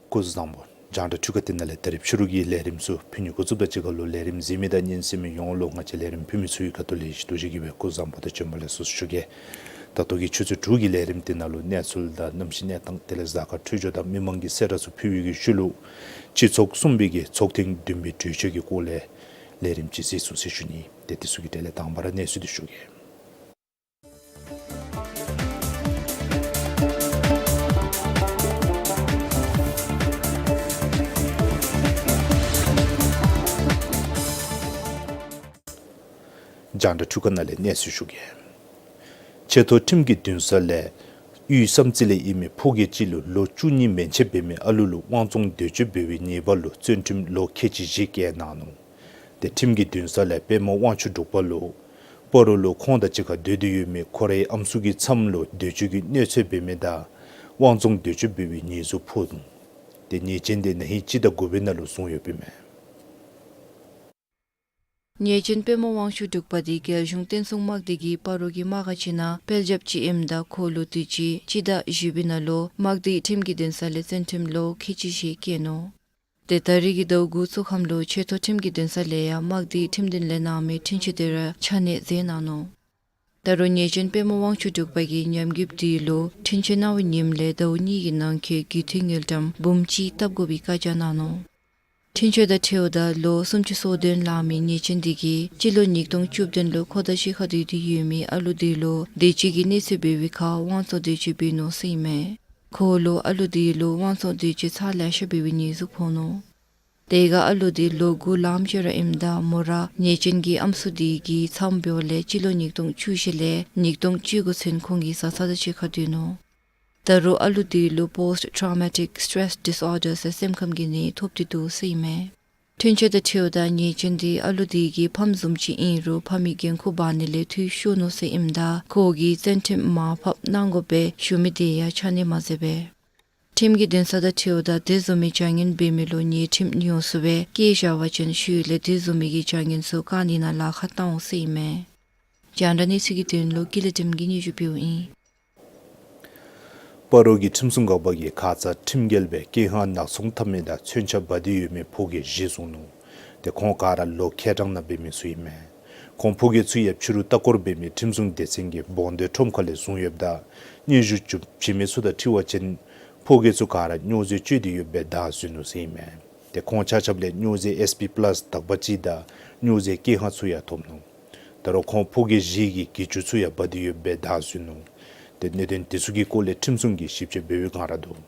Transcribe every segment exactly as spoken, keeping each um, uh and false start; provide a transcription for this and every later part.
སྐུ་གཟུགས་བཟང་པོ། རྒྱང་བསྒྲགས་འཕྲུལ་ཁང་འདི་ནང་ལས་ད་རིས་ཕྱི་རུ་གི་ལས་རིམ་ཚུ་ཕུལ་ནི་འགོ་བཙུགས་པ་དང་གཅིག་ཁར་ལུ་ལས་རིམ་གཟིགས་མི་དང་ཉན་གསན་མི་ཡོངས་ལུ་ང་བཅས་ལས་རིམ་ཕུལ་མི་ཚུ་གི་ཁ་ཐུག་ལས་ཞུ་དོ་བཞིན་གྱི་སྦེ་སྐུ་གཟུགས་བཟང་པོ་དང་བྱོན་པ་ལེགས་སོ་ཞུ་གེ། ད་ལྟོ་གི་ཆུ་ཚོད་དྲུག་གི་ལས་རིམ་འདི་ནང་ལུ་གནས་ཚུལ་དང་གནམ་གཤིས་གནས་སྟངས་དེ་ལས་གཟའ་སྐར་འཕྲོད་སྦྱོར་དང་མི་མང་གི་གསལ་བསྒྲགས་ཚུ་ཕུལ་བའི་གི་ཤུལ་ལུ་སྤྱི་ཚོགས་གསུམ་པའི་གི་ཚོགས་ཐེངས་བདུན་པའི་གྲོས་ཆོད་ཀྱི་སྐོར་ལས་ལས་རིམ་ཅིག་གཟིགས་ཚུགས་ཟེར་ཞུ་ནི། ཏེ་དེ་ཚུ་གི་གྲས་ལས་དང་པ་ར་གནས་ཚུལ་འདི་ཞུ་གེ། རྒྱང་བསྒྲགས་འཕྲུལ་ཁང་ནང་ལས་གནས་ཚུལ་ཞུ་གེ། ཆེ་མཐོ་ཁྲིམས་ཀྱི་འདུན་ས་ལས་དབུས་བསམ་རྩེ་ལས་ཨིན་མི་ཕོ་སྐྱེས་ཅིག་ལུ་ལོ་བཅུ་གཉིས་མན་ཆད་འབད་མི་ཨ་ལུ་ལུ་དབང་བཙོང་འདོད་སྤྱོད་འབད་བའི་ཉེས་པ་ལུ་བཙོན་ཁྲིམས་ལོ་ཁལ་གཅིག་བཞི་བཀལ་གནང་ནུག། ཏེ་ཁྲིམས་ཀྱི་འདུན་ས་ལས་དཔལ་མོ་དབང་ཕྱུག་འབྲུག་པ་ལུ་སྤ་རོ་ལུ་ཁོང་དང་གཅིག་ཁར་སྡོད་དེ་ཡོད་མི་ཁོ་རའི་ཨམ་སྲུ་གི་ཚབ་ལུ་འདོད་སྤྱོད་ཀྱི་གནོད་འཚེ་འབད་མི་དང་དབང་བཙོང་འདོད་སྤྱོད་འབད་བའི་ཉེས་འཛུགས་ཕོག་ནུག། ཏེ་ཉེས་ཅན་དེ་ན་ཧིང་སྤྱི་ཟླ་དགུ་པའི་ནང་ལུ་བཟུང་ཡོདཔ་ཨིན་མས། ཉེས་ཅན་དཔལ་མོ་དབང་ཕྱུག་འབྲུག་པ་དེ་རྒྱལ་གཞུང་བསྟན་སྲུང་དམག་སྡེ་གིས་སྤ་རོ་གི་དམག་ཁང་ཅིག་ནང་དཔལ་འབྱོརཔ་ཅིག་ཨིནམ་ད་ཁོ་ལུ་དུས་ཅི་སྤྱི་ཟླ་བཞི་པའི་ནང་ལུ་དམག་སྡེའི་ཁྲིམས་ཀྱི་འདུན་ས་ལས་བཙོན་ཁྲིམས་ལོ་ཁལ་གཅིག་བཞི་བཀལ་ནུག། ཏེ་ད་རིས་ཀྱི་ཟླཝ་དགུ་ཚུ་ཁམས་ལུ་ཆེ་མཐོ་ཁྲིམས་ཀྱི་འདུན་ས་ལས་ཡང་དམག་སྡེའི་ཁྲིམས་འདུན་ལས་གནང་མི་འཁྲུན་ཆོད་དེ་ར་ཆ་གནས་མཛད་གནང་ནུག། ད་རུང་ཉེས་ཅན་དཔལ་མོ་དབང་ཕྱུག་འབྲུག་པ་གིས་ཉམས་རྒུདཔ་དེ་ལུ་འཁྲུན་ཆོད་གནང་བའི་ཉིནམ་ལས་ཟླཝ་གཉིས་ཀྱི་ནང་འཁོད་རྒུད་འཐུས་དངུལ་ཀྲམ་འབུམ་གཅིག་བཏབ་དགོ་པའི་བཀའ་རྒྱ་གནང་ནུག། འཁྲུན་ཆོད་དང་འཁྲིལཝ་ད་ལོ་སུམ་ཅུ་སོ་བདུན་ལང་མི་ཉེས་ཅན་དེ་གིས་སྤྱི་ལོ་ཉིས་སྟོང་བཅུ་བདུན་ལུ་ཁོ་དང་གཅིག་ཁར་སྡོད་དེ་ཡོད་མི་ཨ་ལུ་དེ་ལུ་འདོད་སྤྱོད་ཀྱི་གནོད་འཚེ་འབད་བའི་ཁར་དབང་བཙོང་འདོད་སྤྱོད་འབད་ནུག་ཟེར་ཨིན་མས། ཁོ་ལུ་ཨ་ལུ་དེ་ལུ་དབང་བཙོང་འདོད་སྤྱོད་ཚར་ལེ་ཤ་འབད་བའི་ཉེས་འཛུགས་ཕོག་ནུག། དེ་ཁར་ཨ་ལུ་དེ་ལོ་དགུ་ལངམ་ཅིག་ར་ཨིནམ་ད་མོ་ར་ཉེས་ཅན་གྱི་ཨམ་སྲུ་དེ་གི་ཚབ་འབདཝ་ལས་སྤྱི་ལོ་ཉིས་སྟོང་བཅུ་བཞི་ལས་ཉིས་སྟོང་བཅུ་དགུ་ཚུན་ཁོང་གི་བཟའ་ཚང་དང་གཅིག་ཁར་སྡོད་ནུག། ད་རུང་ཨ་ལུ་དེ་ལུ་པོསཊ་ཊོ་རོ་མ་ཊིཀ་སི་ཊེ་རེསི་ཌིསི་ཨོར་ཌར་ཟེར་སེམས་ཁམས་ཀྱི་ནད་ཐོབ་སྟེ་འདུག་ཟེར་ཨིན་མས། འཁྲུན་ཆོད་དང་འཁྲིལཝ་ད་ཉེས་ཅན་དེ་ཨ་ལུ་དེ་གི་ཕམ་བཟུམ་ཅིག་ཨིན་རུང་ཕམ་གྱི་འགན་ཁུར་འབག་ནི་ལས་འཐུས་ཤོར་ནུག་ཟེར་ཨིནམ་ད་ཁོ་གིས་བཙོན་ཁྲིམས་མར་ཕབ་གནང་དགོ་པས་ཞུ་མི་དེ་ཡང་ཆ་གནས་མ་མཛད་པས། ཁྲིམས་ཀྱི་འདུན་ས་དང་འཁྲིལཝ་ད་དེ་བཟུམ་མའི་བྱ་ངན་འབད་མི་ལུ་ཉེས་ཁྲིམས་ཉོ་ཚུགས་པས་བཀལ་བཞག་པ་ཅིན་ཤུལ་ལས་དེ་བཟུམ་མའི་གི་བྱ་ངན་ཚུ་བཀག་ནི་ནང་ལཱ་ཁག་བཏང་འོང་ཟེར་ཨིན་མས། རྒྱང་བསྒྲགས་གནས་ཚུལ་གྱི་དོན་ལུ་ཀུན་ལེགས་སྒྲོལམ་གིས་སྙན་ཞུ་ཕུལཝ་ཨིན། སྤ་རོ་གི་ཁྲིམས་སྲུང་འགག་པ་གིས་ཁ་ཙ་ཁྲིམས་འགལ་སྦེ་ཀེ་ཧང་ནག་ཚོང་འཐབ་མི་དང་མཚོན་ཆ་འབག་སྟེ་ཡོད་མི་ཕོ་སྐྱེས་བཞི་བཟུང་ནུག། ཏེ་ཁོང་ག་ར་ལོ་ཁལ་གྲངས་ནང་འབད་མི་ཚུ་ཨིན་མས། ཁོང་ཕོ་སྐྱེས་ཚུ་ཡང་ཕྱི་རུ་ལྟ་སྐོར་འབད་མི་ཁྲིམས་སྲུང་སྡེ་ཚན་གྱིས་བོང་སྟོད་ཁྲོམ་ཁ་ལས་བཟུང་ཡོདཔ་ད་སྙན་ཞུ་བྱིན་མི་ཚུ་དང་འཁྲིལ་བ་ཅིན་ཕོ་སྐྱེས་ཚུ་ག་ར་སྨྱོ་རྫས་སྤྱོད་དེ་ཡོདཔ་སྦེ་བདའ་བཟུང་ནུག་ཟེར་ཨིན་མས། ཏེ་ཁོང་ཆ་ཁྱབ་ལས་སྨྱོ་རྫས་ཨེསི་པི་པ་ལཱསི་དག་པ་ཅིག་དང་སྨྱོ་རྫས་ཀེ་ཧང་ཚུ་ཡང་ཐོབ་ནུག། ད་རུང་ཁོང་ཕོ་སྐྱེས་བཞི་གིས་གྱི་ཅུ་ཚུ་ཡང་འབག་སྟེ་ཡོདཔ་སྦེ་བདའ་བཟུང་ནུག། ཏེ་གནད་དོན་དེ་ཚུ་གི་སྐོར་ལས་ཁྲིམས་སྲུང་གིས་ཞིབ་དཔྱད་འབད་བའི་སྒང་ར་འདུག།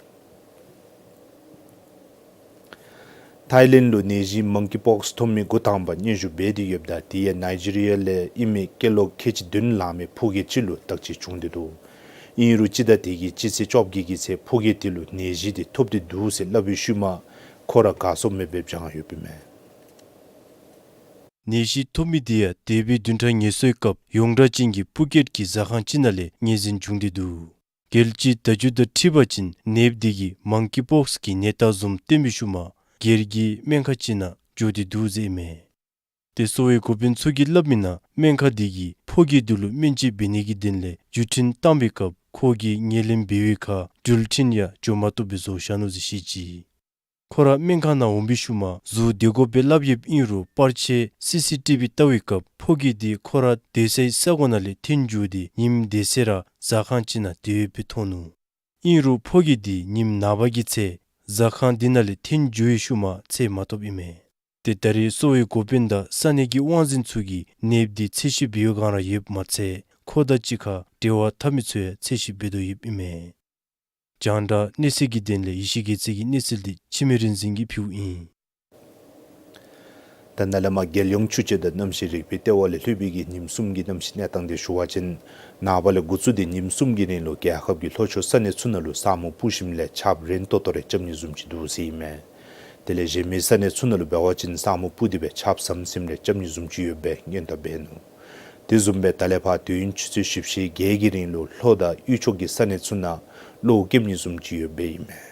ཐའི་ལེནཌ་ལུ་ནད་གཞི་མང་ཀི་པོགསི་ཐོབ་མི་འགོ་དང་པ་སྙན་ཞུ་འབད་དེ་ཡོདཔ་ད་དེ་ཡང་ནཱའི་ཇི་རི་ཡ་ལས་ཨིན་མི་སྐྱེས་ལོ་ཁལ་གཅིག་བདུན་ལང་མི་ཕོ་སྐྱེས་ཅིག་ལུ་བརྟག་དཔྱད་བྱུང་སྟེ་འདུག། ཨིན་རུང་སྤྱི་ཟླ་དེ་གི་སྤྱི་ཚེས་བཅོ་བརྒྱད་ཀྱི་ཚེ་ཕོ་སྐྱེས་དེ་ལུ་ནད་གཞི་དེ་ཐོབ་སྟེ་འདུག་ཟེར་སླབ་པའི་ཤུལ་མ་ཁོ་ར་ག་སོ་མེདཔ་སྦེ་བྱང་ཡོདཔ་ཨིན་མས། ནད་གཞི་ཐོབ་མི་དེ་ཡང་འདས་པའི་བདུན་ཕྲག་ངལ་གསོའི་སྐབས་ཡོངས་གྲགས་ཅན་གྱི་ཕུ་ཀེཊ་གྱི་ཟ་ཁང་ཅིག་ནང་ལས་ངོས་འཛིན་བྱུང་སྟེ་འདུག། རྒྱལ་སྤྱིའི་བརྡ་བརྒྱུད་དང་འཁྲིལ་བ་ཅིན་ནདཔ་འདི་གིས་མང་ཀི་པོགསི་གི་ནད་རྟགས་བཟུམ་སྟོན་པའི་ཤུལ་མ་སྒེར་གྱི་སྨན་ཁང་ཅིག་ནང་འགྱོ་སྟེ་འདུག་ཟེར་ཨིན་མས། ཏེ་གསོ་བའི་འགོ་དཔོན་ཚུ་གིས་སླབ་མི་ནང་སྨན་ཁང་འདི་གིས་ཕོ་སྐྱེས་འདི་ལུ་སྨན་དཔྱད་འབད་ནི་གི་དོན་ལས་བརྒྱུད་འཕྲིན་བཏང་པའི་སྐབས་ཁོ་གིས་ཉལ་ལེན་འབད་བའི་ཁར་འགྲུལ་འཕྲིན་ཡང་འགྱོ་མ་བཏུབ་པའི་བཟོ་བཞག་ནུག་ཟེར་བཤད་ཅི། ཁོ་ར་སྨན་ཁང་ནང་འོང་པའི་ཤུལ་མ་གཟུགས་བདེ་དགོ་པའི་སླབ་ཡོདཔ་ཨིན་རུང་པར་ཆས་སི་སི་ཊི་བི་བལྟ་བའི་སྐབས་ཕོ་སྐྱེས་འདི་ཁོ་ར་སྡོད་སའི་ས་གོ་ནང་ལས་འཐོན་འགྱོ་སྟེ་ཉིནམ་དེ་ཚེ་ར་ཟ་ཁང་ཅིག་ནང་སྡོད་ཡོདཔ་སྦེ་མཐོང་ནུག། ཨིན་རུང་ཕོ་སྐྱེས་འདི་ཉིནམ་ནངས་པ་གི་ཚེ་ཟ་ཁང་འདི་ནང་ལས་འཐོན་འགྱོ་བའི་ཤུལ་མ་འཚོལ་མ་ཐོབ་ཨིན་མས། ཏེ་ད་རེས་གསོ་བའི་འགོ་དཔོན་དང་ས་གནས་ཀྱི་དབང་འཛིན་ཚུ་གིས་ནདཔ་འདི་འཚོལ་ཞིབ་འབད་བའི་སྒང་ར་ཡོདཔ་མ་ཚད་ཁོ་དང་གཅིག་ཁར་འབྲེལ་བ་འཐབ་མི་ཚུ་ཡང་འཚོལ་ཞིབ་འབད་དོ་ཡོདཔ་ཨིན་མས། རྒྱང་བསྒྲགས་གནས་ཚུལ་གྱི་དོན་ལས་ཡེ་ཤེས་རྒྱལ་མཚན་གྱི་གནས་ཚུལ་འདི་འཆི་མེད་རིག་འཛིན་གྱིས་ཕུལཝ་ཨིན། ད་ནཱ་ལས་མར་རྒྱལ་ཡོངས་ཆུ་དཔྱད་དང་གནམ་གཤིས་རིག་པའི་ལྟེ་བ་ལས་ལྷོད་པའི་གི་ཉིནམ་གསུམ་གྱི་གནམ་གཤིས་གནས་སྟངས་འདི་ཞུ་བ་ཅིན་ནངས་པ་ལས་འགོ་བཙུགས་ཏེ་ཉིནམ་གསུམ་གྱི་རིང་ལུ་རྒྱལ་ཁབ་ཀྱི་ལྷོ་ཕྱོགས་ས་གནས་ཚུ་ནང་ལུ་ས་སྨུག་སྤུབས་ཞིནམ་ལས་ཆརཔ་རན་ཏོག་ཏོ་རེ་རྐྱབ་ནི་བཟུམ་ཅིག་འདུག་ཟེར་ཨིན་མས། དེ་ལས་གཞན་མི་ས་གནས་ཚུ་ནང་ལུ་འབད་བ་ཅིན་ས་སྨུག་སྤུབས་ཏེ་སྦེ་ཆརཔ་ཟམ་ཟིམ་རེ་རྐྱབ་ནི་བཟུམ་ཅིག་ཡོདཔ་སྦེ་སྔོན་བརྡ་འབད་ནུག། དེ་བཟུམ་སྦེ་ད་ལས་ཕར་དུས་ཡུན་ཆུ་ཚོད་བཞི་བཅུ་ཞེ་བརྒྱད་ཀྱི་རིང་ལུ་ལྷོ་དང་དབུས་ཕྱོགས་ཀྱི་ས་གནས་ཚུ་ནང་གློག་འཁྱུག་ནི་བཟུམ་ཅིག་ཡོདཔ་སྦེ་ཨིན་མས།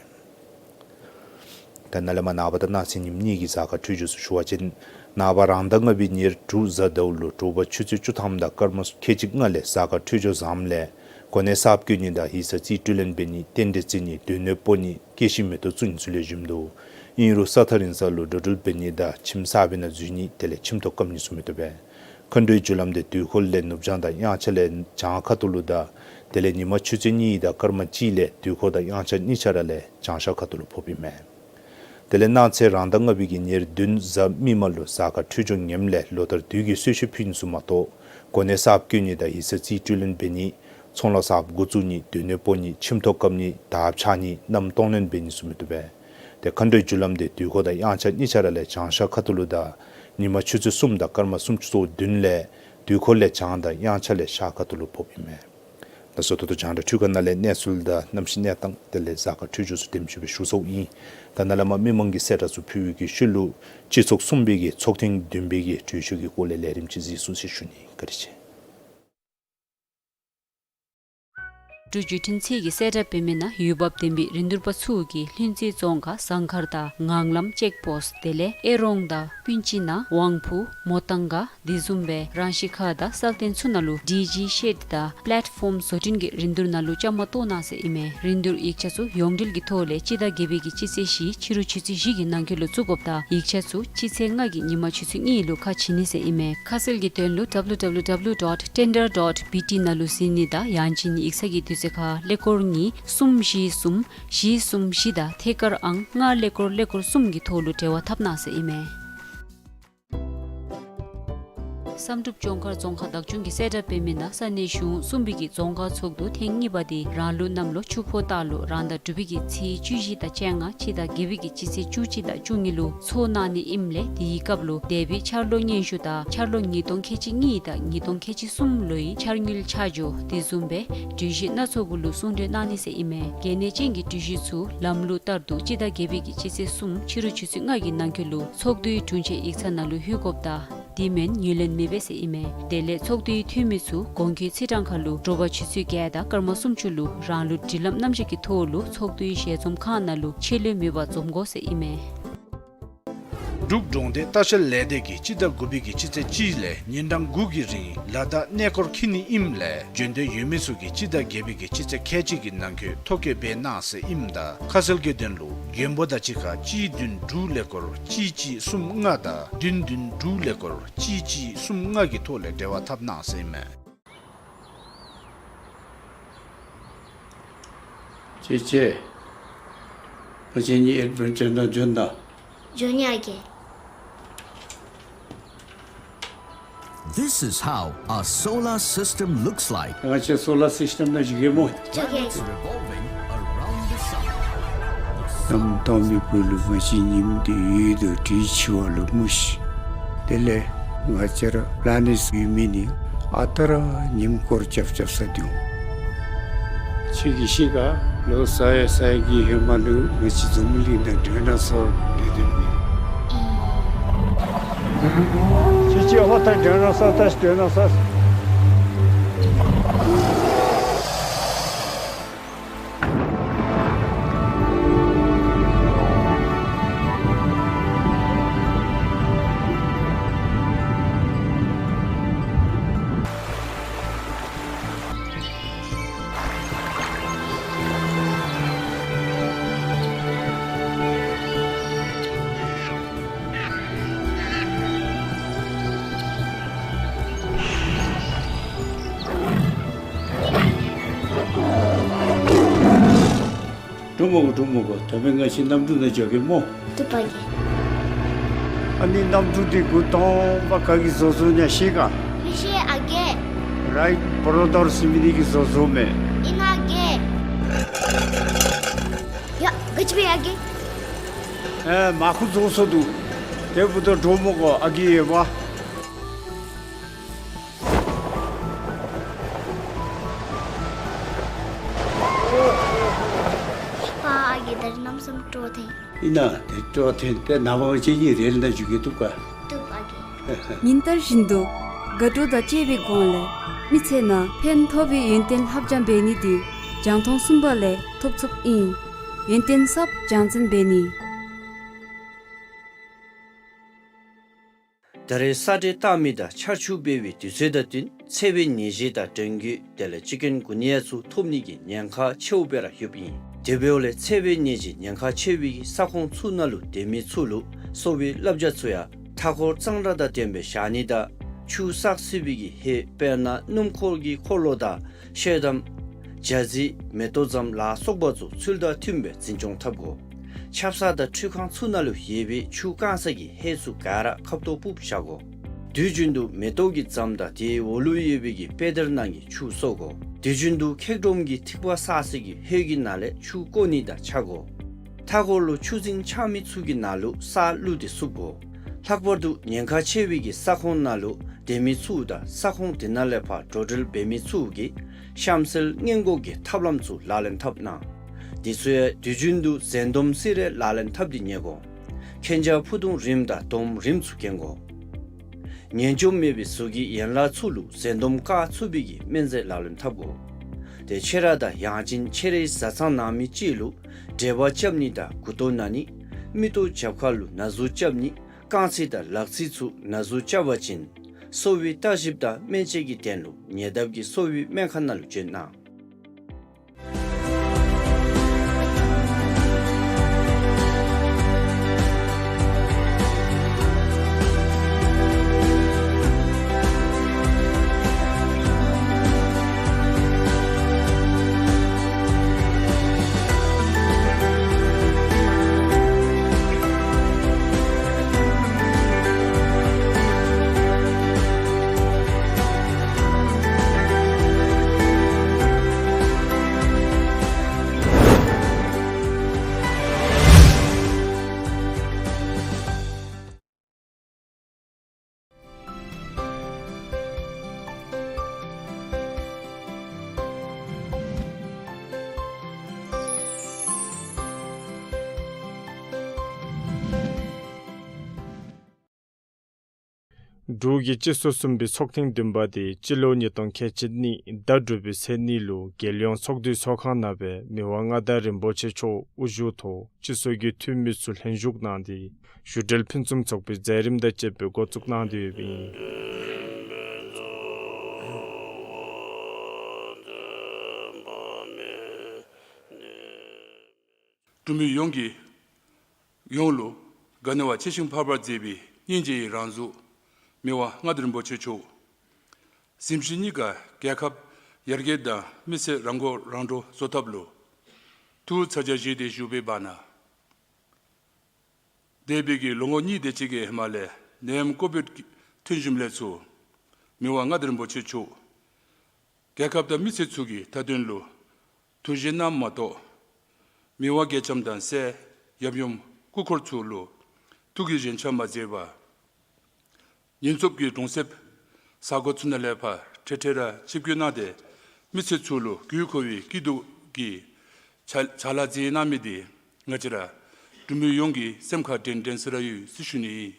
ད་ནཱ་ལས་མར་ནངས་པ་དང་གནངས་ཚེ་ཉིནམ་གཉིས་ཀྱི་གཟའ་སྐར་འཕྲོད་སྦྱོར་ཚུ་ཞུ་བ་ཅིན་ནངས་པ་རང་ཟླ་ལྔ་པའི་ཉེར་དྲུག་གཟའ་ཟླཝ་ལུ་དྲོ་པ་ཆུ་ཚོད་བཅུ་ཐམ་དང་སྐར་མ་ཁལ་གཅིག་ལྔ་ལས་གཟའ་སྐར་འཕྲོད་སྦྱོར་བཟངམ་ལས་གོ་གནས་གསརཔ་བསྐོ་ནི་དང་ཡིག་ཚང་རྩིས་སྤྲོད་ལེན་འབད་ནི་རྟེན་འབྲེལ་བརྩི་ནི་སྡོད་གནས་སྤོ་ནི་སྐྱེད་ཤིང་མེ་ཏོག་བཙུགས་ནི་ཚུ་ལེགས་ཤོམ་འདུག། ཨིན་རུང་ས་ཐག་རིང་ས་ལུ་འགྲོ་འགྲུལ་འབད་ནི་དང་ཁྱིམ་གསར་པའི་ནང་འཛུལ་ནི་དེ་ལས་ཁྱིམ་ཐོག་བཀབ་ནི་ཚུ་མི་བཏུབ་པས། མཁའ་འགྲོའི་རྒྱུ་ལམ་འདི་དུས་འཁོར་ལས་ནུབ་བྱང་དང་དབྱངས་འཆར་ལས་བྱང་ཁ་ཐུག་ལུ་དང་དེ་ལས་ཉིན་མ་ཆུ་ཚོད་གཉིས་དང་སྐར་མ་གཅིག་ལས་དུས་འཁོར་དང་དབྱངས་འཆར་གཉིས་ཆ་ར་ལས་བྱང་ཤར་ཁ་ཐུག་ལུ་ཕོགཔ་ཨིན་མས། དེ་ལས་གནངས་ཚེ་རང་ཟླ་ལྔ་པའི་གི་ཉེར་བདུན་གཟའ་མིག་དམར་ལུ་གཟའ་སྐར་འཕྲོད་སྦྱོར་ངནམ་ལས་ལོ་ལྟར་དུས་ཀྱི་གསོལ་མཆོད་ཕུལ་ནི་ཚུ་མ་གཏོགས་གོ་གནས་གསརཔ་བསྐོ་ནི་དང་ཡིག་ཚང་རྩིས་སྤྲོད་ལེན་འབད་ནི་ཚོང་ལཱ་གསརཔ་འགོ་བཙུགས་ནི་སྡོད་གནས་སྤོ་ནི་ཁྱིམ་ཐོག་བཀབ་ནི་དར་འཕྱར་ནི་མནའམ་གཏོང་ལེན་འབད་ནི་ཚུ་མི་བཏུབ་པས། ཏེ་མཁའ་འགྲོའི་རྒྱུ་ལམ་འདི་དུས་འཁོར་དང་དབྱངས་འཆར་གཉིས་ཆ་ར་ལས་བྱང་ཤར་ཁ་ཐུག་ལུ་དང་ཉིན་མ་ཆུ་ཚོད་གསུམ་དང་སྐར་མ་སུམ་ཅུ་སོ་བདུན་ལས་དུས་འཁོར་ལས་བྱང་དང་དབྱངས་འཆར་ལས་ཤར་ཁ་ཐུག་ལུ་ཕོགཔ་ཨིན་མས། ད་གཟའ་ཐོ་ཐོ་རྒྱང་བསྒྲགས་འཕྲུལ་ཁང་ནང་ལས་གནས་ཚུལ་དང་གནམ་གཤིས་གནས་སྟངས་དེ་ལས་གཟའ་སྐར་འཕྲོད་སྦྱོར་ཚུ་དེམ་ཅིག་སྦེ་ཞུ་ཚརཝ་ཨིན། ད་ནཱ་ལས་མར་མི་མང་གི་གསལ་བསྒྲགས་ཚུ་ཕུལ་བའི་གི་ཤུལ་ལུ་སྤྱི་ཚོགས་གསུམ་པའི་གི་ཚོགས་ཐེངས་བདུན་པའི་གི་གྲོས་ཆོད་ཀྱི་སྐོར་ལས་ལས་རིམ་ཅིག་གཟིགས་ཚུགས་ཟེར་ཞུ་ནི། བཀའ་དྲིན་ཆེ། འབྲུག་བརྒྱུད་འཕྲིན་ཚད་ཀྱིས་གསལ་བསྒྲགས་འབད་མི་ནང་འོས་འབབ་ལྡན་པའི་རིན་བསྡུར་པ་ཚུ་གིས་ལྷུན་རྩེ་རྫོང་ཁག་ཟངས་དཀར་དང་ངང་ལམ་ཅེཀ་པོསཊ་དེ་ལས་ཨེ་རོང་དང་སྤུན་ཆི་ན་དབང་ཕུག་མོ་ཏང་ག་དེ་བཟུམ་སྦེ་རང་ཤི་ཁ་དང་སག་སྟེང་ཚུ་ནང་ལུ་ཌི་ཇི་ཤེཌ་དང་པ་ལེཊ་ཕོམ་བཟོ་སྐྲུན་གྱི་རིན་བསྡུར་ནང་ལུ་བཅའ་མར་གཏོགས་གནང་ཟེར་ཨིན་མས། རིན་བསྡུར་ཡིག་ཆ་ཚུ་ཡོངས་འབྲེལ་གྱི་ཐོག་ལས་སྤྱི་ཟླ་བརྒྱད་པའི་གི་སྤྱི་ཚེས་བཞི་ཕྱི་རུ་ཆུ་ཚོད་བཞི་གི་ནང་འཁོད་ལུ་བཙུགས་དགོཔ་དང་ཡིག་ཆ་ཚུ་སྤྱི་ཚེས་ལྔ་གི་ཉིན་མ་ཆུ་ཚོད་གཉིས་ལུ་ཁ་ཕྱེ་ནི་ཟེར་ཨིན་མས། ཁ་གསལ་གྱི་དོན་ལུ་ཌབ་ལུ་ཌབ་ལུ་ཌབ་ལུ་ཌོཊ་ཊེན་ཌར་ཌོཊ་བི་ཊི་ནང་ལུ་གཟིགས་ནི་དང་ཡང་ཅིན་ཡིག་ཚང་གི་དུས་ཚོད་ཁར་ཀླད་ཀོར་གཉིས་གསུམ་བཞི་གསུམ་བཞི་གསུམ་བཞི་དང་ཐད་ཀར་ཨང་ལྔ་ཀླད་ཀོར་ཀླད་ཀོར་གསུམ་གྱི་ཐོག་ལུ་འབྲེལ་བ་འཐབ་གནང་ཟེར་ཨིན་མས། བསམ་གྲུབ་ལྗོངས་མཁར་རྫོང་ཁག་བདག་སྐྱོང་གིས་གསལ་བསྒྲགས་འབད་མི་ནང་ས་གནས་གཞུང་གསུམ་པའི་གི་རྫོང་ཁག་ཚོགས་འདུ་ཐེངས་གཉིས་པ་འདི་རང་ལུགས་གནམ་ལོ་ཆུ་ཕོ་སྟག་ལོ་རང་ཟླ་དྲུག་པའི་གི་ཚེས་བཅུ་བཞི་དང་བཅོ་ལྔ་སྤྱི་ཟླ་བརྒྱད་པའི་གི་སྤྱི་ཚེས་བཅུ་གཅིག་དང་བཅུ་གཉིས་ལུ་ཚོགས་གནང་ནི་ཨིནམ་ལས་དེའི་སྐབས་ལུ་འདས་པའི་འཆར་ལོ་སྙན་ཞུ་དང་འཆར་ལོ་ཉིས་སྟོང་ཁལ་གཅིག་གཉིས་དང་ཉིས་སྟོང་ཁལ་གཅིག་གསུམ་ལོའི་འཆར་དངུལ་ཆ་འཇོག་དེ་བཟུམ་སྦེ་གྲོས་གཞི་སྣ་ཚོགས་གུ་ལུ་གསུང་གྲོས་གནང་ནི་ཟེར་ཨིན་མས། གལ་གནད་ཅན་གྱི་གྲོས་གཞི་ཚུ་ལམ་ལུགས་ལྟར་དུ་སྤྱི་ཟླ་བརྒྱད་པའི་གི་སྤྱི་ཚེས་གསུམ་ཕྱི་རུ་ཆུ་ཚོད་ལྔ་གི་ནང་འཁོད་ལུ་ཚོགས་འདུའི་དྲུང་ཆེན་ཡིག་ཚང་ནང་ལུ་ལྷོད་དགོཔ་དང་དེ་མེན་ངོས་ལེན་མི་འབད་ཟེར་ཨིན་མས། དེ་ལས་ཚོགས་འདུའི་འཐུས་མི་ཚུ་གོང་འཁོད་ཚེས་གྲངས་ཁར་ལུ་དྲོ་པ་ཆུ་ཚོད་བརྒྱད་དང་སྐར་མ་སུམ་ཅུ་ལུ་རང་ལུགས་སྒྲིག་ལམ་རྣམ་གཞག་གི་ཐོག་ལུ་ཚོགས་འདུའི་ཞལ་འཛོམས་ཁང་ནང་ལུ་ཆད་ལུས་མེད་པར་འཛོམས་དགོ་ཟེར་ཨིན་མས། འབྲུག་གྲོང་སྡེ་ལྟ་བཤལ་ལས་སྡེ་གིས་སྤྱི་ཟླ་དགུ་པའི་གི་སྤྱི་ཚེས་གཅིག་ལས་ཉིན་གྲངས་དགུ་གི་རིང་ལ་དྭགས་གནས་སྐོར་འཁྱིད་ནི་ཨིནམ་ལས་འབྱོན་འདོད་ཡོད་མི་ཚུ་གིས་སྤྱི་ཟླ་བརྒྱད་པའི་གི་སྤྱི་ཚེས་ཁལ་གཅིག་གི་ནང་འཁོད་ཐོ་བཀོད་འབད་གནང་ཟེར་ཨིནམ་ད་ཁ་གསལ་གྱི་དོན་ལུ་མགོན་པོ་དང་གཅིག་ཁར་གཅིག་བདུན་དྲུག་ཀླད་ཀོར་གཅིག་གཅིག་གསུམ་ལྔ་དང་བདུན་བདུན་དྲུག་ཀླད་ཀོར་གཅིག་གཅིག་གསུམ་ལྔ་གི་ཐོག་ལས་འབྲེལ་བ་འཐབ་གནང་ཟེར་ཨིན་མས། ཅེ་ཅེ། ང་བཅས་གཉིས་ཨེཌ་ཝེན་ཅར་ནང་འབྱོན་དང་། འབྱོན་ཡ་གི། This is how a solar system looks like. ང་བཅས་སོ་ལར་སིསི་ཊེམ་ནང་བཞུགས་གེ་སྨོ། འགྱོ་གེ། It's revolving around the sun. གནམ་སྟོང་པའི་སྦུག་ལུ་ང་བཅས་ཉིམ་འདི་ཡོད་དོ་དྲིས་འཆི་བ་ལུ་མུ་ཤི། དེ་ལས་ང་བཅས་ར་པ་ལེ་ནེཊསི་ཡོད་མི་ནི་ཨ་རྟག་ར་ཉིམ་སྐོར་རྐྱབ་རྐྱབ་ས་འདུག། ཁྱོད་ཀྱིས་ཤེས་ག། ལོ་ས་ཡ་ས་ཡ་གི་ཧེ་མ་ལུ་ང་བཅས་འཛམ་གླིང་ནང་ཌའི་ནོ་སོར་སྡོད་དེ་མེད། ཁྱོད་ཀྱིས་ཧོ་ད་ཌའི་ནོ་སོར་ད་ཌའི་ནོ་སོར། འགྲོ་མི་དགོ། འགྲོ་མི་དགོ། ད་འབདན་ང་བཅས་གནམ་གྲུ་ནང་འགྱོ་གེ་སྨོ། བཏུབ་པ་གི། ཨ་ནི་གནམ་གྲུ་འདི་འགོ་དང་པ་ག་གིས་བཟོ་བཟོཝ་ཨིན་ན་ཤེས་ག། མི་ཤེས་ཨ་རྒས། རའིཊ་བོརོ་དར་ཟེར་མི་འདི་གིས་བཟོ་བཟོཝ་མས། ཨིན་ན་ཨ་རྒས། ཡ་ག་ཅི་འབད་ཡ་རྒས། ཨེ་མར་ཁུ་རྫོགས་སོ་འདུག། དེ་འབདཝ་ད་འགྲོ་མི་དགོ་ཨ་རྒས་ཡོདཔ། པ་ཨ་རྒས་ད་རིས་གནམ་མེད་ས་མེད་སྤྲོ་ཐོན། ཨིན་ན་དེ་སྤྲོ་ཐོན་ཏེ་ནངས་པ་ང་བཅས་གཉིས་རེལ་ནང་འགྱོ་གེ། བཏུབ་ག། བཏུབ་ཨ་རྒས། ཉིན་ལྟར་བཞིན་དུ་དགའ་སྤྲོ་དང་བཅས་པའི་སྒོ་ལས་མི་ཚེ་ནང་ཕན་ཐོགས་པའི་ཡོན་ཏན་ལྷབ་སྦྱང་འབད་ནི་འདི་རྒྱང་མཐོང་གསུམ་པ་ལས་ཐོབ་ཚུགསཔ་ཨིན། ཡོན་ཏན་ཟབ་རྒྱང་འཛིན་འབད་ནི། ད་རེས་ས་འདྲེན་བཏང་མི་དང་ཆར་ཆུ་འབེལ་བའི་དུས་ཚོད་དང་བསྟུན་ཚ་བའི་ནད་གཞི་དང་ཌེང་གི་དེ་ལས་ཅིཀ་ཀུན་གུ་ནི་ཡ་ཚུ་ཐོབ་ནི་གི་ཉེན་ཁ་ཆེཝ་སྦེ་ར་ཡོདཔ་ཨིན། དེ་འབདཝ་ལས་ཚ་བའི་ནད་གཞི་ཉེན་ཁ་ཆེ་བའི་གི་ས་ཁོངས་ཚུ་ནང་ལུ་སྡོད་མི་ཚུ་ལུ་གསོ་བའི་བསླབ་བྱ་ཚུ་ཡང་མཐའ་འཁོར་གཙང་སྦྲ་དང་ལྡནམ་སྦེ་བཞག་ནི་དང་ཆུ་བསགས་སྲིད་པའི་གི་ཧེ་དཔེར་ན་སྣུམ་འཁོར་གྱི་འཁོར་ལོ་དང་ཤེལ་དམ་ཇ་རྩི་མེ་ཏོག་ཟམ་ལ་སོགས་པ་ཚུ་ཚུལ་དང་མཐུནམ་སྦེ་འཛིན་སྐྱོང་འཐབ་དགོ། ཆབ་གསང་དང་ཁྲུས་ཁང་ཚུ་ནང་ལུ་ཡོད་པའི་ཆུ་བཀང་ས་གི་ཧེ་ཚུ་ག་ར་ཁབ་ཏོ་སྦུབ་བཞག་དགོ། དུས་རྒྱུན་དུ་མེ་ཏོག་གི་ཟམ་དང་དེའི་འོག་ལུ་ཡོད་པའི་གི་པེ་དར་ནང་གི་ཆུ་གསོ་དགོ། དུས་རྒྱུན་དུ་ཁེག་སྒྲོམ་གྱི་ཐིགས་པ་བསགས་ས་གི་ཧེ་གི་ནང་ལས་ཆུ་བཀོ་ནི་དང་ཆ་དགོ། མཐའ་འཁོར་ལུ་ཆུ་རྫིང་ཆགས་མི་ཚུ་གི་ནང་ལུ་ས་བླུགས་ཏེ་བསུབ་དགོ། ལྷག་པར་དུ་ཉེན་ཁ་ཆེ་བའི་གི་ས་ཁོངས་ནང་ལུ་སྡོད་མི་ཚུ་དང་ས་ཁོངས་དེ་ནང་ལས་ཕར་འགྲོ་འགྲུལ་འབད་མི་ཚུ་གིས་གཤམ་གསལ་སྔོན་འགོག་གི་ཐབས་ལམ་ཚུ་ལག་ལེན་འཐབ་གནང་། དེ་ཚུ་ཡང་དུས་རྒྱུན་དུ་གཟན་དོམ་སི་རེ་ལག་ལེན་འཐབ་སྟེ་ཉལ་དགོ། མཁྱེན་རྒྱ་ཕུ་ཐུང་རིངམ་དང་དོམ་རིངམ་ཚུ་གྱོན་དགོ། ངན་འཇོམས་མེད་པའི་གཟུགས་ཀྱི་ཡན་ལག་ཚུ་ལུ་གཟན་དོམ་བཀག་ཚུགས་པའི་གི་སྨན་རྫས་ལག་ལེན་འཐབ་དགོ། ཏེ་ཁྱེད་ར་དང་ཡང་ཅིན་ཁྱེད་རའི་བཟའ་ཚང་ནང་མི་ཅིག་ལུ་འབྲས་བག་རྐྱབ་ནི་དང་མགུ་ཏོ་ན་ནི། མིག་ཏོ་རྒྱབ་ཁ་ལུ་ན་ཟུག་རྐྱབ་ནི། རྐང་ཚིགས་དང་ལག་ཚིགས་ཚུ་ན་ཟུག་རྐྱབ་པ་ཅིན་གསོ་བའི་བརྟག་ཞིབ་དང་སྨན་དཔྱད་ཀྱི་དོན་ལུ་ཉེ་འདབས་ཀྱི་གསོ་བའི་སྨན་ཁང་ནང་ལུ་བྱོན་གནང་། འབྲུག་གི་སྤྱི་ཚོགས་གསུམ་པའི་ཚོགས་ཐེངས་བདུན་པ་དེ་སྤྱི་ལོ་ཉིས་སྟོང་ཁལ་གཅིག་གཉིས་ཟླ་དྲུག་པའི་ཚེས་གཉིས་ལུ་རྒྱལ་ཡོངས་ཚོགས་འདུའི་ཚོགས་ཁང་ནང་སྦེ་མི་དབང་མངའ་བདག་རིན་པོ་ཆེ་མཆོག་དབུ་བཞུགས་ཐོག་སྤྱི་ཚོགས་ཀྱི་འཐུས་མི་ཚུ་ལྷན་ཞུགས་གནང་སྟེ་བཞུགས་གྲལ་ཕུན་སུམ་ཚོགས་པའི་མཛད་རིམ་དང་བཅས་པའི་འགོ་བཙུགས་གནང་སྟེ་ཡོདཔ་ཨིན། འབྲུག་མི་ཡོངས་ཀྱི་ཡོངས་ལུ་ག་ནི་བ་ཆེ་ཞིང་འཕགས་པར་མཛད་པའི་སྙིང་རྗེ་ཡི་རང་གཟུགས་མི་དབང་མངའ་བདག་རིན་པོ་ཆེ་མཆོག་གཟིམ་ཤིང་གཉིས་ཀ་རྒྱལ་ཁབ་ཡར་རྒྱས་དང་མི་སེར་རང་མགོ་རང་འདྲོངས་བཟོ་ཐབས་ལུ་ཐུགས་ཚ་གྱང་བཞེས་ཏེ་བཞུགས་པའི་བར་ན། འདས་པའི་གི་ལོ་ངོ་གཉིས་དེ་ཅིག་གི་ཧེ་མ་ལས་ནད་ཡམས་ཀོ་བིཌ་ཀྱི་ཐོན་ཞིནམ་ལས་ཚུར་མི་དབང་མངའ་བདག་རིན་པོ་ཆེ་མཆོག་རྒྱལ་ཁབ་དང་མི་སེར་ཚུ་གི་མཐའ་དོན་ལུ་ཐུགས་བཞེད་གནངམ་མ་གཏོགས་མི་དབང་རྒྱལ་ཁམས་དང་སྲས་ཡབ་ཡུམ་སྐུ་འཁོར་ཚུ་ལུ་ཐུགས་ཀྱི་བཞེད་འཆར་མ་མཛད་པར་ཉེན་ཚབས་ཀྱི་གྲོང་གསེབ་ས་གོ་ཚུ་ནང་ལས་ཕར་འཕྲལ་འཕྲལ་ར་ཆིབས་བསྐྱོད་གནང་སྟེ་མི་སེར་ཚུ་ལུ་དགོས་མཁོ་བའི་སྐྱིད་སྡུག་གི་ཕྱག་ཕྱག་ལཱ་མཛད་གནང་མི་འདི་ང་བཅས་ར་འབྲུག་མི་ཡོངས་ཀྱི་སེམས་ཁར་དྲན་དྲན་ས་ར་ཡོད་ཟེར་ཞུ་ནི་ཨིན།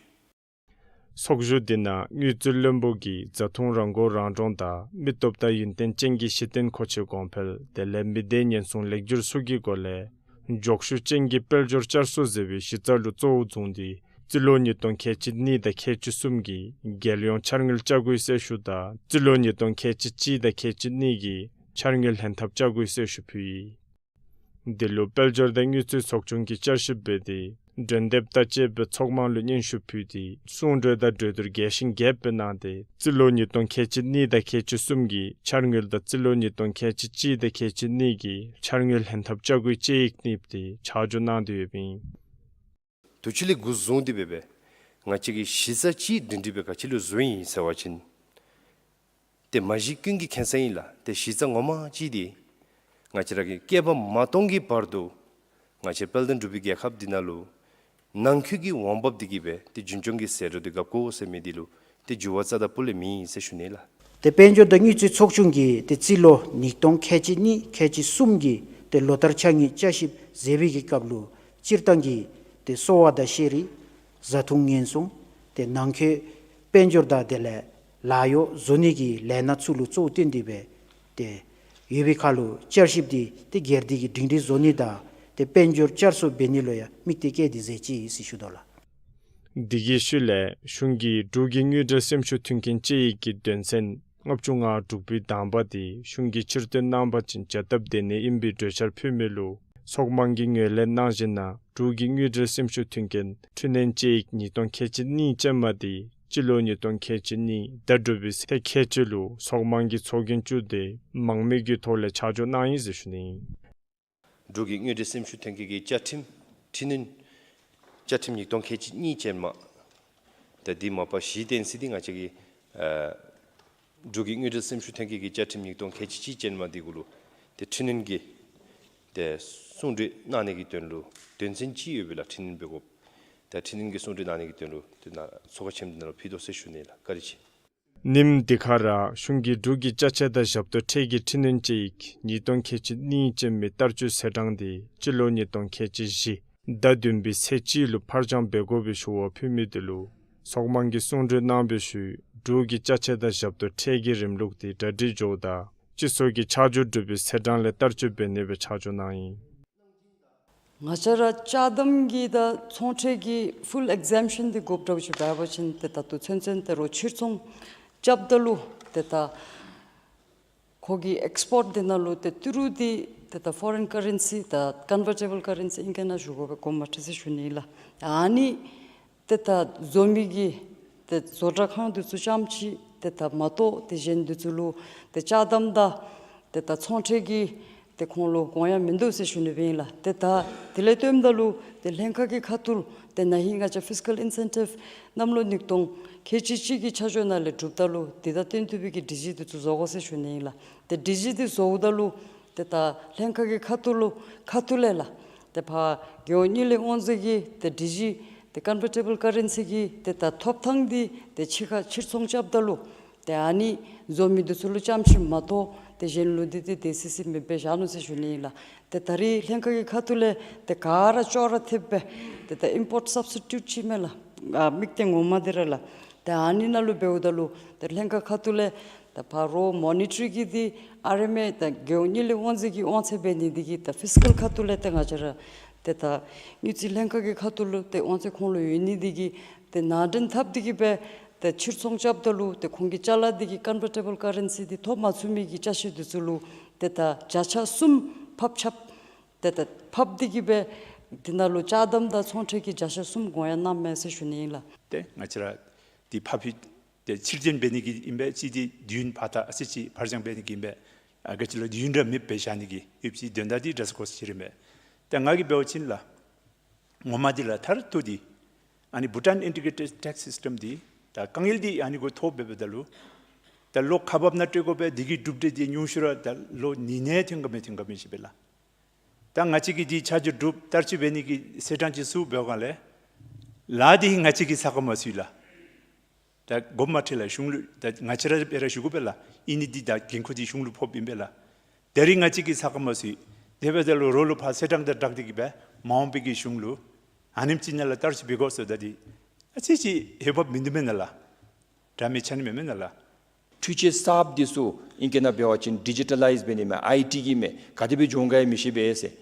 ཚོགས་བཞུགས་འདི་ནང་དངུལ་རྩིས་བློན་པོ་གིས་བཟའ་འཐུང་རང་མགོ་རང་འདྲོངས་དང་མི་སྟོབས་དང་ཡོན་ཏན་ཅན་གྱི་གཞི་རྟེན་མཁོ་ཆས་གོང་འཕེལ་དེ་ལས་མི་སྡེ་ཉེན་སྲུང་ལེགས་བསྒྱུར་སོགས་ཀྱི་སྒོ་ལས་མགྱོགས་ཤུགས་ཅན་གྱི་དཔལ་འབྱོར་བསྐྱར་གསོ་ཟེར་བའི་གཞི་རྩ་ལུ་གཙོ་བོ་བཟུང་སྟེ་རྩིས་ལོ་ཉིས་སྟོང་ཁལ་གཅིག་གཉིས་དང་ཁལ་གཅིག་གསུམ་གྱི་རྒྱལ་ཡོངས་འཆར་དངུལ་བསྐྱར་བགོའི་སྲི་ཞུ་དང་རྩིས་ལོ་ཉིས་སྟོང་ཁལ་གཅིག་གཅིག་དང་ཁལ་གཅིག་གཉིས་ཀྱི་འཆར་དངུལ་ལྷན་ཐབས་བསྐྱར་བགོའི་སྲི་ཞུ་ཕུལ་ཡི། འདི་ལུ་དཔལ་འབྱོར་དང་དངུལ་རྩིས་ཚོགས་ཆུང་གིས་བསྐྱར་ཞིབ་འབད་དེ་ མགྲོན་དེབ་དང་བཅསཔ་སྦེ་ཚོགས་དམངས་ལུ་སྙན་ཞུ་ཕུལ་ཏེ་གསུང་གྲོས་དང་གྲོས་བསྡུར་རྒྱས་ཤིང་རྒྱསཔ་སྦེ་གནང་སྟེ་རྩིས་ལོ་ཉིས་སྟོང་ཁལ་གཅིག་གཉིས་དང་ཁལ་གཅིག་གསུམ་གྱི་འཆར་དངུལ་དང་རྩིས་ལོ་ཉིས་སྟོང་ཁལ་གཅིག་གཅིག་དང་ཁལ་གཅིག་གཉིས་ཀྱི་འཆར་དངུལ་ལྷན་ཐབས་བཅའ་སྒོའི་དཔྱད་ཡིག་བསྣིབས་ཏེ་ཆ་འཇོག་གནང་སྟེ་ཡོདཔ་ཨིན། དུས་ཅི་ལས་འགོ་བཟུང་སྟེ་འབད་བའི་ང་བཅས་ཀྱིས་གཞི་རྩ་ཅིག་སྒྲིང་སྒྲི་སྦེ་ག་ཅི་ལུ་བཟོ་ཡི་ཟེར་བ་ཅིན་ཏེ་མ་གཞི་ཀུན་གྱིས་མཁྱེན་གསལ་ཨིན་ལགས། ཏེ་གཞི་རྩ་ངོ་མ་ཅིག་འདི་ང་བཅས་ར་གི་བསྐལ་པ་མ་སྟོང་གི་བར་དུ་ང་བཅས་དཔལ་ལྡན་འབྲུག་པའི་རྒྱལ་ཁབ་འདི་ནང་ལུ་ནང་ཁུལ་གྱི་འོང་འབབ་འདི་གིས་སྦེ་ཏེ་རྒྱུན་སྐྱོང་གི་ཟད་འགྲོ་འདི་འགབ་དགོ་ཟེར་མི་འདི་ལུ་ཏེ་འགྱུར་བ་རྩ་དང་སྤུ་ལས་མེད་ཟེར་ཞུ་ནི་ལགས། ཏེ་དཔལ་འབྱོར་དང་དངུལ་རྩིས་ཚོགས་ཆུང་གིས་ཏེ་རྩིས་ལོ་ཉིས་སྟོང་ཁལ་གཅིག་གཉིས་ཁལ་གཅིག་གསུམ་གྱི་ཏེ་ལོ་བསྟར་ཕྱགས་སྙིགས་བསྐྱར་ཞིབ་མཛད་པའི་གི་སྐབས་ལུ་སྤྱིར་བཏང་གི་ཏེ་གསོ་བ་དང་ཤེས་རིག། བཟའ་འཐུང་ཉེན་སྲུང་། ཏེ་ནང་འཁོད་དཔལ་འབྱོར་དང་དེ་ལས་ལཱ་གཡོག་བཟོ་ནི་གི་ལས་སྣ་ཚུ་ལུ་གཙོ་བོ་བཏོན་ཏེ་སྦེ་ཏེ་ཡོད་པའི་ཁར་ལུ་བསྐྱར་ཞིབ་འདི་ཏེ་སྒེར་སྡེ་གིས་སྒྲིང་སྒྲི་བཟོ་ནི་དང་ཏེ་དཔལ་འབྱོར་བསྐྱར་གསོ་འབད་ནི་ལུ་ཡང་དམིགས་གཏད་བསྐྱེད་དེ་མཛད་ཅི་ཟེར་ཞུ་དོ་ལགས། འདི་གི་ཤུལ་ལས་གཞུང་གིས་འབྲུག་གི་དངུལ་འབྲེལ་སེམས་ཤུགས་མཐུན་རྐྱེན་དཔྱད་ཡིག་གི་དོན་ཚན་ལྔ་བཅུ་ང་དྲུག་པའི་དང་པ་འདི་གཞུང་གིས་ཕྱིར་བཏོན་གནང་པ་ཅིན་བྱ་སྟབས་བདེ་ནི་ཨིན་པའི་གྲོས་འཆར་ཕུལ་མི་ལུ་ཚོགས་དམངས་ཀྱིས་ངོས་ལེན་གནང་ཞིནམ་ལས་འབྲུག་གི་དངུལ་འབྲེལ་སེམས་ཤུགས་མཐུན་རྐྱེན་འཕྲི་སྣོན་དཔྱད་ཡིག་ཉིས་སྟོང་ཁལ་གཅིག་གཉིས་ཅན་མ་འདི་སྤྱི་ལོ་ཉིས་སྟོང་ཁལ་གཅིག་གཉིས་ཟླ་དྲུག་པའི་ཚེས་ཁལ་གཅིག་ལུ་ཚོགས་དམངས་ཀྱིས་ཚོགས་རྒྱན་བཙུགས་ཏེ་མང་མོས་ཀྱི་ཐོག་ལས་ཆ་འཇོག་གནང་ཡི་ཟེར་ཞུ་ནི་ཨིན། འབྲུག་གི་དངུལ་འབྲེལ་སེམས་ཤུགས་མཐུན་རྐྱེན་གྱི་བཅའ་ཁྲིམས་འཕྲི་སྣོན་བཅའ་ཁྲིམས་ཉིས་སྟོང་ཁལ་གཅིག་གཉིས་ཅན་མ། ད་འདི་མ་པ་གཞི་རྟེན་གཞི་འདི་ང་བཅས་ཀྱི་ཨ་འབྲུག་གི་དངུལ་འབྲེལ་སེམས་ཤུགས་མཐུན་རྐྱེན་གྱི་བཅའ་ཁྲིམས་ཉིས་སྟོང་ཁལ་གཅིག་གཅིག་ཅན་མ་འདི་གུ་ལུ་ཏེ་འཕྲི་སྣོན་གྱི་ཏེ་གསུང་གྲོས་གནང་ནི་གི་དོན་ལུ་དོན་ཚན་ཅིག་ཡོད་པས་ལགས། འཕྲི་སྣོན་འབད་དགོཔ། ད་འཕྲི་སྣོན་གྱི་གསུང་གྲོས་གནང་ནི་གི་དོན་ལུ་ཏེ་ནཱ་ཚོགས་ཁང་ཆེན་མོ་འདི་ནང་ལུ་ཕུལ་དོ་ཟེར་ཞུ་ནི་ལགས། བཀའ་དྲིན་ཆེ། ཉིནམ་འདི་ཁར་གཞུང་གིས་འབྲུག་གི་ཅ་ཆས་དང་ཞབས་ཏོག་ཁྲལ་གྱི་འཕྲི་སྣོན་དཔྱད་ཡིག་ཉིས་སྟོང་ཁལ་གཅིག་གཉིས་ཅན་མའི་བསྟར་སྤྱོད་ཟད་གྲངས་འདི་སྤྱི་ལོ་ཉིས་སྟོང་ཁལ་གཅིག་བཞི་ཟླ་བདུན་པའི་ཚེས་གཅིག་ལུ་ཕར་འགྱངས་འབད་དགོ་པའི་ཞུ་བ་ཕུལ་མི་འདི་ལུ་ཚོགས་དམངས་ཀྱིས་གསུང་གྲོས་གནང་བའི་ཤུལ་འབྲུག་གི་ཅ་ཆས་དང་ཞབས་ཏོག་ཁྲལ་གྱི་རིམ་ལུགས་འདི་གྲ་སྒྲིག་འགྱོཝ་ད་སྤྱི་ཚོགས་ཀྱི་ཆ་འཇོག་གྲུབ་པའི་ཟད་གྲངས་ལས་བསྟར་སྤྱོད་འབད་ནི་སྦེ་ཆ་འཇོག་གནང་ཡི། ང་བཅས་ར་ཅ་དམ་གྱི་དང་ཚོང་ཁྲལ་གྱི་ཕུལ་ཨིག་ཛེམ་ཤཱན་འདི་དགོཔ་འདྲཝ་ཅིག་འབད་བ་ཅིན་ཏེ་ད་ལྟོ་ཚུན་ཚོད་ཏེ་རོགས་ཕྱིར་ཚོང་རྐྱབ་ད་ལུ་ཏེ་ད་ཁོ་གི་ཨེགསི་པོརཊ་འདི་ནང་ལུ་ཏེ་ཏི་རུ་འདི་ཏེ་ད་ཕོ་རིན་ཀ་རེན་སི་དང་ཀོན་ཝར་ཊེ་བཱལ་ཀ་རེན་སི་ཨིང་སྐད་ནང་ཞུ་དགོ་པས། དགོངསམ་མ་ཁྲེལ་ཟེར་ཞུ་ནི་ལགས། ཨ་ནི་ཏེ་ད་བཟོ་མི་གིས་ཏེ་བཟོ་གྲྭ་ཁང་འདི་ཚུ་རྐྱངམ་ཅིག་ཏེ་ད་མ་གཏོགས་ཏེ་གཞན་འདི་ཚུ་ལུ་ཏེ་ཅ་དམ་དང་ཏེ་ད་ཚོང་ཁྲལ་གྱི་ཏེ་ཁོང་ལུ་དགོངས་ཡངས་མིན་འདུག་ཟེར་ཞུ་ནི་སྦེ་ཨིན་ལགས། ཏེ་ད་དེ་ལས་བརྟེནམ་ད་ལུ་ཏེ་ལྷན་ཁག་གི་ཁ་ཐུག་ཏེ་ན་ཧིང་ང་བཅས་ཕིསི་ཀཱལ་ཨིན་སེན་ཊིབ་གནམ་ལོ་ཉིས་སྟོང་ཁལ་གཅིག་གཅིག་གི་ཆ་འཇོག་ནང་ལས་གྲུབ་ད་ལུ་དེ་དང་བསྟུན་ཐུབ་པའི་གི་སྒྲིག་གཞི་འདི་ཚུ་བཟོ་དགོ་ཟེར་ཞུ་ནི་ཨིན་ལགས། ཏེ་སྒྲིག་གཞི་འདི་བཟོཝ་ད་ལུ་ཏེ་ད་ལྷན་ཁག་གི་ཁ་ཐུག་ལུ་ཁ་ཐུག་ལས་ལགས། ཏེ་ཕར་རྒྱལ་ཡོངས་དངུལ་ལས་དབང་འཛིན་གྱི་ཏེ་སྒྲིག་གཞི་ཏེ་ཀོན་ཝར་ཊེ་བཱལ་ཀ་རེན་སི་གི་ཏེ་ད་ཐོབ་ཐང་འདི་ཏེ་ཕྱི་ཁར་ཕྱིར་ཚོང་རྐྱབ་ད་ལུ་ཏེ་ཨ་ནི་བཟོ་མི་འདི་ཚུ་ལུ་རྐྱངམ་ཅིག་མ་གཏོགས་ཏེ་གཞན་ལུ་འདི་ཏེ་སྡེ་སྲིད་སྲིད་མེདཔ་སྦེ་བཞག་ནུག་ཟེར་ཞུ་ནི་ཨིན་ལགས། ཏེ་ད་རིས་ལྷན་ཁག་གི་ཁ་ཐུག་ལས་ཏེ་ག་ར་ཅོག་ར་འཐདཔ་སྦེ་ཏེ་ད་ཨིམ་པོརཊ་སབ་སི་ཊིའུཊ་ཅིག་མས་ལགས། ཨ་དམིགས་གཏད་ངོ་མ་འདི་ར་ལགས། ཏེ་ཨ་ནི་ནང་ལུ་འབདཝ་ད་ལུ་ཏེ་ལྷན་ཁག་ཁ་ཐུག་ལས་ད་ཕར་རོགས་མོ་ནི་ཊ་རི་གི་འདི་ཨར་ཨེམ་ཨེ་ད་རྒྱལ་ཡོངས་དངུལ་ལས་དབང་འཛིན་གྱི་དབང་ཚད་འབད་ནི་འདི་གིས་ད་ཕིསི་ཀཱལ་ཁ་ཐུག་ལས་ཏེ་ང་བཅས་ར་ཏེ་ད་དངུལ་རྩིས་ལྷན་ཁག་གི་ཁ་ཐུག་ལུ་ཏེ་དབང་ཚད་ཁོང་ལུ་ཡོད་ནི་འདི་གིས་ཏེ་ནང་འདྲེན་འཐབ་སྟེ་གིས་སྦེ་ཏེ་ཕྱིར་ཚོང་རྐྱབ་ད་ལུ་ཏེ་ཁོང་གི་ཅ་ལ་འདི་གིས་ཀོན་ཝར་ཊེ་བཱལ་ཀ་རེན་སི་འདི་ཐོབ་མ་ཚུགས་མི་གི་ཅ་ཆས་འདི་ཚུ་ལུ་ཏེ་ད་བརྒྱ་ཆ་གསུམ་ཕབ་ཆགཔ་ཏེ་ད་ཕབ་སྟེ་གིས་སྦེ་འདི་ནང་ལུ་ཅ་དམ་དང་ཚོང་ཁྲལ་གྱི་བརྒྱ་ཆ་གསུམ་དགོངས་ཡངས་གནངམ་མས་ཟེར་ཞུ་ནི་ཨིན་ལགས། ཏེ་ང་བཅས་ར་འདི་ཕབ་ཕབ་ཏེ་ཕྱིར་འདོན་འབད་ནི་གི་ཨིན་པས། གཅིག་འདི་དུས་ཡུན་ཕར་ད་ཨ་ཙི་ཅིག་ཕར་འགྱངས་འབད་ནི་གི་ཨིན་པས། ཨ་ག་ཅི་ལོ་དུས་ཡུན་ར་མེདཔ་སྦེ་བཞག་ནི་གི་ཡོདཔ་ཅིག་དོན་དག་འདི་འདྲ་ས་གོ་ས་ཅིག་ར་མས། ཏེ་ང་གིས་འབད་བ་ཅིན་ལགས། ངོ་མ་འདི་ལགས་མཐར་ཐུག་འདི་ཨ་ནི་བྷུ་ཊཱན་ཨིན་ཊི་གྲེ་ཊེཌ་ཊེགསི་སི་སི་ཊེམ་འདི་ད་དཀའ་ངལ་འདི་ཨ་ནི་གུ་ཐོག་འབདཝ་ད་ལུ་ད་ལོ་ཁག་འབགཔ་ནང་སྤྲོད་དགོ་པས། འདི་གི་གྲུབ་འབྲས་འདི་ཉུང་ཤོས་ར་ད་ལོ་ཉིས་སྣེ་ཐོན་ག་མི་ཐོན་ག་མི་ཤེས་པས་ལགས། ད་ང་བཅས་ཀྱིས་འདི་ཆ་འཇོག་གྲུབ་བསྟར་སྤྱོད་འབད་ནི་གི་ཟད་གྲངས་ཅིག་བཙུགས་འབད་བའི་སྒང་ལས་ལཱ་འདི་ང་བཅས་ཀྱིས་བསགས་མ་ཚུགས་ལགས། ད་དགོངསམ་མ་ཁྲེལ་ལགས། གཞུང་ལུ་ད་ང་བཅས་ར་སྦེ་ར་ཞུ་དགོ་པས་ལགས། ཨིན་ནི་འདི་ད་འགན་ཁུར་འདི་གཞུང་ལུ་ཕོགཔ་ཨིན་པས་ལགས། ད་རིས་ང་བཅས་ཀྱིས་བསགས་མ་ཚུགས། དེ་འབདཝ་ད་ལུ་རོགས་ལུ་ཕར་ཟད་གྲངས་དང་སྦྲགས་ཏེ་གིས་སྦེ་མ་འོངས་པའི་གི་གཞུང་ལུ་ཨ་ནེམ་ཅིག་ནང་ལུ་བསྟར་སྤྱོད་འབད་དགོ་ཟེརཝ་ད་འདི་ཨ་ཙི་ཅིག་འོས་འབབ་མིན་འདུག་མེན་ན་ལགས། འདྲ་མི་ཆ་ནི་མེན་མེན་ན་ལགས། འཕྲུལ་ཆས་གསརཔ་འདི་ཚུ་ཨིང་སྐད་ནང་འབད་བ་ཅིན་ཌི་ཇི་ཊ་ལའིཛ་འབད་ནི་མས། ཨའི་ཊི་གི་མས། ག་དེ་སྦེ་འགྱོ་འོང་ག་ཡང་མི་ཤེས་པས་ཟེར།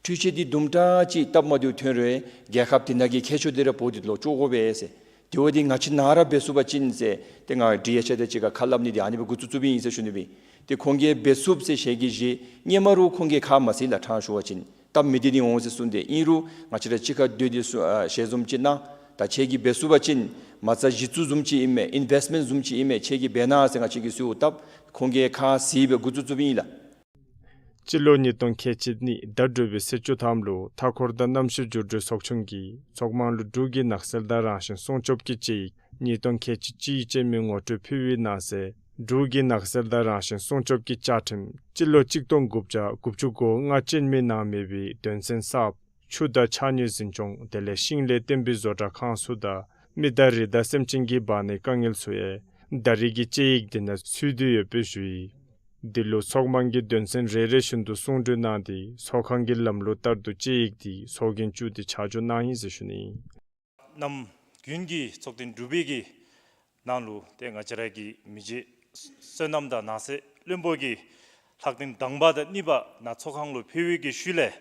འཕྲུལ་ཆས་འདི་དུམ་གྲ་ཅིག་སྟབས་མ་བདེཝ་ཐོན་རུང་རྒྱལ་ཁབ་འདི་ནང་གི་མཁས་མཆོག་འདི་ར་འབོ་སྟེ་ལོག་འགྱོ་དགོ་པས་ཟེར། དེ་བ་འདི་ང་བཅས་ནཱ་ར་འབད་ཚུགས་པ་ཅིན་ཟེར་ཏེ་ང་འབྲེལ་ཡོད་ཅ་དང་གཅིག་ཁར་ཁ་སླབ་ནི་འདི་ཨ་ནི་སྦེ་འགོ་བཙུགས་བཙུགསཔ་ཨིན་ཟེར་ཞུ་ནི་སྦེ། ཏེ་ཁོང་གིས་འབད་ཚུགསཔ་ཟེར་ཞལ་གྱིས་བཞེས། སྔོན་མ་རོགས་ཁོང་གིས་ཁ་མ་བཟེད་ལགས། ཕྲང་ཞུ་བ་ཅིན་ སྟབས་མི་བདེ་ནི་འོང་ཟེར་གསུངས་ཏེ། ཨིན་རུང་ང་བཅས་ར་གཅིག་ཁར་སྡོད་དེ་གསུ་ཨ་ཞལ་འཛོམས་ཅིག་གནང་། ད་ཁྱེད་ཀྱིས་འབད་ཚུགས་པ་ཅིན་མ་རྩ་གཞི་བཙུགས་བཟུམ་ཅིག་ཨིན་མས། ཨིན་ཝེསཊ་མེནཊ་བཟུམ་ཅིག་ཨིན་མས། ཁྱེད་ཀྱིས་འབད་གནང་ཟེར་ང་བཅས་ཀྱིས་ཞུཝ་ད་ཁོང་གིས་ཁ་བཟེད་སྦེ་འགོ་བཙུགས་བཙུགསཔ་ཨིན་ལགས། སྤྱི་ལོ་ཉིས་སྟོང་ཁལ་གཅིག་གཉིས་ཟླ་དྲུག་པའི་ཚེས་བཅུ་ཐམ་ལུ་མཐའ་འཁོར་དང་གནམ་གཤིས་འགྱུར་འགྲོས་ཚོགས་ཆུང་གིས་ཚོགས་དམངས་ལུ་འབྲུག་གི་ནགས་ཚལ་དང་རང་བཞིན་སྲུང་སྐྱོབ་ཀྱི་དཔྱད་ཡིག་ཉིས་སྟོང་ཁལ་གཅིག་གཅིག་ཅན་མའི་ངོ་སྤྲོད་ཕུལ་བའི་ནང་གསེས། འབྲུག་གི་ནགས་ཚལ་དང་རང་བཞིན་སྲུང་སྐྱོབ་ཀྱི་བཅའ་ཁྲིམས་སྤྱི་ལོ་གཅིག་སྟོང་དགུ་བརྒྱ་དགུ་བཅུ་གོ་ལྔ་ཅན་མའི་ནང་མེད་པའི་དོན་ཚན་གསརཔ་ཆུ་དང་ཕྱགས་སྙིགས་འཛིན་སྐྱོང་དེ་ལས་ཤིང་ལས་བརྟེན་པའི་བཟོ་གྲྭ་ཁང་ཚུ་དང་མི་དང་རི་དྭགས་སེམས་ཅན་གྱི་འབག་ནིའི་དཀའ་ངལ་ཚུ་ཡང་ད་རེས་ཀྱི་དཔྱད་ཡིག་འདི་ནང་ཚུད་དེ་ཡོདཔ་སྦེ་ཞུ་ཡི། འདི་ལུ་ཚོགས་དམངས་ཀྱིས་དོན་ཚན་རེ་རེ་བཞིན་དུ་གསུང་གྲོས་གནང་སྟེ་ཚོགས་ཁང་གི་ལམ་ལུགས་ལྟར་དུ་དཔྱད་ཡིག་འདི་ཚོགས་རྒྱན་བཙུགས་ཏེ་ཆ་འཇོག་གནང་ཡི་ཟེར་ཞུ་ནི། གནམ་དགུན་གྱི་ཚོགས་ཐེངས་དྲུག་པའི་གི་ནང་ལུ་ཏེ་ང་བཅས་ར་གི་མི་རྗེ་བསོད་ནམས་དང་ནགས་ཚལ་བློན་པོ་གིས་ལྷག་དེམ་དང་པ་དང་གཉིས་པ་ནཱ་ཚོགས་ཁང་ལུ་ཕེབས་པའི་གི་ཤུལ་ལས་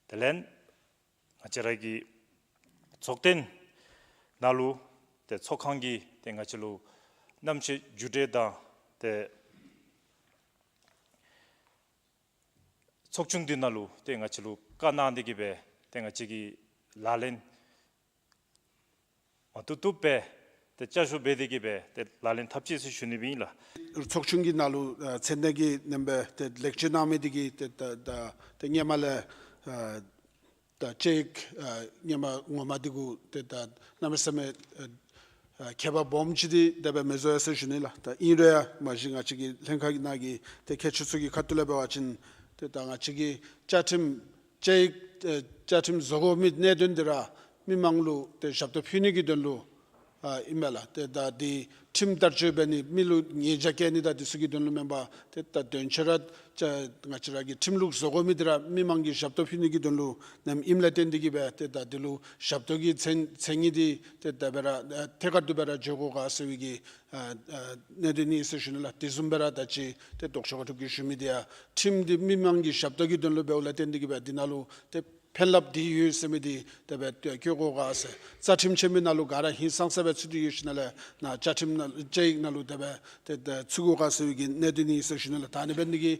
དེ་ལས་ང་བཅས་ར་གི་ཚོགས་ཐེངས་ནང་ལུ་ཏེ་ཚོགས་ཁང་གིས་ཏེ་ང་བཅས་ལུ་གནམ་གཤིས་འགྱུར་འགྲོས་དང་ཏེ་ཚོགས་ཆུང་འདི་ནང་ལུ་ཏེ་ང་བཅས་ལུ་བཀའ་གནང་སྟེ་གི་སྦེ་ཏེ་ང་བཅས་ཀྱིས་ལག་ལེན་མ་བཏུབ་བཏུབ་སྦེ་ཏེ་བསྐྱར་ཞིབ་འབད་དེ་གི་སྦེ་ཏེ་ལག་ལེན་འཐབ་ཅི་ཟེར་ཞུ་ནི་སྦེ་ཨིན་ལགས། ཚོགས་ཆུང་གི་ནང་ལུ་ཨ་མཚན་གནས་ཀྱི་མནན་པ་ཏེ་ལེགས་བཅོས་གནང་མི་འདི་གིས་ཏེ་ད་ད་ཏེ་སྔོན་མ་ལས་ཨ་ད་དཔྱད་ཡིག་ཨ་སྔོན་མ་ངོ་མ་འདི་གུ་ཏེ་ད་གནམ་མེད་ས་མེད་ཨ་ཨ་ཁྱད་པར་སྦོམ་ཅིག་འདི་དེ་སྦེ་མི་བཟོ་ཡི་ཟེར་ཞུ་ནི་ལགས། ད་ཨིན་རུང་ཡང་མ་གཞི་ང་བཅས་ཀྱི་ལྷན་ཁག་གི་ནང་གི་ཏེ་མཁས་མཆོག་ཚུ་གི་ཁ་ཐུག་ལས་འབད་བ་ཅིན་ཏེ་ད་ང་བཅས་ཀྱི་བཅའ་ཁྲིམས་དཔྱད་ཡིག་ཨ་བཅའ་ཁྲིམས་བཟོ་དགོ་མི་གནད་དོན་འདི་ར་མི་མང་ལུ་ཏེ་ཞབས་ཏོག་ཕུལ་ནི་གི་དོན་ལུ་ཨ་ཨིན་མས་ལགས། ཏེ་ད་འདི་ཁྲིམས་བསྟར་སྤྱོད་འབད་ནི་མི་ལུ་ཉེས་བྱ་བཀལ་ནི་དང་འདི་ཚུ་གི་དོན་ལུ་མེན་པར་ཏེ་ད་དོན་ཆེ་ར་ང་བཅས་ར་གི་ཁྲིམས་ལུགས་བཟོ་དགོ་མི་འདི་ར་མི་མང་གི་ཞབས་ཏོག་ཕུལ་ནི་གི་དོན་ལུ་གནངམ་ཨིནམ་ལས་བརྟེན་ཏེ་གི་སྦེ་ཏེ་ད་འདི་ལུ་ཞབས་ཏོག་གི་མཚན་མཚན་ཉིད་འདི་ཏེ་ད་སྦེ་ར་ཨ་ཐད་ཀར་དུ་སྦེ་ར་འགྱོ་དགོ་ག་ཟེར་བའི་གི་ཨ་ཨ་གནད་དོན་ཨིན་ཟེར་ཞུ་ནི་ལགས། དེ་བཟུམ་སྦེ་ར་ད་ཅི་ཏེ་ལྡོག་ཕྱོགས་ཁ་ཐུག་གིས་ཞུ་མི་འདི་ཡང་ཁྲིམས་འདི་མི་མང་གི་ཞབས་ཏོག་གི་དོན་ལུ་འབདཝ་ལས་བརྟེན་ཏེ་གི་སྦེ་འདི་ནང་ལུ་ཏེ་ཕན་རླབས་འདི་ཡོད་ཟེར་མི་འདི་དེ་སྦེ་བཀོད་དགོ་ག་ཟེར། རྩ་ཁྲིམས་ཆེན་མོའི་ནང་ལུ་ག་ར་ཧིང་སངས་ས་སྦེ་ཚུད་དེ་ཡོད་ཞིནམ་ལས་ནཱ་བཅའ་ཁྲིམས་ནང་བཅའ་ཡིག་ནང་ལུ་དེ་སྦེ་ཏེ་ཏེ་ཚུད་དགོ་ག་ཟེར་བའི་གི་གནད་དོན་ཨིན་ཟེར་ཞུ་ནི་ལགས། ད་ཨ་ནི་འབད་ནི་འདི་གིས་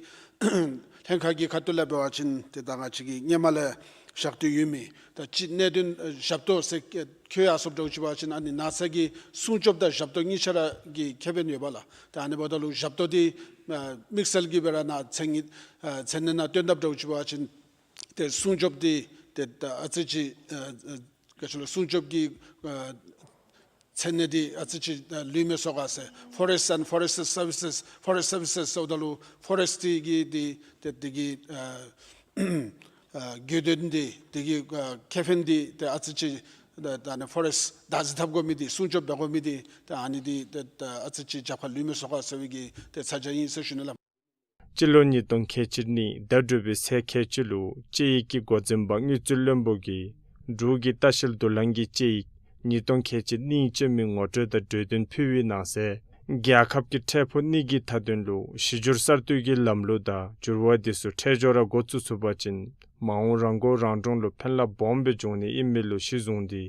ལྷན་ཁག་གི་ཁ་ཐུག་ལས་འབད་བ་ཅིན་ཏེ་ད་ང་བཅས་ཀྱིས་སྔོན་མ་ལས་བཞག་སྟེ་ཡོད་མི་ད་ཅི་གནད་དོན་ཨ་ཞབས་ཏོག་ཟེར་ཁྱོད་ཡར་སོངམ་འདྲཝ་ཅིག་འབད་བ་ཅིན་ཨ་ནི་ནགས་ཚལ་གྱི་སྲུང་སྐྱོབ་དང་ཞབས་ཏོག་གཉིས་ཆ་ར་གི་ཁེ་ཕན་ཡོདཔ་ལགས། ད་ཨ་ནི་འབདཝ་ད་ལུ་ཞབས་ཏོག་འདི་ཨ་དམིགས་བསལ་གྱི་སྦེ་ར་ནཱ་མཚན་ཉིད་ཨ་མཚན་གནས་ནང་སྟོན་དཔ་འདྲཝ་ཅིག་འབད་བ་ཅིན་ཏེ་སྲུང་སྐྱོབ་འདི་ཏེ་ད་ཨ་ཙི་ཅིག་ཨ་ཨ་ག་ཅི་ལོ་སྲུང་སྐྱོབ་ཀྱི་ཨ་མཚན་གནས་འདི་ཨ་ཙི་ཅིག་ཨ་ལུས་མས་སོ་ག་ཟེར། Forest and Forest Services, Forest Services ཟེརཝ་ད་ལུ་ཕོ་རེསཊ་འདི་གི་འདི་ཏེ་འདི་གི་ཨ་ཨ་དགོས་དོན་འདི་འདི་གི་ཨ་ཁེ་ཕན་འདི་ཏེ་ཨ་ཙི་ཅིག་ད་ད་ནི་ཕོ་རེསཊ་བདག་འཛིན་འཐབ་དགོ་མི་འདི་སྲུང་སྐྱོབ་འབད་དགོ་མི་འདི་ཏེ་ཨ་ནི་འདི་ཏེ་ད་ཨ་ཙི་ཅིག་རྒྱབ་ཁར་ལུས་མས་སོ་ག་ཟེར་བའི་གི་ཏེ་ཚ་གྱང་ཨིན་ཟེར་ཞུ་ནི་ལགས། སྤྱི་ལོ་ཉིས་སྟོང་ཁལ་གཅིག་གཉིས་ཟླ་དྲུག་པའི་ཚེས་ཁལ་གཅིག་ལུ་དཔྱད་ཡིག་གི་འགོ་འཛིན་པ་དངུལ་རྩིས་བློན་པོ་གིས་འབྲུག་གི་ལྟ་བཤལ་དུག་རླངས་ཀྱི་དཔྱད་ཡིག་ཉིས་སྟོང་ཁལ་གཅིག་གཉིས་ཅན་མའི་ངོ་སྤྲོད་དང་གྲོས་བསྟུན་ཕུལ་བའི་ནང་གསེས། རྒྱལ་ཁབ་ཀྱི་འཕྲལ་ཕུགས་གཉིས་ཀྱི་མཐའ་དོན་ལུ་གཞི་འགྱུར་གསར་གཏོད་ཀྱི་ལམ་ལུགས་དང་འགྱུར་བ་འདི་ཚུ་འཕྲལ་མགྱོགས་ར་འགོ་བཙུགས་ཚུགས་པ་ཅིན་མ་འོངས་རང་མགོ་རང་འདྲོངས་ལུ་ཕན་རླབས་སྦོམ་སྦེ་འབྱུང་ནི་ཨིན་མི་ལུ་གཞི་བཟུང་སྟེ།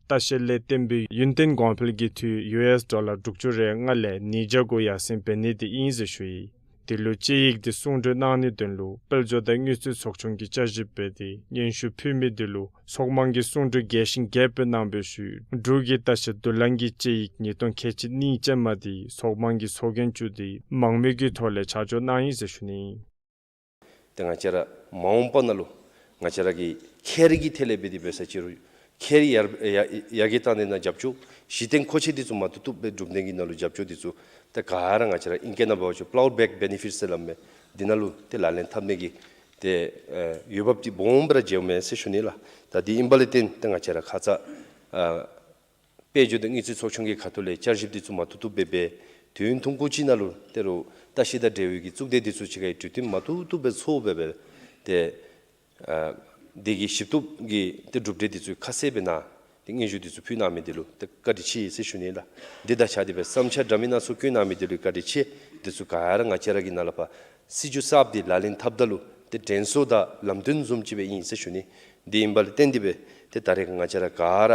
ལྟ་བཤལ་ལས་བརྟེན་པའི་ཡུན་བརྟན་གོང་འཕེལ་གྱི་འཐུས་ཡུ་ཨེསི་ཌོ་ལར་དྲུག་ཅུ་རེ་ལྔ་ལས་ཉིས་བརྒྱ་གུ་ཡར་སེང་འབད་ནི་འདི་ཨིན་ཟེར་ཞུ་ཡི། འདི་ལུ་དཔྱད་ཡིག་འདི་གསུང་གྲོས་གནང་ནིའི་དོན་ལུ་དཔལ་འབྱོར་དང་དངུལ་རྩིས་ཚོགས་ཆུང་གིས་བསྐྱར་ཞིབ་འབད་དེ་སྙན་ཞུ་ཕུལ་མི་འདི་ལུ་ཚོགས་དམངས་ཀྱིས་གསུང་གྲོས་རྒྱས་ཤིང་རྒྱསཔ་སྦེ་གནང་བའི་ཤུལ་འབྲུག་གི་ལྟ་བཤལ་དུག་རླངས་ཀྱི་དཔྱད་ཡིག་ཉིས་སྟོང་ཁལ་གཅིག་གཉིས་ཅན་མ་འདི་ཚོགས་དམངས་ཀྱིས་ཚོགས་རྒྱན་བཙུགས་ཏེ་མང་མོས་ཀྱི་ཐོག་ལས་ཆ་འཇོག་གནང་ཡི་ཟེར་ཞུ་ནི། ཏེ་ང་བཅས་ར་མ་འོངས་པ་ནང་ལུ་ང་བཅས་ར་གིས་ཁེ་རི་གི་ཐད་ལས་འབད་དེ་འབད་ས་ཅིག་རུང་ཁེ་རི་ཡར་ཡར་ཡར་རྒྱས་བཏང་ནི་ནང་རྒྱབ་སྐྱོར་གཞི་རྟེན་མཁོ་ཆས་འདི་ཚུ་མ་བཏུབ་བཏུབ་སྦེ་སྒྲུབ་ནི་གི་ནང་ལུ་རྒྱབ་སྐྱོར་འདི་ཚུ་ཏེ་ག་ར་ང་བཅས་ར་ཨིང་སྐད་ནང་འབད་བ་ཅིན་པླའུ་བེཀ་བེ་ནི་ཕིཊ་ཟེར་སླབ་མས། འདི་ནང་ལུ་ཏེ་ལག་ལེན་འཐབ་ནི་གི་ཏེ་ཨེ་འོས་འབབ་འདི་སྦོམ་སྦེ་ར་མཇལཝ་མས་ཟེར་ཞུ་ནི་ལགས། ད་འདི་ཨིན་པ་ལས་བརྟེན་ཏེ་ང་བཅས་ར་ཁ་ཙ་ཨ་དཔལ་འབྱོར་དང་དངུལ་རྩིས་ཚོགས་ཆུང་གི་ཁ་ཐུག་ལས་བསྐྱར་ཞིབ་འདི་ཚུ་མ་བཏུབ་བཏུབ་སྦེ་འབད། དུས་ཡུན་ཐུང་ཀུ་ཅིག་ནང་ལུ་ཏེ་རུང་ལྟ་བཤལ་དང་འབྲེལ་བའི་གི་གཙུག་སྡེ་འདི་ཚུ་གཅིག་ཁར་གྲོས་བསྟུན་མ་བཏུབ་བཏུབ་སྦེ་ཚོགས་སྦེ་འབད། ཏེ་ཨ་འདི་གི་ཞིབ་ཏོག་གི་ཏེ་གྲུབ་འབྲས་འདི་ཚུ་ཁ་གསལ་སྦེ་གནང་། ཏེ་སྙན་ཞུ་འདི་ཚུ་ཕུལ་གནང་མི་འདི་ལུ་ཏེ་བཀའ་དྲིན་ཆེ་ཟེར་ཞུ་ནི་ལགས། འདི་དང་བཅས་ཏེ་སྦེ་བསམ་འཆར་འདྲ་མིན་སྣ་ཚོགས་བཀོད་གནང་མི་འདི་ལུ་བཀའ་དྲིན་ཆེ། འདི་ཚུ་ག་ར་ང་བཅས་ར་གི་ནཱ་ལས་ཕར་སྲིད་བྱུས་གསརཔ་འདི་ལག་ལེན་འཐབ་ད་ལུ་ཏེ་དྲན་གསོ་དང་ལམ་སྟོན་བཟུམ་ཅིག་སྦེ་ཨིན་ཟེར་ཞུ་ནི། འདི་ཨིན་པ་ལས་བརྟེན་ཏེ་སྦེ་ཏེ་ད་རེས་ང་བཅས་ར་ག་ར་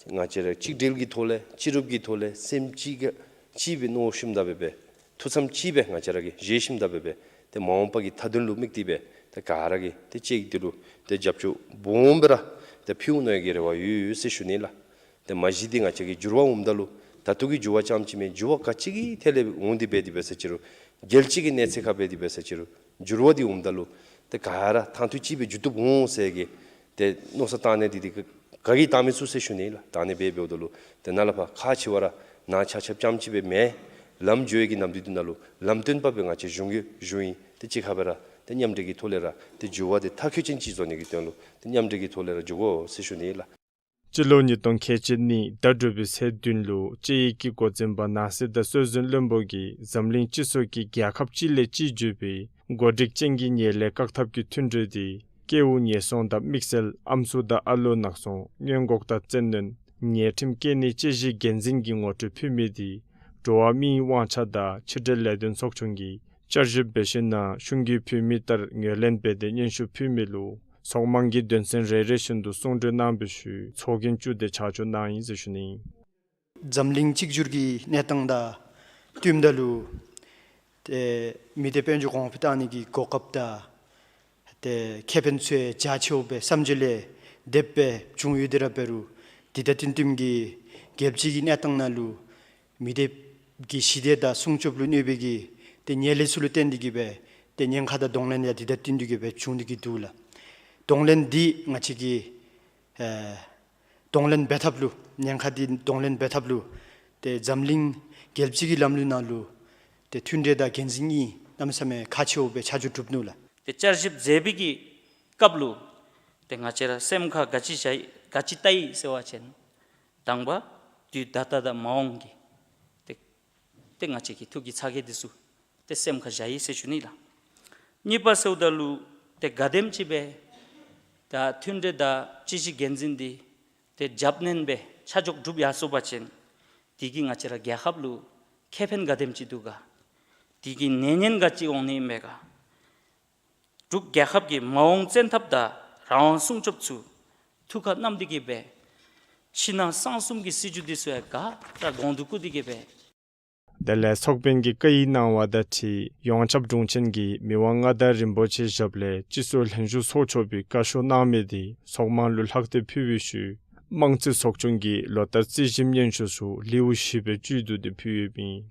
ང་བཅས་ར་གཅིག་སྒྲིལ་གྱི་ཐོག་ལས་སྤྱི་རུབ་ཀྱི་ཐོག་ལས་སེམས་གཅིག་ག་གཅིག་སྦེ་མནོ་བསམ་བཏང་སྦེ་སྦེ་ཐུགས་བསམ་གཅིག་སྦེ་ང་བཅས་ར་གིས་བཞེས་བཞེསཔ་ད་སྦེ་སྦེ་ཏེ་མ་འོངས་པ་གི་མཐའ་དོན་ལུ་དམིགས་ཏེ་སྦེ་ ཏེ་ག་ར་གིས་ཏེ་ཅིག་འདི་ལུ་ཏེ་རྒྱབ་སྐྱོར་སྦོམ་སྦེ་ར་ཏེ་ཕུལ་འོང་མནོ་བའི་གི་རེ་བ་ཡོད་ཡོད་ཟེར་ཞུ་ནི་ལགས། ཏེ་མ་གཞི་འདི་ང་བཅས་ཀྱི་འགྱུར་བ་འོངམ་ད་ལུ་ད་ལྟོ་གི་འགྱུར་བ་རྐྱངམ་ཅིག་མེན། འགྱུར་བ་ག་ཅི་གི་ཐད་ལས་འོང་སྟེ་འབད་དེ་འབད་ས་ཅི་རུང་རྒྱལ་སྤྱི་གི་གནས་ཚད་ཁར་འབད་དེ་འབད་ས་ཅི་རུང་འགྱུར་བ་འདི་འོངམ་ད་ལུ་ཏེ་ག་ར་དང་འདོད་ཅིག་སྦེ་འགྱུར་བ་འོང་ཟེར་གྱི་ཏེ་མནོ་བསམ་བཏང་ནི་འདི་འདི་ག་གིས་བཏང་མི་ཚུགས་ཟེར་ཞུ་ནི་ལགས། ད་ཨ་ནི་སྦེ་འབདཝ་ད་ལུ་ཏེ་ནཱ་ལས་ཕར་ཁག་ཆེ་བ་ར་ནཱ་ཆ་ཁྱབ་རྐྱངམ་ཅིག་སྦེ་མེན། ལམ་འགྱོ་བའི་གི་ནམ་དུས་འདི་ནང་ལུ་ལམ་སྟོན་པ་སྦེ་ང་བཅས་གཞུང་གི་གཞུང་ཨིན། ཏེ་གཅིག་ཁར་སྦེ་ར་ཏེ་མཉམ་འབྲེལ་གྱི་ཐོག་ལས་ར་ཏེ་འགྱུར་བ་འདི་མཐར་འཁྱོལ་ཅན་ཅིག་བཟོ་ནི་གི་དོན་ལུ་ཏེ་མཉམ་འབྲེལ་གྱི་ཐོག་ལས་ར་འགྱོ་དགོ་ཟེར་ཞུ་ནི་ལགས། སྤྱི་ལོ་ཉིས་སྟོང་ཁལ་གཅིག་གཉིས་ཟླ་དྲུག་པའི་ཚེས་བདུན་ལུ་དཔྱད་ཡིག་གི་འགོ་འཛིན་པ་ནང་སྲིད་དང་སྲོལ་འཛིན་བློན་པོ་གིས་འཛམ་གླིང་སྤྱི་ཚོགས་ཀྱིས་རྒྱལ་ཁབ་གཅིག་ལས་གཅིག་བརྒྱུད་པའི་འགོ་ཁྲིད་ཅན་གྱི་ཉེས་ལས་བཀག་ཐབས་ཀྱི་མཐུན་གྲོས་འདི་སྐྱེ་བོ་ཉེས་སྲུང་དང་དམིགས་བསལ་ཨམ་སྲུ་དང་ཨ་ལོ་ནག་སྲུང་སྔོན་འགོག་དང་བཙན་གནོན་ཉེས་ཁྲིམས་བཀལ་ནིའི་དཔྱད་གཞི་འགན་འཛིན་གྱི་ངོ་སྤྲོད་ཕུལ་མི་འདི་འགྲོ་བ་མིའི་དབང་ཆ་དང་ཕྱི་འབྲེལ་ལས་དོན་ཚོགས་ཆུང་གིས་བསྐྱར་ཞིབ་འབད་ཞིནམ་ལས་གཞུང་གིས་ཕུལ་མི་ལྟར་ངོས་ལེན་འབད་དེ་སྙན་ཞུ་ཕུལ་མི་ལུ་ཚོགས་དམངས་ཀྱིས་དོན་ཚན་རེ་རེ་བཞིན་དུ་གསུང་གྲོས་གནང་བའི་ཤུལ་ཚོགས་རྒྱན་བཙུགས་ཏེ་ཆ་འཇོག་གནང་ཡི་ཟེར་ཞུ་ནི། འཛམ་གླིང་གཅིག་གྱུར་གྱི་གནས་སྟངས་དང་བསྟུནམ་ད་ལུ་ཏེ་མི་སྡེ་དཔལ་འབྱོར་གོང་འཕེལ་གཏང་ནི་གི་གོ་སྐབས་དང་ཏེ་ཁེ་ཕན་ཚུ་ཡང་རྒྱ་ཆེཝ་སྦེ་བསམ་བརྗོད་ལས་འདས་པའི་བྱུང་ཡོད་དེ་ར་འབད་རུང་འདི་ད་ཏན་ཏན་གྱི་རྒྱལ་སྤྱི་གི་གནས་སྟངས་ནང་ལུ་མི་སྡེ་གི་ཞི་བདེ་དང་སྲུང་སྐྱོབ་ལུ་གནོད་པའི་གི་ཏེ་ཉེས་ལས་ཚུ་ལུ་བརྟེན་ཏེ་གིས་སྦེ་ཏེ་ཉེན་ཁ་དང་གདོང་ལེན་ཡང་འདི་ད་ཏན་ཏན་གྱི་སྦེ་བྱུང་སྟེ་གིས་འདུག་ལགས། གདོང་ལེན་འདི་ང་བཅས་ཀྱིས་ཨེ་གདོང་ལེན་འབད་ཐབས་ལུ་ཉེན་ཁ་འདི་གདོང་ལེན་འབད་ཐབས་ལུ་ཏེ་འཛམ་གླིང་རྒྱལ་སྤྱི་གི་ལམ་ལུགས་ནང་ལུ་ཏེ་མཐུན་གྲོས་དང་འགན་འཛིན་གཉིས་གནམ་མེད་ས་མེད་ཁག་ཆེཝ་སྦེ་ཆ་འཇོག་གྲུབ་ནུག་ལགས། ཏེ་བསྐྱར་ཞིབ་མཛད་པའི་གི་སྐབས་ལུ་ཏེ་ང་བཅས་ར་སེམས་ཁར་ག་ཅི་བཞག་ག་ཅི་བལྟ་ཡི་ཟེར་བ་ཅིན་དང་པ་དུས་ད་ལྟ་དང་མ་འོངས་ཀྱི་ཏེ་ཏེ་ང་བཅས་ཀྱི་ཐུགས་ཀྱི་ཚ་གྱང་འདི་ཚུ་ཏེ་སེམས་ཁར་བཞག་ཡི་ཟེར་ཞུ་ནི་ལགས། གཉིས་པ་ཟེརཝ་ད་ལུ་ཏེ་ག་དེམ་ཅིག་སྦེ་ད་མཐུན་གྲོས་དང་དཔྱད་གཞི་འགན་འཛིན་འདི་ཏེ་རྒྱབ་སྣོན་སྦེ་ཆ་འཇོག་གྲུབ་ཡར་སོང་པ་ཅིན་དེ་གིས་ང་བཅས་ར་རྒྱལ་ཁབ་ལུ་ཁེ་ཕན་ག་དེམ་ཅིག་འདུག་ག། དེ་གིས་ནད་ཉེན་ག་ཅི་འོང་ནི་ཨིན་པས་ག། འབྲུག་རྒྱལ་ཁབ་ཀྱི་མ་འོངས་བཙན་ཐབས་དང་རང་དབང་སྲུང་སྐྱོབ་ཚུ་ཐུགས་ཁར་བསྣམས་ཏེ་གིས་སྦེ་ཕྱི་ནང་གསང་གསུམ་གྱི་སྲིད་བྱུས་འདི་ཚུ་ཡང་ག་ར་གོང་དུ་བཀུར་ཏེ་གིས་སྦེ། དེ་ལས་ཚོགས་དཔོན་གྱིས་བཀའ་ཡིག་གནང་བ་དང་འཁྲིལ་ཡོངས་ཁྱབ་དྲུང་ཆེན་གྱིས་མི་དབང་མངའ་བདག་རིན་པོ་ཆེའི་ཞབས་ལས་སྤྱི་ཚོགས་ལྷན་བཞུགས་ཚོགས་ཆོག་པའི་བཀའ་ཤོག་གནང་མི་དེ་ཚོགས་དམངས་ལུ་ལྷག་སྟེ་ཕུལ་བའི་ཤུལ་དམངས་རྩིས་ཚོགས་ཆུང་གིས་ལོ་ལྟར་རྩིས་ཞིབ་སྙན་ཞུ་ཚུ་ལེའུ་བཞི་སྦེ་བཅུད་བསྡུས་ཏེ་ཕུལ་ཡོདཔ་ཨིན།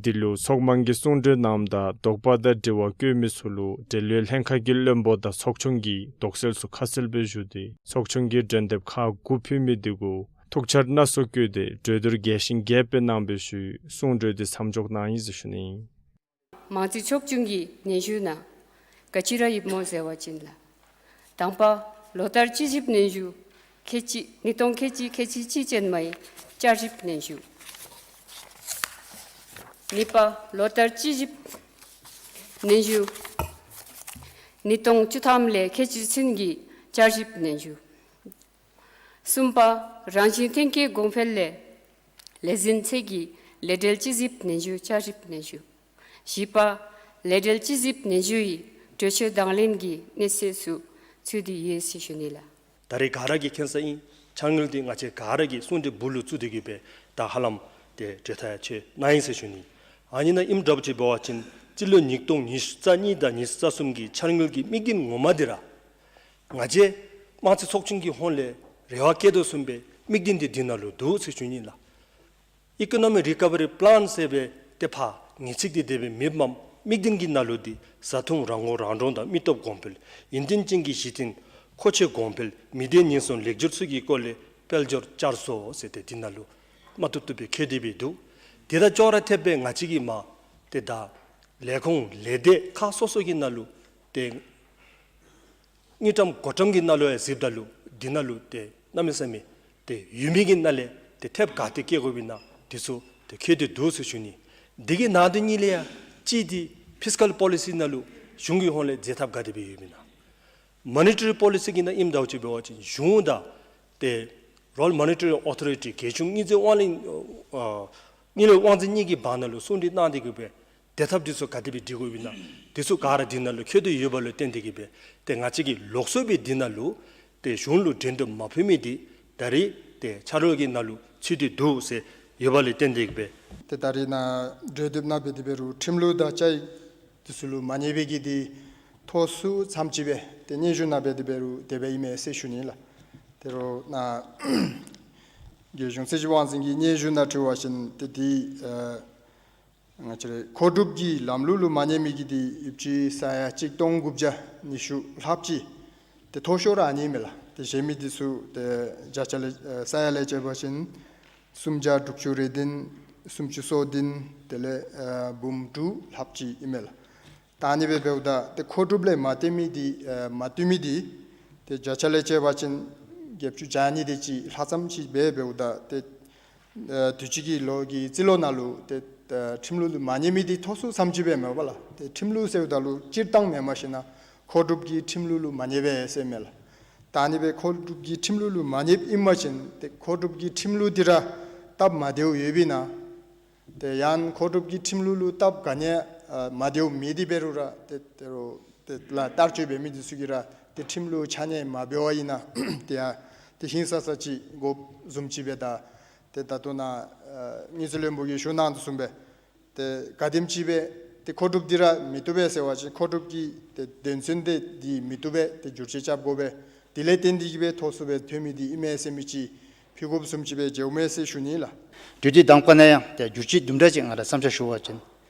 འདི་ལུ་ཚོགས་དམངས་ཀྱིས་གསུང་གྲོས་གནངམ་ད་དོགས་པ་དང་དྲི་བ་བཀོད་མི་ཚུ་ལུ་འབྲེལ་ཡོད་ལྷན་ཁག་གི་བློན་པོ་དང་ཚོགས་ཆུང་གིས་དོགས་སེལ་ཚུ་ཁ་གསལ་སྦེ་ཞུ་སྟེ་ཚོགས་ཆུང་གིས་གྲོས་འདེབས་ཁག་དགུ་ཕུལ་མི་དེ་གུ་ཐུགས་འཆར་སྣ་ཚོགས་བཀོད་དེ་གྲོས་བསྡུར་རྒྱས་ཤིང་རྒྱས་པ་གནང་བའི་ཤུལ་གསུང་གྲོས་དེ་མཚམས་འཇོག་གནང་ཡི་ཟེར་ཞུ་ནི། དམངས་རྩིས་ཚོགས་ཆུང་གི་སྙན་ཞུ་ནང་ག་ཅི་ར་ཡོདཔ་སྨོ་ཟེར་བ་ཅིན་ལགས། དང་པ་ལོ་ལྟར་དཔྱད་ཞིབ་སྙན་ཞུ་ཁལ་གཅིག་ཉིས་སྟོང་ཁལ་གཅིག་ཁལ་གཅིག་གཅིག་ཅན་མའི་བསྐྱར་ཞིབ་སྙན་ཞུ། གཉིས་པ་ལོ་ལྟར་དཔྱད་ཞིབ་སྙན་ཞུ་ཉིས་སྟོང་བཅུ་ཐམ་ལས་ཁལ་གཅིག་ཚུན་གྱི་བསྐྱར་ཞིབ་སྙན་ཞུ། གསུམ་པ་རང་བཞིན་ཐོན་སྐྱེད་གོང་འཕེལ་ལས་ལས་འཛིན་ཚད་ཀྱི་ལས་འབྲེལ་དཔྱད་ཞིབ་སྙན་ཞུ་བསྐྱར་ཞིབ་སྙན་ཞུ། བཞི་པ་ལས་འབྲེལ་དཔྱད་ཞིབ་སྙན་ཞུ་ཡི་གྲོས་ཆོད་དང་ལེན་གྱི་གནས་ཚུལ་ཚུ་ཚུད་དེ་ཡོད་ཟེར་ཞུ་ནི་ལགས། ད་རེས་ག་ར་གིས་མཁྱེན་གསལ་ཨིན། འཆར་དངུལ་འདི་ང་བཅས་ག་ར་གི་གསུང་གྲོས་སྦུག་ལུ་བཙུགས་ཏེ་གིས་སྦེ་ད་ཧ་ལམ་ཏེ་གྲོས་ཐག་ཆོད་གནང་ཡི་ཟེར་ཞུ་ནི། ཨ་ནི་ནང་ཨིནམ་འདྲཝ་ཅིག་འབད་བ་ཅིན་སྤྱི་ལོ་ཉིས་སྟོང་ཉི་ཤུ་རྩ་གཉིས་དང་ཉི་ཤུ་རྩ་གསུམ་གྱི་འཆར་དངུལ་གྱི་དམིགས་དོན་ངོ་མ་འདི་ར་ང་བཅས་དམངས་རྩིས་ཚོགས་ཆུང་གི་ཧོངས་ལས་རེ་བ་བསྐྱེད་དོ་བཟུམ་སྦེ་དམིགས་དོན་འདི་འདི་ནང་ལུ་འདུག་ཟེར་ཞུ་ནི་ལགས། Economic Recovery Plan ཟེར་སྦེ་ཏེ་ཕར་ངེས་ཚིག་འདི་དེ་སྦེ་མེདཔ་མས། དམིགས་དོན་གྱི་ནང་ལུ་འདི་བཟའ་འཐུང་རང་མགོ་རང་འདྲོངས་དང་མི་སྟོབས་གོང་འཕེལ་ཡུན་བརྟན་ཅན་གྱི་གཞི་རྟེན་མཁོ་ཆས་གོང་འཕེལ་མི་སྡེ་ཉེན་སྲུང་ལེགས་བསྒྱུར་ཚུ་གི་སྐོར་ལས་དཔལ་འབྱོར་བསྐྱར་གསོ་ཟེར་ཏེ་འདི་ནང་ལུ་མ་བཏུབ་བཏུབ་སྦེ་བཀོད་དེ་སྦེ་འདུག། དེ་དང་ཅོག་ར་འཐདཔ་སྦེ་ང་བཅས་ཀྱི་མ་ཏེ་ད་ལས་ཁུངས་ལས་སྡེ་ཁག་སོ་སོ་གི་ནང་ལུ་ཏེ་དངུལ་ཀྲམ་སྒོར་ཀྲམ་གྱི་ནང་ལུ་ཡང་གཟིགསཔ་ད་ལུ་འདི་ནང་ལུ་ཏེ་གནམ་མེད་ས་མེད་ཏེ་ཡོད་མི་གི་ནང་ལས་ཏེ་ཐེབས་ག་ཏེ་བཀལ་དགོཔ་ཨིན་ན་འདི་ཚུ་ཏེ་བཀལ་ཏེ་འདུག་ཟེར་ཞུ་ནི། འདི་གི་ནང་དོན་གཉིས་ལས་ཡང་གཅིག་འདི་ཕིས་ཀཱལ་པོ་ལི་སི་ནང་ལུ་གཞུང་གི་ཧོངས་ལས་མཛད་ཐབས་ག་དེ་སྦེ་ཡོདཔ་ཨིན་ན། མོ་ནི་ཊ་རི་པོ་ལི་སི་གི་ནང་ཨིནམ་འདྲཝ་ཅིག་འབད་བ་ཅིན་གཞུང་དང་ཏེ་རོ་ཡལ་མོ་ནི་ཊ་རི་ཨོ་ཐོ་རི་ཊི་རྒྱལ་གཞུང་དངུལ་རྩིས་དབང་ལས་ཨ་དངུལ་ལས་དབང་འཛིན་གཉིས་ཀྱི་བར་ན་ལུ་གསུང་གྲོས་གནང་སྟེ་གིས་སྦེ་སྡེ་ཐབས་འདི་ཚུ་ག་དེ་སྦེ་སྒྲིག་དགོཔ་ཨིན་ན་འདི་ཚུ་ག་ར་འདི་ནང་ལུ་བཀོད་དེ་ཡོདཔ་ལུ་བརྟེན་ཏེ་གིས་སྦེ་ཏེ་ང་བཅས་ཀྱིས་ལོགས་སུ་སྦེ་འདི་ནང་ལུ་ཏེ་གཞུང་ལུ་འགྲན་བསྡུར་མ་ཕུལ་མི་འདི་ད་རེས་ཏེ་ཕྱག་ལཱ་གི་ནང་ལུ་ཚུད་དེ་འདུག་ཟེར་ཡོདཔ་ལུ་བརྟེན་ཏེ་གིས་སྦེ། ཏེ་ད་རེས་ནཱ་གྲོས་འདེབས་ནང་འབད་དེ་འབད་རུང་ཁྲིམས་ལུགས་དང་བཅའ་ཡིག་འདི་ཚུ་ལུ་མ་ཉན་པའི་གི་འདི་ མཐོ་སུ་ཙམ་ཅིག་སྦེ་ཏེ་སྙན་ཞུ་ནང་སྦེ་དེ་འབད་རུང་དེ་སྦེ་ཨིན་མས་ཟེར་ཞུ་ནི་ལགས། དེ་རུང་ནཱ་རྒྱལ་གཞུང་རྩིས་ཞིབ་དབང་འཛིན་གྱི་སྙན་ཞུ་ནང་འཁོད་པ་ཅིན་ཏེ་འདི་ཨ་ང་བཅས་རའི་མཁོ་སྒྲུབ་ཀྱི་ལམ་ལུགས་ལུ་མ་ཉན་མི་གི་འདི་ཡོདཔ་ཅིག་ས་ཡ་གཅིག་སྟོང་དགུ་བརྒྱ་ཉི་ཤུ་ལྷགཔ་ཅིག་ཏེ་མཐོ་ཤོས་ར་ཨ་ནི་ཨིན་མས་ལགས། ཏེ་གཞན་མི་འདི་ཚུ་ཏེ་བརྒྱ་ཆ་ལས་ཨ་ས་ཡ་ལས་བཅད་པ་ཅིན་སུམ་བརྒྱ་དྲུག་ཅུ་རེ་བདུན་སུམ་ཅུ་སོ་བདུན་དེ་ལས་ཨ་འབུམ་དྲུག་ལྷགཔ་ཅིག་ཨིན་མས་ལགས། ད་ཨ་ནི་སྦེ་འབདཝ་ད་ཏེ་མཁོ་སྒྲུབ་ལས་མ་བཏོན་མི་འདི་ཨ་མ་བཏོན་མི་འདི་ཏེ་བརྒྱ་ཆ་ལས་བཅད་པ་ཅིན་བརྒྱད་ཅུ་གྱ་གཉིས་དེ་ཅིག་ལྷག་ཙམ་ཅིག་སྦེ་འབདཝ་ད་ཏེ་ཨ་དུས་ཅི་གི་ལོ་གི་རྩིས་ལོ་ནང་ལུ་ཏེ་ཨ་ཁྲིམས་ལུགས་ལུ་མ་ཉན་མི་འདི་མཐོ་སུ་ཙམ་ཅིག་སྦེ་མས་པ་ལགས། ཏེ་ཁྲིམས་ལུགས་ཟེརཝ་ད་ལུ་སྤྱིར་བཏང་མེན་མ་ཤེས་ན་མཁོ་སྒྲུབ་ཀྱི་ཁྲིམས་ལུགས་ལུ་མ་ཉན་པས་ཟེར་མས་ལགས། ད་ཨ་ནི་སྦེ་མཁོ་སྒྲུབ་ཀྱི་ཁྲིམས་ལུགས་ལུ་མ་ཉནམ་ཨིན་པ་ཅིན་ཏེ་མཁོ་སྒྲུབ་ཀྱི་ཁྲིམས་ལུགས་འདི་ར་སྟབས་མ་བདེཝ་ཡོདཔ་ཨིན་ན། ཏེ་ཡང་མཁོ་སྒྲུབ་ཀྱི་ཁྲིམས་ལུགས་ལུ་སྟབས་ག་ནི་ཡང་ཨ་མ་བདེཝ་མེད་དེ་འབད་རུང་ར་ཏེ་དེ་རུང་ཏེ་ལཱ་བསྟར་སྤྱོད་འབད་མི་འདི་ཚུ་གིས་ར་ཏེ་ཁྲིམས་ལུགས་ཆ་མཉམ་མ་འབད་བ་ཨིན་ན་ཏེ་ཡང་ཏེ་ཧིང་སངས་ས་ཅིག་དགོཔ་བཟུམ་ཅིག་སྦེ་ད་ཏེ་ད་ལྟོ་ནཱ་ཨ་དངུལ་རྩིས་བློན་པོ་གིས་ཞུ་གནང་དོ་བཟུམ་སྦེ་ཏེ་ག་དེམ་ཅིག་སྦེ་ཏེ་མཁོ་སྒྲུབ་འདི་ར་མི་བཏུབ་པས་ཟེར་བ་ཅིན་མཁོ་སྒྲུབ་ཀྱི་ཏེ་དོན་ཚན་འདི་འདི་མི་བཏུབ་པས། ཏེ་བསྒྱུར་བཅོས་རྐྱབ་དགོ་པས། དེ་ལས་བརྟེན་ཏེ་གིས་སྦེ་མཐོ་སུ་སྦེ་ཐོན་མི་འདི་ཨིན་མས་ཟེར་མི་ཅིག་ཕུལ་དགོཔ་བཟུམ་ཅིག་སྦེ་མཇལཝ་མས་ཟེར་ཞུ་ནི་ལགས། གྲོས་འདེབས་དང་པ་ནང་ཡང་ཏེ་བསྒྱུར་བཅོས་དུམ་གྲ་ཅིག་ང་ར་བསམ་འཆར་ཞུ་བ་ཅིན་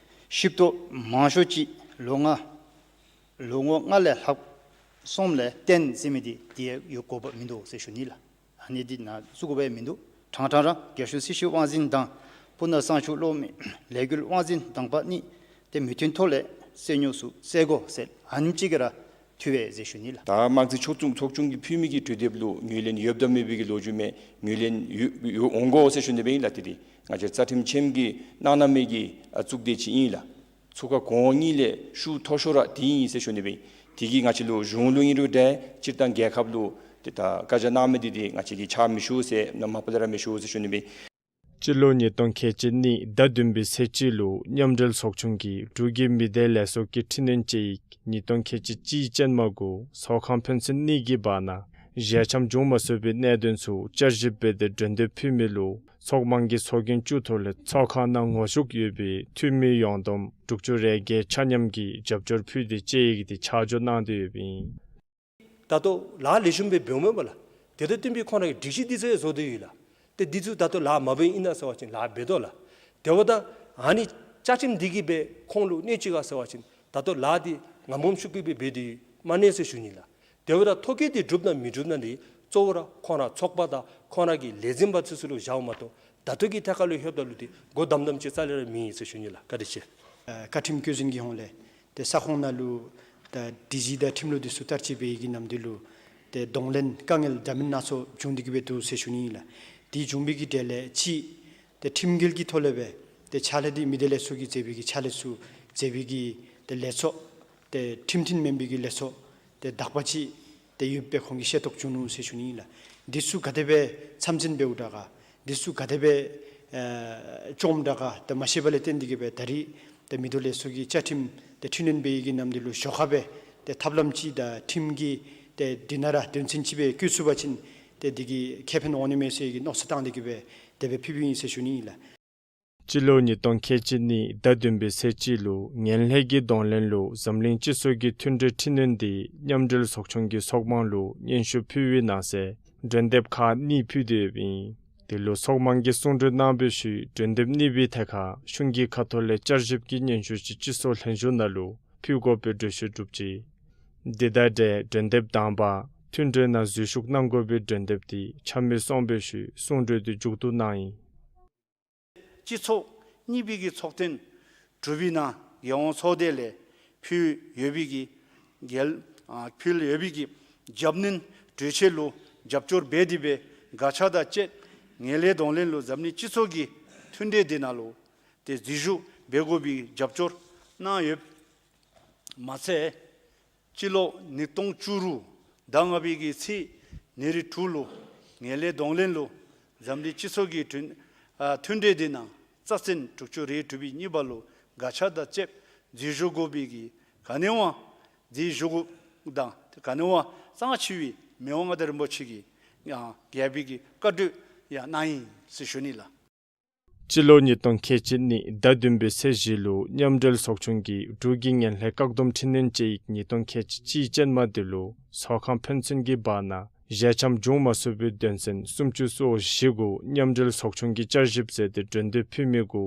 ཞིབ་ཏོག་མང་ཤོས་ཅིག་ལོ་ལྔ་ལོ་ངོ་ལྔ་ལས་ལྷག་གསུམ་ལས་བརྟན་ཟེར་མི་འདི་དེ་ཡང་ཡོད་དགོཔ་མིན་འདུག་ཟེར་ཞུ་ནི་ལགས། ཨ་ནི་འདི་ནཱ་བཙུགས་དགོཔ་ཡང་མིན་འདུག། ཕྲང་ཕྲང་ར་རྒྱལ་གཞུང་རྩིས་ཞིབ་དབང་འཛིན་དང་སྤུ་ན་གཙང་ཆུ་གློག་མེ་ལས་འགུལ་དབང་འཛིན་དང་པ་གཉིས་ཏེ་མོས་མཐུན་ཐོག་ལས་རྩོད་རྙོགས་ཚུ་སེལ་དགོ་ཟེར་ཨ་ནེམ་ཅིག་གིས་ར་འཐུས་པས་ཟེར་ཞུ་ནི་ལགས། ད་དམངས་རྩིས་ཚོགས་ཆུང་ཚོགས་ཆུང་གིས་ཕུལ་མི་གི་གྲོས་འདེབས་ལུ་ངོས་ལེན་ཡོདཔ་དང་མེད་པའི་གི་ལོ་རྒྱུས་མེད། ངོས་ལེན་ཡོད་ཡོད་འོང་དགོ་ཟེར་ཞུ་ནི་སྦེ་ཨིན་ལགས། ཏེ་འདི་ང་བཅས་རྩ་ཁྲིམས་ཆེན་གྱིས་གནང་གནང་མི་གི་ཨ་གཙུག་སྡེ་ཅིག་ཨིན་ལགས། ཚོགས་ཁང་གོང་འོག་གཉིས་ལས་ཤུགས་མཐོ་ཤོས་ར་དེ་ཨིན་ཟེར་ཞུ་ནི་སྦེ། དེ་གིས་ང་བཅས་ལུ་གཞུང་ལུ་ཨིན་རུང་འདྲ་སྤྱིར་བཏང་རྒྱལ་ཁབ་ལུ་ཏེ་ད་བཀའ་རྒྱ་གནང་མི་འདི་འདི་ང་བཅས་ཀྱིས་ཆ་མི་ཞུ་ཟེར་ནམ་མ་པ་ལས་ར་མི་ཞུ་ཟེར་ཞུ་ནི་སྦེ། སྤྱི་ལོ་ཉིས་སྟོང་ཁལ་གཅིག་གཉིས་ཟླ་བདུན་པའི་ཚེས་གཅིག་ལུ་མཉམ་འབྲེལ་ཚོགས་ཆུང་གིས་འབྲུག་གི་མི་སྡེ་ལས་ཚོགས་ཀྱི་འཕྲི་སྣོན་དཔྱད་ཡིག་ཉིས་སྟོང་ཁལ་གཅིག་གཅིག་ཅན་མ་གུ་ཚོགས་ཁང་ཕན་ཚུན་གཉིས་ཀྱི་བར་ན་ཞལ་འཆམ་བྱུང་མ་ཚུགས་པའི་གནད་དོན་ཚུ་བསྐྱར་ཞིབ་འབད་དེ་འགྲན་འདེབས་ཕུལ་མི་ལུ་ཚོགས་དམངས་ཀྱི་ཚོགས་རྒྱན་བཅུ་ཐོག་ལས་ཚོགས་ཁང་ནང་ངོ་ཤུགས་ཡོད་པའི་འཐུས་མི་ཡོངས་བསྡོམས་དྲུག་ཅུ་རེ་བརྒྱད་ཆ་མཉམ་གྱིས་རྒྱབ་སྐྱོར་ཕུལ་ཏེ་དཔྱད་ཡིག་དེ་ཆ་འཇོག་གནང་སྟེ་ཡོདཔ་ཨིན། ད་ལྟོ་ལཱ་ལེགས་ཤོམ་སྦེ་འབདཝ་མས་པ་ལགས། དེ་དང་བསྟུན་པའི་ཁོང་ར་གི་སྒྲིག་གཞི་འདི་ཚུ་ཡང་བཟོ་སྟེ་ཡོད་ལགས། ཏེ་འདི་ཚུ་ད་ལྟོ་ལཱ་མ་འབད་ཨིན་ན་ཟེར་བ་ཅིན་ལཱ་འབད་དོ་ལགས། དེ་འབདཝ་ད་ཨ་ནི་བཅའ་ཁྲིམས་འདི་གིས་སྦེ་ཁོང་ལུ་གནོད་ཅི་ག་ཟེར་བ་ཅིན་ད་ལྟོ་ལཱ་འདི་ངམ་ངམ་ཤུགས་ཀྱིས་སྦེ་འབད་དེ་མ་ནི་ཟེར་ཞུ་ནི་ལགས། དེ་འབདཝ་ད་ཐོ་བཀོད་འདི་གྲུབ་ན་མི་གྲུབ་ན་འདི་གཙོ་བོ་ར་ཁོང་ར་ཚོགས་པ་དང་ཁོང་ར་གི་ལས་འཛིན་པ་ཚུ་ཚུ་ལུ་བཞགཔ་མ་གཏོགས་ད་ལྟོ་གི་ཐད་ཁར་ལུ་ལྷོདཔ་ད་ལུ་འདི་སྒོ་བསྡམ་བསྡམ་ཅིག་རྩ་ལས་ར་མེད་ཟེར་ཞུ་ནི་ལགས། བཀའ་དྲིན་ཆེ། ཨ་བཀའ་ཁྲིམས་བཀོད་འཛིན་གྱི་ཧོངས་ལས་ཏེ་ས་ཁོངས་ནང་ལུ་ད་སྒྲིག་གཞི་དང་ཁྲིམས་ལུགས་འདི་ཚུ་བསྟར་སྤྱོད་འབད་བའི་གི་ནམ་དུས་ལུ་ཏེ་གདོང་ལེན་དཀའ་ངལ་འདྲ་མིན་སྣ་ཚོགས་བྱུང་སྟེ་གི་སྦེ་འདུག་ཟེར་ཞུ་ནི་ཨིན་ལགས། དེ་བྱུང་བའི་གི་གྲས་ལས་གཅིག་ཏེ་ཁྲིམས་འགལ་གྱི་ཐོག་ལས་སྦེ་ཏེ་ཕྱག་ལཱ་འདི་མི་སྡེ་ལས་ཚོགས་ཀྱིས་མཛད་པའི་གི་ཕྱག་ལཱ་ཚུ་མཛད་པའི་གི་ཏེ་ལས་ཚོགས་ཏེ་ཁྲིམས་མཐུན་མེན་པའི་གི་ལས་ཚོགས་ཏེ་དག་པ་ཅིག་ཏེ་ཡོདཔ་སྦེ་ཁོང་གིས་ཤེས་རྟོགས་བྱུང་ནུག་ཟེར་ཞུ་ནི་ཨིན་ལགས། འདི་ཚུ་ག་དེ་སྦེ་མཚམས་འཛིན་འབདཝ་དྲག་ག་འདི་ཚུ་ག་དེ་སྦེ་ཨེ་བཅོམ་དྲག་ག་ཏེ་མ་ཤེས་པ་ལས་བརྟེན་ཏེ་གི་སྦེ་ད་རིས་ཏེ་མི་སྡེ་ལས་ཚོགས་ཀྱིས་བཅའ་ཁྲིམས་ཏེ་འཕྲི་སྣོན་འབད་བའི་གི་ནམ་དུས་ལུ་ཞོར་ཁར་སྦེ་ཏེ་ཐབས་ལམ་ཅིག་དང་ཁྲིམས་ཀྱི་ཏེ་འདི་ནང་ར་དོན་ཚན་ཅིག་སྦེ་བཀོད་ཚུགས་པ་ཅིན་ཏེ་འདི་གིས་ཁེ་ཕན་འོང་ནི་མས་ཟེར་གྱི་མནོ་བསམ་བཏང་སྟེ་གི་སྦེ་དེ་སྦེ་ཕུལ་བའི་ཨིན་ཟེར་ཞུ་ནི་ཨིན་ལགས། སྤྱི་ལོ་ཉིས་སྟོང་ཁལ་གཅིག་གཉིས་ཟླ་བདུན་པའི་ཚེས་གཅིག་ལུ་ངན་ལྷད་ཀྱི་གདོང་ལེན་ལུ་འཛམ་གླིང་སྤྱི་ཚོགས་ཀྱི་མཐུན་གྲོས་འཕྲི་སྣོན་འདི་མཉམ་འབྲེལ་ཚོགས་ཆུང་གིས་ཚོགས་དཔང་ལུ་སྙན་ཞུ་ཕུལ་བའི་ནང་གསེས་འགྲན་འདེབས་ཁག་གཉིས་ཕུལ་ཏེ་ཡོདཔ་ཨིན། དེ་ལུ་ཚོགས་དམངས་ཀྱིས་གསུང་གྲོས་གནང་བའི་ཤུལ་འགྲན་འདེབས་གཉིས་པའི་ཐད་ཁར་གཞུང་གི་ཁ་ཐུག་ལས་བསྐྱར་ཞིབ་ཀྱི་སྙན་ཞུ་ཅིག་སྤྱི་ཚོགས་ལྷན་བཞུགས་ནང་ལུ་ཕུལ་དགོ་པའི་གྲོས་ཆོད་གྲུབ་ཅི། འདི་དང་འབྲེལ་འགྲན་འདེབས་དང་པ་མཐུན་གྲོས་ནང་འཛུལ་ཞུགས་གནང་དགོ་པའི་འགྲན་འདེབས་དེ་ཆ་མེད་སོང་བའི་ཤུལ་གསུང་གྲོས་དེ་མཇུག་བསྡུ་གནང་ཡི། སྤྱི་ཚོགས་གཉིས་པའི་གི་ཚོགས་ཐེངས་དྲུག་པའི་ནང་རྒྱལ་ཡོངས་ཚོགས་སྡེ་ལས་ཕུལ་ཡོད་པའི་གི་རྒྱལ་ཨ་ཕུལ་ཡོད་པའི་གི་རྒྱབ་སྣོན་གྲོས་ཆོད་ལུ་རྒྱབ་སྐྱོར་འབད་དེ་སྦེ་དགག་བྱ་དང་བཅས་ངན་ལྷད་གདོང་ལེན་ལུ་འཛམ་གླིང་སྤྱི་ཚོགས་ཀྱི་མཐུན་གྲོས་དེ་ནང་ལུ་ཏེ་འཛུལ་ཞུགས་འབད་དགོ་པའི་རྒྱབ་སྐྱོར་གནང་ཡོདཔ་མ་ཚད་སྤྱི་ལོ་ཉིས་སྟོང་བཅུ་དྲུག་ཟླ་ལྔ་པའི་གི་ཚེས་ཉེར་དྲུག་ལུ་ངན་ལྷད་གདོང་ལེན་ལུ་འཛམ་གླིང་སྤྱི་ཚོགས་ཀྱི་མཐུན་ཨ་མཐུན་གྲོས་དེ་ནང་རྩ་ཚན་དྲུག་ཅུ་རེ་དྲུག་པའི་གཉིས་པ་ལུ་དགག་བྱ་དང་བཅས་འཛུལ་ཞུགས་དགོ་པའི་གི་ག་ནི་བ་འཛུལ་ཞུགས་དགོཔ་དང་ག་ནི་བ་གཙང་ཆེ་བའི་མི་དབང་མངའ་བདག་རིན་པོ་ཆེ་གིས་ཡང་རྒྱལ་པོའི་གི་བཀའ་གྲོས་ཡང་གནང་ཡི་ཟེར་ཞུ་ནི་ལགས། སྤྱི་ལོ་ཉིས་སྟོང་ཁལ་གཅིག་གཉིས་ཟླཝ་བདུན་པའི་ཚེས་བཞི་ལུ་མཉམ་འབྲེལ་ཚོགས་ཆུང་གིས་འབྲུག་གི་ངན་ལྷད་བཀག་སྡོམ་འཕྲི་སྣོན་དཔྱད་ཡིག་ཉིས་སྟོང་ཁལ་གཅིག་གཅིག་ཅན་མ་དེ་ལུ་ཚོགས་ཁང་ཕན་ཚུན་གྱི་བར་ན་ཞལ་འཆམ་འབྱུང་མ་ཚུགས་པའི་དོན་ཚན་སུམ་ཅུ་སོ་བཞི་གུ་མཉམ་འབྲེལ་ཚོགས་ཆུང་གིས་བསྐྱར་ཞིབ་མཛད་དེ་གྲོས་འདེབས་ཕུལ་མི་གུ་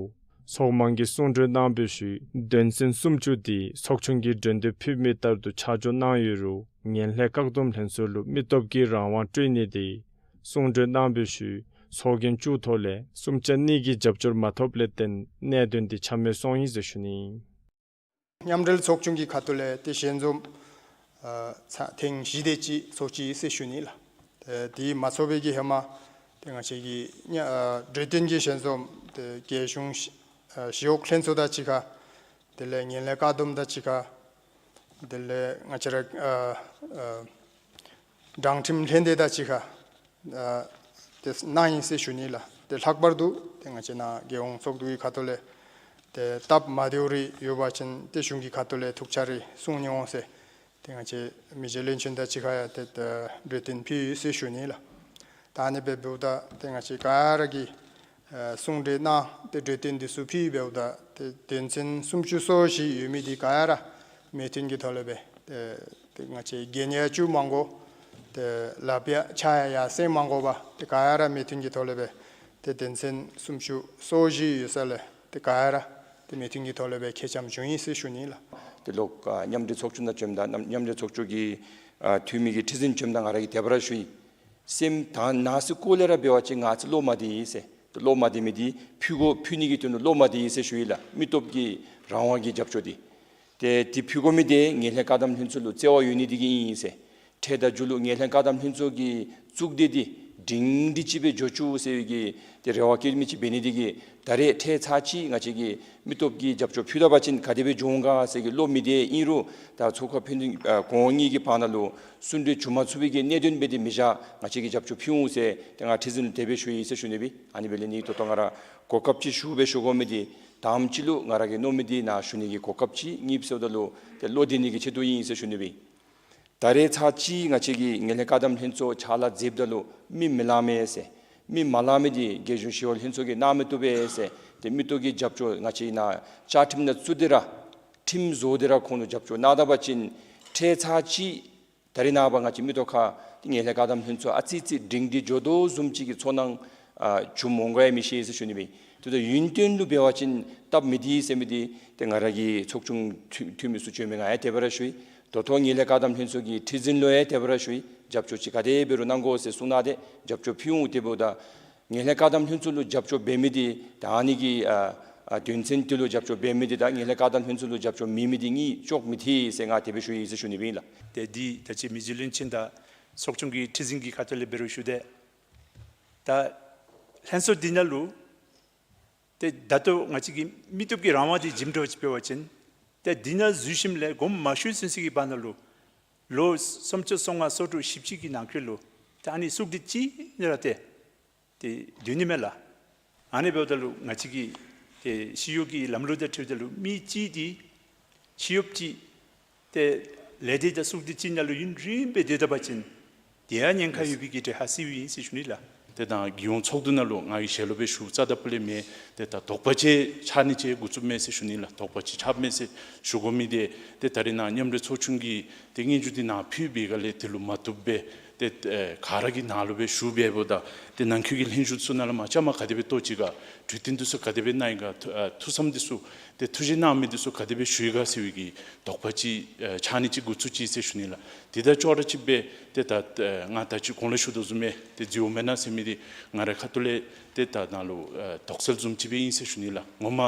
ཚོགས་དམངས་ཀྱིས་གསུང་གྲོས་གནང་བའི་ཤུལ་དོན་ཚན་སུམ་ཅུ་དེ་ཚོགས་ཆུང་གིས་གྲོས་འདེབས་ཕུལ་མི་ལྟར་དུ་ཆ་འཇོག་གནང་ཡོད་རུང་ངན་ལྷད་བཀག་སྡོམ་ལྷན་ཚོགས་ལུ་མི་སྟོབས་ཀྱི་རང་དབང་སྤྲོད་ནི་དེ་གསུང་གྲོས་གནང་བའི་ཤུལ་ཚོགས་རྒྱན་བཅུ་ཐོག་ལས་གསུམ་ཆ་གཉིས་ཀྱི་རྒྱབ་སྐྱོར་མ་ཐོབ་ལས་བརྟེན་གནད་དོན་དེ་ཆ་མེད་སོང་ཡི་ཟེར་ཞུ་ནི། མཉམ་འབྲེལ་ཚོགས་ཆུང་གི་ཁ་ཐུག་ལས་ཏེ་ཞལ་འཛོམས་ཨ་ཚར་ཐེངས་བཞི་དེ་ཅིག་ཚོགས་ཅི་ཟེར་ཞུ་ནི་ལགས། ཏེ་དེ་མ་ཚོགས་པའི་གི་ཧེ་མ་ཏེ་ང་བཅས་ཀྱི་ཨ་གྲོས་བསྟུན་གྱི་ཞལ་འཛོམས་ཏེ་རྒྱལ་གཞུང་ཞི་ཨ་ཞི་གཡོག་ལྷན་ཚོགས་དང་གཅིག་ཁར་དེ་ལས་ངན་ལྷད་བཀག་སྡོམ་དང་གཅིག་ཁར་དེ་ལས་ང་བཅས་ར་ཨ་ཨ་དྲང་ཁྲིམས་ལྷན་སྡེ་དང་གཅིག་ཁར་ཨ་ཏེ་གནང་ཡི་ཟེར་ཞུ་ནི་ལགས། ཏེ་ལྷག་པར་དུ་ཏེ་ང་བཅས་ནཱ་རྒྱལ་ཡོངས་ཚོགས་འདུ་གི་ཁ་ཐུག་ལས་ཏེ་སྟབས་མ་བདེཝ་རེ་ཡོད་པ་ཅིན་ཏེ་གཞུང་གི་ཁ་ཐུག་ལས་ཐུགས་ཆ་རེ་གསུང་ནི་འོང་ཟེར་ཏེ་ང་བཅས་མི་རྗེ་བློན་ཆེན་དང་གཅིག་ཁར་ཡང་ཏེ་ད་གྲོས་བསྟུན་ཕུལ་ཡི་ཟེར་ཞུ་ནི་ལགས། ད་ཨ་ནི་སྦེ་འབདཝ་ད་ཏེ་ང་བཅས་ག་ར་གིས་ཨ་གསུང་གྲོས་གནང་ཏེ་གྲོས་བསྟུན་འདི་ཚུ་ཕུལ་འབདཝ་ད་ཏེ་དོན་ཚན་སུམ་ཅུ་སོ་བཞི་ཡོད་མི་འདི་ག་ར་མོས་མཐུན་གྱི་ཐོག་ལས་སྦེ་ཏེ་ཏེ་ང་བཅས་རྒྱན་ཡང་བཙུགས་མ་དགོ། ཏེ་ལགཔ་ཡང་ཕྱག་ཡང་ཡར་སེང་མ་དགོ་པར་ཏེ་ག་ར་མོས་མཐུན་གྱི་ཐོག་ལས་སྦེ་ཏེ་དོན་ཚན་སུམ་ཅུ་སོ་བཞི་ཡོད་ས་ལས་ཏེ་ག་ར་ཏེ་མོས་མཐུན་གྱི་ཐོག་ལས་སྦེ་ཁེ་འཆམ་བྱུང་ཡི་ཟེར་ཞུ་ནི་ལགས། ཏེ་ལོག་ཨ་མཉམ་འབྲེལ་ཚོགས་ཆུང་དང་བྱོནམ་ད་མཉམ་འབྲེལ་ཚོགས་ཆུང་གི་ཨ་འཐུས་མི་གི་ཁྲི་འཛིན་བྱོནམ་ད་ང་ར་གིས་དེ་སྦེ་ར་ཞུ་ཡི། སེམས་ད་ནང་སེམས་ཁོག་ལས་ར་འབད་བ་ཅིན་ང་བཅས་བློ་མ་བདེ་ཡི་ཟེར། ཏེ་བློ་མ་བདེ་མི་འདི་ཕུལ་དགོ་ཕུལ་ནི་གི་དོན་ལུ་བློ་མ་བདེ་ཡི་ཟེར་ཞུ་ཡི་ལགས། མི་སྟོབས་ཀྱི་རང་དབང་གི་རྒྱབ་སྐྱོར་འདི། ཏེ་འདི་ཕུལ་དགོ་མི་འདི་ངན་ལྷད་བཀག་སྡོམ་ལྷན་ཚོགས་ལུ་བརྩེ་བ་ཡོད་ནི་འདི་གིས་ཨིན་ཟེར། འཕྲལ་དང་མཇུག་ལུ་ངན་ལྷད་བཀག་སྡོམ་ལྷན་ཚོགས་ཀྱི་གཙུག་སྡེ་འདི་སྒྲིང་སྒྲི་ཅིག་སྦེ་འགྱོ་བཅུག་ཟེར་བའི་གི་ཏེ་རེ་བ་བསྐྱེད་མི་ཅིག་འབད་ནི་འདི་གིས་ད་རེས་འཕྲལ་ཚར་གཅིག་ང་བཅས་ཀྱིས་མི་སྟོབས་ཀྱི་རྒྱབ་སྐྱོར་ཕུལ་ད་པ་ཅིན་ག་དེ་སྦེ་འགྱོ་འོང་ག་ཟེར་གྱི་བློ་མི་བདེ་ཨིན་རུང་ད་ཚོགས་ཁང་ཕན་ཚུན་ཨ་གོང་འོག་གཉིས་ཀྱི་བར་ན་ལུ་གསུང་གྲོས་བྱུང་མ་ཚུགས་པའི་གི་གནད་དོན་སྦེ་འདི་མི་བཞག། ང་བཅས་ཀྱིས་རྒྱབ་སྐྱོར་ཕུལ་འོང་ཟེར་ཏེ་ང་ཁྲི་འཛིན་ལུ་དེ་སྦེ་ཞུ་ཡི་ཟེར་ཞུ་ནི་སྦེ། ཨ་ནི་འབད་ལས་ནི་ད་ལྟོ་ང་ར་གོ་སྐབས་ཅིག་ཞུ་སྦེ་ཞུ་དགོ་མི་འདི་དང་པ་ཅིག་ལུ་ང་ར་གིས་མནོ་མི་འདི་ནཱ་ཞུ་ནི་གི་གོ་སྐབས་ཅིག། གཉིས་པ་ཟེརཝ་ད་ལུ་ཏེ་བློ་བདེ་ནི་གི་ཆེད་དུ་ཨིན་ཟེར་ཞུ་ནི་སྦེ། ད་རེས་ཚར་གཅིག་ང་བཅས་ཀྱིས་ངན་ལྷད་བཀག་སྡོམ་ལྷན་ཚོགས་ཕྱག་ལཱ་མཛདཔ་ད་ལུ་མི་མི་ལང་མས་ཟེར། མི་མ་ལང་མི་འདི་རྒྱལ་གཞུང་ཞི་གཡོག་ལྷན་ཚོགས་ཀྱིས་གནང་མི་བཏུབ་པས་ཟེར། ཏེ་མི་སྟོབས་ཀྱི་རྒྱབ་སྐྱོར་ང་བཅས་ནཱ་བཅའ་ཁྲིམས་ནང་བཙུགས་ཏེ་ར་ཁྲིམས་བཟོ་སྟེ་ར་ཁོང་ལུ་རྒྱབ་སྐྱོར་གནང་ད་པ་ཅིན་འཕྲལ་ཚར་གཅིག་ད་རེས་ནངས་པ་ང་བཅས་མི་ཐོག་ཁར་ཏེ་ངན་ལྷད་བཀག་སྡོམ་ལྷན་ཚོགས་ཨ་ཙི་ཙི་སྒྲིང་སྒྲི་འགྱོ་དོ་བཟུམ་ཅིག་གི་ཚོར་སྣང་ཨ་བྱུངམ་འོང་ག་ཡང་མི་ཤེས་ཟེར་ཞུ་ནི་སྦེ། ཏེ་ད་ཡུན་བརྟན་ལུ་འབད་བ་ཅིན་སྟབས་མི་བདེ་ཟེར་མི་འདི་ཏེ་ང་ར་གི་ཚོགས་ཆུང་འཐུས་འཐུས་མི་ཚུ་བྱོན་མི་ང་ཡང་དེ་སྦེ་ར་ཞུ་ཡི། ད་ལྟོ་ངན་ལྷད་བཀག་སྡོམ་ལྷན་ཚོགས་ཀྱི་ཁྲི་འཛིན་ལུ་ཡང་དེ་སྦེ་ར་ཞུ་ཡི། རྒྱབ་སྐྱོར་ཅིག་ག་དེ་འབད་རུང་གནང་དགོ་ཟེར་གསུངས་གནང་སྟེ་རྒྱབ་སྐྱོར་ཕུལ་འོང་། དེ་འབདཝ་ད་ངན་ལྷད་བཀག་སྡོམ་ལྷན་ཚོགས་ལུ་རྒྱབ་སྐྱོར་འབད་མི་འདི་ད་ཨ་ནི་གི་ཨ་ཨ་དོན་ཚན་འདི་ལུ་རྒྱབ་སྐྱོར་འབད་མི་འདི་དང་ངན་ལྷད་བཀག་སྡོམ་ལྷན་ཚོགས་ལུ་རྒྱབ་སྐྱོར་མེད་མི་འདི་གཉིས་ཅོག་མི་འཐད་ཟེར་ང་དེ་སྦེ་ཞུ་ཡི་ཟེར་ཞུ་ནི་སྦེ་ཨིན་ལགས། ཏེ་འདི་ད་ཅི་མི་རྗེ་བློན་ཆེན་དང་ཚོགས་ཆུང་གི་ཁྲི་འཛིན་གྱི་ཁ་ཐུག་ལས་འབད་རུང་ཞུ་དེས། ད་ལྷན་ཚོགས་འདི་ནང་ལུ་ཏེ་ད་ལྟོ་ང་བཅས་ཀྱི་མི་སྟོབས་ཀྱི་རང་དབང་འདི་བྱིནམ་འདྲཝ་ཅིག་འབད་བ་ཅིན་ཏེ་འདི་ནང་འཛུལ་ཞིནམ་ལས་དགོངསམ་མ་ཞུ་ཚུན་ཚོད་ཀྱི་བར་ན་ལུ་ལོ་སུམ་ཅུ་སོ་ལྔ་སོ་དྲུག་བཞི་བཅུ་གི་ནང་འཁོད་ལུ་ཏེ་ཨ་ནི་གཙུག་སྡེ་གཅིག་ནང་ར་ཏེ་ཏེ་སྡོད་ནི་མས་ལགས། ཨ་ནི་འབདཝ་ད་ལུ་ང་བཅས་ཀྱི་ཏེ་ཞི་གཡོག་གི་ལམ་ལུགས་དང་འཁྲིལཝ་ད་ལུ་མི་གཅིག་འདི་ཕྱི་གཡོགཔ་ཅིག་ཏེ་ལས་སྡེ་དང་གཙུག་སྡེ་གཅིག་ནང་ལུ་ཡུན་རིངམོ་སྦེ་སྡོད་ད་པ་ཅིན་དེ་ཡང་ཉེན་ཁ་ཡོད་པའི་གི་འདྲ་ཧ་སི་ཝི་ཨིན་ཟེར་ཞུ་ནི་ལགས། ཏེ་ད་རྒྱལ་ཡོངས་ཚོགས་འདུ་ནང་ལུ་ང་གིས་ཞལ་སློབ་སྦེ་ཞུ་རྩ་དང་པོ་ལས་མེན། ཏེ་ད་དོགས་པ་ཅིག་ཆགས་ནི་ཅིག་འགོ་བཙུགསཔ་མས་ཟེར་ཞུ་ནི་ལགས། དོགས་པ་ཅིག་ཆགསཔ་མས་ཟེར་ཞུ་དགོ་མི་འདི་ཏེ་ད་རེས་ནཱ་མཉམ་འབྲེལ་ཚོགས་ཆུང་གིས་ཏེ་སྙན་ཞུ་འདི་ནཱ་ཕུལ་བའི་སྒང་ལས་དེ་ལུ་མ་བཏུབ་པས། ཏེ་ཨེ་ག་ར་གིས་ནཱ་ལུ་སྦེ་ཞུ་འབདཝ་ད་ཏེ་ནང་འཁོད་ཀྱི་ལྷན་བཞུགས་ཚུ་ནང་ལས་མར་བཅའ་མར་ག་དེ་སྦེ་གཏོགས་ཅི་ག་གྲོས་བསྟུན་འདི་ཚུ་ག་དེ་སྦེ་གནང་ཡི་ག་ཐུ་ཨ་ཐུགས་བསམ་འདི་ཚུ་ཏེ་ཐུགས་བཞེད་གནང་མི་འདི་ཚུ་ག་དེ་སྦེ་ཞུ་ཡི་ག་ཟེར་བའི་གི་དོགས་པ་ཅིག་ཨེ་ཆགས་ནི་ཅིག་འགོ་བཙུགས་ཅི་ཟེར་ཞུ་ནི་ལགས། དེ་དང་ཅོག་ར་གཅིག་སྦེ་ཏེ་ད་ཨེ་ང་ད་ཅི་གོང་ལས་ཞུ་དོ་བཟུམ་སྦེ་ཏེ་ཛི་ཨོ་མེ་ན་ཟེར་མི་འདི་ང་རའི་ཁ་ཐུག་ལས་ཏེ་ད་ནཱ་ལུ་ཨེ་དོགས་སེལ་བཟུམ་ཅིག་སྦེ་ཨིན་ཟེར་ཞུ་ནི་ལགས། ངོ་མ་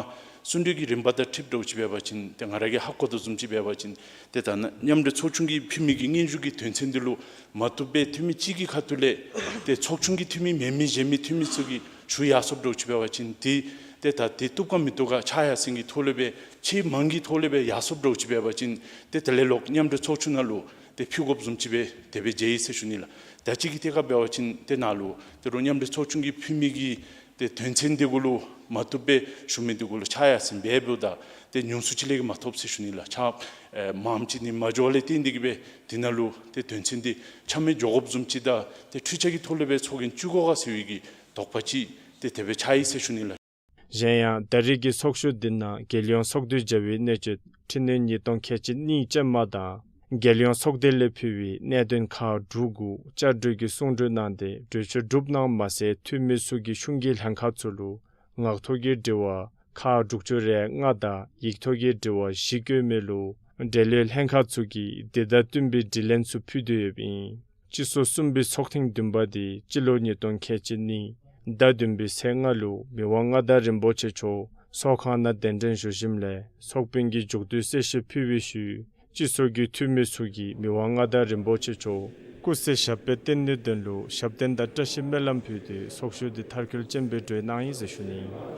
གསུང་གྲོས་ཀྱི་རིམ་པ་དང་འཁྲིལཝ་འདྲཝ་ཅིག་འབད་བ་ཅིན་ཏེ་ང་ར་གིས་ཧ་གོ་དོ་བཟུམ་ཅིག་འབད་བ་ཅིན་ཏེ་ད་ནཱ་མཉམ་འབྲེལ་ཚོགས་ཆུང་གིས་ཕུལ་མི་གི་སྙན་ཞུ་གི་དོན་ཚན་འདི་ལུ་མ་བཏུབ་པའི་འཐུས་མི་གཅིག་གི་ཁ་ཐུག་ལས་ཏེ་ཚོགས་ཆུང་གི་འཐུས་མི་མེན་མི་གཞན་མི་འཐུས་མི་ཚུ་གིས་ཞུ་ཡར་སོཔ་འདྲཝ་ཅིག་འབད་བ་ཅིན་ཏེ་ཏེ་ད་དེ་བཏུབ་ག་མི་བཏུབ་ག་ཕྱག་ཡར་སེང་གི་ཐོག་ལས་སྦེ་ཆེས་མང་གི་ཐོག་ལས་སྦེ་ཡར་སོཔ་འདྲཝ་ཅིག་འབད་བ་ཅིན་ཏེ་དེ་ལས་ལོག་མཉམ་འབྲེལ་ཚོགས་ཆུང་ནང་ལུ་ཏེ་ཕུལ་དགོཔ་བཟུམ་ཅིག་སྦེ་དེ་སྦེ་མཇལ་ཡི་ཟེར་ཞུ་ནི་ལགས། ད་ཅི་གི་ཐད་ཁར་འབད་བ་ཅིན་ཏེ་ནཱ་ལུ་ཏེ་རོགས་མཉམ་འབྲེལ་ཚོགས་ཆུང་གིས་ཕུལ་མི་གི་ཏེ་དོན་ཚན་འདི་གུ་ལུ་མ་བཏུབ་པའི་ཞུ་མི་འདི་གུ་ལུ་ཕྱག་ཡར་སེང་འབད་འབདཝ་ད་ཏེ་ཉུང་སུ་ཅིག་ལས་མ་ཐོབ་ཟེར་ཞུ་ནི་ལགས། ཕྱག་ཨེ་མངམ་ཅིག་ནི་མ་འགྱོ་བ་ལས་བརྟེན་འདི་གིས་སྦེ་འདི་ནང་ལུ་ཏེ་དོན་ཚན་འདི་ཆ་མེད་འགྱོ་དགོཔ་བཟུམ་ཅིག་དང་ཏེ་འཕྲུལ་ཆས་ཀྱི་ཐོག་ལས་སྦེ་ཚོགས་རྒྱན་བཙུགས་དགོ་ག་ཟེར་བའི་གི་དོགས་པ་ཅིག་ཏེ་དེ་སྦེ་ཆགས་ཡི་ཟེར་ཞུ་ནི་ལགས། གཞན་ཡང་ད་རེས་ཀྱི་ཚོགས་ཞུགས་འདི་ནང་རྒྱལ་ཡོངས་ཚོགས་འདུ་བྱ་བའི་གནད་སྤྱོད་འཕྲི་སྣོན་ཉིས་སྟོང་ཁལ་གཅིག་གཉིས་ཅན་མ་དང་རྒྱལ་ཡོངས་ཚོགས་སྡེ་ལས་ཕུལ་བའི་གནད་དོན་ཁག་དྲུག་གུ་བཅའ་སྒྲིག་གི་གསུང་གྲོས་གནང་སྟེ་གྲོས་ཆོད་གྲུབ་གནང་མ་ཚད་འཐུས་མི་ཚུ་གིས་གཞུང་གི་ལྷན་ཁག་ཚུ་ལུ་ངག་ཐོག་གི་དྲི་བ་ཁག་དྲུག་ཅུ་རེ་ལྔ་དང་ཡིག་ཐོག་གི་དྲི་བ་བཞི་བཀོད་མི་ལུ་འབྲེལ་ཡོད་ལྷན་ཁག་ཚུ་གིས་དེ་དང་བསྟུན་པའི་དྲིས་ལན་ཚུ་ཕུལ་དོ་ཡོདཔ་ཨིན། སྤྱི་ཚོགས་གསུམ་པའི་ཚོགས་ཐེངས་བདུན་པ་དེ་སྤྱི་ལོ་ཉིས་སྟོང་ཁལ་གཅིག་གཉིས་ཟླ་བདུན་པའི་ཚེས་ལྔ་ལུ་མི་དབང་མངའ་བདག་རིན་པོ་ཆེ་མཆོག་ཚོགས་ཁང་ནང་གདན་འདྲེན་ཞུ་ཞིནམ་ལས་ཚོགས་དཔོན་གྱིས་མཇུག་བསྡུའི་གསལ་བཤད་ཕུལ་བའི་ཤུལ་སྤྱི་ཚོགས་ཀྱི་འཐུས་མི་ཚུ་གིས་མི་དབང་མངའ་བདག་རིན་པོ་ཆེ་མཆོག་སྐུ་ཚེ་ཞབས་པད་བརྟན་ལུགས་དོན་ལུ་ཞབས་བརྟན་དང་བཀྲ་ཤིས་སྨོན་ལམ་ཕུལ་ཏེ་ཚོགས་ཞུགས་འདི་མཐར་འཁྱོལ་ཅན་སྦེ་གྲོལ་གནང་ཡི་ཟེར་ཞུ་ནི་ཨིན།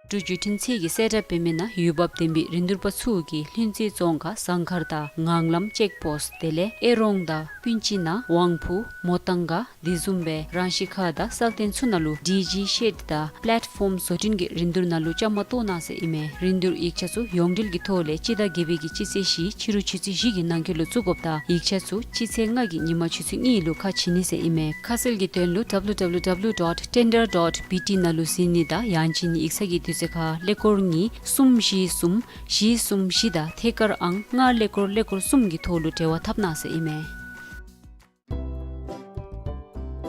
འབྲུག་བརྒྱུད་འཕྲིན་ཚད་ཀྱིས་གསལ་བསྒྲགས་འབད་མི་ནང་འོས་འབབ་ལྡན་པའི་རིན་བསྡུར་པ་ཚུ་གིས་ལྷུན་རྩེ་རྫོང་ཁག་ཟངས་དཀར་དང་ངང་ལམ་ཅེཀ་པོསཊ་དེ་ལས་ཨེ་རོང་དང་སྤུན་ཅི་ན་ཝང་ཕུ་མོ་ཏང་ག་དེ་བཟུམ་སྦེ་རང་ཤི་ཁ་དང་སག་སྟེང་ཚུ་ནང་ལུ་ཌི་ཇི་ཤེཌ་དང་པེ་ལེཊ་ཕོམ་བཟོ་སྐྲུན་གྱི་རིན་བསྡུར་ནང་ལུ་བཅའ་མར་གཏོགས་གནང་ཟེར་ཨིན་མས། རིན་བསྡུར་ཡིག་ཆ་ཚུ་ཡོངས་འབྲེལ་གྱི་ཐོག་ལས་སྤྱི་ཟླ་བརྒྱད་པའི་གི་སྤྱི་ཚེས་བཞི་ཕྱི་རུ་ཆུ་ཚོད་བཞི་གི་ནང་འཁོད་ལུ་བཙུགས་དགོཔ་དང་ཡིག་ཆ་ཚུ་སྤྱི་ཚེས་ལྔ་གི་ཉིན་མ་ཆུ་ཚོད་གཉིས་ལུ་ཁ་ཕྱེ་ནི་ཟེར་ཨིན་མས། ཁ་གསལ་གྱི་དོན་ལུ་ཌབ་ལུ་ཌབ་ལུ་ཌབ་ལུ་ཌོཊ་ཊེན་ཌར་ཌོཊ་བི་ཊི་ནང་ལུ་གཟིགས་ནི་དང་ཡང་ཅིན་ཡིག་ཚང་གི་དུས་ཚོད་ཁར་ཀླད་ཀོར་གཉིས་གསུམ་བཞི་གསུམ་བཞི་གསུམ་བཞི་དང་ཐད་ཀར་ཨང་ལྔ་ཀླད་ཀོར་ཀླད་ཀོར་གསུམ་གྱི་ཐོག་ལུ་འབྲེལ་བ་འཐབ་གནང་ཟེར་ཨིན་མས།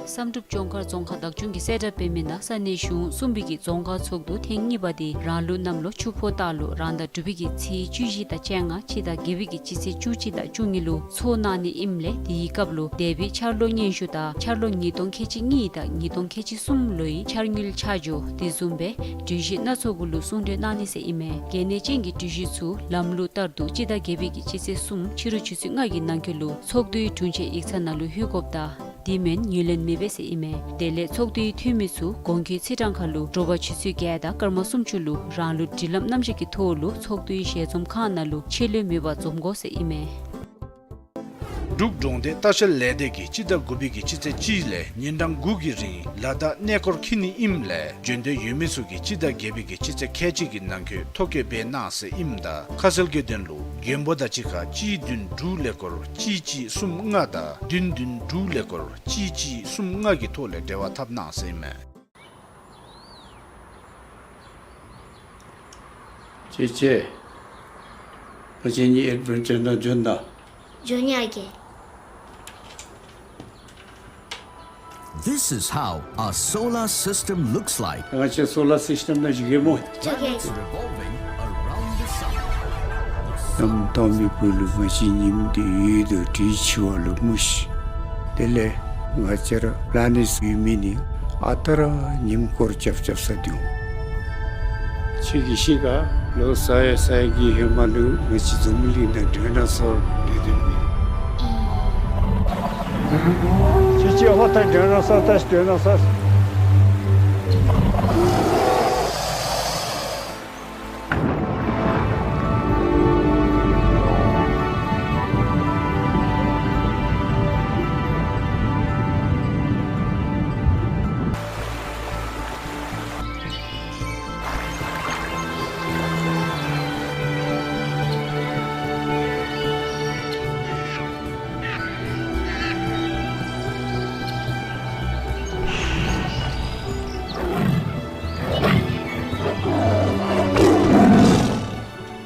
བསམ་གྲུབ་ལྗོངས་མཁར་རྫོང་ཁག་བདག་སྐྱོང་གིས་གསལ་བསྒྲགས་འབད་མི་ནང་ས་གནས་གཞུང་གསུམ་པའི་གི་རྫོང་ཁག་ཚོགས་འདུ་ཐེངས་གཉིས་པ་དེ་རང་ལུགས་གནམ་ལོ་ཆུ་ཕོ་སྟག་ལོ་རང་ཟླ་དྲུག་པའི་གི་ཚེས་བཅུ་བཞི་དང་བཅོ་ལྔ་སྤྱི་ཟླ་བརྒྱད་པའི་གི་སྤྱི་ཚེས་བཅུ་གཅིག་དང་བཅུ་གཉིས་ལུ་ཚོགས་གནང་ནི་ཨིནམ་ལས་དེའི་སྐབས་ལུ་འདས་པའི་འཆར་ལོ་སྙན་ཞུ་དང་འཆར་ལོ་ཉིས་སྟོང་ཁལ་གཅིག་གཉིས་དང་ཉིས་སྟོང་ཁལ་གཅིག་གསུམ་ལོའི་འཆར་དངུལ་ཆ་འཇོག་དེ་བཟུམ་སྦེ་གྲོས་གཞི་སྣ་ཚོགས་གུ་ལུ་གསུང་གྲོས་གནང་ནི་ཟེར་ཨིན་མས། གལ་གནད་ཅན་གྱི་གྲོས་གཞི་ཚུ་ལམ་ལུགས་ལྟར་དུ་སྤྱི་ཟླ་བརྒྱད་པའི་གི་སྤྱི་ཚེས་གསུམ་ཕྱི་རུ་ཆུ་ཚོད་ལྔ་གི་ནང་འཁོད་ལུ་ཚོགས་འདུའི་དྲུང་ཆེན་ཡིག་ཚང་ནང་ལུ་ལྷོད་དགོཔ་དང་དེ་མེན་ངོས་ལེན་མི་འབད་ཟེར་ཨིན་མས། དེ་ལས་ཚོགས་འདུའི་འཐུས་མི་ཚུ་གོང་འཁོད་ཚེས་གྲངས་ཁར་ལུ་དྲོ་པ་ཆུ་ཚོད་བརྒྱད་དང་སྐར་མ་སུམ་ཅུ་ལུ་རང་ལུགས་སྒྲིག་ལམ་རྣམ་གཞག་གི་ཐོག་ལུ་ཚོགས་འདུའི་ཞལ་འཛོམས་ཁང་ནང་ལུ་ཆད་ལུས་མེད་པར་འཛོམས་དགོ་ཟེར་ཨིན་མས། འབྲུག་གྲོང་སྡེ་ལྟ་བཤལ་ལས་སྡེ་གིས་སྤྱི་ཟླ་དགུ་པའི་གི་སྤྱི་ཚེས་གཅིག་ལས་ཉིན་གྲངས་དགུ་གི་རིང་ལ་དྭགས་གནས་སྐོར་འཁྱིད་ནི་ཨིནམ་ལས་འབྱོན་འདོད་ཡོད་མི་ཚུ་གིས་སྤྱི་ཟླ་བརྒྱད་པའི་གི་སྤྱི་ཚེས་ཁལ་གཅིག་གི་ནང་འཁོད་ཐོ་བཀོད་འབད་གནང་ཟེར་ཨིནམ་ད་ཁ་གསལ་གྱི་དོན་ལུ་མགོན་པོ་དང་གཅིག་ཁར་གཅིག་བདུན་དྲུག་ཀླད་ཀོར་གཅིག་གཅིག་གསུམ་ལྔ་དང་བདུན་བདུན་དྲུག་ཀླད་ཀོར་གཅིག་གཅིག་གསུམ་ལྔ་གི་ཐོག་ལས་འབྲེལ་བ་འཐབ་གནང་ཟེར་ཨིན་མས། ཅེ་ཅེ། ང་བཅས་གཉིས་ཨེཌ་ཝེན་ཅར་ནང་འབྱོན་ད། འབྱོན་ཡི་ཨ་རྒས། This is how a solar system looks like. ང་བཅས་སོ་ལར་སིསི་ཊེམ་ནང་བཞུགས་གེ་སྨོ། འགྱོ་གེ། Planets revolving around the sun. གནམ་སྟོང་པའི་སྦུག་ལུ་ང་བཅས་ཉིམ་འདི་ཡོད་དོ་དྲིས་ཆི་བ་ལུ་མུ་ཤི། དེ་ལས་ང་བཅས་ར་པ་ལེ་ནེཊསི་ཡོད་མི་ནི་ཨ་རྟག་ར་ཉིམ་སྐོར་རྐྱབ་རྐྱབ་ས་འདུག། ཁྱོད་ཀྱིས་ཤེས་ག། ལོ་ས་ཡ་ས་ཡ་གི་ཧེ་མ་ལུ་ང་བཅས་འཛམ་གླིང་ནང་ཌའི་ནོ་སོར་སྡོད་དོ་མེན། ཁྱོད་ཀྱིས་ཧོ་ད་ཌའི་ནོ་སོར་ད་ཌའི་ནོ་སོར།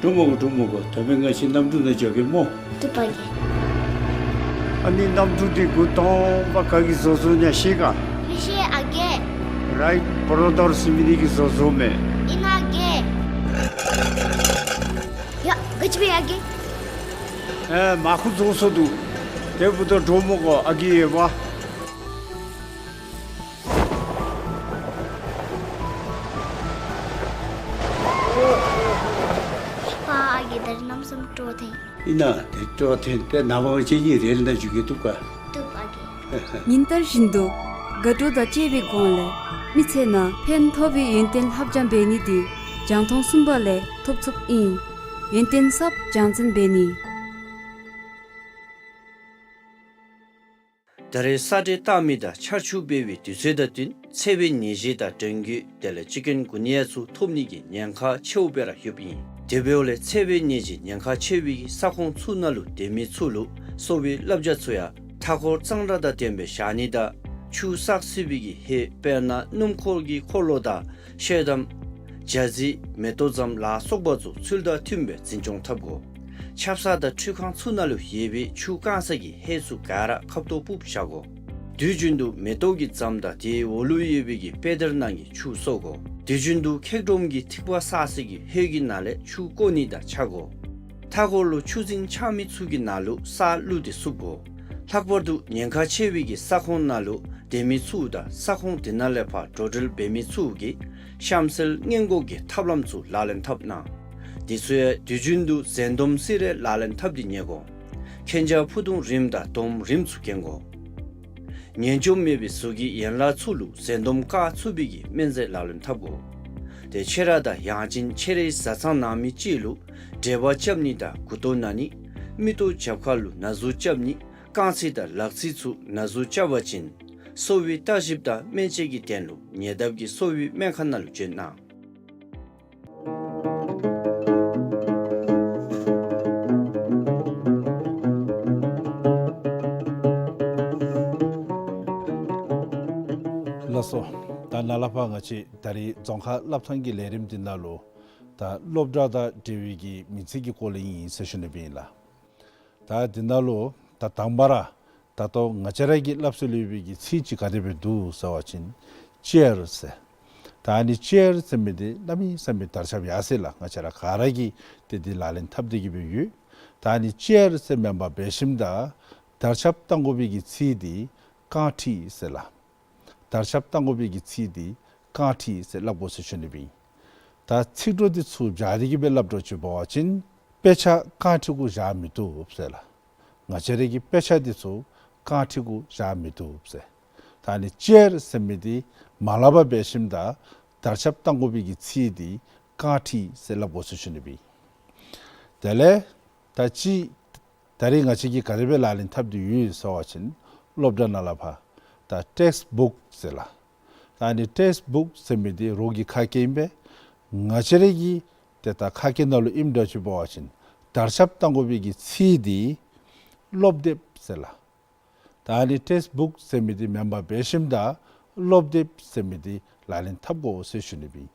འགྲོ་མི་དགོ། འགྲོ་མི་དགོ། ད་འབདན་ང་བཅས་གནམ་གྲུ་ནང་འགྱོ་གེ་སྨོ། བཏུབ་པ་གེ། ཨ་ནི་གནམ་གྲུ་འདི་འགོ་དང་པ་ག་གིས་བཟོ་བཟོཝ་ཨིན་ན་ཤེས་ག། མི་ཤེས་ཨ་རྒས། རའིཊ་བོརོ་དར་ཟེར་མི་འདི་གིས་བཟོ་བཟོཝ་མས། ཨིན་ན་ཨ་རྒས། ཡ་ག་ཅི་འབད་ཡི་ཨ་རྒས། ཨེ་མར་ཁུ་རྫོགས་སོ་འདུག། དེ་འབདཝ་ད་འགྲོ་མི་དགོ་ཨ་རྒས་ཡོདཔ། པ་ཨ་རྒས་ད་རིས་གནམ་མེད་ས་མེད་སྤྲོ་ཐོན། ཨིན་ན་དེ་སྤྲོ་ཐོན་ཏེ་ནངས་པ་ང་བཅས་གཉིས་རེལ་ནང་འཛུལ་གེ། བཏུབ་ག། བཏུབ་ཨ་རྒས། ཉིན་ལྟར་བཞིན་དུ་དགའ་སྤྲོ་དང་བཅས་པའི་སྒོ་ལས་མི་ཚེ་ནང་ཕན་ཐོགས་པའི་ཡོན་ཏན་ལྷབ་སྦྱང་འབད་ནི་འདི་རྒྱང་མཐོང་གསུམ་པ་ལས་ཐོབ་ཚུགསཔ་ཨིན། ཡོན་ཏན་ཟབ་སྦྱང་འཛིན་འབད་ནི། ད་རེས་ས་འདྲེན་བཏང་མི་དང་ཆར་ཆུ་འབབ་པའི་དུས་ཚོད་དང་བསྟུན་འཚེར་བའི་ནད་གཞི་དང་ཌེང་གི་དེ་ལས་ཅིཀ་ཀུན་གུ་ནི་ཡ་ཚུ་ཐོབ་ནི་གི་ཉེན་ཁ་ཆེཝ་སྦེ་ར་ཡོདཔ་ཨིན། དེ་འབདཝ་ལས་འཚེར་བའི་ནད་གཞི་ཉེན་ཁ་ཆེ་བའི་གི་ས་ཁོངས་ཚུ་ནང་ལུ་སྡོད་མི་ཚུ་ལུ་གསོ་བའི་བསླབ་བྱ་ཚུ་ཡང་མཐའ་འཁོར་གཙང་སྦྲ་དང་ལྡནམ་སྦེ་བཞག་ནི་དང་ཆུ་བསགས་སྲིད་པའི་གི་ཧེད་དཔེར་ན་སྣུམ་འཁོར་གྱི་འཁོར་ལོ་དང་ཤེལ་དམ་ཇ་རྩི་མེ་ཏོག་ཙམ་ལ་སོགས་པ་ཚུ་ཚུལ་དང་མཐུནམ་སྦེ་འཛིན་སྐྱོང་འཐབ་དགོ། ཆབ་གསང་དང་ཁྲུས་ཁང་ཚུ་ནང་ལུ་ཡོད་པའི་ཆུ་བཀང་ས་གི་ཧེད་ཚུ་ག་ར་ཁ་ཐོར་ཕུབ་བཞག་དགོ། དུས་རྒྱུན་དུ་མེ་ཏོག་གི་ཙམ་དང་དེའི་འོག་ལུ་ཡོད་པའི་གི་པེ་དར་ནང་གི་ཆུ་གསོ་དགོ། དུས་རྒྱུན་དུ་ཁེག་སྒྲོམ་གྱི་ཐིགས་པ་བསགས་ས་གི་ཧེད་ཀྱི་ནང་ལས་ཆུ་བཀོ་ནི་དང་ཆ་དགོ། མཐའ་འཁོར་ལུ་ཆུ་རྫིང་ཆགས་མི་ཚུ་གི་ནང་ལུ་ས་བླུགས་ཏེ་བསུབ་དགོ། ལྷག་པར་དུ་ཉེན་ཁ་ཆེ་བའི་གི་ས་ཁོངས་ནང་ལུ་སྡོད་མི་ཚུ་དང་ས་ཁོངས་དེ་ནང་ལས་ཕར་འགྲོ་འགྲུལ་འབད་མི་ཚུ་གིས་གཤམ་གསལ་སྔོན་འགོག་གི་ཐབས་ལམ་ཚུ་ལག་ལེན་འཐབ་གནང་། དེ་ཚུ་ཡང་དུས་རྒྱུན་དུ་གཟན་དོམ་སི་རེ་ལག་ལེན་འཐབ་སྟེ་ཉལ་དགོ། མཁྱེན་རྒྱ་ཕུ་ཐུང་རིངམ་དང་དོམ་རིངམ་ཚུ་གྱོན་དགོ། ངན་འཇོམས་མེད་པའི་གཟུགས་ཀྱི་ཡན་ལག་ཚུ་ལུ་གཟན་དོམ་བཀག་ཚུགས་པའི་གི་སྨན་རྫས་ལག་ལེན་འཐབ་དགོ། ཏེ་ཁྱེད་ར་དང་ཡང་ཅིན་ཁྱེད་རའི་བཟའ་ཚང་ནང་མི་ཅིག་ལུ་འབྲས་བག་རྐྱབ་ནི་དང་མགུ་ཏོ་ན་ནི། མིག་ཏོ་རྒྱབ་ཁ་ལུ་ན་ཟུག་རྐྱབ་ནི། རྐང་ཚིགས་དང་ལག་ཚིགས་ཚུ་ན་ཟུག་རྐྱབ་པ་ཅིན་གསོ་བའི་བརྟག་ཞིབ་དང་སྨན་དཔྱད་ཀྱི་དོན་ལུ་ཉེ་འདབས་ཀྱི་གསོ་བའི་སྨན་ཁང་ནང་ལུ་བྱོན་གནང་། ལགས་སོ། ད་ནཱ་ལས་ཕར་ང་བཅས་ད་རིས་རྫོང་ཁ་སློབ་ཐང་གི་ལས་རིམ་འདི་ནང་ལུ་ད་སློབ་གྲྭ་དང་འབྲེལ་བའི་གི་མིང་ཚིག་གི་སྐོར་ལས་ཨིན་ཟེར་ཞུ་ནི་སྦེ་ཨིན་ལགས། ད་འདི་ནང་ལུ་ད་དང་པ་ར་ད་ལྟོ་ང་བཅས་ར་གི་སླབ་སྲོལ་ཡོད་པའི་གི་ཚིག་ཅིག་ག་དེ་སྦེ་འདུག་ཟེར་བ་ཅིན་ཅེར་ཟེར། ད་ཨ་ནི་ཅེར་ཟེར་མི་འདི་གནམ་མེད་ས་མེད་དར་ཁྱབ་ཡར་སོ་ཡི་ལགས། ང་བཅས་ར་ག་ར་གིས་ཏེ་འདི་ལག་ལེན་འཐབ་སྟེ་གི་སྦེ་ཡོད། ད་ཨ་ནི་ཅེར་ཟེར་མེན་པར་འབད་ཞིནམ་ད་དར་ཁྱབ་བཏང་དགོ་པའི་གི་ཚིག་འདི་རྐང་ཁྲིད་ཟེར་ལགས། དར་ཁྱབ་བཏང་དགོ་པའི་གི་ཚིག་འདི་རྐང་ཁྲིད་ཟེར་སླབ་དགོ་ཟེར་ཞུ་ནི་སྦེ་ཨིན། ད་ཚིག་གྲོགས་འདི་ཚུ་སྦྱར་ཏེ་གི་སྦེ་སླབ་དགོ་ཅིག་འབད་བ་ཅིན་དཔེ་ཆ་རྐང་ཁྲིད་གུ་བཞག་མི་བཏུབ་ཟེར་ལགས། ང་བཅས་རའི་གི་དཔེ་ཆ་འདི་ཚུ་རྐང་ཁྲིད་གུ་བཞག་མི་བཏུབ་ཟེར། ད་ཨ་ནི་ཅེར་ཟེར་མི་འདི་མ་སླབ་པར་འབད་ཞིནམ་ད་དར་ཁྱབ་བཏང་དགོ་པའི་གི་ཚིག་འདི་རྐང་ཁྲིད་ཟེར་སླབ་དགོ་ཟེར་ཞུ་ནི་སྦེ་ཨིན། དེ་ལས་ད་ཅི་ད་རིས་ང་བཅས་ཀྱིས་ག་དེ་སྦེ་ལག་ལེན་འཐབ་སྟེ་ཡོད་ཟེར་བ་ཅིན་སློབ་གྲྭ་ནང་ལས་ཕར་ད་ཊེགསཊ་བུཀ་ཟེར་ལགས། ད་ཨ་ནི་ཊེགསཊ་བུཀ་ཟེར་མི་འདི་རོགས་ཀྱི་ཁ་སྐད་ཨིན་པས། ང་བཅས་རའི་གི་ཏེ་ད་ཁ་སྐད་ནང་ལུ་ཨིནམ་འདྲཝ་ཅིག་འབད་བ་ཅིན་དར་ཁྱབ་བཏང་དགོ་པའི་གི་ཚིག་འདི་སློབ་དེབ་ཟེར་ལགས། ད་ཨ་ནི་ཊེགསཊ་བུཀ་ཟེར་མི་འདི་མེན་པར་འབད་ཞིནམ་ད་སློབ་དེབ་ཟེར་མི་འདི་ལག་ལེན་འཐབ་དགོ་ཟེར་ཞུ་ནི་སྦེ་ཨིན།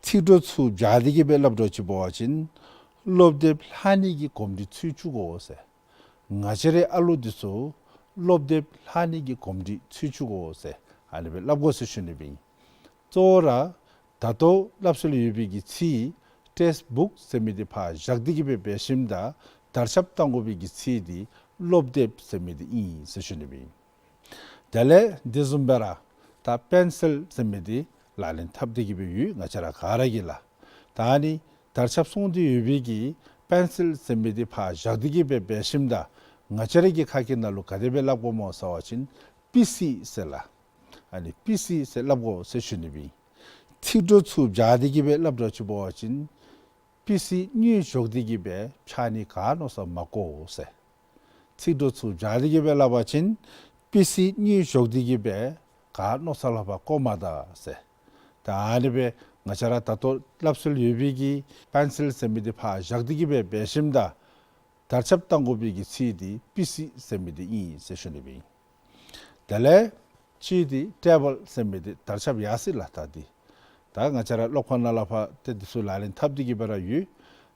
ཚིག་གྲོགས་ཚུ་སྦྱར་ཏེ་གི་སྦེ་སླབ་དགོ་ཅིག་འབད་བ་ཅིན་སློབ་དེབ་ལྷག་ནི་གི་གོམས་འདྲིས་ཚུད་བཅུག་དགོ་ཟེར། ང་བཅས་རའི་ཨ་ལུ་འདི་ཚུ་སློབ་དེབ་ལྷག་ནི་གི་གོམས་འདྲིས་ཚུད་བཅུག་དགོ་ཟེར་ཨ་ནི་སྦེ་སླབ་དགོ་ཟེར་ཞུ་ནི་སྦེ་ཨིན། གཙོ་བོ་ར་ད་ལྟོ་སླབ་སྲོལ་ཡོད་པའི་གི་ཚིག་ཊེགསཊ་བུཀ་ཟེར་མི་འདི་ཕར་བཞག་སྟེ་གི་སྦེ་འབད་ཞིནམ་ད་དར་ཁྱབ་བཏང་དགོ་པའི་གི་ཚིག་འདི་སློབ་དེབ་ཟེར་མི་འདི་ཨིན་ཟེར་ཞུ་ནི་སྦེ་ཨིན། དེ་ལས་འདི་བཟུམ་སྦེ་ར་ད་པེན་སིལ་ཟེར་མི་འདི་ལག་ལེན་འཐབ་སྟེ་གི་སྦེ་ཡོད་ང་བཅས་ར་ག་ར་གིས་ལགས། ད་ཨ་ནི་དར་ཁྱབ་སོང་སྟེ་ཡོད་པའི་གི་པེན་སིལ་ཟེར་མི་འདི་ཕར་བཞག་སྟེ་གི་སྦེ་འབད་ཞིནམ་ད་ང་བཅས་རའི་གི་ཁ་སྐད་ནང་ལུ་ག་དེ་སྦེ་སླབ་དགོཔ་སྨོ་ཟེར་བ་ཅིན་པི་སི་ཟེར་ལགས། ཨ་ནི་པི་སི་ཟེར་སླབ་དགོ་ཟེར་ཞུ་ནི་སྦེ་ཨིན། ཚིག་གྲོགས་ཚུ་སྦྱར་ཏེ་གི་སྦེ་སླབ་དགོ་ཅིག་འབད་བ་ཅིན་པི་སི་དངུལ་བཞག་སྟེ་གི་སྦེ་འཕྱག་ནི་ག་མནོ་ས་མ་བཀོ་ཟེར། ཚིག་གྲོགས་ཚུ་སྦྱར་ཏེ་གི་སྦེ་སླབ་པ་ཅིན་པི་སི་དངུལ་བཞག་སྟེ་གི་སྦེ་ག་མནོ་ས་ལས་ཕར་བཀོ་མ་ད་ཟེར། ད་ཨ་ནི་སྦེ་ང་བཅས་ར་ད་ལྟོ་སླབ་སྲོལ་ཡོད་པའི་གི་པེན་སིལ་ཟེར་མི་འདི་ཕར་བཞག་སྟེ་གི་སྦེ་འབད་ཞིནམ་ད་དར་ཁྱབ་བཏང་དགོ་པའི་གི་ཚིག་འདི་པི་སི་ཟེར་མི་འདི་ཨིན་ཟེར་ཞུ་ནི་སྦེ་ཨིན། དེ་ལས་གཅིག་འདི་ཊེ་བཱལ་ཟེར་མི་འདི་དར་ཁྱབ་ཡར་སོ་ཡི་ལགས། ད་འདི་ད་ང་བཅས་ར་སློབ་ཁང་ནང་ལས་ཕར་ཏེ་འདི་ཚུ་ལག་ལེན་འཐབ་སྟེ་གི་སྦེ་ར་ཡོད།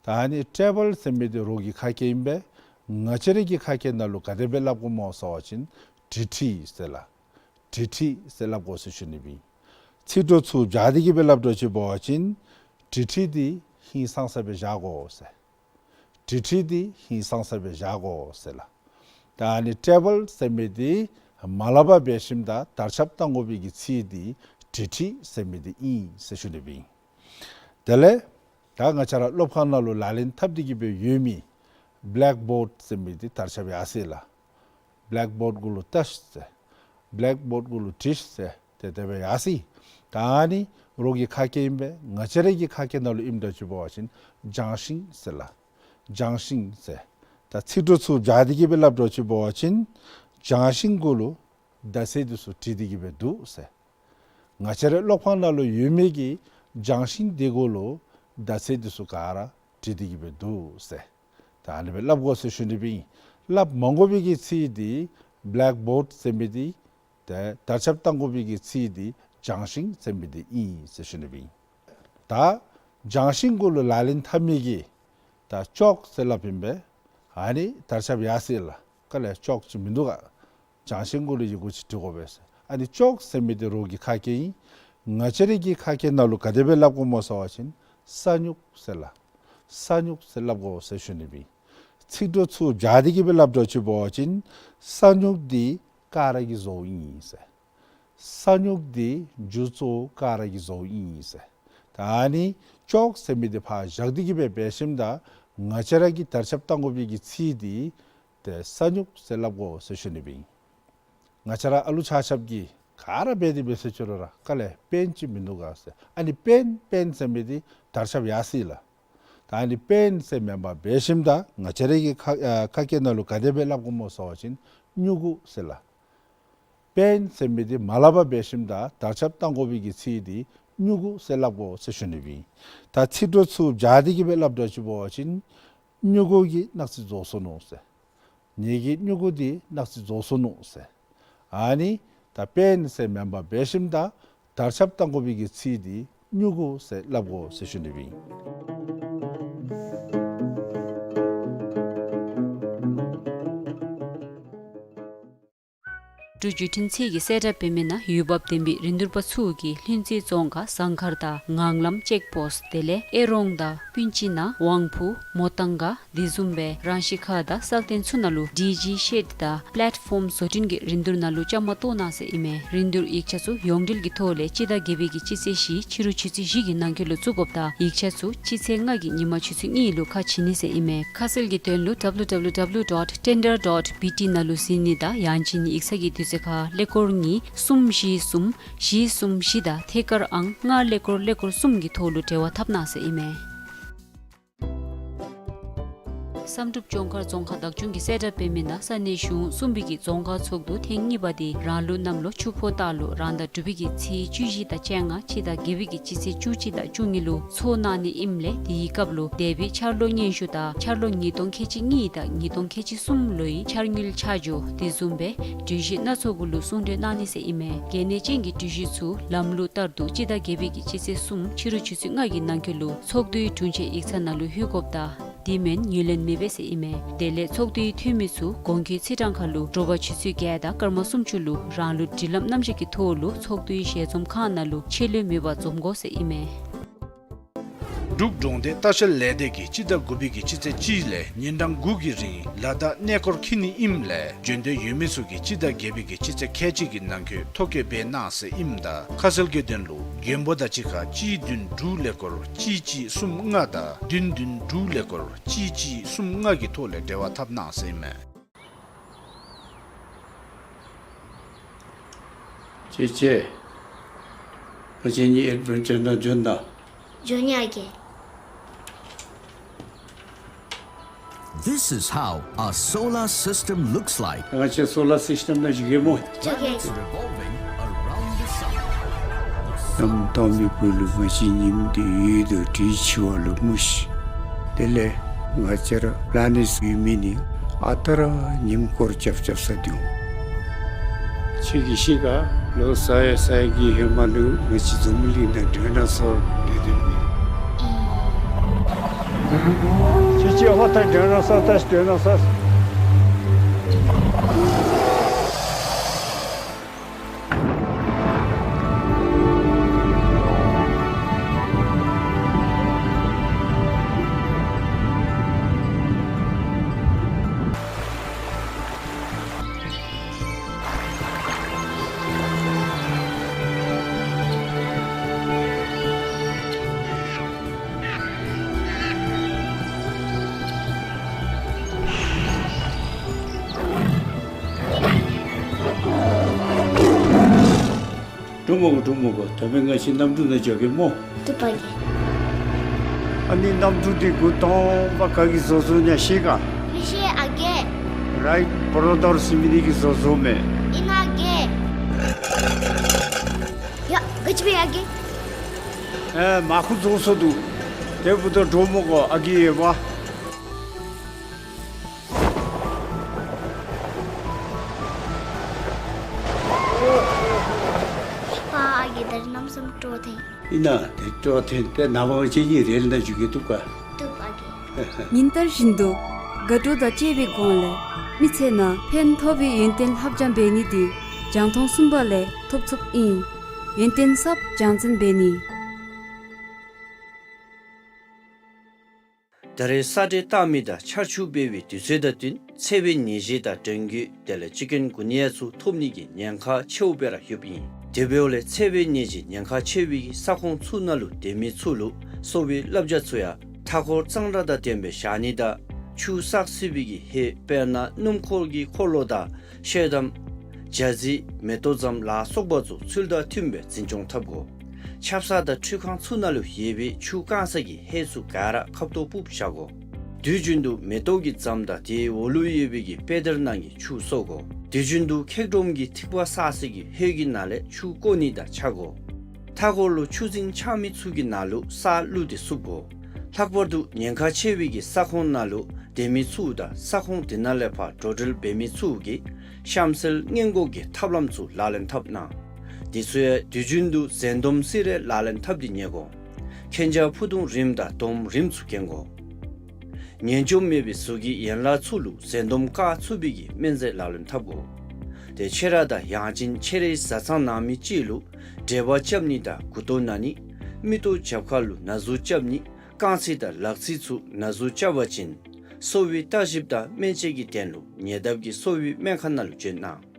ད་ཨ་ནི་ཊེ་བཱལ་ཟེར་མི་འདི་རོགས་ཀྱི་ཁ་སྐད་ཨིན་པས། ང་བཅས་རའི་གི་ཁ་སྐད་ནང་ལུ་ག་དེ་སྦེ་སླབ་དགོཔ་སྨོ་ཟེར་བ་ཅིན་དྲི་ཁྲི་ཟེར་ལགས། དྲི་ཁྲི་ཟེར་སླབ་དགོ་ཟེར་ཞུ་ནི་སྦེ་ཨིན། ཚིག་གྲོགས་ཚུ་སྦྱར་ཏེ་གི་སྦེ་སླབ་དགོ་ཅིག་འབད་བ་ཅིན་དྲི་ཁྲི་འདི་ཧིང་སངས་ས་སྦེ་བཞག་དགོ་ཟེར། དྲི་ཁྲི་འདི་ཧིང་སངས་ས་སྦེ་བཞག་དགོ་ཟེར་ལགས། ད་ཨ་ནི་ཊེ་བཱལ་ཟེར་མི་འདི་མ་སླབ་པར་འབད་ཞིནམ་ད་དར་ཁྱབ་བཏང་དགོ་པའི་གི་ཚིག་འདི་དྲི་ཁྲི་ཟེར་མི་འདི་ཨིན་ཟེར་ཞུ་ནི་སྦེ་ཨིན། དེ་ལས་ད་ང་བཅས་ར་སློབ་ཁང་ནང་ལུ་ལག་ལེན་འཐབ་སྟེ་གི་སྦེ་ཡོད་མི་བེ་ལེཀ་བོཌ་ཟེར་མི་འདི་དར་ཁྱབ་ཡར་སོ་ཡི་ལགས། བེ་ལེཀ་བོཌ་གུ་ལུ་ཏཱཤ་ཟེར། བེ་ལེཀ་བོཌ་གུ་ལུ་ཊིཤ་ཟེར། ཏེ་དེ་སྦེ་ཡར་སོ་ཡི། ད་ཨ་ནི་རོགས་ཀྱི་ཁ་སྐད་ཨིན་པས། ང་བཅས་རའི་གི་ཁ་སྐད་ནང་ལུ་ཨིནམ་འདྲཝ་ཅིག་འབད་བ་ཅིན་ལྗང་ཤིང་ཟེར་ལགས། ལྗང་ཤིང་ཟེར། ད་ཚིག་གྲོགས་ཚུ་སྦྱར་ཏེ་གི་སྦེ་སླབ་དགོ་ཅིག་འབད་བ་ཅིན་ལྗང་ཤིང་གུ་ལུ་ བརྡ་ཚད་འདི་ཚུ་བྲིས་ཏེ་གི་སྦེ་འདུག་ཟེར། ང་བཅས་རའི་ཀློག་པ་ནང་ལུ་ཡོད་མི་གི་ལྗང་ཤིང་འདི་གུ་ལུ་བརྡ་ཚད་འདི་ཚུ་ག་ར་བྲིས་ཏེ་གི་སྦེ་འདུག་ཟེར། ད་ཨ་ནི་སྦེ་སླབ་དགོ་ཟེར་ཞུ་ནི་སྦེ་ཨིན། སླབ་མ་དགོ་པའི་གི་ཚིག་འདི་བེ་ལེཀ་བོཌ་ཟེར་མི་འདི་ཏེ་དར་ཁྱབ་བཏང་དགོ་པའི་གི་ཚིག་འདི་ལྗང་ཤིང་ཟེར་མི་འདི་ཨིན་ཟེར་ཞུ་ནི་སྦེ་ཨིན། ད་ལྗང་ཤིང་གུ་ལུ་ལག་ལེན་འཐབ་མི་གིས་ད་ཅོག་ཟེར་སླབ་ཨིན་པས། ཨ་ནི་དར་ཁྱབ་ཡར་སོ་ཡི་ལགས། ག་ལས་ཅོག་ཅིག་མིན་འདུག་ག། ལྗང་ཤིང་གུ་ལུ་ཡི་གུ་ཅིག་བྲི་དགོ་པས་ཟེར། ཨ་ནི་ཅོག་ཟེར་མི་འདི་རོགས་ཀྱི་ཁ་སྐད་ཨིན། ང་བཅས་རའི་གི་ཁ་སྐད་ནང་ལུ་ག་དེ་སྦེ་སླབ་དགོཔ་སྨོ་ཟེར་བ་ཅིན་ས་སྨྱུག་ཟེར་ལགས། ས་སྨྱུག་ཟེར་སླབ་དགོ་ཟེར་ཞུ་ནི་སྦེ་ཨིན། ཚིག་གྲོགས་ཚུ་སྦྱར་ཏེ་གི་སྦེ་སླབ་དགོཔ་ཅིག་འབད་བ་ཅིན་ས་སྨྱུག་འདི་ཀ་ར་གི་བཟོཝ་ཨིན་ཟེར། ས་སྨྱུག་འདི་མཇུག་གཙོ་བོ་ཀ་ར་གི་བཟོཝ་ཨིན་ཟེར། ད་ཨ་ནི་ཅོག་ཟེར་མི་འདི་ཕར་བཞག་སྟེ་གི་སྦེ་འབད་ཞིནམ་ད་ང་བཅས་ར་གིས་དར་ཁྱབ་བཏང་དགོ་པའི་གི་ཚིག་འདི་ཏེ་ས་སྨྱུག་ཟེར་སླབ་དགོ་ཟེར་ཞུ་ནི་སྦེ་ཨིན། ང་བཅས་ར་ཨ་ལུ་ཆ་ཁྱབ་ཀྱིས་ག་ར་འབད་དེ་འབད་ཟེར་ཅི་རུང་ར་ག་ལས་པེན་ཅིག་མིན་འདུག་ག་ཟེར། ཨ་ནི་པེན་པེན་ཟེར་མི་འདི་དར་ཁྱབ་ཡར་སོ་ཡི་ལགས། ད་ཨ་ནི་པེན་ཟེར་མེན་པར་འབད་ཞིནམ་ད་ང་བཅས་རའི་གི་ཁ་ཨ་ཁ་སྐད་ནང་ལུ་ག་དེ་སྦེ་སླབ་དགོཔ་སྨོ་ཟེར་བ་ཅིན་སྨྱུ་གུ་ཟེར་ལགས། པེན་ཟེར་མི་འདི་མ་སླབ་པར་འབད་ཞིནམ་ད་དར་ཁྱབ་བཏང་དགོ་པའི་གི་ཚིག་འདི་སྨྱུ་གུ་ཟེར་སླབ་དགོ་ཟེར་ཞུ་ནི་སྦེ་ཨིན། ད་ཚིག་གྲོགས་ཚུ་སྦྱར་ཏེ་གི་སྦེ་སླབ་དགོཔ་ཅིག་འབད་བ་ཅིན་སྨྱུ་གུ་གིས་ནག་རྩི་རྫོགས་སོ་ནུག་ཟེར། ངེ་གི་སྨྱུ་གུ་འདི་ནག་རྩི་རྫོགས་སོ་ནུག་ཟེར། ཨ་ནི་ད་པེན་ཟེར་མེན་པར་འབད་ཞིནམ་ད་དར་ཁྱབ་བཏང་དགོ་པའི་གི་ཚིག་འདི་སྨྱུ་གུ་ཟེར་སླབ་དགོ་ཟེར་ཞུ་ནི་སྦེ་ཨིན། འབྲུག་བརྒྱུད་འཕྲིན་ཚད་ཀྱི་གསལ་བསྒྲགས་འབད་མི་ནང་འོས་འབབ་ལྡན་པའི་རིན་བསྡུར་པ་ཚུ་གིས་ལྷུན་རྩེ་རྫོང་ཁག་ཟངས་དཀར་དང་ངང་ལམ་ཅེཀ་པོསཊ་དེ་ལས་ཨེ་རོང་དང་སྤུན་ཅི་ནང་དབང་ཕུ་མོ་ཏང་ག་དེ་བཟུམ་སྦེ་རང་ཤི་ཁ་དང་སལ་ཏེན་ཚུ་ནང་ལུ་ཌི་ཇི་ཤེཌ་དང་པླེཊ་ཕོམ་བཟོ་སྐྲུན་གྱི་རིན་བསྡུར་ནང་ལུ་བཅའ་མར་གཏོགས་གནང་ཟེར་ཨིན་མས། རིན་བསྡུར་ཡིག་ཆ་ཚུ་ཡོངས་འབྲེལ་གྱི་ཐོག་ལས་སྤྱི་ཟླ་བརྒྱད་པའི་གི་སྤྱི་ཚེས་བཞི་ཕྱི་རུ་ཆུ་ཚོད་བཞི་གི་ནང་འཁོད་ལུ་བཙུགས་དགོཔ་དང་ཡིག་ཆ་ཚུ་སྤྱི་ཚེས་ལྔ་གི་ཉིན་མ་ཆུ་ཚོད་གཉིས་ལུ་ཁ་ཕྱེ་ནི་ཟེར་ཨིན་མས། ཁ་གསལ་གྱི་དོན་ལུ་W W W dot tender dot B T ནང་ལུ་གཟིགས་ནི་དང་ཡང་ཅིན་ཡིག་ཚང་གི་དུས་ཚོད་ཁར་ཀླད་ཀོར་གཉིས་གསུམ་བཞི་གསུམ་བཞི་གསུམ་བཞི་དང་ཐད་ཀར་ཨང་ལྔ་ཀླད་ཀོར་ཀླད་ཀོར་གསུམ་གྱི་ཐོག་ལུ་འབྲེལ་བ་འཐབ་གནང་ཟེར་ཨིན་མས། བསམ་གྲུབ་ལྗོངས་མཁར་རྫོང་ཁག་བདག་སྐྱོང་གི་གསལ་བསྒྲགས་འབད་མི་ནང་ས་གནས་གཞུང་གསུམ་པའི་གི་རྫོང་ཁག་ཚོགས་འདུ་ཐེངས་གཉིས་པ་འདི་རང་ལུགས་གནམ་ལོ་ཆུ་ཕོ་སྟག་ལོ་རང་ཟླ་དྲུག་པའི་གི་ཚེས་བཅུ་བཞི་དང་བཅོ་ལྔ་སྤྱི་ཟླ་བརྒྱད་པའི་གི་སྤྱི་ཚེས་བཅུ་གཅིག་དང་བཅུ་གཉིས་ལུ་ཚོགས་གནང་ནི་ཨིནམ་ལས་དེའི་སྐབས་ལུ་འདས་པའི་འཆར་ལོ་སྙན་ཞུ་དང་འཆར་ལོ་ཉིས་སྟོང་ཁལ་གཅིག་གཉིས་དང་ཉིས་སྟོང་ཁལ་གཅིག་གསུམ་ལོའི་འཆར་དངུལ་ཆ་འཇོག་དེ་བཟུམ་སྦེ་གྲོས་གཞི་སྣ་ཚོགས་གུ་ལུ་གསུང་གྲོས་གནང་ནི་ཟེར་ཨིན་མས། གལ་གནད་ཅན་གྱི་གྲོས་གཞི་ཚུ་ལམ་ལུགས་ལྟར་དུ་སྤྱི་ཟླ་བརྒྱད་པའི་གི་སྤྱི་ཚེས་གསུམ་ཕྱི་རུ་ཆུ་ཚོད་ལྔ་གི་ནང་འཁོད་ལུ་ཚོགས་འདུའི་དྲུང་ཆེན་ཡིག་ཚང་ནང་ལུ་ལྷོད་དགོཔ་དང་དེ་མེན་ངོས་ལེན་མེད་པས་ཟེར་ཨིན་མས། དེ་ལས་ཚོགས་འདུའི་འཐུས་མི་ཚུ་གོང་འཁོད་རྩིས་གྲངས་ཁར་ལུ་དྲོ་པ་ཆུ་ཚོད་བརྒྱད་དང་སྐར་མ་སུམ་ཅུ་ལུ་རང་ལུགས་སྒྲིག་ལམ་རྣམ་གཞག་གི་ཐོག་ལུ་ཚོགས་འདུའི་ཞལ་འཛོམས་ཁང་ནང་ལུ་ཆད་ལུས་མེད་པར་འཛོམས་དགོ་ཟེར་ཨིན་མས། འབྲུག་འབྲོང་སྡེ་ལྟ་བཤལ་ལས་སྡེ་གིས་སྤྱི་ཟླ་དགུ་པའི་གི་སྤྱི་ཚེས་གཅིག་ལས་ཉིན་གྲངས་དགུ་གི་རིང་ལ་དྭགས་གནས་སྐོར་འཁྱིད་ནི་ཨིནམ་ལས་བྱོན་འདོད་ཡོད་མི་ཚུ་གིས་སྤྱི་ཟླ་བརྒྱད་པའི་གི་སྤྱི་ཚེས་ཁལ་གཅིག་གི་ནང་འཁོད་ཐོ་བཀོད་འབད་གནང་ཟེར་ཨིནམ་ད་ཁ་གསལ་གྱི་དོན་ལུ་མགོན་པོ་དང་གཅིག་ཁར་གཅིག་བདུན་དྲུག་ཀླད་ཀོར་གཅིག་གཅིག་གསུམ་ལྔ་དང་བདུན་བདུན་དྲུག་ཀླད་ཀོར་གཅིག་གཅིག་གསུམ་ལྔ་གི་ཐོག་ལས་འབྲེལ་བ་འཐབ་གནང་ཟེར་ཨིན་མས། ཅེ་ཅེ། ང་བཅས་གཉིས་ཨེཌ་བེན་ཅར་ནང་འབྱོན་ད། འབྱོན་ཡི་ཨ་རྒས། This is how a solar system looks like. ང་བཅས་སོ་ལར་སིསི་ཊེམ་ནང་བཞུགས་གེ་སྨོ། འགྱོ་གེ། Revolving around the sun. གནམ་སྟོང་པའི་སྦུག་ལུ་ང་བཅས་ཉིམ་འདི་ཡོད་དོ་དེ་འཆི་བ་ལུ་མུ་ཤི། དེ་ལས་ང་བཅས་ར་པི་ལ་ནེཊསི་ཡོད་མི་ནི་ཨ་རྟག་ར་ཉིམ་སྐོར་རྐྱབ་རྐྱབ་ས་འདི་འོང་། ཁྱོད་ཀྱིས་ཤེས་ག། ལོ་ས་ཡ་ས་ཡ་གི་ཧེ་མ་ལུ་ང་བཅས་འཛམ་བུ་གླིང་ནང་ཌའི་ནོ་སོར་སྡོད་དོ་མས། ཁྱོད་ཀྱིས་ཧོ་ད་ཌའི་ནོ་སོར་ད་ཌའི་ནོ་སོར། འགྲོ་མ་དགོ། འགྲོ་མ་དགོ། ད་འབདན་ང་བཅས་གནམ་གྲུ་ནང་འགྱོ་གེ་སྨོ། འགྲུབ་པ་གི། ཨ་ནི་གནམ་གྲུ་འདི་གུ་སྟོང་པ་ག་གིས་བཟོ་བཟོཝ་ཨིན་ན་ཤེས་ག། མི་ཤེས་ཨ་རྒས། རའིཊ་བོརོ་དར་ཟེར་མི་འདི་གིས་བཟོ་བཟོཝ་མས། ཨིན་ན་ཨ་རྒས། ཨེ་ཅི་སྦེ་ཨ་རྒས། ཨེ་མར་ཁུ་རྫོགས་སོ་འདུག། དེ་འབདཝ་ད་འདྲོག་མི་དགོ། ཨ་རྒས་ཡོད་པ། པ་ཨ་རྒས་ད་རིས་གནམ་མེད་ས་མེད་སྤྲོ་ཐེངས། ཨིན་ན། དེ་སྤྲོ་ཐེངས་ཏེ་ནངས་པ་ཁྱེད་གཉིས་རེལ་ནང་འགྱོ་གེ་བཏུབ་ག། བཏུབ་ཨ་རྒས། ཉིན་ལྟར་བཞིན་དུ་དགའ་སྤྲོ་དང་བཅས་པའི་སྒོ་ལས་མི་ཚེ་ནང་ཕན་ཐོགས་པའི་ཡོན་ཏན་ལྷབ་སྦྱང་འབད་ནི་འདི་རྒྱང་མཐོང་གསུམ་པ་ལས་ཐོབ་ཚུགསཔ་ཨིན། ཡོན་ཏན་གསརཔ་སྦྱང་འཛིན་འབད་ནི། ད་རེས་ས་འདྲེན་བཏང་མི་དང་ཆར་ཆུ་འབེལ་བའི་དུས་ཚོད་དང་བསྟུན་འཚེར་བའི་ནད་གཞི་དང་མགྲོན་བརྒྱུད་དེ་ལས་ཅིག་ཀུན་གུ་ནི་ཡ་ཚུ་ཐོབ་ནི་གི་ཉེན་ཁ་ཆེཝ་སྦེ་ར་ཡོདཔ་ཨིན། དེ་འབདཝ་ལས་འཚེར་བའི་ནད་གཞི་ཉེན་ཁ་ཆེ་བའི་གི་ས་ཁོངས་ཚུ་ནང་ལུ་སྡོད་མི་ཚུ་ལུ་གསོ་བའི་བསླབ་བྱ་ཚུ་ཡང་མཐའ་འཁོར་གཙང་སྦྲ་དང་ལྡན་པའི་བཞག་ནི་དང་ཆུ་བསགས་སྲིད་པའི་གི་ཧེ་དཔེར་ན་སྣུམ་འཁོར་གྱི་འཁོར་ལོ་དང་ཤེལ་དམ་རྒྱ་རྫི་མེ་ཏོག་ཙམ་ལ་སོགས་པ་ཚུ་ཚུལ་དང་མཐུན་པའི་འཛིན་སྐྱོང་འཐབ་དགོ། ཆབ་གསང་དང་ཁྲུས་ཁང་ཚུ་ནང་ལུ་ཡོད་པའི་ཆུ་བཀང་ས་གི་ཧེ་ཚུ་ག་ར་ཁབ་ཏོ་སྤུབས་བཞག་དགོ། དུས་རྒྱུན་དུ་མེ་ཏོག་གི་ཙམ་དང་དེའི་འོག་ལུ་ཡོད་པའི་གི་དཔེ་དེབ་ནང་གི་ཆུ་གསོག་དགོ། དུས་རྒྱུན་དུ་འཁྱག་སྒྲོམ་གྱི་ཐིགས་པ་བསགས་ས་གི་ཧེ་གི་ནང་ལས་ཆུ་བཀོ་ནི་དང་ཆ་དགོ། མཐའ་འཁོར་ལུ་ཆུ་རྫིང་ཆགས་མི་ཚུ་གི་ནང་ལུ་ས་བླུགས་ཏེ་བསུབ་དགོ། ལྷག་པར་དུ་ཉེན་ཁ་ཆེ་བའི་གི་ས་ཁོངས་ནང་ལུ་སྡོད་མི་ཚུ་དང་ས་ཁོངས་དེ་ནང་ལས་ཕར་འགྲོ་འགྲུལ་འབད་མི་ཚུ་གིས་གཤམ་གསལ་སྔོན་འགོག་གི་ཐབས་ལམ་ཚུ་ལག་ལེན་འཐབ་གནང་། དེ་ཚུ་ཡང་དུས་རྒྱུན་དུ་གཟན་འདོམ་སི་རེ་ལག་ལེན་འཐབ་སྟེ་ཉལ་དགོ། མཁྱེན་རྒྱ་ཕུ་ཐུང་རིངམ་དང་དོམ་རིངམ་ཚུ་གྱོན་དགོ། ངན་འཇོམས་མེད་པའི་གཟུགས་ཀྱི་ཡན་ལག་ཚུ་ལུ་གཟན་འདོམ་བཀག་ཚུགས་པའི་གི་སྨན་རྫས་ལག་ལེན་འཐབ་དགོ། དེ་ཁྱེད་ར་དང་ཡང་ཅིན་ཁྱེད་རའི་བཟའ་ཚང་ནང་མི་ཅིག་ལུ་འབྲེལ་བ་རྐྱབ་ནི་དང་མགུ་ཏོ་ན་ནི་མིག་ཏོ་རྒྱབ་ཁ་ལུ་ན་ཟུག་རྐྱབ་ནི་རྐང་ཚིགས་དང་ལག་ཚིགས་ཚུ་ན་ཟུག་རྐྱབ་པ་ཅིན་གསོ་བའི་ལྟ་ཞིབ་དང་སྨན་དཔྱད་ཀྱི་དོན་ལུ་ཉེ་འདབས་ཀྱི་གསོ་བའི་སྨན་ཁང་ནང་ལུ་བྱོན་གནང་།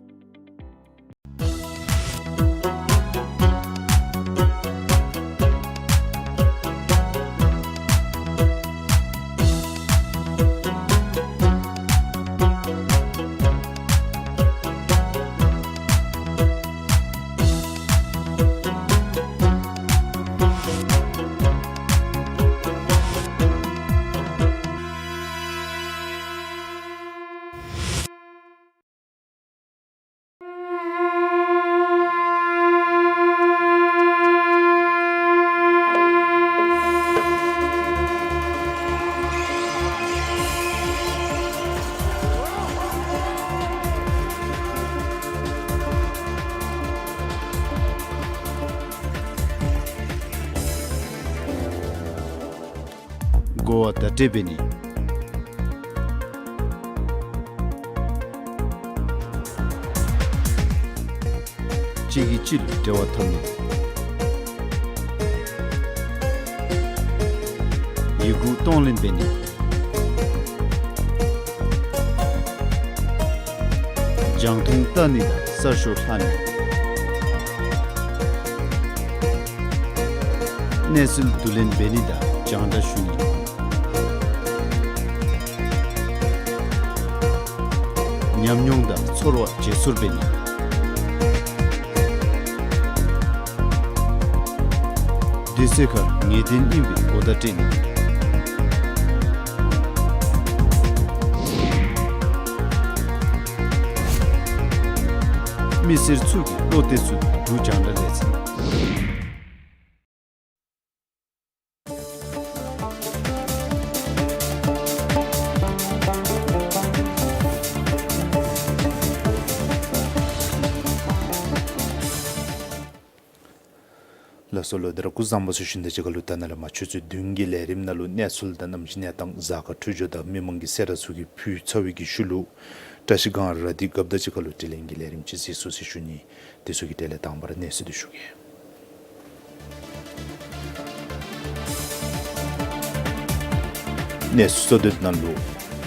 གོ་བ་བརྡ་སྤྲོད་འབད་ནི། གཅིག་གིས་གཅིག་ལུ་འབྲེལ་བ་འཐབ་ནི། ཡི་གུ་གཏོང་ལེན་འབད་ནི། རྒྱང་མཐོང་བལྟ་ནི་དང་གསར་ཤོག་ལྷག་ནི། གནས་ཚུལ་བསྡུ་ལེན་འབད་ནི་དང་རྒྱང་བསྒྲགས་ཞུ་ནི། ཉམས་མྱོང་དང་ཚོར་བ་བརྗེ་སོར་འབད་ནི། དུས་ཚོད་ཁར་ངེས་གཏན་ཨིན་པའི་གོ་བརྡ་སྤྲོད་ནི། མི་སེར་ཚུ་གིས་བློ་གཏད་ཚུགས་པའི་འབྲུག་རྒྱང་བསྒྲགས་ལས་འཛིན། ལགས་སོ་ལགས། ད་རེས་སྐུ་གཟུགས་བཟང་པོ་ཟེར་ཞུ་ནི་དང་གཅིག་ཁར་ལུ་ད་ནཱ་ལས་མར་ཆུ་ཚོད་བདུན་གྱི་ལས་རིམ་ནང་ལུ་གནས་ཚུལ་དང་གནམ་གཤིས་གནས་སྟངས་གཟའ་སྐར་འཕྲོད་སྦྱོར་དང་མི་མང་གི་གསལ་བསྒྲགས་ཚུ་གིས་ཕུལ་ཚར་བའི་གི་ཤུལ་ལུ་བཀྲ་ཤིས་སྒང་ར་དྷི་རྒཔོ་དང་གཅིག་ཁར་ལུ་དྲི་ལན་གྱི་ལས་རིམ་ཅིག་གཟིགས་ཚུགས་ཟེར་ཞུ་ནི། དེ་ཚུ་གི་གྲས་ལས་དང་པ་ར་གནས་ཚུལ་འདི་ཞུ་གེ། གནས་ཚུལ་གཙོ་དོན་ནང་ལུ་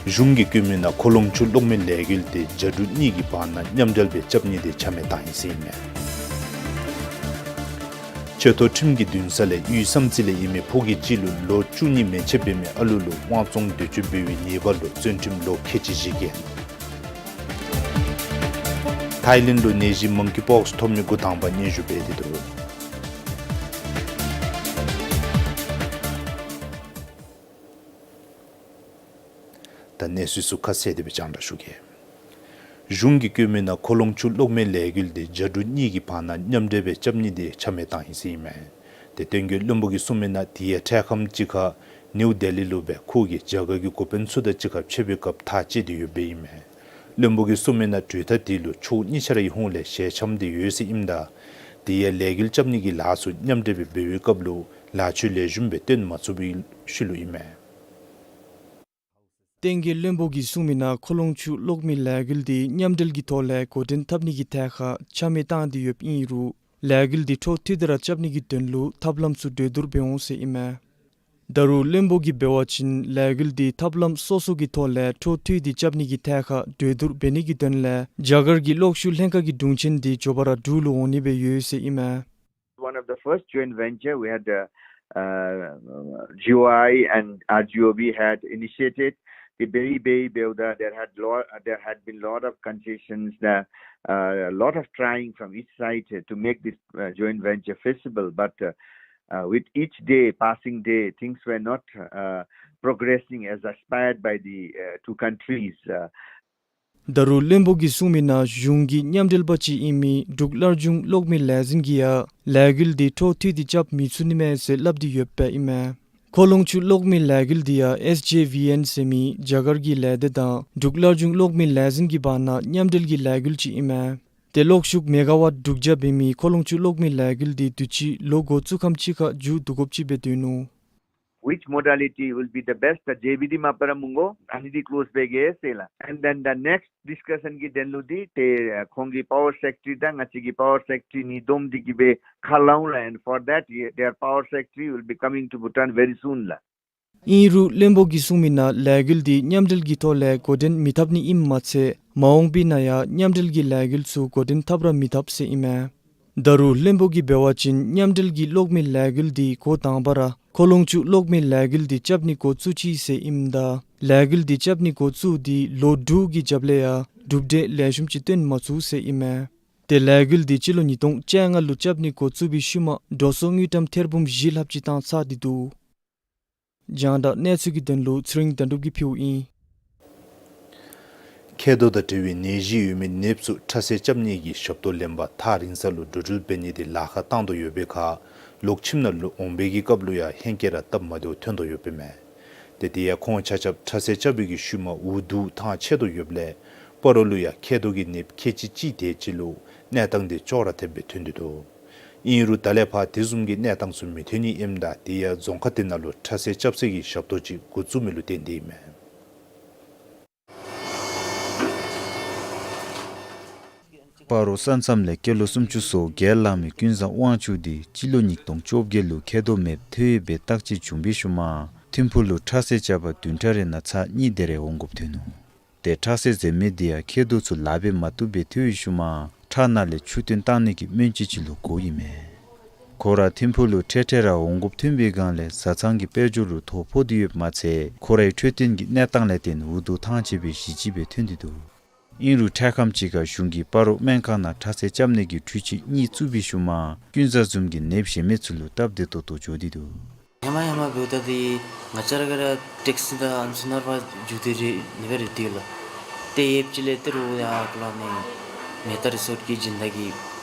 གཞུང་གི་བཀོད་མི་ནང་ཁོ་ལོང་ཆུ་གློག་མེ་ལས་འགུལ་དེ་རྒྱ་འབྲུག་གཉིས་ཀྱི་བར་ན་མཉམ་འབྲེལ་སྦེ་རྐྱབ་ནི་དེ་ཆ་མེད་བཏང་ཡི་ཟེར་ཨིན་མས། ཆེ་མཐོ་ཁྲིམས་ཀྱི་འདུན་ས་ལས་དབུས་བསམ་རྩེ་ལས་ཨིན་མི་ཕོ་སྐྱེས་ཅིག་ལུ་ལོ་བཅུ་གཉིས་མན་ཆད་འབད་མི་ཨ་ལུ་ལུ་དབང་བཙོང་འདོད་སྤྱོད་འབད་བའི་ཉེས་པ་ལུ་བཙོན་ཁྲིམས་ལོ་ཁལ་གཅིག་བཞེས་གེ། ཐའི་ལེནཌ་ལུ་ནད་གཞི་མང་ཀི་པོགསི་ཐོབ་མི་འགོ་དང་པ་སྙན་ཞུ་འབད་དེ་འདུག། ད་གནས་ཚུལ་ཚུ་ཁ་གསལ་དེ་སྦེ་རྒྱང་བསྒྲགས་ཞུ་གེ། གཞུང་གིས་བཀོད་མི་ནང་ཁོ་ལོང་ཆུ་གློག་མེ་ལས་འགུལ་འདི་རྒྱ་འབྲུག་གཉིས་ཀྱི་བར་ན་མཉམ་འབྲེལ་སྦེ་རྐྱབ་ནི་འདི་ཆ་མེད་བཏང་ཡི་ཟེར་ཨིན་མས། ཏེ་བསྟན་རྒྱས་བློན་པོ་གིས་གསུངས་མི་ནང་དེ་ཡང་འཕྲལ་ཁམས་ཅིག་ཁར་ནིའུ་ལྡི་ལི་ལུ་སྦེ་ཁོ་གིས་རྒྱ་གར་གྱི་འགོ་དཔོན་ཚུ་དང་གཅིག་ཁར་ཕྱད་པའི་སྐབས་ཐག་བཅད་དེ་ཡོདཔ་ཨིན་མས། བློན་པོ་གིས་གསུངས་མི་ནང་གྲོས་ཐག་དེ་ལུ་ཕྱོགས་གཉིས་ཆ་ར་གི་ཧོངས་ལས་ཞལ་འཆམ་སྟེ་ཡོད་ཟེར་ཨིནམ་ད་དེ་ཡང་ལས་འགུལ་རྐྱབ་ནི་གི་ལཱ་ཚུ་མཉམ་འབྲེལ་སྦེ་འབད་བའི་སྐབས་ལུ་ལཱ་ཕྱོགས་ལེགས་ཤོམ་སྦེ་སྟོན་མ་ཚུགས་པའི་ཤུལ་ལུ་ཨིན་མས། བསྟན་རྒྱས་བློན་པོ་གིས་གསུངས་མི་ནང་ཁོ་ལོང་ཆུ་གློག་མེ་ལས་འགུལ་འདི་མཉམ་འབྲེལ་གྱི་ཐོག་ལས་འགོ་འདྲེན་འཐབ་ནི་གི་ཐད་ཁར་ཆ་མེད་བཏང་སྟེ་ཡོདཔ་ཨིན་རུང་ལས་འགུལ་འདི་འཕྲོ་མཐུད་དེ་ར་རྐྱབ་ནི་གི་དོན་ལུ་ཐབས་ལམ་ཚུ་གྲོས་བསྡུར་འབད་འོང་ཟེར་ཨིན་མས། ད་རུང་བློན་པོ་གིས་འབད་བ་ཅིན་ལས་འགུལ་འདི་ཐབས་ལམ་སོ་སོ་གི་ཐོག་ལས་འཕྲོ་མཐུད་དེ་རྐྱབ་ནི་གི་ཐད་ཁར་གྲོས་བསྡུར་འབད་ནི་གི་དོན་ལས་རྒྱ་གར་གྱི་གློག་ཤུགས་ལྷན་ཁག་གི་དྲུང་ཆེན་འདི་མགྱོགས་པ་ར་འབྲུག་ལུ་འོང་ནི་སྦེ་ཡོད་ཟེར་ཨིན་མས། One of the first joint venture we had, uh, uh, G O I and R G O B had initiated the Beri Beri Beuda. There had lot, there had been lot of concessions, the, uh, lot of trying from each side to make this, uh, joint venture feasible. But, uh, uh, with each day, passing day, things were not, uh, progressing as aspired by the, uh, two countries. Uh, ད་རུང་བློན་པོ་གིས་གསུངས་མི་ནང་གཞུང་གི་མཉམ་འབྲེལ་པ་ཅིག་ཨིན་མི་འབྲུག་སླར་འབྱུང་གློག་མེ་ལས་འཛིན་གྱིས་ཡང་ལས་འགུལ་འདི་འཕྲོ་མཐུད་དེ་རྐྱབ་མི་ཚུགས་ནི་མས་ཟེར་སླབ་སྟེ་ཡོདཔ་ཨིན་མས། ཁོ་ལོང་ཆུ་གློག་མེ་ལས་འགུལ་འདི་ཡང་ཨེས་ཇེ་ཝི་ཨེན་ཟེར་མི་རྒྱ་གར་གྱི་ལས་སྡེ་དང་འབྲུག་སླར་འབྱུང་གློག་མེ་ལས་འཛིན་གྱི་བར་ན་མཉམ་འབྲེལ་གྱི་ལས་འགུལ་ཅིག་ཨིན་མས། ཏེ་གློག་ཤུགས་མེ་ག་ཝཊ་དྲུག་བརྒྱ་འབད་མི་ཁོ་ལོང་ཆུ་གློག་མེ་ལས་འགུལ་འདི་དུས་ཅི་ལོ་འགོ་བཙུགས་ཁམས་ཅིག་ཁར་མཇུག་བསྡུ་དགོཔ་ཅིག་སྦེ་སྡོད་ནུག། Which modality will be the best? ད་ཇེ་བི་ཌི་མ་པ་ར་མི་དགོ། ཨ་ནི་འདི་ཀློས་འབད་གེ་ཟེར་ལགས། And then the next discussion གི་དོན་ལུ་འདི་ཏེ་ཁོང་གི་པ་ཝར་སེཀ་རེ་ཊི་དང་ང་བཅས་ཀྱི་པ་ཝར་སེཀ་རེ་ཊི་གཉིས་བསྡོམས་ཏེ་གིས་སྦེ་ཁ་སློང་ལགས། And for that, their power secretary will be coming to Bhutan very soon ལགས། ཨིན་རུང་བློན་པོ་གིས་གསུངས་མི་ནང་ལས་འགུལ་འདི་མཉམ་འབྲེལ་གྱི་ཐོག་ལས་འགོ་འདྲེན་མི་འཐབ་ནི་ཨིནམ་མ་ཚད་མ་འོངས་པའི་ནང་ཡང་མཉམ་འབྲེལ་གྱི་ལས་འགུལ་ཚུ་འགོ་འདྲེན་འཐབ་ར་མི་འཐབ་ཟེར་ཨིན་མས། ད་རུང་བློན་པོ་གིས་འབད་བ་ཅིན་མཉམ་འབྲེལ་གྱི་གློག་མེ་ལས་འགུལ་འདི་འགོ་དང་པ་ར་ཁོ་ལོང་ཆུ་གློག་མེ་ལས་འགུལ་འདི་རྐྱབ་ནི་འགོ་བཙུགས་ཅི་ཟེར་ཨིནམ་ད་ལས་འགུལ་འདི་རྐྱབ་ནི་འགོ་བཙུགས་ཏེ་ལོ་དྲུག་གི་རྒྱབ་ལས་ཡང་གྲུབ་འབྲས་ལེགས་ཤོམ་ཅིག་སྟོན་མ་ཚུགས་ཟེར་ཨིན་མས། ཏེ་ལས་འགུལ་འདི་སྤྱི་ལོ་ཉིས་སྟོང་བཅོ་ལྔ་ལུ་རྐྱབ་ནི་འགོ་བཙུགས་པའི་ཤུལ་མ་འགྲོ་སོང་དངུལ་ཀྲམ་ཐེར་འབུམ་བཞི་ལྷགཔ་ཅིག་བཏང་ཚར་ཏེ་འདུག། རྒྱང་བསྒྲགས་གནས་ཚུལ་གྱི་དོན་ལུ་ཚེ་རིང་དོན་གྲུབ་ཀྱིས་ཕུལཝ་ཨིན། མཁལ་རྡོག་དང་འབྲེལ་བའི་ནད་གཞི་ཡོད་མི་ནདཔ་ཚུ་ཁྲག་བསད་རྐྱབ་ནི་གི་ཞབས་ཏོག་ལེན་པར་ཐག་རིང་ས་ལུ་འགྲོ་འགྲུལ་འབད་ནི་འདི་ལཱ་ཁག་བཏང་དོ་ཡོད་པའི་ཁར་ལོག་ཁྱིམ་ནང་ལུ་འོང་བའི་གི་སྐབས་ལུ་ཡང་ཧེང་སྐལ་ར་སྟབས་མ་བདེཝ་ཐོན་དོ་ཡོདཔ་ཨིན་མས། ཏེ་དེ་ཡང་ཁོང་ཆ་ཁྱབ་ཁྲག་བསད་རྐྱབ་པའི་གི་ཤུལ་མ་འུ་སྡུག་ཐང་ཆད་དོ་ཡོདཔ་ལས་སྤ་རོ་ལུ་ཡང་མཁལ་རྡོག་གི་ནདཔ་ཁལ་གཅིག་གཅིག་དེ་ཅིག་ལུ་གནས་སྟངས་འདི་ཅོག་ར་འཐདཔ་སྦེ་ཐོན་ཏེ་འདུག། ཨིན་རུང་ད་ལས་ཕར་དེ་བཟུམ་གྱི་གནས་སྟངས་ཚུ་མི་ཐོན་ནི་ཨིནམ་ད་དེ་ཡང་རྫོང་ཁག་དེ་ནང་ལུ་ཁྲག་བསད་རྐྱབ་སའི་གི་ཞབས་ཏོག་ཅིག་འགོ་བཙུགས་མི་ལུ་བརྟེན་ཏེ་ཨིན་མས། སྤ་རོ་ས་མཚམས་ལས་སྐྱེས་ལོ་སུམ་ཅུ་སོ་བརྒྱད་ལང་མི་ཀུན་བཟང་དབང་ཕྱུག་འདི་སྤྱི་ལོ་ཉིས་སྟོང་བཅོ་བརྒྱད་ལུ་མཁལ་རྡོག་མེདཔ་ཐལ་བའི་བརྟག་དཔྱད་བྱུང་བའི་ཤུལ་མ་ཐིམ་ཕུག་ལུ་ཁྲག་བསད་རྐྱབ་པར་བདུན་ཕྲག་རེ་ནང་ཚར་གཉིས་དེ་རེ་འོང་དགོཔ་ཐོན་ནུག། ཏེ་ཁྲག་བསད་མཛད་མི་འདི་ཡང་མཁལ་རྡོག་ཚུ་ལཱ་འབད་མ་བཏུབ་པའི་ཐལ་བའི་ཤུལ་མ་ཁྲག་ནང་ལས་ཆུ་བཏོན་བཏང་ནི་གི་སྨན་བཅོས་ཅིག་ལུ་དགོཔ་ཨིན་མས། ཁོ་ར་ཐིམ་ཕུག་ལུ་འཕྲལ་འཕྲལ་ར་འོང་དགོཔ་ཐོན་པའི་སྒང་ལས་བཟའ་ཚང་གི་དཔལ་འབྱོར་ལུ་ཐོ་ཕོག་སྟེ་ཡོདཔ་མ་ཚད་ཁོ་རའི་འཕྲོད་བསྟེན་གྱི་གནས་སྟངས་ལས་བརྟེན་འུ་སྡུག་ཐང་ཆད་པའི་གཞི་ཅིག་སྦེ་ཐོན་ཏེ་འདུག། ཨིན་རུང་འཕྲལ་ཁམས་ཅིག་ཁར་གཞུང་གིས་སྤ་རོ་སྨན་ཁང་ནང་ཁྲག་བསད་རྐྱབ་ནི་གི་འཕྲུལ་ཆས་གཉིས་བཙུགས་པའི་ཤུལ་མ་ཀུན་བཟང་བཟུམ་གྱི་ནདཔ་གཞན་མི་ཚུ་ལུ་སྟབས་བདེ་ཏོག་ཏོ་འགྱོ་སྟེ་འདུག། ཧེ་མ་ཧེ་མ་འབདཝ་ད་འདི་ང་བཅས་ར་ག་ར་ཊེག་སི་དང་ཨ་ནི་ཚུ་ནང་ཕར་འགྱོ་སྟེ་ར་ཨ་ནི་སྦེ་ར་སྡོད་ལགས། ཏེ་ཡོདཔ་ཅིག་ལས་ཏེ་རུང་ཡར་ཁོ་ལུ་ཨ་ནི་མེ་ཏ་རི་སོཊ་གི་སྦྱིན་བདག་གིས་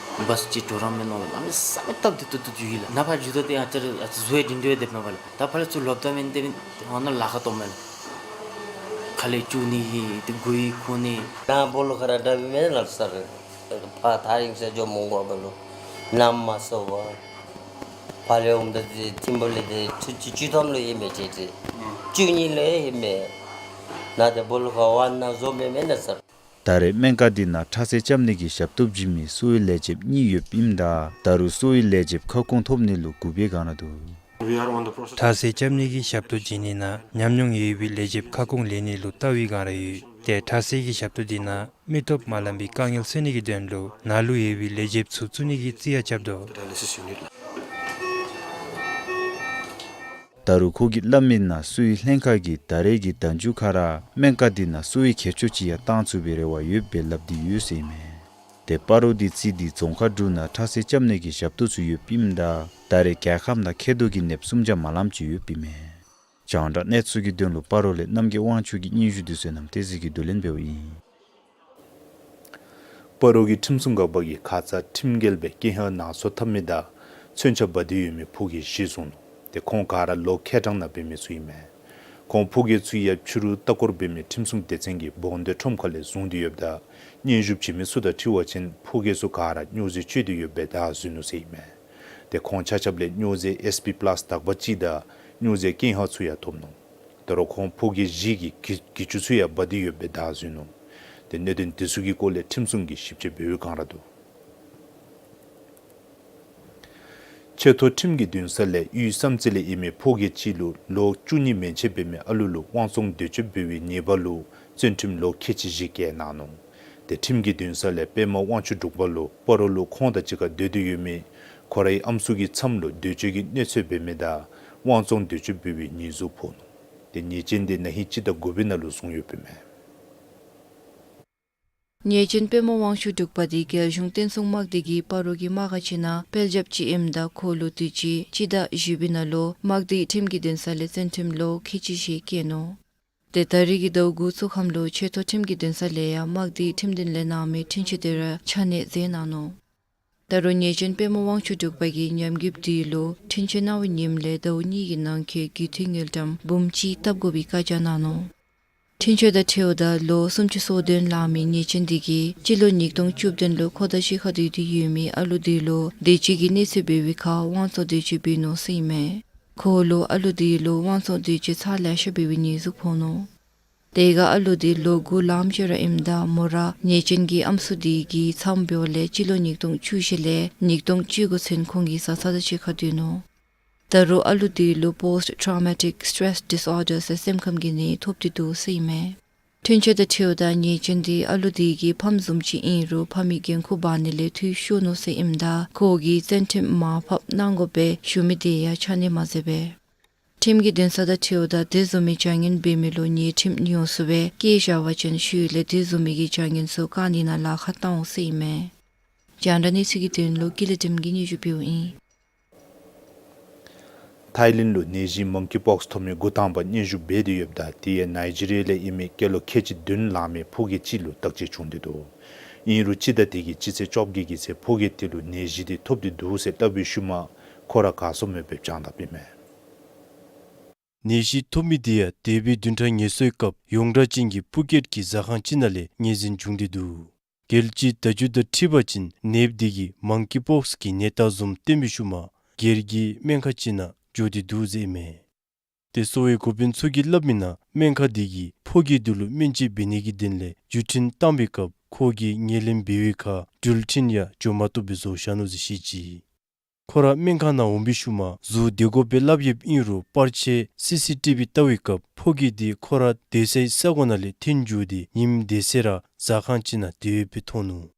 བཱས་ཅིག་འགྲོ་ར་མེན་ནོ་ལགས། ཨ་ནི་ས་མེད་སྟབས་བདེ་ཏོག་ཏོ་འགྱོ་ཡི་ལགས། ནཱ་ཕར་འགྱོཝ་ད་ཏེ་ང་བཅས་ར་ཨ་ཙི་གཟུགས་ཡང་སྒྲིང་སྒྲིང་སྦེ་སྡོདཔ་མས་པ་ལགས། ད་ཕར་ལས་ཚུར་ལོགཔ་ད་མེན་ཏེ་མེན་ཏེ་ཨ་ནཱ་ལཱ་ཁག་སྟོངམ་མས་ལགས། ཁ་ལས་བཅུག་ནི་གི་ཏེ་མགུ་ཡུ་ཁུག་ནི། ནཱ་སྦོ་ལོགས་ཁར་ར་འདྲ་མི་མེན་ལགས་སར། ཕར་ཐག་རིང་ས་འགྱོ་མི་དགོ་པས་ལོ། ནམ་མ་སོང་བར། ཕར་ལས་འོངམ་ད་ཏེ་ཐིམ་ཕུག་ལས་ཏེ་ཆུ་ཚོད་བཅུ་ཐམ་ལུ་ཨིན་མས་ཏེ་ཏེ། བཅུ་གཉིས་ལུ་ཨིན་མས། ནཱ་ཏེ་སྦོ་ལོགས་ཁར་ཝཱན་ནང་བཟོ་མི་མེན་ན་སར། ད་རེས་སྨན་ཁང་འདི་ནང་ཁྲག་བསད་རྐྱབ་ནི་གི་ཞབས་ཏོག་བྱིན་མི་གསོ་བའི་ལས་བྱེདཔ་གཉིས་ཡོདཔ་ཨིནམ་ད་ད་རུང་གསོ་བའི་ལས་བྱེདཔ་ཁ་སྐོང་ཐོབ་ནི་ལུ་སྒུག་པའི་སྒང་ར་འདུག། ཁྲག་བསད་རྐྱབ་ནི་གི་ཞབས་ཏོག་བྱིན་ནི་ནང་ཉམས་མྱོང་ཡོད་པའི་ལས་བྱེདཔ་ཁ་སྐོང་ལེན་ནི་ལུ་བལྟ་བའི་སྒང་ར་ཡོད། ཏེ་ཁྲག་བསད་ཀྱི་ཞབས་ཏོག་འདི་ནང་མི་སྟོབས་མ་ལང་པའི་དཀའ་ངལ་སེལ་ནི་གི་དོན་ལུ་ནཱ་ལུ་ཡོད་པའི་ལས་བྱེདཔ་ཚུ་བཙུགས་ནི་གི་རྩིས་ཡང་རྐྱབ་དོ། ད་རུང་ཁོ་གིས་སླབ་མི་ནང་གསོ་བའི་ལྷན་ཁག་གིས་ད་རེས་ཀྱི་ཟླ་མཇུག་ཁར་ར་སྨན་ཁང་འདི་ནང་གསོ་བའི་གྱེར་ཕྱོགས་ཅིག་ཡང་བཏང་ཚུགས་པའི་རེ་བ་ཡོད་པའི་སླབ་སྟེ་ཡོད་ཟེར་ཨིན་མས། ཏེ་སྤ་རོ་འདི་རྩིས་ཏེ་རྫོང་ཁག་དྲུག་ནང་ཁྲག་བསད་རྐྱབ་ནི་གི་ཞབས་ཏོག་ཚུ་ཡོདཔ་ཨིནམ་ད་ད་རེས་རྒྱལ་ཁབ་ནང་མཁལ་རྡོག་གི་ནདཔ་སུམ་བརྒྱ་མ་ལངམ་ཅིག་ཡོདཔ་ཨིན་མས། རྒྱང་བསྒྲགས་གནས་ཚུལ་གྱི་དོན་ལུ་སྤ་རོ་ལས་རྣམ་རྒྱལ་དབང་ཕྱུག་གི་སྙན་ཞུ་འདི་བསོད་ནམས་བསྟན་འཛིན་གྱིས་བསྡུ་ལེན་འབདཝ་ཨིན། སྤ་རོ་གི་ཁྲིམས་སྲུང་འགག་པ་གིས་ཁ་ཙ་ཁྲིམས་འགལ་སྦེ་ཀེ་ཧ་ནང་སོ་འཐབ་མི་དང་མཚོན་ཆ་འབག་སྟེ་ཡོད་མི་ཕོ་སྐྱེས་བཞི་བཟུང་ནུག། ཏེ་ཁོང་ག་ར་ལོ་ཁེ་གྲངས་ནང་འབད་མི་ཚུ་ཨིན་མས། ཁོང་ཕོ་སྐྱེས་ཚུ་ཡང་ཕྱི་རུ་ལྟ་སྐོར་འབད་མི་ཁྲིམས་སྲུང་སྡེ་ཚན་གྱིས་བོང་སྟོད་ཁྲོམ་ཁ་ལས་བཟུང་སྟེ་ཡོདཔ་ད་སྙན་ཞུ་བྱིན་མི་ཚུ་དང་འཁྲིལ་བ་ཅིན་ཕོ་སྐྱེས་ཚུ་ག་ར་སྨྱོ་རྫས་སྤྱོད་དེ་ཡོདཔ་སྦེ་བདའ་ཟུན་ནུག་ཟེར་ཨིན་མས། ཏེ་ཁོང་ཆ་ཁྱབ་ལས་སྨྱོ་རྫས་ཨེས་པི་པ་ལཱསི་དག་པ་ཅིག་དང་སྨྱོ་རྫས་ཀེ་ཧ་ཚུ་ཡང་ཐོབ་ནུག། ད་རུང་ཁོང་ཕོ་སྐྱེས་བཞི་གིས་གྱི་གྱི་ཅུ་ཚུ་ཡང་འབག་སྟེ་ཡོདཔ་སྦེ་བདའ་ཟུན་ནུག། ཏེ་གནད་དོན་དེ་ཚུ་གི་སྐོར་ལས་ཁྲིམས་སྲུང་གིས་ཞིབ་དཔྱད་འབད་བའི་སྒང་ར་འདུག། ཆེ་མཐོ་ཁྲིམས་ཀྱི་འདུན་ས་ལས་དབུས་བསམ་རྩེ་ལས་ཨིན་མི་ཕོ་སྐྱེས་ཅིག་ལུ་ལོ་བཅུ་གཉིས་མན་ཆད་འབད་མི་ཨ་ལུ་ལུ་དབང་བཙོང་འདོད་སྤྱོད་འབད་བའི་ཉེས་པ་ལུ་བཙོན་ཁྲིམས་ལོ་ཁལ་གཅིག་བཞི་བཀལ་གནང་ནུག། ཏེ་ཁྲིམས་ཀྱི་འདུན་ས་ལས་པདྨ་དབང་ཕྱུག་འབྲུག་པ་ལུ་སྤ་རོ་ལུ་ཁོང་དང་གཅིག་ཁར་སྡོད་དེ་ཡོད་མི་ཁོ་རའི་ཨམ་སྲུ་གི་མཚམས་ལུ་འདོད་སྤྱོད་ཀྱི་གནོད་འཚེ་འབད་མི་དང་དབང་བཙོང་འདོད་སྤྱོད་འབད་བའི་ཉེས་འཛུགས་ཕོག་ནུག། ཏེ་ཉེས་ཅན་དེ་ན་ཧིང་སྤྱི་ཟླ་དགུ་པའི་ནང་ལུ་བཟུང་ཡོདཔ་ཨིན་མས། ཉེས་ཅན་པདྨ་དབང་ཕྱུག་འབྲུག་པ་དེ་རྒྱལ་གཞུང་བསྟན་སྲུང་དམག་སྡེ་གིས་སྤ་རོ་གི་དམག་སྒར་ཅིག་ནང་དཔལ་འབྱོརཔ་ཅིག་ཨིནམ་ད་ཁོ་ལུ་དུས་ཅི་སྤྱི་ཟླ་བཞི་པའི་ནང་ལུ་དམག་སྡེའི་ཁྲིམས་ཀྱི་འདུན་ས་ལས་བཙོན་ཁྲིམས་ལོ་ཁལ་གཅིག་བཞི་བཀལ་ནུག། ཏེ་ད་རིས་ཀྱི་ཟླཝ་དགུ་ཚུ་ཁམས་ལུ་ཆེ་མཐོ་ཁྲིམས་ཀྱི་འདུན་ས་ལས་ཡང་དམག་སྡེའི་ཁྲིམས་འདུན་ལས་གནང་མི་འཁྲུན་ཆོད་དེ་ར་ཆ་གནས་མཛད་གནང་ནུག། ད་རུང་ཉེས་ཅན་པདྨ་དབང་ཕྱུག་འབྲུག་པ་གིས་ཉམས་རྒུདཔ་དེ་ལུ་འཁྲུན་ཆོད་གནང་བའི་ཉིནམ་ལས་ཟླཝ་གཉིས་ཀྱི་ནང་འཁོད་རྒུད་འཐུས་དངུལ་ཀྲམ་འབུམ་གཅིག་བཏབ་དགོ་པའི་བཀའ་རྒྱ་གནང་ནུག། འཁྲུན་ཆོད་དང་འཁྲིལཝ་ད་ལོ་སུམ་ཅུ་སོ་བདུན་ལང་མི་ཉེས་ཅན་དེ་གིས་སྤྱི་ལོ་ཉིས་སྟོང་བཅུ་བདུན་ལུ་ཁོ་དང་གཅིག་ཁར་སྡོད་དེ་ཡོད་མི་ཨ་ལུ་དེ་ལུ་འདོད་སྤྱོད་ཀྱི་གནོད་འཚེ་འབད་བའི་ཁར་དབང་བཙོང་འདོད་སྤྱོད་འབད་ནུག་ཟེར་ཨིན་མས། ཁོ་ལུ་ཨ་ལུ་དེ་ལུ་དབང་བཙོང་འདོད་སྤྱོད་ཚར་ལེ་ཤ་འབད་བའི་ཉེས་འཛུགས་ཕོག་ནུག། དེ་ཁར་ཨ་ལུ་དེ་ལོ་དགུ་ལངམ་ཅིག་ར་ཨིནམ་ད་མོ་ར་ཉེས་ཅན་གྱི་ཨམ་སྲུ་དེ་གི་ཚབ་འབདཝ་ལས་སྤྱི་ལོ་ཉིས་སྟོང་བཅུ་བཞི་ལས་ཉིས་སྟོང་བཅུ་དགུ་ཚུན་ཁོང་གི་བཟའ་ཚང་དང་གཅིག་ཁར་སྡོད་ནུག། ད་རུང་ཨ་ལུ་དེ་ལུ་པོསཊ་ཊོ་རོ་མ་ཊིག་སི་ཊེ་རེསི་ཌིསི་ཨོར་ཌར་ཟེར་སེམས་ཁམས་ཀྱི་ནད་ཐོབ་སྟེ་འདུག་ཟེར་ཨིན་མས། འཁྲུན་ཆོད་དང་འཁྲིལཝ་ད་ཉེས་ཅན་དེ་ཨ་ལུ་དེ་གི་ཕམ་བཟུམ་ཅིག་ཨིན་རུང་ཕམ་གྱི་འགན་ཁུར་འབག་ནི་ལས་འཐུས་ཤོར་ནུག་ཟེར་ཨིནམ་ད་ཁོ་གིས་བཙོན་ཁྲིམས་མར་ཕབ་གནང་དགོ་པའི་ཞུ་མི་དེ་ཡང་ཆ་གནས་མ་མཛད་པས། ཁྲིམས་ཀྱི་འདུན་ས་དང་འཁྲིལཝ་ད་དེ་བཟུམ་མའི་བྱ་ངན་འབད་མི་ལུ་ཉེས་ཁྲིམས་ཉོ་སོང་བས་བཀལ་བཞག་པ་ཅིན་ཤུལ་ལས་དེ་བཟུམ་མའི་གི་བྱ་ངན་ཚུ་བཀག་ནི་ནང་ལཱ་ཁག་བཏང་འོང་ཟེར་ཨིན་མས། རྒྱང་བསྒྲགས་གནས་ཚུལ་གྱི་དོན་ལུ་ཀུན་ལེགས་སྒྲོལམ་གིས་སྙན་ཞུ་ཕུལཝ་ཨིན། ཐའི་ལེནཌ་ལུ་ནད་གཞི་མང་ཀི་པོགསི་ཐོབ་མི་འགོ་དང་པ་སྙན་ཞུ་འབད་དེ་ཡོདཔ་ད་དེ་ཡང་ནཱི་ཇི་རི་ཡ་ལས་ཨིན་མི་སྐྱེས་ལོ་ཁལ་གཅིག་བདུན་ལང་མི་ཕོ་སྐྱེས་ཅིག་ལུ་བརྟག་དཔྱད་བྱུང་སྟེ་འདུག། ཨིན་རུང་སྤྱི་ཟླ་དེ་གི་སྤྱི་ཚེས་བཅོ་བརྒྱད་ཀྱི་ཚེ་ཕོ་སྐྱེས་དེ་ལུ་ནད་གཞི་དེ་ཐོབ་སྟེ་འདུག་ཟེར་སླབ་པའི་ཤུལ་མ་ཁོ་ར་ག་སོང་མེདཔ་སྦེ་བྱང་དཔ་ཨིན་མས། ནད་གཞི་ཐོབ་མི་དེ་ཡང་འདས་པའི་བདུན་ཕྲག་ངལ་གསོའི་སྐབས་ཡོངས་གྲགས་ཅན་གྱི་ཕུ་ཀེཊ་གྱི་ཟ་ཁང་ཅིག་ནང་ལས་ངོས་འཛིན་བྱུང་སྟེ་འདུག། རྒྱལ་སྤྱིའི་བརྡ་བརྒྱུད་དང་འཁྲིལ་བ་ཅིན་ནདཔ་དེ་གིས་མང་ཀི་པོགསི་གི་ནད་རྟགས་བཟུམ་སྟོན་པའི་ཤུལ་མ་སྒེར་གྱི་སྨན་ཁང་ཅིག་ནང་འགྱོ་སྟེ་འདུག་ཟེར་ཨིན་མས། ཏེ་གསོ་བའི་འགོ་དཔོན་ཚུ་གིས་སླབ་མིའི་ནང་སྨན་ཁང་དེ་གིས་ཕོ་སྐྱེས་དེ་ལུ་སྨན་དཔྱད་འབད་ནི་གི་དོན་ལས་བརྒྱུད་འཕྲིན་བཏང་པའི་སྐབས་ཁོ་གིས་ཉལ་ལེན་འབད་བའི་ཁར་འགྲུལ་འཕྲིན་ཡང་འགྱོ་མ་བཏུབ་པའི་བཟོ་བཞག་ནུག་ཟེར་བཤད་ཅི། ཁོ་ར་སྨན་ཁང་ནང་འོང་པའི་ཤུལ་མ་གཟུགས་བདེ་དགོ་པས་སླབ་ཡོདཔ་ཨིན་རུང་པར་ཆས་སི་སི་ཊི་བི་བལྟ་བའི་སྐབས་ཕོ་སྐྱེས་དེ་ཁོ་ར་སྡོད་སའི་ས་གོ་ནང་ལས་འཐོན་འགྱོ་སྟེ་ཉིནམ་འདས་ཚེ་ར་ཟ་ཁང་ཅིག་ནང་སྡོད་ཡོདཔ་སྦེ་མཐོང་ནུག།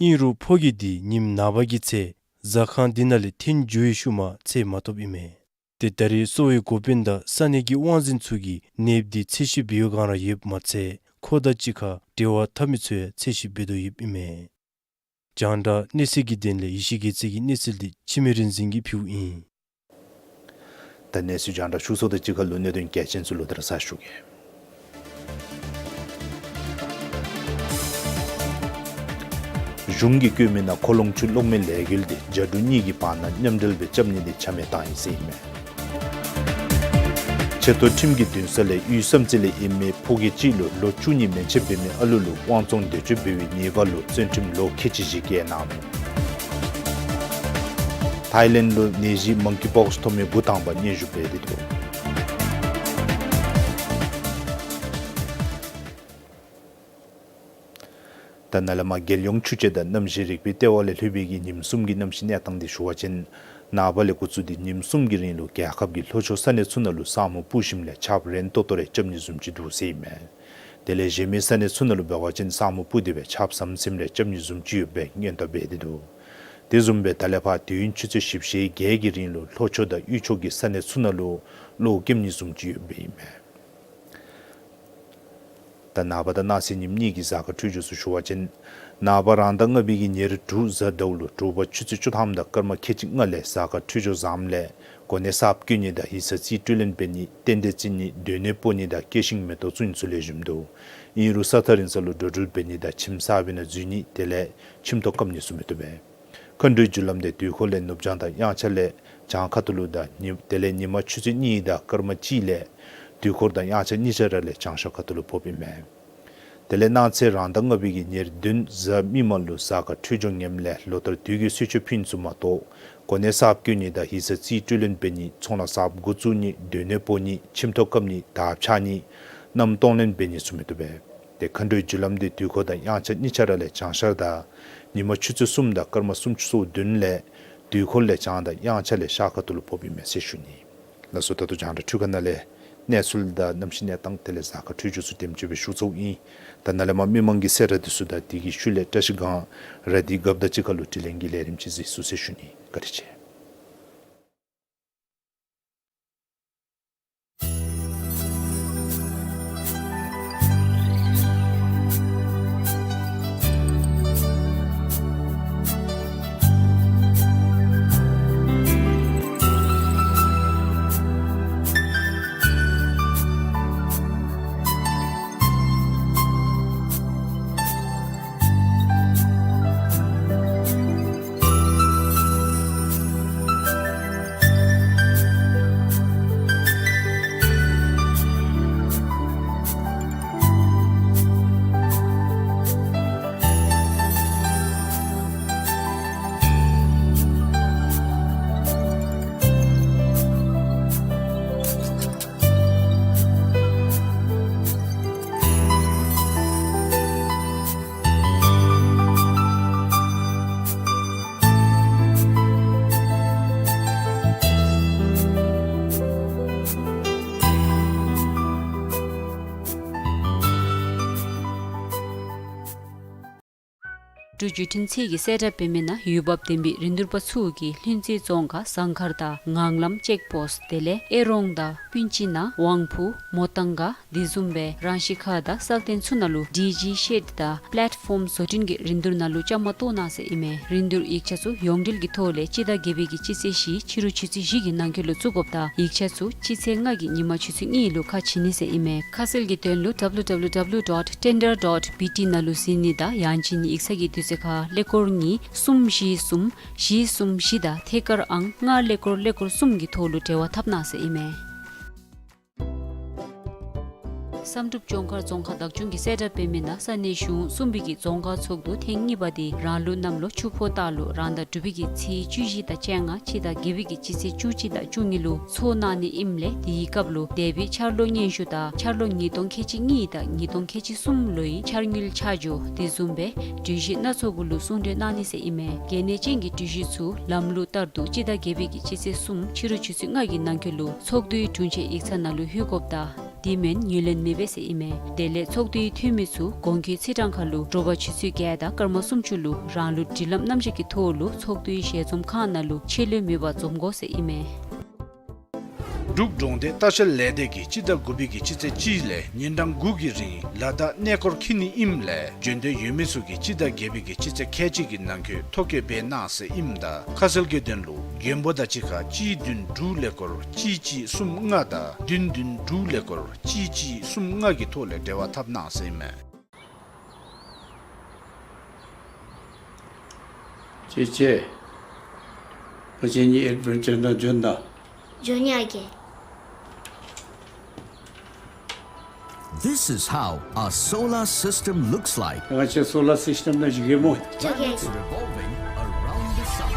ཨིན་རུང་ཕོ་སྐྱེས་དེ་ཉིནམ་ནངས་པ་གི་ཚེ་ཟ་ཁང་དེ་ནང་ལས་འཐོན་འགྱོ་བའི་ཤུལ་མ་འཚོལ་མ་ཐོབ་ཨིན་མས། ཏེ་ད་རེས་གསོ་བའི་འགོ་དཔོན་དང་ས་གནས་ཀྱི་དབང་འཛིན་ཚུ་གིས་ནདཔ་དེ་འཚོལ་ཞིབ་འབད་བའི་སྒང་ར་ཡོདཔ་མ་ཚད་ཁོ་དང་གཅིག་ཁར་འབྲེལ་བ་འཐབ་མི་ཚུ་ཡང་འཚོལ་ཞིབ་འབད་དོ་ཡོདཔ་ཨིན་མས། རྒྱང་བསྒྲགས་གནས་ཚུལ་གྱི་དོན་ལས་ཡེ་ཤེས་རྒྱལ་མཚན་གྱི་གནས་ཚུལ་འདི་འཆི་མེད་རིག་འཛིན་གྱིས་ཕུལཝ་ཨིན། ད་གནས་ཚུལ་རྒྱང་བསྒྲགས་ཞུ་ཚརཝ་དང་གཅིག་ཁར་ལུ་གནད་དོན་གལ་ཆེན་ཚུ་ལོག་སྟེ་ར་གསལ་ཞུ་གེ། གཞུང་གིས་བཀོད་མིའི་ནང་ཁོ་ལོང་ཆུ་གློག་མེ་ལས་འགུལ་དེ་རྒྱ་འབྲུག་གཉིས་ཀྱི་བར་ན་མཉམ་འབྲེལ་སྦེ་རྐྱབ་ནི་དེ་ཆ་མེད་བཏང་ཡི་ཟེར་ཨིན་མས། ཆེ་མཐོ་ཁྲིམས་ཀྱི་འདུན་ས་ལས་དབུས་བསམ་རྩེ་ལས་ཨིན་མི་ཕོ་སྐྱེས་ཅིག་ལུ་ལོ་བཅུ་གཉིས་མན་ཆད་འབད་མི་ཨ་ལུ་ལུ་དབང་བཙོང་འདོད་སྤྱོད་འབད་བའི་ཉེས་པ་ལུ་བཙོན་ཁྲིམས་ལོ་ཁལ་གཅིག་བཞི་བཀལ་གནང་ནུག། ཐའི་ལེནཌ་ལུ་ནད་གཞི་མང་ཀི་པོགསི་ཐོབ་མི་འགོ་དང་པ་སྙན་ཞུ་འབད་དེ་འདུག། ད་ནཱ་ལས་མར་རྒྱལ་ཡོངས་ཆུ་དཔྱད་དང་གནམ་གཤིས་རིག་པའི་ལྟེ་བ་ལས་ལྷོད་པའི་གི་ཉིནམ་གསུམ་གྱི་གནམ་གཤིས་གནས་སྟངས་དེ་ཞུ་བ་ཅིན་ནངས་པ་ལས་འགོ་བཙུགས་ཏེ་ཉིནམ་གསུམ་གྱི་རིང་ལུ་རྒྱལ་ཁབ་ཀྱི་ལྷོ་ཕྱོགས་ས་གནས་ཚུ་ནང་ལུ་ས་སྨུག་སྤུབས་ཞིནམ་ལས་ཆརཔ་རན་ཏོག་ཏོ་རེ་རྐྱབ་ནི་བཟུམ་ཅིག་འདུག་ཟེར་ཨིན་མས། དེ་ལས་གཞན་མི་ས་གནས་ཚུ་ནང་ལུ་འབད་བ་ཅིན་ས་སྨུག་སྤུབས་ཏེ་སྦེ་ཆརཔ་ཟམ་ཟིམ་རེ་རྐྱབ་ནི་བཟུམ་ཅིག་ཡོདཔ་སྦེ་སྔོན་བརྡ་འབད་དེ་འདུག། དེ་བཟུམ་སྦེ་ད་ལས་ཕར་དུས་ཡུན་ཆུ་ཚོད་བཞི་བཅུ་ཞེ་བརྒྱད་ཀྱི་རིང་ལུ་ལྷོ་ཕྱོགས་དང་དབུས་ཕྱོགས་ཀྱི་ས་གནས་ཚུ་ནང་ལུ་གློག་ཀེམ་ནི་བཟུམ་ཅིག་ཡོདཔ་སྦེ་ཨིན་མས། ད་ནངས་པ་དང་གནངས་ཚེ་ཉིནམ་གཉིས་ཀྱི་གཟའ་སྐར་འཕྲོད་སྦྱོར་ཚུ་ཞུ་བ་ཅིན་ནངས་པ་རང་ཟླ་ལྔ་པའི་གི་ཉེར་དྲུག་གཟའ་ཟླཝ་ལུ་དྲོ་པ་ཆུ་ཚོད་བཅུ་ཐམ་དང་སྐར་མ་ཁལ་གཅིག་ལྔ་ལས་གཟའ་སྐར་འཕྲོད་སྦྱོར་བཟངམ་ལས་ གོ་གནས་གསརཔ་བསྐོ་ནི་དང་ཡིག་ཚང་རྩིས་སྤྲོད་ལེན་འབད་ནི་རྟེན་འབྲེལ་བརྩི་ནི་སྡོད་གནས་སྤོ་ནི་དང་སྐྱེས་ཤིང་མེ་ཏོག་བཙུགས་ནི་ཚུ་ལེགས་ཤོམ་འདུག། ཨིན་རུང་ས་ཐག་རིང་ས་ལུ་འགྲོ་འགྲུལ་འབད་ནི་དང་ཁྱིམ་གསར་པའི་ནང་འཛུལ་ནི་དེ་ལས་ཁྱིམ་ཐོག་བཀབ་ནི་ཚུ་མི་བཏུབ་པས། མཁའ་འགྲོའི་རྒྱུ་ལམ་འདི་དུས་འཁོར་ལས་ནུབ་བྱང་དང་དབྱངས་འཆར་ལས་བྱང་ཁ་ཐུག་ལུ་དང་ཉི་དེ་ལས་ཉིན་མ་ཆུ་ཚོད་གཉིས་དང་སྐར་མ་གཅིག་ལས་དུས་འཁོར་དང་དབྱངས་འཆར་གཉིས་ཆ་ར་ལས་བྱང་ཤར་ཁ་ཐུག་ལུ་ཕོགཔ་ཨིན་མས། དེ་ལས་གནངས་ཚེ་རང་ཟླ་ལྔ་པའི་གི་ཉེར་བདུན་གཟའ་མིག་དམར་ལུ་གཟའ་སྐར་འཕྲོད་སྦྱོར་ངནམ་ལས་ལོ་ལྟར་དུས་ཀྱི་གསོལ་མཆོད་ཕུལ་ནི་ཚུ་མ་གཏོགས་གོ་གནས་གསརཔ་བསྐོ་ནི་དང་ཡིག་ཚང་རྩིས་སྤྲོད་ལེན་འབད་ནི་ཚོང་ལཱ་གསརཔ་འགོ་བཙུགས་ནི་སྡོད་གནས་སྤོ་ནི་ཁྱིམ་ཐོག་བཀབ་ནི་དར་འཕྱར་ནི་མནའམ་གཏོང་ལེན་འབད་ནི་ཚུ་མི་བཏུབ་པས། ཏེ་མཁའ་འགྲོའི་རྒྱུ་ལམ་འདི་དུས་འཁོར་དང་དབྱངས་འཆར་གཉིས་ཆ་ར་ལས་བྱང་ཤར་དང་ཉིན་མ་ཆུ་ཚོད་གསུམ་དང་སྐར་མ་སུམ་ཅུ་སོ་བདུན་ལས་དུས་འཁོར་ལས་བྱང་དང་དབྱངས་འཆར་ལས་ཤར་ཁ་ཐུག་ལུ་ཕོགཔ་ཨིན་མས་ཟེར་ཞུ་ནི། ལགས་སོ། ད་ལྟོ་རྒྱང་བསྒྲགས་འཕྲུལ་ཁང་ནང་ལས་གནས་ཚུལ་དང་གནམ་གཤིས་གནས་སྟངས་དེ་ལས་གཟའ་སྐར་འཕྲོད་སྦྱོར་ཚུ་དེམ་ཅིག་སྦེ་ཞུ་ཚརཝ་ཨིན། ད་ནཱ་ལས་མར་མི་མང་གི་གསལ་བསྒྲགས་འདི་ཚུ་དང་དེ་གི་ཤུལ་ལས་བཀྲ་ཤིས་སྒང་ར་དེ་རྒཔོ་དང་གཅིག་ཁར་ལུ་དྲི་ལན་གྱི་ལས་རིམ་ཅིག་གཟིགས་ཚུགས་ཟེར་ཞུ་ནི། བཀའ་དྲིན་ཆེ། འབྲུག་བརྒྱུད་འཕྲིན་ཚད་ཀྱི་གསལ་བསྒྲགས་འབད་མི་ནང་འོས་འབབ་ལྡན་པའི་རིན་བསྡུར་པ་ཚུ་གིས་ལྷུན་རྩེ་རྫོང་ཁག་ཟངས་མཁར་དང་ངང་ལམ་ཅེཀ་པོསཊ་དེ་ལས་ཨེ་རོང་དང་སྤུན་ཅི་ན་དབང་ཕུག་མོ་ཏང་ག་དེ་བཟུམ་སྦེ་རང་ཤི་ཁ་དང་སལ་ཏེན་ཚུ་ནང་ལུ་ཌི་ཇི་ཤེཌ་དང་པེ་ལེཊ་ཕོམ་བཟོ་སྐྲུན་གྱི་རིན་བསྡུར་ནང་ལུ་བཅའ་མར་གཏོགས་གནང་ཟེར་ཨིན་མས། རིན་བསྡུར་ཡིག་ཆ་ཚུ་ཡོངས་འབྲེལ་གྱི་ཐོག་ལས་སྤྱི་ཟླ་བརྒྱད་པའི་གི་སྤྱི་ཚེས་བཞི་ཕྱི་རུ་ཆུ་ཚོད་བཞི་གི་ནང་འཁོད་ལུ་བཙུགས་དགོཔ་དང་ཡིག་ཆ་ཚུ་སྤྱི་ཚེས་ལྔ་གི་ཉིན་མ་ཆུ་ཚོད་གཉིས་ལུ་ཁ་ཕྱེ་ནི་ཟེར་ཨིན་མས། ཁ་གསལ་གྱི་དོན་ལུ་ཌབ་ལུ་ཌབ་ལུ་ཌབ་ལུ་ཌོཊ་ཊེན་ཌར་ཌོཊ་བི་ཊི་ནང་ལུ་གཟིགས་ནི་དང་ཡང་ཅིན་ཡིག་ཚང་གི་དུས་ཚོད་ཁར་ཀླད་ཀོར་གཉིས་གསུམ་བཞི་གསུམ་བཞི་གསུམ་བཞི་དང་ཐད་ཀར་ཨང་ལྔ་ཀླད་ཀོར་ཀླད་ཀོར་གསུམ་གྱི་ཐོག་ལུ་འབྲེལ་བ་འཐབ་གནང་ཟེར་ཨིན་མས། བསམ་གྲུབ་ལྗོངས་མཁར་རྫོང་ཁག་བདག་སྐྱོང་གི་གསལ་བསྒྲགས་འབད་མི་ནང་ས་གནས་གཞུང་གསུམ་པའི་གི་རྫོང་ཁག་ཚོགས་འདུ་ཐེངས་གཉིས་པ་དེ་རང་ལུགས་གནམ་ལོ་ཆུ་ཕོ་སྟག་ལོ་རང་ཟླ་དྲུག་པའི་གི་ཚེས་བཅུ་བཞི་དང་བཅོ་ལྔ་སྤྱི་ཟླ་བརྒྱད་པའི་གི་སྤྱི་ཚེས་བཅུ་གཅིག་དང་བཅུ་གཉིས་ལུ་ཚོགས་གནང་ནི་ཨིནམ་ལས་དེའི་སྐབས་ལུ་འདས་པའི་འཆར་ལོ་སྙན་ཞུ་དང་འཆར་ལོ་ཉིས་སྟོང་ཁལ་གཅིག་གཉིས་དང་ཉིས་སྟོང་ཁལ་གཅིག་གསུམ་ལོའི་འཆར་དངུལ་ཆ་འཇོག་དེ་བཟུམ་སྦེ་གྲོས་གཞི་སྣ་ཚོགས་གུ་ལུ་གསུང་གྲོས་གནང་ནི་ཟེར་ཨིན་མས། གལ་གནད་ཅན་གྱི་གྲོས་གཞི་ཚུ་ལམ་ལུགས་ལྟར་དུ་སྤྱི་ཟླ་བརྒྱད་པའི་གི་སྤྱི་ཚེས་གསུམ་ཕྱི་རུ་ཆུ་ཚོད་ལྔ་གི་ནང་འཁོད་ལུ་ཚོགས་འདུའི་དྲུང་ཆེན་ཡིག་ཚང་ནང་ལུ་ལྷོད་དགོཔ་དང་དེ་མེན་ངོས་ལེན་མི་འབད་ཟེར་ཨིན་མས། དེ་ལས་ཚོགས་འདུའི་འཐུས་མི་ཚུ་གོང་འཁོད་རྩིས་གྲངས་ཁར་ལུ་དྲོ་པ་ཆུ་ཚོད་བརྒྱད་དང་སྐར་མ་སུམ་ཅུ་ལུ་རང་ལུགས་སྒྲིག་ལམ་རྣམ་གཞག་གི་ཐོག་ལུ་ཚོགས་འདུའི་ཞལ་འཛོམས་ཁང་ནང་ལུ་ཆད་ལུས་མེད་པར་འཛོམས་དགོ་ཟེར་ཨིན་མས། འབྲུག་གྲོང་སྡེ་ལྟ་བཤལ་ལས་སྡེ་གིས་སྤྱི་ཟླ་དགུ་པའི་གི་སྤྱི་ཚེས་གཅིག་ལས་ཉིན་གྲངས་དགུ་གི་རིང་ལ་དྭགས་གནས་སྐོར་འཁྱིད་ནི་ཨིནམ་ལས་འབྱོན་འདོད་ཡོད་མི་ཚུ་གིས་སྤྱི་ཟླ་བརྒྱད་པའི་གི་སྤྱི་ཚེས་ཁལ་གཅིག་གི་ནང་འཁོད་ཐོ་བཀོད་འབད་གནང་ཟེར་ཨིནམ་ད་ཁ་གསལ་གྱི་དོན་ལུ་མགོན་པོ་དང་གཅིག་ཁར་གཅིག་བདུན་དྲུག་ཀླད་ཀོར་གཅིག་གཅིག་གསུམ་ལྔ་དང་བདུན་བདུན་དྲུག་ཀླད་ཀོར་གཅིག་གཅིག་གསུམ་ལྔ་གི་ཐོག་ལས་འབྲེལ་བ་འཐབ་གནང་ཟེར་ཨིན་མས། ཅེ་ཅེ། ང་བཅས་གཉིས་ཨེཌ་བེན་ཅར་ནང་འབྱོན་ད། འབྱོན་ཡ་གི། This is how a solar system looks like. ང་བཅས་སོ་ལར་སིསི་ཊེམ་ནང་བཞུགས་གེ་སྨོ། འགྱོ་གེ། It's revolving around the sun.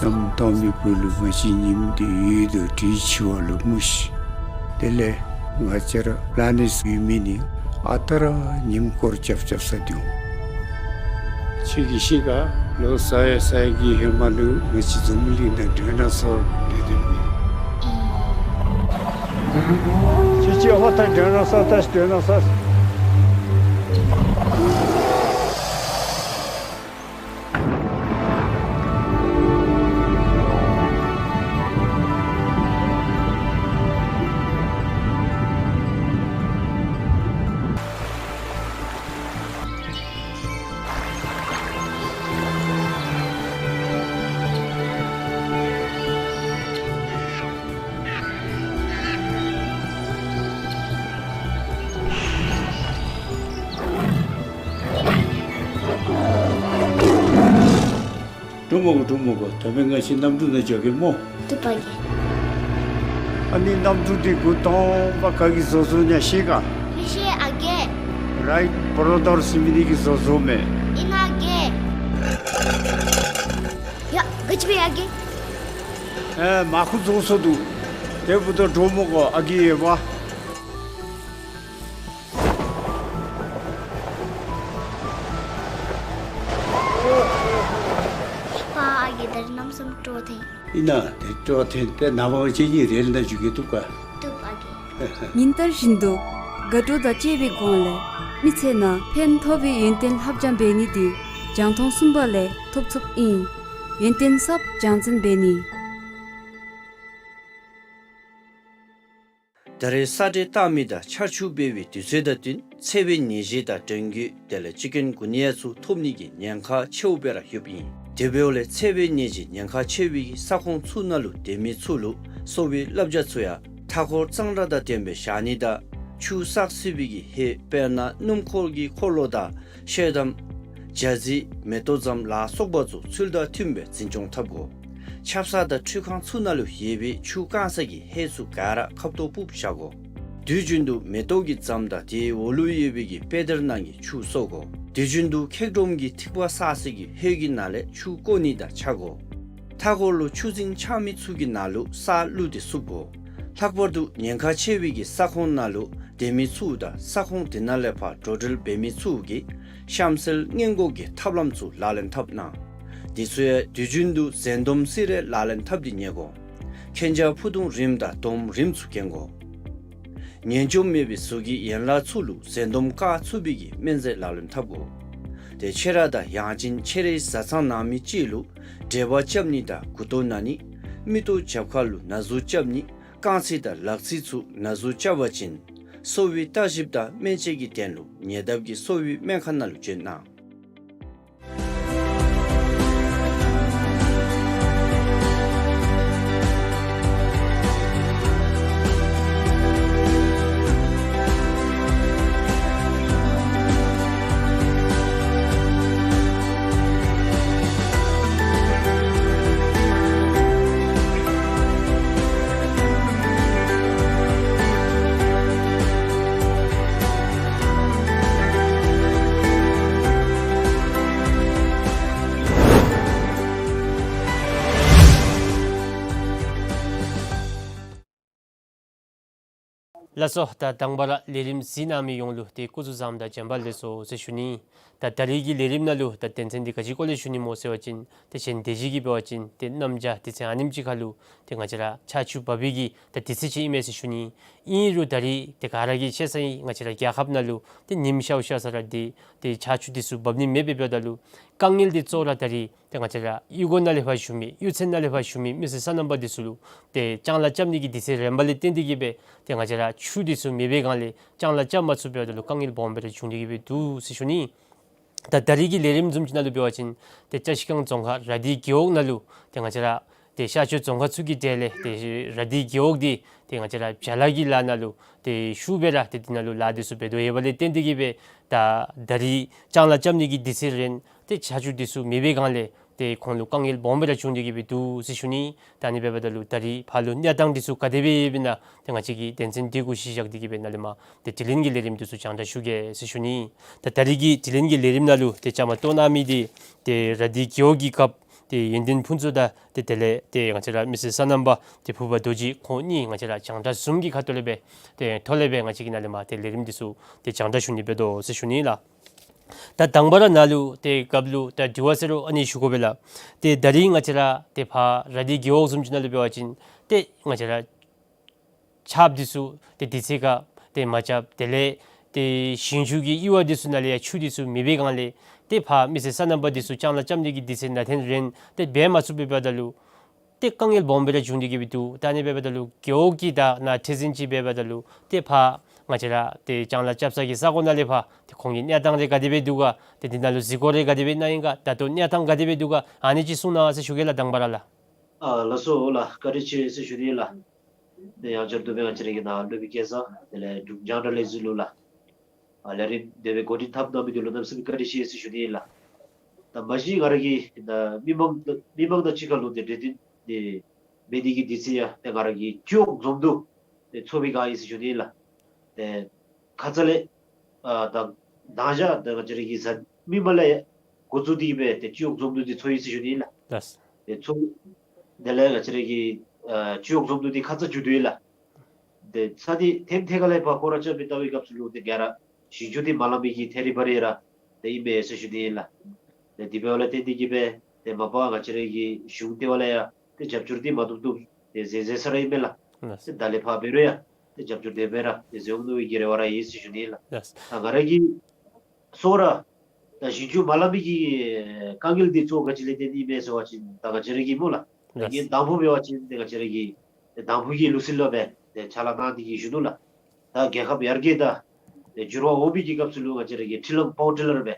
གནམ་དྭངས་མའི་བུ་ལུ་ང་བཅས་ཉིམ་དེ་ཡོད་དོ་དྲི་ཆི་བ་ལུ་མུ་ཤི། དེ་ལས་ང་བཅས་ར་པ་ལེ་ནེཊ་ཡོད་མི་ནི་ཨ་རྟག་ར་ཉིམ་སྐོར་རྐྱབ་རྐྱབ་ས་འདུག། ཁྱོད་ཀྱིས་ཤེས་ག། ལོ་ས་ཡ་ས་ཡ་གི་ཧེ་མ་ལུ་ང་བཅས་འཛམ་གླིང་ནང་ཌའི་ནོ་སོར་སྡོད་དེ་མེད། ཁྱོད་ཀྱིས་ཧོ་ད་ཌའི་ནོ་སོར་ད་ཌའི་ནོ་སོར། འགྲོ་མི་དགོ། འགྲོ་མི་དགོ། ད་འབདན་ང་བཅས་གནམ་གྲུ་ནང་འགྱོ་གེ་སྨོ། བཏུབ་པ་གི། ཨ་ནི་གནམ་གྲུ་འདི་འགོ་དང་པ་ག་གིས་བཟོ་བཟོཝ་ཨིན་ན་ཤེས་ག། མི་ཤེས་ཨ་རྒས། རའིཊ་བོརོ་དར་ཟེར་མི་འདི་གིས་བཟོ་བཟོཝ་མས། ཨིན་ན་ཨ་རྒས། ཡ་ག་ཅི་འབད་ཡ་རྒས། ཨེ་མར་ཁུ་རྫོགས་སོ་འདུག། དེ་འབདཝ་ད་འགྲོ་མི་དགོ་ཨ་རྒས་ཡོདཔ། ཕ་ཨ་རྒས་ད་རིས་གནམ་མེད་ས་མེད་སྤྲོ་ཐོན། ཨིན་ན་དེ་སྤྲོ་ཐོན་ཏེ་ནངས་པ་ང་བཅས་གཉིས་རེལ་ནང་འགྱོ་གེ། བཏུབ་ག། བཏུབ་ཨ་རྒས། ཉིན་ལྟར་བཞིན་དུ་དགའ་སྤྲོ་དང་བཅས་པའི་སྒོ་ལས་མི་ཚེ་ནང་ཕན་ཐོགས་པའི་ཡོན་ཏན་ལྷབ་སྦྱང་འབད་ནི་འདི་རྒྱང་མཐོང་གསུམ་པ་ལས་ཐོབ་ཚུགསཔ་ཨིན། ཡོན་ཏན་ཟབ་རྒྱང་འཛིན་འབད་ནི། ད་རེས་ས་འདྲེན་བཏང་མི་དང་ཆར་ཆུ་འབེལ་བའི་དུས་ཚོད་དང་བསྟུན་འཚེར་བའི་ནད་གཞི་དང་འགྲོན་བརྒྱུད་དེ་ལས་ཅི་ཀུན་གུ་ནི་ཡ་ཚུ་ཐོབ་ནི་གི་ཉེན་ཁ་ཆེཝ་སྦེ་ར་ཡོདཔ་ཨིན། དེ་འབདཝ་ལས་འཚེར་བའི་ནད་གཞི་ཉེན་ཁ་ཆེ་བའི་གི་ས་ཁོངས་ཚུ་ནང་ལུ་སྡོད་མི་ཚུ་ལུ་གསོ་བའི་བསླབ་བྱ་ཚུ་ཡང་མཐའ་འཁོར་གཙང་སྦྲ་དང་ལྡནམ་སྦེ་བཞག་ནི་དང་ཆུ་བསགས་སྲིད་པའི་གི་ཧེ་དཔེར་ན་སྣུམ་འཁོར་གྱི་འཁོར་ལོ་དང་ཤེལ་དམ་ཇ་རྩི་མེ་ཏོག་རྫམ་ལ་སོགས་པ་ཚུ་ཚུལ་དང་མཐུནམ་སྦེ་འཛིན་སྐྱོང་འཐབ་དགོ། ཆབ་གསང་དང་ཁྲུས་ཁང་ཚུ་ནང་ལུ་ཡོད་པའི་ཆུ་བཀང་ས་གི་ཧེ་ཚུ་ག་ར་ཁབ་ཏོ་སྤུབས་བཞག་དགོ། དུས་རྒྱུན་དུ་མེ་ཏོག་གི་རྫམ་དང་དེའི་འོག་ལུ་ཡོད་པའི་གི་པེ་དར་ནང་གི་ཆུ་གསོ་དགོ། དུས་རྒྱུན་དུ་ཁེག་སྒྲོམ་གྱི་ཐིགས་པ་བསགས་ས་གི་ཧེ་གི་ནང་ལས་ཆུ་བཀོ་ནི་དང་ཆ་དགོ། མཐའ་འཁོར་ལུ་ཆུ་རྫིང་ཆགས་མི་ཚུ་གི་ནང་ལུ་ས་བླུགས་ཏེ་བསུབ་དགོ། ལྷག་པར་དུ་ཉེན་ཁ་ཆེ་བའི་གི་ས་ཁོངས་ནང་ལུ་སྡོད་མི་ཚུ་དང་ས་ཁོངས་དེ་ནང་ལས་ཕར་འགྲོ་འགྲུལ་འབད་མི་ཚུ་གིས་གཤམ་གསལ་སྔོན་འགོག་གི་ཐབས་ལམ་ཚུ་ལག་ལེན་འཐབ་གནང་། དེ་ཚུ་ཡང་དུས་རྒྱུན་དུ་གཟན་དོམ་སི་རེ་ལག་ལེན་འཐབ་སྟེ་ཉལ་དགོ། མཁྱེན་རྒྱ་ཕུ་ཐུང་རིངམ་དང་དོམ་རིངམ་ཚུ་གྱོན་དགོ། ངན་སྐྱོབ་མེད་པའི་གཟུགས་ཀྱི་ཡན་ལག་ཚུ་ལུ་གཟན་དོམ་བཀག་ཚུགས་པའི་གི་སྨན་རྫས་ལག་ལེན་འཐབ་དགོ། ཏེ་ཆེ་ར་དང་ཡང་ཅིན་ཆེ་རའི་བཟའ་ཚང་ནང་མི་ཅིག་ལུ་འབྲེལ་བ་རྐྱབ་ནི་དང་མགུ་ཏོ་ན་ནི་མིག་ཏོ་རྒྱབ་ཁ་ལུ་ན་ཟུག་རྐྱབ་ནི་རྐང་ཚིགས་དང་ལག་ཚིགས་ཚུ་ན་ཟུག་རྐྱབ་པ་ཅིན་གསོ་བའི་བརྟག་ཞིབ་དང་སྨན་དཔྱད་ཀྱི་དོན་ལུ་ཉེ་འདབས་ཀྱི་གསོ་བའི་སྨན་ཁང་ནང་ལུ་བྱོན་གནང་། ལགས་སོ། ད་དང་པ་ར་ལས་རིམ་གཟིགས་གནང་མི་ཡོངས་ལུ་ཏེ་སྐུ་གཟུགས་བཟང་དང་བྱོན་པ་ལེགས་སོ་ཟེར་ཞུ་ནི། ད་ད་རིས་ཀྱི་ལས་རིམ་ནང་ལུ་ད་དོན་ཚན་འདི་ག་ཅི་སྐོར་ལས་ཞུ་ནི་སྨོ་ཟེར་བ་ཅིན་ཏེ་གཞན་དེ་ཅིག་གིས་འབད་བ་ཅིན་ཏེ་གནམ་བྱཱར་དུས་ཚོད་ཨ་ནེམ་ཅིག་ཁར་ལུ་ཏེ་ང་བཅས་ར་ཆར་ཆུ་འབབ་པའི་གི་ད་དུས་ཚོད་ཅིག་ཨིན་མས་ཟེར་ཞུ་ནི། ཨིན་རུང་ད་རིས་ཏེ་ག་ར་གིས་ཤེས་ས་ཨིན། ང་བཅས་ར་རྒྱལ་ཁབ་ནང་ལུ་ཏེ་ཉིམ་ཤརཝ་ཤར་ས་ར་འདི་ཏེ་ཆར་ཆུ་འདི་ཚུ་འབབ་ནི་མེདཔ་འབདཝ་ད་ལུ་དཀའ་ངལ་འདི་གཙོ་བོ་ར་ད་རིས་ཏེ་ང་བཅས་ར་གཡུས་སྒོ་ནང་ལས་ཕར་བཞུགས་མི་གཡུས་ཚན་ནང་ལས་ཕར་བཞུགས་མི་མི་སེར་སོ་ནམ་པ་འདི་ཚུ་ལུ་ཏེ་ལྕང་ལཱ་རྐྱབ་ནི་གི་དུས་ཚོད་རན་པ་ལས་བརྟེན་ཏེ་གིས་སྦེ་ཏེ་ང་བཅས་ར་ཆུ་འདི་ཚུ་མེད་པའི་སྒང་ལས་ལྕང་ལཱ་རྐྱབ་མ་ཚུགསཔ་འབདཝ་ད་ལུ་དཀའ་ངལ་སྦོམ་སྦེ་ར་བྱུང་སྟེ་གིས་སྦེ་འདུག་ཟེར་ཞུ་ནི། ད་ད་རིས་ཀྱི་ལས་རིམ་བཟུམ་ཅིག་ནང་ལུ་འབད་བ་ཅིན་ཏེ་ཅ་ཆས་ཁང་རྫོང་ཁག་ར་དྷི་རྒེད་འོག་ནང་ལུ་ཏེ་ང་བཅས་ར་ཏེ་ཤར་ཕྱོགས་རྫོང་ཁག་ཚུ་གི་གྲས་ལས་ཏེ་ར་དྷི་རྒེད་འོག་འདི་ཏེ་ང་བཅས་ར་བྱ་ལཱ་གི་ལཱ་ནང་ལུ་ཏེ་ཤུགས་སྦེ་ར་ཏེ་འདི་ནང་ལུ་ལཱ་འདི་ཚུ་འབད་དོ་ཡོདཔ་ལས་བརྟེན་ཏེ་གིས་སྦེ་ད་ད་རིས་ལྕང་ལཱ་རྐྱབ་ནི་གི་དུས་ཚོད་རན་ཏེ་ཆར་ཆུ་འདི་ཚུ་མེད་པའི་སྒང་ལས་ཏེ་ཁོང་ལུ་དཀའ་ངལ་སྦོམ་སྦེ་ར་བྱུང་སྟེ་གིས་སྦེ་འདུག་ཟེར་ཞུ་ནི། ད་ཨ་ནི་འབདཝ་ད་ལུ་ད་རིས་ཕར་ལུ་གནས་སྟངས་འདི་ཚུ་ག་དེ་སྦེ་ཡོདཔ་ཨིན་ན་ཏེ་ང་བཅས་ཀྱིས་དོན་ཚན་འདི་གུ་གཞི་བཞག་སྟེ་གིས་སྦེ་ནཱ་ལས་མར་ཏེ་དྲི་ལན་གྱི་ལས་རིམ་འདི་ཚུ་རྒྱང་བསྒྲགས་ཞུ་གེ་ཟེར་ཞུ་ནི། ད་ད་རིས་ཀྱི་དྲི་ལན་གྱི་ལས་རིམ་ནང་ལུ་ཏེ་བཅའ་མར་གཏོགས་གནང་མི་འདི་ཏེ་ར་དྷི་རྒེད་འོག་གི་སྐབས་ཏེ་ཡོན་ཏན་ཕུན་ཚོགས་དང་ཏེ་དེ་ལས་ཏེ་ང་བཅས་ར་མི་སེར་སོ་ནམ་པ་ཏེ་ཕུར་པ་རྡོ་རྗེ་ཁོང་གཉིས་ང་བཅས་ར་རྒྱང་བསྒྲགས་ཟུམ་གྱི་ཁ་ཐུག་ལས་སྦེ་ཏེ་ཐོག་ལས་སྦེ་ང་བཅས་ཀྱིས་ནཱ་ལས་མར་ཏེ་ལས་རིམ་འདི་ཚུ་ཏེ་རྒྱང་བསྒྲགས་ཞུ་ནི་འབད་དོ་ཟེར་ཞུ་ནི་ལགས། ད་དང་པ་ར་ནཱ་ལུ་ཏེ་རྒཔོ་ལུ་ད་དྲི་བ་ཟེར་རུང་ཨ་ནི་ཞུ་དགོ་པས་ལགས། ཏེ་ད་རིས་ང་བཅས་ར་ཏེ་ཕར་ར་དྷི་རྒེད་འོག་བཟུམ་ཅིག་ནང་ལུ་འབད་བ་ཅིན་ཏེ་ང་བཅས་ར་ཆརཔ་འདི་ཚུ་ཏེ་དུས་ཚོད་ཁར་ཏེ་མ་རྐྱབ། དེ་ལས་ཏེ་ཞིང་ཆུ་གི་གཡུར་བ་འདི་ཚུ་ནང་ལས་ཡང་ཆུ་འདི་ཚུ་མེད་པའི་སྒང་ལས་ཏེ་ཕར་མི་སེར་སོ་ནམ་པ་འདི་ཚུ་ལྕང་ལཱ་རྐྱབ་ནི་གི་དུས་ཚོད་ནང་ཐོན་རན་ཏེ་འབད་མ་ཚུགསཔ་འབདཝ་ད་ལུ་ཏེ་དཀའ་ངལ་སྦོམ་སྦེ་ར་བྱུང་སྟེ་གིས་སྦེ་འདུག། ད་ཨ་ནི་འབདཝ་ད་ལུ་རྒེད་འོག་གི་ད་ནཱ་ཁྲི་འཛིན་ཅིག་འབདཝ་ད་ལུ་ཏེ་ཕར་ང་བཅས་ར་ཏེ་ལྕང་ལཱ་རྐྱབ་ས་གི་ས་གོ་ནང་ལས་ཕར་ཏེ་ཁོང་གི་གནས་སྟངས་རེ་ག་དེ་སྦེ་འདུག་ག། ཏེ་འདི་ནང་ལུ་གཟིགས་སྐོར་རེ་ག་དེ་སྦེ་གནང་ཡི་ག། ད་ལྟོ་གནས་སྟངས་ག་དེ་སྦེ་འདུག་ག། ཨ་ནི་ཅིག་གསུང་གནང་ཟེར་ཞུ་གེ་ལགས། དང་པ་ར་ལགས། ཨ་ལགས་སོ་ལགས། བཀའ་དྲིན་ཆེ་ཟེར་ཞུ་ནི་ལགས། ཏེ་ཡང་བསྐྱར་དུ་སྦེ་ང་བཅས་ར་གི་ནཱ་སློབ་དཔོན་སྐལ་བཟང་དེ་ལས་འབྲུག་རྒྱང་བསྒྲགས་ལས་འཛིན་ལུ་ལགས། ཨ་ལས་རིམ་དེ་སྦེ་འགོ་འདྲེན་འཐབ་གནང་མི་འདི་ལུ་གནམ་མེད་ས་མེད་བཀའ་དྲིན་ཆེ་ཟེར་ཞུ་ནི་ལགས། ད་མ་གཞི་ང་ར་གིས་ད་མི་མང་མི་མང་དང་གཅིག་ཁར་ལུ་ཏེ་འབྲེལ་མཐུད་ཏེ་འབད་ནི་གི་དུས་ཚོད་ཡང་ཏེ་ང་ར་གིས་སྤྱི་འོག་འཛོམས་འདུ་ཏེ་ཚོགས་པའི་སྒང་ཨིན་ཟེར་ཞུ་ནི་ལགས། ཏེ་ཁ་ཙ་ལས་ཨ་ད་དང་ཞག་ད་ང་བཅས་ར་གི་གཟའ་མིག་དམར་ལས་འགོ་བཙུགས་ཏེ་གིས་སྦེ་ཏེ་སྤྱི་འོག་འཛོམས་འདུ་འདི་ཚོགས་ཡི་ཟེར་ཞུ་ནི་ལགས། ལགས། ཏེ་ཚོགས་དེ་ལས་ང་བཅས་ར་གི་ཨ་སྤྱི་འོག་འཛོམས་འདུ་འདི་ཁ་ཙ་མཇུག་བསྡུ་ཡི་ལགས། ཏེ་ཚར་འདི་ཐེངས་ཐད་ཀར་ལས་ཕར་སྐོར་ར་རྐྱབ་སྦེ་བལྟ་བའི་སྐབས་སུ་ལུ་ཏེ་ག་ར་ཞིང་ཆུ་འདི་མ་ལང་པའི་གི་ཐད་རི་བ་རི་ར་ཏེ་ཨིན་མས་ཟེར་ཞུ་ནི་ལགས། ཏེ་དེ་འབདཝ་ལས་བརྟེན་ཏེ་གིས་སྦེ་ཏེ་མ་པ་ང་བཅས་ར་གི་གཞུང་ལྟེ་བ་ལས་ཡང་ཏེ་རྒྱབ་སྐྱོར་འདི་མ་བཏུབ་བཏུབ་ཏེ་མཛད་མཛད་ས་ར་ཨིན་མས་ལགས། ལགས། ཏེ་ད་ལས་ཕར་འབད་རུང་ཡང་ཏེ་རྒྱབ་སྐྱོར་དེ་སྦེ་ར་ཏེ་མཛད་འོང་མནོ་བའི་གི་རེ་བ་ར་ཡོད་ཟེར་ཞུ་ནི་ལགས། ལགས། ད་ང་ར་གི་སོ་ར་ད་ཞིང་ཆུ་མ་ལང་པའི་གི་དཀའ་ངལ་འདི་གཙོ་བོ་ག་ཅི་ལས་བརྟེན་ཏེ་ཨིན་མས་ཟེར་བ་ཅིན་ད་ང་བཅས་ར་གི་སྨོ་ལགས། ད་ལགས། ངེའི་དང་ཕུ་འབད་བ་ཅིན་ཏེ་ང་བཅས་ར་གི་ཏེ་དང་ཕུ་གི་ལུགས་སྲོལ་ལུ་སྦེ་ཏེ་ཕྱག་ལཱ་གནང་སྟེ་གིས་བཞུགས་ནུག་ལགས། ད་རྒྱལ་ཁབ་ཡར་རྒྱས་དང་ཏེ་འགྱུར་བ་འོང་པའི་གི་སྐབས་སུ་ལུ་ང་བཅས་ར་གི་འཕྲུལ་གླང་པ་ཝར་ཊི་ལར་སྦེ་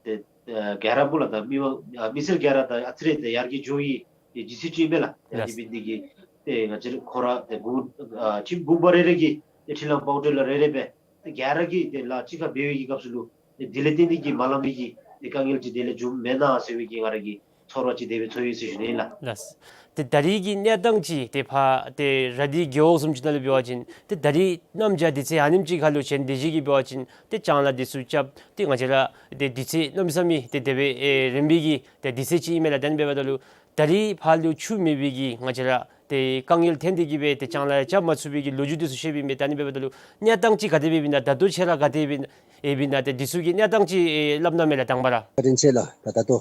ཏེ་ཨ་ག་ར་སྨོ་ལགས། ད་མི་དབང་ཨ་མི་སེར་ག་ར་ད་ཨ་ཙི་རེ་ཏེ་ཡར་རྒྱས་འགྱོ་བའི་ཏེ་རྒྱུ་མཚན་ཅིག་ཨིན་མས་ལགས། ཏེ་ཨ་ནི་ལགས། འབད་ནི་དེ་གིས་ཏེ་ང་བཅས་ར་ཁོ་ར་ཏེ་དགོན་ཨ་ཁྱིམ་དགོན་པ་རེ་རེ་གིས་ཏེ་འཕྲུལ་གླང་པ་ཝར་ཊི་ལར་རེ་རེ་སྦེ་ཏེ་ག་ར་གིས་ཏེ་ལཱ་གཅིག་ཁར་འབད་བའི་གི་སྐབས་སུ་ལུ་ཏེ་དེ་ལས་བརྟེན་ཏེ་གིས་མ་ལང་པའི་གི་ཏེ་དཀའ་ངལ་ཅིག་དེ་ལས་འབྱུངམ་མེན་ན་ཟེར་བའི་གི་ང་ར་གི་ཚོར་བ་ཅིག་དེ་སྦེ་ཚོར་ཡི་ཟེར་ཞུ་ནི་ལགས། ལགས། ཏེ་ད་རེས་ཀྱི་གནས་སྟངས་ཅིག་ཏེ་ཕར་ཏེ་ར་དྷི་རྒེད་འོག་བཟུམ་ཅིག་ནང་ལུ་འབད་བ་ཅིན་ཏེ་ད་རེས་གནམ་བྱཱར་དུས་ཚོད་ཨ་ནེམ་ཅིག་ཁར་ལུ་གཞན་སྡེ་བཞི་གིས་འབད་བ་ཅིན་ཏེ་ལྕང་ལཱ་འདི་ཚུ་རྐྱབ་སྟེ་ང་བཅས་ར་ཏེ་དུས་ཚོད་གནམ་མེད་ས་མེད་ཏེ་དེ་སྦེ་ཨེ་རིམ་པའི་གི་ཏེ་དུས་ཚོད་ཅིག་ཨིན་མས་ལགས། ད་ཨ་ནི་འབདཝ་ད་ལུ་ད་རེས་ཕར་ལུ་ཆུ་མེད་པའི་གི་ང་བཅས་ར་ཏེ་དཀའ་ངལ་ཐོན་ཏེ་གིས་སྦེ་ཏེ་ལྕང་ལཱ་རྐྱབ་མ་ཚུགས་པའི་གི་ལོ་རྒྱུས་འདི་ཚུ་བཤདཔ་ཨིན་མས། ད་ཨ་ནི་འབདཝ་ད་ལུ་གནས་སྟངས་ཅིག་ག་དེ་སྦེ་ཨིན་ན། ད་ལྟོ་ཁྱོད་ར་ག་དེ་སྦེ་ཨིན་ན། ཨེ་ཨིན་ན་ཏེ་འདི་ཚུ་གི་གནས་སྟངས་ཅིག་ཨེ་སླབ་གནང་མས་ལགས། དང་པ་ར། བཀའ་དྲིན་ཆེ་ལགས། ད་ད་ལྟོ་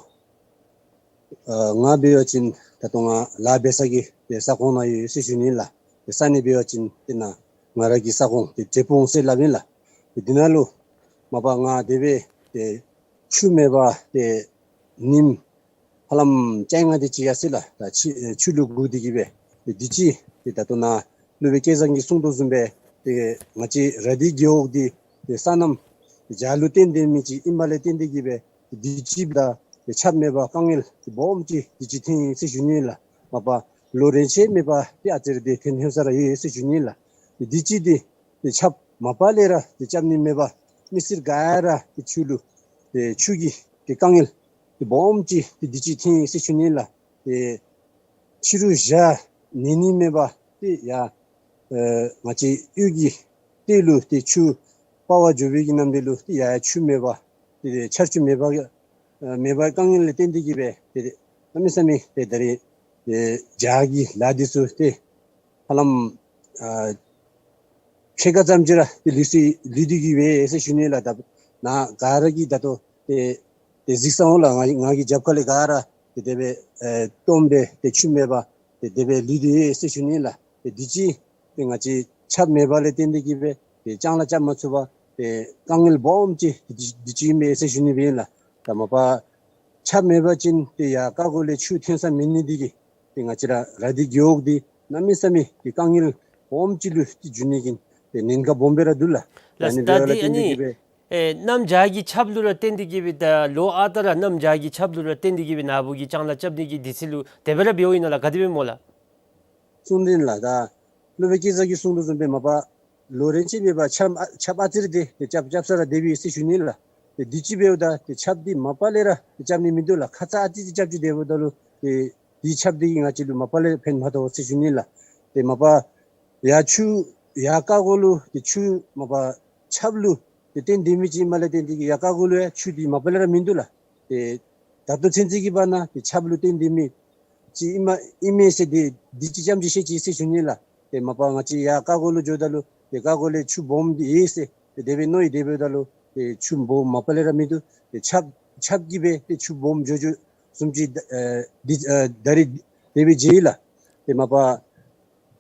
ཨ་ང་འབད་བ་ཅིན་ད་ལྟོ་ང་ལཱ་འབད་ས་གི་ཏེ་ས་ཁོངས་ནང་ཡོད་ཟེར་ཞུ་ནི་ལགས། ཏེ་ས་གནས་འབད་བ་ཅིན་ཏེ་ནཱ་ང་ར་གི་ས་ཁོངས་ཏེ་འབྲས་སྤུངས་ཟེར་སླབ་ཨིན་ལགས། ཏེ་འདི་ནང་ལུ་མ་པ་ང་དེ་སྦེ་ཏེ་ཆུ་མེད་པར་ཏེ་ཉིནམ་ཧ་ལམ་བཅོ་ལྔ་དེ་ཅིག་ཡར་སོ་ཡི་ལགས། ད་ཆུ་ཨེ་ཆུ་ལུ་བསྒུགས་ཏེ་གིས་སྦེ་ཏེ་དུས་ཅི་ཏེ་ད་ལྟོ་ནཱ་སློབ་དཔོན་སྐལ་བཟང་གིས་གསུངས་དོ་བཟུམ་སྦེ་ཏེ་ང་བཅས་ར་དྷི་རྒེད་འོག་འདི་ཏེ་སོ་ནམ་བྱཱར་ལུ་བརྟེན་ཏེ་མི་ཅིག་ཨིནམ་ལས་བརྟེན་ཏེ་གིས་སྦེ་དུས་ཅི་ད་ཏེ་ཆརཔ་མེད་པར་དཀའ་ངལ་ཏེ་སྦོམ་ཅིག་དུས་ཅི་ཐོན་ཡི་ཟེར་ཞུ་ནི་ལགས། མ་པ་ལོ་རེ་ཆད་མེད་པར་ཏེ་ཨ་ཙི་རེ་ཏེ་ཐོན་ཐོན་ས་ར་ཡོད་ཟེར་ཞུ་ནི་ལགས། ཏེ་དུས་ཅི་འདི་ཏེ་ཆརཔ་མ་པ་ལས་ར་ཏེ་རྐྱབ་ནི་མེད་པར་མི་སེར་ག་ར་ཏེ་ཆུ་ལུ་ཏེ་ཆུ་གི་ཏེ་དཀའ་ངལ་ཏེ་སྦོམ་ཅིག་ཏེ་དུས་ཅི་ཐོན་ཡི་ཟེར་ཞུ་ནི་ལགས། ཏེ་ཕྱི་རུ་བཞག་ནི་ནི་མེད་པར་ཏེ་ཡར་ཨེ་ང་བཅས་གཡུས་ཀྱི་སྟོད་ལུ་ཏེ་ཆུ་སྤར་བར་འགྱོ་བའི་གི་གནམ་དུས་ལུ་ཏེ་ཡར་ཆུ་མེད་པར་ཏེ་ཆར་ཆུ་མེད་པར་ཨེ་མེད་པར་དཀའ་ངལ་ལས་བརྟེན་ཏེ་གིས་སྦེ་ཏེ་གནམ་མེད་ས་མེད་ཏེ་ད་རེས་ཏེ་བྱཱར་གྱི་ལཱ་འདི་ཚུ་ཏེ་ཧ་ལམ་ཨ་ཕྱེད་ཀ་ཙམ་ཅིག་ར་ཏེ་ལུས་སོ་ཡི་ལུས་ཏེ་གིས་སྦེ་ཟེར་ཞུ་ནི་ལགས། ད་ནཱ་ག་ར་གིས་ད་ལྟོ་ཏེ་ཏེ་གཟིགས་ས་འོང་ལགས། ང་ང་གི་རྒྱབ་ཁ་ལས་ག་ར་ཏེ་དེ་སྦེ་ཨེ་སྟོངམ་སྦེ་ཏེ་ཆུ་མེད་པར་ཏེ་དེ་སྦེ་ལུས་ཏེ་ཡོད་ཟེར་ཞུ་ནི་ལགས། ཏེ་དུས་ཅི་ཏེ་ང་བཅས་ཆརཔ་མེད་པ་ལས་བརྟེན་ཏེ་གིས་སྦེ་ཏེ་ལྕང་ལཱ་རྐྱབ་མ་ཚུགས་པར་ཏེ་དཀའ་ངལ་སྦོམ་ཅིག་ཏེ་དུས་ཅི་ཨིན་མས་ཟེར་ཞུ་ནི་སྦེ་ཨིན་ལགས། ད་མ་པ་ཆརཔ་མེད་པ་ཅིན་ཏེ་ཡར་རྐ་མགོ་ལས་ཆུ་ཐོན་ས་མེད་ནི་འདི་གིས་ཏེ་ང་བཅས་ར་ར་དྷི་རྒེད་འོག་འདི་གནམ་མེད་ས་མེད་ཏེ་དཀའ་ངལ་སྦོམ་ཅིག་ལུ་ཏེ་འགྱུར་ནི་གི་ཏེ་ཉེན་ཁ་སྦོམ་སྦེ་ར་འདུག་ལགས། ལགས། ད་ཨ་ནི་ད་འབདཝ་ལས་འདི་ཨ་བརྟེན་ཏེ་ནི་གིས་སྦེ་ཨེ་གནམ་བྱཱར་གྱི་ཆརཔ་ལུ་ར་བརྟེན་ཏེ་གིས་སྦེ་ད་ལོ་ཨ་རྟག་ར་གནམ་བྱཱར་གྱི་ཆརཔ་ལུ་ར་བརྟེན་ཏེ་གིས་སྦེ་ནཱ་བུ་གི་ལྕང་ལཱ་རྐྱབ་ནི་གི་དུས་ཚོད་ལུ་དེ་སྦེ་ར་འབདཝ་ཨིན་ན་ལགས། ག་དེ་སྦེ་སྨོ་ལགས། གསུངས་དོ་ཨིན་ལགས། ད་སློབ་དཔོན་སྐལ་བཟང་གིས་གསུངས་དོ་བཟུམ་སྦེ་མ་པ་ལོ་རེ་ཆད་མེད་པར་ཆརཔ་ཨ་ཆརཔ་ཨ་ཙི་རེ་ཏེ་ཏེ་རྐྱབ་རྐྱབ་ས་ར་སྡོད་པས་ཟེར་ཞུ་ནི་ལགས། ཏེ་དུས་ཅི་འབདཝ་ད་ཏེ་ཆརཔ་འདི་མ་པ་ལས་ར་ཏེ་རྐྱབ་ནི་མིན་འདུག་ལགས། ཁ་ཙ་ཨ་ཙི་ཅིག་རྐྱབ་ཅི་སྡོདཔ་ད་ལུ་ཏེ་དེའི་ཆརཔ་འདི་གིས་ང་བཅས་ལུ་མ་པ་ལས་ཕན་མ་ཐོགས་ཟེར་ཞུ་ནི་ལགས། ཏེ་མ་པ་ཡར་ཆུ་ཡར་རྐ་མགོ་ལུ་ཏེ་ཆུ་མ་པ་ཆརཔ་ལུ་ཏེ་བརྟེན་སྡོད་མི་ཅིག་ཨིནམ་ལས་བརྟེན་ཏེ་གིས་ཡར་རྐ་མགོ་ལུ་ཡང་ཆུ་འདི་མ་པ་ལས་ར་མིན་འདུག་ལགས། ཏེ་ད་ལྟོ་ཚུན་ཚོད་ཀྱི་བར་ན་ཏེ་ཆརཔ་ལུ་བརྟེན་སྡོད་མི་ཅིག་ཨིན་མས་ཨིན་མས་ཟེར་ཏེ་དུས་ཅི་ཙམ་ཅིག་ཤེས་ཅི་ཟེར་ཞུ་ནི་ལགས། ཏེ་མ་པ་ང་བཅས་ཡར་རྐ་མགོ་ལུ་འགྱོཝ་ད་ལུ་ཏེ་རྐ་མགོ་ལས་ཆུ་སྦོམ་འདི་ཡོད་ཟེར་ཏེ་དེ་སྦེ་མནོ་ཡི། དེ་འབདཝ་ད་ལུ་ཏེ་ཆུ་སྦོམ་མ་པ་ལས་ར་མིན་འདུག། ཏེ་ཆརཔ་ཆརཔ་གིས་སྦེ་ཏེ་ཆུ་སྦོམ་འགྱོ་འགྱོ་བཟུམ་ཅིག་ཨེ་འདི་ཨེ་ད་རེས་དེ་སྦེ་མཇལ་ཡི་ལགས། ཏེ་མ་པ་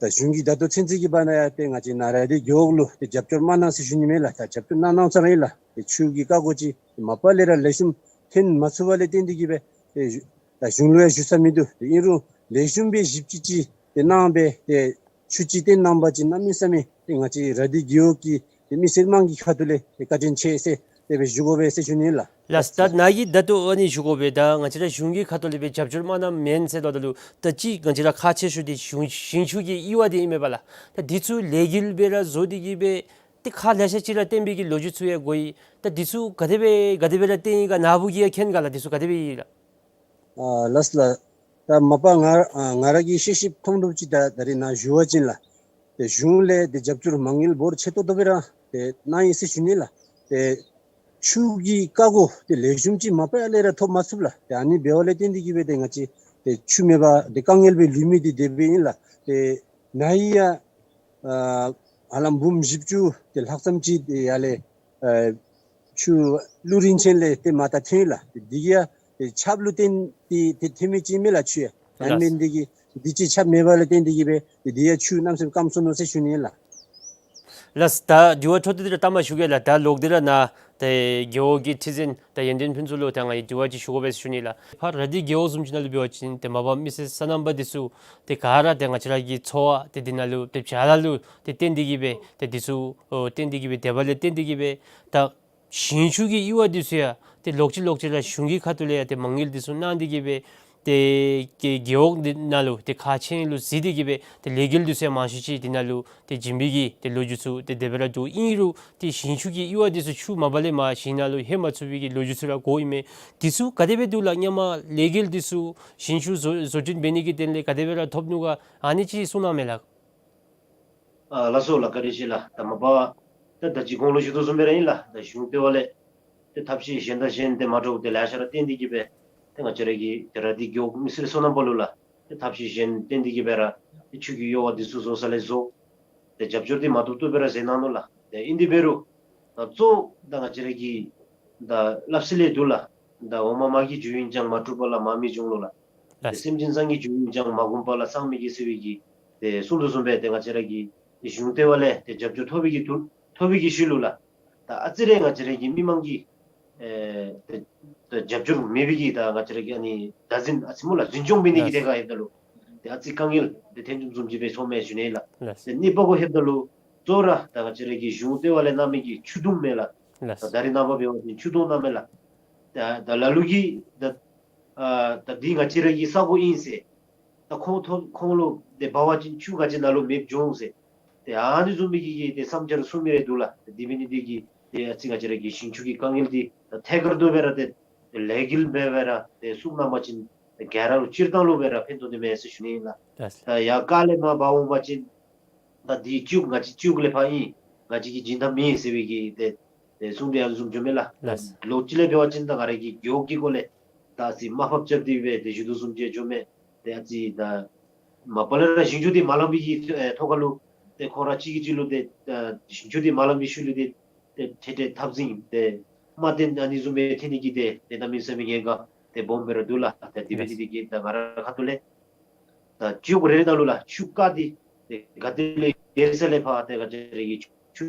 ད་གཞུང་གིས་ད་ལྟོ་ཚུན་ཚོད་ཀྱི་བར་ན་ཡང་ཏེ་ང་བཅས་ནཱ་ར་དྷི་རྒེད་འོག་ལུ་ཏེ་རྒྱབ་སྐྱོར་མ་གནང་ཟེར་ཞུ་ནི་མེད་ལགས། ད་རྒྱབ་སྐྱོར་གནང་གནངམ་ས་ར་ཨིན་ལགས། ཏེ་ཆུ་གི་རྐ་མགོ་ཅིག་མ་པ་ལས་ར་ལེགས་ཤོམ་ཐོན་མ་ཚུགས་པ་ལས་བརྟེན་ཏེ་གིས་སྦེ་ཏེ་ད་གཞུང་ལུ་ཡང་ཞུ་ས་མིན་འདུག། ཏེ་ཨིན་རུང་ལེགས་ཤོམ་སྦེ་ཞིབ་དཔྱད་ཅིག་ཏེ་གནང་སྦེ་ཏེ་ཆུ་ཅིག་བཏོན་གནང་པ་ཅིན་གནམ་མེད་ས་མེད་ཏེ་ང་བཅས་ར་དྷི་རྒེད་འོག་གི་ཏེ་མི་སེར་དམངས་ཀྱི་ཁ་ཐུག་ལས་ཏེ་བཀའ་དྲིན་ཆེ་ཟེར་དེ་སྦེ་ཞུ་དགོ་པས་ཟེར་ཞུ་ནི་ལགས། ལགས། ད་ནཱ་གིས་ད་ལྟོ་ཨ་ནི་ཞུ་དགོ་པས། ད་ང་བཅས་ར་གཞུང་གི་ཁ་ཐུག་ལས་སྦེ་རྒྱབ་སྐྱོར་མ་གནངམ་མེན་ཟེར་ལོ། ད་ལུ་ད་ཅི་ང་བཅས་ར་ཁག་ཆེ་ཤོས་འདི་གཞུང་ཞིང་ཆུ་གི་དབྱེ་བ་འདི་ཨིན་མས་པ་ལགས། ད་འདི་ཚུ་ལས་འགུལ་སྦེ་ར་བཟོ་སྟེ་གིས་སྦེ་ ཏེ་ཁག་ལེ་ཤ་ཅིག་ར་བཏོན་པའི་གི་ལོ་རྒྱུས་ཚུ་ཡང་གོ་ཡི། ད་འདི་ཚུ་ག་དེ་སྦེ་ག་དེ་སྦེ་ར་བཏོན་ཡི་ག་ནཱ་བུ་གིས་ཡང་མཁྱེན་ག་ལགས། འདི་ཚུ་ག་དེ་སྦེ་ཡོད་ལགས། ཨ་ལགས་ལགས། ད་མ་པ་ང་ཨ་ང་ར་གིས་ཤེས་ཤེསཔ་མཐོང་དོ་ཅིག་ད་ད་རིས་ནཱ་ཞུ་བ་ཅིན་ལགས། ཏེ་གཞུང་ལས་ཏེ་རྒྱབ་སྐྱོར་མ་དངུལ་འབོར་ཆེ་ཏོག་ཏོ་སྦེ་ར་ཏེ་གནང་ཡི་ཟེར་ཞུ་ནི་ལགས། ཏེ་ཆུ་གི་བཀག་འགོག་ཏེ་ལེགས་ཤོམ་ཅིག་མ་པ་ཡར་ལས་ར་ཐོབ་མ་ཚུགས་ལགས། ཏེ་ཨ་ནི་འབདཝ་ལས་བརྟེན་ཏེ་གིས་སྦེ་ཏེ་ང་བཅས་ཏེ་ཆུ་མེད་པར་ཏེ་དཀའ་ངལ་སྦེ་ལུས་མི་འདི་དེ་སྦེ་ཨིན་ལགས། ཏེ་ནཱ་ཡང་ཨ་ཧ་ལམ་འབུམ་བཞི་བཅུ་ཏེ་ལྷག་ཙམ་ཅིག་ཏེ་ཡར་ལས་ཨ་ཆུ་ཀླུ་རིན་ཆེན་ལས་ཏེ་མར་ད་ཐོན་ཡི་ལགས། ཏེ་འདི་གིས་ཡང་ཏེ་ཆརཔ་ལུ་བརྟེན་ཏེ་ཏེ་ཐོན་མི་ཅིག་མས་ལགས་ཆུ་ཡང་། ཨ་ནི་ལགས། མེན་འདི་གིས་འདི་ཅིག་ཆརཔ་མེད་པ་ལས་བརྟེན་ཏེ་གིས་སྦེ་ཏེ་འདི་ཡང་ཆུ་གནམ་མེད་ས་མེད་སྐམ་སོ་ནུག་ཟེར་ཞུ་ནི་ལགས། ལགས། ད་དྲི་བ་འཕྲོ་མཐུད་དེ་ར་ལྟ་མ་ཞུ་གེ་ལགས། ད་ལོག་སྟེ་ར་ནཱ་ཏེ་རྒེད་འོག་གི་ཁྲི་འཛིན་ད་ཡོན་ཏན་ཕུན་ཚོགས་ལུ་ད་ང་གིས་དྲི་བ་ཅིག་ཞུ་དགོ་པས་ཟེར་ཞུ་ནི་ལགས། ཕར་ར་དྷི་རྒེད་འོག་བཟུམ་ཅིག་ནང་ལུ་འབད་བ་ཅིན་ཏེ་མ་པ་མི་སེར་སོ་ནམ་པ་འདི་ཚུ་ཏེ་ག་ར་ཏེ་ང་བཅས་ར་གི་འཚོ་བ་ཏེ་འདི་ནང་ལུ་ཏེ་བྱཱ་ལཱ་ལུ་ཏེ་བརྟེན་ཏེ་གིས་སྦེ་ཏེ་འདི་ཚུ་ཨོ་བརྟེན་ཏེ་གིས་སྦེ་དེ་འབདཝ་ལས་བརྟེན་ཏེ་གིས་སྦེ་ད་ཞིང་ཆུ་གི་གཡུར་བ་འདི་ཚུ་ཡང་ཏེ་ལོག་ཅི་ལོག་ཅི་ར་གཞུང་གི་ཁ་ཐུག་ལས་ཡང་ཏེ་མ་དངུལ་འདི་ཚུ་གནང་སྟེ་གིས་སྦེ་ཏེ་རྒེད་རྒེད་འོག་འདི་ནང་ལུ་ཏེ་ཁག་ཆེ་ལུ་གཟིགས་ཏེ་གིས་སྦེ་ཏེ་ལས་འགུལ་འདི་ཚུ་ཡང་མང་ཤོས་ཅིག་འདི་ནང་ལུ་ཏེ་བྱིན་པའི་གི་ཏེ་ལོ་རྒྱུས་ཚུ་ཏེ་དེ་སྦེ་ར་འདུག། ཨིན་རུང་ཏེ་ཞིང་ཆུ་གི་གཡུར་བ་འདི་ཚུ་ཆུ་མ་པ་ལས་མར་ཞིང་ནང་ལུ་ལྷོད་མ་ཚུགས་པའི་གི་ལོ་རྒྱུས་ཚུ་ར་གོཝ་ཨིན་མས། འདི་ཚུ་ག་དེ་སྦེ་འདུག་ལགས། སྔོན་མ་ལས་འགུལ་འདི་ཚུ་ཞིང་ཆུ་བཟོ་བཟོ་སྐྲུན་འབད་ནི་གི་དོན་ལས་ག་དེ་སྦེ་ར་ཐོབ་ནུག་ག། ཨ་ནི་ཅིག་གསུང་གནང་མས་ལགས། ཨ་ལགས་སོ་ལགས། བཀའ་དྲིན་ཆེ་ལགས། ད་མ་པ་ད་ད་ཅི་གོང་ལུ་ཞུ་དོ་བཟུམ་སྦེ་ར་ཨིན་ལགས། ད་གཞུང་ལྟེ་བ་ལས་ཏེ་ཐབས་ཤེས་གཞན་དང་གཞན་ཏེ་མ་འདྲཝ་ཏེ་ལེ་ཤ་ར་བཏོན་ཏེ་གིས་སྦེ་ཏེ་ང་བཅས་ར་གི་ཏེ་ར་དྷི་རྒེད་འོག་མི་སེར་སོ་ནམ་པ་ལུ་ལགས་ཏེ་ཐབས་ཤེས་གཞན་བཏོན་ཏེ་གིས་སྦེ་ར་ཏེ་ཆུ་གི་གཡུར་བ་འདི་ཚུ་བཟོ་ས་ལས་བཟོ། ཏེ་རྒྱབ་སྐྱོར་འདི་མ་ཐུབ་ཐུབ་སྦེ་ར་མཛད་གནང་ནུག་ལགས། ཏེ་ཨིན་ཏེ་འབད་རུང་ད་གཙོ་བོ་ད་ང་བཅས་ར་གི་ད་སླབ་སྲོལ་ལས་འདུག་ལགས། ད་འོ་མ་མ་གིས་རྒྱུ་ཡིན་ཀྱང་མ་གྲུབ་པ་ལ་མ་མི་འབྱུང་ལོ་ལགས། ཏེ་ལགས། སེམས་ཅན་ཚང་གིས་རྒྱུ་ཡིན་ཀྱང་མ་གོམས་པ་ལ་ཚང་མི་གིས་ཟེར་བའི་གི་ཏེ་གསུང་དོ་བཟུམ་སྦེ་ཏེ་ང་བཅས་ར་གི་ཏེ་གཞུང་ལྟེ་བ་ལས་ཏེ་རྒྱབ་སྐྱོར་ཐོབ་པའི་གི་ཐོབ་ཐོབ་པའི་གི་ཤུལ་ལུ་ལགས། ད་ཨ་ཙི་རེ་ང་བཅས་ར་གི་མི་མང་གིས་ཨེ་ཏེ་ཏེ་རྒྱབ་སྐྱོར་མེད་པའི་གི་ད་ང་བཅས་ར་གི་ཨ་ནི་བདག་འཛིན་ཨ་ཙི་སྨོ་ལགས་འཛིན་སྐྱོང་འབད་ནི་གི་ལགས། ཏེ་ག་ཡོདཔ་ད་ལུ་ཏེ་ཨ་ཙི་དཀའ་ངལ་ཏེ་ཐོན་བཟུམ་ཅིག་སྦེ་ཚོརཝ་མས་ཞུ་ནི་ལགས། ལགས། ཏེ་གཉིས་པ་གུ་ལྷོདཔ་ད་ལུ་གཙོ་བོ་ར་ད་ང་བཅས་ར་གི་གཞུང་ལྟེ་བ་ལས་གནང་མི་གི་ཆུ་དུང་མས་ལགས། ལགས། ད་ད་རིས་ནངས་པ་འབད་བ་ཅིན་ཆུ་དུང་གནངམ་མས་ལགས། ད་ད་ལ་ལུ་གིས་ད་ཨ་ད་འདི་ང་བཅས་ར་གི་ས་གོ་ཨིན་ཟེར། ད་ཁོང་ཐོབ་ཁོང་ལུ་ཏེ་འབག་བ་ཅིན་ཆུ་ང་བཅས་ནང་ལུ་མེདཔ་འགྱོ་འོང་ཟེར། ཏེ་ཨ་ནི་བཟུམ་མའི་གི་གི་ཏེ་བསམ་འཆར་གསུང་མི་རེ་འདུག་ལགས། ཏེ་འདི་འབད་ནི་འདི་གིས་ཏེ་ཨ་ཙི་ང་བཅས་ར་གི་ཞིང་ཆུ་གི་དཀའ་ངལ་འདི་ད་ཐད་ཀར་དུ་སྦེ་ར་ཏེ་ལས་འགུལ་འབད་སྦེ་ར་ཏེ་གསུང་གནང་བ་ཅིན་ཏེ་ག་ར་ལུ་སྤྱིར་བཏང་ལུ་སྦེ་ར་ཕན་ཐོགས་ནི་མས་ཟེར་ཞུ་ནི་ཨིན་ལགས། ལགས། ད་ཡར་ཁ་ལས་མར་འབག་འོང་བ་ཅིན་ད་འདི་ཆུ་ང་བཅས་ཆུ་ལས་ཕར་ཨིན། ང་བཅས་ཀྱིས་བྱིན་ཐབས་མེད་ཟེར་བའི་གི་ཏེ་ཏེ་གསུང་སྟེ་ཨ་ནི་བཟུམ་འགྱོཝ་མས་ལགས། ལགས། ལོགས་ཅིག་ལས་འབད་བ་ཅིན་ད་ང་ར་གི་རྒེད་འོག་གི་སྐོར་ལས་ད་ཨ་ཙི་མར་ཕབ་རྐྱབ་སྟེ་སྦེ་ཏེ་ཞུ་དོ་བཟུམ་ཅིག་འགྱོཝ་མས། ཏེ་ཨ་ཙི་ད་མ་པ་ལས་ར་ཞིང་ཆུ་འདི་མ་ལང་པའི་གི་ཨེ་ཐོག་ཁ་ལུ་ཏེ་ཁོང་ར་གཅིག་གིས་གཅིག་ལུ་ཏེ་ཨེ་ཞིང་ཆུ་འདི་མ་ལང་པའི་ཤུལ་ལུ་ཏེ་ཏེ་ཏེ་ཏེ་འཐབ་འཛིང་ཏེ་དམག་དོན་ཨ་ནི་བཟུམ་སྦེ་འཐབ་ནི་གི་ཏེ་ཏེ་གནམ་མེད་ས་མེད་ཉེན་ཁ་ཏེ་སྦོམ་སྦེ་ར་འདུག་ལགས། ཏེ་དེ་འབད་ནི་འདི་གིས་ད་ང་ར་ཁ་ཐུག་ལས་ད་སྤྱི་འོག་རེ་རེ་ནང་ལུ་ལགས་ཆུ་རྐ་འདི་ཏེ་ག་ཏེ་ལས་ཡོད་ས་ལས་ཕར་ཏེ་ག་ཅི་ར་གི་ཆུ་ཆུ་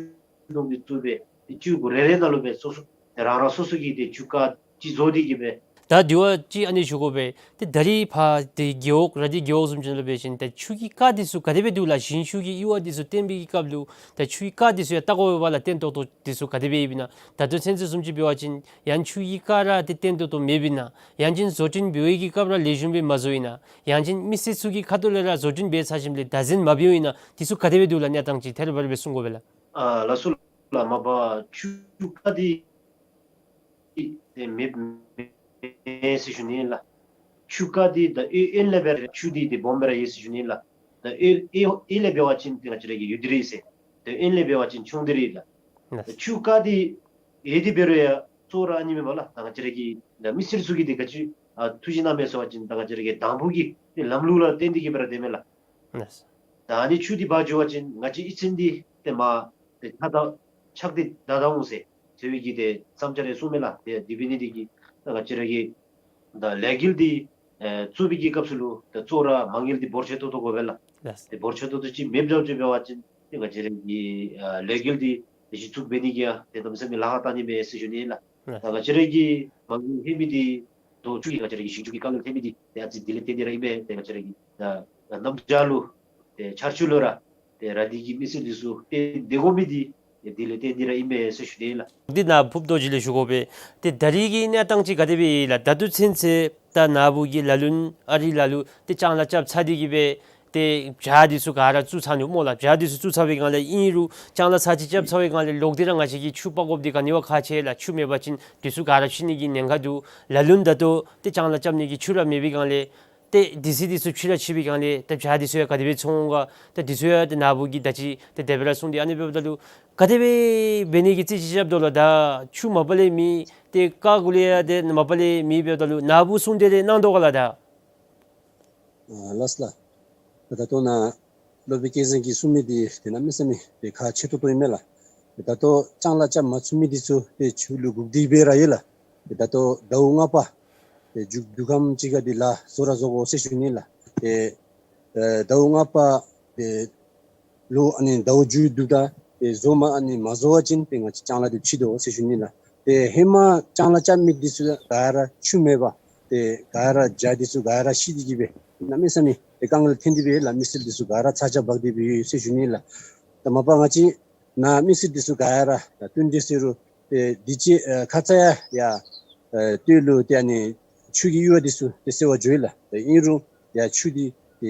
དུང་འདི་བཙུགས་སྦེ་ཏེ་སྤྱི་འོག་རེ་རེ་ནང་ལུ་སྦེ་སོ་སོ་ཏེ་རང་རང་སོ་སོ་གི་ཏེ་ཆུ་རྐ་ཅིག་བཟོ་སྟེ་གིས་སྦེ། ད་དྲི་བ་ཅིག་ཨ་ནི་ཞུ་དགོ་པས། ཏེ་ད་རིས་ཕར་ཏེ་རྒེད་འོག་ར་དྷི་རྒེད་འོག་བཟུམ་ཅིག་ནང་ལུ་འབད་བ་ཅིན་ཏེ་ཆུ་གི་རྐ་འདི་ཚུ་ག་དེ་སྦེ་འདུག་ལགས། ཞིང་ཆུ་གི་གཡུར་བ་འདི་ཚུ་བཏོན་པའི་གི་སྐབས་ལུ་ཏེ་ཆུ་གི་རྐ་འདི་ཚུ་ཡང་ལྟ་དགོ་པས་ལགས། བརྟན་ཏོག་ཏོ་འདི་ཚུ་ག་དེ་སྦེ་ཡོདཔ་ཨིན་ན། ད་ལྟོ་ཚུན་ཚོད་བཟུམ་ཅིག་འབད་བ་ཅིན་ཡང་ཆུ་གི་རྐ་ར་ཏེ་བརྟན་ཏོག་ཏོ་མེདཔ་ཨིན་ན། ཡང་ཅིན་བཟོ་སྐྲུན་འབད་བའི་གི་སྐབས་ར་ལེགས་ཤོམ་སྦེ་མ་བཟོཝ་ཨིན་ན། ཡང་ཅིན་མི་སེར་ཚུ་གི་ཁ་ཐུག་ལས་ར་བཟོ་སྐྲུན་འབད་ཚར་ཞིནམ་ལས་བདག་འཛིན་མ་འབདཝ་ཨིན་ན། འདི་ཚུ་ག་དེ་སྦེ་འདུག་ལགས། གནས་སྟངས་ཅིག་ཐད་རི་བ་རི་སྦེ་གསུང་དགོ་པས་ལགས། ཨ་ལགས་སོ་ལགས། མ་པ་ཆུ་རྐ་འདི་ཏེ་མེདཔ་མེན་ཟེར་ཞུ་ནི་ལགས། ཆུ་རྐ་འདི་ད་གཡས་གཡོན་ལས་འབད་རུང་ཆུ་འདི་ཏེ་སྦོམ་སྦེ་ར་ཡོད་ཟེར་ཞུ་ནི་ལགས། ད་གཡས་གཡས་གཡས་ལས་འབད་བ་ཅིན་ཏེ་ང་བཅས་ར་གི་ཡོད་དེ་རེད་ཟེར། ད་གཡོན་ལས་འབད་བ་ཅིན་ཆུང་དེ་རེད་ལགས། ད་ཆུ་རྐ་འདི་ཡོད་དེ་འབད་རུང་ཡང་གཙོ་བོ་ར་ཨ་ནི་མེན་པ་ལགས། ད་ང་བཅས་ར་གི་ད་མི་སེར་ཚུ་གིས་ཏེ་ག་ཅི་ཨ་ཐུགས་བཞེད་གནང་མས་ཟེར་བ་ཅིན་ད་ང་བཅས་ར་གི་དང་ཕུ་གི་ཏེ་ལམ་ལུགས་ལུ་བརྟེན་ཏེ་གིས་སྦེ་ར་སྡོདཔ་མས་ལགས། ལགས། ད་ཨ་ནི་ཆུ་འདི་འབག་འགྱོ་བ་ཅིན་ང་བཅས་གཡུས་ཚན་འདི་ཏེ་མར་ཏེ་ཆག་ད་ཆག་སྟེ་བདའ་ད་འོང་ཟེར་ཟེར་བའི་གི་ཏེ་བསམ་འཆར་རེ་གསུངམ་མས་ལགས། ཏེ་དེ་འབད་ནི་འདི་གིས་ད་ང་བཅས་ར་གི་ད་ལས་འགུལ་འདི་ཨེ་བཙུགས་པའི་གི་སྐབས་སུ་ལུ་ད་གཙོ་བོ་ར་མ་དངུལ་འདི་འབོར་ཆེ་ཏོག་ཏོ་དགོ་པས་ལགས། ལགས། ཏེ་འབོར་ཆེ་ཏོག་ཏོ་ཅིག་མེདཔ་བཟུམ་ཅིག་འབད་བ་ཅིན་ཏེ་ང་བཅས་ར་གི་ཨ་ལས་འགུལ་འདི་ཏེ་གཞི་བཙུགས་འབད་ནི་གི་ཡང་ཏེ་གནམ་མེད་ས་མེད་ལཱ་ཁག་བཏང་ནི་མས་ཟེར་ཞུ་ནི་ལགས། ལགས། ད་ང་བཅས་ར་གི་མ་དངུལ་ལྷོད་མི་འདི་ད་ཆུ་གི་ང་བཅས་ར་གི་ཞིང་ཆུ་གི་དཀའ་ངལ་ཐོན་མི་འདི་ཏེ་ཨ་ཙི་དེ་ལས་བརྟེན་ཏེ་ར་ཨིན་པས། ཏེ་ང་བཅས་ར་གི་ད་གནམ་བྱཱར་ལུ་ཏེ་ཆར་ཆུ་ལུ་ར་ཏེ་ར་དྷི་གི་མི་སེར་འདི་ཚུ་ཏེ་སྡོད་དགོ་མི་འདི་ཏེ་དེ་ལས་བརྟེན་ཏེ་ར་ཨིན་པས་ཟེར་ཞུ་ནི་ལགས། འདི་ནཱ་ཕུརཔ་རྡོ་རྗེ་ལས་ཞུ་དགོ་པས། ཏེ་ད་རིས་ཀྱི་གནས་སྟངས་ཅིག་ག་དེ་སྦེ་ཡོད་ལགས། ད་ལྟོ་ཚུན་ཚོད་ད་ནཱ་བུ་གི་ལ་ལུ་ཨ་རི་ལ་ལུ་ཏེ་ལྕང་ལཱ་རྐྱབ་ཚར་ཏེ་གིས་སྦེ་ ཏེ་བྱག་འདི་ཚུ་ག་ར་བཙུགས་ཚར་ནུག་སྨོ་ལགས། བྱག་འདི་ཚུ་བཙུགས་ཚར་བའི་སྒང་ལས་ཨིན་རུང་ལྕང་ལཱ་ཚར་གཅིག་རྐྱབ་ཚར་བའི་སྒང་ལས་ལོག་སྟེ་ར་ང་བཅས་ཀྱིས་ཆུ་སྤར་དགོཔ་འདི་ག་ནི་བ་ཁག་ཆེ་ལགས། ཆུ་མེད་པ་ཅིན་འདི་ཚུ་ག་ར་ཤི་ནི་གི་ཉེན་ཁ་འདུག། ལ་ལུ་ད་ལྟོ་ཏེ་ལྕང་ལཱ་རྐྱབ་ནི་གི་ཆུ་ར་མེད་པའི་སྒང་ལས་ཏེ་དུས་ཚོད་འདི་ཚུ་ཕྱི་ར་ཕྱི་པའི་སྒང་ལས་ཏེ་བྱག་འདི་ཚུ་ཡང་ག་དེ་སྦེ་འཚོ་འོང་ག། ཏེ་འདི་ཚུ་ཡང་ཏེ་ནཱ་བུ་གིས་ད་ཅི་ཏེ་དེ་སྦེ་ར་གསུངས་ཏེ། ཨ་ནི་འབདཝ་ད་ལུ་ག་དེ་སྦེ་འབད་ནི་གི་རྩིས་ཅིག་རྐྱབ་དོ་ལགས། ད་ཆུ་མ་པ་ལས་མེད། ཏེ་ཀ་གུ་ལས་ཡང་ཏེ་མ་པ་ལས་མེད། འབདཝ་ད་ལུ་ནཱ་བུ་གསུང་སྟེ་ར་གནང་དོ་ག་ལགས། ད་ཨ་ལགས་སོ་ལགས། ད་ལྟོ་ནཱ་སློབ་དཔོན་སྐལ་བཟང་གིས་གསུངས་མི་འདི་ཏེ་གནམ་མེད་ས་མེད་ཏེ་ཁག་ཆེ་ཏོག་ཏོ་ཨིན་མས་ལགས། ད་ལྟོ་ལྕང་ལཱ་རྐྱབ་མ་ཚུགས་མི་འདི་ཚུ་ཏེ་ཆུ་ལུ་སྒུག་སྟེ་སྦེ་ར་ཡོད་ལགས། ད་ལྟོ་ཟླཝ་ལྔ་པ་ཏེ་མཇུག་བསྡུ་ཁམས་ཅིག་ཁར་འདི་ལཱ་བཟོ་ར་བཟོ་དགོ་ཟེར་ཞུ་ནི་ལགས། ཏེ་ཨེ་ཟླཝ་ལྔ་པ་ཏེ་ལུ་ཨ་ནི་ཟླཝ་མཇུག་བསྡུཝ་ད་ཏེ་བཟོ་མ་ཨ་ནི་མ་བཟོ་བ་ཅིན་ཏེ་ང་བཅས་ལྕང་ལཱ་འདི་ཕྱིས་དོ་ཟེར་ཞུ་ནི་ལགས། ཏེ་ཧེ་མ་ལྕང་ལཱ་རྐྱབ་མི་འདི་ཚུ་ག་ར་ཆུ་མེད་པར་ཏེ་ག་ར་བྱག་འདི་ཚུ་ག་ར་ཤི་སྟེ་གི་སྦེ་གནམ་མེད་ས་མེད་ཏེ་དཀའ་ངལ་ཐོན་ཏེ་སྦེ་ལགས། མི་སེར་འདི་ཚུ་ག་ར་ཚ་གྱང་འབག་སྟེ་སྦེ་ཡོད་ཟེར་ཞུ་ནི་ལགས། ད་མ་པ་ང་བཅས་ནཱ་མི་སེར་འདི་ཚུ་ག་ར་ད་བསྟུན་གྲོས་ཟེར་རུང་ཏེ་དུས་ཅི་ཨེ་ཁ་ཙ་ཡང་ཡ་ཨེ་སྟོད་ལུ་ཏེ་ཨ་ནི་ཆུ་གི་གཡུར་བ་འདི་ཚུ་ཏེ་སེལ་བར་འགྱོ་ཡི་ལགས། ཏེ་ཨིན་རུང་ཡ་ཆུ་འདི་ཏེ་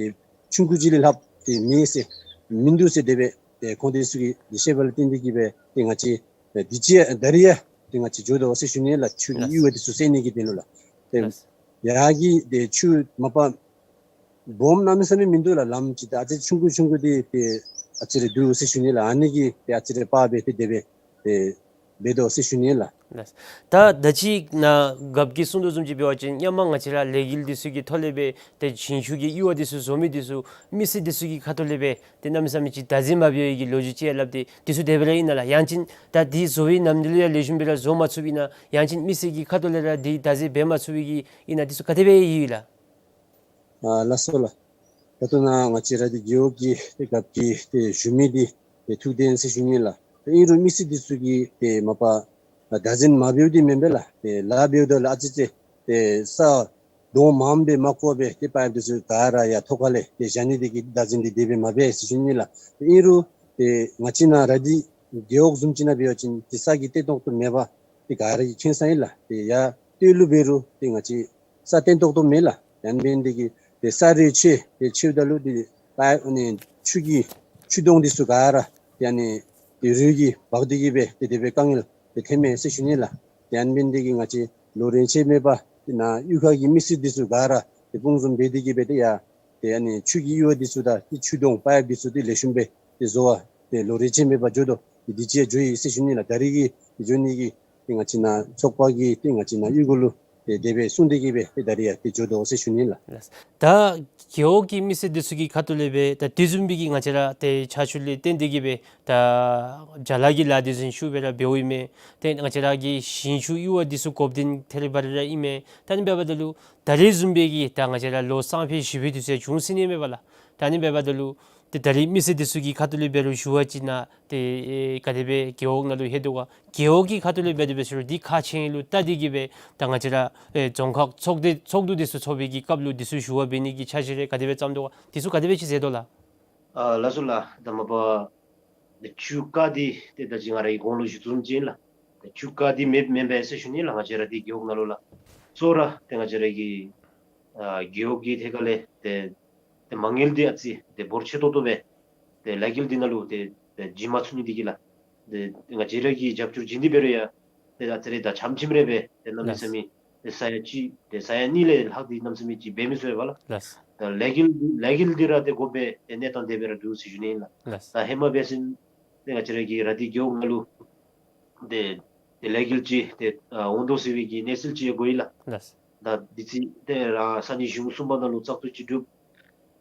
ཆུང་ཀུ་ཅིག་ལས་ལྷགཔ་ཏེ་མེད་ཟེར་མིན་འདུག་ཟེར་དེ་སྦེ་ཏེ་ཁོང་འདི་ཚུ་གིས་ཏེ་བཤད་པ་ལུ་བརྟེན་ཏེ་གི་སྦེ་ཏེ་ང་བཅས་ཏེ་དུས་ཅི་ད་རིས་ཡང་ཏེ་ང་བཅས་འགྱོ་དོ་ཟེར་ཞུ་ནི་ལགས། ཆུ་གི་ལགས། གཡུར་བ་འདི་ཚུ་སེལ་ནི་གི་དོན་ལུ་ལགས། ཏེ་ལགས། ཡར་གྱི་ཏེ་ཆུ་མ་པ་སྦོམ་གནམ་མེད་ས་མེད་མིན་འདུག་ལགས། ལམ་ཅིག་ད་ཨ་ཙི་ཆུང་ཀུ་ཆུང་ཀུ་འདི་ཏེ་ཨ་ཙི་རེ་འདུག་ཟེར་ཞུ་ནི་ལགས། ཨ་ནི་གིས་ཏེ་ཨ་ཙི་རེ་སྤར་སྦེ་ཏེ་དེ་སྦེ་ཏེ་འབད་དོ་ཟེར་ཞུ་ནི་ལགས། ལགས། ད་ད་ཅི་ནཱ་རྒཔོ་གིས་གསུང་དོ་བཟུམ་ཅིག་འབད་བ་ཅིན་ཧེ་མ་ང་བཅས་ར་ལས་འགུལ་འདི་ཚུ་གི་ཐོག་ལས་སྦེ་ཏེ་ཞིང་ཆུ་གི་གཡུར་བ་འདི་ཚུ་བཟོ་མི་འདི་ཚུ་མི་སེར་འདི་ཚུ་གི་ཁ་ཐུག་ལས་སྦེ་ཏེ་གནམ་མེད་ས་མེད་ཅིག་བདག་འཛིན་མ་འབད་བའི་གི་ལོ་རྒྱུས་ཅིག་ཡང་སླབ་སྟེ་འདི་ཚུ་དེ་སྦེ་ར་ཨིན་ན་ལགས། ཡང་ཅིན་ད་འདི་བཟོ་བའི་ནམ་དུས་ལུ་ཡང་ལེགས་ཤོམ་སྦེ་ར་བཟོ་མ་ཚུགས་པས་ན། ཡང་ཅིན་མི་སེར་གྱི་ཁ་ཐུག་ལས་ར་འདི་བདག་འཛིན་འབད་མ་ཚུགས་པའི་གི་ཨིན་ན། འདི་ཚུ་ག་དེ་སྦེ་ཡོད་ལགས། ཨ་ལགས་སོ་ལགས། ད་ལྟོ་ནཱ་ང་བཅས་ར་འདི་རྒེད་འོག་གི་ཏེ་རྒཔོ་གིས་ཏེ་ཞུ་མི་འདི་ཏེ་ཐུགས་བདེན་ཟེར་ཞུ་ནི་ལགས། ཏེ་ཨིན་རུང་མི་སེར་འདི་ཚུ་གིས་ཏེ་མ་པ་བདག་འཛིན་མ་འབདཝ་འདི་མེན་པས་ལགས། ཏེ་ལཱ་འབདཝ་ད་ལུ་ཨ་ཙི་ཙི་ཏེ་ས་དོང་མངམ་སྦེ་མ་བརྐོ་སྦེ་ཏེ་པའིཔ་འདི་ཚུ་ག་ར་ཡར་ཐོག་ཁ་ལས་ཏེ་བཞག་ནི་འདི་གིས་བདག་འཛིན་འདི་དེ་སྦེ་མ་འབད་ཟེར་ཞུ་ནི་ལགས། ཏེ་ཨིན་རུང་ཏེ་ང་བཅས་ནཱ་ར་འདི་རྒེད་འོག་བཟུམ་ཅིག་ནང་འབད་བ་ཅིན་ཏེ་ས་གི་བརྟན་ཏོག་ཏོ་མེད་པ་འདི་ག་ར་གིས་མཁྱེན་ས་ཨིན་ལགས། ཏེ་ཡར་སྟོད་ལུ་འབད་རུང་ཏེ་ང་བཅས་ས་བརྟན་ཏོག་ཏོ་མེད་ལགས། ཡང་འབད་ནི་འདི་གིས་ཏེ་ས་རུད་ཆད་ཏེ་ཆདཔ་ད་ལུ་ཏེ་པའིཔ་ཨ་ནི་ཆུ་གི་ཆུ་དོང་འདི་ཚུ་ག་ར་ཏེ་ཨ་ནི་ཏེ་རུད་ཀྱིས་འབག་སྟེ་གི་སྦེ་ཏེ་དེ་སྦེ་དཀའ་ངལ་ཏེ་ཐོནམ་མས་ཟེར་ཞུ་ནི་ལགས། ཏེ་ཡང་འབད་ནི་འདི་གིས་ང་བཅས་ལོ་རེ་ཆད་མེད་པར་ཏེ་ནཱ་གཡུས་ཁ་གི་མི་སེར་འདི་ཚུ་ག་ར་ཏེ་དཔུང་འཛོམས་འབད་དེ་གི་སྦེ་ཏེ་ཡར་ཏེ་ཨ་ནི་ཆུ་གི་གཡུར་བ་འདི་ཚུ་དང་ཏེ་ཆུ་དོང་པའིཔ་འདི་ཚུ་ཏེ་ལེགས་ཤོམ་སྦེ་ཏེ་བཟོ་བར་ཏེ་ལོ་རེ་ཆད་མེད་པར་འགྱོ་དོ། ཏེ་འདི་ཅིག་ཡང་འགྱོ་ཡི་ཟེར་ཞུ་ནི་ལགས། ད་རིས་ཀྱི་ཏེ་འགྱོ་ནི་གི་ཏེ་ང་བཅས་ནཱ་ཚོགས་པ་གིས་ཏེ་ང་བཅས་ནཱ་གཡུས་སྒོ་ལུ་ཏེ་དེ་སྦེ་གསུངས་ཏེ་གི་སྦེ་ཏེ་ད་རིས་ཡང་ཏེ་འགྱོ་དོ་ཟེར་ཞུ་ནི་ལགས། ལགས། ད་རྒེད་འོག་གི་མི་སེར་འདི་ཚུ་གི་ཁ་ཐུག་ལས་སྦེ་ད་དེ་བཟུམ་སྦེ་གི་ང་བཅས་ར་ཏེ་ཆར་ཆུ་ལས་བརྟེན་ཏེ་གི་སྦེ་ད་ཅ་ལ་གི་ལཱ་འདི་ཚུ་ཤུགས་སྦེ་ར་འབདཝ་ཨིན་མས། ཏེ་ང་བཅས་ར་གི་ཞིང་ཆུ་གཡུར་བ་འདི་ཚུ་དགོཔ་འདི་ཐད་རི་བ་རི་ར་ཨིན་མས། ད་ཨ་ནི་འབདཝ་ད་ལུ་ད་རིས་བཟུམ་སྦེ་གི་ད་ང་བཅས་ར་ལོ་སང་ཕོད་གཞེས་ཕོད་འདི་ཚུ་ཡང་འབྱུང་སྲིད་ནི་མས་པ་ལགས། ད་ཨ་ནི་འབདཝ་ད་ལུ་ཏེ་ད་རིས་མི་སེར་འདི་ཚུ་གི་ཁ་ཐུག་ལས་འབད་རུང་ཞུ་བ་ཅིན་ཏེ་ཨེ་ག་དེ་སྦེ་རྒེད་འོག་ནང་ལུ་ལྷོད་དོ་ག། རྒེད་འོག་གི་ཁ་ཐུག་ལས་འབད་དེ་འབད་ཟེར་རུང་འདི་ཁག་ཆེ་ལུ་བལྟ་སྟེ་གི་སྦེ་ད་ང་བཅས་ར་ཨེ་རྫོང་ཁག་ཚོགས་སྡེ་ཚོགས་འདུ་འདི་ཚུ་ཚོགས་པའི་གི་སྐབས་ལུ་འདི་ཚུ་ཞུ་བ་འབད་ནི་གི་འཆར་གཞི་རེ་ག་དེ་སྦེ་བརྩམས་དོ་ག། འདི་ཚུ་ག་དེ་སྦེ་ཅིག་མཛད་དོ་ལགས། ཨ་ལགས་སོ་ལགས། ད་མ་པ་ཆུ་རྐ་འདི་ཏེ་ད་ཅི་ང་ར་གིས་གོང་ལུ་ཞུ་དོ་བཟུམ་ཅིག་ཨིན་ལགས། ཆུ་རྐ་འདི་མེདཔ་མེན་པས་ཟེར་ཞུ་ནི་ལགས། ང་བཅས་ར་འདི་རྒེད་འོག་ནང་ལུ་ལགས། གཙོ་བོ་ར་ཏེ་ང་བཅས་ར་གི་ཨ་རྒེད་འོག་གི་ཐད་ཁ་ལས་ཏེ་ཏེ་མ་དངུལ་འདི་ཨ་ཙི་ཏེ་འབོར་ཆེ་ཏོག་ཏོ་སྦེ་ཏེ་ལས་འགུལ་འདི་ནང་ལུ་ཏེ་ཏེ་བྱིན་མ་ཚུགས་ནི་འདི་གིས་ལགས། ཏེ་ང་བཅས་ར་གིས་རྒྱབ་སྐྱོར་བྱིན་ཏེ་འབད་རུང་ཡང་ཏེ་ཨ་ཙི་རེ་ད་ཆམ་ཆིམ་རེ་སྦེ་ཏེ་གནམ་མེད་ས་མེད་ཏེ་ས་ཡ་གཅིག་ཏེ་ས་ཡ་གཉིས་ལས་ལྷག་སྟེ་གནམ་མེད་ས་མེད་ཅིག་འབད་མི་ཚུགས་པས་ལགས། ལགས། ད་ལས་འགུལ་ལས་འགུལ་འདི་ར་ཏེ་དགོ་པའི་ཏེ་གནས་སྟངས་དེ་སྦེ་ར་འདུག་ཟེར་ཞུ་ནི་ཨིན་ལགས། ལགས། ད་ཧེ་མ་འབད་བ་ཅིན་ཏེ་ང་བཅས་ར་གི་ར་འདི་རྒེད་འོག་ནང་ལུ་ཏེ་ཏེ་ལས་འགུལ་ཅིག་ཏེ་ཨ་འོང་དོ་ཟེར་བའི་གི་གནས་ཚུལ་ཅིག་ཡང་གོ་ཡི་ལགས། ལགས། ད་འདི་ཚུ་ཏེ་ར་ས་གནས་གཞུང་གསུམ་པ་ནང་ལུ་བཙག་འཐུ་ཅིག་གྲུབ།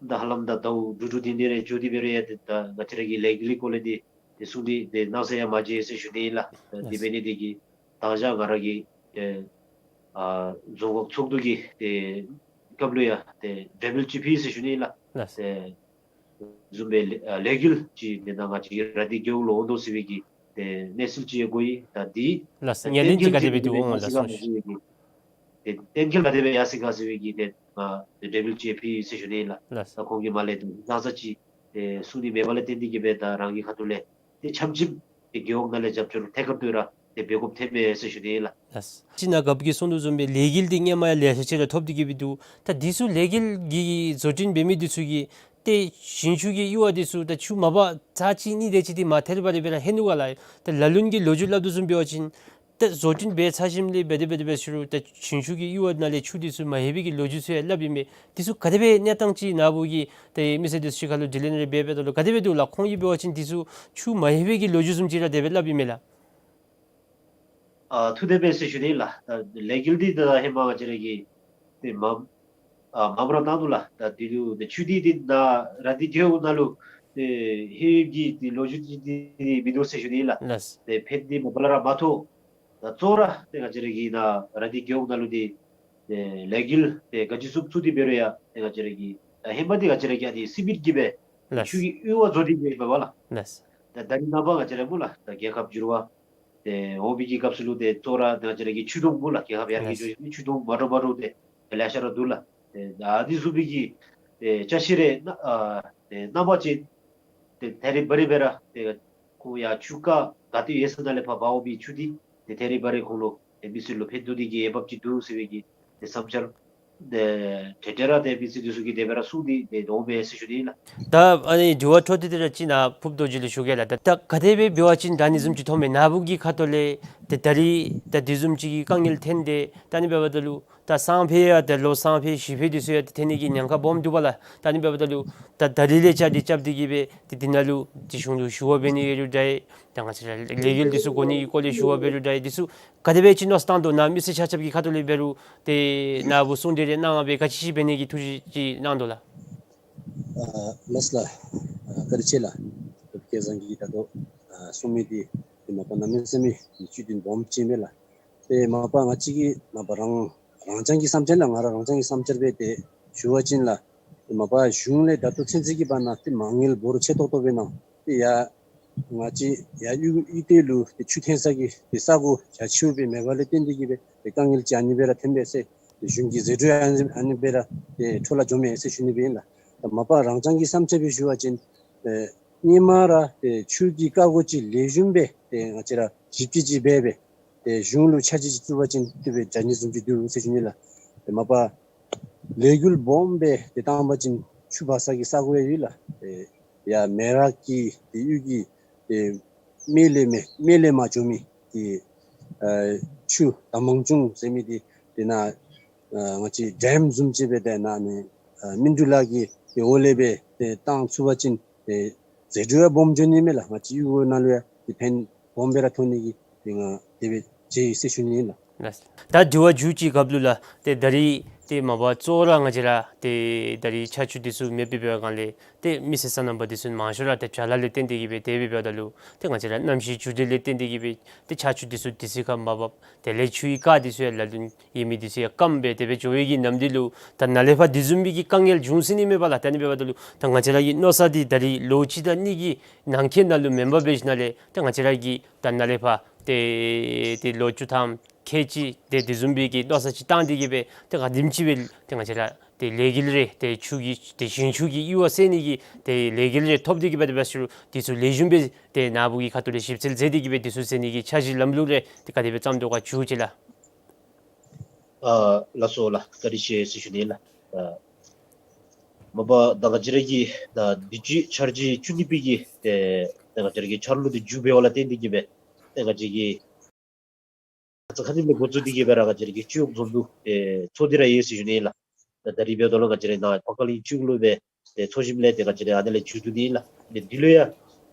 ད་ཧ་ལམ་ད་ཟླཝ་དྲུག་དྲུག་བདུན་བདུན་རེ་འགྱོ་སྟེ་འབད་རུང་ཡང་ཏེ་ད་ང་བཅས་ར་གི་ལས་འགུལ་གྱི་སྐོར་ལས་འདི་ཏེ་གསུང་སྟེ་ཏེ་གནང་ས་ཡང་མ་མཇལ་ཟེར་ཞུ་ནི་ཨིན་ལགས། ཏེ་འདི་འབད་ནི་འདི་གིས་ད་ཅི་ང་ར་གིས་ཏེ་ཨ་རྫོང་ཁག་ཚོགས་འདུ་གི་ཏེ་སྐབས་ལུ་ཡང་ཏེ་འགྲེལ་པ་ཅིག་ཕུལ་ཟེར་ཞུ་ནི་ཨིན་ལགས། ལགས། ཏེ་བཟུམ་སྦེ་ལས་ཨ་ལས་འགུལ་ཅིག་ཏེ་ད་ང་བཅས་ར་འདི་རྒེད་འོག་ལུ་འོང་དོ་ཟེར་བའི་གི་ཏེ་གནས་ཚུལ་ཅིག་ཡང་གོ་ཡི། ད་འདི་ལགས། ཏེ་ངེས་ལེན་ཅིག་ག་དེ་སྦེ་འདུག་འོང་ལགས་གསུངས་ཞུ། ཏེ་གཏན་འཁེལ་ག་དེ་སྦེ་ཡར་སོང་ག་ཟེར་བའི་གི་ཏེ་ང་ཏེ་འགྲེལ་པ་ཅིག་ཕུལ་ཟེར་ཞུ་ནི་ཨིན་ལགས། ལགས། ད་ཁོང་གིས་མ་ལས་ཏེ་གནང་ས་ཅིག་ཏེ་གསུང་ནི་མེད་པ་ལས་བརྟེན་ཏེ་གི་སྦེ་ད་རང་གི་ཁ་ཐུག་ལས་ཏེ་ཆམ་ཆིམ་ཏེ་རྒེད་འོག་ནང་ལས་རྒྱབ་སྐྱོར་ཐད་ཀར་དུ་ར་ཏེ་འབད་དགོཔ་ཐོནམ་མས་ཟེར་ཞུ་ནི་ཨིན་ལགས། ལགས། ཅིག་ནཱ་རྒཔོ་གིས་གསུང་དོ་བཟུམ་སྦེ་ལས་འགུལ་འདི་སྔོན་མ་ཡང་ལེ་ཤ་ཅིག་ར་ཐོབ་སྟེ་གི་སྦེ་འདུག། ད་འདི་ཚུ་ལས་འགུལ་གྱི་བཟོ་སྐྲུན་འབད་མི་འདི་ཚུ་གིས་ ཏེ་ཞིང་ཆུ་གི་གཡུར་བ་འདི་ཚུ་ད་ཆུ་མ་པ་ཚར་གཅིག་གཉིས་དེ་ཅིག་འདི་མ་ཐལ་བར་སྦེ་ར་ལྷོད་ནུག་ག་ལགས། ད་ལ་ལུ་གི་ལོ་རྒྱུས་སླབ་དོ་བཟུམ་འབད་བ་ཅིན་ད་བཟོ་སྐྲུན་འབད་ཚར་ཞིནམ་ལས་འབད་དེ་འབད་དེ་འབད་ཟེར་རུང་ད་ཞིང་ཆུ་གི་གཡུར་བ་ནང་ལས་ཆུ་འདི་ཚུ་མ་ལྷོད་པའི་གི་ལོ་རྒྱུས་ཚུ་ཡང་སླབ་ཨིན་མས། འདི་ཚུ་ག་དེ་སྦེ་གནས་སྟངས་ཅིག་ནཱ་བུ་གིས་ཏེ་མི་སེར་འདི་ཚུ་ཁ་ལུ་དྲི་ལན་རེ་འབད་འབདཝ་ད་ལུ་ག་དེ་སྦེ་འདུག་ལགས། ཁོང་གིས་འབད་བ་ཅིན་འདི་ཚུ་ཆུ་མ་ལྷོད་པའི་གི་ལོ་རྒྱུས་བཟུམ་ཅིག་ར་དེ་སྦེ་སླབ་ཨིན་མས་ལགས། ཨ་ཐུགས་བདེན་པས་ཟེར་ཞུ་ནི་ལགས། ད་ལས་འགུལ་འདི་ད་ཧེ་མ་ང་བཅས་ར་གིས་ཏེ་མ་ཨ་མངམ་ར་བཏང་ནུག་ལགས། ད་དེ་ལུ་ཏེ་ཆུ་འདི་འདི་ནཱ་ར་དྷི་རྒེད་འོག་ནང་ལུ་ཏེ་ལྷོད་པའི་གི་ཏེ་ལོ་རྒྱུས་འདི་འདི་མིན་འདུག་ཟེར་ཞུ་ནི་ལགས། ལགས། ཏེ་ཕན་འདི་མ་པ་ལས་ར་མ་ཐོགས། ད་གཙོ་བོ་ར་ཏེ་ང་བཅས་ར་གི་ནཱ་ར་དྷི་རྒེད་འོག་ནང་ལུ་འདི་ཏེ་ལས་འགུལ་ཏེ་ག་ཅི་བཟུམ་བཙུགས་ཏེ་འབད་རུང་ཡང་ཏེ་ང་བཅས་ར་གི་ད་ཧེ་མ་འདི་ང་བཅས་ར་གི་ཨ་ནི་སྲིད་མི་གིས་སྦེ་ལགས། ཆུ་གི་གཡུར་བ་བཟོ་སྟེ་འབད་འབདཝ་ལགས། ལགས། ད་ད་རིས་ནངས་པ་ང་བཅས་ར་སྨོ་ལགས། ད་རྒྱལ་ཁབ་འགྱུར་བ་ཏེ་འོང་བའི་གི་སྐབས་སུ་ལུ་ཏེ་གཙོ་བོ་ར་ཏེ་ང་བཅས་ར་གི་ཆུ་དུང་སྨོ་ལགས། རྒྱལ་ཁབ་ཡར་རྒྱས་ལགས། འགྱོ་ཞིནམ་ཆུ་དུང་མ་འདྲཝ་མ་འདྲཝ་ཏེ་ལེ་ཤ་ར་འདུག་ལགས། ཏེ་ཨ་ནི་བཟུམ་མའི་གི་ཏེ་ཅ་ཆས་རེ་ན་ཨ་ཏེ་ནང་པ་ཅིག་ཏེ་ཐད་རི་བ་རི་སྦེ་ར་ཏེ་ཁོང་ཡར་ཆུ་རྐ་ག་ཏེ་ཡོད་ས་ནང་ལས་ཕར་འབག་འོང་བའི་ཆུ་འདི་ཏེ་ཐད་རི་བ་རི་ཁོང་ལུ་ཏེ་མི་སེར་ལུ་ཕན་ཐོགས་ནི་གི་འོས་འབབ་ཅིག་འདུག་ཟེར་བའི་གི་ཏེ་བསམ་འཆར་ཏེ་ཏེ་ཏེ་ར་ཏེ་མི་སེར་འདི་ཚུ་གིས་དེ་སྦེ་ར་གསུངས་ཏེ་ཏེ་འོང་མས་ཟེར་ཞུ་ནི་ལགས། ད་ཨ་ནི་དྲི་བ་འཕྲོ་མཐུད་དེ་ར་ཅིག་ནཱ་ཕུརཔ་རྡོ་རྗེ་ལུ་ཞུ་གེ་ལགས། ད་ད་ག་དེ་སྦེ་འབད་བ་ཅིན་ད་ཨ་ནི་བཟུམ་ཅིག་ཐོནམ་མས། ནཱ་བུ་གི་ཁ་ཐུག་ལས་ཏེ་ད་རིས་ད་དེ་བཟུམ་ཅིག་གི་དཀའ་ངལ་ཐོན་ཏེ་ད་ཨ་ནི་འབདཝ་ད་ལུ་ད་སང་ཕོད་ཡང་ཏེ་ལོ་སང་ཕོད་གཞེས་ཕོད་འདི་ཚུ་ཡང་ཏེ་ཐོན་ནི་གི་ཉེན་ཁ་སྦོམ་འདུག་པ་ལགས། ད་ཨ་ནི་འབདཝ་ད་ལུ་ད་ད་རིས་ལས་བཅའ་སྒྲིག་རྐྱབ་སྟེ་གིས་སྦེ་ཏེ་འདི་ནང་ལུ་ཏེ་གཞུང་ལུ་ཞུ་བ་འབད་ནི་ཡོད་རུང་འདྲ། ད་ང་བཅས་ར་ལས་འགུལ་འདི་ཚུ་འགོ་ནི་གི་སྐོར་ལས་ཞུ་བ་འབད་རུང་འདྲ། འདི་ཚུ་ག་དེ་སྦེ་ཅིག་མནོ་བསམ་བཏང་དོ། ནཱ་མི་སེར་ཆ་ཁྱབ་ཀྱི་ཁ་ཐུག་ལས་འབད་རུང་ཏེ་ནཱ་བུ་གསུང་གྲོས་རེ་གནང་སྦེ་ག་ཅི་ཅིག་འབད་ནི་གི་ཐུགས་བཞེད་ཅིག་གནང་དོ་ལགས། ཨ་ལགས་ལགས། ཨ་བཀའ་དྲིན་ཆེ་ལགས། ད་ཁྱེད་ཚང་གིས་ད་ལྟོ་ཨ་གསུང་མི་འདི་ཏེ་མ་པ་གནམ་མེད་ས་མེད་བཅུད་དོན་སྦོམ་ཅིག་ཨིན་མས་ལགས། ཏེ་མ་པ་ང་བཅས་ཀྱི་མ་པ་རང་རང་རྐྱང་གི་བསམ་འཆར་ལགས། ང་ར་རང་རྐྱང་གི་བསམ་འཆར་སྦེ་ཏེ་ཞུ་བ་ཅིན་ལགས། ཏེ་མ་པ་གཞུང་ལས་ད་ལྟོ་ཚུན་ཚོད་ཀྱི་བར་ན་ཏེ་མ་དངུལ་འབོར་ཆེ་ཏོག་ཏོ་སྦེ་གནང་། ཏེ་ཡར་ང་བཅས་ཡར་གཡུས་གཡུས་སྟོད་ལུ་ཏེ་ཆུ་ཐོན་ས་གི་ཏེ་ས་གོ་རྒྱ་ཆེཝ་སྦེ་མེད་པ་ལས་བརྟེན་ཏེ་གིས་སྦེ་ཏེ་དཀའ་ངལ་ཅིག་ཨ་ནི་སྦེ་ར་ཐོན་པས་ཟེར། ཏེ་གཞུང་གི་ཟད་འགྲོ་ཨ་ནི་ཨ་ནི་སྦེ་ར་ཏེ་འཕྲོ་བརླག་འགྱོཝ་མས་ཟེར་ཞུ་ནི་སྦེ་ཨིན་ལགས། ད་མ་པ་རང་རྐྱང་གི་བསམ་འཆར་སྦེ་ཞུ་བ་ཅིན་ཨེ་སྔོན་མ་ར་ཏེ་ཆུ་གི་རྐ་གོ་ཅིག་ལེགས་ཤོམ་སྦེ་ཏེ་ང་བཅས་ར་ཞིབ་དཔྱད་ཅིག་འབད་སྦེ་ཏེ་གཞུང་ལུ་ཆ་འཇོག་ཅིག་བཙུགས་པ་ཅིན་དེ་སྦེ་འདྲ་ནི་བཟུམ་ཅིག་འདུག་ཟེར་ཞུ་ནི་ལགས། ཏེ་མ་པ་ལས་འགུལ་སྦོམ་སྦེ་ཏེ་བཏང་པ་ཅིན་ཆུ་འབག་ས་གི་ས་གོ་ཡང་ཡོད་ལགས། ཏེ་ཡར་མེ་རག་གི་ཏེ་གཡུས་ཀྱི་ཏེ་སྨད་ལས་མར་སྨད་ལས་མར་འགྱོ་མི་ཏེ་ཨ་ཆུ་དར་མང་ཆུ་ཟེར་མི་འདི་ཏེ་ནཱ་ཨ་ང་བཅས་ཌེམ་བཟུམ་ཅིག་སྦེ་ཏེ་ནཱ་ཨ་ནི་ཨ་སྨིན་དྲུག་ལ་གི་ཏེ་འོག་ལས་སྦེ་ཏེ་བཏང་ཚུགས་པ་ཅིན་ཏེ་ཟད་འགྲོ་ཡང་སྦོམ་འགྱོ་ནི་མས་ལགས། ང་བཅས་གཡུས་སྒོ་ནང་ལུ་ཡང་ཏེ་ཕན་སྦོམ་སྦེ་ར་ཐོགས་ནི་གི་ཏེ་ང་དེ་སྦེ་ཟེར་ཞུ་ནི་ཨིན་ལགས། ལགས། ད་དྲི་བ་མཇུག་ཅིག་རྒཔོ་ལུ་ལགས། ཏེ་ད་རིས་ཏེ་མ་པ་གཙོ་བོ་ར་ང་བཅས་ར་ཏེ་ད་རིས་ཆར་ཆུ་འདི་ཚུ་མེདཔ་འབདཝ་ལས་ཏེ་མི་སེར་སོ་ནམ་པ་འདི་ཚུ་མང་ཤོས་ར་ཏེ་བྱཱ་ལཱ་ལས་བརྟེན་ཏེ་གིས་སྦེ་དེ་སྦེ་འབདཝ་ད་ལུ་ཏེ་ང་བཅས་ར་གནམ་གཤིས་འགྱུར་ལྡོག་ལས་བརྟེན་ཏེ་གིས་སྦེ་ཏེ་ཆར་ཆུ་འདི་ཚུ་དུས་ཚོད་ཁར་མ་འབབ། དེ་ལས་ཆུའི་རྐ་འདི་ཚུ་ཡང་ལ་ལུ་ཡོད་མི་འདི་ཚུ་ཡང་སྐམ་སྦེ་དེ་སྦེ་འགྱོ་བའི་གི་ནམ་དུས་ལུ་ད་ནཱ་ལས་ཕར་དེ་བཟུམ་མའི་གི་དཀའ་ངལ་འབྱུང་སྲིད་ནི་མས་པ་ལགས། ད་ཨ་ནི་འབདཝ་ད་ལུ་ད་ང་བཅས་ར་གི་མནོ་བསམ་འདི་ད་རིས་ལོ་གཅིག་དང་གཉིས་ཀྱི་ནང་འཁོད་ནང་ལུ་མེན་པར་འབད་ཞིནམ་ལས་ད་ང་བཅས་ར་གི་ད་ནཱ་ལས་ཕར་ཏེ་ཏེ་ལོ་བཅུ་ཐམ་ཁལ་གཅིག་ཏེ་དེ་བཟུམ་མའི་གི་མནོ་བསམ་ཅིག་བཏང་སྟེ་གིས་སྦེ་ཏེ་ག་དེམ་ཅིག་སྦེ་ཏེ་ང་བཅས་ར་ཏེ་ལས་འགུལ་རེ་ཏེ་ཆུ་གི་ཏེ་ཞིང་ཆུ་གི་གཡུར་བ་སེལ་ནི་གི་ཏེ་ལས་འགུལ་རེ་ཐོབ་སྟེ་གིས་སྦེ་དེ་སྦེ་ཞུ་འདི་ཚུ་ལེགས་ཤོམ་སྦེ་ཏེ་ནཱ་བུ་གི་ཁ་ཐུག་ལས་ཞིབ་འཚོལ་མཛད་དེ་གིས་སྦེ་འདི་ཚུ་སེལ་ནི་གི་འཆར་གཞི་ལམ་ལུགས་རེ་ཏེ་ག་དེ་སྦེ་བརྩམ་དོ་ག་ཞུ་ཅི་ལགས། ཨ་ལགས་སོ་ལགས། བཀའ་དྲིན་ཆེ་ཟེར་ཞུ་ནི་ལགས། ཨ་མ་པ་ད་ང་བཅས་ར་གི་ད་དུས་ཅི་འཆར་གཞི་བཅུ་གཉིས་པའི་གི་ཏེ་ད་ང་བཅས་ར་གི་འཆར་ལོ་འདི་མཇུག་འབདཝ་ལས་བརྟེན་ཏེ་གིས་སྦེ་ཏེ་ང་བཅས་ཀྱི་ཁ་ཙ་ཁ་ཉིནམ་ལས་འགོ་བཙུགས་ཏེ་གིས་སྦེ་ར་ང་བཅས་ར་གི་སྤྱི་འོག་འཛོམས་འདུ་ཨེ་ཚོགས་ཏེ་ར་ཡོད་ཟེར་ཞུ་ནི་ལགས། ད་ད་རིས་འབདཝ་ད་ལུ་ང་བཅས་ར་ནཱ་པ་ཀ་གླིང་སྤྱི་འོག་ལུ་སྦེ་ཏེ་ཚོགས་ཞིནམ་ལས་ཏེ་ང་བཅས་ར་ཨ་ནཱ་ལས་མཇུག་བསྡུ་ནི་ལགས། ཏེ་འདི་ལུ་ཡང་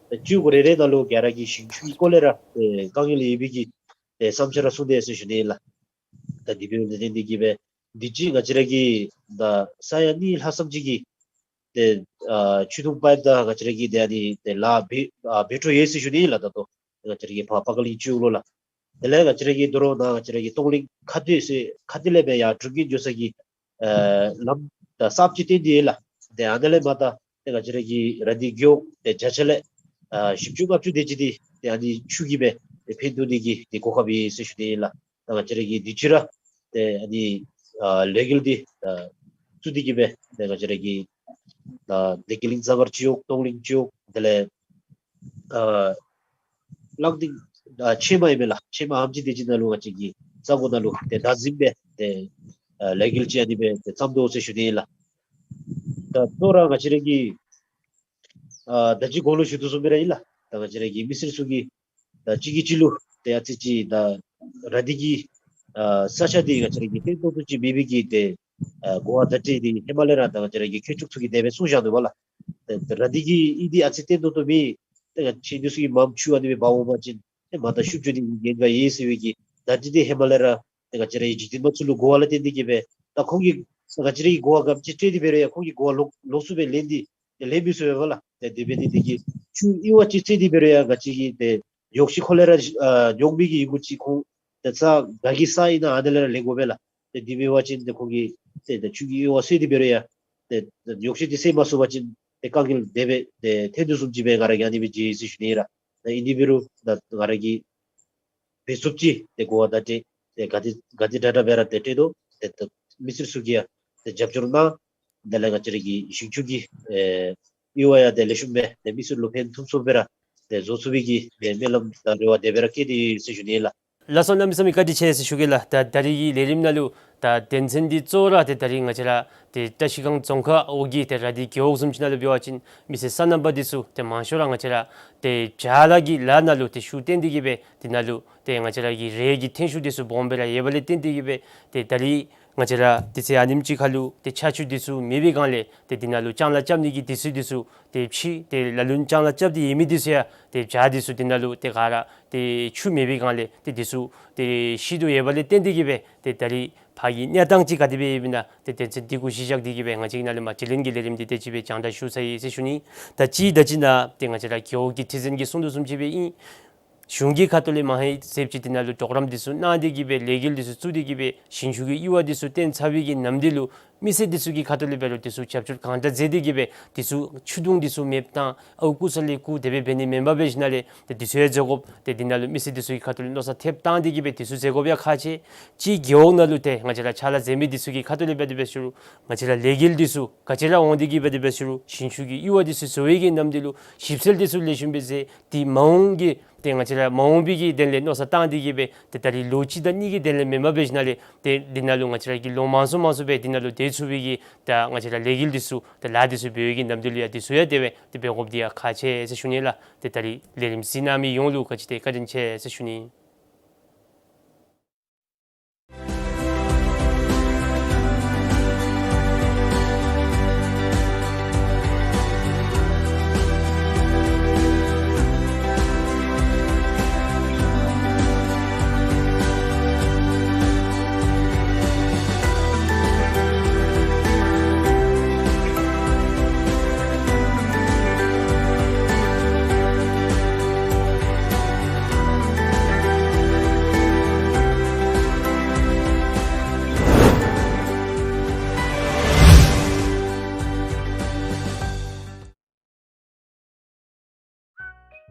ཏེ་སྤྱི་འོག་རེ་རེ་ནང་ལུ་ག་ར་གིས་ཞིང་ཆུའི་སྐོར་ལས་ར་ཏེ་དཀའ་ངལ་ཡོད་པའི་གི་ཏེ་བསམ་འཆར་ར་གསུངས་ཏེ་ཟེར་ཞུ་ནི་ལགས། ད་དེ་འབདཝ་ལས་བརྟེན་ཏེ་གིས་སྦེ་དུས་ཅི་ང་བཅས་ར་གི་ད་ས་ཡ་གཉིས་ལྷག་ཙམ་ཅིག་གི་ཏེ་ཨ་ཆུ་དུང་པའིཔ་དང་ང་བཅས་ར་གི་ཏེ་ཨ་ནི་ཏེ་ལཱ་འབད་ཨ་འབད་འཕྲོ་ཡོད་ཟེར་ཞུ་ནི་ལགས། ད་ལྟོ་ང་བཅས་ར་གི་ཕར་པ་ཀ་གླིང་སྤྱི་འོག་ལུ་ལགས། དེ་ལས་ང་བཅས་ར་གི་དོ་རུང་ནཱ་ང་བཅས་ར་གི་སྟོང་གླིང་ཁ་སྟོད་ཟེར་ཁ་སྟོད་ལས་སྦེ་ཡར་འབྲུག་རྒྱལ་འགྱོ་ས་གི་ཨེ་ལམ་ད་གསརཔ་ཅིག་བཏོན་ཏེ་ཡོད་ལགས། ཏེ་ཨ་ནཱ་ལས་མར་ད་ཏེ་ང་བཅས་ར་གི་ར་དྷི་རྒེད་འོག་ཏེ་བརྒྱ་ཆ་ལས་ཨ་བཞི་བཅུ་ལྔ་བཅུ་དེ་ཅིག་འདི་ཏེ་ཨ་ནི་ཆུ་གིས་སྦེ་ཏེ་ཕན་ཐོགས་ནི་གི་ཏེ་གོ་སྐབས་ཡོད་ཟེར་ཞུ་ནི་ལགས། ད་ང་བཅས་ར་གིས་དུས་ཅི་ར་ཏེ་ཨ་ནི་ཨ་ལས་འགུལ་འདི་ཨ་བཙུགས་ཏེ་གིས་སྦེ་ཏེ་ང་བཅས་ར་གི་ཨ་བདེ་སྐྱིད་གླིང་གཙང་སྦྲ་སྤྱི་འོག་སྟོང་གླིང་སྤྱི་འོག་དེ་ལས་ཨ་གླང་སྟེང་ཨ་ཕྱེ་མ་ཨིན་མས་ལགས། ཕྱེ་མ་ཨེམ་ཆི་དེ་ཅིག་ནང་ལུ་ང་བཅས་ཀྱི་ས་གོ་ནང་ལུ་ཏེ་བདག་འཛིན་སྦེ་ཏེ་ཨ་ལས་འགུལ་ཅིག་ཨ་ནི་སྦེ་ཏེ་བརྩམ་དོ་ཟེར་ཞུ་ནི་ལགས། ད་ལྟོ་ར་ང་བཅས་ར་གི་ ཨ་ད་ཅི་གོང་ལུ་ཞུ་དོ་བཟུམ་སྦེ་ར་ཨིན་ལགས། ད་ང་བཅས་ར་གི་མི་སེར་ཚུ་གིས་ད་གཅིག་གིས་གཅིག་ལུ་ཏེ་ཨ་ཙི་ཅིག་ད་ར་དྷི་གི་ཨ་ས་ཆ་འདི་ང་བཅས་ར་གི་བརྟན་ཏོག་ཏོ་ཅིག་མེད་པའི་གི་ཏེ་ཨ་གོ་བ་བརྡ་སྤྲོད་འདི་ཧེ་མ་ལས་ར་ད་ང་བཅས་ར་གི་མཁས་མཆོག་ཚུ་གིས་དེ་སྦེ་གསུངས་བཞག་ནུག་པ་ལགས། ཏེ་ཏེ་ར་དྷི་གི་ཨིན་འདི་ཨ་ཙི་བརྟན་ཏོག་ཏོ་མེད། ཏེ་ང་བཅས་འདི་ཚུ་གིས་མངམ་ཆུ་ཨ་ནི་སྦེ་འབག་འོང་པ་ཅིན་ཏེ་མ་ད་ཤུགས་རྒྱུ་འདི་ཉེན་ཁ་ཡོད་ཟེར་བའི་གི་བརྡ་སྤྲོད་འདི་ཧེ་མ་ལས་ར་ཏེ་ང་བཅས་ར་གི་འཇིག་རྟེན་པ་ཚུ་ལུ་གོ་བ་ལས་བརྟེན་ཏེ་གིས་སྦེ་ད་ཁོང་གིས་ང་བཅས་ར་གི་གོ་བ་ག་ཅི་སྤྲོད་དེ་འབད་རུང་ཡང་ཁོང་གིས་གོ་བ་ལོག་ལོགས་སུ་སྦེ་ལེན་ཏེ་ཏེ་ལེན་མི་ཚུགས་པས་ལགས། ཏེ་དེ་འབད་ནི་འདི་གིས་ཆུ་ཨི་བ་ཅིག་སྤྲོད་དེ་འབད་རུང་ཡང་ང་བཅས་ཀྱིས་ཏེ་ཡོག་ཤིང་ཁོ་ལས་ར་ཨ་ཉོག་མི་གི་ཡི་གུ་ཅིག་ཁོང་ཏེ་ས་ག་གི་ས་ཨིན་ན་ཨ་ནཱ་ལས་ར་ལེན་དགོ་པས་ལགས། ཏེ་དེ་འབད་བ་ཅིན་ཏེ་ཁོང་གིས་ཏེ་ཏེ་ཆུ་གི་ཨི་བ་སེལ་ཏེ་འབད་རུང་ཡང་ཏེ་ཏེ་ཡོག་ཤིང་འདི་སེལ་མ་ཚུགས་པ་ཅིན་ཏེ་དཀའ་ངལ་དེ་སྦེ་ཏེ་ཐོན་དོ་བཟུམ་ཅིག་སྦེ་ང་ར་གིས་ཨ་ནི་སྦེ་མཇལ་ཡི་ཟེར་ཞུ་ནི་ལགས། ཏེ་ཨིན་དེ་འབད་རུང་ད་ང་ར་གིས་འབད་ཚུགསཔ་ཅིག་ཏེ་གོ་བ་བརྡ་སྤྲོད་ཏེ་ག་དེ་ག་དེ་དྲག་དྲག་སྦེ་ར་ཏེ་སྤྲོད་དོ། ཏེ་ཏེ་མི་སེར་ཚུ་གིས་ཡང་ཏེ་རྒྱབ་སྐྱོར་གནང་། དེ་ལས་ང་བཅས་ར་གི་ཞིང་ཆུ་གི་ཨེ་ཨི་བ་ཡང་ཏེ་ལེགས་ཤོམ་སྦེ་ཏེ་མི་སེར་ལུ་ཕན་ཐོགས་ཚུགསཔ་སྦེ་ར་ཏེ་བཟོ་ཚུགས་པའི་གི་ཏེ་སྨོན་ལམ་དང་རེ་བ་དེ་སྦེ་ར་བསྐྱེད་དེ་ཡོད་ཟེར་ཞུ་ནི་ལགས། ལགས་སོ། གནམ་མེད་ས་མེད་བཀའ་དྲིན་ཆེ་ཟེར་ཞུ་གེ་ལགས། ད་ད་རིས་ཀྱི་ལས་རིམ་ནང་ལུ་ད་དོན་ཚན་འདི་གཙོ་བོ་ར་ཏེ་ད་རིས་ང་བཅས་ར་ཏེ་བཀྲ་ཤིས་སྒང་རྫོང་ཁག་འོག་གི་ཏེ་ར་དྷི་རྒེད་འོག་བཟུམ་ཅིག་ནང་ལུ་འབད་བ་ཅིན་མི་སེར་སོ་ནམ་པ་འདི་ཚུ་ཏེ་མང་ཤོས་ར་ང་བཅས་ར་ཏེ་བྱཱ་ལཱ་གི་ལཱ་ནང་ལུ་ཏེ་ཤུགས་བཏོན་ཏེ་གིས་སྦེ་འདི་ནང་ལུ་ཏེ་ང་བཅས་ར་གི་རེ་གི་ཐོན་ཤུགས་འདི་ཚུ་སྦོམ་སྦེ་ར་ཡོད་པ་ལས་བརྟེན་ཏེ་གིས་སྦེ་ཏེ་ད་རིས་ང་བཅས་ར་དུས་ཚོད་ཨ་ནེམ་ཅིག་ཁར་ལུ་ཏེ་ཆར་ཆུ་འདི་ཚུ་མེད་པའི་སྒང་ལས་ཏེ་འདི་ནང་ལུ་ལྕང་ལཱ་རྐྱབ་ནི་གི་དུས་ཚོད་འདི་ཚུ་ཏེ་ཕྱིས། ཏེ་ལ་ལུ་ལྕང་ལཱ་རྐྱབ་སྟེ་ཡོད་མི་འདི་ཚུ་ཡང་ཏེ་བྱཱ་འདི་ཚུ་འདི་ནང་ལུ་ཏེ་ག་ར་ཏེ་ཆུ་མེད་པའི་སྒང་ལས་ཏེ་འདི་ཚུ་ཏེ་ཤི་དོ་ཡོད་པ་ལས་བརྟེན་ཏེ་གིས་སྦེ་ཏེ་ད་རིས་ཕར་གྱི་གནས་སྟངས་ཅིག་ག་དེ་སྦེ་ཡོདཔ་ཨིན་ན་ཏེ་དོན་ཚན་འདི་གུ་གཞི་བཞག་སྟེ་གིས་སྦེ་ང་བཅས་ཀྱི་ནང་ལུ་མ་དྲི་ལན་གྱི་ལས་རིམ་འདི་དེ་ཅིག་སྦེ་རྒྱང་བསྒྲགས་ཞུ་ཚར་ཡི་ཟེར་ཞུ་ནི། ད་ཅི་ད་ཅི་ནཱ་ཏེ་ང་བཅས་ར་རྒེད་འོག་གི་ཁྲི་འཛིན་གྱིས་གསུང་དོ་བཟུམ་ཅིག་སྦེ་ཨིན། གཞུང་གི་ཁ་ཐུག་ལས་མ་ཧེ་ཟེར་ཅིག་འདི་ནང་ལུ་གྲོགས་རམ་འདི་ཚུ་གནང་སྟེ་གིས་སྦེ་ལས་འགུལ་འདི་ཚུ་བཙུགས་ཏེ་གིས་སྦེ་ཞིང་ཆུ་གི་ཨི་བ་འདི་ཚུ་བཏོན་ཚར་བའི་གི་ནམ་དུས་ལུ་མི་སེར་འདི་ཚུ་གི་ཁ་ཐུག་ལས་འབད་རུང་འདི་ཚུ་རྒྱབ་སྐྱོར་གང་དྲག་མཛད་དེ་གིས་སྦེ་འདི་ཚུ་ཆུ་དུང་འདི་ཚུ་མེདཔ་བཏང་ཨརཝ་རྐུ་ས་ལས་རྐུ་དེ་སྦེ་འབད་ནི་མེན་པར་སྦེ་ཞིནམ་ལས་ཏེ་འདི་ཚུ་ཡང་མཛད་དགོཔ་ཏེ་འདི་ནང་ལུ་མི་སེར་འདི་ཚུ་གི་ཁ་ཐུག་ལས་མནོ་བསམ་ཐེབས་བཏང་སྟེ་གིས་སྦེ་འདི་ཚུ་མཛད་དགོཔ་ཡང་ཁག་ཆེ། ཅིག་རྒེད་འོག་ནང་ལུ་ཏེ་ང་བཅས་ར་ཕྱག་ལཱ་མཛད་མི་འདི་ཚུ་གི་ཁ་ཐུག་ལས་འབད་དེ་འབད་ཞུ་རུང་ང་བཅས་ར་ལས་འགུལ་འདི་ཚུ་ག་ཅི་ར་འོང་སྟེ་གིས་འབད་དེ་འབད་ཞུ་རུང་ཞིང་ཆུ་གི་ཨི་བ་འདི་ཚུ་བཟོ་བའི་གི་ནམ་དུས་ལུ་ཞིབ་འཚོལ་འདི་ཚུ་ལེགས་ཤོམ་སྦེ་མཛད། ཏེ་མ་འོངས་ཀྱི་ཏེ་ང་བཅས་ར་མ་འོངས་པའི་གི་དོན་ལས་མནོ་བསམ་བཏང་སྟེ་གིས་སྦེ་ཏེ་ད་རིས་ལོ་གཅིག་དང་གཉིས་ཀྱི་དོན་ལས་མེན་པར་སྦེ་ཞིནམ་ལས་ཏེ་འདི་ནང་ལུ་ང་བཅས་ར་གིས་ལོ་མང་སུ་མང་སུ་སྦེ་འདི་ནང་ལུ་སྡོད་ཚུགས་པའི་གི་ད་ང་བཅས་ར་ལས་འགུལ་འདི་ཚུ་ཏེ་ལཱ་འདི་ཚུ་འབད་བའི་གི་ནམ་དུས་ལུ་ཡང་འདི་ཚུ་ཡང་དེ་སྦེ་ཏེ་འབད་དགོཔ་འདི་ཡང་ཁག་ཆེ་ཟེར་ཞུ་ནི་ལགས། ཏེ་ད་རིས་ལས་རིམ་གཟིགས་གནང་མི་ཡོངས་ལུ་ག་ཅི་ཏེ་བཀའ་དྲིན་ཆེ་ཟེར་ཞུ་ནི།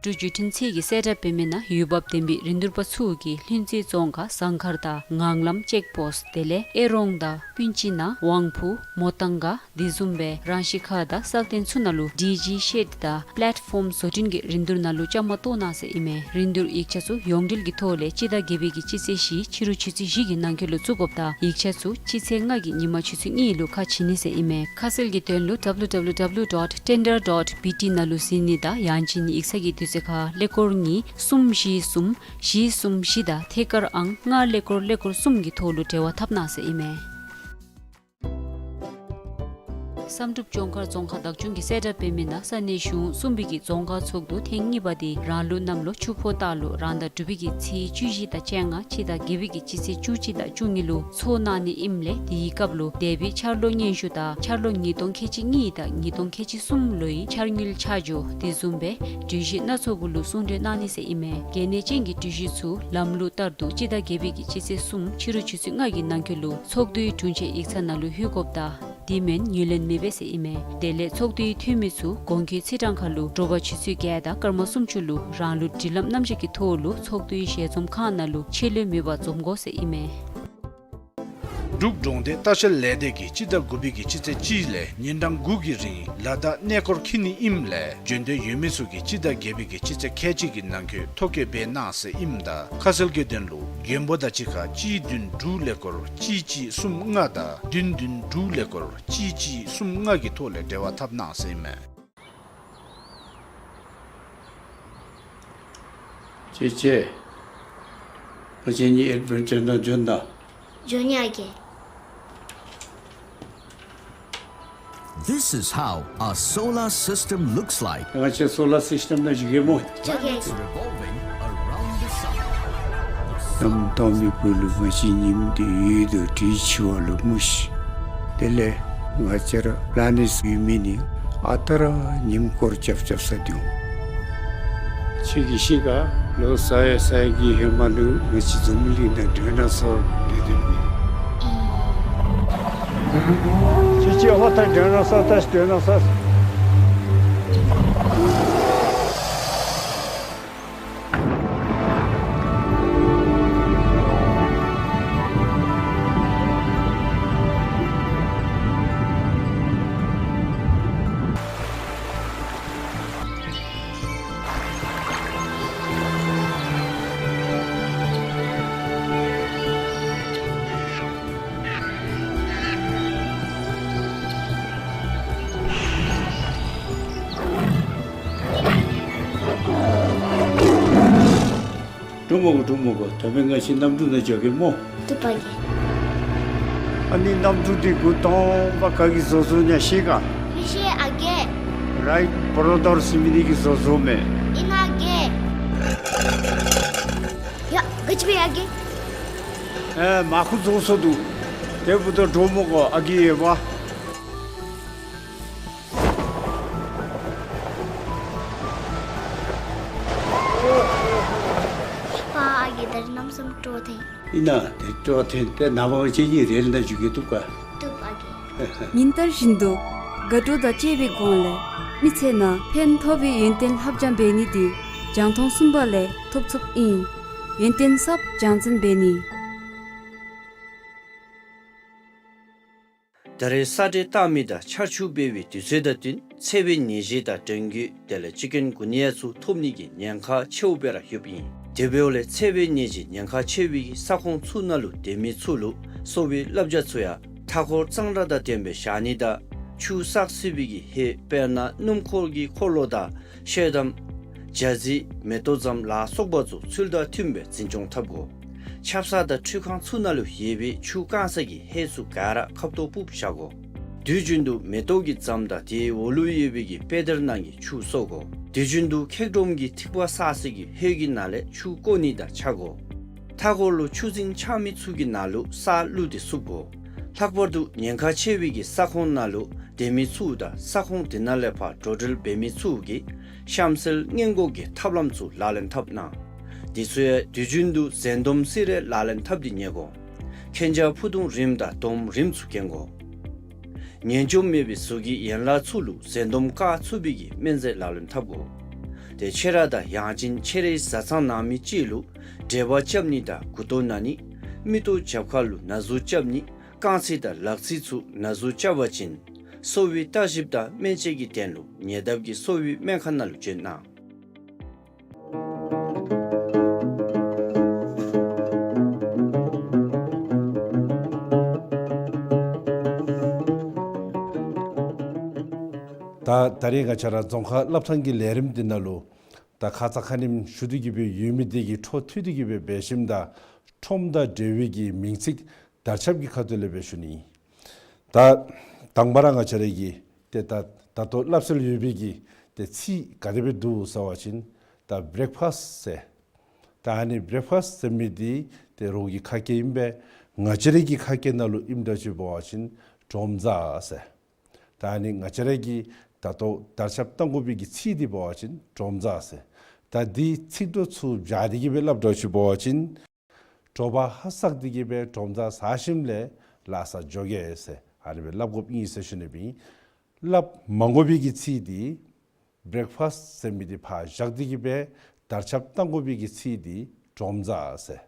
འབྲུག་བརྒྱུད་འཕྲིན་ཚད་ཀྱིས་གསལ་བསྒྲགས་འབད་མི་ནང་འོས་འབབ་ལྡན་པའི་རིན་བསྡུར་པ་ཚུ་གིས་ལྷུན་རྩེ་རྫོང་ཁག་ཟངས་དཀར་དང་ངང་ལམ་ཅེཀ་པོསཊ་དེ་ལས་ཨེ་རོང་དང་སྤུན་ཅི་ན་དབང་ཕུ་མོ་ཏང་ག་དེ་བཟུམ་སྦེ་རང་ཤི་ཁ་དང་སག་སྟེང་ཚུ་ནང་ལུ་ཌི་ཇི་ཤེཌ་དང་པླེཊ་ཕོམ་བཟོ་སྐྲུན་གྱི་རིན་བསྡུར་ནང་ལུ་བཅའ་མར་གཏོགས་གནང་ཟེར་ཨིན་མས། རིན་བསྡུར་ཡིག་ཆ་ཚུ་ཡོངས་འབྲེལ་གྱི་ཐོག་ལས་སྤྱི་ཟླ་བརྒྱད་པའི་གི་སྤྱི་ཚེས་བཞི་ཕྱི་རུ་ཆུ་ཚོད་བཞི་གི་ནང་འཁོད་ལུ་བཙུགས་དགོཔ་དང་ཡིག་ཆ་ཚུ་སྤྱི་ཚེས་ལྔ་གི་ཉིན་མ་ཆུ་ཚོད་གཉིས་ལུ་ཁ་ཕྱེ་ནི་ཟེར་ཨིན་མས། ཁ་གསལ་གྱི་དོན་ལུ་ཌབ་ལུ་ཌབ་ལུ་ཌབ་ལུ་ཌོཊ་ཊེན་ཌར་ཌོཊ་བི་ཊི་ནང་ལུ་གཟིགས་ནི་དང་ཡང་ཅིན་ཡིག་ཚང་གི་དུས་ཚོད་ཁར་ཀླད་ཀོར་གཉིས་གསུམ་བཞི་གསུམ་བཞི་གསུམ་བཞི་དང་ཐད་ཀར་ཨང་ལྔ་ཀླད་ཀོར་ཀླད་ཀོར་གསུམ་གྱི་ཐོག་ལུ་འབྲེལ་བ་འཐབ་གནང་ཟེར་ཨིན་མས། བསམ་གྲུབ་ལྗོངས་མཁར་རྫོང་ཁག་བདག་སྐྱོང་གིས་གསལ་བསྒྲགས་འབད་མི་ནང་ས་གནས་གཞུང་གསུམ་པའི་གི་རྫོང་ཁག་ཚོགས་འདུ་ཐེངས་གཉིས་པ་འདི་རང་ལུགས་གནམ་ལོ་ཆུ་ཕོ་སྟག་ལོ་རང་ཟླ་དྲུག་པའི་གི་ཚེས་བཅུ་བཞི་དང་བཅོ་ལྔ་སྤྱི་ཟླ་བརྒྱད་པའི་གི་སྤྱི་ཚེས་བཅུ་གཅིག་དང་བཅུ་གཉིས་ལུ་ཚོགས་གནང་ནི་ཨིནམ་ལས་དེའི་སྐབས་ལུ་འདས་པའི་འཆར་ལོ་སྙན་ཞུ་དང་འཆར་ལོ་ཉིས་སྟོང་ཁལ་གཅིག་གཉིས་དང་ཉིས་སྟོང་ཁལ་གཅིག་གསུམ་ལོའི་འཆར་དངུལ་ཆ་འཇོག་དེ་བཟུམ་སྦེ་གྲོས་གཞི་སྣ་ཚོགས་གུ་ལུ་གསུང་གྲོས་གནང་ནི་ཟེར་ཨིན་མས། གལ་གནད་ཅན་གྱི་གྲོས་གཞི་ཚུ་ལམ་ལུགས་ལྟར་དུ་སྤྱི་ཟླ་བརྒྱད་པའི་གི་སྤྱི་ཚེས་གསུམ་ཕྱི་རུ་ཆུ་ཚོད་ལྔ་གི་ནང་འཁོད་ལུ་ཚོགས་འདུའི་དྲུང་ཆེན་ཡིག་ཚང་ནང་ལུ་ལྷོད་དགོཔ་དང་དེ་མེན་ངོས་ལེན་མི་འབད་ཟེར་ཨིན་མས། དེ་ལས་ཚོགས་འདུའི་འཐུས་མི་ཚུ་གོང་འཁོད་ཚེས་གྲངས་ཁར་ལུ་དྲོ་པ་ཆུ་ཚོད་བརྒྱད་དང་སྐར་མ་སུམ་ཅུ་ལུ་རང་ལུགས་སྒྲིག་ལམ་རྣམ་གཞག་གི་ཐོག་ལུ་ཚོགས་འདུའི་ཞལ་འཛོམས་ཁང་ནང་ལུ་ཆད་ལུས་མེད་པར་འཛོམས་དགོ་ཟེར་ཨིན་མས། འབྲུག་འབྲོང་སྡེ་ལྟ་བཤལ་ལས་སྡེ་གིས་སྤྱི་ཟླ་དགུ་པའི་གི་སྤྱི་ཚེས་གཅིག་ལས་ཉིན་གྲངས་དགུ་གི་རིང་ལ་དྭགས་གནས་སྐོར་འཁྱིད་ནི་ཨིནམ་ལས་བྱོན་འདོད་ཡོད་མི་ཚུ་གིས་སྤྱི་ཟླ་བརྒྱད་པའི་གི་སྤྱི་ཚེས་ཁལ་གཅིག་གི་ནང་འཁོད་ཐོ་བཀོད་འབད་གནང་ཟེར་ཨིནམ་ད་ཁ་གསལ་གྱི་དོན་ལུ་མགོན་པོ་དང་གཅིག་ཁར་གཅིག་བདུན་དྲུག་ཀླད་ཀོར་གཅིག་གཅིག་གསུམ་ལྔ་དང་བདུན་བདུན་དྲུག་ཀླད་ཀོར་གཅིག་གཅིག་གསུམ་ལྔ་གི་ཐོག་ལས་འབྲེལ་བ་འཐབ་གནང་ཟེར་ཨིན་མས། ཡེ་ཅེ། ང་བཅས་གཉིས་ཨེཌ་ཝེན་ཅར་ནང་འབྱོན་ད། འབྱོན་ཡི་ཨ་རྒས། This is how a solar system looks like. ང་བཅས་སོ་ལར་སིསི་ཊེམ་ནང་བཞུགས་གེ་སྨོ། འགྱོ་གེ། Revolving around the sun. གནམ་སྟོང་པའི་སྦུག་ལུ་ང་བཅས་ཉིམ་འདི་འོད་དང་དྲི་ཆུ་བ་ལུ་མུ་ཤི། དེ་ལས་ང་བཅས་ར་པི་ལེ་ནེཊ་ཡོད་མི་ནི་ཨ་རྟག་ར་ཉིམ་སྐོར་རྐྱབ་རྐྱབ་ས་འདུག། ཁྱོད་ཀྱིས་ཤེས་ག། ལོ་ས་ཡ་ས་ཡ་གི་ཧེ་མ་ལུ་ང་བཅས་འཛམ་བུ་གླིང་ནང་ཌའི་ནོ་སོར་སྡོད་སྡོདཔ་ཨིན། ཁྱོད་ཀྱིས་ཧོ་ད་ཌའི་ནོ་སོར་ལྟ་ཤིག། ཌའི་ནོ་སོར། འགྲོ་མི་དགོ། འགྲོ་མི་དགོ། ད་འབདན་ང་བཅས་གནམ་གྲུ་ནང་འགྱོ་གེ་སྨོ། བཏུབ་པ་གེ། ཨ་ནི་གནམ་གྲུ་འདི་འགོ་དང་པ་ག་གིས་བཟོ་བཟོཝ་ཨིན་ན་ཤེས་ག། མི་ཤེས་ཨ་རྒས། རའིཊ་བརོ་དར་ཟེར་མི་འདི་གིས་བཟོ་བཟོཝ་མས། ཨིན་ན་ཨ་རྒས། ཡ་ག་ཅི་འབད་ཡི་ཨ་རྒས། ཨེ་མར་ཁུ་རྫོགས་སོ་འདུག། དེ་འབདཝ་ད་འགྲོ་མི་དགོ་ཨ་རྒས་ཡོདཔ། པ་ཨ་རྒས་ད་རིས་གནམ་མེད་ས་མེད་སྤྲོ་ཐོན། ཨིན་ན་དེ་སྤྲོ་ཐོན་ཏེ་ནངས་པ་ང་བཅས་གཉིས་རེལ་ནང་འཛུལ་གེ། བཏུབ་ག། བཏུབ་ཨ་རྒས། ཉིན་ལྟར་བཞིན་དུ་དགའ་སྤྲོ་དང་བཅས་པའི་སྒོ་ལས་མི་ཚེ་ནང་ཕན་ཐོགས་པའི་ཡོན་ཏན་ལྷབ་སྦྱང་འབད་ནི་འདི་རྒྱང་མཐོང་གསུམ་པ་ལས་ཐོབ་ཚུགསཔ་ཨིན། ཡོན་ཏན་ཟབ་སྦྱང་འཛིན་འབད་ནི། ད་རེས་ས་འདྲེན་བཏང་མི་དང་ཆར་ཆུ་འབེལ་བའི་དུས་ཚོད་དང་བསྟུན་འཚེ་བའི་ནད་གཞི་དང་འབྲང་རྒྱུད་དེ་ལས་ཅི་ཀུན་གུ་ནི་ཡ་ཚུ་ཐོབ་ནི་གི་ཉེན་ཁ་ཆེཝ་སྦེ་ར་ཡོདཔ་ཨིན། དེ་འབདཝ་ལས་འཚེ་བའི་ནད་ཀྱི་ཉེན་ཁ་ཆེ་བའི་གི་ས་ཁོངས་ཚུ་ནང་ལུ་སྡོད་མི་ཚུ་ལུ་གསོ་བའི་བསླབ་བྱ་ཚུ་ཡང་མཐའ་འཁོར་གཙང་སྦྲ་དང་ལྡནམ་སྦེ་བཞག་ནི་དང་ཆུ་བསགས་སྲིད་པའི་གི་ཧེ་དཔེར་ན་སྣུམ་འཁོར་གྱི་འཁོར་ལོ་དང་ཤེལ་དམ་རྒྱ་རྫི་མེ་ཏོག་ཙམ་ལ་སོགས་པ་ཚུ་ཚུལ་དང་མཐུནམ་སྦེ་འཛིན་སྐྱོང་འཐབ་དགོ། ཆབ་གསང་དང་ཁྲུས་ཁང་ཚུ་ནང་ལུ་ཡོད་པའི་ཆུ་བཀང་ས་གི་ཧེ་ཚུ་ག་ར་ཁབ་ཏོ་སྤུབས་བཞག་དགོ། དུས་རྒྱུན་དུ་མེ་ཏོག་གི་ཙམ་དང་དེའི་འོག་ལུ་ཡོད་པའི་གི་དཔེ་དེབ་ནང་གི་ཆུ་གསོ་དགོ། དུས་རྒྱུན་དུ་འཁྱག་སྒྲོམ་གྱི་ཐིགས་པ་བསགས་ས་གི་ཧེ་གི་ནང་ལས་ཆུ་བཀོ་ནི་དང་ཆ་དགོ། མཐའ་འཁོར་ལུ་ཆུ་རྫིང་ཆགས་མི་ཚུ་གི་ནང་ལུ་ས་བླུགས་ཏེ་བསུབ་དགོ། ལྷག་པར་དུ་ཉེན་ཁ་ཆེ་བའི་གི་ས་ཁོངས་ནང་ལུ་སྡོད་མི་ཚུ་དང་ས་ཁོངས་དེ་ནང་ལས་ཕར་འགྲོ་འགྲུལ་འབད་མི་ཚུ་གིས་གཤམ་གསལ་སྔོན་འགོག་གི་ཐབས་ལམ་ཚུ་ལག་ལེན་འཐབ་གནང་། དེ་ཚུ་ཡང་དུས་རྒྱུན་དུ་འཛེམ་སྡོམ་སི་རེ་ལག་ལེན་འཐབ་སྟེ་ཉལ་དགོ། མཁྱེན་རྒྱ་ཕུ་ཐུང་རིངམ་དང་སྡོམ་རིངམ་ཚུ་གྱོན་དགོ། ངན་འཇོམས་མེད་པའི་གཟུགས་ཀྱི་ཡན་ལག་ཚུ་ལུ་འཛེམ་སྡོམ་བཀག་ཚུགས་པའི་གི་སྨན་རྫས་ལག་ལེན་འཐབ་དགོ། ཏེ་ཁྱེད་ར་དང་ཡང་ཅིན་ཁྱེད་རའི་བཟའ་ཚང་ནང་མི་ཅིག་ལུ་འབྲས་བུ་རྐྱབ་ནི་དང་མགུ་ཏོ་ན་ནི། མིག་ཏོ་རྒྱབ་ཁ་ལུ་ན་ཟུག་རྐྱབ་ནི། རྐང་ཚིགས་དང་ལག་ཚིགས་ཚུ་ན་ཟུག་རྐྱབ་པ་ཅིན་གསོ་བའི་བརྟག་ཞིབ་དང་སྨན་དཔྱད་ཀྱི་དོན་ལུ་ཉེ་འདབས་ཀྱི་གསོ་བའི་སྨན་ཁང་ནང་ལུ་འབྱོན་གནང་། ད་ད་རེས་ང་བཅས་ར་རྫོང་ཁ་སློབ་ཐང་གི་ལས་རིམ་འདི་ནང་ལུ་ད་ཁ་ཙ་ཁ་ཉིནམ་ཞུ་སྟེ་གི་སྦེ་ཡོད་མི་འདི་གི་འཕྲོ་མཐུད་དེ་གི་སྦེ་འབད་ཞིནམ་ད་ཁྲོམ་དང་འབྲེལ་བའི་གི་མིང་ཚིག་དར་ཁྱབ་ཀྱི་ཁ་ཐུག་ལས་སྦེ་ཞུ་ནི། ད་དང་པ་ར་ང་བཅས་ར་གི་ཏེ་ད་ད་ལྟོ་སླབ་སྲོལ་ཡོད་པའི་གི་ཏེ་ཚིག་ག་དེ་སྦེ་འདུག་ཟེར་བ་ཅིན་ད་བྲེག་ཕཱསི་ཟེར། ད་ཨ་ནི་བྲེག་ཕཱསི་ཟེར་མི་འདི་ཏེ་རོགས་ཀྱི་ཁ་སྐད་ཨིན་པས། ང་བཅས་ར་གི་ཁ་སྐད་ནང་ལུ་ཨིནམ་འདྲཝ་ཅིག་འབད་བ་ཅིན་གྲོམ་བཟའ་ཟེར། ད་ཨ་ནི་ང་བཅས་ར་གི་ད་ལྟོ་དར་ཁྱབ་གཏང་དགོ་པའི་གི་ཚིག་འདི་འབད་བ་ཅིན་གྲོམ་བཟའ་ཟེར། ད་འདི་ཚིག་གྲོགས་ཚུ་སྦྱར་ཏེ་གི་སྦེ་སླབ་འདྲཝ་ཅིག་འབད་བ་ཅིན་དྲོ་པ་ཧ་སག་སྟེ་གི་སྦེ་གྲོམ་བཟའ་ཟ་ཞིནམ་ལས་ལཱ་ས་འགྱོ་གེ་ཟེར་ཨ་ནི་སྦེ་སླབ་དགོཔ་ཨིན་ཟེར་ཞུ་ནི་སྦེ་ཨིན། སླབ་མ་དགོ་པའི་གི་ཚིག་འདི་བྲེག་ཕཱསི་ཟེར་མི་འདི་ཕར་བཞག་སྟེ་གི་སྦེ་དར་ཁྱབ་གཏང་དགོ་པའི་གི་ཚིག་འདི་གྲོམ་བཟའ་ཟེར།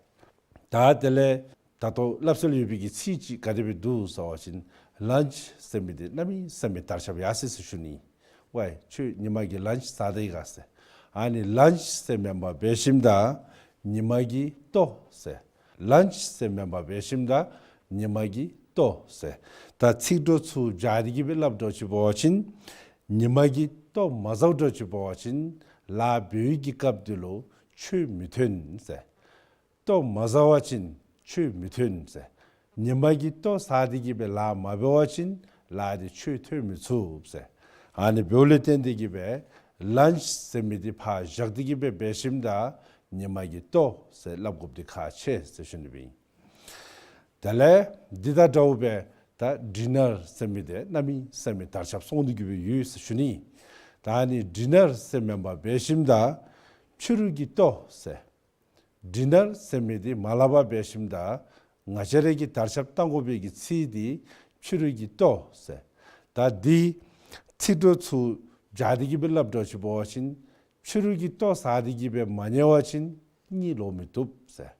ད་དེ་ལས་ད་ལྟོ་སླབ་སྲོལ་ཡོད་པའི་གི་ཚིག་ཅིག་ག་དེ་སྦེ་འདུག་ཟེར་བ་ཅིན་ལཱནཆ་ཟེར་མི་འདི་གནམ་མེད་ས་མེད་དར་ཁྱབ་ཡར་སོ་ཡི་ཟེར་ཞུ་ནི། ཝའི་ཁྱོད་ཉི་མ་གི་ལཱནཆ་ཟ་དེས་ག་ཟེར། ཨ་ནི་ལཱནཆ་ཟེར་མེན་པར་འབད་ཞིནམ་ད་ཉི་མ་གི་ལྟོ་ཟེར། ལཱནཆ་ཟེར་མེན་པར་འབད་ཞིནམ་ད་ཉི་མ་གི་ལྟོ་ཟེར། ད་ཚིག་གྲོགས་ཚུ་སྦྱར་ཏེ་གི་སྦེ་སླབ་འདྲཝ་ཅིག་འབད་བ་ཅིན་ཉི་མ་གི་ལྟོ་མ་ཟཝ་འདྲཝ་ཅིག་འབད་བ་ཅིན་ལཱ་འབད་བའི་གི་སྐབས་འདི་ལུ་ ཆོས་མི་ཐོན་ཟེར། ལྟོ་མ་བཟའ་བ་ཅིན་ཆོས་མི་ཐོན་ཟེར། ཉི་མ་གི་ལྟོ་བཟའ་སྟེ་གི་སྦེ་ལཱ་མ་འབད་བ་ཅིན་ལཱ་འདི་ཆོས་ཐོན་མི་ཚུགས་ཟེར། ཨ་ནི་འབདཝ་ལས་བརྟེན་ཏེ་གི་སྦེ་ལཱནཆ་ཟེར་མི་འདི་ཕར་བཞག་སྟེ་གི་སྦེ་འབད་ཞིནམ་ད་ཉི་མ་གི་ལྟོ་ཟེར་སླབ་དགོཔ་འདི་ཁག་ཆེ་ཟེར་ཞུ་ནི་སྦེ་ཨིན། དེ་ལས་འདི་དང་འདྲཝ་སྦེ་ད་ཌི་ནར་ཟེར་མི་འདི་གནམ་མེད་ས་མེད་དར་ཁྱབ་སོང་སྟེ་གི་སྦེ་ཡོད་ཟེར་ཞུ་ནི། ད་ཨ་ནི་ཌི་ནར་ཟེར་མེན་པར་འབད་ཞིནམ་ད་ཕྱི་རུ་གི་ལྟོ་ཟེར། ཌི་ནར་ཟེར་མི་འདི་མ་སླབ་པར་འབད་ཞིནམ་ད་ང་བཅས་ར་གིས་དར་ཁྱབ་བཏང་དགོ་པའི་གི་ཚིག་འདི་ཕྱི་རུ་གི་ལྟོ་ཟེར། ད་འདི་ཚིག་གྲོགས་ཚུ་སྦྱར་ཏེ་གི་སྦེ་སླབ་དགོཔ་ཅིག་འབད་བ་ཅིན་ཕྱི་རུ་གི་ལྟོ་བཟའ་སྟེ་གི་སྦེ་མ་ཉལ་བ་ཅིན་གཉིད་ལོག་མི་བཏུབ་ཟེར།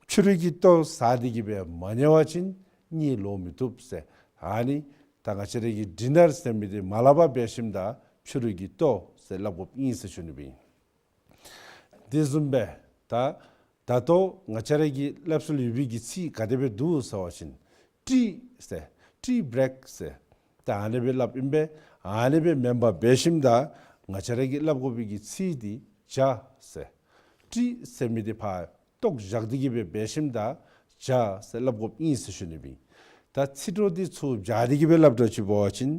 ཕྱི་རུ་གི་ལྟོ་བཟའ་སྟེ་གི་སྦེ་མ་ཉལ་བ་ཅིན་གཉིད་ལོག་མི་བཏུབ་ཟེར། ཨ་ནི་ད་ང་བཅས་ར་གིས་ཌི་ནར་ཟེར་མི་འདི་མ་སླབ་པར་འབད་ཞིནམ་ད་ཕྱི་རུ་གི་ལྟོ་ཟེར་སླབ་དགོཔ་ཨིན་ཟེར་ཞུ་ནི་སྦེ་ཨིན། དེ་བཟུམ་སྦེ་ད་ད་ལྟོ་ང་བཅས་ར་གིས་སླབ་སྲོལ་ཡོད་པའི་གི་ཚིག་ག་དེ་སྦེ་འདུག་ཟེར་བ་ཅིན་ཊི་ཟེར། ཊི་བྲེག་ཟེར། ད་ཨ་ནི་སྦེ་སླབ་ཨིན་པས། ཨ་ནི་སྦེ་མེན་པར་འབད་ཞིནམ་ད་ང་བཅས་ར་གིས་སླབ་དགོ་པའི་གི་ཚིག་འདི་ཇ་ཟེར། ཊི་ཟེར་མི་འདི་ཕར་ལྟོ་བཞག་སྟེ་གི་སྦེ་འབད་ཞིནམ་ད་ཇ་ཟེར་སླབ་དགོཔ་ཨིན་ཟེར་ཞུ་ནི་སྦེ་ཨིན། ད་ཚིག་གྲོགས་འདི་ཚུ་སྦྱར་ཏེ་གི་སྦེ་སླབ་དགོཔ་ཅིག་འབད་བ་ཅིན་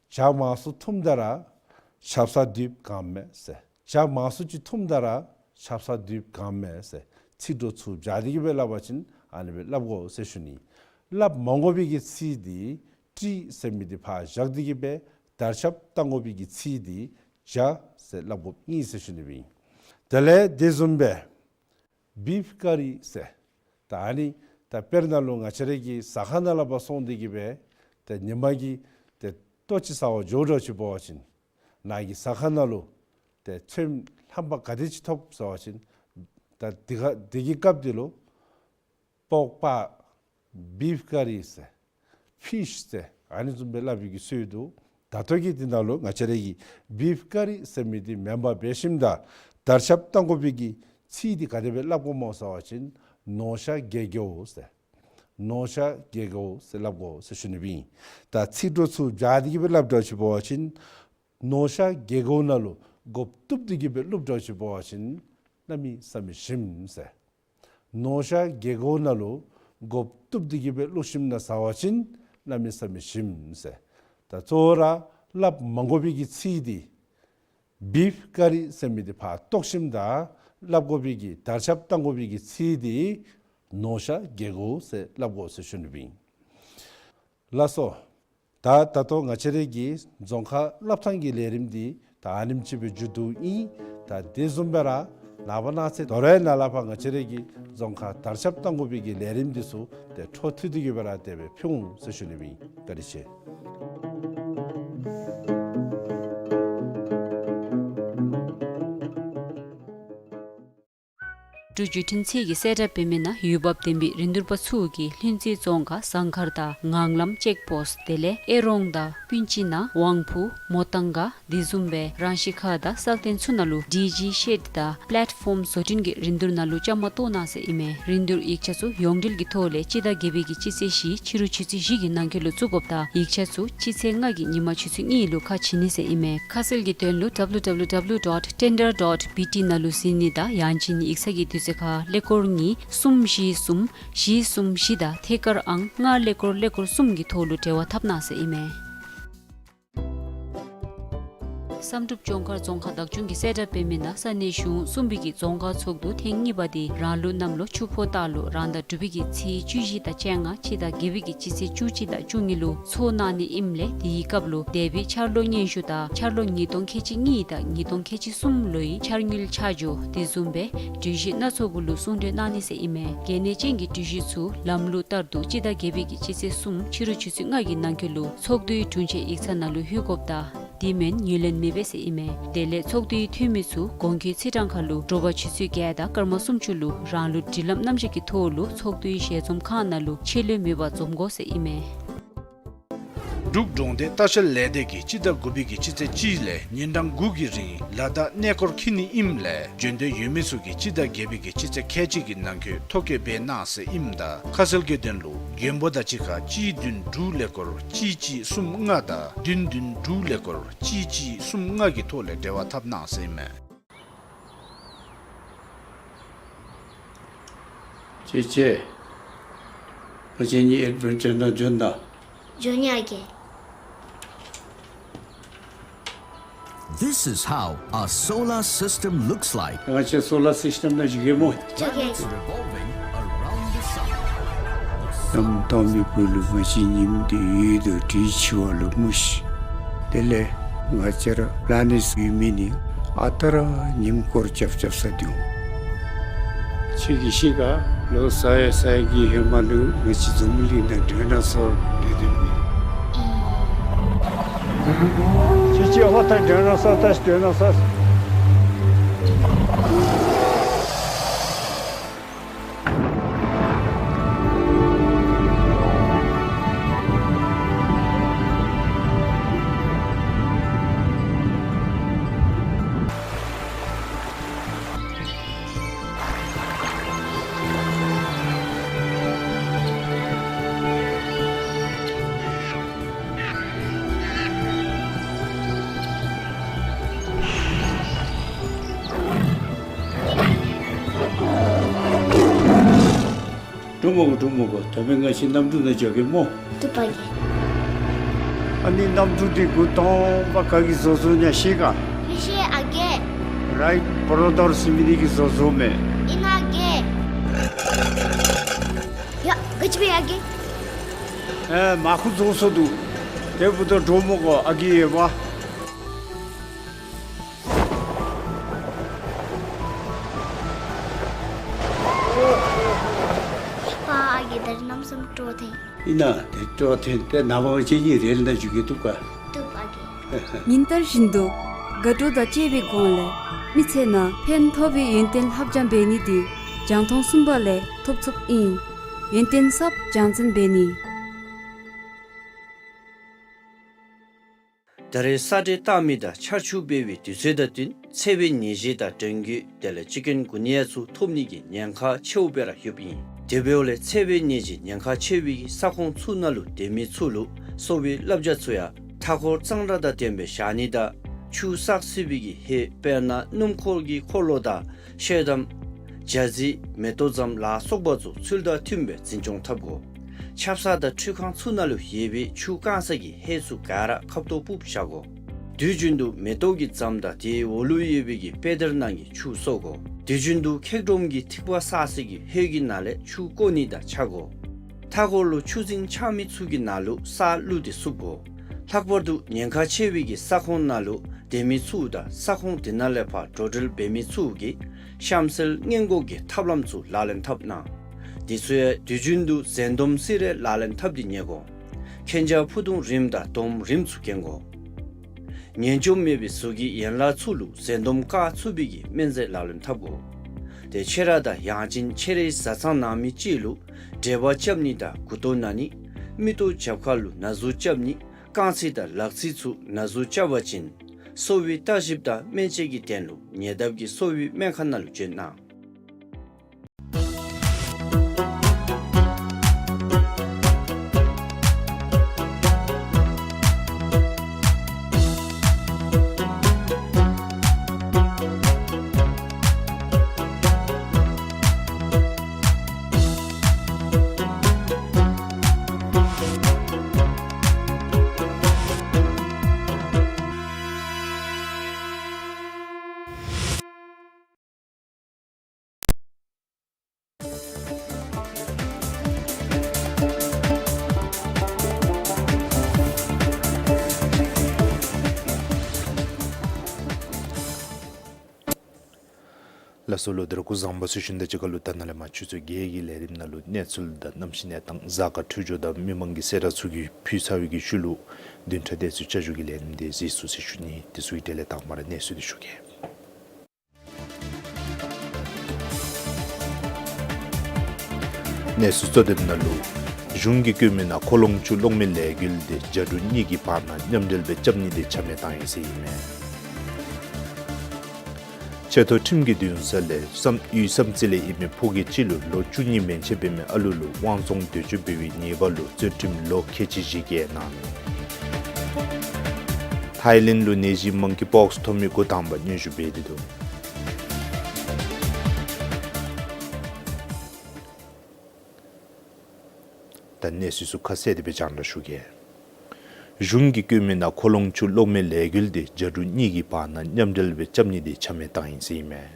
ཇ་མང་སུ་འཐུངམ་ད་ར་ཆབ་གསང་དུས་གང་མེད་ཟེར། ཇ་མང་སུ་ཅིག་འཐུངམ་ད་ར་ཆབ་གསང་དུས་གང་མེད་ཟེར། ཚིག་གྲོགས་ཚུ་སྦྱར་ཏེ་གི་སྦེ་སླབ་པ་ཅིན་ཨ་ནི་སྦེ་སླབ་དགོ་ཟེར་ཞུ་ནི། སླབ་མ་དགོ་པའི་གི་ཚིག་འདི་ཊི་ཟེར་མི་འདི་ཕར་བཞག་སྟེ་གི་སྦེ་དར་ཁྱབ་བཏང་དགོ་པའི་གི་ཚིག་འདི་ཇ་ཟེར་སླབ་དགོཔ་ཨིན་ཟེར་ཞུ་ནི་སྦེ་ཨིན། དེ་ལས་དེ་བཟུམ་སྦེ་བིཕ་ཀ་རི་ཟེར། ད་ཨ་ནི་ད་དཔེར་ན་ལུ་ང་བཅས་ར་གི་ཟ་ཁང་ནང་ལུ་ཕར་སོང་སྟེ་གི་སྦེ་ད་ཉིན་མ་གི་ད་ལྟོ་ཅིག་ཟ་བར་འགྱོ་དགོཔ་ཅིག་འབད་བ་ཅིན་ནཱ་གི་ཟ་ཁང་ནང་ལུ་ད་ཚོདམ་རྣམ་པ་ག་དེ་ཅིག་ཐོབ་ཟེར་བ་ཅིན་ད་དེ་ག་དེ་གི་སྐབས་འདི་ལུ་པོག་པ་བིཕ་ཀ་རི་ཟེར། ཕིཤ་ཟེར། ཨ་ནི་བཟུམ་སྦེ་སླབ་པའི་གི་སྲོལ་འདུག། ད་ལྟོ་གི་འདི་ནང་ལུ་ང་བཅས་ར་གིས་བིཕ་ཀ་རི་ཟེར་མི་འདི་མེན་པར་འབད་ཞིནམ་ད་དར་ཁྱབ་བཏང་དགོ་པའི་གི་ཚིག་འདི་ག་དེ་སྦེ་སླབ་དགོཔ་སྨོ་ཟེར་བ་ཅིན་ནོ་ཤ་གེ་གོ་ཟེར། ནོ་ཤ་གེ་གོ་ཟེར་སླབ་དགོ་ཟེར་ཞུ་ནི་སྦེ་ཨིན། ད་ཚིག་གྲོགས་ཚུ་སྦྱར་ཏེ་གི་སྦེ་སླབ་དགོཔ་ཅིག་འབད་བ་ཅིན་ནོ་ཤ་གེ་གོ་ནང་ལུ་སྒོ་བཏུབ་སྟེ་གི་སྦེ་བླུག་དགོཔ་ཅིག་འབད་བ་ཅིན་གནམ་མེད་ས་མེད་ཞིམ་ཟེར། ནོ་ཤ་གེ་གོ་ནང་ལུ་སྒོ་བཏུབ་སྟེ་གི་སྦེ་བླུག་ཞིནམ་ན་ཟ་བ་ཅིན་གནམ་མེད་ས་མེད་ཞིམ་ཟེར། ད་གཙོ་བོ་ར་སླབ་མ་དགོ་པའི་གི་ཚིག་འདི་བིཕ་ཀ་རི་ཟེར་མི་འདི་ཕར་བཏོག་ཞིནམ་ད་སླབ་དགོ་པའི་གི་དར་ཁྱབ་བཏང་དགོ་པའི་གི་ཚིག་འདི་ནོ་ཤ་གེ་གོ་ཟེར་སླབ་དགོ་ཟེར་ཞུ་ནི་སྦེ་ཨིན། ལགས་སོ། ད་ད་ལྟོ་ང་བཅས་ར་གི་རྫོང་ཁ་སླབ་ཐངས་ཀྱི་ལས་རིམ་འདི་ད་ཨ་ནེམ་ཅིག་སྦེ་མཇུག་བསྡུཝ་ཨིན། ད་དེ་བཟུམ་སྦེ་ར་ནངས་པ་གནངས་ཚེ་དོ་རུང་ནཱ་ལས་ཕར་ང་བཅས་ར་གི་རྫོང་ཁ་དར་ཁྱབ་བཏང་དགོ་པའི་གི་ལས་རིམ་འདི་ཚུ་ཏེ་འཕྲོ་མཐུད་དེ་གི་སྦེ་ར་དེ་སྦེ་ཕུལ་འོང་ཟེར་ཞུ་ནི་སྦེ་ཨིན། བཀའ་དྲིན་ཆེ། འབྲུག་བརྒྱུད་འཕྲིན་ཚད་ཀྱིས་གསལ་བསྒྲགས་འབད་མི་ནང་འོས་འབབ་ལྡན་པའི་རིན་བསྡུར་པ་ཚུ་གིས་ལྷུན་རྩེ་རྫོང་ཁག་ཟངས་དཀར་དང་ངང་ལམ་ཅེཀ་པོསཊ་དེ་ལས་ཨེ་རོང་དང་སྤུན་ཅི་ནང་ཝང་ཕུ་མོ་ཏང་ག་དེ་བཟུམ་སྦེ་རང་ཤི་ཁ་དང་སལ་སྟེང་ཚུ་ནང་ལུ་ཌི་ཇི་ཤེཌ་དང་པླེཊ་ཕོམ་བཟོ་སྐྲུན་གྱི་རིན་བསྡུར་ནང་ལུ་བཅའ་མར་གཏོགས་གནང་ཟེར་ཨིན་མས། རིན་བསྡུར་ཡིག་ཆ་ཚུ་ཡོངས་འབྲེལ་གྱི་ཐོག་ལས་སྤྱི་ཟླ་བརྒྱད་པའི་གི་སྤྱི་ཚེས་བཞི་ཕྱི་རུ་ཆུ་ཚོད་བཞི་གི་ནང་འཁོད་ལུ་བཙུགས་དགོཔ་དང་ཡིག་ཆ་ཚུ་སྤྱི་ཚེས་ལྔ་གི་ཉིན་མ་ཆུ་ཚོད་གཉིས་ལུ་ཁ་ཕྱེ་ནི་ཟེར་ཨིན་མས། ཁ་གསལ་གྱི་དོན་ལུ་W W W dot tender dot B T ནང་ལུ་གཟིགས་ནི་དང་ཡང་ཅིན་ཡིག་ཚང་གི་དུས་ཚོད་ཁར་ཀླད་ཀོར་གཉིས་གསུམ་བཞི་གསུམ་བཞི་གསུམ་བཞི་དང་ཐད་ཀར་ཨང་ལྔ་ཀླད་ཀོར་ཀླད་ཀོར་གསུམ་གྱི་ཐོག་ལུ་འབྲེལ་བ་འཐབ་གནང་ཟེར་ཨིན་མས། བསམ་གྲུབ་ལྗོངས་མཁར་རྫོང་ཁག་བདག་སྐྱོང་གིས་གསལ་བསྒྲགས་འབད་མི་ནང་ས་གནས་གཞུང་གསུམ་པའི་གི་རྫོང་ཁག་ཚོགས་འདུ་ཐེངས་གཉིས་པ་འདི་རང་ལུགས་གནམ་ལོ་ཆུ་ཕོ་སྟག་ལོ་རང་ཟླ་དྲུག་པའི་གི་ཚེས་བཅུ་བཞི་དང་བཅོ་ལྔ་སྤྱི་ཟླ་བརྒྱད་པའི་གི་སྤྱི་ཚེས་བཅུ་གཅིག་དང་བཅུ་གཉིས་ལུ་ཚོགས་གནང་ནི་ཨིནམ་ལས་དེའི་སྐབས་ལུ་འདས་པའི་འཆར་ལོ་སྙན་ཞུ་དང་འཆར་ལོ་ཉིས་སྟོང་ཁལ་གཅིག་གཉིས་དང་ཉིས་སྟོང་ཁལ་གཅིག་གསུམ་ལོའི་འཆར་དངུལ་ཆ་འཇོག་དེ་བཟུམ་སྦེ་གྲོས་གཞི་སྣ་ཚོགས་གུ་ལུ་གསུང་གྲོས་གནང་ནི་ཟེར་ཨིན་མས། གལ་གནད་ཅན་གྱི་གྲོས་གཞི་ཚུ་ལམ་ལུགས་ལྟར་དུ་སྤྱི་ཟླ་བརྒྱད་པའི་གི་སྤྱི་ཚེས་གསུམ་ཕྱི་རུ་ཆུ་ཚོད་ལྔ་གི་ནང་འཁོད་ལུ་ཚོགས་འདུའི་དྲུང་ཆེན་ཡིག་ཚང་ནང་ལུ་ལྷོད་དགོཔ་དང་དེ་མེན་ངོས་ལེན་མི་འབད་ཟེར་ཨིན་མས། དེ་ལས་ཚོགས་འདུའི་འཐུས་མི་ཚུ་གོང་འཁོད་ཚེས་གྲངས་ཁར་ལུ་དྲོ་པ་ཆུ་ཚོད་བརྒྱད་དང་སྐར་མ་སུམ་ཅུ་ལུ་རང་ལུགས་སྒྲིག་ལམ་རྣམ་གཞག་གི་ཐོག་ལུ་ཚོགས་འདུའི་ཞལ་འཛོམས་ཁང་ནང་ལུ་ཆད་ལུས་མེད་པར་འཛོམས་དགོ་ཟེར་ཨིན་མས། འབྲུག་གྲོང་སྡེ་ལྟ་བཤལ་ལས་སྡེ་གིས་སྤྱི་ཟླ་དགུ་པའི་གི་སྤྱི་ཚེས་གཅིག་ལས་ཉིན་གྲངས་དགུ་གི་རིང་ལ་དྭགས་གནས་སྐོར་འཁྱིད་ནི་ཨིནམ་ལས་བྱོན་འདོད་ཡོད་མི་ཚུ་གིས་སྤྱི་ཟླ་བརྒྱད་པའི་གི་སྤྱི་ཚེས་ཁལ་གཅིག་གི་ནང་འཁོད་ཐོ་བཀོད་འབད་གནང་ཟེར་ཨིནམ་ད་ཁ་གསལ་གྱི་དོན་ལུ་མགོན་པོ་དང་གཅིག་ཁར་གཅིག་བདུན་དྲུག་ཀླད་ཀོར་གཅིག་གཅིག་གསུམ་ལྔ་དང་བདུན་བདུན་དྲུག་ཀླད་ཀོར་གཅིག་གཅིག་གསུམ་ལྔ་གི་ཐོག་ལས་འབྲེལ་བ་འཐབ་གནང་ཟེར་ཨིན་མས། ཨེ་ཅེ། ང་བཅས་གཉིས་ཨེཌ་བེན་ཅར་ནང་འགྱོ་ན། འགྱོ་ནི་ཨ་རྒས། This is how our solar system looks like. ང་བཅས་སོ་ལར་སིསི་ཊེམ་ནང་འགྱོ་གེ་སྨོ། འགྱོ་གེ། Revolving around the sun. གནམ་དྭངས་མའི་སྦུག་ལུ་ང་བཅས་ཉིམ་འདི་འོད་དང་དྲོད་ཆེ་བ་ལུ་མུ་ཤི། དེ་ལས་ང་བཅས་ར་པི་ལེ་ནེཊ་ཡོད་མི་ནི་ཨ་རྟག་ར་ཉིམ་སྐོར་རྐྱབ་རྐྱབ་ས་འདུག། ཁྱོད་ཀྱིས་ཤེས་ག། ལོ་ས་ཡ་ས་ཡ་གི་ཧེ་མ་ལུ་ང་བཅས་འཛམ་བུ་གླིང་ནང་ཌའི་ནོ་སོར་སྡོད་སྡོདཔ་མས། ཁྱོད་ཀྱིས་ཧོ་ད་ཌའི་ནོ་སོར་ད་ཌའི་ནོ་སོར། འགྲོ་མི་དགོ། འགྲོ་མི་དགོ། ད་འབདན་ང་བཅས་གནམ་གྲུ་ནང་འགྱོ་གེ་སྨོ། བཏུབ་པ་རྒས། ཨ་ནི་གནམ་གྲུ་འདི་འགོ་དང་པ་ག་གིས་བཟོ་བཟོཝ་ཨིན་ན་ཤེས་ག། མི་ཤེས་ཨ་རྒས། རའིཊ་བརོ་དར་ཟེར་མི་འདི་གིས་བཟོ་བཟོཝ་མས། ཨིན་ན་ཨ་རྒས། ཡ་ག་ཅི་འབད་ཡི་ཨ་རྒས། ཨེ་མར་ཁུ་རྫོགས་སོ་འདུག། དེ་འབདཝ་ད་འགྲོ་མི་དགོ་ཨ་རྒས་ཡོདཔ། པ་ཨ་རྒས་ད་རིས་གནམ་མེད་ས་མེད་སྤྲོ་ཐོན། ཨིན་ན་དེ་སྤྲོ་ཐོན་ཏེ་ནངས་པ་ང་བཅས་གཉིས་རེལ་ནང་འགྱོ་གེ། བཏུབ་ག། བཏུབ་ཨ་རྒས། ཉིན་ལྟར་བཞིན་དུ་དགའ་སྤྲོ་དང་བཅས་པའི་སྒོ་ལས་མི་ཚེ་ནང་ཕན་ཐོགས་པའི་ཡོན་ཏན་ལྷབ་སྦྱང་འབད་ནི་འདི་རྒྱང་མཐོང་གསུམ་པ་ལས་ཐོབ་ཚུགསཔ་ཨིན། ཡོན་ཏན་ཟབ་སྦྱང་ཚན་འབད་ནི། ད་རེས་ས་འདྲེན་བཏང་མི་དང་ཆར་ཆུ་འབེལ་བའི་དུས་ཚོད་དང་བསྟུན་འཚེ་བའི་ནད་གཞི་དང་ཌེང་གུ་དེ་ལས་ཅིཀ་ཀུན་གུ་ནི་ཡ་ཚུ་ཐོབ་ནི་གི་ཉེན་ཁ་ཆེཝ་སྦེ་ར་ཡོདཔ་ཨིན། དེ་འབདཝ་ལས་འཚེ་བའི་ནད་གཞི་ཉེན་ཁ་ཆེ་བའི་གི་ས་ཁོངས་ཚུ་ནང་ལུ་སྡོད་མི་ཚུ་ལུ་གསོ་བའི་བསླབ་བྱ་ཚུ་ཡང་མཐའ་འཁོར་གཙང་སྦྲ་དང་ལྡནམ་སྦེ་བཞག་ནི་དང་ཆུ་བསགས་སྲིད་པའི་གི་ཧེད་དཔེར་ན་སྣུམ་འཁོར་གྱི་འཁོར་ལོ་དང་ཤེལ་དམ་རྒྱ་རྫི་མེ་ཏོག་ཙམ་ལ་སོགས་པ་ཚུ་ཚུལ་དང་མཐུནམ་སྦེ་འཛིན་སྐྱོང་འཐབ་དགོ། ཆབ་གསང་དང་ཁྲུས་ཁང་ཚུ་ནང་ལུ་ཡོད་པའི་ཆུ་བཀང་སའི་གི་ཧེད་ཚུ་ག་ར་ཁ་ཐོག་ཕུབ་བཞག་དགོ། དུས་རྒྱུན་དུ་མེ་ཏོག་གི་ཙམ་དང་དེའི་འོག་ལུ་ཡོད་པའི་གི་དཔེ་དེབ་ནང་གི་ཆུ་གསོ་དགོ། དུས་རྒྱུན་དུ་འཁྱག་སྒྲོམ་གྱི་ཐིགས་པ་བསགས་སའི་གི་ཧེད་ཀྱི་ནང་ལས་ཆུ་བཀོ་ནི་དང་ཆ་དགོ། མཐའ་འཁོར་ལུ་ཆུ་རྫིང་ཆགས་མི་ཚུ་གི་ནང་ལུ་ས་བླུགས་ཏེ་བསུབ་དགོ། ལྷག་པར་དུ་ཉེན་ཁ་ཆེ་བའི་གི་ས་ཁོངས་ནང་ལུ་སྡོད་མི་ཚུ་དང་ས་ཁོངས་དེ་ནང་ལས་ཕར་འགྲོ་འགྲུལ་འབད་མི་ཚུ་གིས་གཤམ་གསལ་སྔོན་འགོག་གི་ཐབས་ལམ་ཚུ་ལག་ལེན་འཐབ་གནང་། དེ་ཚུ་ཡང་དུས་རྒྱུན་དུ་འཛིན་སྡོམ་སི་རེ་ལག་ལེན་འཐབ་སྟེ་ཉལ་དགོ། མཁྱེན་རྒྱ་ཕུ་ཐུང་རིངམ་དང་སྡོམ་རིངམ་ཚུ་གྱོན་དགོ། ཉེན་སྐྱོབ་མེད་པའི་གཟུགས་ཀྱི་ཡན་ལག་ཚུ་ལུ་འཛིན་སྡོམ་བཀག་ཚུགས་པའི་གི་སྨན་རྫས་ལག་ལེན་འཐབ་དགོ། ཏེ་ཁྱེད་ར་དང་ཡང་ཅིན་ཁྱེད་རའི་བཟའ་ཚང་ནང་མི་ཅིག་ལུ་འབྲེལ་བ་རྐྱབ་ནི་དང་མགུ་ཏོ་ན་ནི། མིག་ཏོ་རྒྱབ་ཁ་ལུ་ན་ཟུག་རྐྱབ་ནི། རྐང་ཚིགས་དང་ལག་ཚིགས་ཚུ་ན་ཟུག་རྐྱབ་པ་ཅིན་གསོ་བའི་བརྟག་ཞིབ་དང་སྨན་དཔྱད་ཀྱི་དོན་ལུ་ཉེ་འདབས་ཀྱི་གསོ་བའི་སྨན་ཁང་ནང་ལུ་བྱོན་གནང་། ལགས་སོ། ལོ་ལྟར་སྐུ་གཟུགས་བཟང་པོ་ཟེར་ཞུ་ནི་དང་གཅིག་ཁར་ལུ་ད་ནཱ་ལས་མར་ཆུ་ཚོད་བརྒྱད་ཀྱི་ལས་རིམ་ནང་ལུ་གནས་ཚུལ་དང་གནམ་གཤིས་གནས་སྟངས་གཟའ་སྐར་འཕྲོད་སྦྱོར་དང་མི་མང་གི་གསལ་བསྒྲགས་ཚུ་གིས་ཕུལ་ཚར་བའི་གི་ཤུལ་ལུ་བདུན་ཕྲག་དེ་ཚུ་བསྐྱར་ཞུ་གི་ལས་རིམ་དེ་གཟིགས་ཚུགས་ཟེར་ཞུ་ནི། དེ་ཚུ་གི་གྲས་ལས་དང་པ་ར་གནས་ཚུལ་དེ་ཞུ་གེ། གནས་ཚུལ་གཙོ་དོན་ནང་ལུ་གཞུང་གིས་བཀོད་མི་ནང་ཁོ་ལོང་ཆུ་གློག་མེ་ལས་འགུལ་དེ་རྒྱ་འབྲུག་གཉིས་ཀྱི་བར་ན་མཉམ་འབྲེལ་སྦེ་རྐྱབ་ནི་དེ་ཆ་མེད་བཏང་ཡི་ཟེར་ཨིན་མས། ཆེ་མཐོ་ཁྲིམས་ཀྱི་འདུན་ས་ལས་བསམ་ཡུལ་བསམ་རྩེ་ལས་ཨིན་མི་ཕོ་སྐྱེས་ཅིག་ལུ་ལོ་བཅུ་གཉིས་མན་ཆད་འབད་མི་ཨ་ལུ་ལུ་དབང་བཙོང་འདོད་སྤྱོད་འབད་བའི་ཉེས་པ་ལུ་རྩོད་ཁྲིམས་ལོ་ཁལ་གཅིག་བཞི་བཀལ་གནང་། ཐའི་ལེནཌ་ལུ་ནད་གཞི་མང་ཀི་པོགསི་ཐོབ་མི་འགོ་དང་པ་སྙན་ཞུ་འབད་དེ་འདུག། གནས་ཚུལ་ཚུ་ཁ་གསལ་དེ་སྦེ་རྒྱང་བསྒྲགས་ཞུ་གེ། གཞུང་གིས་བཀོད་མི་ནང་ཁོ་ལོང་ཆུ་གློག་མེ་ལས་འགུལ་འདི་བྱ་འབྲུག་གཉིས་ཀྱི་བར་ན་མཉམ་འབྲེལ་སྦེ་རྐྱབ་ནི་འདི་ཆ་མེད་བཏང་ཡི་ཟེར་ཨིན་མས།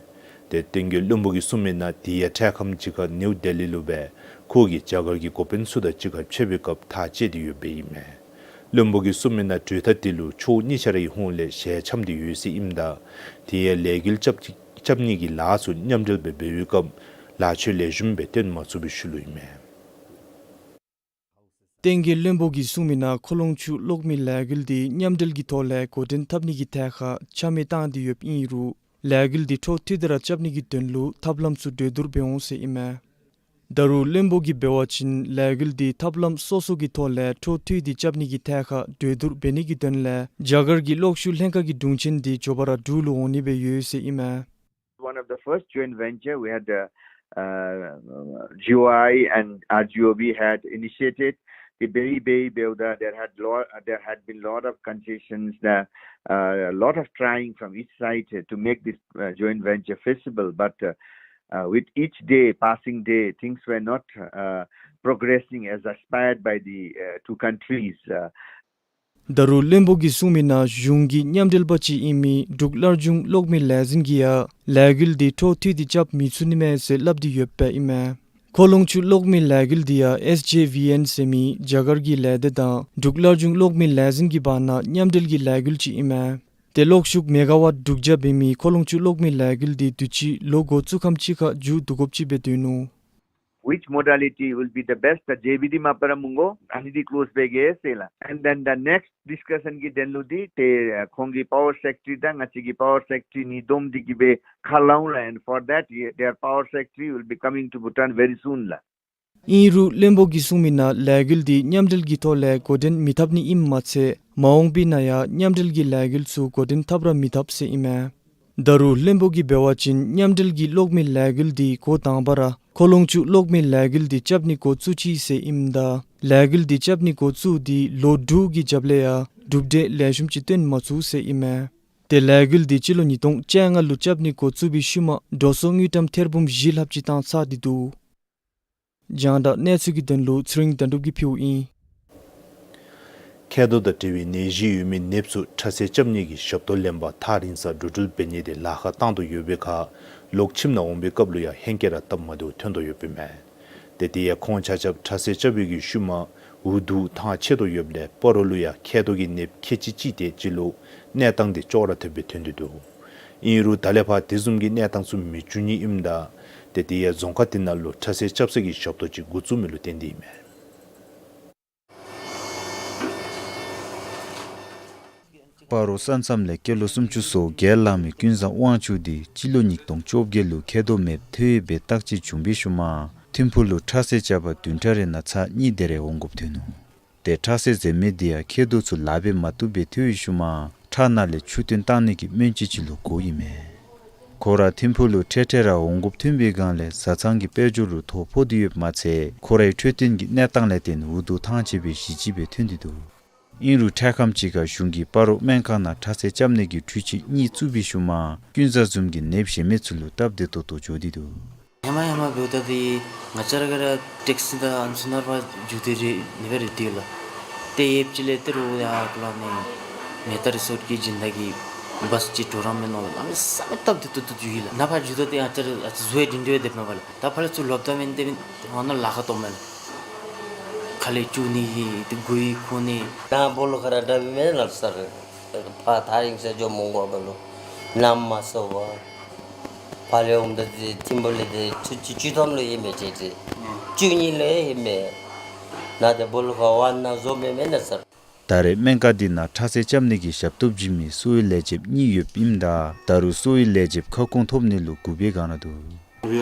ཏེ་བསྟན་རྒྱས་བློན་པོ་གིས་གསུངས་མི་ནང་དེ་ཡང་འཕྲལ་ཁམས་ཅིག་ཁར་ནིའུ་ལྡི་ལི་ལུ་སྦེ་ཁོ་གིས་རྒྱ་གར་གྱི་འགོ་དཔོན་ཚུ་དང་གཅིག་ཁར་ཕྱད་པའི་སྐབས་ཐག་བཅད་དེ་ཡོདཔ་ཨིན་མས། བློན་པོ་གིས་གསུངས་མི་ནང་གྲོས་ཐག་དེ་ལུ་ཕྱོགས་གཉིས་ཆ་རའི་ཧོངས་ལས་ཞལ་འཆམ་སྟེ་ཡོད་ཟེར་ཨིནམ་ད་དེ་ཡང་ལས་འགུལ་རྐྱབ་རྐྱབ་ནི་གི་ལཱ་ཚུ་མཉམ་འབྲེལ་སྦེ་འབད་བའི་སྐབས་ལཱ་ཕྱོགས་ལེགས་ཤོམ་སྦེ་སྟོན་མ་ཚུགས་པའི་ཤུལ་ལུ་ཨིན་མས། བསྟན་རྒྱས་བློན་པོ་གིས་གསུངས་མི་ནང་ཁོ་ལོང་ཆུ་གློག་མེ་ལས་འགུལ་འདི་མཉམ་འབྲེལ་གྱི་ཐོག་ལས་འགོ་འདྲེན་འཐབ་ནི་གི་ཐད་ཁར་ཆ་མེད་བཏང་སྟེ་ཡོདཔ་ཨིན་རུང་ལས་འགུལ་འདི་འཕྲོ་མཐུད་དེ་ར་རྐྱབ་ནི་གི་དོན་ལུ་ཐབས་ལམ་ཚུ་གྲོས་བསྡུར་འབད་འོང་ཟེར་ཨིན་མས། ད་རུང་བློན་པོ་གིས་འབད་བ་ཅིན་ལས་འགུལ་འདི་ཐབས་ལམ་སོ་སོ་གི་ཐོག་ལས་འཕྲོ་མཐུད་དེ་རྐྱབ་ནི་གི་ཐད་ཁར་གྲོས་བསྡུར་འབད་ནི་གི་དོན་ལས་རྒྱ་གར་གྱི་གློག་ཤུགས་ལྷན་ཁག་གི་དྲུང་ཆེན་འདི་མགྱོགས་པ་ར་འབྲུག་ལུ་འོང་ནི་སྦེ་ཡོད་ཟེར་ཨིན་མས། One of the first joint venture we had, uh, uh, G O I and R G O B had initiated the Bei Bei Beuda. There had lot, there had been lot of concessions, the, uh, lot of trying from each side to make this, uh, joint venture feasible. But, uh, uh, with each day, passing day, things were not, uh, progressing as aspired by the, uh, two countries. Uh, ད་རུང་བློན་པོ་གིས་གསུངས་མི་ནང་གཞུང་གི་མཉམ་འབྲེལ་པ་ཅིག་ཨིན་མི་འབྲུག་སླར་འབྱུང་གློག་མེ་ལས་འཛིན་གྱིས་ཡང་ལས་འགུལ་འདི་འཕྲོ་མཐུད་དེ་རྐྱབ་མི་ཚུགས་ནི་མས་ཟེར་སླབ་སྟེ་ཡོདཔ་ཨིན་མས། ཁོ་ལོང་ཆུ་གློག་མེ་ལས་འགུལ་འདི་ཡང་S J V N ཟེར་མི་རྒྱ་གར་གྱི་ལས་སྡེ་དང་འབྲུག་སླར་འབྱུང་གློག་མེ་ལས་འཛིན་གྱི་བར་ན་མཉམ་འབྲེལ་གྱི་ལས་འགུལ་ཅིག་ཨིན་མས། ཏེ་གློག་ཤུགས་མེ་ག་ཝཊ་དྲུག་བརྒྱ་འབད་མི་ཁོ་ལོང་ཆུ་གློག་མེ་ལས་འགུལ་འདི་དུས་ཅི་ལོ་འགོ་བཙུགས་ཁམས་ཅིག་ཁར་མཇུག་བསྡུ་དགོཔ་ཅིག་སྦེ་སྡོད་ནུག། Which modality will be the best? The J V D མ་པ་ར་མི་དགོ། ཨ་ནི་འདི་ཀོ་ལོསི་འབད་གེ་ཟེར་ལགས། And then the next discussion གི་དོན་ལུ་འདི་ཏེ་ཁོང་གི་power secretary དང་ང་བཅས་ཀྱི་power secretary གཉིས་བསྡོམས་ཏེ་གིས་སྦེ་ཁ་སློང་ལགས། And for that, their power secretary will be coming to Bhutan very soon ལགས། ཨིན་རུང་བློན་པོ་གིས་གསུངས་མི་ནང་ལས་འགུལ་འདི་མཉམ་འབྲེལ་གྱི་ཐོག་ལས་འགོ་འདྲེན་མི་འཐབ་ནི་ཨིནམ་མ་ཚད་མ་འོངས་པའི་ནང་ཡང་མཉམ་འབྲེལ་གྱི་ལས་འགུལ་ཚུ་འགོ་འདྲེན་འཐབ་ར་མི་འཐབ་ཟེར་ཨིན་མས། ད་རུང་བློན་པོ་གིས་འབད་བ་ཅིན་མཉམ་འབྲེལ་གྱི་གློག་མེ་ལས་འགུལ་འདི་འགོ་དང་པ་ར་ཁོ་ལོང་ཆུ་གློག་མེ་ལས་འགུལ་འདི་རྐྱབ་ནི་འགོ་བཙུགས་ཅི་ཟེར་ཨིནམ་ད་ལས་འགུལ་འདི་རྐྱབ་ནི་འགོ་བཙུགས་ཏེ་ལོ་དྲུག་གི་རྒྱབ་ལས་ཡང་གྲུབ་འབྲས་ལེགས་ཤོམ་ཅིག་སྟོན་མ་ཚུགས་ཟེར་ཨིན་མས། ཏེ་ལས་འགུལ་འདི་སྤྱི་ལོ་ཉིས་སྟོང་བཅོ་ལྔ་ལུ་རྐྱབ་ནི་འགོ་བཙུགས་པའི་ཤུལ་མ་འགྲོ་སོང་དངུལ་ཀྲམ་ཐེར་འབུམ་བཞི་ལྷགཔ་ཅིག་བཏང་ཚར་ཏེ་འདུག། རྒྱང་བསྒྲགས་གནས་ཚུལ་གྱི་དོན་ལུ་ཚེ་རིང་དོན་གྲུབ་ཀྱིས་ཕུལཝ་ཨིན། མཁལ་རྡོག་དང་འབྲེལ་བའི་ནད་གཞི་ཡོད་མི་ནདཔ་ཚུ་ཁྲག་སེལ་རྐྱབ་ནི་གི་ཞབས་ཏོག་ལེན་པར་ཐག་རིང་སར་འགྲོ་འགྲུལ་འབད་ནི་དེ་ལཱ་ཁག་བཏང་དོ་ཡོད་པའི་ཁར་ལོག་ཁྱིམ་ནང་འོང་པའི་སྐབས་ལུ་ཡང་ཧེང་སྐལ་ར་སྟབས་མ་བདེཝ་ཐོན་དོ་ཡོདཔ་ཨིན་མས། ཏེ་དེ་ཡང་ཁོང་ཆ་ཁྱབ་ཁྲག་སེལ་རྐྱབ་པའི་གི་ཤུལ་མ་འུ་སྡུག་ཐང་ཆད་དོ་ཡོདཔ་ལས་སྤ་རོ་ལུ་ཡང་མཁལ་རྡོག་གི་ནདཔ་ཁལ་གཅིག་ཅིག་ཏེ་སྤྱི་ལོ་གནས་སྟངས་དེ་ཅོག་ར་འཐདཔ་སྦེ་ཐོན་ཏེ་འདུག། ཨིན་རུང་ད་ལས་ཕར་དེ་བཟུམ་གྱི་གནས་སྟངས་ཚུ་མི་འབྱུང་ནི་ཨིནམ་ད་ཏེ་དེ་ཡང་རྫོང་ཁག་དེ་ནང་ལུ་ཁྲག་སེལ་རྐྱབ་ས་གི་ཞབས་ཏོག་ཅིག་འགོ་བཙུགས་མི་ལུ་བརྟེན་ཏེ་ཨིན་མས། སྤ་རོ་ས་མཚམས་ལས་སྐྱེས་ལོ་སུམ་ཅུ་སོ་བརྒྱད་ལང་མི་ཀུན་བཟང་དབང་ཕྱུག་འདི་སྤྱི་ལོ་ཉིས་སྟོང་བཅོ་བརྒྱད་ལུ་མཁལ་རྡོག་མེདཔ་ཐལ་བའི་བརྟག་དཔྱད་བྱུང་བའི་ཤུལ་མ་ཐིམ་ཕུག་ལུ་ཁྲག་སེལ་རྐྱབ་པར་བདུན་ཕྲག་རེ་ནང་ཚར་གཉིས་དེ་རེ་འོང་དགོཔ་ཐོན་ནུག། ཏེ་ཁྲག་སེལ་མཛད་མི་དེ་ཡང་མཁལ་རྡོག་ཚུ་ལཱ་འབད་མ་བཏུབ་པའི་ཐལ་བའི་ཤུལ་མ་ཁྲག་ནང་ལས་ཆུ་བཏོན་བཏང་ནི་གི་སྨན་བཅོས་ཅིག་ལུ་བཀོལཝ་ཨིན་མས། ཁོ་ར་ཐིམ་ཕུག་ལུ་འཕྲལ་འཕྲལ་ར་འོང་དགོཔ་ཐོན་པའི་སྒང་ལས་བཟའ་ཚང་གི་དཔལ་འབྱོར་ལུ་ཐོ་ཕོག་སྟེ་ཡོདཔ་མ་ཚད་ཁོ་རའི་འཕྲོད་བསྟེན་གྱི་གནས་སྟངས་ལས་བརྟེན་འུ་སྡུག་ཐང་ཆད་པའི་གཞི་ཅིག་སྦེ་ཐོན་ཏེ་འདུག། ཨིན་རུང་འཕྲལ་ཁམས་ཅིག་ཁར་གཞུང་གིས་སྤ་རོ་སྨན་ཁང་ནང་ཁྲག་སེལ་རྐྱབ་ནི་གི་འཕྲུལ་ཆས་གཉིས་བཙུགས་པའི་ཤུལ་མ་ཀུན་བཟང་བཟུམ་གྱི་ནདཔ་གཞན་མི་ཚུ་ལུ་སྟབས་བདེ་ཏོག་ཏོ་འགྱོ་སྟེ་འདུག། ཧེ་མ་ཧེ་མ་འབདཝ་ད་འདི་ང་བཅས་ར་ག་ར་ཊེག་སི་དང་ཨ་ནི་ཚུ་ནང་ར་ཕར་འགྱོ་སྟེ་ར་ཨ་ནི་སྦེ་ར་སྡོད་ལགས། ཏེ་ཡོདཔ་ཅིག་ལས་ཏེ་རུང་ཡར་ཁོ་ལུ་ཨ་ནི་མེ་ཏ་རི་སོཊ་གི་སྦྱིན་བདག་གི་བཱས་ཅིག་འགྲོ་ར་མས་མནོ་ལགས། ཨ་ནི་ས་མེད་སྟབས་བདེ་ཏོག་ཏོ་འགྱོ་ཡི་ལགས། ནཱ་ཕར་འགྱོཝ་ད་ཏེ་ང་བཅས་ར་ཨ་ཙི་གཟུགས་ཡང་སྒྲིང་སྒྲིང་སྦེ་སྡོདཔ་མས་པ་ལགས། ད་ཕར་ལས་ཚུར་ལོགཔ་ད་མེན་ཏེ་མེན་ཏེ་འོ་ན་ལཱ་ཁག་སྟོངམ་མས་ལགས། ཁ་ལས་བཅུག་ནི་གི་ཏེ་མགུ་ཡུ་འཁོར་ནི། ནཱ་སྦོ་ལོགས་ཁར་ར་འདྲ་མེན་ན་ལགས་སར། ཕར་ཐག་རིང་སར་འགྱོ་མི་དགོ་པས་ལོ། ནམ་མ་སོང་བར་ཕར་ལས་འོངམ་ད་ཏེ་ཐིམ་ཕུག་ལས་ཏེ་ཆུ་ཚོད་བཅུ་ཐམ་ལུ་ཨིན་མས་ཏེ་ཏེ། བཅུ་གཉིས་ལུ་ཨིན་མས། ནཱ་ཏེ་སྦོ་ལོགས་ཁར་འོང་ན་བཟོ་མི་མེན་ན་ལགས་སར། ད་རེས་སྨན་ཁང་འདི་ནང་ཁྲག་སེལ་རྐྱབ་ནི་གི་ཞབས་ཏོག་བྱིན་མི་གསོ་བའི་ལས་བྱེདཔ་གཉིས་ཡོདཔ་ཨིནམ་ད་ད་རུང་གསོ་བའི་ལས་བྱེདཔ་ཁ་སྐོང་ཐོབ་ནི་ལུ་སྒུག་པའི་སྒང་ར་འདུག།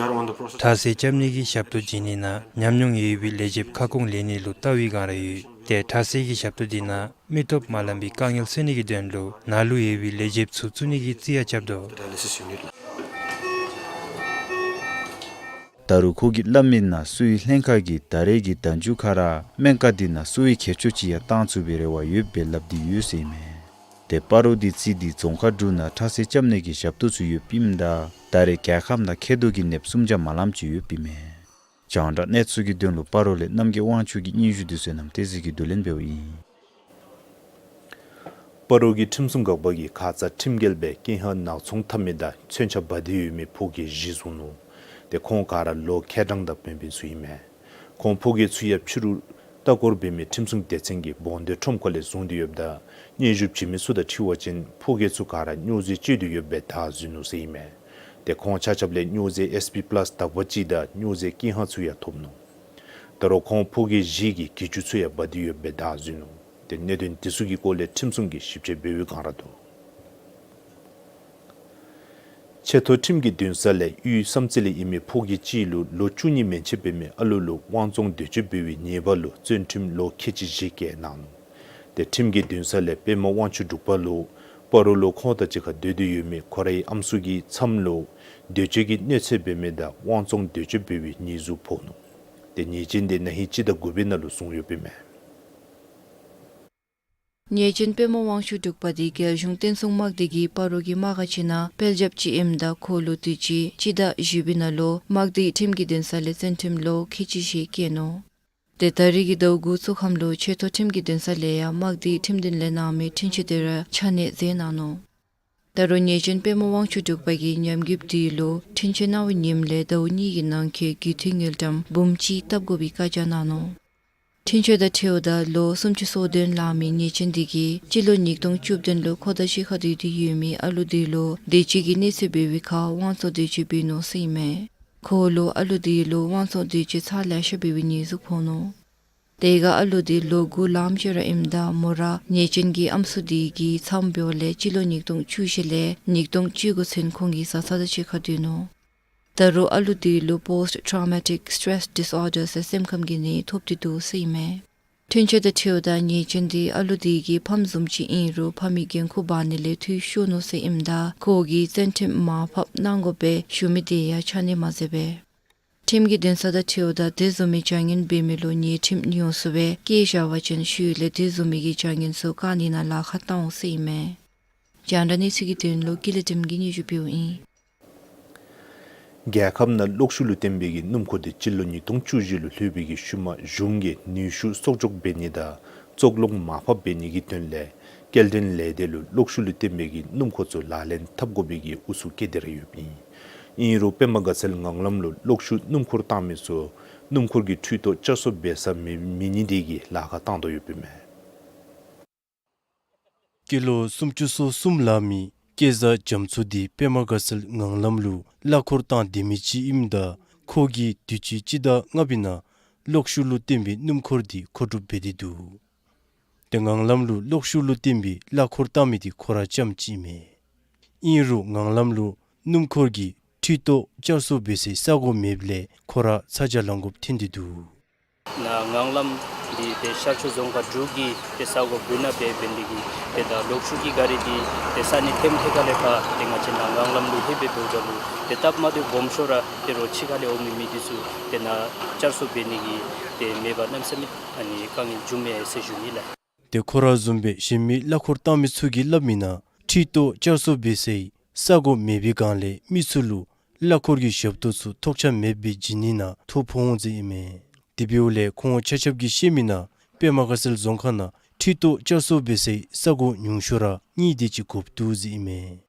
ཁྲག་སེལ་རྐྱབ་ནི་གི་ཞབས་ཏོག་བྱིན་ནི་ནང་ཉམས་མྱོང་ཡོད་པའི་ལས་བྱེདཔ་ཁ་སྐོང་ལེན་ནི་ལུ་བལྟ་བའི་སྒང་ར་ཡོད། ཏེ་ཁྲག་སེལ་གྱི་ཞབས་ཏོག་འདི་ནང་མི་སྟོབས་མ་ལང་པའི་དཀའ་ངལ་སེལ་ནི་གི་དོན་ལུ་ནཱ་ལུ་ཡོད་པའི་ལས་བྱེདཔ་ཚུ་བཙུགས་ནི་གི་རྩིས་ཡང་རྐྱབ་དོ། ད་རུང་ཁོ་གིས་སླབ་མི་ནང་གསོ་བའི་ལྷན་ཁག་གིས་ད་རེས་ཀྱི་ཟླ་མཇུག་ཁར་ར་སྨན་ཁང་འདི་ནང་གསོ་བའི་གྱལ་ཆོག་ཅིག་ཡང་བཏང་ཚུགས་པའི་རེ་བ་ཡོདཔ་སྦེ་སླབ་སྟེ་ཡོད་ཟེར་ཨིན་མས། ཏེ་སྤ་རོ་འདི་རྩིས་ཏེ་རྫོང་ཁག་དྲུག་ནང་ཁྲག་སེལ་རྐྱབ་ནི་གི་ཞབས་ཏོག་ཚུ་ཡོདཔ་ཨིནམ་ད་ད་རེས་རྒྱལ་ཁབ་ནང་མཁལ་རྡོག་གི་ནདཔ་སུམ་བརྒྱ་མ་ལངམ་ཅིག་ཡོདཔ་ཨིན་མས། རྒྱང་བསྒྲགས་གནས་ཚུལ་གྱི་དོན་ལུ་སྤ་རོ་ལས་རྣམ་རྒྱལ་དབང་ཕྱུག་གི་སྙན་ཞུ་དེ་ཚུ་ནམ་ཏེ་ཟི་གིས་བསྡུ་ལེན་འབདཝ་ཨིན། སྤ་རོ་གི་ཁྲིམས་སྲུང་འགག་པ་གིས་ཁ་ཙ་ཁྲིམས་འགལ་སྦེ་ཀེ་ཧ་ནག་ཚོང་འཐབ་མི་དང་མཚོན་ཆ་འབག་སྟེ་ཡོད་མི་ཕོ་སྐྱེས་བཞི་བཟུང་ནུག། ཏེ་ཁོང་ག་ར་ལོ་ཁལ་གྲངས་དང་བན་བོན་ཚུ་ཨིན་མས། ཁོང་ཕོ་སྐྱེས་ཚུ་ཡང་ཕྱི་རུ་ལྟ་སྐོར་འབད་མི་ཁྲིམས་སྲུང་སྡེ་ཚན་གྱིས་བོགས་འདོན་ཁྲོམ་ཁ་ལས་བཟུང་སྟེ་ཡོདཔ་ད་སྙན་ཞུ་བྱིན་མི་ཚུ་དང་འཁྲིལ་བ་ཅིན་ཕོ་སྐྱེས་ཚུ་ག་ར་སྨྱོ་རྫས་སྤྱོད་དེ་ཡོདཔ་སྦེ་བདའ་ཟུན་ནུག་ཟེར་ཨིན་མས། ཏེ་ཁོང་ཆ་ཁྱབ་ལས་སྨྱོ་རྫས་ཨེས་པི་པ་ལཱསི་དག་པ་ཅིག་དང་སྨྱོ་རྫས་ཀེ་ཧ་ཚུ་ཡང་ཐོབ་ནུག། ད་རུང་ཁོང་ཕོ་སྐྱེས་བཞི་གིས་གྱི་ཅུ་ཚུ་ཡང་འབག་སྟེ་ཡོདཔ་སྦེ་བདའ་ཟུན་ནུག། ཏེ་གནད་དོན་དེ་ཚུ་གི་སྐོར་ལས་ཁྲིམས་སྲུང་གིས་ཞིབ་དཔྱད་འབད་བའི་བསྒང་ར་འདུག། ཆེ་མཐོ་ཁྲིམས་ཀྱི་འདུན་ས་ལས་དབུས་བསམ་རྩེ་ལས་ཨིན་མི་ཕོ་སྐྱེས་ཅིག་ལུ་ལོ་བཅུ་གཉིས་མན་ཆད་འབད་མི་ཨ་ལུ་ལུ་དབང་བཙོང་འདོད་སྤྱོད་འབད་བའི་ཉེས་པ་ལུ་བཙོན་ཁྲིམས་ལོ་ཁལ་གཅིག་བཞེས་བཀལ་གནང་ནུག། ཏེ་ཁྲིམས་ཀྱི་འདུན་ས་ལས་པདྨ་དབང་ཕྱུག་འབྲུག་པ་ལུ་སྤ་རོ་ལུ་ཁོང་དང་གཅིག་ཁར་སྡོད་དེ་ཡོད་མི་ཁོ་རའི་ཨམ་སྲུ་གི་མཚམས་ལུ་འདོད་སྤྱོད་ཀྱི་གནོད་འཚེ་འབད་མི་དང་དབང་བཙོང་འདོད་སྤྱོད་འབད་བའི་ཉེས་འཛུགས་ཕོག་ནུག། ཏེ་ཉེས་ཅན་དེ་ན་ཧིང་སྤྱི་ཟླ་དགུ་པའི་ནང་ལུ་བཟུང་ཡོདཔ་ཨིན་མས། ཉེས་ཅན་པདྨ་དབང་ཕྱུག་འབྲུག་པ་དེ་རྒྱལ་གཞུང་བསྟན་སྲུང་དམག་སྡེ་གིས་སྤ་རོ་གི་དམག་སྒར་ཅིག་ནང་དཔལ་འབྱོརཔ་ཅིག་ཨིནམ་ད་ཁོ་ལུ་དུས་ཅི་སྤྱི་ཟླ་བཞི་པའི་ནང་ལུ་དམག་སྡེའི་ཁྲིམས་ཀྱི་འདུན་ས་ལས་བཙོན་ཁྲིམས་ལོ་ཁལ་གཅིག་བཞེས་བཀལ་ནུག། ཏེ་ད་རིས་ཀྱི་ཟླཝ་དགུ་ཚུ་ཁམས་ལུ་ཆེ་མཐོ་ཁྲིམས་ཀྱི་འདུན་ས་ལས་ཡང་དམག་སྡེའི་ཁྲིམས་འདུན་ལས་གནང་མི་འཁྲུན་ཆོད་དེ་ར་ཆ་གནས་མཛད་གནང་ནུག། ད་རུང་ཉེས་ཅན་པདྨ་དབང་ཕྱུག་འབྲུག་པ་གིས་ཉམས་རྒུདཔ་དེ་ལུ་འཁྲུན་ཆོད་གནང་བའི་ཉིནམ་ལས་ཟླཝ་གཉིས་ཀྱི་ནང་འཁོད་རྒུད་འཐུས་དངུལ་ཀྲམ་འབུམ་གཅིག་བཏབ་དགོ་པའི་བཀའ་རྒྱ་གནང་ནུག། འཁྲུན་ཆོད་དང་འཁྲིལཝ་ད་ལོ་སུམ་ཅུ་སོ་བདུན་ལང་མི་ཉེས་ཅན་དེ་གིས་སྤྱི་ལོ་ཉིས་སྟོང་བཅུ་བདུན་ལུ་ཁོ་དང་གཅིག་ཁར་སྡོད་དེ་ཡོད་མི་ཨ་ལུ་དེ་ལུ་འདོད་སྤྱོད་ཀྱི་གནོད་འཚེ་འབད་བའི་ཁར་དབང་བཙོང་འདོད་སྤྱོད་འབད་ནུག་ཟེར་ཨིན་མས། ཁོ་ལུ་ཨ་ལུ་དེ་ལུ་དབང་བཙོང་འདོད་སྤྱོད་ཚར་ལེ་ཤ་འབད་བའི་ཉེས་འཛུགས་ཕོག་ནུག། དེ་ཁར་ཨ་ལུ་དེ་ལོ་དགུ་ལངམ་ཅིག་ར་ཨིནམ་ད་མོ་ར་ཉེས་ཅན་གྱི་ཨམ་སྲུ་དེ་གི་མཚམས་འབདཝ་ལས་སྤྱི་ལོ་ཉིས་སྟོང་བཅུ་བཞི་ལས་ཉིས་སྟོང་བཅུ་དགུ་ཚུན་ཁོང་གི་བཟའ་ཚང་དང་གཅིག་ཁར་སྡོད་ནུག། ད་རུང་ཨ་ལུ་དེ་ལུ་པོསཊ་ཊོ་རོ་མ་ཊིག་སི་ཊེ་རེསི་ཌིསི་ཨོར་ཌར་ཟེར་སེམས་ཁམས་ཀྱི་ནད་ཐོབ་སྟེ་འདུག་ཟེར་ཨིན་མས། འཁྲུན་ཆོད་དང་འཁྲིལཝ་ད་ཉེས་ཅན་དེ་ཨ་ལུ་དེ་གི་ཕམ་བཟུམ་ཅིག་ཨིན་རུང་ཕམ་གྱི་འགན་ཁུར་འབག་ནི་ལས་འཐུས་ཤོར་ནུག་ཟེར་ཨིནམ་ད་ཁོ་གིས་བཙོན་ཁྲིམས་མར་ཕབ་གནང་དགོ་པས་ཞུ་མི་དེ་ཡང་ཆ་གནས་མ་མཛད་པས། ཁྲིམས་ཀྱི་འདུན་ས་དང་འཁྲིལཝ་ད་དེ་བཟུམ་མའི་བྱ་ངན་འབད་མི་ལུ་ཉེས་ཁྲིམས་ཉུང་སུ་སྦེ་བཀལ་བཞག་པ་ཅིན་ཤུལ་ལས་དེ་བཟུམ་མའི་གི་བྱ་ངན་ཚུ་བཀག་ནི་ནང་ལཱ་ཁག་བཏང་འོང་ཟེར་ཨིན་མས། རྒྱང་བསྒྲགས་གནས་ཚུལ་གྱི་དོན་ལུ་ཀུན་ལེགས་སྒྲོལམ་གིས་སྙན་ཞུ་ཕུལཝ་ཨིན། རྒྱལ་ཁབ་ནང་གློག་ཤུགས་ལུ་བརྟེན་པའི་གི་སྣུམ་འཁོར་དེ་སྤྱི་ལོ་ཉིས་སྟོང་བཅུ་བཞི་ལུ་ལྷོད་པའི་གི་ཤུལ་མ་གཞུང་གིས་ནུས་ཤུགས་གསོག་འཇོག་འབད་ནི་དང་བཙོག་ལུད་མར་ཕབ་འབད་ནི་གི་དོན་ལས་སྐྱེལ་འདྲེན་ལས་སྡེ་ལུ་གློག་ཤུགས་ལུ་བརྟེན་པའི་གི་སྣུམ་འཁོར་ཚུ་ལག་ལེན་འཐབ་དགོ་པའི་གི་ཨུ་ཚུགས་བཀལ་ཏེ་ར་ཡོདཔ་ཨིན། ཨིན་རུང་པདྨ་དགའ་ཚལ་ངང་ལམ་ལུ་གློག་ཤུགས་སྣུམ་འཁོར་བཏང་མི་ཚུ་སྣུམ་འཁོར་གྱི་འཕྲུལ་ཐོག་བསྐྱར་གསོ་འབད་ས་མེད་མེད་ནི་དེ་གིས་ལཱ་ཁག་བཏང་དོ་ཡོདཔ་ཨིན་མས། སྐྱེས་ལོ་སུམ་ཅུ་སོ་གསུམ་ལང་མི་སྐལ་བཟང་རྒྱ་མཚོ་དེ་པདྨ་དགའ་ཚལ་ངང་ལམ་ལུ་གླ་འཁོར་བཏང་སྡོད་མི་ཅིག་ཨིནམ་ད་ཁོ་གིས་དུས་ཅི་སྤྱི་ཟླ་ལྔ་པའི་ནང་གློག་ཤུགས་ལུ་བརྟེན་པའི་སྣུམ་འཁོར་དེ་མཁོ་སྒྲུབ་འབད་དེ་འདུག། ཏེ་ངང་ལམ་ལུ་གློག་ཤུགས་ལུ་བརྟེན་པའི་གླ་འཁོར་བཏང་མི་དེ་ཁོ་ར་རྐྱངམ་ཅིག་ཨིན་མས། ཨིན་རུང་ངང་ལམ་ལུ་སྣུམ་འཁོར་གྱི་འཕྲུལ་ཐོག་བསྐྱར་གསོ་འབད་སའི་ས་གོ་མེདཔ་ལས་ཁོ་ར་ཚ་གྱང་ལང་དགོཔ་ཐོན་ཏེ་འདུག། ནཱ་ངང་ལམ་འདི་ཏེ་ཤར་ཕྱོགས་རྫོང་ཁག་དྲུག་གི་ཏེ་ས་གོ་བུ་ན་སྦེ་འབད་ནི་དེ་གིས་ཏེ་ད་གློག་ཤུགས་ཀྱི་ག་རི་འདི་ཏེ་ས་གནས་ཐེམ་ཐེ་ཁ་ལས་ཕར་ཏེ་ང་བཅས་ནཱ་ངང་ལམ་ལུ་ལྷོད་སྦེ་འབདཝ་ད་ལུ་ཏེ་སྟབས་མ་བདེཝ་སྦོམ་ཤོས་ར་ཏེ་རོགས་ཕྱི་ཁ་ལས་འོང་མི་མི་འདི་ཚུ་ཏེ་ནཱ་བསྐྱར་གསོ་འབད་ནི་གི་ཏེ་མེད་པར་གནམ་མེད་ས་མེད་ཨ་ནི་དཀའ་ངལ་བྱུངམ་མས་ཟེར་ཞུ་ནི་ལགས། ཏེ་ཁོ་ར་བཟུམ་སྦེ་གཞན་མི་གླ་འཁོར་བཏང་མི་ཚུ་གིས་སླབ་མི་ནང་འཕྲུལ་ཐོག་བསྐྱར་གསོ་འབད་སའི་ས་གོ་མེད་པའི་སྒང་ལས་མི་ཚུ་ལུ་གླ་འཁོར་གྱི་ཞབས་ཏོག་ཚུ་ཐོགས་ཆགས་མེདཔ་སྦེ་བྱིན་ནི་ནང་ཐོ་ཕོག་འོང་ཟེར་ཨིན་མས། དེ་འབདཝ་ལས་ཁོང་ཆ་ཁྱབ་ཀྱིས་བཤད་མི་ནང་པདྨ་དགའ་ཚལ་རྫོང་ཁག་ནང་འཕྲུལ་ཐོག་བསྐྱར་གསོ་འབད་སའི་ས་གོ་ཉུང་ཤོས་ར་གཉིས་དེ་ཅིག་དགོཔ་འདུག་ཟེར་ཨིན་མས།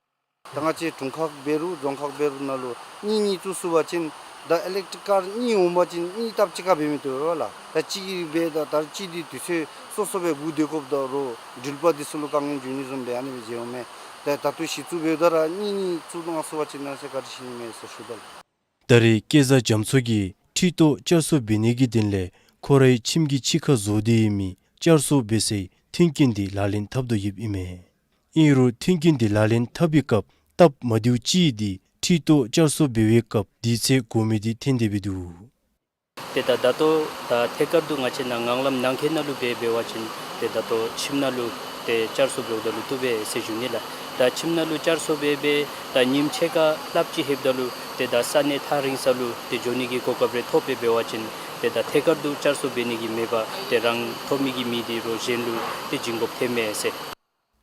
ད་ང་བཅས་དྲུང་ཁག་འབད་རུང་རྫོང་ཁག་འབད་རུང་ནང་ལུ་གཉིས་གཉིས་བཙུགས་ཚུགས་པ་ཅིན་ད་ཨི་ལེག་ཊིག་ཀར་གཉིས་འོང་པ་ཅིན་གཉིས་སྟབས་གཅིག་ཁར་འབད་མི་བཏུབ་རོགས་ལགས། ད་གཅིག་གིས་འབད་ད་ད་གཅིག་འདི་དུས་ཚོད་སོ་སོ་སྦེ་སྒུག་སྡོད་དགོཔ་ད་རོགས་འགྲུལ་པ་འདི་ཚུ་ལུ་དཀའ་ངལ་འབྱུང་ནི་བཟུམ་སྦེ་ཨ་ནི་སྦེ་མཇལཝ་མས། ད་ད་ལྟོ་གཞི་བཙུགས་འབདཝ་ད་ར་གཉིས་གཉིས་བཙུགས་གནང་ཚུགས་པ་ཅིན་ཨ་ནི་ཚེ་བཀའ་དྲིན་ཆེ་ནི་མས་ཟེར་ཞུ་དོ་ལགས། ད་རེས་སྐལ་བཟང་རྒྱ་མཚོ་གིས་འཕྲུལ་ཐོག་བསྐྱར་གསོ་འབད་ནི་གི་དོན་ལས་ཁོ་རའི་ཁྱིམ་གྱི་ཕྱི་ཁར་བཟོ་སྟེ་ཡོད་མི་བསྐྱར་གསོ་འབད་སའི་མཐུན་རྐྱེན་འདི་ལག་ལེན་འཐབ་དོ་ཡོདཔ་ཨིན་མས། ཨིན་རུང་མཐུན་རྐྱེན་འདི་ལག་ལེན་འཐབ་པའི་སྐབས་སྟབས་མ་བདེཝ་ཅིག་འདི་འཕྲུལ་ཐོག་བསྐྱར་གསོ་འབད་བའི་སྐབས་དུས་ཚོད་འགོར་མི་འདི་ཐོན་ཏེ་འབད་འདུག། ཏེ་ད་ད་ལྟོ་ད་ཐད་ཀར་དུ་ང་བཅས་ནཱ་ངང་ལམ་ནང་འཁོད་ནང་ལུ་འབད་འབད་བ་ཅིན་ཏེ་ད་ལྟོ་ཁྱིམ་ནང་ལུ་ཏེ་བསྐྱར་གསོ་འབདཝ་ད་ལུ་བཏུབ་པས་ཟེར་ཞུ་ནི་ལགས། ད་ཁྱིམ་ནང་ལུ་བསྐྱར་གསོ་འབད་འབད་ད་ཉིནམ་ཕྱེད་ཀ་ལྷགཔ་ཅིག་ལྷོདཔ་ད་ལུ་ཏེ་ད་ས་གནས་ཐག་རིང་ས་ལུ་ཏེ་འགྱོ་ནི་གི་གོ་སྐབས་རེ་ཐོབ་སྦེ་འབད་བ་ཅིན་ཏེ་ད་ཐད་ཀར་དུ་བསྐྱར་གསོ་འབད་ནི་གི་མེད་པར་ཏེ་རང་ཐོབ་མི་གི་མི་འདི་རོགས་གཞན་ལུ་ཏེ་བྱིན་དགོཔ་ཐོནམ་མས་ཟེར།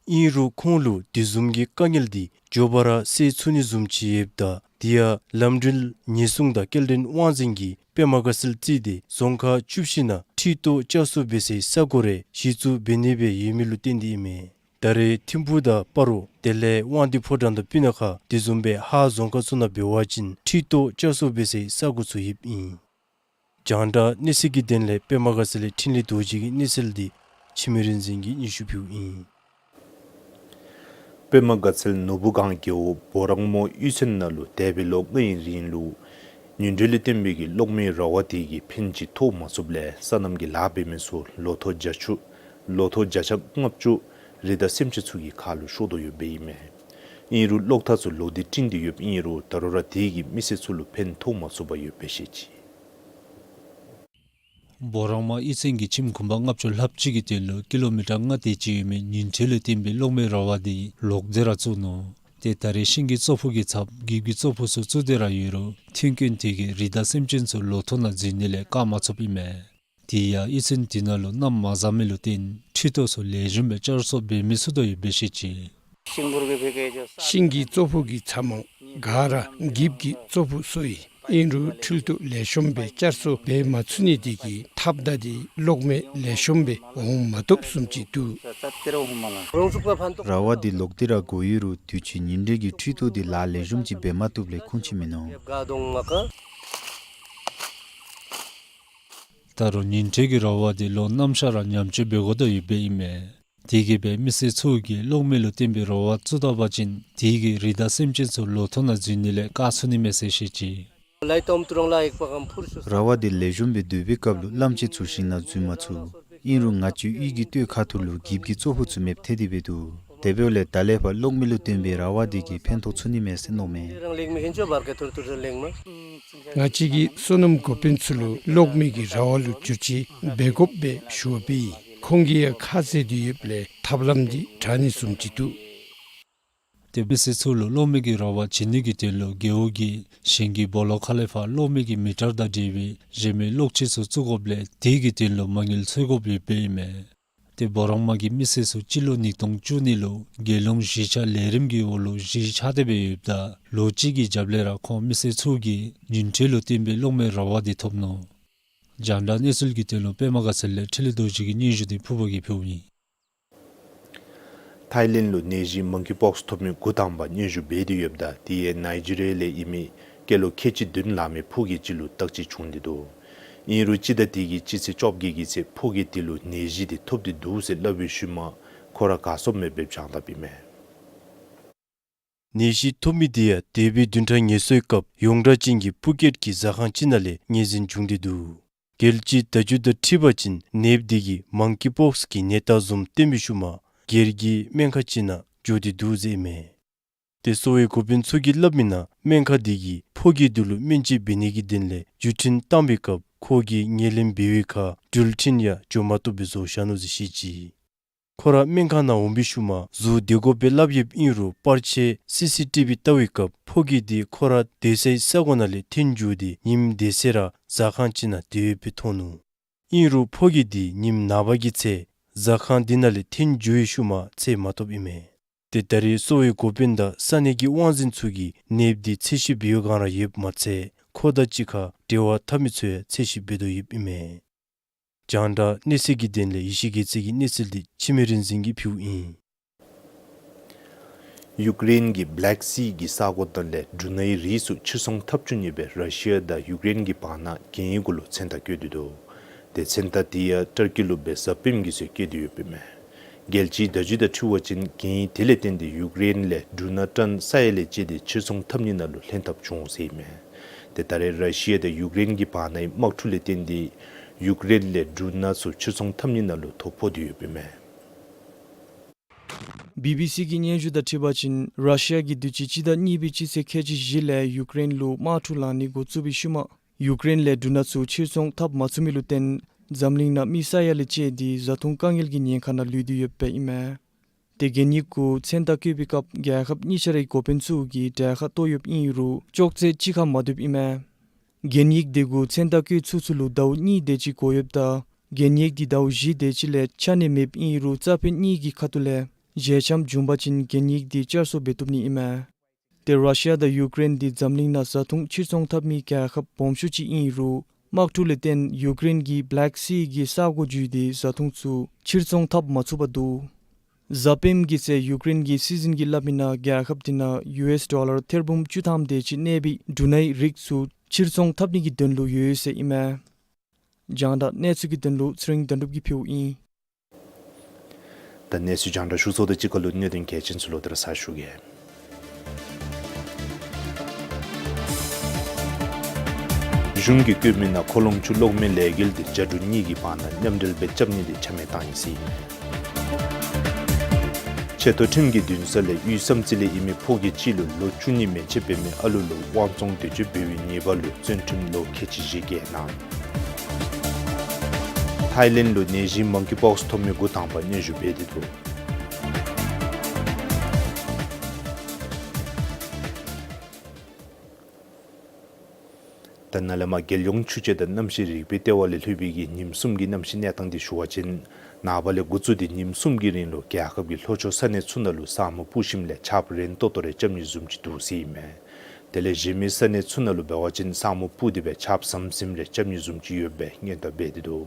ཨིན་རུང་ཁོང་ལུ་དེ་བཟུམ་གྱི་དཀའ་ངལ་འདི་མགྱོགས་པ་ར་སེལ་ཚུགས་ནི་བཟུམ་ཅིག་ཡོདཔ་ད་ དེ་ཡང་ལམ་འགྲུལ་ཉེན་སྲུང་དང་སྐྱེལ་འདྲེན་དབང་འཛིན་གྱིས་པདྨ་དགའ་ཚལ་བརྩིས་ཏེ་རྫོང་ཁག་བཅུ་བཞི་ནང་ཁྲི་ཏོག་བསྐྱར་གསོ་འབད་སའི་ས་གོ་རེ་གཞི་བཙུགས་འབད་ནི་སྦེ་ཡོད་མི་ལུ་བརྟེན་ཏེ་ཨིན་མས། ད་རེས་ཐིམ་ཕུག་དང་སྤ་རོ་དེ་ལས་དབང་འདུས་ཕོ་བྲང་དང་སྤུ་ན་ཁ་དེ་བཟུམ་སྦེ་ཧཱ་རྫོང་ཁག་ཚུ་ནང་འབད་བ་ཅིན་ཁྲི་ཏོག་བསྐྱར་གསོ་འབད་སའི་ས་གོ་ཚུ་ཡོདཔ་ཨིན། རྒྱང་བསྒྲགས་གནས་ཚུལ་གྱི་དོན་ལས་པདྨ་དགའ་ཚལ་ལས་འཕྲིན་ལས་རྡོ་རྗེ་གི་གནས་ཚུལ་འདི་འཆི་མེད་རིག་འཛིན་གྱིས་སྙན་ཞུ་ཕུལཝ་ཨིན། པདྨ་དགའ་ཚལ་ནོར་བུ་སྒང་རྒེད་འོག་འབོ་རང་མོ་གཡུས་ཚན་ནང་ལུ་འདས་པའི་ལོ་ལྔའི་རིང་ལུ་ཉིན་དྲོད་ལས་བརྟེན་པའི་གི་གློག་མེའི་ར་བ་དེ་གིས་ཕན་ཅིག་ཐོགས་མ་ཚུགསཔ་ལས་སོ་ནམ་གྱི་ལཱ་འབད་མི་ཚུ་ལོ་ཐོག་བརྒྱ་ཆ་ལོ་ཐོག་བརྒྱ་ཆ་ལྔ་བཅུ་རི་དྭགས་སེམས་ཅན་ཚུ་གི་ཁ་ལུ་ཤོར་དོ་ཡོདཔ་ཨིན་མས། ཨིན་རུང་གློག་ཐག་ཚུ་ལོག་སྟེ་བཏོན་ཏེ་ཡོདཔ་ཨིན་རུང་ད་རུང་ར་དེ་གིས་མི་སེར་ཚུ་ལུ་ཕན་ཐོགས་མ་ཚུགསཔ་ཡོདཔ་སྦེ་བཤད་ཅི། འབོ་རང་མོ་གཡུས་ཚན་གྱིས་ཁྱིམ་གུང་པ་ལྔ་བཅུ་ལྷགཔ་ཅིག་གི་དོན་ལུ་ཀི་ལོ་མི་ཊར་ལྔ་དེ་ཅིག་ཡོད་མི་ཉིན་དྲོད་ལས་བརྟེན་པའི་གློག་མེའི་ར་བ་དེ་ལོག་སྟེ་ར་བཙུགས་ནུག། ཏེ་ད་རེས་ཤིང་གི་ཙོག་ཕུ་གི་ཚབ་གྱིབ་ཀྱི་ཙོག་ཕུ་ཚུ་བཙུགས་ཏེ་ར་ཡོད་རུང་ཐོན་སྐྱེད་དེ་གིས་རི་དྭགས་སེམས་ཅན་ཚུ་ལོ་ཐོག་ནང་འཛུལ་ནི་ལས་བཀག་མ་ཚུགསཔ་ཨིན་མས། དེ་ཡང་གཡུས་ཚན་དེ་ནང་ལུ་གནམ་མ་བཟང་མི་ལུ་བརྟེན་ཁྲི་ཏོག་ཚུ་ལེགས་ཤོམ་སྦེ་བསྐྱར་གསོ་འབད་མི་ཚུགས་དོ་ཡོདཔ་སྦེ་བཤད་ཅི། ཤིང་གི་ཙོག་ཕུ་གི་ཚབ་མ་ག་ར་གྱིབ་ཀྱི་ཙོག་ཕུ་ཚུ་ཨིན། ཨིན་རུང་ཁྲི་ཏོག་ལེགས་ཤོམ་སྦེ་བསྐྱར་གསོ་འབད་མ་ཚུགས་ནི་དེ་གིས་ཐགཔ་དང་དེ་གློག་མེ་ལེགས་ཤོམ་སྦེ་འོང་མ་བཏུབ་བཟུམ་ཅིག་འདུག། ར་བ་དེ་ལོག་སྟེ་ར་འགྱོ་ཡོད་རུང་དུས་ཅི་ཉིན་དྲོད་ཀྱི་ཁྲི་ཏོག་དེ་ལཱ་ལེགས་ཤོམ་ཅིག་འབད་མ་བཏུབ་ལས་ཁུངས་ཅིག་མིན་ནུག། ད་རུང་ཉིན་དྲོད་ཀྱི་ར་བ་དེ་ལོ་གནམ་ཤར་ར་ཉམས་བཅོས་འབད་དགོ་དོ་ཡོདཔ་ཨིན་མས། དེ་གིས་སྦེ་མི་སེར་ཚུ་གིས་གློག་མེ་ལུ་བརྟེན་པའི་ར་བ་བཙུགས་ད་པ་ཅིན་དེ་གིས་རི་དྭགས་སེམས་ཅན་ཚུ་ལོ་ཐོག་ནང་འཛུལ་ནི་ལས་བཀག་ཚུགས་ནི་མས་ཟེར་བཤད་ཅི། ར་བ་དེ་ལེགས་ཤོམ་སྦེ་སྡོད་པའི་སྐབས་ལུ་གླངམོ་ཆེ་ཚུ་ཞིང་ནང་འཛུལ་མ་ཚུགས། ཨིན་རུང་ང་བཅས་གཡུས་ཀྱི་སྟོད་ཁ་ཐུག་ལུ་གྱིབ་ཀྱི་ཙོག་ཕུ་ཚུ་མེདཔ་ཐལ་ཏེ་སྦེ་འདུག། དེ་འབདཝ་ལས་ད་ལས་ཕར་གློག་མེ་ལུ་བརྟེན་པའི་ར་བ་དེ་གིས་ཕན་ཐོགས་ཚུགས་ནི་མས་ཟེར་མནོཝ་མས། ང་བཅས་ཀྱིས་སོ་ནམ་འགོ་དཔོན་ཚུ་ལུ་གློག་མེ་གི་ར་བ་ལུ་བསྒྱུར་བཅོས་འབད་དགོཔ་སྦེ་ཞུ་བ་འབད་ཡི། ཁོང་གིས་ཡང་ཁ་བཟེད་དེ་ཡོདཔ་ལས་ཐབས་ལམ་འདི་དྲག་ནི་བཟུམ་ཅིག་འདུག། ཏེ་མི་སེར་ཚུ་ལུ་གློག་མེ་གི་ར་བ་བྱིན་ནི་གི་དོན་ལུ་རྒེད་འོག་གིས་ཞིང་གི་སྦོ་ལོགས་ཁ་ལས་ཕར་གློག་མེ་གི་མི་ཊར་དང་འབྲེལ་བའི་རིན་མེད་གློག་ཆས་ཚུ་བཙུགས་དགོཔ་ལས་དེ་གི་དོན་ལུ་མ་དངུལ་འཚོལ་དགོཔ་ཡོདཔ་ཨིན་མས། ཏེ་འབོ་རང་མོ་གི་མི་སེར་ཚུ་སྤྱི་ལོ་ཉིས་སྟོང་བཅུ་གཉིས་ལུ་རྒྱལ་ཡོངས་གཞིས་ཆགས་ལས་རིམ་གྱི་འོག་ལུ་གཞིས་ཆགས་ཏེ་སྦེ་ཡོདཔ་ད་ལོ་གཅིག་གི་རྒྱབ་ལས་ར་ཁོང་མི་སེར་ཚུ་གིས་ཉིན་དྲོད་ལུ་བརྟེན་པའི་གློག་མེ་ར་བ་དེ་ཐོབ་ནུག། རྒྱང་བསྒྲགས་གནས་ཚུལ་གྱི་དོན་ལུ་པདྨ་དགའ་ཚལ་ལས་འཕྲིན་ལས་རྡོ་རྗེ་གི་སྙན་ཞུ་དེ་ཕུརཔ་གིས་ཕུལཝ་ཨིན། ཐའི་ལེནཌ་ལུ་ནད་གཞི་མང་ཀི་པོགསི་ཐོབ་མི་འགོ་དང་པ་སྙན་ཞུ་འབད་དེ་ཡོདཔ་ད་དེ་ཡང་ནཱའི་ཇི་རི་ཡ་ལས་ཨིན་མི་སྐྱེས་ལོ་ཁལ་གཅིག་བདུན་ལང་མི་ཕོ་སྐྱེས་ཅིག་ལུ་བརྟག་དཔྱད་བྱུང་སྟེ་འདུག། ཨིན་རུང་སྤྱི་ཟླ་དེ་གི་སྤྱི་ཚེས་བཅོ་བརྒྱད་ཀྱི་ཚེ་ཕོ་སྐྱེས་དེ་ལུ་ནད་གཞི་དེ་ཐོབ་སྟེ་འདུག་ཟེར་སླབ་པའི་ཤུལ་མ་ཁོ་ར་ག་སོང་མེདཔ་སྦེ་བྱང་དཔ་ཨིན་མས། ནད་གཞི་ཐོབ་མི་དེ་ཡང་འདས་པའི་བདུན་ཕྲག་ངལ་གསོའི་སྐབས་ཡོངས་གྲགས་ཅན་གྱི་ཕུ་ཀེཊ་གྱི་ཟ་ཁང་ཅིག་ནང་ལས་ངོས་འཛིན་བྱུང་སྟེ་འདུག། རྒྱལ་སྤྱིའི་བརྡ་བརྒྱུད་དང་འཁྲིལ་བ་ཅིན་ནདཔ་དེ་གིས་མང་ཀི་པོགསི་གི་ནད་རྟགས་བཟུམ་སྟོན་པའི་ཤུལ་མ་སྒེར་གྱི་སྨན་ཁང་ཅིག་ནང་འགྱོ་སྟེ་འདུག་ཟེར་ཨིན་མས། ཏེ་གསོ་བའི་འགོ་དཔོན་ཚུ་གིས་སླབ་མི་ནང་སྨན་ཁང་དེ་གིས་ཕོ་སྐྱེས་དེ་ལུ་སྨན་བཅོས་འབད་ནི་གི་དོན་ལས་བརྒྱུད་འཕྲིན་བཏང་པའི་སྐབས་ཁོ་གིས་ཉལ་ལེན་འབད་བའི་ཁར་འགྲུལ་འཕྲིན་ཡང་འགྱོ་མ་བཏུབ་པའི་བཟོ་བཞག་ནུག་ཟེར་བཤད་ཅི། ཁོ་ར་སྨན་ཁང་ནང་འོང་པའི་ཤུལ་མ་གཟུགས་བདེ་དགོཔ་སྦེ་སླབ་ཡོདཔ་ཨིན་རུང་པར་ཆས་སི་སི་ཊི་བི་བལྟ་བའི་སྐབས་ཕོ་སྐྱེས་དེ་ཁོ་ར་སྡོད་སའི་ས་གོ་ནང་ལས་འཐོན་འགྱོ་སྟེ་ཉིནམ་དེ་ཚེ་ར་ཟ་ཁང་ཅིག་ནང་སྡོད་ཡོདཔ་སྦེ་མཐོང་ནུག། ཨིན་རུང་ཕོ་སྐྱེས་དེ་ཉིནམ་ནངས་པ་གི་ཚེ་ཟ་ཁང་དེ་ནང་ལས་འཐོན་འགྱོ་བའི་ཤུལ་མ་འཚོལ་མ་བཏུབ་ཨིན་མས། ཏེ་ད་རེས་གསོ་བའི་འགོ་དཔོན་དང་ས་གནས་ཀྱི་དབང་འཛིན་ཚུ་གིས་ནདཔ་དེ་འཚོལ་ཞིབ་འབད་བའི་བསྒང་ར་ཡོདཔ་མ་ཚད་ཁོ་དང་གཅིག་ཁར་འབྲེལ་བ་འཐབ་མི་ཚུ་ཡང་འཚོལ་ཞིབ་འབད་དོ་ཡོདཔ་ཨིན་མས། རྒྱང་བསྒྲགས་གནས་ཚུལ་གྱི་དོན་ལས་ཡེ་ཤེས་རྒྱལ་མཚན་གྱི་གནས་ཚུལ་དེ་འཆི་མེད་རིག་འཛིན་གྱིས་ཕུལཝ་ཨིན། ཡུཀ་རེན་གྱི་བྷེ་ལེཀ་སི་གི་ས་གོ་ནང་ལས་འབྲུ་སྣ་གི་རིགས་ཚུ་ཕྱིར་ཚོང་འཐབ་བཅུག་ནི་སྦེ་ར་ཤི་ཡ་དང་ཡུཀ་རེན་གྱི་བར་ན་གན་ཡིག་གུ་ལུ་མཚན་རྟགས་བཀོད་དེ་འདུག། ཏེ་མཚན་རྟགས་དེ་ཡང་ཊར་ཀི་ལུ་སྦེ་གཟའ་སྤེནམ་གི་ཚེ་བཀོད་དེ་ཡོདཔ་ཨིན་མས། རྒྱལ་སྤྱིའི་བརྡ་བརྒྱུད་དང་འཁྲིལ་བ་ཅིན་གན་ཡིག་དེ་ལས་བརྟེན་ཏེ་ཡུཀ་རེན་ལས་འབྲུ་སྣ་ཊཱོན་ས་ཡ་ལས་བཅད་དེ་ཕྱིར་ཚོང་འཐབ་ནི་ནང་ལུ་ལྷན་ཐབས་བྱུང་ཟེར་ཨིན་མས། ཏེ་ད་རེས་ར་ཤི་ཡ་དང་ཡུཀ་རེན་གྱི་བར་ནའི་དམག་འཁྲུག་ལས་བརྟེན་ཏེ་ཡུཀ་རེན་ལས་འབྲུ་སྣ་ཚུ་ཕྱིར་ཚོང་འཐབ་ནི་ནང་ལུ་ཐོ་ཕོག་སྟེ་ཡོདཔ་ཨིན་མས། བི་བི་སི་གི་སྙན་ཞུ་དང་འཁྲིལ་བ་ཅིན་ར་ཤི་ཡ་གིས་དུས་ཅི་སྤྱི་ཟླ་གཉིས་པའི་སྤྱི་ཚེས་ཁལ་གཅིག་བཞི་ལས་ཡུཀ་རེན་ལུ་དམག་འཁྲུག་ལང་ནི་འགོ་བཙུགས་པའི་ཤུལ་མ་ཡུཀ་རེན་ལས་འབྲུ་སྣ་ཚུ་ཕྱིར་ཚོང་འཐབ་མ་ཚུགས་མི་ལུ་བརྟེན་འཛམ་གླིང་ནང་མི་ས་ཡ་ལས་བཅད་དེ་བཟའ་འཐུང་དཀའ་ངལ་གྱི་ཉེན་ཁ་ནང་ལུས་ཏེ་ཡོདཔ་ཨིན་མས། ཏེ་གན་ཡིག་གུ་མཚན་རྟགས་བཀོད་པའི་སྐབས་རྒྱལ་ཁབ་གཉིས་ཆ་རའི་འགོ་དཔོན་ཚུ་གིས་གྲལ་ཁར་གཏོགས་ཡོདཔ་ཨིན་རུང་ཅོག་ཙེ་གཅིག་ཁར་མ་སྡོདཔ་ཨིན་མས། གན་ཡིག་དེ་གུ་མཚན་རྟགས་བཀོད་ཚུན་ཚོད་ལུ་ཟླཝ་གཉིས་དེ་ཅིག་འགོར་ཡོདཔ་ད་གན་ཡིག་དེ་ཟླཝ་བཞི་དེ་ཅིག་ལས་ཆ་གནས་མེདཔ་ཨིན་རུང་རྩ་ཕན་གཉིས་ཀྱི་ཁ་ཐུག་ལས་ཞལ་འཆམ་བྱུང་པ་ཅིན་གན་ཡིག་དེ་བསྐྱར་གསོ་འབད་བཏུབ་ནི་ཨིན་མས། ཏེ་ར་ཤི་ཡ་དང་ཡུ་ཀེ་རེན་འདི་འཛམ་གླིང་ནང་བཟའ་འཐུང་ཕྱིར་ཚོང་འཐབ་མི་རྒྱལ་ཁབ་སྦོམ་ཤོས་ཅིག་ཨིན་རུང་དམག་འཁྲུག་ལས་བརྟེན་ཡུ་ཀེ་རེན་གྱིས་བེ་ལེག་སི་གི་ས་གོ་བརྒྱུད་དེ་བཟའ་འཐུང་ཚུ་ཕྱིར་ཚོང་འཐབ་མ་ཚུགས་པར་འདུག། གཟའ་སྤེནམ་གྱི་ཚེ་ཡུ་ཀེ་རེན་གྱིས་སྲིད་འཛིན་གྱིས་སླབ་མི་ནང་རྒྱལ་ཁབ་འདི་ནང་ཡུ་ཨེསི་ཌོ་ལར་ཐེར་འབུམ་བཅུ་ཐམ་དེ་ཅིག་གནས་པའི་འབྲུ་སྣའི་རིགས་ཚུ་ཕྱིར་ཚོང་འཐབ་ནི་གི་དོན་ལུ་ཡོད་ཟེར་ཨིན་མས། རྒྱང་བསྒྲགས་གནས་ཚུལ་གྱི་དོན་ལུ་ཚེ་རིང་དོན་གྲུབ་ཀྱིས་ཕུལཝ་ཨིན། ད་གནས་ཚུལ་རྒྱང་བསྒྲགས་ཞུ་ཚརཝ་དང་གཅིག་ཁར་ལུ་གནད་དོན་གལ་ཆེན་ཚུ་ལོག་སྟེ་ར་གསལ་ཞུ་གེ། གཞུང་གིས་བཀོད་མི་ནང་མཁོ་ལོང་ཆུ་གློག་མེ་ལས་འགུལ་འདི་རྒྱ་འབྲུག་གཉིས་ཀྱི་བར་ན་མཉམ་འབྲེལ་སྦེ་རྐྱབ་ནི་འདི་ཆ་མེད་བཏང་ཡི་ཟེར་ཨིན། ཆེ་མཐོ་ཁྲིམས་ཀྱི་འདུན་ས་ལས་དབུས་བསམ་རྩེ་ལས་ཨིན་མི་ཕོ་སྐྱེས་ཅིག་ལུ་ལོ་བཅུ་གཉིས་མན་ཆད་འབད་མི་ཨ་ལུ་ལུ་དབང་བཙོང་འདོད་སྤྱོད་འབད་བའི་ཉེས་པ་ལུ་བཙོན་ཁྲིམས་ལོ་ཁལ་གཅིག་བཞེས་བཀལ་གནང་། ཐའི་ལེནཌ་ལུ་ནད་གཞི་མང་ཀི་པོགསི་ཐོབ་མི་འགོ་དང་པ་སྙན་ཞུ་འབད་དེ་འདུག། ད་ནཱ་ལས་མར་རྒྱལ་ཡོངས་ཆུ་དཔྱད་དང་གནམ་གཤིས་རིག་པའི་ལྟེ་བ་ལས་ལྷོད་པའི་གི་ཉིནམ་གསུམ་གྱི་གནམ་གཤིས་གནས་སྟངས་འདི་ཞུ་བ་ཅིན་ནངས་པ་ལས་འགོ་བཙུགས་ཏེ་ཉིནམ་གསུམ་གྱི་རིང་ལུ་རྒྱལ་ཁབ་ཀྱི་ལྷོ་ཕྱོགས་ས་གནས་ཚུ་ནང་ལུ་ས་སྨུག་སྤུབས་ཞིནམ་ལས་ཆརཔ་རན་ཏོག་ཏོ་རེ་རྐྱབ་ནི་བཟུམ་ཅིག་འདུག་ཟེར་ཨིན་མས། དེ་ལས་གཞན་མི་ས་གནས་ཚུ་ནང་ལུ་འབད་བ་ཅིན་ས་སྨུག་སྤུབས་ཏེ་སྦེ་ཆརཔ་ཟིམ་ཟིམ་རེ་རྐྱབ་ནི་བཟུམ་ཅིག་ཡོདཔ་སྦེ་སྔོན་བརྡ་འབད་དེ་འདུག།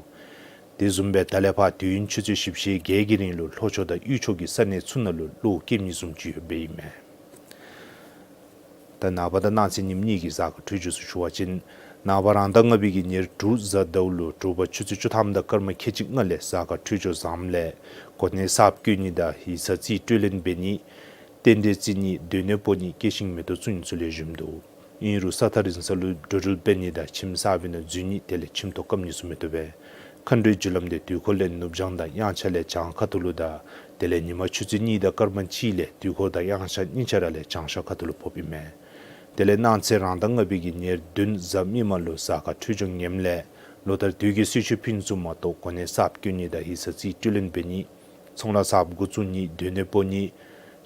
དེ་བཟུམ་སྦེ་ད་ལས་ཕར་དུས་ཡུན་ཆུ་ཚོད་བཞི་བཅུ་ཞེ་བརྒྱད་ཀྱི་རིང་ལུ་ལྷོ་ཕྱོགས་དང་དབུས་ཕྱོགས་ཀྱི་ས་གནས་ཚུ་ནང་ལུ་གློག་འཁྱུག་ནི་བཟུམ་ཅིག་ཡོདཔ་སྦེ་ཨིན་མས། ད་ནངས་པ་དང་གནངས་ཚེ་ཉིནམ་གཉིས་ཀྱི་གཟའ་སྐར་འཕྲོད་སྦྱོར་ཚུ་ཞུ་བ་ཅིན་ནངས་པ་རང་ཟླ་ལྔ་པའི་གི་ཉེར་དྲུག་གཟའ་ཟླཝ་ལུ་དྲོ་པ་ཆུ་ཚོད་བཅུ་ཐམ་དང་སྐར་མ་ཁལ་གཅིག་ལྔ་ལས་གཟའ་སྐར་འཕྲོད་སྦྱོར་བཟངམ་ལས་གོ་གནས་གསརཔ་བསྐོ་ནི་དང་ཡིག་ཚང་རྩིས་སྤྲོད་ལེན་འབད་ནི། རྟེན་འབྲེལ་བརྩི་ནི། སྡོད་གནས་སྤོ་ནི། སྐྱེད་ཤིང་མེ་ཏོག་བཙུགས་ནི་ཚུ་ལེགས་ཤོམ་འདུག། ཨིན་རུང་ས་ཐག་རིང་ས་ལུ་འགྲོ་འགྲུལ་འབད་ནི་དང་ཁྱིམ་གསར་པའི་ནང་འཛུལ་ནི་དེ་ལས་ཁྱིམ་ཐོག་སྐམ་ནི་ཚུ་མི་བཏུབ་པས། མཁའ་འགྲོའི་རྒྱུ་ལམ་འདི་དུས་འཁོར་ལས་ནུབ་བྱང་དང་དབྱངས་འཆར་ལས་བྱང་ཁ་ཐུག་ལུ་དང་དེ་ལས་ཉིན་མ་ཆུ་ཚོད་གཉིས་དང་སྐར་མ་གཅིག་ལས་དུས་འཁོར་དང་དབྱངས་འཆར་གཉིས་ཆ་ར་ལས་བྱང་ཤར་ཁ་ཐུག་ལུ་ཕོགཔ་ཨིན་མས། དེ་ལས་གནངས་ཚེ་རང་ཟླ་ལྔ་པའི་གི་ཉེར་བདུན་གཟའ་མིག་དམར་ལུ་གཟའ་སྐར་འཕྲོད་སྦྱོར་ངནམ་ལས་ལོ་ལྟར་དུས་ཀྱི་གསོལ་མཆོད་ཕུལ་ནི་ཚུ་མ་གཏོགས་གོ་གནས་གསརཔ་བསྐོ་ནི་དང་ཡིག་ཚང་རྩིས་སྤྲོད་ལེན་འབད་ནི། ཚོང་ལཱ་གསརཔ་འགོ་བཙུགས་ནི། སྡོད་གནས་སྤོ་ནི།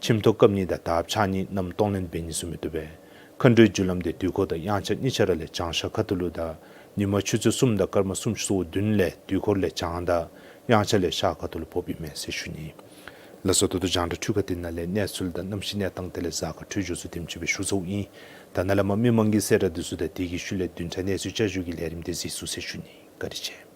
ཁྱིམ་ཐོག་སྐམ་ནི་དང་དར་ཕྱར་ནི་རྣམས་གཏོང་ལེན་འབད་ནི་ཚུ་མི་བཏུབ་པས། མཁའ་འགྲོའི་རྒྱུ་ལམ་འདི་དུས་འཁོར་དང་དབྱངས་འཆར་གཉིས་ཆ་ར་ལས་བྱང་ཤར་ཁ་ཐུག་ལུ་དང་ཉིན་མ་ཆུ་ཚོད་གསུམ་དང་སྐར་མ་སུམ་ཅུ་སོ་བདུན་ལས་དུས་འཁོར་ལས་བྱང་དང་དབྱངས་འཆར་ལས་ཤར་ཁ་ཐུག་ལུ་ཕོགཔ་ཨིན་མས་ཟེར་ཞུ་ནི། ལགས་སོ། ད་ལྟོ་རྒྱང་བསྒྲགས་འཕྲུལ་ཁང་འདི་ནང་ལས་གནས་ཚུལ་དང་གནམ་གཤིས་གནས་སྟངས་དེ་ལས་གཟའ་སྐར་འཕྲོད་སྦྱོར་ཚུ་དེམ་ཅིག་སྦེ་ཞུ་ཚརཝ་ཨིན། ད་ནཱ་ལས་མར་མི་མང་གི་གསལ་བསྒྲགས་འདི་ཚུ་དང་དེ་གི་ཤུལ་ལས་བདུན་ཕྲག་གནས་ཚུལ་བསྐྱར་ཞུ་གི་ལས་རིམ་འདི་གཟིགས་ཚུགས་ཟེར་ཞུ་ནི། བཀའ་དྲིན་ཆེ།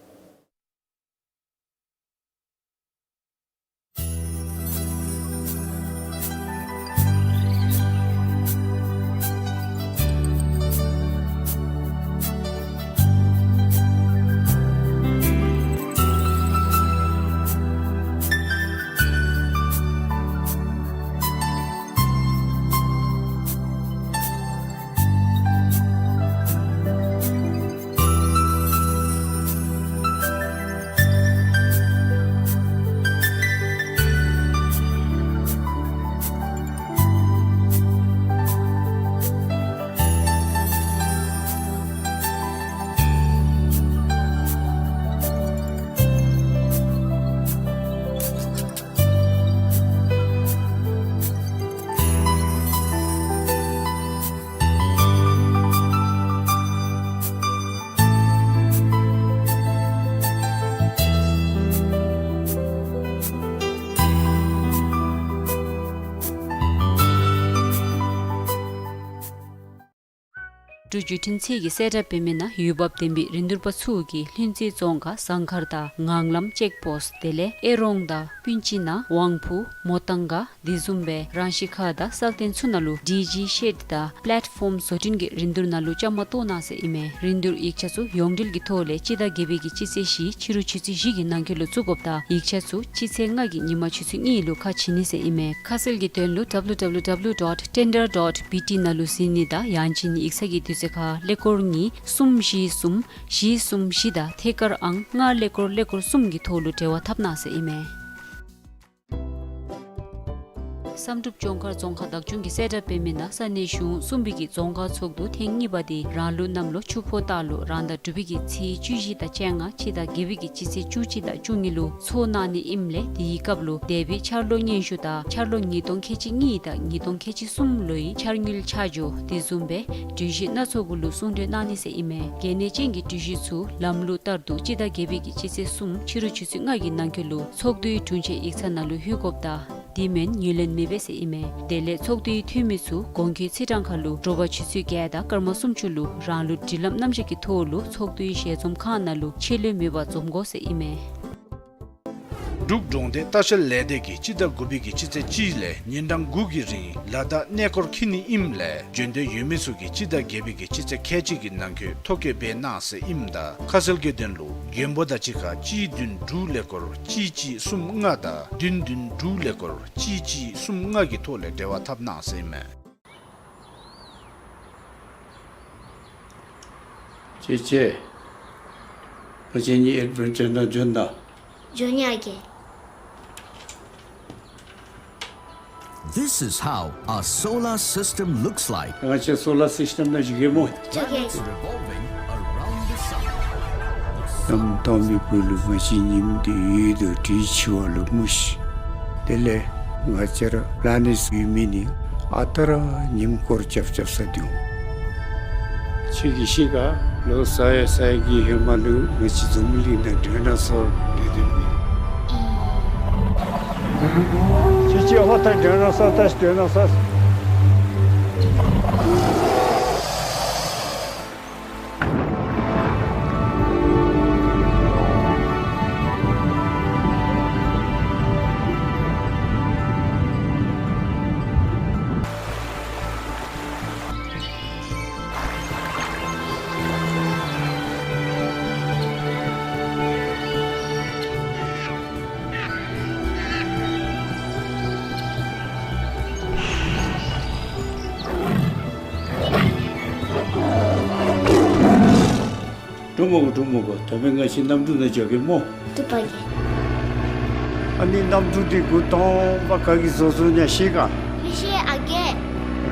འབྲུག་བརྒྱུད་འཕྲིན་ཚད་ཀྱིས་གསལ་བསྒྲགས་འབད་མི་ནང་འོས་འབབ་ལྡན་པའི་རིན་བསྡུར་པ་ཚུ་གིས་ལྷུན་རྩེ་རྫོང་ཁག་ཟངས་དཀར་དང་ངང་ལམ་ཅེཀ་པོསཊ་དེ་ལས་ཨེ་རོང་དང་སྤུན་ཅི་ན་དབང་ཕུ་མོ་ཏང་ག་དེ་བཟུམ་སྦེ་རང་ཤི་ཁ་དང་སག་སྟེང་ཚུ་ནང་ལུ་ཌི་ཇི་ཤེཌ་དང་པླེཊ་ཕོམ་བཟོ་སྐྲུན་གྱི་རིན་བསྡུར་ནང་ལུ་བཅའ་མར་གཏོགས་གནང་ཟེར་ཨིན་མས། རིན་བསྡུར་ཡིག་ཆ་ཚུ་ཡོངས་འབྲེལ་གྱི་ཐོག་ལས་སྤྱི་ཟླ་བརྒྱད་པའི་གི་སྤྱི་ཚེས་བཞི་ཕྱི་རུ་ཆུ་ཚོད་བཞི་གི་ནང་འཁོད་ལུ་བཙུགས་དགོཔ་དང་ཡིག་ཆ་ཚུ་སྤྱི་ཚེས་ལྔ་གི་ཉིན་མ་ཆུ་ཚོད་གཉིས་ལུ་ཁ་ཕྱེ་ནི་ཟེར་ཨིན་མས། ཁ་གསལ་གྱི་དོན་ལུ་W W W dot tender dot B T ནང་ལུ་གཟིགས་ནི་དང་ཡང་ཅིན་ཡིག་ཚང་གི་དུས་ཚོད་ཁར་ཀླད་ཀོར་གཉིས་གསུམ་བཞི་གསུམ་བཞི་གསུམ་བཞི་དང་ཐད་ཀར་ཨང་ལྔ་ཀླད་ཀོར་ཀླད་ཀོར་གསུམ་གྱི་ཐོག་ལུ་འབྲེལ་བ་འཐབ་གནང་ཟེར་ཨིན་མས། བསམ་གྲུབ་ལྗོངས་མཁར་རྫོང་ཁག་བདག་སྐྱོང་གིས་གསལ་བསྒྲགས་འབད་མི་ནང་ས་གནས་གཞུང་གསུམ་པའི་གི་རྫོང་ཁག་ཚོགས་འདུ་ཐེངས་གཉིས་པ་འདི་རང་ལུགས་གནམ་ལོ་ཆུ་ཕོ་སྟག་ལོ་རང་ཟླ་དྲུག་པའི་གི་ཚེས་བཅུ་བཞི་དང་བཅོ་ལྔ་སྤྱི་ཟླ་བརྒྱད་པའི་གི་སྤྱི་ཚེས་བཅུ་གཅིག་དང་བཅུ་གཉིས་ལུ་ཚོགས་གནང་ནི་ཨིནམ་ལས་དེའི་སྐབས་ལུ་འདས་པའི་འཆར་ལོ་སྙན་ཞུ་དང་འཆར་ལོ་ཉིས་སྟོང་ཁལ་གཅིག་གཉིས་དང་ཉིས་སྟོང་ཁལ་གཅིག་གསུམ་ལོའི་འཆར་དངུལ་ཆ་འཇོག་དེ་བཟུམ་སྦེ་གྲོས་གཞི་སྣ་ཚོགས་གུ་ལུ་གསུང་གྲོས་གནང་ནི་ཟེར་ཨིན་མས། གལ་གནད་ཅན་གྱི་གྲོས་གཞི་ཚུ་ལམ་ལུགས་ལྟར་དུ་སྤྱི་ཟླ་བརྒྱད་པའི་གི་སྤྱི་ཚེས་གསུམ་ཕྱི་རུ་ཆུ་ཚོད་ལྔ་གི་ནང་འཁོད་ལུ་ཚོགས་འདུའི་དྲུང་ཆེན་ཡིག་ཚང་ནང་ལུ་ལྷོད་དགོཔ་དང་ དེ་མེན་ངོས་ལེན་མི་འབད་ཟེར་ཨིན་མས། དེ་ལས་ཚོགས་འདུའི་འཐུས་མི་ཚུ་གོང་འཁོད་ཚེས་གྲངས་ཁར་ལུ་དྲོ་པ་ཆུ་ཚོད་བརྒྱད་དང་སྐར་མ་སུམ་ཅུ་ལུ་རང་ལུགས་སྒྲིག་ལམ་རྣམ་གཞག་གི་ཐོག་ལུ་ཚོགས་འདུའི་ཞལ་འཛོམས་ཁང་ནང་ལུ་ཆད་ལུས་མེད་པར་འཛོམས་དགོ་ཟེར་ཨིན་མས། འབྲུག་འབྲོང་སྡེ་ལྟ་བཤལ་ལས་སྡེ་གིས་སྤྱི་ཟླ་དགུ་པའི་གི་སྤྱི་ཚེས་གཅིག་ལས་ཉིན་གྲངས་དགུ་གི་རིང་ལ་དྭགས་གནས་སྐོར་འཁྱིད་ནི་ཨིནམ་ལས་འབྱོན་འདོད་ཡོད་མི་ཚུ་གིས་སྤྱི་ཟླ་བརྒྱད་པའི་གི་སྤྱི་ཚེས་ཁལ་གཅིག་གི་ནང་འཁོད་ཐོ་བཀོད་འབད་གནང་ཟེར་ཨིནམ་ད་ཁ་གསལ་གྱི་དོན་ལུ་མགོན་པོ་དང་གཅིག་ཁར་གཅིག་བདུན་དྲུག་ཀླད་ཀོར་གཅིག་གཅིག་གསུམ་ལྔ་དང་བདུན་བདུན་དྲུག་ཀླད་ཀོར་གཅིག་གཅིག་གསུམ་ལྔ་གི་ཐོག་ལས་འབྲེལ་བ་འཐབ་གནང་ཟེར་ཨིན་མས། ཅེ་ཅེ། ང་བཅས་གཉིས་ཨེཌ་བེན་ཅར་ནང་འབྱོན་ད། འབྱོན་ཡ་གི། This is how a solar system looks like. ང་བཅས་སོ་ལར་སིསི་ཊམ་ནང་འགྱོ་གེ་སྨོ། འགྱོ་གེ། Revolving around the sun. གནམ་སྟོང་པའི་སྦུག་ལུ་ང་བཅས་ཉིམ་དེ་ཡོད་དོ་དྲི་ཆུ་བ་ལུ་མུ་ཤི། དེ་ལས་ང་བཅས་ར་པ་ལེ་ནེཊ་ཡོད་མི་ནི་ཨ་རྟག་ར་ཉིམ་སྐོར་རྐྱབ་རྐྱབ་ས་འདུག། ཁྱོད་ཀྱིས་ཤེས་ག། ལོ་ས་ཡ་ས་ཡ་གི་ཧེ་མ་ལུ་ང་བཅས་འཛམ་བུ་གླིང་ནང་ཌའི་ནོ་སོར་ཡོད་དེ་མེད། ཁྱོད་ཀྱིས་ཧོ་ད་ཌའི་ནོ་སོར་ད་ཌའི་ནོ་སོར། འགྲོ་མི་དགོ། འགྲོ་མི་དགོ། ད་མེན་ང་བཅས་གནམ་གྲུ་ནང་འགྱོ་གེ་སྨོ། བཏུབ་པ་གི། ཨ་ནི་གནམ་གྲུ་འདི་འགོ་དང་པ་ག་གིས་བཟོ་བཟོཝ་ཨིན་ན་ཤེས་ག། མི་ཤེས་ཨ་རྒས།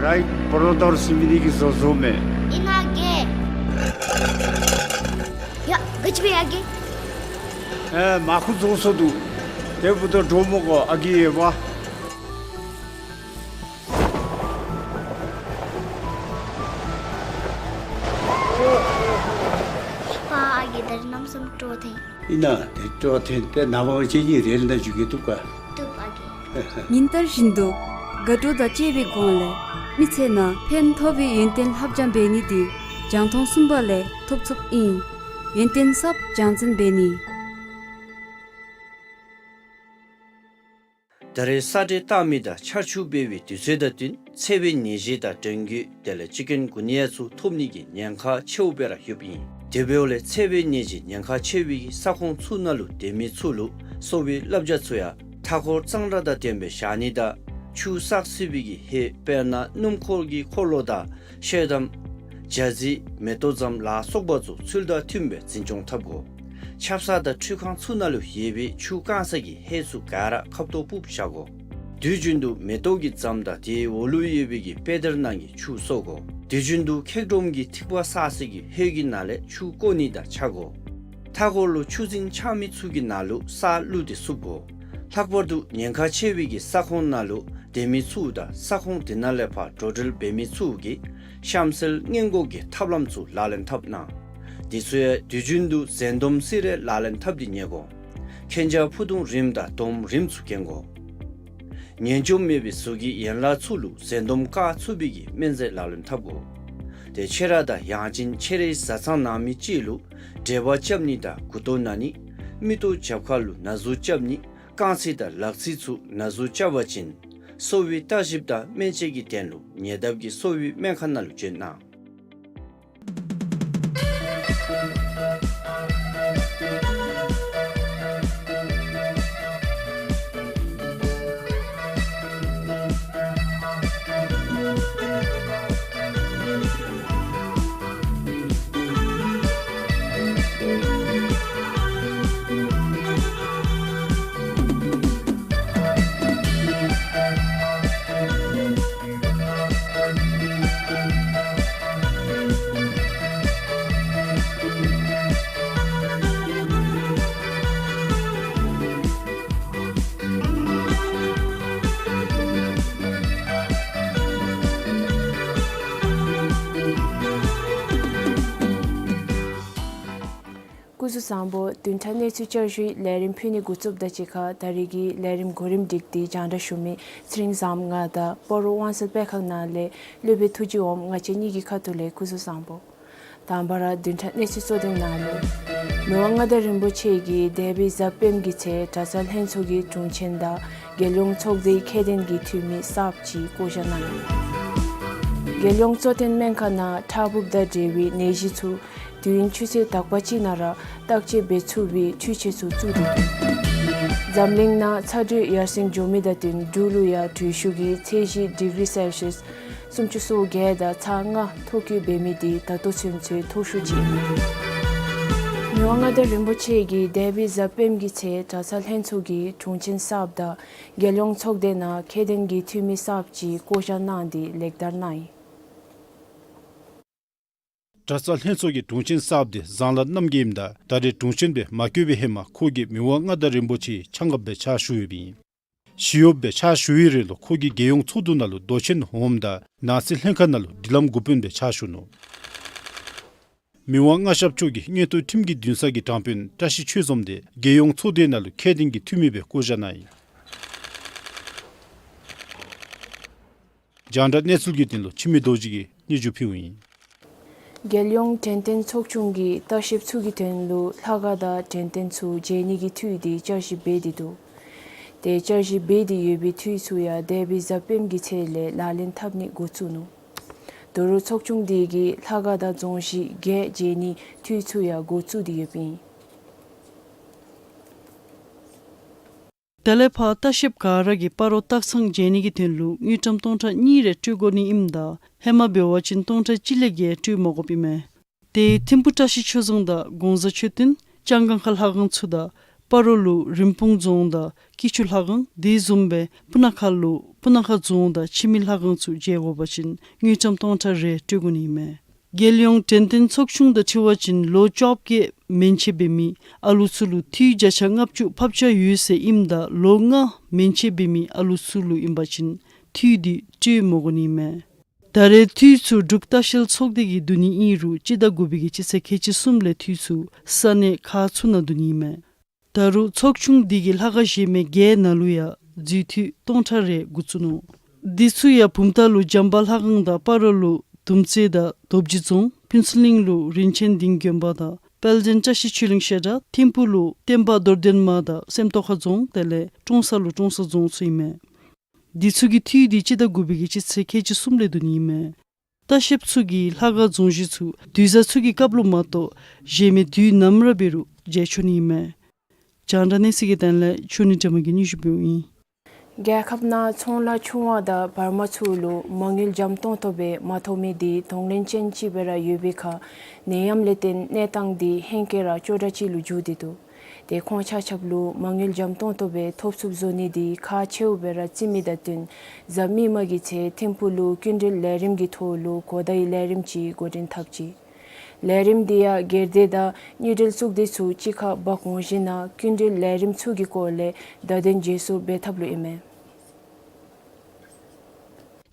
རའིཊ་བྲོ་དར་ཟེར་མི་འདི་གིས་བཟོ་བཟོཝ་མས། ཨིན་ན་ཨ་རྒས། ཡ་ག་ཅི་འབད་ཡ་གི། ཨེ་མར་ཁུ་བཟོ་སོང་འདུག། དེ་འབདཝ་ད་འགྲོ་མི་དགོ་ཨ་རྒས་ཡོད་པ། པ་ཨ་རྒས་ད་རིས་གནམ་མེད་ས་མེད་སྤྲོ་ཐོན། ཨིན་ན་དེ་སྤྲོ་ཐོན་ཏེ་ནངས་པ་ང་བཅས་གཉིས་རེལ་ནང་འགྱོ་གེ། བཏུབ་ག། བཏུབ་ཨ་རྒས། ཉིན་ལྟར་བཞིན་དུ་དགའ་སྤྲོ་དང་བཅས་པའི་སྒོ་ལས་མི་ཚེ་ནང་ཕན་ཐོགས་པའི་ཡོན་ཏན་ལྷབ་སྦྱང་འབད་ནི་འདི་རྒྱང་མཐོང་གསུམ་པ་ལས་ཐོབ་ཚུགསཔ་ཨིན། ཡོན་ཏན་གསརཔ་སྦྱང་འཛིན་འབད་ནི། ད་རེས་ས་འདྲེན་བཏང་མི་དང་ཆར་ཆུ་འབེལ་བའི་དུས་ཚོད་དང་བསྟུན་འཚེར་བའི་ནད་གཞི་དང་འགྲོན་བསྐྱོད་དེ་ལས་ཅི་ཀུན་གུ་ནི་ཡ་ཚུ་ཐོབ་ནི་གི་ཉེན་ཁ་ཆེཝ་སྦེ་ར་ཡོདཔ་ཨིན། དེ་འབདཝ་ལས་འཚེར་བའི་ནད་གཞི་ཉེན་ཁ་ཆེ་བའི་ས་ཁོངས་ཚུ་ནང་ལུ་སྡོད་མི་ཚུ་ལུ་གསོ་བའི་བསླབ་བྱ་ཚུ་ཡང་མཐའ་འཁོར་གཙང་སྦྲ་དང་ལྡནམ་སྦེ་བཞག་ནི་དང་ཆུ་བསགས་སྲིད་པའི་གི་ཧེ་དཔེར་ན་སྣུམ་འཁོར་གྱི་འཁོར་ལོ་དང་ཤེལ་དམ་ཇ་རྩི་མེ་ཏོག་ཙམ་ལ་སོགས་པ་ཚུ་ཚུལ་དང་མཐུནམ་སྦེ་འཛིན་སྐྱོང་འཐབ་དགོ། ཆབ་གསང་དང་ཁྲུས་ཁང་ཚུ་ནང་ལུ་ཡོད་པའི་ཆུ་བཀང་ས་གི་ཧེ་ཚུ་ག་ར་ཁབ་ཏོ་སྦུབ་བཞག་དགོ། དུས་རྒྱུན་དུ་མེ་ཏོག་གི་ཙམ་དང་དེའི་འོག་ལུ་ཡོད་པའི་གི་པེ་དར་ནང་གི་ཆུ་གསོ་དགོ། དུས་རྒྱུན་དུ་ཁེག་སྒྲོམ་གྱི་ཐིགས་པ་བསགས་ས་གི་ཧེ་གི་ནང་ལས་ཆུ་བཀོ་ནི་དང་ཆ་དགོ། མཐའ་འཁོར་ལུ་ཆུ་རྫིང་ཆགས་མི་ཚུ་གི་ནང་ལུ་ས་བླུགས་ཏེ་བསུབ་དགོ། ལྷག་པར་དུ་ཉེན་ཁ་ཆེ་བའི་གི་ས་ཁོངས་ནང་ལུ་སྡོད་མི་ཚུ་དང་ས་ཁོངས་དེ་ནང་ལས་ཕར་འགྲོ་འགྲུལ་འབད་མི་ཚུ་གིས་གཤམ་གསལ་སྔོན་འགོག་གི་ཐབས་ལམ་ཚུ་ལག་ལེན་འཐབ་གནང་། དེ་ཚུ་ཡང་དུས་རྒྱུན་དུ་འཛེམ་སྡོམ་སེ་ར་ལག་ལེན་འཐབ་སྟེ་ཉལ་དགོ། གན་རྐྱལ་ཕུ་ཐུང་རིངམ་དང་དོམ་རིངམ་ཚུ་གྱོན་དགོ། ངན་སྐྱུགས་མེད་པའི་གཟུགས་ཀྱི་ཡན་ལག་ཚུ་ལུ་འཛེམ་སྡོམ་བཀག་ཚུགས་པའི་གི་སྨན་རྫས་ལག་ལེན་འཐབ་དགོ། དེ་ཁྱེད་ར་དང་ཡང་ཅིན་ཁྱེད་རའི་བཟའ་ཚང་ནང་མི་ཅིག་ལུ་འབྲས་བུ་རྐྱབ་ནི་དང་མགུ་ཏོ་ན་ནི། མིག་ཏོ་རྒྱབ་ཁ་ལུ་ན་ཟུག་རྐྱབ་ནི། རྐང་ཚེ་དང་ལག་ཚེ་ཚུ་ན་ཟུག་རྐྱབ་པ་ཅིན་གསོ་བའི་བརྟག་ཞིབ་དང་སྨན་དཔྱད་ཀྱི་དོན་ལུ་ཉེ་འདབས་ཀྱི་གསོ་བའི་སྨན་ཁང་ནང་ལུ་འབྱོན་གནང་། སྐུ་གཟུགས་བཟང་པོ། བདུན་ཕྲག་གནས་ཚུལ་བསྐྱར་ཞུའི་ལས་རིམ་ཕུལ་ནི་འགོ་བཙུགསཔ་ད་གཅིག་ཁར་ད་རེས་ཀྱི་ལས་རིམ་གོ་རིམ་སྒྲིག་སྟེ་སྤྱན་འདྲེན་ཞུ་མི་ཚེ་རིང་བཟངམོ་ང་དང་སྤ་རོ་དབང་གསལ་སྤེལ་ཁང་ནང་ལས་སློབ་དཔོན་ཐུགས་རྗེ་འོང་ང་བཅས་གཉིས་ཀྱི་ཁ་ཐུག་ལས་སྐུ་གཟུགས་བཟང་པོ། དང་པ་ར་བདུན་ཕྲག་གནས་ཚུལ་གཙོ་དོན་ནང་ལས། མི་དབང་མངའ་བདག་རིན་པོ་ཆེ་གིས་འདས་པའི་གཟའ་སྤེནམ་གྱི་ཚེ་གྲྭ་ཚང་ལྷན་ཚོགས་ཀྱི་དྲུང་ཆེན་དང་རྒྱལ་ཡོངས་ཚོགས་སྡེའི་ཁྱད་ལྡན་གྱི་འཐུས་མི་གསརཔ་ཅིག་བསྐོ་བཞག་གནང་ཡི། རྒྱལ་ཡོངས་གཙོ་བསྟེན་སྨན་ཁང་ནང་ཁྲག་འབུབ་དང་འབྲེལ་བའི་ནད་གཞི་ཚུ་དུས་ཡུན་ཆུ་ཚོད་དག་པ་ཅིག་ནང་ར་བརྟག་དཔྱད་འབད་ཚུགས་པའི་འཕྲུལ་ཆས་ཚུ་བཙུགས་ཏེ་འདུག། འཛམ་གླིང་ནང་ཚ་དྲོད་ཡར་སེང་འགྱོ་མི་དང་བསྟུན་འབྲུག་ལུ་ཡང་དྲོད་ཤུགས་ཀྱི་ཚད་གཞི་ཌིག་རི་སེལ་ཤིས་སུམ་ཅུ་སོ་བརྒྱད་དང་ཚག་ལྔ་ཐོ་བཀོད་འབད་མི་འདི་ད་ལྟོ་ཚུན་ཚོད་མཐོ་ཤོས་ཅིག་ཨིན། མི་དབང་མངའ་བདག་རིན་པོ་ཆེ་གིས་འདས་པའི་གཟའ་སྤེནམ་གྱི་ཚེ་གྲྭ་ཚང་ལྷན་ཚོགས་ཀྱི་དྲུང་ཆེན་གསརཔ་དང་རྒྱལ་ཡོངས་ཚོགས་སྡེ་ནང་ཁྱད་ལྡན་གྱི་འཐུས་མི་གསརཔ་ཅིག་བསྐོ་བཞག་གནང་སྟེ་ལེགས་དར་གནང་ཡི། གྲྭ་ཚང་ལྷན་ཚོགས་ཀྱི་དྲུང་ཆེན་གསརཔ་འདི་བཟང་ལྷ་རྣམ་རྒྱལ་ཨིནམ་ད་ད་རེས་དྲུང་ཆེན་སྦེ་མ་བསྐོས་པའི་ཧེ་མ་ཁོ་གིས་མི་དབང་མངའ་བདག་རིན་པོ་ཆེའི་ཕྱག་འགགཔ་སྦེ་ཕྱག་ཞུ་ཡོདཔ་ཨིན། ཞི་གཡོགཔ་སྦེ་ཕྱག་ཞུ་བའི་རིང་ལུ་ཁོ་གིས་རྒྱལ་ཡོངས་ཚོགས་འདུ་ནང་ལུ་མདོ་ཆེན་འོངམ་ད་ནང་སྲིད་ལྷན་ཁག་ནང་ལུ་སྒྲིག་ལམ་འགོ་དཔོན་སྦེ་ཕྱག་ཞུ་ནུག། མི་དབང་མངའ་ཞབས་མཆོག་གིས་མངོན་མཐོ་ཁྲིམས་ཀྱི་འདུན་ས་གི་དྲང་དཔོན་བཀྲ་ཤིས་ཆོས་འཛོམས་འདི་རྒྱལ་ཡོངས་ཚོགས་སྡེ་ནང་ལུ་ཁྱད་ལྡན་གྱི་འཐུས་མི་སྦེ་བསྐོ་བཞག་གནང་ཡི། རྒྱང་བསྒྲགས་གནས་ཚུལ་གྱི་དོན་ལུ་འཆི་མེད་རྡོ་རྗེ་གིས་སྙན་ཞུ་ཕུལཝ་ཨིན། རྒྱལ་ཡོངས་དྲན་རྟེན་ཚོགས་ཆུང་གིས་ལྟ་བཤལཔ་ཚུ་གི་དོན་ལུ་ལྷ་ཁང་དང་དྲན་རྟེན་ཚུ་མཇལ་ནི་གི་འཐུས་འདི་བསྐྱར་ཞིབ་འབད་དེ་འདུག། དེ་བསྐྱར་ཞིབ་འབད་དེ་ཡོད་པའི་འཐུས་ཚུ་ཡང་འདས་པའི་གཟའ་སྤེནམ་གྱི་ཚེ་ལས་ལག་ལེན་འཐབ་ནི་འགོ་བཙུགས་ནུག། ད་རུང་ཚོགས་ཆུང་འདི་གིས་ལྷ་ཁང་དང་རྫོང་གཞི་བརྒྱད་མཇལ་ནི་འཐུས་ཚུ་ཡང་འགོ་བཙུགས་ཏེ་ཡོདཔ་ཨིན། དེ་ལས་ཕར་ལྟ་བཤལཔ་ག་ར་གིས་སྤ་རོ་སྟག་ཚང་མཇལ་ནི་གི་དོན་ལུ་དངུལ་ཀྲམ་སྟོང་ཕྲག་གཉིས་རེ་སྤྲོད་དགོ་ནི་ཨིནམ་ད་ཧེ་མ་འབད་བ་ཅིན་སྟོང་ཕྲག་གཅིག་ལས་བརྒལ་སྤྲོད་མ་དགོཔ་ཨིན་མས། དེ་ཐིམ་ཕུ་བཀྲ་ཤིས་ཆོས་འཛོམས་དང་གོང་ས་མཆོག་སྟོན་ལྕང་སྒང་ཁ་ལྷ་ཁང་ཚུ་དང་སྤ་རོ་ལུ་རིན་སྤུངས་རྫོང་དང་སྐྱིད་ཆུ་ལྷ་ཁང་དེ་བཟུམ་སྦེ་སྤུ་ན་ཁ་ལུ་སྤུ་ན་ཁ་རྫོང་དང་འཆི་མེད་ལྷ་ཁང་ཚུ་མཇལ་དགོ་པ་ཅིན་དངུལ་ཀྲམ་སྟོང་ཕྲག་རེ་སྤྲོད་དགོ་ནི་ཨིན་མས། རྒྱལ་ཡོངས་དྲན་རྟེན་ཚོགས་ཆུང་དང་འཁྲིལ་བ་ཅིན་ལོ་བཅོ་བརྒྱད་མན་ཆད་འབད་མི་ཨ་ལུ་ཚུ་ལུ་འཐུས་བརྒྱ་ཆ་ལྔ་བཅུ་ཕབ་ཆ་ཡོད་ཟེར་ཨིནམ་ད་ལོ་ལྔ་མན་ཆད་འབད་མི་ཨ་ལུ་ཚུ་ལུ་ཨིན་པ་ཅིན་འཐུས་འདི་སྤྲོད་མ་དགོ་ནི་ཨིན་མས། ད་རེས་འཐུས་ཚུ་འབྲུག་ལྟ་བཤལ་ཚོགས་སྡེ་གིས་བསྡུ་ནི་ཨིན་རུང་སྤྱི་ཟླ་དགུ་པའི་གི་སྤྱི་ཚེས་ཁལ་གཅིག་གསུམ་ལས་འཐུས་ཚུ་ས་གནས་ཁག་ཚུ་ནང་བསྡུ་ནི་ཨིན་མས། ད་རུང་ཚོགས་ཆུང་འདི་གིས་ལྷ་ཁང་གཞན་མི་བརྒྱད་ནང་ལུ་ཡང་འཛུལ་འཐུས་སྟོང་ཕྲག་རེ་འགོ་བཙུགས་ནུག། འདི་ཚུ་ཡང་བུམ་ཐང་ལུ་བྱམས་པ་ལྷ་ཁང་དང་སྤ་རོ་ལུ་དུམ་རྩེ་དང་རྡོ་རྗེ་རྫོང་ཕུན་ཚོགས་གླིང་ལུ་རིན་ཆེན་སྡིངས་དགོན་པ་དང་དཔལ་ལྡན་བཀྲ་ཤིས་ཆོས་གླིང་བཤད་གྲྭ་ཐིམ་ཕུ་ལུ་བསྟན་པ་རྡོར་གདན་མ་དང་སེམས་རྟོགས་ཁ་རྫོང་དེ་ལས་ཀྲོང་གསར་ལུ་ཀྲོང་གསར་རྫོང་ཚུ་ཨིན་མས། འདི་ཚུ་གི་འཐུས་འདི་སྤྱི་ཟླ་དགུ་པའི་གི་སྤྱི་ཚེས་ཁལ་གཅིག་གསུམ་ལས་བསྡུ་ནི་ཨིན་མས། ལྟ་བཤལཔ་ཚུ་གིས་ལྷ་ཁང་རྫོང་གཞི་ཚུ་དུས་བཟང་ཚུ་གི་སྐབས་ལུ་མ་གཏོགས་གཞན་མི་དུས་ནམ་ར་འབད་རུང་མཇལ་ཆོག་ནི་ཨིན་མས། རྒྱང་བསྒྲགས་གནས་ཚུལ་གྱི་དོན་ལས་ཆོས་ཉིད་སྒྲོལ་མ་གིས་སྙན་ཞུ་འབདཝ་ཨིན། རྒྱལ་ཁབ་ནང་ཚོང་ལཱ་ཆུང་བ་དང་བར་མ་ཚུ་ལུ་མ་དངུལ་འཇམ་ཏོང་ཏོ་སྦེ་མ་ཐོབ་མི་འདི་གདོང་ལེན་ཅན་ཅིག་སྦེ་ར་ཡོད་པའི་ཁར་ནད་ཡམས་ལས་བརྟེན་གནས་སྟངས་འདི་ཧེང་སྐལ་ར་སྐྱོ་དྲགས་ཅིག་ལུ་འགྱུར་ཏེ་འདུག། དེ་ཁོང་ཆ་ཁྱབ་ལུ་མ་དངུལ་འཇམ་ཏོང་ཏོ་སྦེ་ཐོབ་ཚུགསཔ་བཟོ་ནི་འདི་ཁག་ཆེཝ་སྦེ་ར་བརྩི་མི་དང་བསྟུན་གཟའ་མིག་དམར་གྱི་ཚེ་ཐིམ་ཕུ་ལུ་སྐྱིན་འགྲུལ་ལས་རིམ་གྱི་ཐོག་ལུ་གོ་བརྡའི་ལས་རིམ་ཅིག་འགོ་འདྲེན་འཐབ་ཅི། ལས་རིམ་འདི་ཡང་སྒེར་སྡེ་དང་དངུལ་འབྲེལ་གཙུག་སྡེ་ཚུ་གཅིག་ཁར་འབག་འོང་ཞིནམ་ལས་སྐྱིན་འགྲུལ་ལས་རིམ་ཚུ་གི་སྐོར་ལས་བརྡ་དོན་བརྗེ་སོར་འབད་ཐབས་ལུ་ཨིན་མས།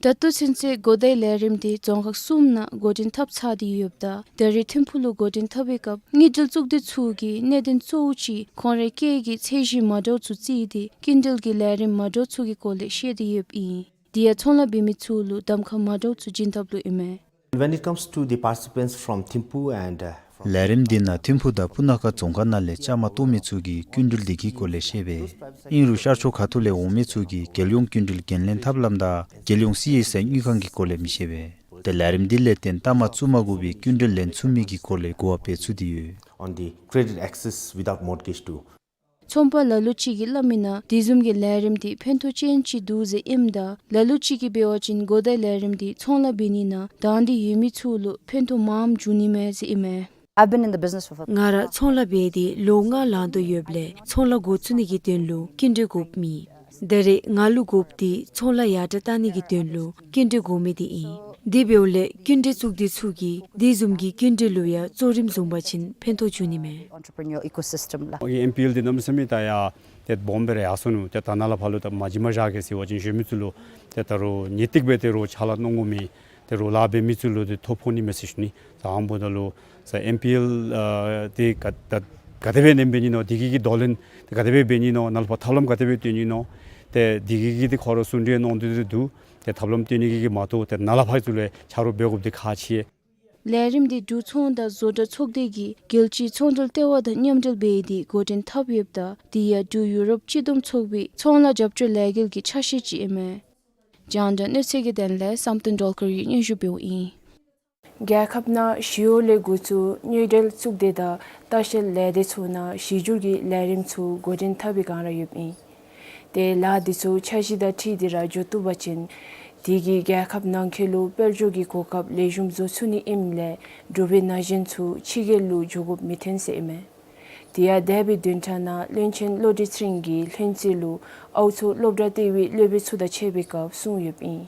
ད་ལྟོ་ཚུན་ཚོད་གོ་བརྡའི་ལས་རིམ་འདི་རྫོང་ཁག་གསུམ་ནང་འགོ་འདྲེན་འཐབ་ཚར་ཏེ་ཡོདཔ་ད་ད་རེས་ཐིམ་ཕུ་ལུ་འགོ་འདྲེན་འཐབ་པའི་སྐབས་དངུལ་འབྲེལ་གཙུག་སྡེ་ཚུ་གིས་གནད་དོན་གཙོ་བོ་ཅིག་ཁོང་རའི་སྐད་ཀྱི་ཚད་གཞི་མ་འདྲཝ་ཚུ་བརྩིས་ཏེ་སྐྱིན་འགྲུལ་གྱི་ལས་རིམ་མ་འདྲཝ་ཚུ་གི་སྐོར་ལས་བཤད་དེ་ཡོདཔ་ཨིན། དེ་ཡང་ཚོང་ལཱ་འབད་མི་ཚུ་ལུ་གདམ་ཁ་མ་འདྲཝ་ཚུ་བྱིན་ཐབས་ལུ་ཨིན་མས། When it comes to the participants from Thimphu and, uh, from ལས་རིམ་འདི་ནང་ཐིམ་ཕུ་དང་སྤུ་ན་ཁ་རྫོང་ཁག་ནང་ལས་བཅའ་མར་གཏོགས་མི་ཚུ་གིས་སྐྱིན་འགྲུལ་འདི་གི་སྐོར་ལས་ཤེས་པས། ཨིན་རུང་ཤར་ཕྱོགས་ཁ་ཐུག་ལས་འོང་མི་ཚུ་གིས་རྒྱལ་ཡོངས་སྐྱིན་འགྲུལ་འགན་ལེན་ཐབས་ལམ་དང་རྒྱལ་ཡོངས་སི་ཨེསི་ཨའི་དངུལ་ཁང་གི་སྐོར་ལས་མི་ཤེས་པས། དེ་ལས་རིམ་འདི་ལས་བརྟེན་ལྟ་མ་བཙུགས་མ་དགོ་པའི་སྐྱིན་འགྲུལ་ལེན་ཚུགས་མི་གི་སྐོར་ལས་གོ་བ་སྤེལ་ཚུགས་ཏེ་ཡོད། On the credit access without mortgage to ཚོང་པ་ལ་ལུ་ཅིག་གིས་སླབ་མིའི་ནང་དེ་བཟུམ་གྱི་ལས་རིམ་འདི་ཕན་ཐོགས་ཅན་ཅིག་འདུག་ཟེར་ཨིནམ་ད་ལ་ལུ་ཅིག་གིས་འབད་བ་ཅིན་གོ་བརྡའི་ལས་རིམ་འདི་ཚོང་ལཱ་འབད་ནི་ནང་དང་འདོད་ཡོད་མི་ཚུ་ལུ་ཕན་ཐོགས་མངམ་འབྱུང་ནི་མས་ཟེར་ཨིན་མས། I've been in the business for ང་ར་ཚོང་ལཱ་འབད་དེ་ལོ་ལྔ་ལང་དོ་ཡོདཔ་ལས་ཚོང་ལཱ་འགོ་བཙུགས་ནི་གི་དོན་ལུ་སྐྱིན་འགྲུལ་དགོཔ་མེད། ད་རེས་ང་ལུ་དགོཔ་འདི་ཚོང་ལཱ་ཡར་དྲགས་གཏང་ནི་གི་དོན་ལུ་སྐྱིན་འགྲུལ་དགོ་མི་འདི་ཨིན། དེ་འབདཝ་ལས་སྐྱིན་འགྲུལ་གཙུག་སྡེ་ཚུ་གིས་དེ་བཟུམ་གྱི་སྐྱིན་འགྲུལ་ལུ་ཡང་གཙོ་རིམ་བཟུང་པ་ཅིན་ཕན་ཐོགས་འབྱུང་ནི་མས། Entrepreneur ecosystem ལགས། ཨེམ་པི་ཨེལ་འདི་གནམ་མེད་ས་མེད་ད་ཡར་ཏེ་སྦོམ་སྦེ་ར་ཡར་སོ་ནུག། ཏེ་ད་ནཱ་ལས་ཕར་ལུ་ད་མ་གཞི་མ་བཞག་གེ་ཟེར་བ་ཅིན་གཞན་མི་ཚུ་ལུ་ཏེ་ད་རུང་ངེས་ཏིག་སྦེ་ཏེ་རོགས་ཕྱག་ལཱ་གནང་དགོ་མི་ཏེ་རོགས་ལཱ་འབད་མི་ཚུ་ལུ་ཏེ་ཐོ་ཕོག་ནི་མས་ཟེར་ཞུ་ནི། ད་ཨ་ནི་འབདཝ་ད་ལུ་ས་ཨེམ་པི་ཨེལ་ཨ་ཏེ་ག་ད་ ག་དེ་སྦེ་ཨིནམ་འབད་ནི་ཨིན་ནོ། དེ་གི་གི་དོ་ལན་ག་དེ་སྦེ་འབད་ནི་ཨིན་ནོ། ནཱ་ལས་ཕར་ཐབས་ལམ་ག་དེ་སྦེ་སྟོན་ནི་ཨིན་ནོ། ཏེ་དེ་གི་གི་ཏེ་ཁོ་ར་གསུང་གྲོས་གནང་སྟེ་འདུག། ཏེ་ཐབས་ལམ་སྟོན་ནི་གི་གི་མ་གཏོགས་ཏེ་ནཱ་ལས་ཕར་ཚུ་ལུ་ཡང་ཆ་རོགས་འབད་དགོཔ་འདི་ཁག་ཆེ། ལས་རིམ་འདི་འབྲུག་ཚོང་དང་བཟོ་གྲྭ་ཚོགས་སྡེ་གིས་རྒྱལ་སྤྱིའི་ཚོང་འབྲེལ་ལྟེ་བ་དང་མཉམ་འབྲེལ་འབད་དེ་འགོ་འདྲེན་འཐབ་ཡོདཔ་ད་དེ་ཡང་འབྲུག་ཡུ་རོབ་སྤྱི་བསྡོམས་ཚོགས་པའི་ཚོང་ལཱ་རྒྱབ་སྐྱོར་ལས་འགུལ་གྱི་ཆ་ཤས་ཅིག་ཨིན་མས། རྒྱང་བསྒྲགས་གནས་ཚུལ་གྱི་དོན་ལས་བསམ་གཏན་སྒྲོལ་དཀར་གྱིས་སྙན་ཞུ་འབདཝ་ཨིན། རྒྱལ་ཁབ་ནང་ཞི་གཡོག་ལས་འགོ་བཙུགས་དངུལ་འབྲེལ་གཙུག་སྡེ་དང་ལྟ་བཤལ་ལས་སྡེ་ཚུ་ནང་གཞི་བསྒྱུར་གྱི་ལས་རིམ་ཚུ་འགོ་འདྲེན་འཐབ་པའི་བསྒང་ར་ཡོདཔ་ཨིན། ཏེ་ལཱ་འདི་ཚུ་འཆར་གཞི་དང་འཁྲིལ་ཏེ་ར་འགྱོ་བཏུབ་པ་ཅིན་དེ་གིས་རྒྱལ་ཁབ་ནང་འཁོད་ལུ་དཔལ་འབྱོར་གྱི་གོ་སྐབས་ལེགས་ཤོམ་བཟོ་ཚུགས་ནི་ཨིནམ་ལས་འབྲུག་པའི་ན་གཞོན་ཚུ་ཕྱི་རྒྱལ་ལུ་འགྱོ་དགོཔ་མི་ཐོན་ཟེར་ཨིན་མས། དེ་ཡང་འདས་པའི་བདུན་ཕྲག་ནང་བློན་ཆེན་བློ་གྲོས་ཚེ་རིང་གིས་ལྷུན་རྩེ་ལུ་ཨའུ་མཚོ་སློབ་གྲྭ་ལྟེ་བའི་སློབ་དཔོན་ཚུ་དང་ཕྱད་པའི་སྐབས་གསུངས་ཡོདཔ་ཨིན།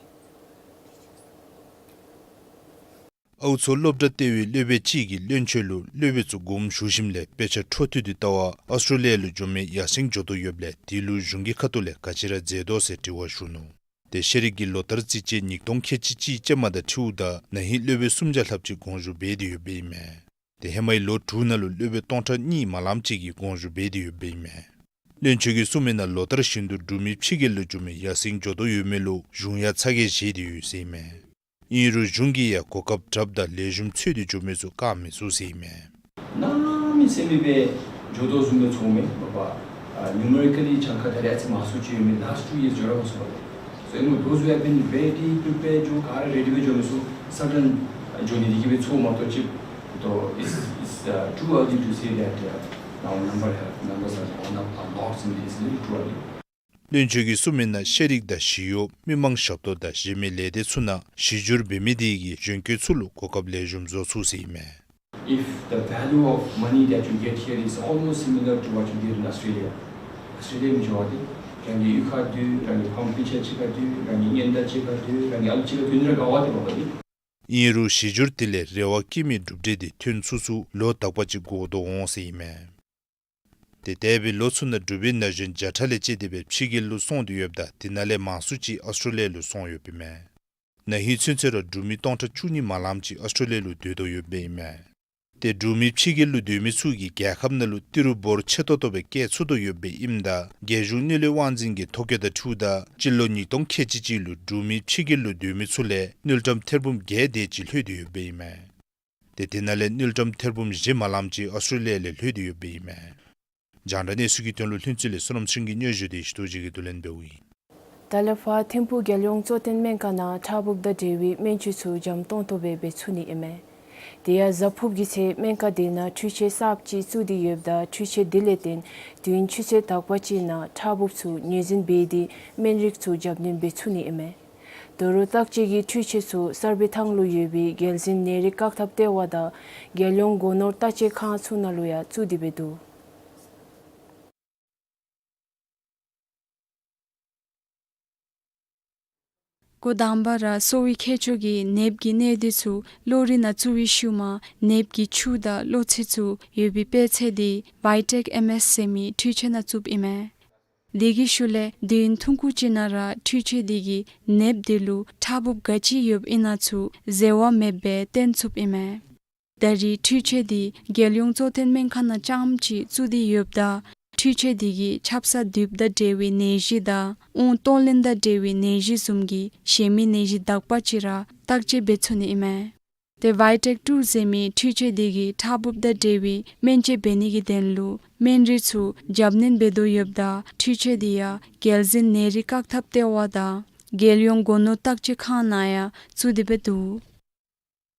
ཨའུ་མཚོ་སློབ་གྲྭ་ལྟེ་བའི་སློབ་དཔོན་ཅིག་གིས་བློན་ཆེན་ལུ་སློབ་དཔོན་ཚུ་དགོངསམ་ཞུ་ཞིནམ་ལས་དཔེ་ཆ་འཕྲོ་མཐུད་དེ་ལྟ་བར་ཨཱོས་ཊྲེ་ལི་ཡ་ལུ་འགྱོ་མི་ཡར་སེང་འགྱོ་དོ་ཡོདཔ་ལས་དེ་ལུ་གཞུང་གི་ཁ་ཐུག་ལས་ག་ཅི་ར་མཛད་དོ་ཟེར་དྲི་བ་ཞུ་ནུག། ཏེ་ཤེས་རིག་གི་ལོ་ལྟར་རྩིས་ཅན་ཉིས་སྟོང་ཁལ་གཅིག་གཅིག་ཅན་མ་དང་འཁྲིལཝ་ད་ན་ཧིང་སློབ་དཔོན་སུམ་བརྒྱ་ལྷགཔ་ཅིག་དགོངས་ཞུ་འབད་དེ་ཡོདཔ་ཨིན་མས། ཏེ་ཧེ་མའི་ལོ་དྲུག་ནང་ལུ་སློབ་དཔོན་སྟོང་ཕྲག་གཉིས་མ་ལངམ་ཅིག་གིས་དགོངས་ཞུ་འབད་དེ་ཡོདཔ་ཨིན་མས། བློན་ཆེན་གྱིས་གསུངས་མི་ནང་ལོ་ལྟར་བཞིན་དུ་འབྲུག་མི་ཕྱི་རྒྱལ་ལུ་འགྱོ་མི་ཡར་སེང་འགྱོ་དོ་ཡོད་མི་ལུ་གཞུང་ཡང་ཚ་གྱང་བཞེས་ཏེ་ཡོད་ཟེར་ཨིན་མས། ཨིན་རུང་གཞུང་གིས་ཡང་གོ་སྐབས་དྲགཔ་དང་ལེགས་ཤོམ་འཚོལ་ཏེ་འགྱོ་མི་ཚུ་བཀག་མི་ཚུགས་ཟེར་ཨིན་མས། གནམ་མེད་ས་མེད་སྦེ་འགྱོ་དོ་བཟུམ་སྦེ་ཚོརཝ་མས། མ་པ་ཨ་ནིའུ་མེ་རི་ཀ་ལི་གྱངས་ཁ་ད་རེས་ཨ་ཙི་མང་སུ་ཅིག་ཡོད་མི་ལཱསཊ་ཊུ་ཡིརསི་འགྱོ་ར་མ་ཚུགས་པས། So you know, those who have been ready to pay, ཇོ་ག་ར་རེ་ཌི་སྦེ་འགྱོ་མི་ཚུ་སཱ་ཌེན་འགྱོ་ནི་དེ་གིས་སྦེ་ཚོརཝ་མ་གཏོགས་ཅིག་ཏོ་it's, it's, uh, too early to say that, uh, now number have, numbers are gone up or not, simply it's little too early. བློན་ཆེན་གྱིས་གསུངས་མི་ནང་ཤེས་རིག་དང་ཞི་གཡོག་མི་མང་ཞབས་ཏོག་དང་གཞན་མི་ལས་སྡེ་ཚུ་ནང་གཞི་བསྒྱུར་འབད་མི་དེ་གིས་གཞོན་སྐྱེས་ཚུ་ལུ་གོ་སྐབས་ལེགས་ཤོམ་བཟོ་ཚུགས་ཟེར་ཨིན་མས། If the value of money that you get here is almost similar to what you get in Australia, Australia མི་འགྱོ་བ་དེ་རང་གི་གཡུས་ཁར་སྡོད། རང་གི་ཕམ་སྤུན་ཆ་གཅིག་ཁར་སྡོད། རང་གི་གཉེན་དང་གཅིག་ཁར་སྡོད། རང་གི་ཨམ་གཅིག་ཁར་སྡོད་ནི་ར་དགའ་བ་དེ་འབདཝ་ད་ལུ། ཨིན་རུང་གཞི་བསྒྱུར་དེ་ལས་རེ་བ་བསྐྱེད་མི་གྲུབ་འབྲས་དེ་ཐོན་ཚུགས་ཚུགས་ལོ་དག་པ་ཅིག་འགོར་དོ་འོང་ཟེར་ཨིན་མས། ཏེ་འདས་པའི་ལོ་ཚུ་ནང་འབྲུག་པའི་ན་གཞོན་བརྒྱ་ཕྲག་ལས་བཅད་དེ་སྦེ་ཕྱི་རྒྱལ་ལུ་སོང་སྟེ་ཡོདཔ་ད་དེ་ནང་ལས་མང་སུ་ཅིག་ཨཱོས་ཊྲེ་ལི་ཡ་ལུ་སོང་ཡོདཔ་ཨིན་མས། ན་ཧིང་ཚུན་ཚོད་ར་འབྲུག་མི་སྟོང་ཕྲག་བཅུ་གཉིས་མ་ལངམ་ཅིག་ཨཱོས་ཊྲེ་ལི་ཡ་ལུ་སྡོད་དོ་ཡོདཔ་ཨིན་མས། ཏེ་འབྲུག་མི་ཕྱི་རྒྱལ་ལུ་སྡོད་མི་ཚུ་གིས་རྒྱལ་ཁབ་ནང་ལུ་ཏི་རུ་འབོར་ཆེ་ཏོག་ཏོ་སྦེ་བསྐྱལ་ཚུགས་དོ་ཡོདཔ་ཨིནམ་ད་རྒྱལ་གཞུང་དངུལ་ལས་དབང་འཛིན་གྱི་ཐོ་བཀོད་དང་འཁྲིལཝ་ད་སྤྱི་ལོ་ཉིས་སྟོང་ཁལ་གཅིག་གཅིག་ལུ་འབྲུག་མི་ཕྱི་རྒྱལ་ལུ་སྡོད་མི་ཚུ་ལས་དངུལ་ཀྲམ་ཐེར་འབུམ་བརྒྱད་དེ་ཅིག་ལྷོད་དེ་ཡོདཔ་ཨིན་མས། ཏེ་དེ་ནང་ལས་དངུལ་ཀྲམ་ཐེར་འབུམ་བཞི་མ་ལངམ་ཅིག་ཨཱོས་ཊྲེ་ལི་ཡ་ལས་ལྷོད་དེ་ཡོདཔ་ཨིན་མས། རྒྱང་བསྒྲགས་གནས་ཚུལ་གྱི་དོན་ལུ་ལྷུན་རྩེ་ལས་བསོད་ནམས་ཚེ་རིང་གིས་སྙན་ཞུ་དེ་ཞུ་དོ་ཅིག་གིས་བསྡུ་ལེན་འབདཝ་ཨིན། ད་ལས་ཕར་ཐིམ་ཕུག་རྒྱལ་ཡོངས་གཙོ་བསྟེན་སྨན་ཁང་ནང་ཁྲག་འབུབ་དང་འབྲེལ་བའི་སྨན་བཅོས་ཚུ་འཇམ་ཏོང་ཏོ་སྦེ་འབད་ཚུགས་ནི་ཨིན་མས། དེ་ཡང་གཟའ་ཕུརཔ་གི་ཚེ་སྨན་ཁང་དེ་ནང་འཕྲུལ་ཆས་གསརཔ་ཅིག་བཙུགས་ཏེ་ཡོདཔ་ད་འཕྲུལ་ཆས་དེ་ལས་བརྟེན་དུས་ཡུན་ཆུ་ཚོད་དག་པ་ཅིག་ནང་ཁྲག་འབུབ་ཚུ་ངོས་འཛིན་འབད་དེ་སྨན་རིགས་ཚུ་རྒྱབ་སྣོན་འབད་ཚུགས་ནི་ཨིན་མས། དོ་རུང་བརྟག་དཔྱད་ཀྱི་འཕྲུལ་ཆས་ཚུ་གསར་སྦས་ཐང་ལུ་ཡོད་པའི་རྒྱལ་འཛིན་ནད་རིགས་བཀག་ཐབས་ལྟེ་བ་དང་རྒྱལ་ཡོངས་སྒོ་ནོར་བརྟག་དཔྱད་ཁང་ཚུ་ནང་ལུ་ཡང་བཙུགས་ཏེ་སྦེ་འདུག། འགོ་དང་པ་ར་གསོ་བའི་མཁས་མཆོག་གིས་ནདཔ་གི་གནས་སྡུད་ཚུ་གློག་རིག་ནང་བཙུགས་པའི་ཤུལ་མ་ནདཔ་གི་ཆུ་དང་གློ་ཚིལ་ཚུ་ཡོད་པའི་དཔེ་ཚད་དེ་བའི་ཊེཀ་ཨེམ་ཨེསི་ཟེར་མི་འཕྲུལ་ཆས་ནང་བཙུགསཔ་ཨིན་མས། དེ་གི་ཤུལ་ལས་དུས་ཡུན་ཐུང་ཀུ་ཅིག་ནང་ར་འཕྲུལ་ཆས་དེ་གིས་ནདཔ་དེ་ལུ་ཁྲག་འབུབ་ག་ཅི་ཡོདཔ་ཨིན་ན་ཚུ་འཛོལ་བ་མེདཔ་སྦེ་སྟོན་ཚུགསཔ་ཨིན་མས། ད་རེས་འཕྲུལ་ཆས་དེ་རྒྱལ་ཡོངས་གཙོ་བསྟེན་སྨན་ཁང་ནང་རྐྱངམ་ཅིག་བཙུགས་ཏེ་ཡོདཔ་ད་འཕྲུལ་ཆས་དེ་གིས་ཆབ་གསང་དུས་དང་འབྲེལ་བའི་ནད་གཞི་དང་དབང་གཏོང་ལེན་དང་འབྲེལ་བའི་ནད་གཞི་བཟུམ་གྱི་གཞན་མི་ནད་གཞི་དག་པ་ཅིག་ར་བརྟག་དཔྱད་འབད་ཚུགས་ནི་ཨིན་མས། ཏེ་བའི་ཊེཀ་ཊུ་ཟེར་མི་འཕྲུལ་ཆས་དེ་གིས་ཁྲག་འབུབ་དང་འབྲེལ་བའི་སྨན་བཅོས་འབད་ནི་གི་དོན་ལུ་སྨན་རིགས་ཚུ་རྒྱབ་སྣོན་འབད་དོ་ཡོདཔ་ད་འཕྲུལ་ཆས་དེ་ཡང་རྒྱལ་འཛིན་ནད་རིགས་བཀག་ཐབས་ལྟེ་བ་དང་རྒྱལ་ཡོངས་སྒོ་ནོར་བརྟག་དཔྱད་ཁང་ནང་ཡང་བཙུགས་ཏེ་སྦེ་འདུག།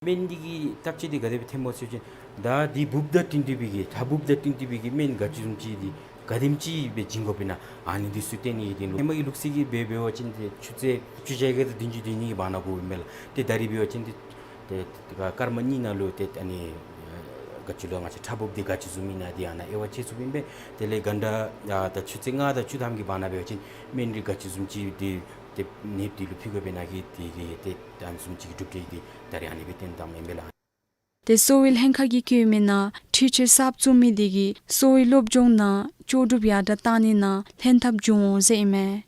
སྨན་འདི་གི་བརྟག་དཔྱད་འདི་ག་དེ་སྦེ་འཐོནམ་སྨོ་ཟེར་བ་ཅིན་ད་འདི་འབུབ་དང་བསྟུན་ཏེ་སྦེ་གི་ཁྲག་འབུབ་དང་བསྟུན་ཏེ་སྦེ་གི་སྨན་ག་ཅི་བཟུམ་ཅིག་འདི་ག་དེམ་ཅིག་སྦེ་བྱིན་དགོཔ་ཨིན་ན་ཨ་ནི་འདི་ཚུ་བསྟན་ནི་གི་དོན་ལུ་ཧེ་མ་གི་ལུགས་སྲོལ་གྱི་སྦེ་འབད་བ་ཅིན་ཏེ་ཆུ་ཚོད་བཅུ་གྱ་བརྒྱད་དང་བདུན་ཅུ་དོན་གཉིས་ཀྱི་བར་ན་འབུབ་ཨིན་མས་ལགས། ཏེ་ད་རེས་འབད་བ་ཅིན་ཏེ་ཏེ་སྐར་མ་གཉིས་ནང་ལུ་ཏེ་ཨ་ནི་ག་ཅི་ལོ་ང་བཅས་ཁྲག་འབུབ་འདི་ག་ཅི་བཟུམ་ཨིན་ན་འདི་ཨ་ནཱ་དབྱེ་བ་ཕྱེ་ཚུགསཔ་ཨིན་པས། དེ་ལས་ག་འདྲ་ད་ཆུ་ཚོད་ལྔ་དང་བཅུ་ཐམ་གྱི་བར་ན་འབད་བ་ཅིན་སྨན་རིགས་ག་ཅི་བཟུམ་ཅིག་འདི་ཏེ་ནདཔ་འདི་ལུ་ཕུལ་དགོཔ་ཨིན་ན་གི་དེ་གི་ཏེ་ཨ་ནི་བཟུམ་ཅིག་གི་གྲུབ་འབྲས་འདི་ད་རེས་ཨ་ནི་སྦེ་སྟོན་བཏངམ་ཨིན་པས་ལགས། ཏེ་གསོ་བའི་ལྷན་ཁག་གིས་བཀོད་མི་ནང་འཕྲུལ་ཆས་གསརཔ་བཙུགས་མི་དེ་གིས་གསོ་བའི་སློབ་སྦྱོང་ནང་ལྕོགས་གྲུབ་ཡར་དྲགས་གཏང་ནི་ནང་ལྷན་ཐབས་འབྱུང་འོང་ཟེར་ཨིན་མས།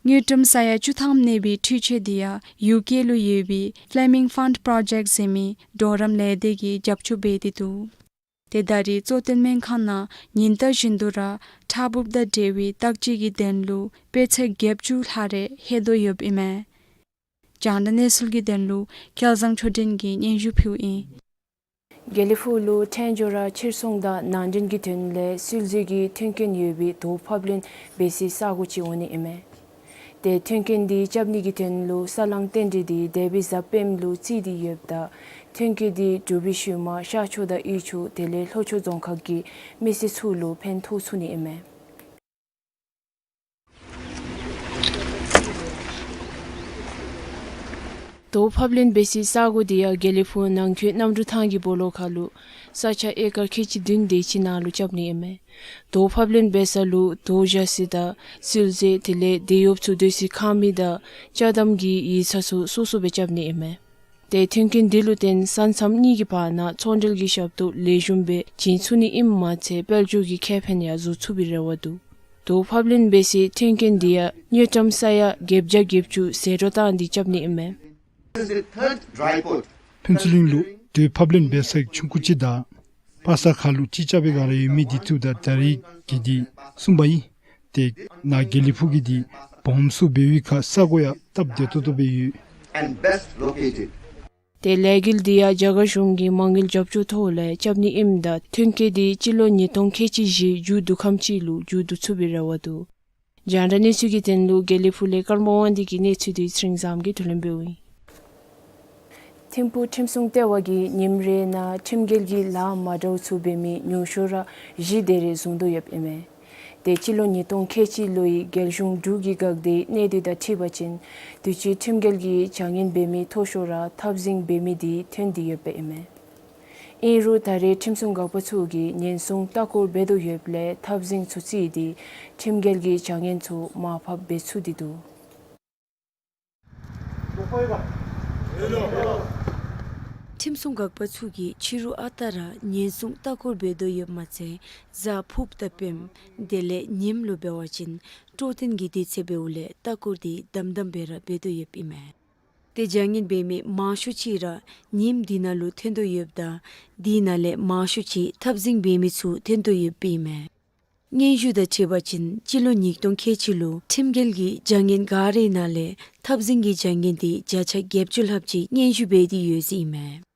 དངུལ་ཀྲམ་ས་ཡ་བཅུ་ཐམ་གནས་པའི་འཕྲུལ་ཆས་དེ་ཡང་ཡུ་ཀེ་ལུ་ཡོད་པའི་Fleming Fund Project ཟེར་མི་གྲོགས་རམ་ལས་སྡེ་གིས་རྒྱབ་སྐྱོར་འབད་དེ་འདུག། ཏེ་ད་རེས་གཙོ་བསྟེན་སྨན་ཁང་ནང་ཉིན་ལྟར་བཞིན་དུ་ར་ཕྲ་ཕབ་དང་འབྲེལ་བའི་བརྟག་དཔྱད་ཀྱི་དོན་ལུ་དཔེ་ཚེག་བརྒྱད་ཅུ་ལྷག་རེ་ལྷོད་དོ་ཡོདཔ་ཨིན་མས། རྒྱང་བསྒྲགས་གནས་ཚུལ་གྱི་དོན་ལུ་སྐལ་བཟང་ཆོས་སྒྲོན་གྱིས་སྙན་ཞུ་ཕུལཝ་ཨིན། དགེ་ལེགས་ཕུག་ལུ་ཕྲན་བཅོས་ར་ཕྱིར་ཚོང་དང་ནང་འདྲེན་གྱི་དོན་ལས་སིལ་ཟས་ཀྱི་མཐུན་རྐྱེན་ཡོད་པའི་དོ་ཕབ་ལེན་འབད་སའི་ས་གོ་ཅིག་འོང་ནི་ཨིན་མས། ཏེ་མཐུན་རྐྱེན་འདི་རྐྱབ་ནི་གི་དོན་ལུ་ས་བསླང་རྟེན་འབྲེལ་འདི་འདས་པའི་གཟའ་སྤེནམ་ལུ་བརྩིས་ཏེ་ཡོདཔ་ད་མཐུན་རྐྱེན་འདི་འབྲུག་པའི་ཤུལ་མ་ཤར་ཕྱོགས་དང་དབུས་ཕྱོགས་དེ་ལས་ལྷོ་ཕྱོགས་རྫོང་ཁག་གི་མི་སེར་ཚུ་ལུ་ཕན་ཐོགས་ཚུགས་ནི་ཨིན་མས། དོ་ཕབ་ལེན་འབད་སའི་ས་གོ་འདི་ཡང་དགེ་ལེགས་ཕུག་ནང་འཁོད་གནམ་གྲུ་ཐང་གི་སྦོ་ལོགས་ཁ་ལུ་ས་ཆ་ཨེ་ཀར་ཁལ་གཅིག་བདུན་དེ་ཅིག་ནང་ལུ་རྐྱབ་ནི་ཨིན་མས། དོ་ཕབ་ལེན་འབད་ས་ལུ་དོ་བཞག་ས་དང་སིལ་ཟས་དེ་ལས་དེད་གཡོགཔ་ཚུ་སྡོད་སའི་ཁང་མིག་དང་ཅ་དམ་གྱི་ཡིག་ཚང་ཚུ་སོ་སོ་སྦེ་རྐྱབ་ནི་ཨིན་མས། ཏེ་མཐུན་རྐྱེན་འདི་ལུ་བརྟེན་ས་མཚམས་གཉིས་ཀྱི་བར་ན་ཚོང་འབྲེལ་གྱི་ཞབས་ཏོག་ལེགས་ཤོམ་སྦེ་བྱིན་ཚུགས་ནི་ཨིནམ་མ་ཚད་དཔལ་འབྱོར་གྱི་ཁེ་ཕན་ཡང་བཟོ་ཚུགས་པའི་རེ་བ་འདུག། དོ་ཕབ་ལེན་འབད་སའི་མཐུན་རྐྱེན་འདི་ཡང་དངུལ་ཀྲམ་ས་ཡ་བརྒྱད་བརྒྱ་བརྒྱད་ཅུ་ཟད་འགྲོ་བཏང་སྟེ་རྐྱབ་ནི་ཨིན་མས། This is the third dry port. ཕུན་ཚོགས་གླིང་ལུ་དོ་ཕབ་ལེན་འབད་ས་ཆུང་ཀུ་ཅིག་དང་པ་སངས་ཁ་ལུ་གཅིག་རྐྱབ་པའི་སྒང་ར་ཡོད་མི་འདི་ཚུ་དང་ད་རེས་ཀྱི་འདི་གསུམ་པ་ཨིན། ཏེ་ནཱ་དགེ་ལེགས་ཕུག་གི་འདི་སྦོམ་སུ་འབད་བའི་ཁར་ས་གོ་ཡང་སྟབས་བདེ་ཏོག་ཏོ་སྦེ་ཡོད། And best located. ཏེ་ལས་འགུལ་འདི་ཡང་རྒྱ་གར་གཞུང་གི་མ་དངུལ་རྒྱབ་སྐྱོར་ཐོག་ལས་རྐྱབ་ནི་ཨིནམ་ད་མཐུན་རྐྱེན་འདི་སྤྱི་ལོ་ཉིས་སྟོང་ཁལ་གཅིག་བཞི་མཇུག་བསྡུ་ཁམས་ཅིག་ལུ་མཇུག་བསྡུ་ཚུགས་པའི་རེ་བ་འདུག། རྒྱང་བསྒྲགས་གནས་ཚུལ་གྱི་དོན་ལུ་དགེ་ལེགས་ཕུག་ལས་ཀརྨ་དབང་འདུས་ཀྱི་གནས་ཚུལ་འདི་ཚེ་རིང་བཟངམོ་གིས་བསྡུ་ལེན་འབདཝ་ཨིན། ཐིམ་ཕུག་ཁྲིམས་སྲུང་ལྟེ་བ་གིས་ཉིནམ་རེ་ནང་ཁྲིམས་འགལ་གྱི་ལཱ་མ་འདྲཝ་ཚུ་འབད་མི་ཉུང་ཤོས་ར་བཞི་དེ་རེ་བཟུང་དོ་ཡོདཔ་ཨིན་མས། ཏེ་སྤྱི་ལོ་ཉིས་སྟོང་ཁལ་གཅིག་ལོའི་རྒྱལ་གཞུང་འབྲུག་གི་འགག་སྡེའི་གནས་སྡུད་དང་འཁྲིལ་བ་ཅིན་དུས་ཅི་ཁྲིམས་འགལ་གྱི་བྱ་ངན་འབད་མི་མཐོ་ཤོས་ར་འཐབ་འཛིང་འབད་མི་འདི་ཐོན་ཏེ་ཡོདཔ་ཨིན་མས། ཨིན་རུང་ད་རེས་ཁྲིམས་སྲུང་འགག་པ་ཚུ་གིས་ཉེན་སྲུང་ལྟ་སྐོར་འབད་དོ་ཡོདཔ་ལས་འཐབ་འཛིང་ཚུ་བརྩིས་ཏེ་ཁྲིམས་འགལ་གྱི་བྱ་ངན་ཚུ་མར་ཕབ་འབད་ཚུགས་ཏེ་འདུག། ཁྲིམས་སྲུང་འགག་པ་ཚུ་གིས་ཕྱི་རུ་ཨ་རྟག་ར་ཉེན་སྲུང་ལྟ་སྐོར་འབད་དོ་ཡོདཔ་མ་ཚད་གཟའ་ཕུརཔ་དང་སྤེནམ་དེ་ལས་ཉིནམ་ལུ་འབད་བ་ཅིན་སྤྲོ་སྟོན་གྱི་དུས་ཚོད་འབདཝ་ལས་ལྟ་སྐོར་འདི་དམ་དམ་སྦེ་ར་འབད་དོ་ཡོདཔ་ཨིན་མས། ཏེ་བྱ་ངན་འབད་མི་མང་ཤོས་ཅིག་ར་ཉིནམ་འདི་ནང་ལུ་ཐོན་དོ་ཡོདཔ་ད་དེ་ནང་ལས་མང་ཤོས་ཅིག་འཐབ་འཛིང་འབད་མི་ཚུ་ཐོན་དོ་ཡོདཔ་ཨིན་མས། སྙན་ཞུ་དང་འཁྲིལ་བ་ཅིན་སྤྱི་ལོ་ཉིས་སྟོང་ཁལ་གཅིག་ལུ་ཁྲིམས་འགལ་གྱི་བྱ་ངན་ག་རའི་ནང་ལས་འཐབ་འཛིང་གི་བྱ་ངན་འདི་བརྒྱ་ཆ་བརྒྱད་ཅུ་ལྷགཔ་ཅིག་སྙན་ཞུ་འབད་དེ་ཡོད་ཟེར་ཨིན་མས།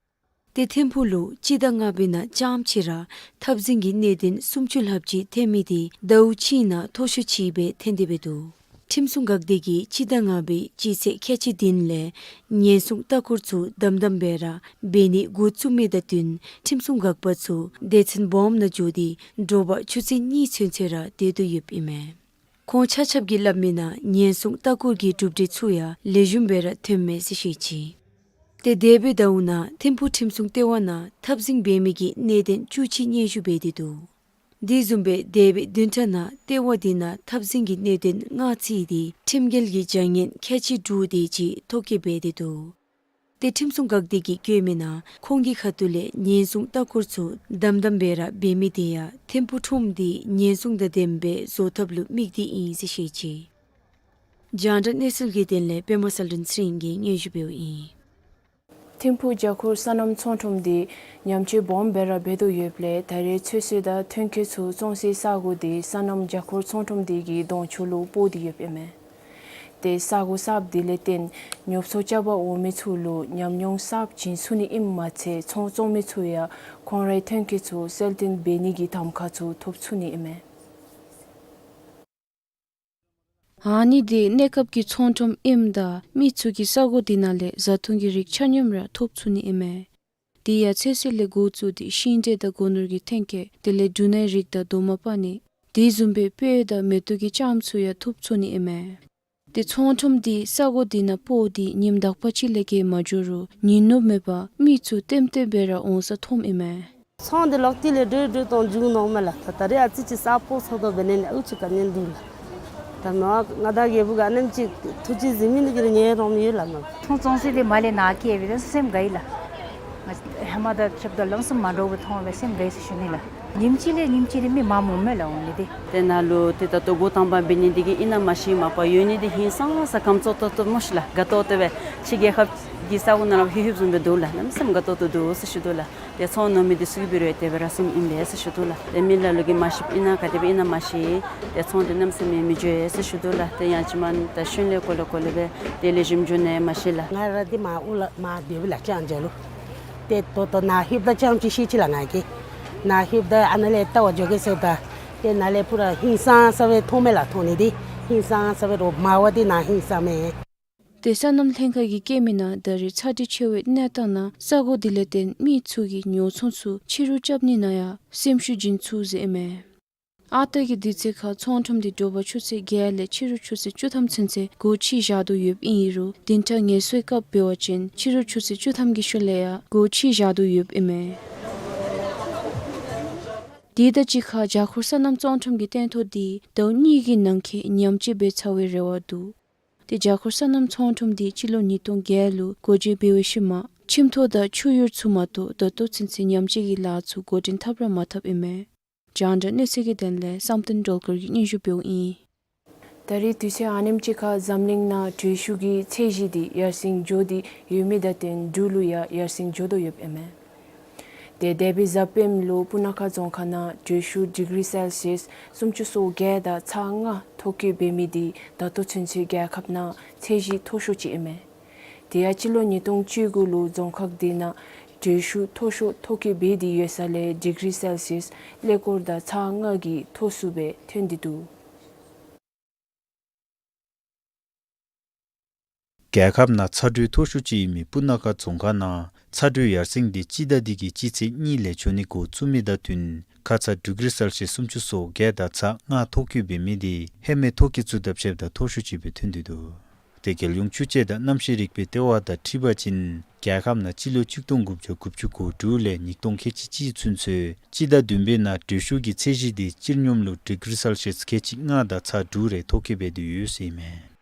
ཏེ་ཐིམ་ཕུག་ལུ་སྤྱི་ཟླ་ལྔ་པའི་ནང་རྐྱངམ་གཅིག་ར་འཐབ་འཛིང་གི་གནད་དོན་སུམ་ཅུ་ལྷགཔ་ཅིག་ཐོན་མི་འདི་ཟླཝ་གཅིག་ནང་མཐོ་ཤོས་ཅིག་སྦེ་ཐོན་ཏེ་འབད་འདུག། ཁྲིམས་སྲུང་འགག་སྡེ་གིས་སྤྱི་ཟླ་ལྔ་པའི་སྤྱི་ཚེས་ཁལ་གཅིག་བདུན་ལས་ཉེན་སྲུང་ལྟ་སྐོར་ཚུ་དམ་དམ་སྦེ་ར་འབད་ནི་འགོ་བཙུགས་མི་དང་བསྟུན་ཁྲིམས་སྲུང་འགག་པ་ཚུ་སྡེ་ཚན་སྦོམ་ནང་འགྱོ་སྟེ་དྲོ་པ་ཆུ་ཚོད་གཉིས་ཚུན་ཚོད་ར་སྡོད་དོ་ཡོདཔ་ཨིན་མས། ཁོང་ཆ་ཁྱབ་ཀྱིས་སླབ་མིའི་ནང་ཉེན་སྲུང་ལྟ་སྐོར་གྱི་གྲུབ་འབྲས་ཚུ་ཡང་ལེགས་ཤོམ་སྦེ་ར་ཐོནམ་མས་ཟེར་བཤད་ཅི། ཏེ་འདས་པའི་ཟླཝ་ནང་ཐིམ་ཕུག་ཁྲིམས་སྲུང་ལྟེ་བ་ནང་འཐབ་འཛིང་འབད་མི་གི་གནད་དོན་བཅུ་གཅིག་སྙན་ཞུ་འབད་དེ་འདུག། དེ་བཟུམ་སྦེ་འདས་པའི་བདུན་ཕྲག་ནང་ལྟེ་བ་འདི་ནང་འཐབ་འཛིང་གི་གནད་དོན་ལྔ་བརྩིས་ཏེ་ཁྲིམས་འགལ་གྱི་བྱ་ངན་ཁལ་གཅིག་དྲུག་དེ་ཅིག་ཐོ་བཀོད་འབད་དེ་འདུག། ཏེ་ཁྲིམས་སྲུང་འགག་སྡེ་གིས་བཀོད་མིའི་ནང་ཁོང་གི་ཁ་ཐུག་ལས་ཉེན་སྲུང་ལྟ་སྐོར་ཚུ་དམ་དམ་སྦེ་ར་འབད་མི་དེ་ཡང་ཐིམ་ཕུག་ཁྲོམ་འདི་ཉེན་སྲུང་དང་ལྡནམ་སྦེ་བཟོ་ཐབས་ལུ་དམིགས་ཏེ་ཨིན་ཟེར་བཤད་ཅི། རྒྱང་བསྒྲགས་གནས་ཚུལ་གྱི་དོན་ལས་པདྨ་གསལ་སྒྲོན་ཚེ་རིང་གིས་སྙན་ཞུ་འབདཝ་ཨིན། ཐིམ་ཕུག་རྒྱ་སྒོར་སོ་ནམ་ཚོང་ཁྲོམ་འདི་ཉམས་བཅོས་སྦོམ་སྦེ་ར་འབད་དོ་ཡོདཔ་ལས་ད་རེས་ཚོད་བསྲེ་དང་ཐོན་སྐྱེད་ཚུ་བཙོང་སའི་ས་གོ་འདི་སོ་ནམ་རྒྱ་སྒོར་ཚོང་ཁྲོམ་འདི་གི་གདོང་ཕྱོགས་ལུ་སྤོ་སྟེ་ཡོདཔ་ཨིན་མས། ཏེ་ས་གོ་གསརཔ་འདི་ལས་བརྟེན་ཉོ་ཚོང་རྐྱབ་པར་འོང་མི་ཚུ་ལུ་ཉམས་མྱོང་གསརཔ་བྱིན་ཚུགས་ནི་ཨིནམ་མ་ཚད་ཚོང་བཙོང་མི་ཚུ་ཡང་ཁོང་རའི་ཐོན་སྐྱེད་ཚུ་གསལ་སྟོན་འབད་ནི་གི་གདམ་ཁ་ཚུ་ཐོབ་ཚུགས་ནི་ཨིན་མས། ཨ་ནི་འདི་གནས་སྐབས་ཀྱི་ཚོང་ཁྲོམ་ཨིནམ་ད་མི་ཚུ་གིས་ས་གོ་འདི་ནང་ལས་བཟའ་འཐུང་གི་རིགས་ཆ་མཉམ་ར་ཐོབ་ཚུགས་ནི་ཨིན་མས། དེ་ཡང་ཚོད་བསྲེ་ལས་འགོ་བཙུགས་ཏེ་ཤིང་འབྲས་དང་སྒོ་ནོར་གྱི་ཐོན་སྐྱེད་དེ་ལས་འབྲུ་སྣའི་རིགས་དང་རྡོག་མ་པ་ནི་དེ་བཟུམ་སྦེ་སྤོས་དང་མེ་ཏོག་གི་ལྕངམ་ཚུ་ཡང་ཐོབ་ཚུགས་ནི་ཨིན་མས། ཏེ་ཚོང་ཁྲོམ་འདི་ས་གོ་འདི་ནང་སྤོ་སྟེ་ཉིནམ་དག་པ་ཅིག་ལས་བརྒལ་མ་འགྱོ་རུང་ཉིན་ནུབ་མེད་པར་མི་ཚུ་ལྟེམ་ལྟེམ་སྦེ་ར་འོང་ས་མཐོངམ་ཨིན་མས། ཚོང་འདི་ལོག་སྟེ་ལས་འགྲོ་འགྲོ་དོ་འགྱོ་ནུག་མས་ལགས། ད་ད་རེས་ཨ་ཙི་ཅིག་ས་སྤོ་ཚུགས་དོ་འབད་ནི་ལས་ཨུ་ཅུ་ག་ཉན་འདུག་ལགས། ད་མ་ང་དང་རྒྱལ་པོ་ག་ནེམ་ཅིག་ཐུགས་རྗེ་གཟིགས་མི་འདི་གིས་ཉན་རུང་ཡོད་ལགས་མས། ཚོང་བཙོང་སའི་འདི་མར་ལས་ནཱ་བསྐྱལ་སྦེ་ད་སེམས་དགའ་ཡི་ལགས། ང་ཧེ་མ་དང་ཁྱབ་ད་ལམ་སང་མ་འདྲཝ་སྦེ་མཐོང་སྦེ་སེམས་དགའ་ཡི་ཟེར་ཞུ་ནི་ལགས། ཉིནམ་གཅིག་ལས་ཉིནམ་གཅིག་ལས་མི་མངམ་འོང་མས་ལགས་འོང་ནི་འདི། ཏེ་ནཱ་ལུ་ཏེ་ད་ལྟོ་འགོ་དང་པ་འབད་ནི་འདི་གིས་ཨིན་ན་མ་ཤེས་མ་པ་ཡོད་ནི་འདི་ཧིང་སངས་ས་ཁམས་ཙོག་ཏོག་ཏོ་མོ་ཤིག་ལགས། དགའ་ཏོག་ཏོ་སྦེ་ཕྱི་རྒྱལ་ཁབ་ གི་ས་གོ་ནང་ལུ་ལྷོད་ལྷོདཔ་བཟུམ་སྦེ་འདུག་ལགས། གནམ་མེད་ས་མེད་དགའ་ཏོག་ཏོ་འདུག་ཟེར་ཞུ་དོ་ལགས། ཏེ་ཚོང་ནོར་མི་འདི་ཚུ་གིས་འབད་རུང་དེ་སྦེ་ར་བཟུམ་ཨིན་པས་ཟེར་ཞུ་དོ་ལགས། ཏེ་མི་ལ་ལུ་གིས་མ་ཤེསཔ་ཨིན་ན་ག་དེ་སྦེ་ཨིན་ན་མ་ཤེས། ཏེ་ཚོང་འདི་གནམ་མེད་ས་མེད་མི་འགྱོ་ཟེར་ཞུ་དོ་ལགས། ཏེ་ཡང་ཅིན་མ་ད་ཤུལ་ལས་གོ་ལེ་གོ་ལེ་སྦེ་ཏེ་ལེགས་ཤོམ་འགྱོ་ནི་མ་ཤེས་ལགས། ང་ར་འདི་མར་ཨོ་ལ་མར་སྡོདཔ་ལགས་ལྕང་ཇ་ལུ། ཏེ་ད་ལྟོ་ནཱ་ལྷོདཔ་ད་ཙམ་ཅིག་ཤེས་ཅི་ལགས་ང་གིས། ནཱ་ལྷོདཔ་ད་ཨ་ནཱ་ལས་ལྟ་བར་འགྱོ་གེ་ཟེརཝ་ད། ཏེ་ནཱ་ལས་པུ་ར་ཧིང་སངས་ས་སྦེ་མཐོང་མས་ལགས། མཐོང་ནི་འདི་ཧིང་སངས་ས་སྦེ་རོགས་མར་བ་འདི་ནཱ་ཧིང་སངས་མས། ཏེ་སོ་ནམ་ལྷན་ཁག་གིས་བཀོད་མི་ནང་ད་རེས་ཚ་དྲོད་ཆེ་བའི་གནས་སྟངས་ནང་ས་གོ་འདི་ལས་བརྟེན་མི་ཚུ་གིས་ཉོ་ཚོང་ཚུ་ཕྱི་རུ་རྐྱབ་ནི་ནང་ཡང་སེམས་ཤུགས་བྱིན་ཚུགས་ཟེར་ཨིན་མས། ཨ་རྟག་གི་དུས་ཚོད་ཁར་ཚོང་ཁྲོམ་འདི་དྲོ་པ་ཆུ་ཚོད་བརྒྱད་ལས་ཕྱི་རུ་ཆུ་ཚོད་བཅུ་ཐམ་ཚུན་ཚོད་སྒོ་ཕྱེ་བཞག་དོ་ཡོདཔ་ཨིན་རུང་བདུན་ཕྲག་ངལ་གསོའི་སྐབས་འབད་བ་ཅིན་ཕྱི་རུ་ཆུ་ཚོད་བཅུ་ཐམ་གྱི་ཤུལ་ལས་ཡང་སྒོ་ཕྱེ་བཞག་དོ་ཡོདཔ་ཨིན་མས། དེ་དང་གཅིག་ཁར་བརྒྱ་འཁོར་སོ་ནམ་ཚོང་ཁྲོམ་གྱི་སྟོན་ཐོག་འདི་ཟླཝ་གཉིས་ཀྱི་ནང་འཁོད་ཉམས་བཅོས་འབད་ཚར་བའི་རེ་བ་འདུག། ཏེ་བརྒྱ་འཁོར་སོ་ནམ་ཚོང་ཁྲོམ་འདི་སྤྱི་ལོ་ཉིས་སྟོང་བརྒྱད་ལུ་སྒོ་འབྱེད་འབད་བའི་ཤུལ་མ་ཁྱིམ་ཐོག་དང་ཆུ་ཡུར་ཚུ་མ་གཏོགས་ད་ལྟོ་ཚུན་ཚོད་ཉམས་བཅོས་ཀྱི་ལཱ་ཚུ་འགོ་འདྲེན་འཐབ་ར་མ་འཐབ་ཨིན་མས། རྒྱང་བསྒྲགས་གནས་ཚུལ་གྱི་དོན་ལས་བསམ་གཏན་སྒྲོལ་དཀར་གྱིས་སྙན་ཞུ་འབདཝ་ཨིན། ད་རེས་དུས་ཚོད་ཨ་ནེམ་ཅིག་ཁར་འཛམ་གླིང་ནང་དྲོད་ཤུགས་ཀྱི་ཚད་གཞི་འདི་ཡར་སེང་འགྱོ་སྟེ་ཡོད་མི་དང་བསྟུན་འབྲུག་ལུ་ཡང་ཡར་སེང་འགྱོ་དོ་ཡོདཔ་ཨིན་མས། ཏེ་འདས་པའི་གཟའ་སྤེནམ་ལུ་སྤུ་ན་ཁ་རྫོང་ཁག་ནང་དྲོད་ཤུགས་ཌིག་རི་སེལ་སི་ཡས་སུམ་ཅུ་སོ་བརྒྱད་དང་ཚག་ལྔ་མཐོ་བཀོད་འབད་མི་འདི་ད་ལྟོ་ཚུན་ཚོད་རྒྱལ་ཁབ་ནང་ཚད་གཞི་མཐོ་ཤོས་ཅིག་ཨིན་མས། དེ་ཡང་སྤྱི་ལོ་ཉིས་སྟོང་བཅུ་དགུ་ལུ་རྫོང་ཁག་འདི་ནང་དྲོད་ཤུགས་མཐོ་ཤོས་མཐོ་བཀོད་འབད་དེ་ཡོད་ས་ལས་ཌིག་རི་སེལ་སི་ཡས་ཀླད་ཀོར་དང་ཚག་ལྔ་གི་མཐོ་སུ་སྦེ་ཐོན་ཏེ་འདུག། རྒྱལ་ཁབ་ནང་ཚ་དྲོད་མཐོ་ཤོས་ཅིག་ཨིན་མི་སྤུ་ན་ཁ་རྫོང་ཁག་ནང་ཚ་དྲོད་ཡར་སེང་འདི་སྤྱི་ཟླ་འདི་གི་སྤྱི་ཚེས་གཉིས་ལས་འགྱོ་ནི་འགོ་བཙུགས་མི་དང་བསྟུན་ཁ་ཚ་ཌིག་རི་སེལ་སི་ཡས་སུམ་ཅུ་སོ་བརྒྱད་དང་ཚག་ལྔ་མཐོ་བཀོད་འབད་མི་འདི་ཧེ་མའི་མཐོ་བཀོད་ཚུ་དང་ཕྱདཔ་ད་མཐོ་ཤོས་ཅིག་སྦེ་ཐོན་ཏེ་འདུག། ཏེ་རྒྱལ་ཡོངས་ཆུ་དཔྱད་དང་གནམ་གཤིས་རིག་པའི་ལྟེ་བ་དང་འཁྲིལ་བ་ཅིན་རྒྱལ་ཁབ་ནང་སྤྱི་ལོ་གཅིག་སྟོང་དགུ་བརྒྱ་དགུ་བཅུ་གོ་དྲུག་ལས་ཉིས་སྟོང་ཁལ་གཅིག་གཅིག་ཚུན་ཚོད་སྤྱི་ཟླ་བདུན་པའི་ནང་དྲོད་ཤུགས་ཀྱི་ཚད་གཞི་འདི་སྤྱིར་སྙོམས་ལུ་ཌིག་རི་སེལ་སི་ཡས་ཁལ་གཅིག་ལྔ་དང་ཚག་དྲུག་རེ་མཐོ་བཀོད་འབད་དེ་ཡོད་ཟེར་ཨིན་མས།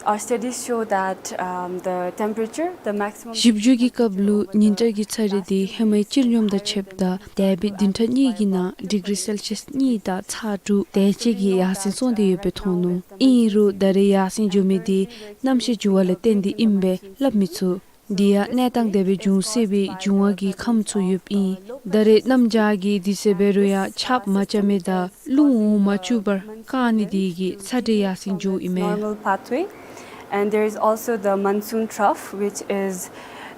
Our studies show that, um, the temperature, the maximum ཞིབ་འཇུག་གི་སྐབས་ལུ་ཉིན་གྲངས་ཀྱི་ཚ་རེག་འདི་ཧེ་མའི་སྤྱིར་སྙོམས་དང་ཕྱདཔ་ད་འདས་པའི་བདུན་ཕྲག་གཉིས་ཀྱི་ནང་ཌིག་རི་སེལ་སི་ཡས་གཉིས་དང་ཚག་དྲུག་དེ་ཅིག་གིས་ཡར་སེང་སོང་སྟེ་ཡོདཔ་སྦེ་མཐོང་ནུག། ཨིན་རུང་ད་རེས་ཡར་སེང་འགྱོ་མི་འདི་གནམ་གཤིས་འགྱུར་བ་ལས་བརྟེན་ཏེ་ཨིནམ་སྦེ་སླབ་མི་ཚུགས། འདི་ཡང་གནས་སྟངས་དེ་སྦེ་འབྱུང་སྲིད་པའི་འབྱུང་བ་གི་ཁམས་ཚུ་ཡོདཔ་ཨིན། ད་རེས་གནམ་བྱཱར་གྱི་དུས་ཚོད་འབད་རུང་ཡང་ཆརཔ་མ་རྐྱབ་མི་དང་རླུང་འོང་མ་བཅུག་པར་བཀག་ནི་འདི་གིས་ཚ་དྲོད་ཡར་སེང་འགྱོཝ་ཨིན་མས། Normal pathway, and there is also the monsoon trough, which is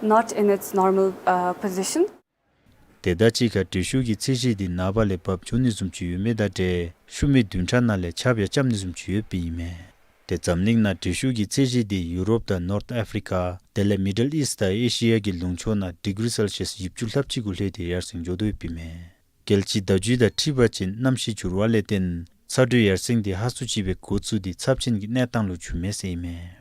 not in its normal, uh, position. དེ་དང་གཅིག་ཁར་དྲོད་ཤུགས་ཀྱི་ཚད་གཞི་འདི་ནངས་པ་ལས་བབས་འགྱོ་ནི་བཟུམ་ཅིག་ཡོད་མི་དང་འབྲེལ་ཤུལ་མའི་བདུན་ཕྲག་ནང་ལས་ཆརཔ་ཡང་རྐྱབ་ནི་བཟུམ་ཅིག་ཡོདཔ་ཨིན་མས། ཏེ་འཛམ་གླིང་ནང་དྲོད་ཤུགས་ཀྱི་ཚད་གཞི་འདི་ཡུ་རོབ་དང་ནོརཐ་ཨཕ་རི་ཀ་དེ་ལས་མི་ཌལ་ཨིསཊ་དང་ཨེ་ཤི་ཡ་གི་ལུང་ཕྱོགས་ནང་ཌིག་རི་སེལ་སི་ཡས་བཞི་བཅུ་ལྷགཔ་ཅིག་གུ་ལྷོད་དེ་ཡར་སེང་འགྱོ་དོ་ཡོདཔ་ཨིན་མས། རྒྱལ་སྤྱིའི་བརྡ་བརྒྱུད་དང་འཁྲིལ་བ་ཅིན་གནམ་གཤིས་འགྱུར་བ་ལས་བརྟེན་ཚ་དྲོད་ཡར་སེང་འདི་ཧ་སུ་ཅིག་སྦེ་འགོ་བཙུགས་ཏེ་ཚབས་ཆེན་གྱི་གནས་སྟངས་ལུ་འགྱུར་མས་ཟེར་ཨིན་མས།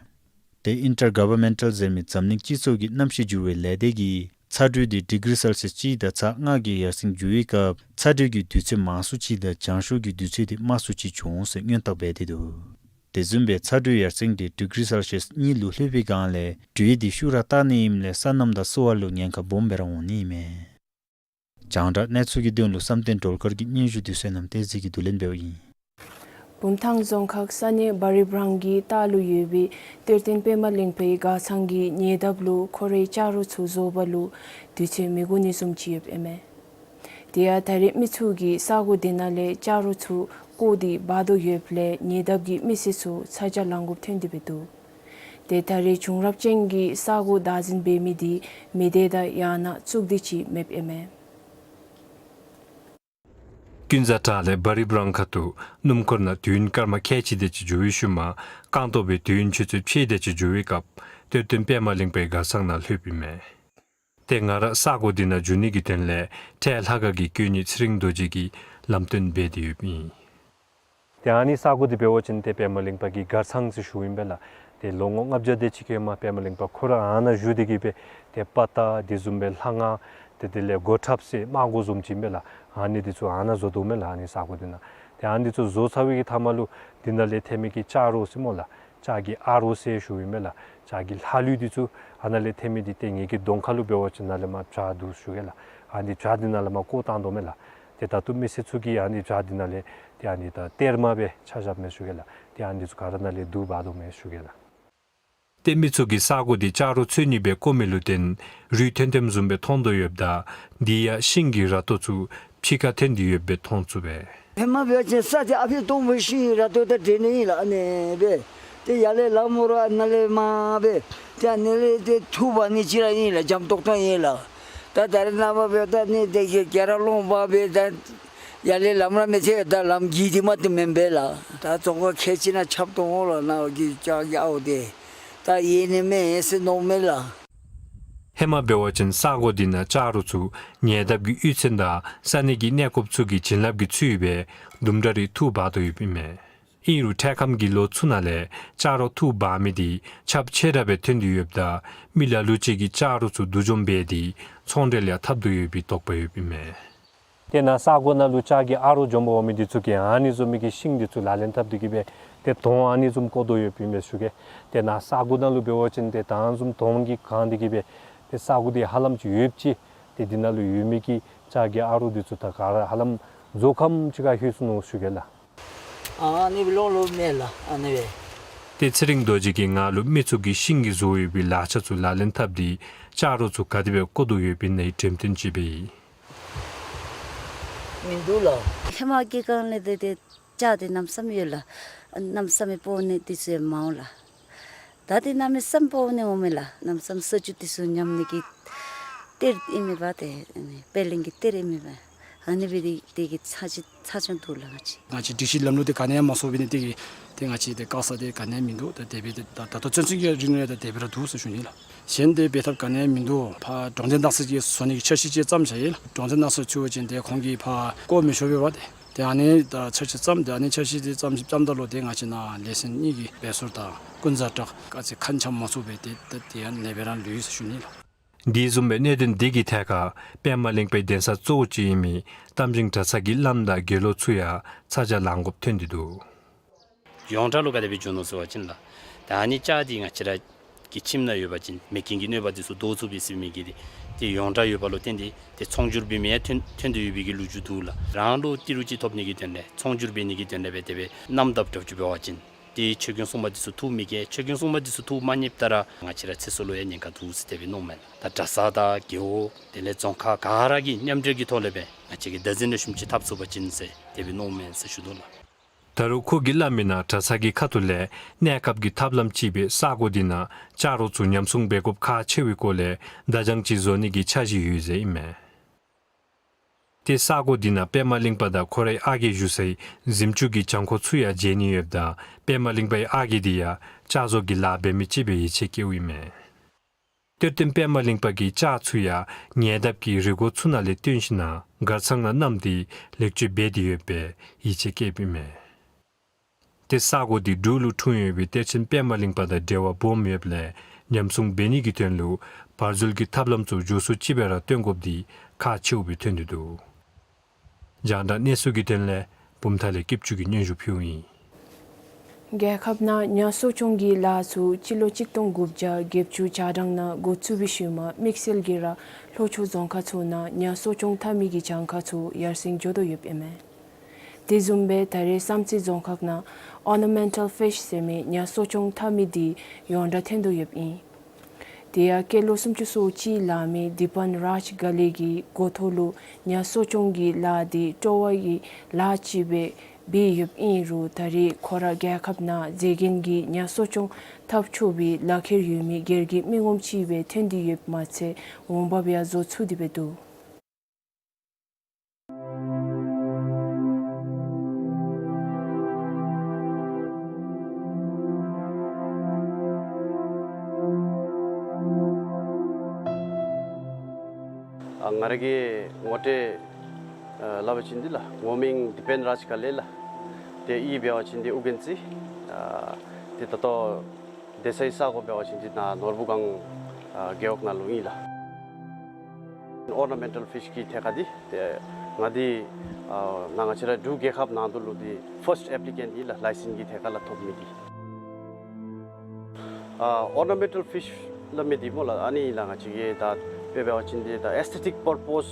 ཏེ་ཨིན་ཊར་གཱ་ཝར་མེན་ཊལ་ཟེར་མི་འཛམ་གླིང་སྤྱི་ཚོགས་ཀྱི་གནམ་གཤིས་འགྱུར་བའི་ལས་སྡེ་གིས་ཚ་དྲོད་འདི་ཌིག་རི་སེལ་སི་ཡས་གཅིག་དང་ཚག་ལྔ་གི་ཡར་སེང་འགྱོ་བའི་སྐབས་ཚ་དྲོད་ཀྱི་དུས་ཚོད་མང་སུ་ཅིག་དང་བྱང་ཤུགས་ཀྱི་དུས་ཚོད་འདི་དམའ་སུ་ཅིག་འགྱོ་འོང་ཟེར་སྔོན་བརྟག་འབད་དེ་འདུག། དེ་བཟུམ་སྦེ་ཚ་དྲོད་ཡར་སེང་འདི་ཌིག་རི་སེལ་སི་ཡས་གཉིས་ལུ་ལྷོད་པའི་སྒང་ལས་དྲོད་འདི་ཤུགས་ར་ལྟ་ནི་ཨིནམ་ལས་སོ་ནམ་དང་གསོ་བ་ལུ་ཉེན་ཁ་སྦོམ་སྦེ་ར་འོང་ནི་ཨིན་མས། རྒྱང་བསྒྲགས་གནས་ཚུལ་གྱི་དོན་ལུ་བསམ་གཏན་སྒྲོལ་དཀར་གྱི་སྙན་ཞུ་འདི་བསོད་ནམས་བསྟན་འཛིན་གྱིས་བསྡུ་ལེན་འབདཝ་ཨིན། བུམ་ཐང་རྫོང་ཁག་ས་གནས་བ་རི་བྲང་གི་ལྟག་ལུ་ཡོད་པའི་གཏེར་སྟོན་པདྨ་གླིང་པའི་གར་ཚང་གི་ཉེ་འདབས་ལུ་ཁོ་རའི་ལྕགས་རོ་ཚུ་བཟོ་བ་ལུ་དུས་ཚོད་མི་འགོར་ནི་བཟུམ་ཅིག་ཡོདཔ་ཨིན་མས། དེ་ཡང་ད་རེས་མི་ཚུ་གིས་ས་གོ་དེ་ནང་ལས་ལྕགས་རོ་ཚུ་བཀོག་སྟེ་འབག་དོ་ཡོདཔ་ལས་ཉེ་འདབས་ཀྱི་མི་སེར་ཚུ་ཚ་གྱང་ལང་དགོཔ་ཐོན་ཏེ་འབད་འདུག། ཏེ་ད་རེས་བྱུང་རབས་ཅན་གྱི་ས་གོ་བདག་འཛིན་འབད་མི་འདི་མི་སྡེ་དང་ཡང་ན་གཙུག་སྡེ་ཅིག་མེདཔ་ཨིན་མས། ཀུན་བཟང་བྲག་ལས་བ་རི་བྲང་ཁ་ཐུག་སྣུམ་འཁོར་ནང་དུས་ཡུན་སྐར་མ་ཁལ་གཅིག་དེ་ཅིག་འགྱོ་བའི་ཤུལ་མ་རྐང་སྟོང་སྦེ་དུས་ཡུན་ཆུ་ཚོད་ཕྱེད་དེ་ཅིག་འགྱོ་བའི་སྐབས་གཏེར་སྟོན་པདྨ་གླིང་པའི་གར་ཚང་ནང་ལྷོདཔ་ཨིན་མས། ཏེ་ང་ར་ས་གོ་འདི་ནང་འགྱོ་ནི་གི་དོན་ལས་ཁྲལ་ལྷ་ཁང་གི་དཀོན་གཉེར་ཚེ་རིང་རྡོ་རྗེ་གིས་ལམ་སྟོན་འབད་དེ་ཡོདཔ་ཨིན། ཏེ་ཨ་ནི་ས་གོ་འདི་འབད་བ་ཅིན་ཏེ་པདྨ་གླིང་པ་གི་གར་ཚང་ཟེར་ཞུཝ་ཨིན་པས་ལགས། ཏེ་ལོ་ངོ་ལྔ་བརྒྱ་དེ་ཅིག་གི་མ་པདྨ་གླིང་པ་ཁོ་ར་ཨ་ནཱ་བཞུགས་ཏེ་གི་སྦེ་ཏེ་དཔའ་རྟགས་དེ་བཟུམ་སྦེ་ལྷ་ང་ཏེ་དེ་ལས་གོ་ཁྲབ་ཟེར་དམག་གོ་བཟུམ་ཅིག་ཨིན་པས་ལགས། ཨ་ནི་འདི་ཚུ་ཨ་ནཱ་བཟོ་དོ་མས་ལགས། ཨ་ནི་ས་གོ་འདི་ནང་ཏེ་ཨ་ནི་འདི་ཚུ་བཟོ་ཚར་བའི་གི་མཐའ་མ་ལུ་འདི་ནང་ལས་ཐོན་མི་གི་ལྕགས་རོ་ཟེར་སྨོ་ལགས། ལྕགས་ཀྱི་ཨ་རོ་ཟེར་ཞུཝ་ཨིན་པས་ལགས། ལྕགས་ཀྱི་ལྷ་ལུད་འདི་ཚུ་ཨ་ནཱ་ལས་ཐོན་མི་འདི་ཏེ་ངེ་གི་གདོང་ཁ་ལུ་འབད་བ་ཅིན་ནཱ་ལས་མར་བྱག་འདུག་ཞུ་གེ་ལགས། ཨ་ནི་བྱག་འདི་ནང་ལས་མར་བཀོ་བཏང་དོ་མས་ལགས། ཏེ་ད་ལྟོ་མི་སེར་ཚུ་གིས་ཨ་ནི་བྱག་འདི་ནང་ལས་ཏེ་ཨ་ནི་ད་གཏེར་མ་སྦེ་ཆ་བཞགཔ་མས་ཞུ་གེ་ལགས། ཏེ་ཨ་ནི་འདི་ཚུ་ག་ར་ནཱ་ལས་བསྡུ་འབག་དོ་མས་ཞུ་གེ་ལགས། ཏེ་མི་ཚུ་གིས་ས་གོ་འདི་ལྕགས་རོགས་འཚོལ་ནི་སྦེ་བརྐོ་མི་ལུ་བརྟེན་རུད་ཐོན་ཐོནམ་བཟུམ་སྦེ་མཐོང་དོ་ཡོདཔ་ད་འདི་ཡང་ཤིང་གི་ར་ཏོ་ཚུ་ཕྱི་ཁར་ཐོན་ཏེ་ཡོདཔ་སྦེ་མཐོང་ཚུགས་པས། ཧེ་མ་འབད་བ་ཅིན་ས་འདི་ཨ་ཕི་སྟོང་པའི་ཤིང་ར་ཏོ་དང་འདྲེས་ནི་ཨིན་ལགས། ཨ་ནི་སྦེ་ཏེ་ཡར་ལས་ལམ་འོང་རུང་ཨ་ནཱ་ལས་མར་སྦེ་ཏེ་ཨ་ནི་ལས་ཏེ་ཐུག་འབག་ནི་ཅིག་ར་ཨིན་ལགས། འཇམ་ཏོག་ཏོ་ཨིན་ལགས། ད་ད་རེས་ནངས་པ་འབདཝ་ད་ནི་དེ་གི་ག་ར་ལོང་འབག་སྦེ་ད་ཡར་ལས་ལམ་ར་མི་ཚེ་ད་ལམ་གྱི་འདི་མ་གཏོགས་མེན་པས་ལགས། ད་རྫོང་ཁག་ཁལ་གཅིག་ནང་ཁྱབ་དོ་འོང་ལགས། ནཱ་གི་ལྕགས་ཀྱི་ཨརཝ་འདི་ད་ཡལ་ནི་མས་ཟེར་མནོཝ་མས་ལགས། ཧེ་མ་འབད་བ་ཅིན་ས་གོ་འདི་ནང་ལྕགས་རོགས་ཚུ་ཉེ་འདབས་ཀྱི་གཡུས་ཚན་དང་ས་གནས་ཀྱི་གནས་སྐབས་ཚུ་གི་བྱིན་རླབས་ཀྱིས་ཚུད་པའི་དུམ་གྲ་རེ་འཐུ་འབག་དོ་ཡོདཔ་ཨིན་མས། ཨིན་རུང་འཕྲལ་ཁམས་ཀྱི་ལོ་ཚུ་ནང་ལས་ལྕགས་རོགས་འཐུ་འབག་མི་འདི་ཁྱབ་ཆེ་དྲགས་སྦེ་ཐོན་ཏེ་ཡོདཔ་ད་མི་ལ་ལུ་ཅིག་གིས་ལྕགས་རོགས་ཚུ་བསྡུ་སྦྱོང་འབད་དེ་ཚོང་འབྲེལ་ཡང་འཐབ་དོ་ཡོད་པའི་དོགས་པ་ཡོདཔ་ཨིན་མས། ཏེ་ནཱ་ས་གོ་ནང་ལུ་ལྕགས་ཀྱི་ཨརཝ་འཛོམས་འོང་མི་འདི་ཚུ་གིས་ཨ་ནི་བཟུམ་མའི་གི་ཤིང་འདི་ཚུ་ལག་ལེན་འཐབ་སྟེ་གི་སྦེ་ཏེ་དོང་ཨ་ནི་བཟུམ་བརྐོ་དོ་ཡོདཔ་ཨིན་པས་ཞུ་གེ། ཏེ་ནཱ་ས་གོ་ནང་ལུ་འབད་བ་ཅིན་ཏེ་ད་ཨ་ནི་བཟུམ་དོང་གིས་གང་སྟེ་གི་སྦེ་ཏེ་ས་གོ་འདི་ཧ་ལམ་ཅིག་ཡོདཔ་ཅིག། ཏེ་འདི་ནང་ལུ་ཡོད་མི་གི་ལྕགས་ཀྱི་ཨརཝ་འདི་ཚུ་ད་ག་ར་ཧ་ལམ་རྫོགས་ཁམས་ཅིག་ཁར་ལྷོད་སོ་ནུག་ཞུ་གེ་ལགས། ཨ་ནི་སྦེ་ལོང་ལོང་མས་ལགས། ཨ་ནི་སྦེ། ཏེ་ཚེ་རིང་རྡོ་རྗེ་གིས་ང་ལུ་མི་ཚུ་གིས་ཤིང་གིས་བཟོ་བའི་ལག་ཆ་ཚུ་ལག་ལེན་འཐབ་སྟེ་ལྕགས་རོགས་ཚུ་ག་དེ་སྦེ་བརྐོ་དོ་ཡོདཔ་ཨིན་ན་འགྲེམས་སྟོན་ཅིག་འབད་ཡི། མིན་འདུག་ལགས། ཧེ་མ་གི་སྒང་ལས་ཏེ་ཏེ་ལྕགས་འདི་གནམ་མེད་ས་མེད་ཡོད་ལགས། གནམ་མེད་ས་མེད་བརྐོ་ནི་འདི་ཚུ་ཡང་མང་ལགས། ད་འདི་གནམ་མེད་ས་མེད་བརྐོ་ནི་འོང་མས་ལགས། གནམ་མེད་ས་མེད་ས་ཆུ་འདི་ཚུ་ཉམས་ནི་གི་གཏེར་ཨིན་མས་པ་ཏེ། ཨ་ནི་པད་གླིང་གི་གཏེར་ཨིན་མས་པ། ཨ་ནི་སྦེ་འདི་འདི་གི་ཚ་ཅིག་ཚ་ཅང་འདུག་ལགས། ང་བཅས་ང་བཅས་སྒྲིག་གཞི་ལམ་ལུགས་འདི་ག་ནི་ཡང་མ་བཟོ་བའི་ནི་འདི་གིས་ཏེ་ང་བཅས་འདི་བཀག་ས་འདི་ག་ནི་ཡང་མིན་འདུག། ད་དེ་སྦེ་ད་ད་ལྟོ་ཚུན་ཚོད་ཀྱི་རིང་ལུ་ཡང་ད་དེ་སྦེ་ར་འདུག་ཟེར་ཞུ་ནི་ལགས། གཞན་དེ་འབད་ཐབས་ག་ནི་ཡང་མིན་འདུག། ཕར་གྲོང་གསེབ་ནགས་ཚལ་ཅིག་བཟོ་ནི་གི་འཆར་གཞི་ཅིག་བརྩམས་བཞག་ཡི་ལགས། གྲོང་གསེབ་ནགས་ཚལ་ཚུ་འབད་བ་ཅིན་ཏེ་ཁོང་གིས་ཕར་བརྐོ་མི་ཆོག་པས་པ་ཏེ། ཏེ་ཨ་ནི་ད་འཆར་གཞི་བརྩམས་ཏེ་ཨ་ནི་འཆར་གཞི་འདི་བརྩམས་བརྩམས་ད་ལུ་ཏེ་ང་བཅས་ནཱ་ལེ་ཚན་གཉིས་ཀྱི་སྦེ་ཟུར་དང་ཀུན་བཟང་བྲག་དཀར་རྩེ་ཁ་འཆམ་མ་ཚུགས་པས། ཏེ་ད་དེ་ཡང་ལེགས་སྦེ་ར་ལུས་ཟེར་ཞུ་ནི་ལགས། དེ་བཟུམ་སྦེ་གནད་དོན་འདི་གི་ཐད་ཁར་པདྨ་གླིང་པའི་གདན་ས་གཙོ་བོ་ཅིག་ཨིན་མི་རྟ་མགྲིན་གྲྭ་ཚང་གི་བླམ་དང་དགེ་སློང་ཚུ་ཡང་ཚ་གྱང་ལང་དགོཔ་ཐོན་ཏེ་འདུག། ཡོངས་གྲགས་ལུ་ག་དེ་སྦེ་བྱུང་ནུག་ཟེར་བ་ཅིན་ལགས། ད་ཨ་ནི་ལྕགས་འདི་ང་བཅས་ར་གི་ཁྱིམ་ནང་ཡོད་པ་ཅིན་མེ་རྐྱེན་གྱི་གནོད་པ་འདི་ཚུ་བཟློག་ཚུགས་པས་ཟེར་མི་གི་འདི་ཏེ་ཡོངས་གྲགས་ཡོད་པ་ལུ་བརྟེན་ཏེ་ཏེ་ཚོང་སྒྱུར་འབད་མི་ཡང་ཐོན་ཐོན་ཏེ་ཡོད་པའི་གི་ལོ་རྒྱུས་འདུག་ལགས། རང་ལུ་ཏི་རུ་ཅིག་ཐོབ་ནི་གི་དོན་ལས་ཚོང་སྒྱུར་འབད་ནི་གི་དོན་ལས་སྦེ་དེ་སྦེ་གནམ་བཏབ་དྲག་ཅིག་འབད་བ་ཅིན་ཏེ་ཆོས་སྐྱོང་སྲུང་མ་འདི་ཚུ་འཐུ་མི་གི་ཆོས་སྐྱོང་སྲུང་མ་འདི་ཚུ་འཐུ་མ་ཉེསཔ་ད་ར་ང་བཅས་ར་ཚེ་སྲོག་ལུ་ཡང་ཉེན་ཁ་འདུག་ཟེར་དེ་སྦེ་མནོཝ་མས། ད་གྲྭ་ཚང་དང་རྒེད་འོག་དེ་ལས་རྫོང་ཁག་ག་ར་གིས་མཉམ་འབྲེལ་གྱི་ཐོག་ལས་སྦེ་ང་བཅས་ཀྱིས་བདག་འཛིན་ལེགས་ཤོམ་ཅིག་འཐབ་ཚུགས་པ་ཅིན་ཟེར་དེ་སྦེ་མནོཝ་མས་ཟེར་ཞུ་དོ་ལགས། ད་རུང་ཁོ་གིས་སླབ་མིའི་ནང་གྲྭ་ཚང་གི་ཁ་ཐུག་ལས་གནས་སྐབས་ཀྱི་ཐབས་ལམ་ཅིག་སྦེ་ས་གོ་འདི་ནང་ལྕགས་རོགས་ཚུ་ཉམས་སྲུང་འབད་དགོཔ་ཁག་ཆེ་བའི་སྐོར་ལས་བརྡ་བྱང་ཅིག་བཟོ་ནི་གི་འཆར་གཞི་ཡོད་ཟེར་ཨིན་མས། ཏེ་ས་གོ་འདི་ནང་པདྨ་གླིང་པ་དང་ཁོ་རའི་ཨ་རྒས་བཞུགས་སའི་གཟིམ་ཅུང་གི་གྱང་ཁོག་ཚུ་ཡང་མཇལ་ནི་ཡོདཔ་ད་པདྨ་གླིང་པའི་ཨ་རྒས་འདི་ཡང་ལྕགས་བཟོ་གི་ལཱ་འབད་མི་ཅིག་སྦེ་ཡིད་ཆེས་བསྐྱེདཔ་ཨིན་མས། གཏེར་སྟོན་པདྨ་གླིང་པ་གིས་ལྕགས་ཚུ་ཡང་ཉེ་འདབས་ཀྱི་རི་མགོ་ཚུ་ནང་ལས་བཏོན་ཞིནམ་ན་མགར་ཚང་ནང་བསྣམས་ཏེ་ལེགས་བཅོས་འབད་དེ་ཡོདཔ་སྦེ་ཡིད་ཆེས་བསྐྱེདཔ་ཨིན་མས། ཏེ་ས་གོ་འདི་འབྲུག་ལུ་འཁྲུངས་ཡོད་པའི་གཏེར་ཆེན་པདྨ་གླིང་པ་དང་འབྲེལ་བ་སྦོམ་ཡོདཔ་ལས་ཉམས་སྲུང་འབད་ནི་གི་དོན་ལུ་བར་འཛུལ་གྱི་ཐབས་ལམ་ཚུ་མགྱོགས་སུ་ཅིག་སྦེ་ར་བཏོན་དགོཔ་འདི་ཁག་ཆེཝ་སྦེ་ཐོན་ཏེ་འདུག། རྒྱང་བསྒྲགས་གནས་ཚུལ་གྱི་དོན་ལས་བུམ་ཐང་ལས་སྐྱིད་ཆུ་གིས་སྙན་ཞུ་ཕུལཝ་ཨིན། རྒྱལ་ཁབ་ནང་ཉ་གསོ་སྐྱོང་གི་ལཱ་ཚུ་སྤྱི་ལོ་གཅིག་སྟོང་དགུ་བརྒྱ་བརྒྱད་ཅུ་གྱ་གྲངས་ནང་འགོ་བཙུགས་པའི་ཤུལ་མ་དམིགས་བསལ་གྱིས་ར་ལྷོ་ཕྱོགས་རྫོང་ཁག་ཚུ་ནང་ཉ་གསོ་སྐྱོང་འཐབ་མི་གི་གྱངས་ཁ་ཚུ་ཡར་སེང་འགྱོ་དོ་ཡོདཔ་ཨིན་མས། དེ་བཟུམ་སྦེ་ད་རེས་བསམ་རྩེ་རྫོང་ཁག་ནང་ཨོར་ན་མེན་ཊལ་ཕིཤ་ཟེར་མི་ཉ་གསོ་སྐྱོང་འཐབ་མི་འདི་ཡོངས་གྲགས་ཐོན་དོ་ཡོདཔ་ཨིན། དེ་ཡང་སྐྱེས་ལོ་སུམ་ཅུ་སོ་གཅིག་ལང་མི་དི་པན་རཱཇ་ག་ལེ་གི་འགོ་ཐོག་ལུ་ཉ་གསོ་སྐྱོང་གི་ལཱ་འདི་སྤྲོ་བ་གི་ལཱ་ཅིག་སྦེ་འབད་ཡོདཔ་ཨིན་རུང་ད་རེས་ཁོ་ར་རྒྱལ་ཁབ་ནང་མཛེས་རྒྱན་གྱི་ཉ་གསོ་སྐྱོང་འཐབ་ཆོག་པའི་ལག་ཁྱེར་ཡོད་མི་སྒེར་གྱི་མི་ངོམ་ཅིག་སྦེ་ཐོན་ཏེ་ཡོདཔ་མ་ཚད་འོང་འབབ་ཡང་བཟོ་ཚུགས་ཏེ་སྦེ་འདུག། ཨ་ང་ར་གི་ངོ་སྤྲོད་ཨ་སླབ་པ་ཅིན་འདི་ལགས། ངོ་མིང་དི་པན་རཱཇ་ག་ལེ་ལགས། ཏེ་གཡུས་འབད་བ་ཅིན་འདི་ཨོ་རྒྱན་རྩེ། ཨ་ཏེ་ད་ལྟོ་སྡོད་སའི་ས་གོ་འབད་བ་ཅིན་འདི་ནཱ་ནོར་བུ་སྒང་ཨ་རྒེད་འོག་ནང་ལུ་ཨིན་ལགས། ཨོར་ན་མེན་ཊལ་ཕིཤ་གི་ཐད་ཁར་འདི་ཏེ་ང་འདི་ཨ་ནཱ་ང་བཅས་ར་འབྲུག་རྒྱལ་ཁབ་ནང་དུ་ལུ་འདི་ཕརསཊ་ཨེཔ་ལི་ཀེནཊ་ཨིན་ལགས། ལའི་སེནསི་གི་ཐད་ཁར་ལུ་ཐོབ་མི་འདི། ཨ་ཨོར་ན་མེན་ཊལ་ཕིཤ་སླབ་མི་འདི་སྨོ་ལགས། ཨ་ནི་ལགས་ང་བཅས་ཀྱི་ད་དཔེ་འབད་བ་ཅིན་འདི་ད་ཨེས་ཐེ་ཊིཀ་པར་པོས་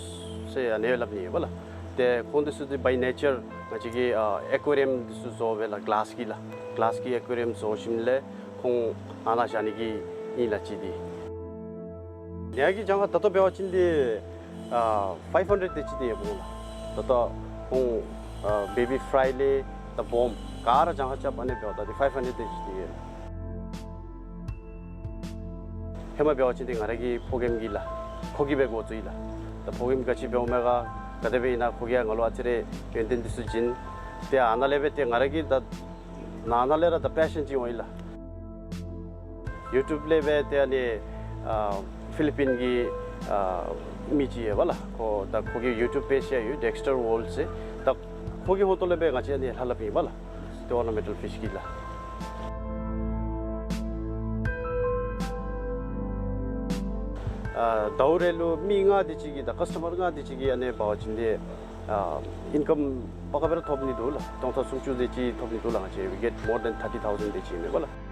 ཟེར་ཨ་ནི་སྦེ་སླབ་ནི་ཡོད་པ་ལགས། ཏེ་ཁོང་འདི་ཚུ་འདི་བའི་ནེ་ཅར་ང་བཅས་ཀྱི་ཨ་ཨེ་ཀུ་ཨེ་རི་ཡམ་འདི་ཚུ་བཟོ་སྦེ་ལགས། ག་ལཱསི་གི་ལགས། ག་ལཱསི་གི་ཨེ་ཀུ་ཨེ་རི་ཡམ་བཟོ་ཞིནམ་ལས་ ཁོང་ཨ་ནཱ་བཞག་ནི་གི་ཨིན་ལགས་ཅིག་འདི། ཉ་གི་གྱངས་ཁ་ད་ལྟོ་འབད་བ་ཅིན་འདི་ཨ་ཕའིབ་ཧན་ཌེཌ་དེ་ཅིག་འདི་ཡོདཔ་འོང་ལགས། ད་ལྟོ་ཁོང་ཨ་བེ་བི་ཕ་རའི་ལས་ད་བོམ་ག་ར་གྱངས་ཁ་རྐྱབ་ཨ་ནི་འབདཝ་ད་འདི་ཕའིབ་ཧན་ཌེཌ་དེ་ཅིག་འདི་ཡོད། ཧེ་མ་འབད་བ་ཅིན་འདི་ང་ར་གི་ཕོ་རྒནམ་གྱིས་ལགས། ཁོ་གིས་སྦེ་འགོ་བཙུགས་ཡི་ལགས། ད་ཕོ་རྒནམ་ག་ཅི་འབདཝ་མས་ག་ག་དེ་སྦེ་ཨིན་ན་ཁོ་གིས་ཡང་ང་ལུ་ཨ་ཙི་རེ་ཡོན་ཏན་འདི་ཚུ་བྱིན། ཏེ་ཨ་ནཱ་ལས་སྦེ་ཏེ་ང་ར་གི་ད་ནང་ན་ལས་ར་ད་པེ་ཤཱན་ཅིག་འོང་ཡི་ལགས། ཡུ་ཊུབ་ལས་སྦེ་ཏེ་ཨ་ནི་ཨ་ཕི་ལི་པིན་གྱི་ཨ་མི་ཅིག་ཡོད་པ་ལགས། ཁོ་ད་ཁོ་གི་ཡུ་ཊུབ་པེཇ་ཡང་ཡོད། ཌེགསི་ཊར་ཝཱརལཌ་ཟེར། ད་ཁོ་གི་ཧོང་ཏོ་ལས་སྦེ་ང་བཅས་ཨ་ནི་ལྷབ་ལྷབ་ཨིན་པ་ལགས། ཏེ་ཨོར་ན་མེན་ཊལ་ཕིཤ་གི་ལགས། ཨ་ཟླཝ་རེ་ལུ་མི་ལྔ་དེ་ཅིག་གིས་ད་ཀཱསི་ཊ་མར་ལྔ་དེ་ཅིག་གིས་ཨ་ནི་འབད་བ་ཅིན་འདི་ཨ་ཨིན་ཀམ་པ་ག་སྦེ་ར་ཐོབ་ནི་འདུག་ལགས། སྟོང་ཕྲག་སུམ་ཅུ་དེ་ཅིག་ཐོབ་ནི་འདུག་ལགས། ང་བཅས་we get more than thirty thousand དེ་ཅིག་ཨིན་མས་པ་ལགས།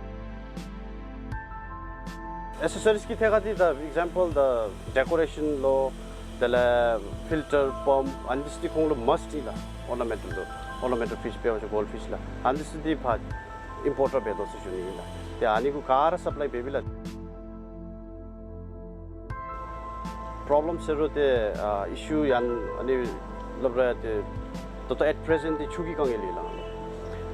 ཨེག་སེ་སོ་རིསི་གི་ཐད་ཁར་འདི་ད་ཨེག་ཛེམ་པཱལ་ད་ཌེ་ཀོ་རེ་ཤཱན་ལོ་དེ་ལས་ཕིལ་ཊར་པམཔ་ཨ་ནི་འདི་ཚུ་འདི་ཁོང་ལུ་མཱསཊ་ཨིན་ལགས། ཨོར་ན་མེན་ཊལ་ལུ་ཨོར་ན་མེན་ཊལ་ཕིཤ་འབད་བ་ཅིན་གོལཌ་ཕིཤ་ལགས། ཨ་ནི་འདི་ཚུ་འདི་ཕར་ཨིམ་པོརཊ་ར་འབད་དོ་ཟེར་ཞུ་ནི་ཨིན་ལགས། ཏེ་ཨ་ནི་གུ་ག་ར་སབ་ལའི་འབད་བས་ལགས། པོརོབ་ལེམ་ཟེར་རུང་ཏེ་ཨ་ཨི་ཤུ་ཡང་ཨ་ནི་སླབ་རུང་ཏེ་ད་ལྟོ་ཨེཊ་པེ་རེ་ཟེནཊ་འདི་ཆུ་གི་དཀའ་ངལ་ཡོད་ལགས།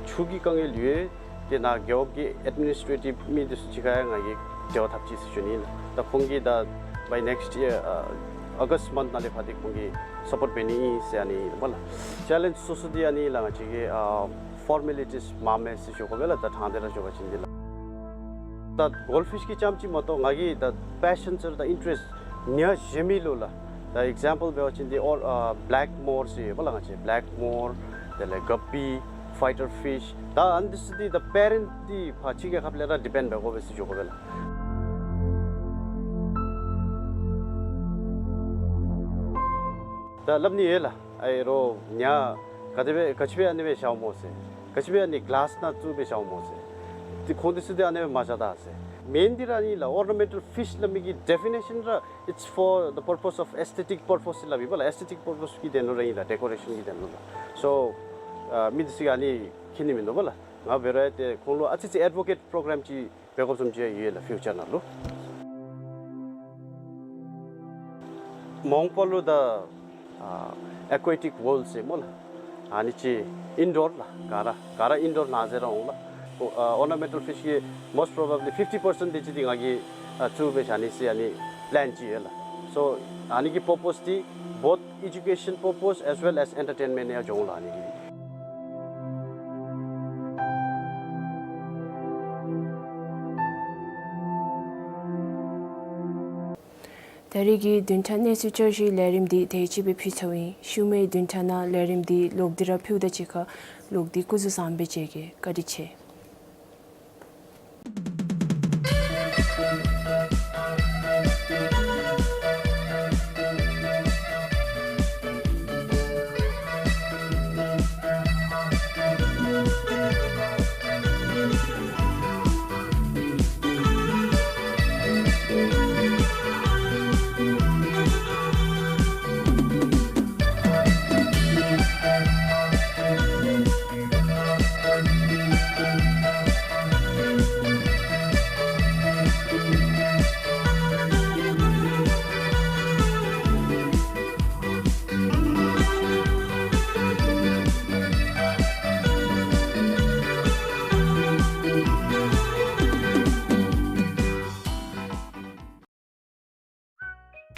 ཆུ་གི་དཀའ་ངལ་ཡོད། ཏེ་ནཱ་རྒེད་འོག་གི་ཨེཌ་མི་ནིསི་ཊེ་ཊིབ་མི་འདི་ཚུ་གཅིག་ཁར་ཡང་ང་གིས་འབྲེལ་བ་འཐབ་ཅི་ཟེར་ཞུ་ནི་ལགས། ད་ཁོང་གིས་ད་by next year ཨ་ཨོ་གསཊ་མཱནཐ་ནང་ལས་ཕར་འདི་ཁོང་གིས་སཔོརཊ་འབད་ནི་ཨིན་ཟེར་ཨ་ནི་ཨིན་པ་ལགས། ཅེ་ལེནཇ་སོ་སོ་འདི་ཨ་ནི་ལགས། ང་བཅས་ཀྱི་ཨ་ཕོར་མེ་ལི་ཊིས་མངམ་མས་ཟེར་ཞུ་དགོ་པས་ལགས། ད་དྲང་སྟེ་ར་ཞུ་བ་ཅིན་འདི་ལགས། ད་གོལཌ་ཕིཤ་གི་རྐྱངམ་ཅིག་མ་གཏོགས་ང་གི་ད་པེ་ཤཱན་ཟེར་ད་ཨིན་ཊེ་རེསཊ་ཉ་གཞན་མི་ལུ་ལགས། ད་ཨེག་ཛེམ་པཱལ་འབད་བ་ཅིན་འདི་ཨོར་ཨ་བེ་ལེཀ་མོར་ཟེར་ཡོད་པ་ལགས། ང་བཅས་བེ་ལེཀ་མོར་དེ་ལས་ག་པི་ཕའི་ཊར་ཕིཤ་ད་ཨ་ནི་འདི་ཚུ་འདི་ད་པེ་རེནཊ་འདི་ཕར་ཕྱི་རྒྱལ་ཁབ་ལས་ར་ཌི་པེནཌ་འབད་དགོ་པས་ཟེར་ཞུ་དགོ་པས་ལགས། ད་སླབ་ནི་ཡོད་ལགས། ཨའི་རོ་ཉ་ག་དེ་སྦེ་ག་ཅི་སྦེ་ཨ་ནི་སྦེ་བཞགཔ་སྨོ་ཟེར། ག་ཅི་སྦེ་ཨ་ནི་གི་ལཱསི་ནང་བཙུགས་སྦེ་བཞགཔ་སྨོ་ཟེར། ཏེ་ཁོང་འདི་ཚུ་འདི་ཨ་ནི་སྦེ་མ་བཞག་ད་ཟེར། མེན་འདི་ར་ཨ་ནི་ལགས། ཨོར་ན་མེན་ཊལ་ཕིཤ་སླབ་མི་གི་ཌེ་ཕི་ནེ་ཤཱན་ར་it's for the purpose of aesthetic purpose ཟེར་སླབ་ཨིན་པ་ལགས། ཨེསི་ཐེ་ཊིཀ་པར་པོསི་གི་དོན་ལུ་ར་ཨིན་ལགས། ཌེ་ཀོ་རེ་ཤཱན་གྱི་དོན་ལུ་ལགས། སོ་ཨ་མི་འདི་ཚུ་གིས་ཨ་ནི་མཁྱེན་ནི་མིན་འདུག་པ་ལགས། ང་འབད་རུང་ཏེ་ཁོང་ལུ་ཨ་ཙི་ཙི་ཨེཌ་བོ་ཀེཊ་པོ་རོ་གྲམ་ཅིག་འབད་དགོཔ་བཟུམ་ཅིག་ཡོད་ལགས་ཕིའུ་ཅར་ནང་ལུ། མ་འོངས་པ་ལུ་ད་ཨ་ཨེ་ཀོ་ཊིཀ་ཝཱལཌ་ཟེར་སྨོ་ལགས། ཨ་ནི་ཅིག་ཨིན་ཌོར་ལགས། ག་ར་ག་ར་ཨིན་ཌོར་ནང་ཟེར་ར་འོང་ལགས། ཨོར་ན་མེན་ཊལ་ཕིཤ་གི་most probably fifty percent དེ་ཅིག་འདི་ང་གིས་ཨ་བཙུགས་སྦེ་བཞག་ནི་ཟེར་ཨ་ནི་པི་ལེན་ཅིག་ཡོད་ལགས། སོ་ཨ་ནི་གི་པར་པོསི་འདི་both education purpose as well as entertainment ཡང་འགྱོ་འོང་ལགས། ཨ་ནི་གི་ད་རེས་ཀྱི་བདུན་ཕྲག་གནས་ཚུལ་བསྐྱར་ཞུའི་ལས་རིམ་འདི་དེ་ཅིག་སྦེ་ཕུལ་ཚརཝ་ཨིན། ཤུལ་མའི་བདུན་ཕྲག་ནང་ལས་རིམ་འདི་ལོག་སྟེ་ར་ཕུལཝ་ད་གཅིག་ཁར་ལོག་སྟེ་སྐུ་གཟུགས་བཟང་པོ་སྦེ་མཇལ་གེ། བཀའ་དྲིན་ཆེ།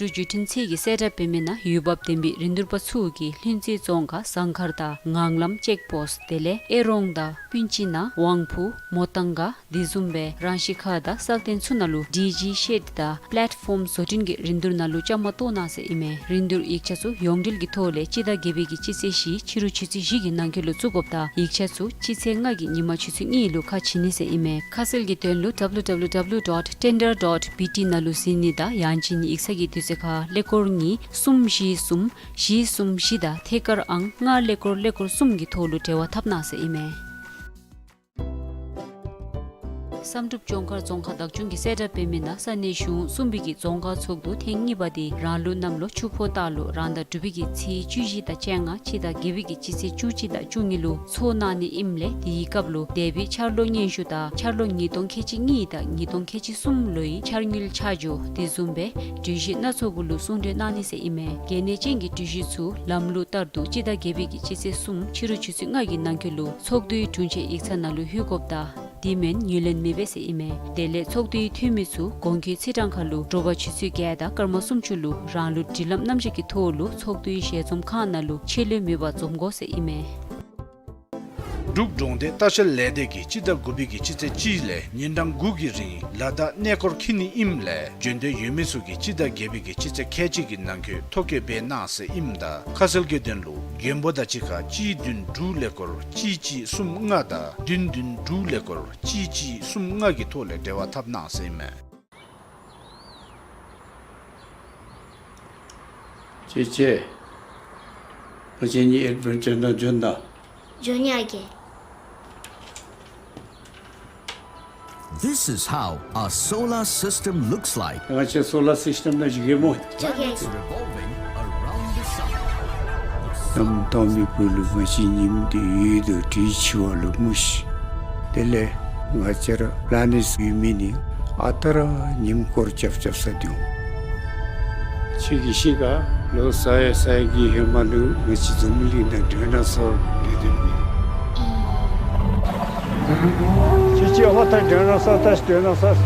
འབྲུག་བརྒྱུད་འཕྲིན་ཚད་ཀྱི་གསལ་བསྒྲགས་འབད་མི་ནང་འོས་འབབ་ལྡན་པའི་རིན་བསྡུར་པ་ཚུ་གིས་ལྷུན་རྩེ་རྫོང་ཁག་ཟངས་མཁར་དང་ངང་ལམ་ཅེཀ་པོསཊ་དེ་ལས་ཨེ་རོང་དང་སྤུན་ཆི་ནང་དབང་ཕུག་མོ་ཏང་ག་དེ་བཟུམ་སྦེ་རང་ཤི་ཁ་དང་གསལ་སྟོན་ཚུ་ནང་ལུ་ཌི་ཇི་ཤེཌ་དང་པེ་ལེཊ་ཕོམ་བཟོ་སྐྲུན་གྱི་རིན་བསྡུར་ནང་ལུ་བཅའ་མར་གཏོགས་གནང་ཟེར་ཨིན་མས། རིན་བསྡུར་ཡིག་ཆ་ཚུ་ཡོངས་འབྲེལ་གྱི་ཐོག་ལས་སྤྱི་ཟླ་བརྒྱད་པའི་གི་སྤྱི་ཚེས་བཞི་ཕྱི་རུ་ཆུ་ཚོད་བཞི་གི་ནང་འཁོད་ལུ་བཙུགས་དགོཔ་ད་ཡིག་ཆ་ཚུ་སྤྱི་ཚེས་ལྔ་གི་ཉིན་མ་ཆུ་ཚོད་གཉིས་ལུ་ཁ་ཕྱེ་ནི་ཟེར་ཨིན་མས། ཁ་གསལ་གྱི་དོན་ལུ་W W W dot tender dot B T ནང་ལུ་གཟིགས་ནི་དང་ཡང་ཅིན་ཡིག་ཚང་གི་དུས་ཚོད་ཁར་ཀླད་ཀོར་གཉིས་གསུམ་བཞི་གསུམ་བཞི་གསུམ་བཞི་དང་ཐད་ཀར་ཨང་ལྔ་ཀླད་ཀོར་ཀླད་ཀོར་གསུམ་གྱི་ཐོག་ལུ་འབྲེལ་བ་འཐབ་གནང་ཟེར་ཨིན་མས། བསམ་གྲུབ་ལྗོངས་མཁར་རྫོང་ཁག་བདག་སྐྱོང་གིས་གསལ་བསྒྲགས་འབད་མི་ནང་ས་གནས་གཞུང་གསུམ་པའི་གི་རྫོང་ཁག་ཚོགས་འདུ་ཐེངས་གཉིས་པ་དེ་རང་ལུགས་གནམ་ལོ་ཆུ་ཕོ་སྟག་ལོ་རང་ཟླ་དྲུག་པའི་གི་ཚེས་བཅུ་བཞི་དང་བཅོ་ལྔ་སྤྱི་ཟླ་བརྒྱད་པའི་གི་སྤྱི་ཚེས་བཅུ་གཅིག་དང་བཅུ་གཉིས་ལུ་ཚོགས་གནང་ནི་ཨིནམ་ལས་དེའི་སྐབས་ལུ་འདས་པའི་འཆར་ལོ་སྙན་ཞུ་དང་འཆར་ལོ་ཉིས་སྟོང་ཁལ་གཅིག་གཉིས་དང་ཉིས་སྟོང་ཁལ་གཅིག་གསུམ་ལོའི་འཆར་དངུལ་ཆ་འཇོག་དེ་བཟུམ་སྦེ་གྲོས་གཞི་སྣ་ཚོགས་གུ་ལུ་གསུང་གྲོས་གནང་ནི་ཟེར་ཨིན་མས། གལ་གནད་ཅན་གྱི་གྲོས་གཞི་ཚུ་ལམ་ལུགས་ལྟར་དུ་སྤྱི་ཟླ་བརྒྱད་པའི་གི་སྤྱི་ཚེས་གསུམ་ཕྱི་རུ་ཆུ་ཚོད་ལྔ་གི་ནང་འཁོད་ལུ་ཚོགས་འདུའི་དྲུང་ཆེན་ཡིག་ཚང་ནང་ལུ་ལྷོད་དགོཔ་དང་དེ་མེན་ངོས་ལེན་མི་འབད་ཟེར་ཨིན་མས། དེ་ལས་ཚོགས་འདུའི་འཐུས་མི་ཚུ་གོང་འཁོད་ཚེས་གྲངས་ཁར་ལུ་དྲོ་པ་ཆུ་ཚོད་བརྒྱད་དང་སྐར་མ་སུམ་ཅུ་ལུ་རང་ལུགས་སྒྲིག་ལམ་རྣམ་གཞག་གི་ཐོག་ལུ་ཚོགས་འདུའི་ཞལ་འཛོམས་ཁང་ནང་ལུ་ཆད་ལུས་མེད་པར་འཛོམས་དགོ་ཟེར་ཨིན་མས། འབྲུག་གྲོང་སྡེ་ལྟ་བཤལ་ལས་སྡེ་གིས་སྤྱི་ཟླ་དགུ་པའི་གི་སྤྱི་ཚེས་གཅིག་ལས་ཉིན་གྲངས་དགུ་གི་རིང་ལ་དྭགས་གནས་སྐོར་འཁྱིད་ནི་ཨིནམ་ལས་འབྱོན་འདོད་ཡོད་མི་ཚུ་གིས་སྤྱི་ཟླ་བརྒྱད་པའི་གི་སྤྱི་ཚེས་ཁལ་གཅིག་གི་ནང་འཁོད་ཐོ་བཀོད་འབད་གནང་ཟེར་ཨིནམ་ད་ཁ་གསལ་གྱི་དོན་ལུ་མགོན་པོ་དང་གཅིག་ཁར་གཅིག་བདུན་དྲུག་ཀླད་ཀོར་གཅིག་གཅིག་གསུམ་ལྔ་དང་བདུན་བདུན་དྲུག་ཀླད་ཀོར་གཅིག་གཅིག་གསུམ་ལྔ་གི་ཐོག་ལས་འབྲེལ་བ་འཐབ་གནང་ཟེར་ཨིན་མས། ཅེ་ཅེ། ང་བཅས་གཉིས་ཨེཌ་ཝེན་ཅར་ནང་འབྱོན་ད། འབྱོན་ཡི་ཨ་རྒས། This is how a solar system looks like. ང་བཅས་སོ་ལར་སིསི་ཊེམ་ནང་འགྱོ་གེ་སྨོ། འགྱོ་གེ། Revolving around the sun. གནམ་དྭངས་མའི་སྦུག་ལུ་ང་བཅས་ཉིམ་དེ་ཡོད་དོ་དྲིས་ཆི་བ་ལུ་མུ་ཤི། དེ་ལས་ང་བཅས་ར་པི་ལེ་ནེཊ་ཡོད་མི་ནི་ཨ་རྟག་ར་ཉིམ་སྐོར་རྐྱབ་རྐྱབ་ས་འདུག། ཁྱོད་ཀྱིས་ཤེས་ག། ལོ་ས་ཡ་ས་ཡ་གི་ཧེ་མ་ལུ་ང་བཅས་འཛམ་གླིང་ནང་ཌའི་ནོ་སོར་ཡོད་དེ་མེད། ཁྱོད་ཀྱིས་ཧོ་ད་ཌའི་ནོ་སོར་ད་ཌའི་ནོ་སོར།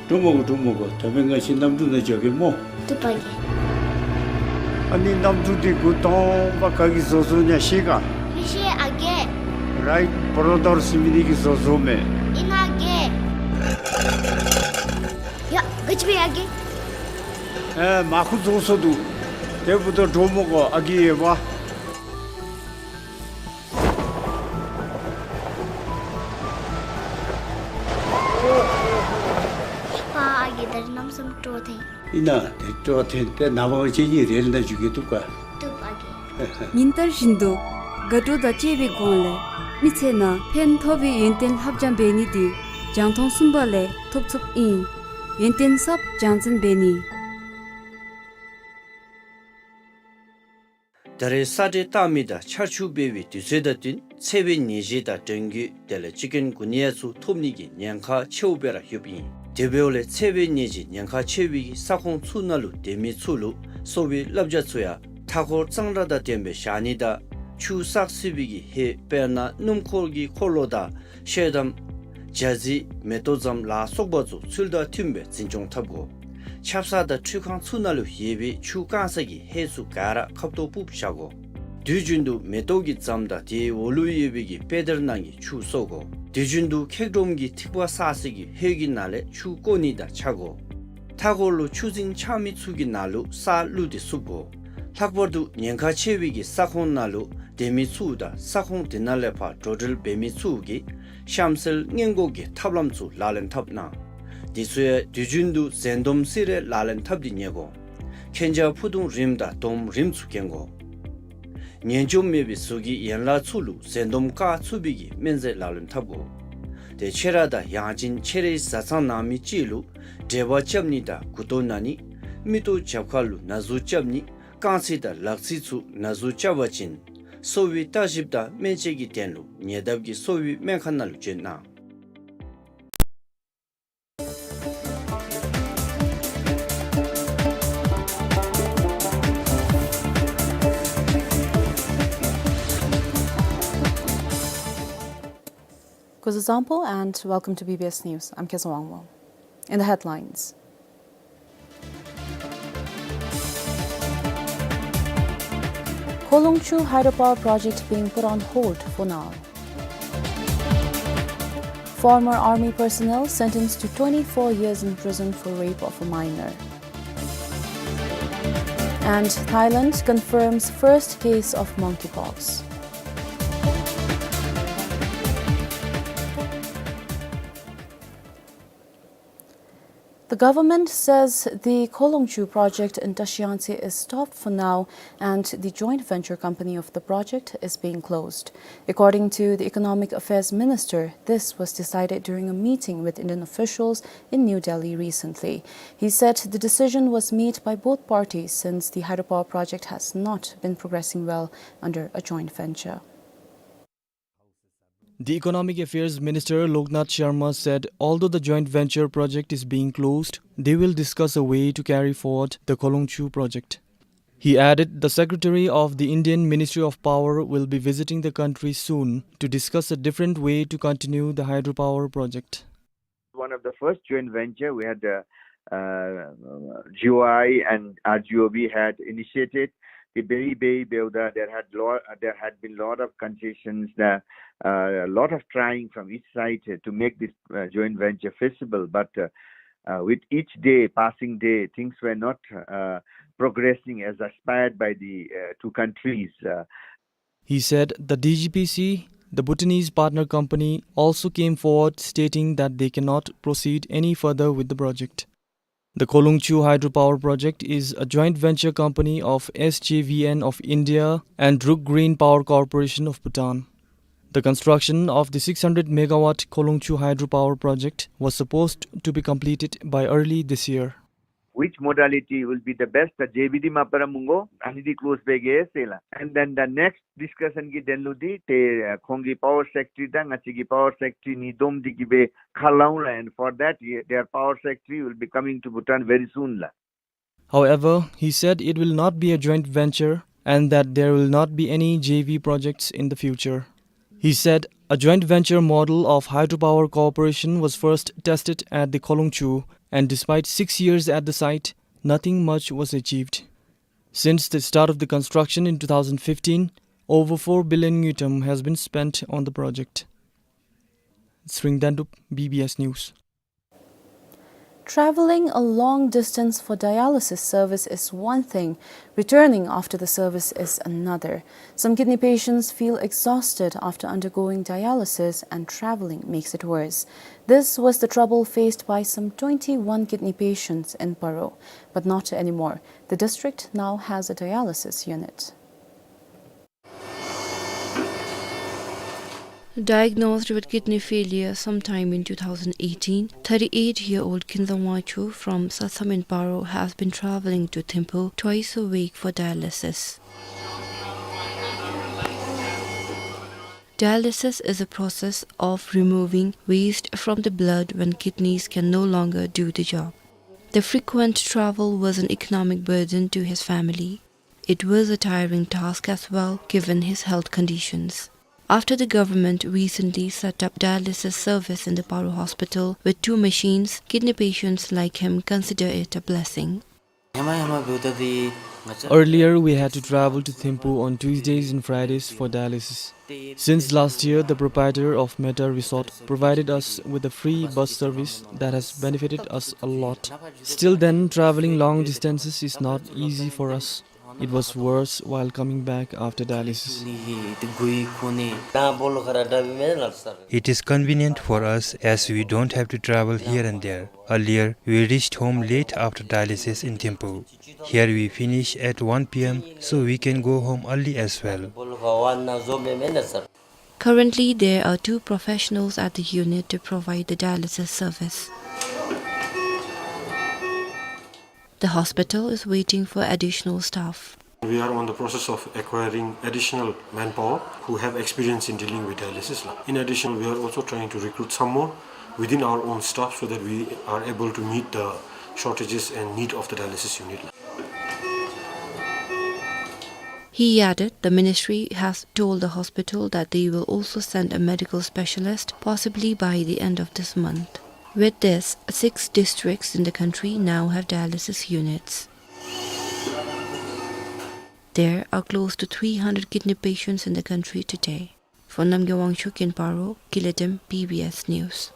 འགྲོ་མི་དགོ། འགྲོ་མི་དགོ། ད་འབདན་ང་བཅས་གནམ་གྲུ་ནང་འགྱོ་གེ་སྨོ། བཏུབ་པ་གི། ཨ་ནི་གནམ་གྲུ་འདི་འགོ་དང་པ་ག་གིས་བཟོ་བཟོཝ་ཨིན་ན་ཤེས་ག། མི་ཤེས་ཨ་རྒས། རའིཊ་བརོ་དར་ཟེར་མི་འདི་གིས་བཟོ་བཟོཝ་མས། ཨིན་ན་ཨ་རྒས། ཡ་ག་ཅི་འབད་ཡི་ཨ་རྒས། ཨེ་མར་ཁུ་བཟོ་སོང་འདུག། དེ་འབདཝ་ད་འགྲོ་མི་དགོ་ཨ་རྒས་ཡོདཔ། ཕ་ཨ་རྒས་ད་རིས་གནམ་མེད་ས་མེད་སྤྲོ་ཐོན། ཨིན་ན་དེ་སྤྲོ་ཐོན་ཏེ་ནངས་པ་ང་བཅས་གཉིས་རེལ་ནང་འགྱོ་གེ། བཏུབ་ག། བཏུབ་ཨ་རྒས། ཉིན་ལྟར་བཞིན་དུ་དགའ་སྤྲོ་དང་བཅས་པའི་སྒོ་ལས་མི་ཚེ་ནང་ཕན་ཐོགས་པའི་ཡོན་ཏན་ལྷབ་སྦྱང་འབད་ནི་དེ་རྒྱང་མཐོང་གསུམ་པ་ལས་ཐོབ་ཚུགསཔ་ཨིན། ཡོན་ཏན་གསརཔ་སྦྱང་འཛིན་འབད་ནི། ད་རེས་ས་འདྲེན་བཏང་མི་དང་ཆར་ཆུ་འབེལ་བའི་དུས་ཚོད་དང་བསྟུན་འཚེར་བའི་ནད་གཞི་དང་འབྲེལ་འགོས་དེ་ལས་ཅིཀ་ཀུན་གུ་ནི་ཡ་ཚུ་ཐོབ་ནི་གི་ཉེན་ཁ་ཆེཝ་སྦེ་ར་ཡོདཔ་ཨིན། དེ་འབདཝ་ལས་འཚེར་བའི་ནད་གཞི་ཉེན་ཁ་ཆེ་བའི་ས་ཁོངས་ཚུ་ནང་ལུ་སྡོད་མི་ཚུ་ལུ་གསོ་བའི་བསླབ་བྱ་ཚུ་ཡང་མཐའ་འཁོར་གཙང་སྦྲ་དང་ལྡནམ་སྦེ་བཞག་ནི་དང་ཆུ་བསགས་སྲིད་པའི་གི་ཧེ་དཔེར་ན་སྣུམ་འཁོར་གྱི་འཁོར་ལོ་དང་ཤེལ་དམ་ཇ་རྩི་མེ་ཏོག་རྫམ་ལ་སོགས་པ་ཚུ་ཚུལ་དང་མཐུནམ་སྦེ་འཛིན་སྐྱོང་འཐབ་དགོ། ཆབ་གསང་དང་འཕྲུལ་ཁང་ཚུ་ནང་ལུ་ཡོད་པའི་ཆུ་བཀང་ས་གི་ཧེ་ཚུ་ག་ར་ཁབ་ཏོ་སྤུབས་བཞག་དགོ། དུས་རྒྱུན་དུ་མེ་ཏོག་གི་རྫམ་དང་དེའི་འོག་ལུ་ཡོད་པའི་གི་དཔེ་དེབ་ནང་གི་ཆུ་གསོ་དགོ། དུས་རྒྱུན་དུ་འཁྱག་སྒྲོམ་གྱི་ཐིགས་པ་བསགས་ས་གི་ཧེ་གི་ནང་ལས་ཆུ་བཀོ་ནི་དང་ཆ་དགོ། མཐའ་འཁོར་ལུ་ཆུ་རྫིང་ཆགས་མི་ཚུ་གི་ནང་ལུ་ས་བླུགས་ཏེ་བསུབ་དགོ། ལྷག་པར་དུ་ཉེན་ཁ་ཆེ་བའི་གི་ས་ཁོངས་ནང་ལུ་སྡོད་མི་ཚུ་དང་ས་ཁོངས་དེ་ནང་ལས་ཕར་འགྲོ་འགྲུལ་འབད་མི་ཚུ་གིས་གཤམ་གསལ་སྔོན་འགོག་གི་ཐབས་ལམ་ཚུ་ལག་ལེན་འཐབ་གནང་། དེ་ཚུ་ཡང་དུས་རྒྱུན་དུ་འཛེམ་སྡོམ་སེ་ར་ལག་ལེན་འཐབ་སྟེ་ཉལ་དགོ། གན་རྒྱ་ཕུ་ཐུང་རིངམ་དང་དོམ་རིངམ་ཚུ་གྱོན་དགོ། ཉེན་སྐྱོབ་མེད་པའི་གཟུགས་ཀྱི་ཡན་ལག་ཚུ་ལུ་འཛེམ་སྡོམ་བཀག་ཚུགས་པའི་གི་སྨན་རྫས་ལག་ལེན་འཐབ་དགོ། དེ་ཆེ་ར་དང་ཡང་ཅིན་ཆེ་རའི་བཟའ་ཚང་ནང་མི་ཅིག་ལུ་འབྲས་བུ་རྐྱབ་ནི་དང་མགུ་ཏོ་ན་ནི། མིག་ཏོ་རྒྱབ་ཁ་ལུ་ན་ཟུག་རྐྱབ་ནི། རྐང་ཚིགས་དང་ལག་ཚིགས་ཚུ་ན་ཟུག་རྐྱབ་པ་ཅིན་གསོ་བའི་བརྟག་ཞིབ་དང་སྨན་དཔྱད་ཀྱི་དོན་ལུ་ཉེ་འདབས་ཀྱི་གསོ་བའི་སྨན་ཁང་ནང་ལུ་བྱོན་གནང་། Kuzuzangpo and welcome to B B S News. I'm Kezawangmo. In the headlines. Kholongchu hydropower project being put on hold for now. Former army personnel sentenced to twenty-four years in prison for rape of a minor. And Thailand confirms first case of monkeypox. The government says the Kholongchu project in Tashi Yangtse is stopped for now and the joint venture company of the project is being closed. According to the Economic Affairs Minister, this was decided during a meeting with Indian officials in New Delhi recently. He said the decision was made by both parties since the hydropower project has not been progressing well under a joint venture. The Economic Affairs Minister Loknath Sharma said although the joint venture project is being closed, they will discuss a way to carry forward the Kholongchu project. He added the Secretary of the Indian Ministry of Power will be visiting the country soon to discuss a different way to continue the hydropower project. One of the first joint venture we had, uh, uh, G O I and R G O B had initiated. The Beri Bei Beuda, there had lo-, there had been lot of concessions, the, uh, lot of trying from each side to make this, uh, joint venture feasible. But, uh, uh, with each day, passing day, things were not, uh, progressing as aspired by the, uh, two countries. Uh, He said the D G P C, the Bhutanese partner company, also came forward stating that they cannot proceed any further with the project. The Kholongchu hydropower project is a joint venture company of S J V N of India and Druk Green Power Corporation of Bhutan. The construction of the six hundred megawatt Kholongchu hydropower project was supposed to be completed by early this year. Which modality will be the best? The J V D mapara mungo, ani di close bege sela. And then the next discussion ki denlu di, te, uh, khongi power secretary da, ngachi ki power secretary ni dom di ki be khalaung la, and for that, ye-, their power secretary will be coming to Bhutan very soon la. However, he said it will not be a joint venture and that there will not be any J V projects in the future. He said a joint venture model of hydropower cooperation was first tested at the Kholongchu, and despite six years at the site, nothing much was achieved. Since the start of the construction in two thousand fifteen, over four billion ngultrum has been spent on the project. Sring Dandup, B B S News. Traveling a long distance for dialysis service is one thing, returning after the service is another. Some kidney patients feel exhausted after undergoing dialysis and traveling makes it worse. This was the trouble faced by some twenty-one kidney patients in Paro, but not anymore. The district now has a dialysis unit. Diagnosed with kidney failure sometime in two thousand eighteen, thirty-eight-year-old Kinzang Wangchuk from Satham in Paro has been traveling to Thimphu twice a week for dialysis. Dialysis is a process of removing waste from the blood when kidneys can no longer do the job. The frequent travel was an economic burden to his family. It was a tiring task as well, given his health conditions. After the government recently set up dialysis service in the Paro hospital with two machines, kidney patients like him consider it a blessing. Earlier, we had to travel to Thimphu on Tuesdays and Fridays for dialysis. Since last year, the proprietor of Meta Resort provided us with a free bus service that has benefited us a lot. Still then, traveling long distances is not easy for us. It was worse while coming back after dialysis. It is convenient for us as we don't have to travel here and there. Earlier, we reached home late after dialysis in Thimphu. Here we finish at one P M, so we can go home early as well. Currently, there are two professionals at the unit to provide the dialysis service. The hospital is waiting for additional staff. We are on the process of acquiring additional manpower who have experience in dealing with dialysis. In addition, we are also trying to recruit some more within our own staff so that we are able to meet the shortages and need of the dialysis unit. He added the ministry has told the hospital that they will also send a medical specialist, possibly by the end of this month. With this, six districts in the country now have dialysis units. There are close to three hundred kidney patients in the country today. For Namgay Wangchuk in Paro, Kiletem, B B S News.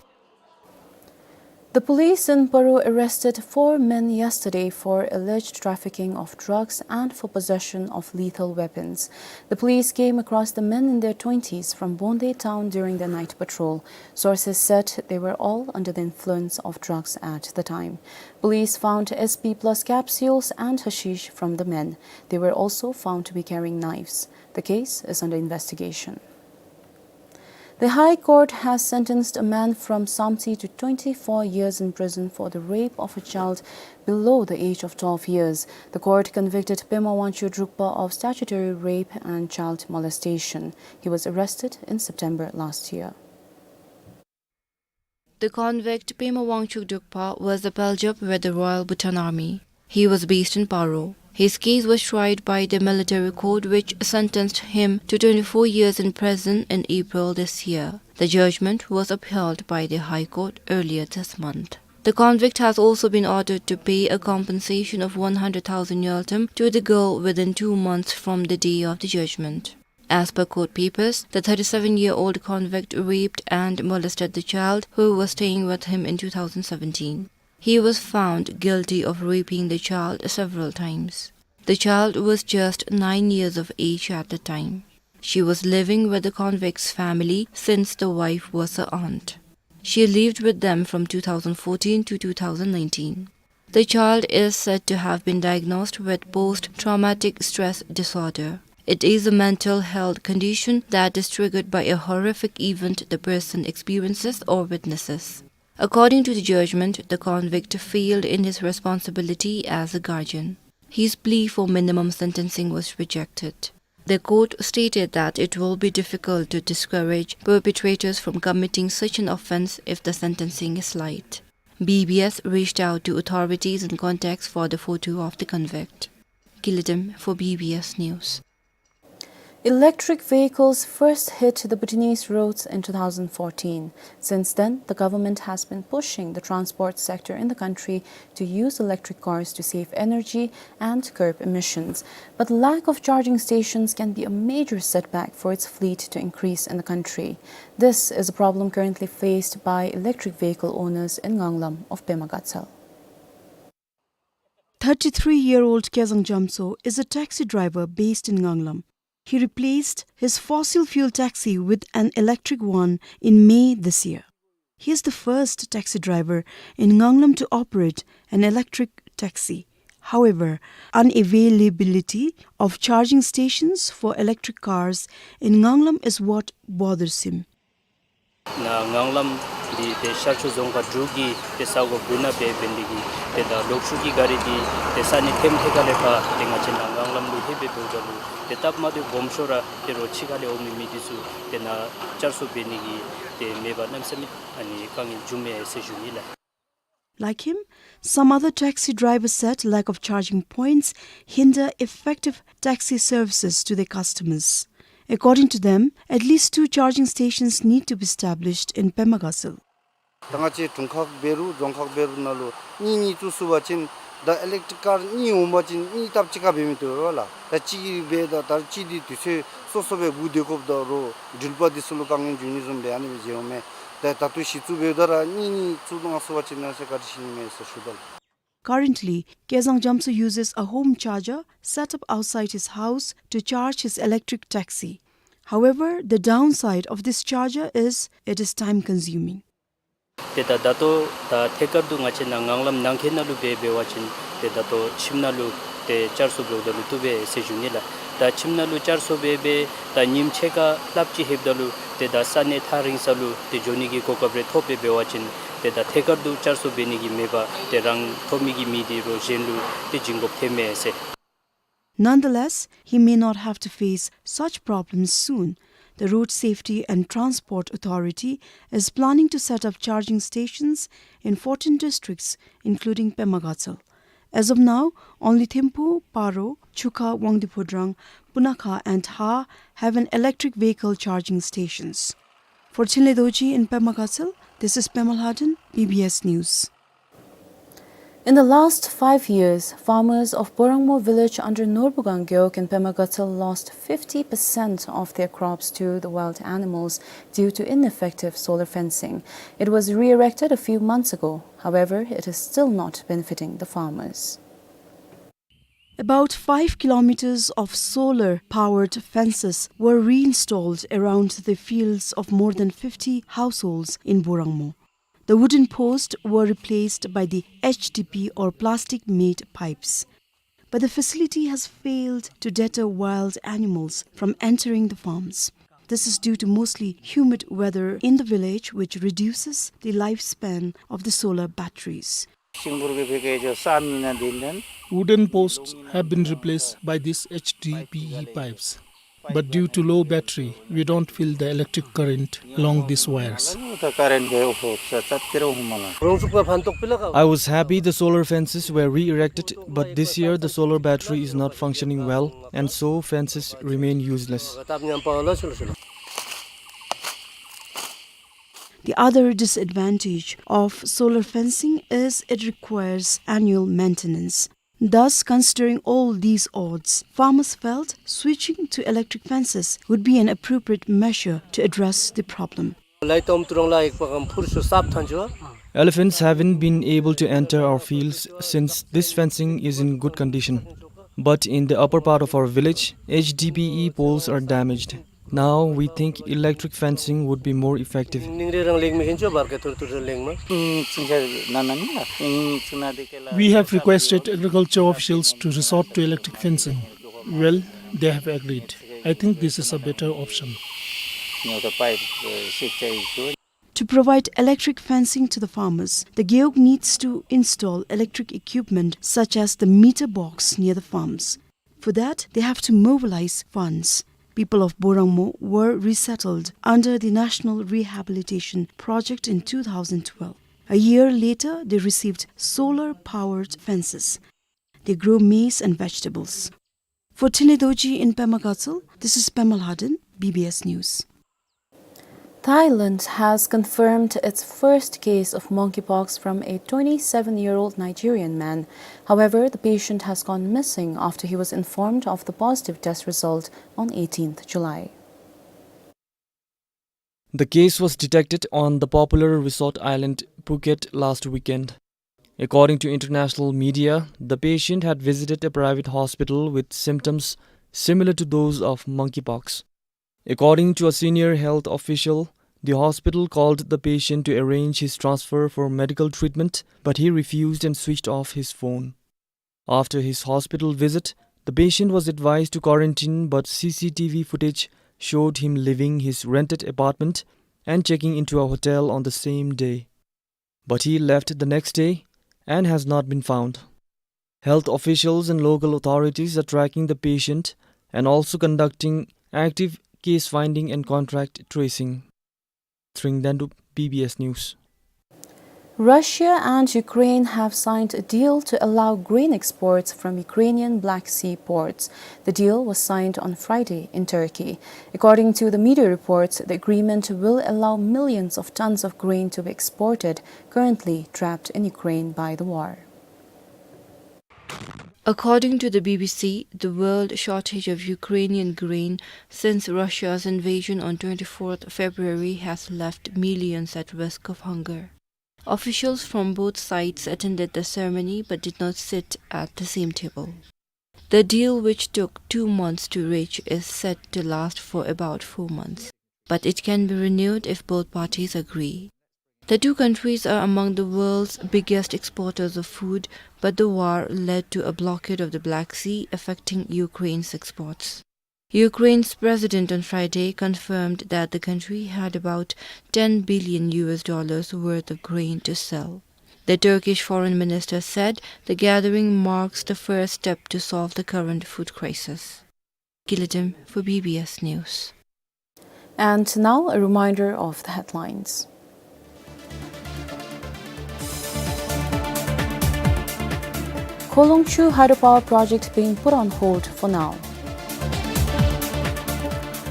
The police in Paro arrested four men yesterday for alleged trafficking of drugs and for possession of lethal weapons. The police came across the men in their twenties from Bonde town during their night patrol. Sources said they were all under the influence of drugs at the time. Police found S P plus capsules and hashish from the men. They were also found to be carrying knives. The case is under investigation. The High Court has sentenced a man from Samtse to twenty-four years in prison for the rape of a child below the age of twelve years. The court convicted Pema Wangchuk Drukpa of statutory rape and child molestation. He was arrested in September last year. The convict Pema Wangchuk Drukpa was a Paljab with the Royal Bhutan Army. He was based in Paro. His case was tried by the military court, which sentenced him to twenty-four years in prison in April this year. The judgment was upheld by the High Court earlier this month. The convict has also been ordered to pay a compensation of one hundred thousand ngultrum to the girl within two months from the day of the judgment. As per court papers, the thirty-seven-year-old convict raped and molested the child who was staying with him in two thousand seventeen. He was found guilty of raping the child several times. The child was just nine years of age at the time. She was living with the convict's family since the wife was her aunt. She lived with them from two thousand fourteen to two thousand nineteen. The child is said to have been diagnosed with post-traumatic stress disorder. It is a mental health condition that is triggered by a horrific event the person experiences or witnesses. According to the judgment, the convict failed in his responsibility as a guardian. His plea for minimum sentencing was rejected. The court stated that it will be difficult to discourage perpetrators from committing such an offense if the sentencing is light. B B S reached out to authorities in context for the photo of the convict. Kiletem for B B S News. Electric vehicles first hit the Bhutanese roads in two thousand fourteen. Since then, the government has been pushing the transport sector in the country to use electric cars to save energy and curb emissions. But lack of charging stations can be a major setback for its fleet to increase in the country. This is a problem currently faced by electric vehicle owners in Nganglam of Pema Gatshel. Thirty-three-year-old Kezang Jamso is a taxi driver based in Nganglam. He replaced his fossil fuel taxi with an electric one in May this year. He is the first taxi driver in Nganglam to operate an electric taxi. However, unavailability of charging stations for electric cars in Nganglam is what bothers him. ནཱ་ངང་ལམ་འདི་ཏེ་ཤར་ཕྱོགས་རྫོང་ཁག་དྲུག་གི་ཏེ་ས་གོ་བུ་ན་སྦེ་འབད་ནི་དེ་གིས་ཏེ་ད་ལོག་ཤུལ་གྱི་ག་རི་འདི་ཏེ་ས་གནས་ཐེམ་ཐེ་ཁ་ལས་ཕར་ཏེ་ང་བཅས་ནཱ་ངང་ལམ་ལུ་ལྷོད་སྦེ་འབདཝ་ད་ལུ་ཏེ་སྟབས་མ་བདེཝ་སྦོམ་ཤོས་ར་ཏེ་རོགས་ཕྱི་ཁ་ལས་འོང་མི་མི་འདི་ཚུ་ཏེ་ནཱ་བཅར་གསོ་འབད་ནི་གི་ཏེ་མེད་པར་གནམ་མེད་ས་མེད་ཨ་ནི་དཀའ་ངལ་འབྱུངམ་མས་ཟེར་ཞུ་ནི་ལགས། Like him, some other taxi drivers said lack of charging points hinder effective taxi services to their customers. According to them, at least two charging stations need to be established in Pema Gatshel. ད་ང་བཅས་དྲུང་ཁག་འབད་རུང་རྫོང་ཁག་འབད་རུང་ནང་ལུ་གཉིས་གཉིས་བཙུགས་ཚུགས་པ་ཅིན་ད་ཨི་ལེག་ཊིག་ཀར་གཉིས་འོང་པ་ཅིན་གཉིས་སྟབས་གཅིག་ཁར་འབད་མི་བཏུབ་པས་ལགས། ད་གཅིག་གིས་འབད་ད་ད་གཅིག་འདི་དུས་ཚོད་སོ་སོ་སྦེ་སྒུག་སྡོད་དགོཔ་ད་རོགས་འགྲུལ་པ་འདི་ཚུ་ལུ་དཀའ་ངལ་འབྱུང་ནི་བཟུམ་སྦེ་ཨ་ནི་སྦེ་མཇལཝ་མས། ད་ད་ལྟོ་གཞི་བཙུགས་འབདཝ་ད་ར་གཉིས་གཉིས་བཙུགས་གནང་ཚུགས་པ་ཅིན་ཨ་ཙི་བཀའ་དྲིན་ཆེ་ནི་མས་ཟེར་ཞུ་དོ་ལགས། Currently, Kezang Jamso uses a home charger set up outside his house to charge his electric taxi. However, the downside of this charger is it is time consuming. ཏེ་ད་ད་ལྟོ་ད་ཐད་ཀར་དུ་ང་བཅས་ནཱ་ངང་ལམ་ནང་འཁོད་ནང་ལུ་འབད་འབད་བ་ཅིན་ཏེ་ད་ལྟོ་ཁྱིམ་ནང་ལུ་ཏེ་བཅར་གསོ་འབདཝ་ད་ལུ་བཏུབ་པས་ཟེར་ཞུ་ནི་ལགས། ད་ཁྱིམ་ནང་ལུ་བཅར་གསོ་འབད་འབད་ད་ཉིནམ་ཕྱེད་ཀ་ལྷགཔ་ཅིག་ལྷོདཔ་ད་ལུ་ཏེ་ད་ས་གནས་ཐག་རིང་ས་ལུ་ཏེ་འགྱོ་ནི་གི་གོ་སྐབས་རེ་ཐོབ་སྦེ་འབད་བ་ཅིན་ཏེ་ད་ཐད་ཀར་དུ་བཅར་གསོ་འབད་ནི་གི་མེད་པར་ཏེ་རང་ཐོབ་མི་གི་མི་འདི་རོགས་གཞན་ལུ་ཏེ་བྱིན་དགོཔ་ཐལཝ་མས་ཟེར། Nonetheless, he may not have to face such problems soon. The Road Safety and Transport Authority is planning to set up charging stations in fourteen districts, including Pema Gatshel. As of now, only Thimphu, Paro, Chukha, Wangdue Phodrang, Punakha and Ha have an electric vehicle charging stations. For Chinle Dorji in Pema Gatshel, this is Pema Lhaden, B B S News. In the last five years, farmers of Borangmo village under Norbugang Gewog in Pema Gatshel lost fifty percent of their crops to the wild animals due to ineffective solar fencing. It was re-erected a few months ago. However, it is still not benefiting the farmers. About five kilometers of solar-powered fences were reinstalled around the fields of more than fifty households in Borangmo. The wooden posts were replaced by the H D P or plastic-made pipes. But the facility has failed to deter wild animals from entering the farms. This is due to mostly humid weather in the village, which reduces the lifespan of the solar batteries. Wooden posts have been replaced by these H D P E pipes. But due to low battery, we don't feel the electric current along these wires. I was happy the solar fences were re-erected, but this year the solar battery is not functioning well, and so fences remain useless. The other disadvantage of solar fencing is it requires annual maintenance. Thus, considering all these odds, farmers felt switching to electric fences would be an appropriate measure to address the problem. Elephants haven't been able to enter our fields since this fencing is in good condition. But in the upper part of our village, H D P E poles are damaged. Now we think electric fencing would be more effective. We have requested agriculture officials to resort to electric fencing. Well, they have agreed. I think this is a better option. To provide electric fencing to the farmers, the Gewog needs to install electric equipment such as the meter box near the farms. For that, they have to mobilize funds. People of Borangmo were resettled under the National Rehabilitation Project in two thousand twelve. A year later, they received solar-powered fences. They grow maize and vegetables. For Thinley Dorji in Pema Gatshel, this is Pema Lhaden, B B S News. Thailand has confirmed its first case of monkeypox from a twenty-seven-year-old Nigerian man. However, the patient has gone missing after he was informed of the positive test result on eighteenth July. The case was detected on the popular resort island Phuket last weekend. According to international media, the patient had visited a private hospital with symptoms similar to those of monkeypox. According to a senior health official, the hospital called the patient to arrange his transfer for medical treatment, but he refused and switched off his phone. After his hospital visit, the patient was advised to quarantine, but C C T V footage showed him leaving his rented apartment and checking into a hotel on the same day. But he left the next day and has not been found. Health officials and local authorities are tracking the patient and also conducting active case finding and contact tracing. Tring Dandup, B B S News. Russia and Ukraine have signed a deal to allow grain exports from Ukrainian Black Sea ports. The deal was signed on Friday in Turkey. According to the media reports, the agreement will allow millions of tons of grain to be exported, currently trapped in Ukraine by the war. According to the B B C, the world shortage of Ukrainian grain since Russia's invasion on twenty-fourth February has left millions at risk of hunger. Officials from both sides attended the ceremony but did not sit at the same table. The deal, which took two months to reach, is set to last for about four months, but it can be renewed if both parties agree. The two countries are among the world's biggest exporters of food, but the war led to a blockade of the Black Sea, affecting Ukraine's exports. Ukraine's president on Friday confirmed that the country had about ten billion U S dollars worth of grain to sell. The Turkish foreign minister said the gathering marks the first step to solve the current food crisis. Kiladim for B B S News. And now a reminder of the headlines. Kholongchu hydropower project being put on hold for now.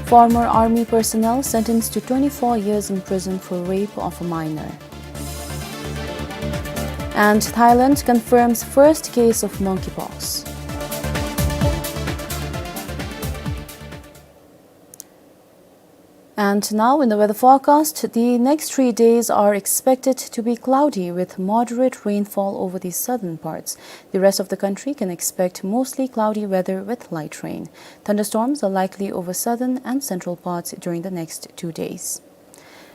Former army personnel sentenced to twenty-four years in prison for rape of a minor. And Thailand confirms first case of monkeypox. And now in the weather forecast, the next three days are expected to be cloudy with moderate rainfall over the southern parts. The rest of the country can expect mostly cloudy weather with light rain. Thunderstorms are likely over southern and central parts during the next two days.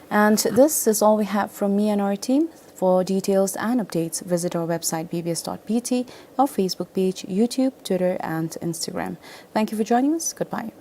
And this is all we have from me and our team. For details and updates, visit our website B B S dot B T, our Facebook page, YouTube, Twitter, and Instagram. Thank you for joining us. Goodbye.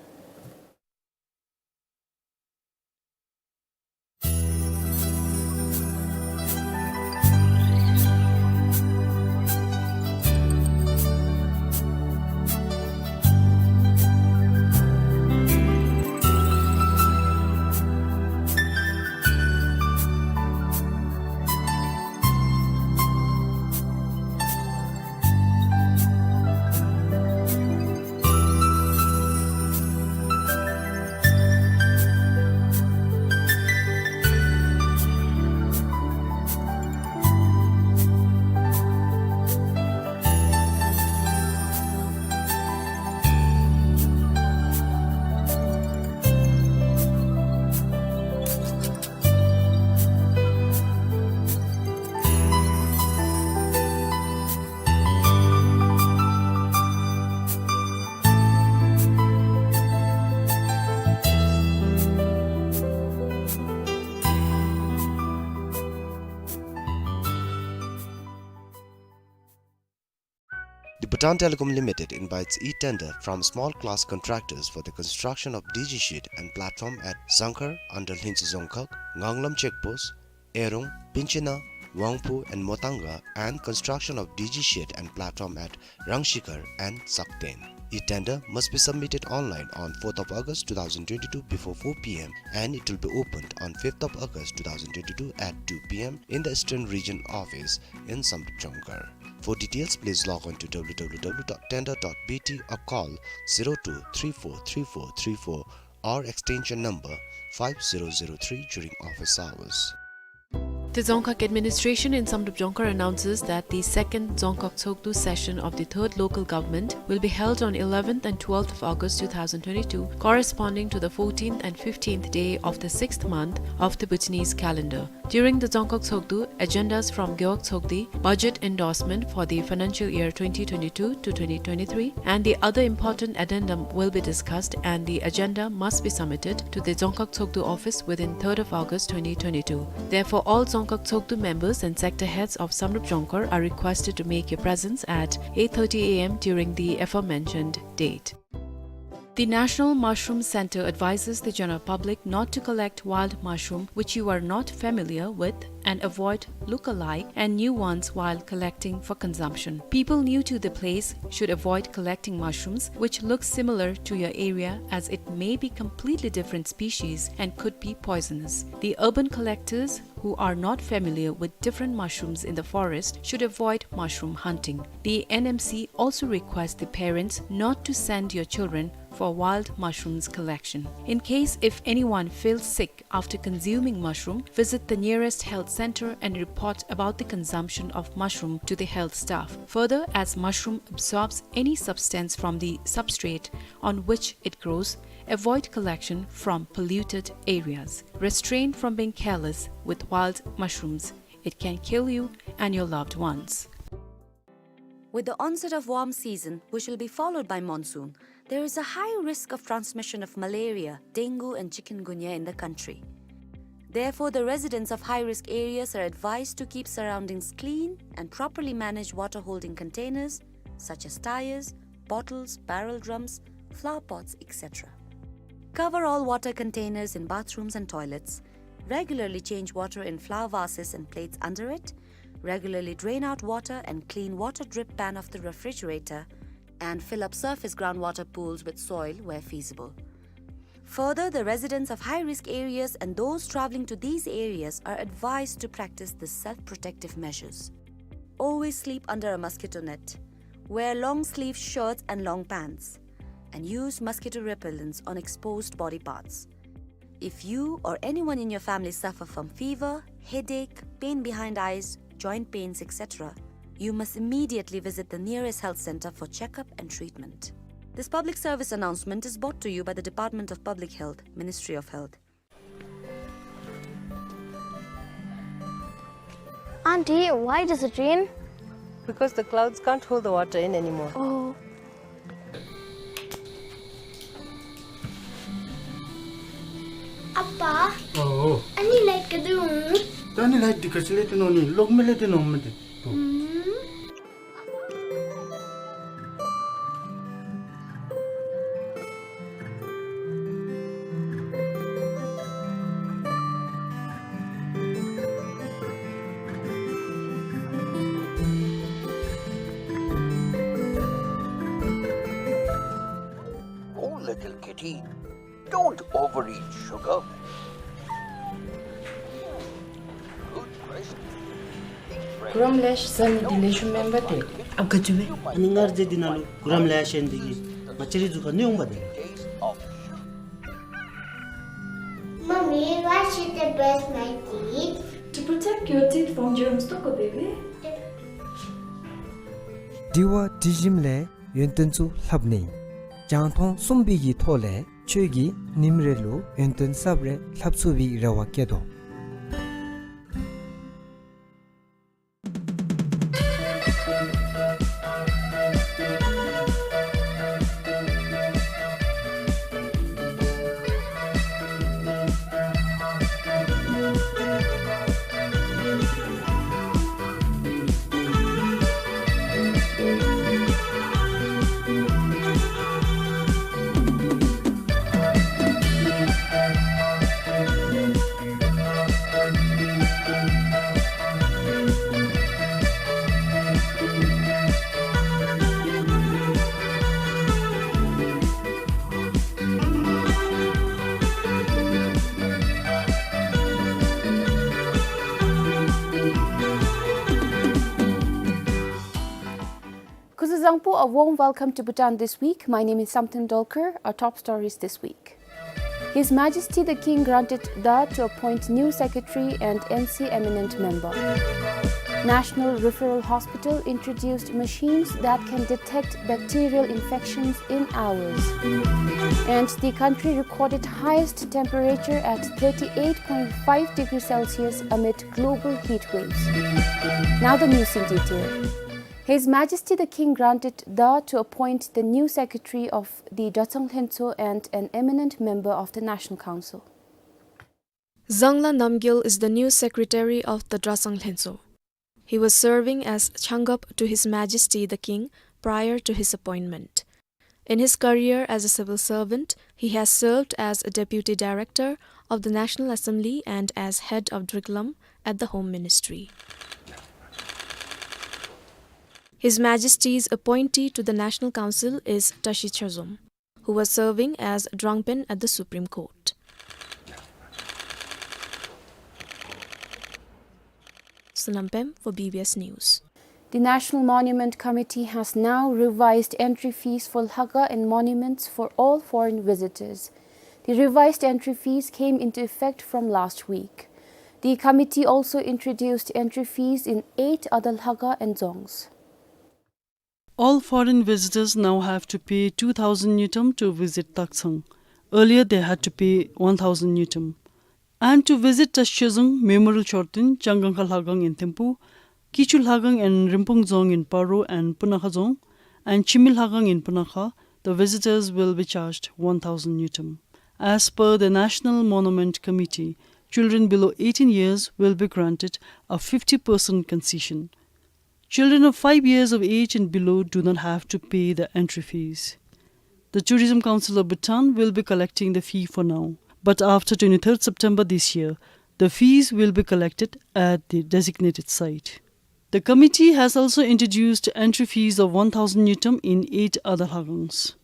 The Bhutan Telecom Limited invites e-tender from small class contractors for the construction of D G shed and platform at Zangkhar under Lhinsi Dzongkhag, Nganglam Check Post, Erung, Pinchina, Wangphu and Motanga, and construction of D G shed and platform at Rangshikhar and Sakten. E-tender must be submitted online on fourth of August two thousand twenty-two before four P M and it will be opened on fifth of August two thousand twenty-two at two P M in the Eastern Region Office in Samdrup Jongkhar. For details, please log on to W W W dot tender dot B T or call zero two three four three four three four or extension number five zero zero three during office hours. The Dzongkhag administration in Samdrup Jongkhar announces that the second Dzongkhag Tshogdu session of the third local government will be held on eleventh and twelfth of August two thousand twenty-two, corresponding to the fourteenth and fifteenth day of the sixth month of the Bhutanese calendar. During the Dzongkhag Tshogdu, agendas from Gewog Tshogdi, budget endorsement for the financial year twenty twenty-two to twenty twenty-three, and the other important addendum will be discussed, and the agenda must be submitted to the Dzongkhag Tshogdu office within third of August twenty twenty-two. Therefore, all Dzongkhag Tshogdu members and sector heads of Samdrup Jongkhar are requested to make your presence at eight thirty A M during the aforementioned date. The National Mushroom Centre advises the general public not to collect wild mushroom which you are not familiar with and avoid look-alike and new ones while collecting for consumption. People new to the place should avoid collecting mushrooms which look similar to your area, as it may be completely different species and could be poisonous. The urban collectors who are not familiar with different mushrooms in the forest should avoid mushroom hunting. The N M C also requests the parents not to send your children for wild mushrooms collection. In case if anyone feels sick after consuming mushroom, visit the nearest health center and report about the consumption of mushroom to the health staff. Further, as mushroom absorbs any substance from the substrate on which it grows, avoid collection from polluted areas. Restrain from being careless with wild mushrooms. It can kill you and your loved ones. With the onset of warm season, which will be followed by monsoon, there is a high risk of transmission of malaria, dengue and chikungunya in the country. Therefore, the residents of high-risk areas are advised to keep surroundings clean and properly manage water-holding containers such as tires, bottles, barrel drums, flower pots, et cetera. Cover all water containers in bathrooms and toilets. Regularly change water in flower vases and plates under it. Regularly drain out water and clean water drip pan of the refrigerator, and fill up surface groundwater pools with soil where feasible. Further, the residents of high-risk areas and those traveling to these areas are advised to practice the self-protective measures. Always sleep under a mosquito net. Wear long-sleeve shirts and long pants. And use mosquito repellents on exposed body parts. If you or anyone in your family suffer from fever, headache, pain behind eyes, joint pains, et cetera, you must immediately visit the nearest health center for checkup and treatment. This public service announcement is brought to you by the Department of Public Health, Ministry of Health. Auntie, why does it rain? Because the clouds can't hold the water in anymore. Oh. ཨ་པ། ཨོ། ཨ་ནི་ལའིཊ་ག་དེ་འོང་། ད་ཨ་ནི་ལའིཊ་འདི་ག་ཅི་ལས་བཏོན་ནོ་ནི། གློག་མེ་ལས་བཏོན་ནོ་མེན་ཏེ། ཨུམ། Oh, little kitty, don't overeat sugar. གུ་རམ་ལེ་ཤ་ཟ་ནི་འདི་ལེགས་ཤོམ་མེན་པ་ཏེ། ཨ་ག་ཅི་སྦེ། ཨ་ནི་སྔར་རྗེས་འདི་ནང་ལུ་གུ་རམ་ལེ་ཤ་ཡོད་ནི་འདི་གིས་ང་བཅས་རའི་གཟུགས་ཁར་གནོད་འོང་པ་ཏེ། Mommy, why should I brush my teeth? To protect your teeth from germs, ཏོག་ཀོ་བེ་བེ། དྲི་བ་དྲི་ཞིམ་ལས་ཡོན་ཏན་ཚུ་ལྷབ་ནི། རྒྱང་མཐོང་གསུམ་པའི་གི་ཐོག་ལས་ཁྱོད་ཀྱིས་ཉིནམ་རེ་ལུ་ཡོན་ཏན་གསརཔ་རེ་ལྷབ་ཚུགས་པའི་རེ་བ་བསྐྱེད་དོ། Kuzuzangpo, a warm welcome to Bhutan This Week. My name is Samten Dolkar. Our top stories this week. His Majesty the King granted the to appoint new secretary and N C eminent member. National Referral Hospital introduced machines that can detect bacterial infections in hours. And the country recorded highest temperature at thirty-eight point five degrees Celsius amid global heat waves. Now the news in detail. His Majesty the King granted the to appoint the new secretary of the Dratshang Lhentsho and an eminent member of the National Council. Zangla Namgyel is the new secretary of the Dratshang Lhentsho. He was serving as Changap to His Majesty the King prior to his appointment. In his career as a civil servant, he has served as a deputy director of the National Assembly and as head of Driklam at the Home Ministry. His Majesty's appointee to the National Council is Tashi Chazom, who was serving as Drangpen at the Supreme Court. Sonam Pem for B B S News. The National Monument Committee has now revised entry fees for Lhakhang and monuments for all foreign visitors. The revised entry fees came into effect from last week. The committee also introduced entry fees in eight other Lhakhang and dzongs. All foreign visitors now have to pay two thousand ngultrum to visit Takchang. Earlier they had to pay one thousand ngultrum. And to visit Tashi Chazom Memorial Chorten, Changangkha Lhakhang in Thimphu, Kichu Lhakhang and Rimpong Dzong in Paro and Punakha Dzong, and Chimi Lhakhang in Punakha, the visitors will be charged one thousand ngultrum. As per the National Monument Committee, children below eighteen years will be granted a fifty percent concession. Children of five years of age and below do not have to pay the entry fees. The Tourism Council of Bhutan will be collecting the fee for now, but after twenty-third September this year, the fees will be collected at the designated site. The committee has also introduced entry fees of one thousand ngultrum in eight other Lhakhangs.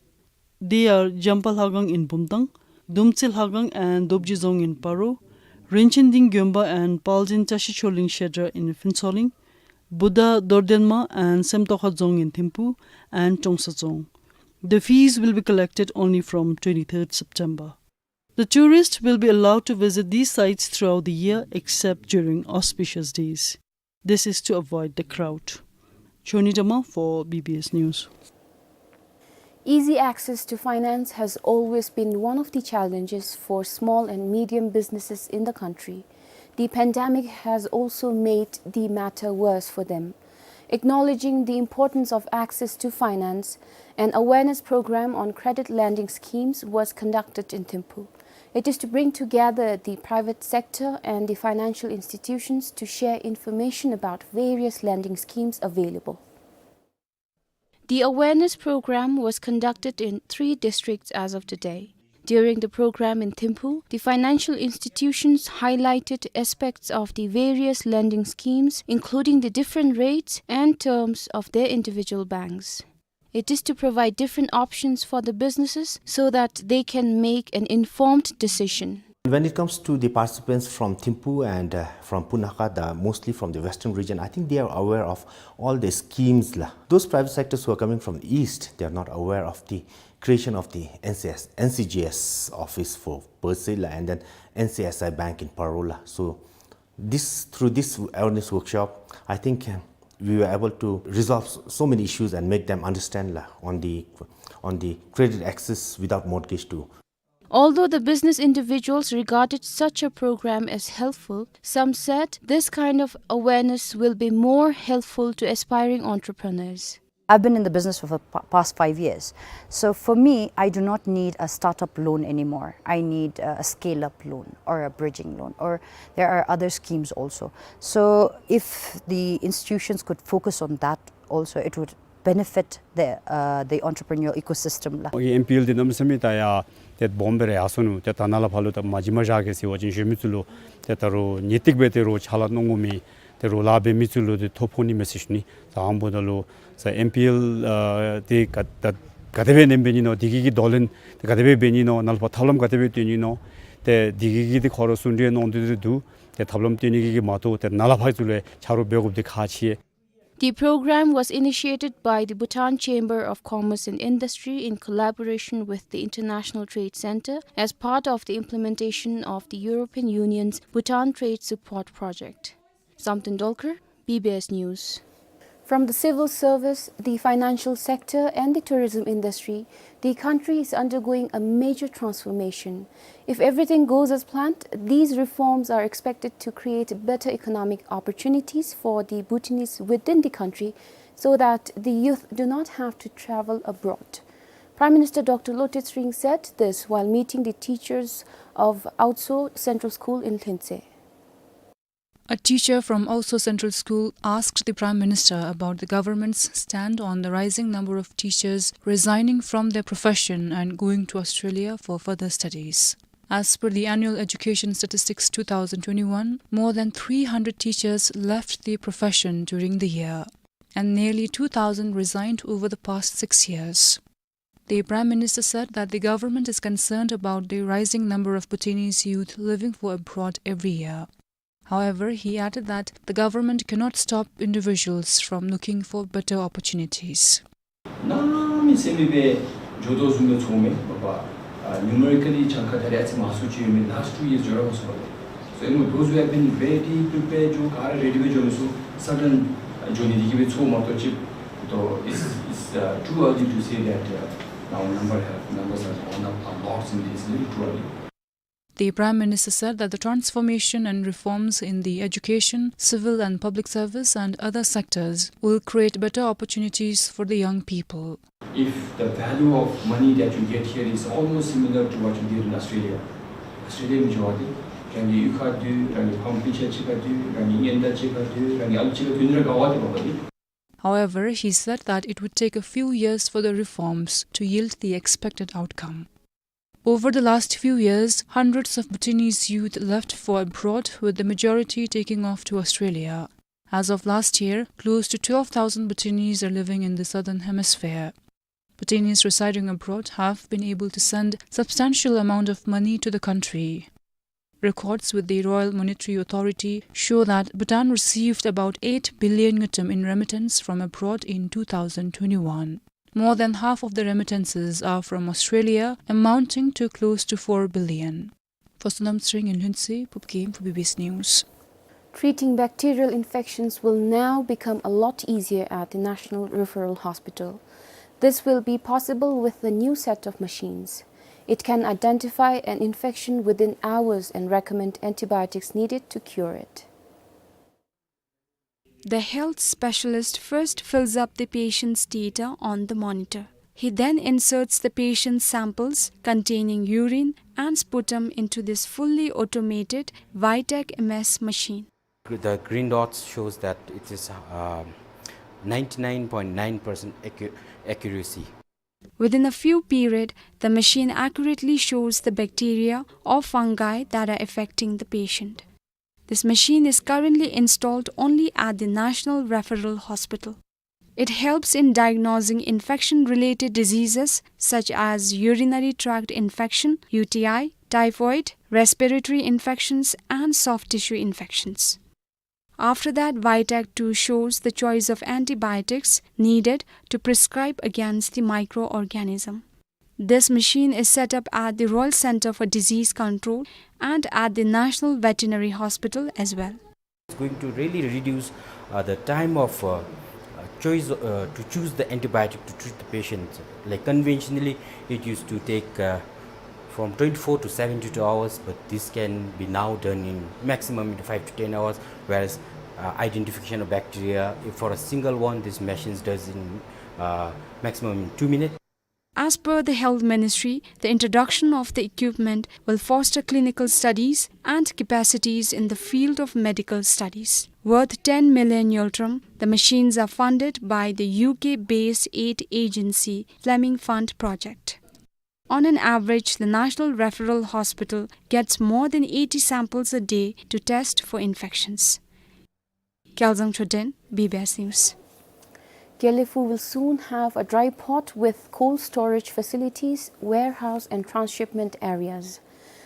They are Jampa Lhakhang in Bumthang, Dumtse Lhakhang and Dobji Dzong in Paro, Rinchen Ding Gyompa and Paldin Tashi Choling Shedra in Phuentsholing, Buddha Dordenma and Semtokha Dzong in Thimphu, and Tongsa Dzong. The fees will be collected only from twenty-third September. The tourists will be allowed to visit these sites throughout the year except during auspicious days. This is to avoid the crowd. Choni Dama for B B S News. Easy access to finance has always been one of the challenges for small and medium businesses in the country. The pandemic has also made the matter worse for them. Acknowledging the importance of access to finance, an awareness program on credit lending schemes was conducted in Thimphu. It is to bring together the private sector and the financial institutions to share information about various lending schemes available. The awareness program was conducted in three districts as of today. During the program in Thimphu, the financial institutions highlighted aspects of the various lending schemes, including the different rates and terms of their individual banks. It is to provide different options for the businesses so that they can make an informed decision. When it comes to the participants from Thimphu and, uh, from Punakha, the, mostly from the western region, I think they are aware of all the schemes la. Those private sectors who are coming from the east, they are not aware of the creation of the N C S, N C G S office for per se la, and then N C S I Bank in Parole la. So this, through this awareness workshop, I think, uh, we were able to resolve s-, so many issues and make them understand la, on the, on the credit access without mortgage to Although the business individuals regarded such a program as helpful, some said this kind of awareness will be more helpful to aspiring entrepreneurs. I've been in the business for the pa-, past five years. So for me, I do not need a startup loan anymore. I need, uh, a scale-up loan or a bridging loan, or there are other schemes also. So if the institutions could focus on that also, it would benefit the, uh, the entrepreneurial ecosystem la. ཨོ་ཨེམ་པི་ཨེལ་འདི་གནམ་མེད་ས་མེད་ད་ཡ་ཏེ་སྦོམ་སྦེ་ར་ཡར་སོ་ནུག། ཏེ་ད་ནཱ་ལས་ཕར་ལུ་ད་མ་བྱིན་མ་བཞག་གེ་ཟེར་བ་ཅིན་གཞན་མི་ཚུ་ལུ་ཏེ་ད་རུང་ངེས་ཏིག་སྦེ་ཏེ་རུང་ཕྱག་ལཱ་གནང་དགོ་མི་ཏེ་རུང་ལཱ་འབད་མི་ཚུ་ལུ་ཏེ་ཐོ་ཕོག་ནི་མས་ཟེར་ཞུ་ནི། ད་ཨ་ནཱ་འབདཝ་ད་ལུ་ས་ཨེམ་པི་ཨེལ་ཨ་ཏེ་ག་ད་ག་དེ་སྦེ་ཨིནམ་འབད་ནི་ནོ། དེ་གི་གི་དོ་ལན་ཏེ་ག་དེ་སྦེ་འབད་ནི་ནོ། ནཱ་ལས་ཕར་ཐབས་ལམ་ག་དེ་སྦེ་སྟོན་ནི་ནོ། ཏེ་དེ་གི་གི་ཏེ་ཁོ་ར་གསུང་གྲོས་གནང་སྟེ་ཏེ་འདུག། ཏེ་ཐབས་ལམ་སྟོན་ནི་གི་གི་མ་གཏོགས་ཏེ་ནཱ་ལས་ཕར་ཚུ་ལུ་ཆ་རོགས་འབད་དགོཔ་འདི་ཁག་ཆེ། The program was initiated by the Bhutan Chamber of Commerce and Industry in collaboration with the International Trade Center as part of the implementation of the European Union's Bhutan Trade Support Project. Samten Dolkar, B B S News. From the civil service, the financial sector, and the tourism industry, the country is undergoing a major transformation. If everything goes as planned, these reforms are expected to create better economic opportunities for the Bhutanese within the country so that the youth do not have to travel abroad. Prime Minister Doctor Lotay Tshering said this while meeting the teachers of Aoso Central School in Lhuentse. A teacher from Aoso Central School asked the Prime Minister about the government's stand on the rising number of teachers resigning from their profession and going to Australia for further studies. As per the Annual Education Statistics two thousand twenty-one, more than three hundred teachers left the profession during the year, and nearly two thousand resigned over the past six years. The Prime Minister said that the government is concerned about the rising number of Bhutanese youth living for abroad every year. However, he added that the government cannot stop individuals from looking for better opportunities. གནམ་མེད་ས་མེད་སྦེ་འགྱོ་དོ་བཟུམ་སྦེ་ཚོརཝ་མས་པ། ཨ་ནུ་མེ་རི་ཀ་ལི་གྱངས་ཁ་ད་རེས་ཨ་ཙི་མང་སུ་ཅིག་ཡོད་མི་ལཱསཊ་ཊུ་ཡིརསི་འགྱོ་ར་མ་སོང་པ་ལགས། So, you know, those who have been ready, prepared, བྱོན་ག་ར་རེ་ཌི་སྦེ་འགྱོ་མི་ཚུ་སཱ་ཌེན་འགྱོ་ནི་དེ་གིས་སྦེ་ཚོརཝ་མ་གཏོགས་ཅིག་ཏོ་it's, it's, uh, too early to say that, uh, our number have, numbers are gone up a lot in this, little too early. The Prime Minister said that the transformation and reforms in the education, civil and public service and other sectors will create better opportunities for the young people. If the value of money that you get here is almost similar to what you get in Australia, Australia ལུ་འགྱོ་བ་ཅིན་རང་གི་གཡུས་ཁར་སྡོད། རང་གི་ཕམ་སྤུན་ཆ་གཅིག་ཁར་སྡོད། རང་གི་གཉེན་དང་གཅིག་ཁར་སྡོད། རང་གི་ཨ་ལུ་གཅིག་ཁར་སྡོད་ནི་ར་དགའ་བ་དེ་འབདཝ་ཨིན། However, he said that it would take a few years for the reforms to yield the expected outcome. Over the last few years, hundreds of Bhutanese youth left for abroad, with the majority taking off to Australia. As of last year, close to twelve thousand Bhutanese are living in the Southern Hemisphere. Bhutanese residing abroad have been able to send substantial amount of money to the country. Records with the Royal Monetary Authority show that Bhutan received about eight billion ngultrum in remittance from abroad in two thousand twenty-one. More than half of the remittances are from Australia, amounting to close to four billion. For Sonam Tshering in Lhuentse, Pupkem for B B S News. Treating bacterial infections will now become a lot easier at the National Referral Hospital. This will be possible with the new set of machines. It can identify an infection within hours and recommend antibiotics needed to cure it. The health specialist first fills up the patient's data on the monitor. He then inserts the patient's samples containing urine and sputum into this fully automated Vitek M S machine. The green dots shows that it is, um, ninety-nine point nine percent accu-, accuracy. Within a few period, the machine accurately shows the bacteria or fungi that are affecting the patient. This machine is currently installed only at the National Referral Hospital. It helps in diagnosing infection-related diseases such as urinary tract infection, U T I, typhoid, respiratory infections, and soft tissue infections. After that, Vitek two shows the choice of antibiotics needed to prescribe against the microorganism. This machine is set up at the Royal Centre for Disease Control and at the National Veterinary Hospital as well. It's going to really reduce, uh, the time of, uh, uh, choice, uh, to choose the antibiotic to treat the patient. Like, conventionally, it used to take, uh, from twenty-four to seventy-two hours, but this can be now done in maximum in five to ten hours, whereas, uh, identification of bacteria, if for a single one, this machine does in, uh, maximum in two minutes. As per the Health Ministry, the introduction of the equipment will foster clinical studies and capacities in the field of medical studies. Worth ten million ngultrum, the machines are funded by the U K-based aid agency Fleming Fund Project. On an average, the National Referral Hospital gets more than eighty samples a day to test for infections. Gyalzang Choden, B B S News. Gelephu will soon have a dry port with cold storage facilities, warehouse and transshipment areas.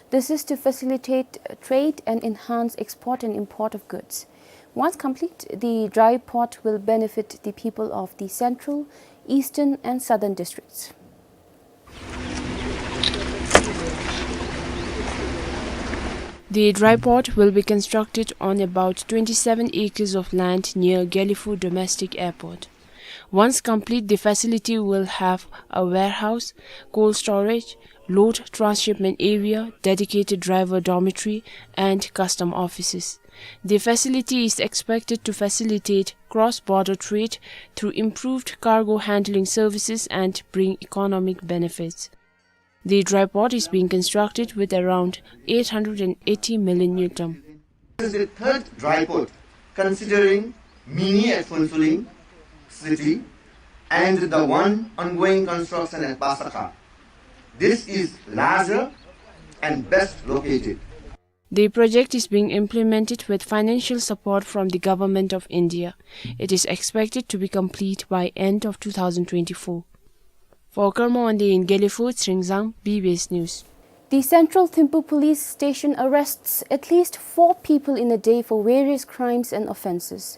This is to facilitate trade and enhance export and import of goods. Once complete, the dry port will benefit the people of the central, eastern and southern districts. The dry port will be constructed on about twenty-seven acres of land near Gelephu Domestic Airport. Once complete, the facility will have a warehouse, cold storage, load transshipment area, dedicated driver dormitory, and custom offices. The facility is expected to facilitate cross-border trade through improved cargo handling services and bring economic benefits. The dry port is being constructed with around eight hundred and eighty million ngultrum. This is the third dry port, considering Mini at Phuentsholing city and the one ongoing construction at Pasakha. This is larger and best located. The project is being implemented with financial support from the Government of India. It is expected to be complete by end of two thousand twenty-four. For Karma Wangdi in Gelephu, Tsringzang, B B S News. The Central Thimphu Police Station arrests at least four people in a day for various crimes and offences.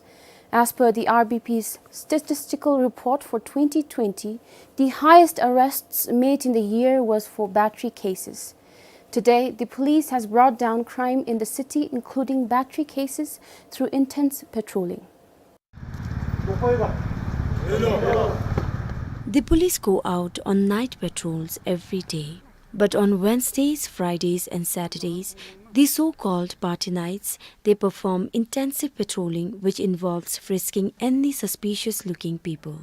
As per the R B P's statistical report for twenty twenty, the highest arrests made in the year was for battery cases. Today, the police has brought down crime in the city, including battery cases, through intense patrolling. The police go out on night patrols every day. But on Wednesdays, Fridays, and Saturdays, the so-called party nights, they perform intensive patrolling, which involves frisking any suspicious-looking people.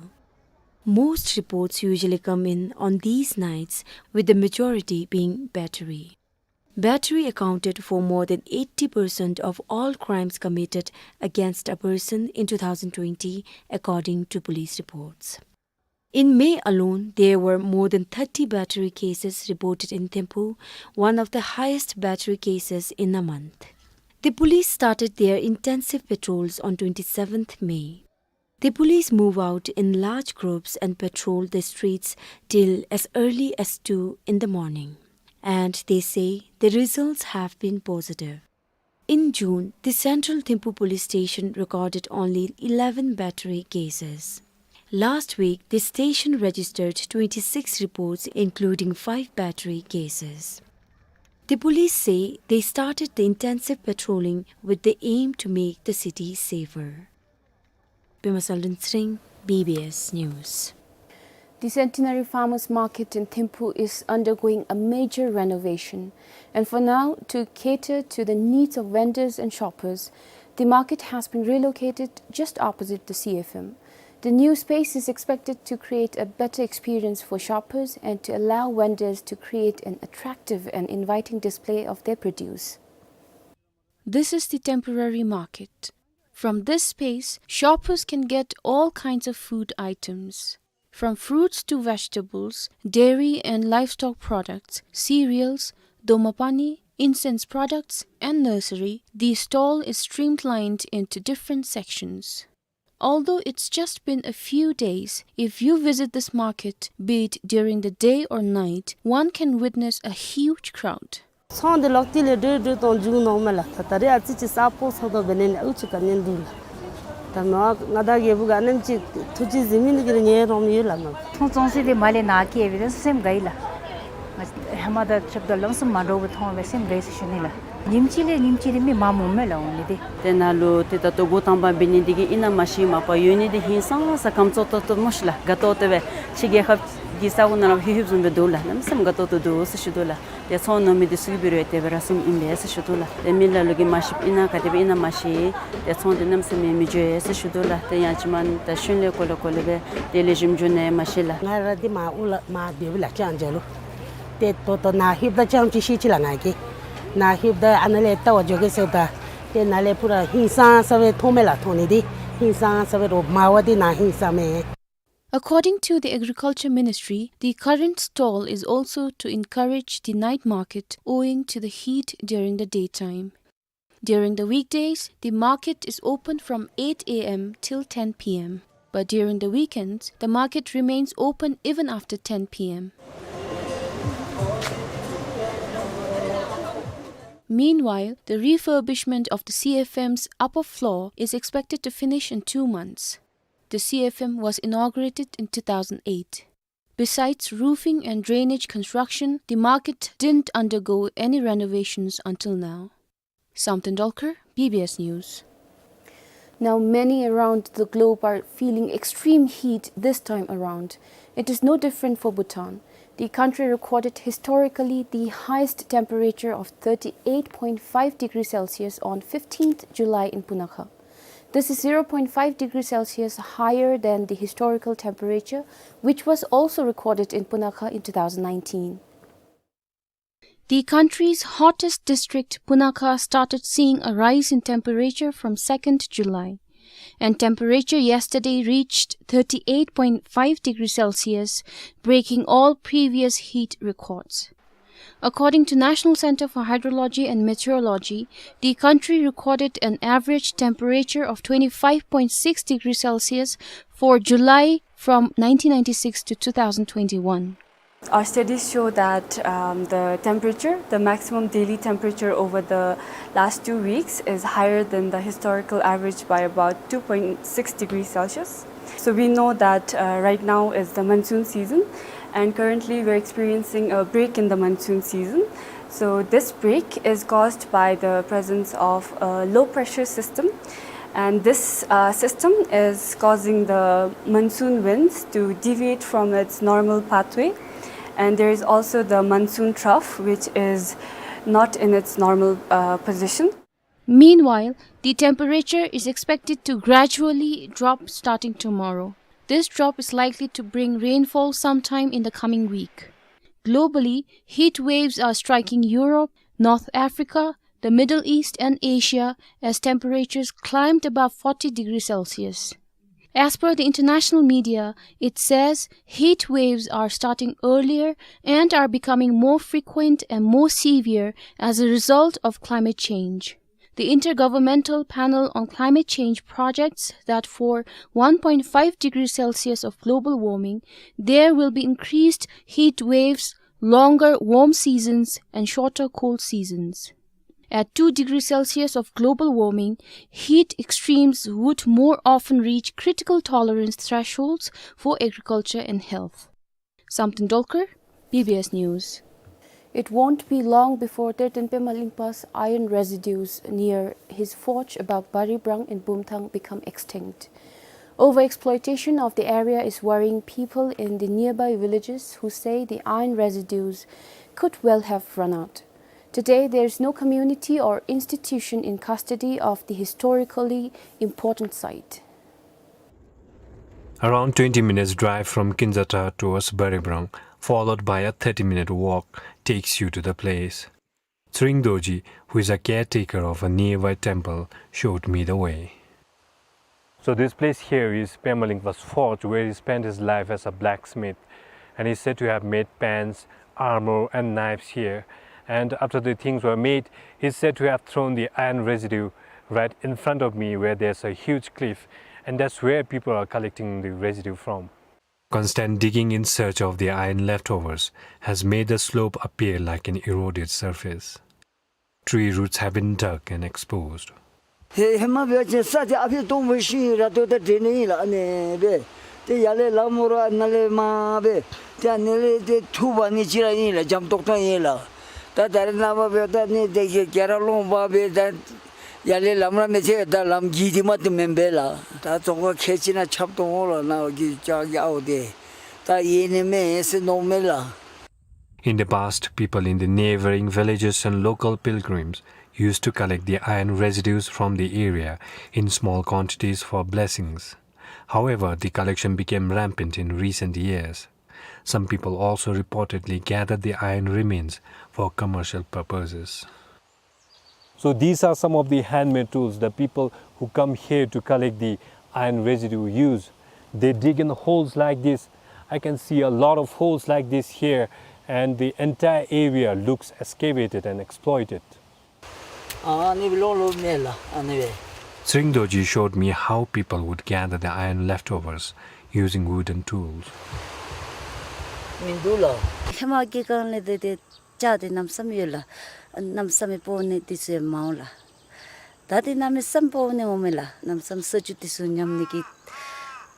Most reports usually come in on these nights, with the majority being battery. Battery accounted for more than eighty percent of all crimes committed against a person in two thousand twenty, according to police reports. In May alone, there were more than thirty battery cases reported in Thimphu, one of the highest battery cases in a month. The police started their intensive patrols on twenty-seventh May. The police move out in large groups and patrol the streets till as early as two in the morning. And they say the results have been positive. In June, the Central Thimphu Police Station recorded only eleven battery cases. Last week, the station registered twenty-six reports, including five battery cases. The police say they started the intensive patrolling with the aim to make the city safer. Pema Saldon Tsering, B B S News. The Centenary Farmers Market in Thimphu is undergoing a major renovation, and for now, to cater to the needs of vendors and shoppers, the market has been relocated just opposite the C F M. The new space is expected to create a better experience for shoppers and to allow vendors to create an attractive and inviting display of their produce. This is the temporary market. From this space, shoppers can get all kinds of food items, from fruits to vegetables, dairy and livestock products, cereals, domapani, incense products, and nursery. The stall is streamlined into different sections. Although it's just been a few days, if you visit this market, be it during the day or night, one can witness a huge crowd. ཚོང་འདི་ལོག་སྟེ་ལས་འགྲོ་འགྲོ་དང་འཇུག་ནོར་མེད་ལགས། ད་ད་རེས་ཨ་ཙི་ཅིག་གསརཔ་བཟོ་དོ་འབད་ནི་ལས་ཨུ་ཚུགས་ག་ནི་འདུག་ལགས། ད་མ་ང་དང་རྒྱལ་པོ་ག་ནེམ་ཅིག་ཐུགས་རྗེ་གཟིགས་མི་འདི་གིས་ངལ་རངསམ་ཡོད་ལགས་མ། ཚོང་བཙོང་ས་འདི་མར་ལས་ནཱ་སྐྱེལ་བས་ད་སེམས་དགའ་ཡི་ལགས། ང་ཧེ་མ་དང་ཁྱབ་ད་ལམ་སང་མ་འདྲཝ་སྦེ་མཐོང་བས་སེམས་དགའ་ཡི་ཟེར་ཞུ་ནི་ལགས། ཉིནམ་གཅིག་ལས་ཉིནམ་གཅིག་ལས་མི་མངམ་འོང་མས་ལགས་འོང་ནི་འདི། ཏེ་ནཱ་ལུ་ཏེ་ད་ལྟོ་འགོ་དང་པ་འབད་ནི་འདི་གིས་ཨིན་ན་མ་ཤེས་མ་པ་ཡོད་ནི་འདི་ཧིང་སངས་ས་ཁམས་བཟང་ཏོག་ཏོ་སྨོ་ཤི་ལགས། དགའ་ཏོག་ཏོ་སྦེ་ཕྱི་རྒྱལ་ཁབ་ཀྱི་ས་གོ་ནང་ལུ་ལྷོད་ལྷོདཔ་བཟུམ་སྦེ་འདུག་ལགས། གནམ་མེད་ས་མེད་དགའ་ཏོག་ཏོ་འདུག་ཟེར་ཞུ་དོ་ལགས། ཏེ་ཚོང་ནོར་མི་འདི་ཚུ་གིས་འབད་རུང་ཏེ་སྦེ་ར་བཟུམ་ཨིན་པས་ཟེར་ཞུ་དོ་ལགས། ཏེ་མི་ལ་ལུ་གིས་མ་ཤེསཔ་ཨིན་ན་ག་དེ་སྦེ་ཨིན་ན་མ་ཤེས། ཏེ་ཚོང་འདི་གནམ་མེད་ས་མེད་མི་འགྱོ་ཡི་ཟེར་ཞུ་དོ་ལགས། ཏེ་ཡང་ཅིན་མ་ད་ཤུལ་ལས་གོ་ལེ་གོ་ལེ་སྦེ་ཏེ་ལེགས་ཤོམ་འགྱོ་ནི་མ་ཤེས་ལགས། ང་ར་འདི་མར་ཨོ་ལ་མར་སྡོདཔ་ལགས་ལྕང་སྦྱང་ལུ། ཏེ་ད་ལྟོ་ནཱ་ལྷོདཔ་ད་ཙམ་ཅིག་ཤེས་ཅི་ལགས་ང་གིས། ནཱ་ལྷོདཔ་ད་ཨ་ནཱ་ལས་ལྟ་བར་འགྱོ་གེ་ཟེརཝ་ད། ཏེ་ནཱ་ལས་པུ་ར་ཧིང་སངས་ས་སྦེ་མཐོང་མས་ལགས། མཐོང་ནི་འདི་ཧིང་སངས་ས་སྦེ་རོགས་མར་བ་འདི་ནཱ་ཧིང་སངས་མས། According to the Agriculture Ministry, the current stall is also to encourage the night market owing to the heat during the daytime. During the weekdays, the market is open from eight A M till ten P M. But during the weekends, the market remains open even after ten P M. Meanwhile, the refurbishment of the C F M's upper floor is expected to finish in two months. The C F M was inaugurated in two thousand eight. Besides roofing and drainage construction, the market didn't undergo any renovations until now. Samten Dolkar, B B S News. Now, many around the globe are feeling extreme heat this time around. It is no different for Bhutan. The country recorded historically the highest temperature of thirty-eight point five degrees Celsius on fifteenth July in Punakha. This is zero point five degrees Celsius higher than the historical temperature, which was also recorded in Punakha in two thousand nineteen. The country's hottest district, Punakha, started seeing a rise in temperature from second July, and temperature yesterday reached thirty-eight point five degrees Celsius, breaking all previous heat records. According to National Center for Hydrology and Meteorology, the country recorded an average temperature of twenty-five point six degrees Celsius for July from nineteen ninety-six to two thousand twenty-one. Our studies show that, um, the temperature, the maximum daily temperature over the last two weeks is higher than the historical average by about two point six degrees Celsius. So we know that, uh, right now is the monsoon season, and currently we're experiencing a break in the monsoon season. So this break is caused by the presence of a low pressure system, and this, uh, system is causing the monsoon winds to deviate from its normal pathway. And there is also the monsoon trough, which is not in its normal, uh, position. Meanwhile, the temperature is expected to gradually drop starting tomorrow. This drop is likely to bring rainfall sometime in the coming week. Globally, heat waves are striking Europe, North Africa, the Middle East, and Asia as temperatures climbed above forty degrees Celsius. As per the international media, it says heat waves are starting earlier and are becoming more frequent and more severe as a result of climate change. The Intergovernmental Panel on Climate Change projects that for one point five degrees Celsius of global warming, there will be increased heat waves, longer warm seasons, and shorter cold seasons. At two degrees Celsius of global warming, heat extremes would more often reach critical tolerance thresholds for agriculture and health. Samten Dolkar, B B S News. It won't be long before Terten Pema Lingpa's iron residues near his forge above Baribrang in Bumthang become extinct. Overexploitation of the area is worrying people in the nearby villages, who say the iron residues could well have run out. Today, there is no community or institution in custody of the historically important site. Around twenty minutes drive from Kinzata towards Baribrang, followed by a thirty minute walk, takes you to the place. Tshering Dorji, who is a caretaker of a nearby temple, showed me the way. So this place here is Pema Lingpa's forge, where he spent his life as a blacksmith, and he's said to have made pans, armor and knives here. And after the things were made, he's said to have thrown the iron residue right in front of me, where there's a huge cliff, and that's where people are collecting the residue from. Constant digging in search of the iron leftovers has made the slope appear like an eroded surface. Tree roots have been dug and exposed. ཧེ་ཧེ་མ་འབད་བ་ཅིན་ས་དེ་ཨ་ཕི་སྟོང་པའི་ཤིང་ར་ཏོ་ད་འདྲེ་ནི་ཨིན་ལགས། ཨ་ནི་སྦེ་ཏེ་ཡར་ལས་ལམ་ར་ནཱ་ལས་མར་སྦེ་ཏེ་ཨ་ནི་ལས་ཏེ་འཐུ་འབག་ནི་ཅིག་ར་ཨིན་ལགས། འཇམ་ཏོག་ཏོ་ཨིན་ལགས། ད་ད་རེས་ནངས་པ་འབདཝ་ད་ནི་དེ་གི་ག་ར་སློང་འབག་སྦེ་ད་ཡར་ལས་ལམ་ར་མི་ཐལ། ད་ལམ་གྱི་དེ་མ་ཏེ་མེན་པས་ལགས། ད་རྫོང་ཁག་ཁལ་གཅིག་ནང་ཁྱབ་དོ་འོང་ལགས། ནཱ་གི་ཅ་གི་ཨའོ་དེ་ད་ཡེ་ནི་མེད་ཟེར་མནོཝ་མས་ལགས། In the past, people in the neighboring villages and local pilgrims used to collect the iron residues from the area in small quantities for blessings. However, the collection became rampant in recent years. Some people also reportedly gathered the iron remains for commercial purposes. So these are some of the handmade tools that people who come here to collect the iron residue use. They dig in holes like this. I can see a lot of holes like this here, and the entire area looks excavated and exploited. ཨ་ནི་སྦེ་ལོང་ལོང་མས་ལགས། ཨ་ནི་སྦེ། Tshering Dorji showed me how people would gather the iron leftovers using wooden tools. མིན་འདུག་ལགས། ཧེ་མ་གི་སྒང་ལས་དེ་དེ་ལྕགས་དེ་གནམ་མེད་ས་མེད་ཡོད་ལགས། གནམ་མེད་ས་མེད་སྤོ་ནི་དེ་ཚུ་ཡང་མང་ལགས། ད་དེ་གནམ་མེད་ས་མེད་སྤོ་ནི་འོང་མས་ལགས། གནམ་མེད་ས་མེད་ས་ཆུ་དེ་ཚུ་ཉམས་ནི་གི་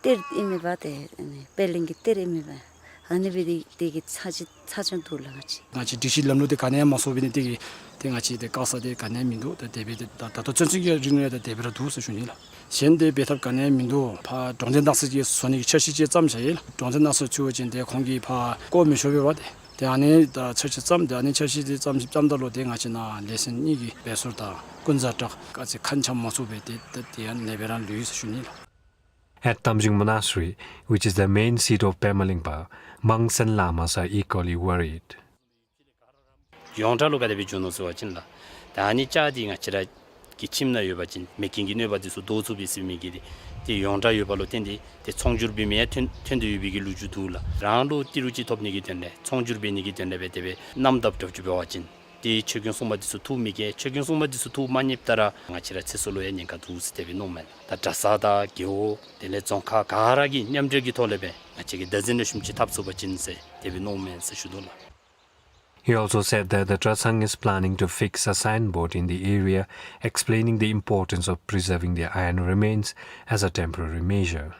གཏེར་ཨིན་མས་པ་དེ། ཨ་ནི་པད་གླིང་གི་གཏེར་ཨིན་མས་པ། ཨ་ནི་སྦེ་དེ་དེ་གི་ཚ་ཅིག་ཚ་ཅང་འདུག་ལགས། ང་བཅས་ང་བཅས་སྒྲིག་གཞི་ལམ་ལུགས་དེ་ག་ནི་ཡང་མ་བཟོ་བའི་ནི་དེ་གི་དེ་ང་བཅས་དེ་བཀག་ས་དེ་ག་ནི་ཡང་མིན་འདུག། ད་དེ་སྦེ་དེ་ད་ད་ལྟོ་ཚུན་ཚོད་ཀྱི་རིང་ལུ་ཡང་ད་དེ་སྦེ་ར་འདུག་ཟེར་ཞུ་ནི་ལགས། གཞན་དེ་འབད་ཐབས་ག་ནི་ཡང་མིན་འདུག། ཕར་གྲོང་སྡེ་ནང་གསེས་ཀྱིས་བཟོ་ནི་གི་འཆར་གཞི་ཅིག་བརྩམས་བཞག་ཡི་ལགས། གྲོང་སྡེ་ནང་གསེས་ཚུ་བ་ཅིན་དེ་ཁོང་གིས་ཕར་བཀོ་མི་ཆོག་པས་པ་དེ། དེ་ཨ་ནི་ད་འཆར་གཞི་བརྩམས་ཏེ་ཨ་ནི་འཆར་གཞི་དེ་བརྩམས་བརྩམས་ད་ལུ་དེ་ང་བཅས་ནཱ་ལེ་ཚན་གཉིས་ཀྱི་བེ་སོར་དང་ཀུན་བཟང་བྲག་ག་ཅི་ཁ་འཆམ་མ་ཚུགས་པས། དེ་ད་དེ་ཡང་ལེགས་པའི་རང་ལུས་ཟེར་ཞུ་ནི་ལགས། At Tamjung Monastery, which is the main seat of Pema Lingpa, monks and lamas are equally worried. ཡོངས་གྲགས་ལུ་ག་དེ་སྦེ་བྱུང་ནུག་ཟེར་བ་ཅིན་ལགས། ད་ཨ་ནི་ལྕགས་འདི་ང་བཅས་ར་གི་ཁྱིམ་ནང་ཡོད་པ་ཅིན་མེ་རྐྱེན་གྱི་གནོད་པ་འདི་ཚུ་བཟློག་ཚུགས་པས་ཟེར་མི་གི་འདི་ཏེ་ཡོངས་གྲགས་ཡོད་པ་ལུ་བརྟེན་ཏེ་ཏེ་ཚོང་སྒྱུར་འབད་མི་ཡང་ཐོན་ཐོན་ཏེ་ཡོད་པའི་གི་ལོ་རྒྱུས་འདུག་ལགས། རང་ལུ་ཏི་རུ་ཅིག་ཐོབ་ནི་གི་དོན་ལས་ཚོང་སྒྱུར་འབད་ནི་གི་དོན་ལས་སྦེ་དེ་སྦེ་གནམ་བཏབ་དྲག་ཅིག་འབད་བ་ཅིན་ཏེ་ཆོས་སྐྱོང་སྲུང་མ་འདི་ཚུ་ཐུགས་མི་དགྱེས། ཆོས་སྐྱོང་སྲུང་མ་འདི་ཚུ་ཐུགས་མ་མཉེསཔ་ད་ར་ང་བཅས་ར་ཚེ་སྲོག་ལུ་ཡང་ཉེན་ཁ་འདུག་ཟེར་དེ་སྦེ་མནོཝ་མས། ད་གྲྭ་ཚང་དང་རྒེད་འོག་དེ་ལས་རྫོང་ཁག་ག་ར་གིས་མཉམ་འབྲེལ་གྱི་ཐོག་ལས་སྦེ་ང་བཅས་ཀྱིས་བདག་འཛིན་ལེགས་ཤོམ་ཅིག་འཐབ་ཚུགས་པ་ཅིན་ཟེར་དེ་སྦེ་མནོཝ་མས་ཟེར་ཞུ་དོ་ལགས། He also said that the Tratsang is planning to fix a signboard in the area explaining the importance of preserving the iron remains as a temporary measure.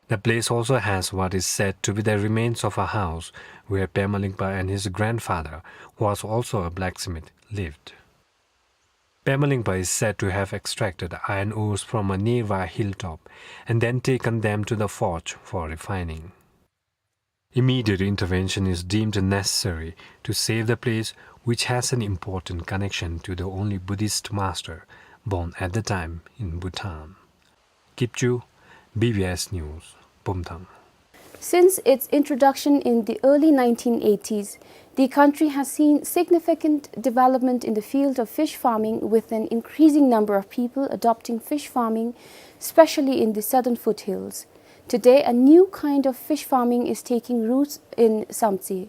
The place also has what is said to be the remains of a house where Pema Lingpa and his grandfather, who was also a blacksmith, lived. Pema Lingpa is said to have extracted iron ores from a nearby hilltop and then taken them to the forge for refining. Immediate intervention is deemed necessary to save the place, which has an important connection to the only Buddhist master born at the time in Bhutan. Kipchu, B B S News, Bumthang. Since its introduction in the early nineteen eighties, the country has seen significant development in the field of fish farming, with an increasing number of people adopting fish farming, especially in the southern foothills. Today, a new kind of fish farming is taking roots in Samtse.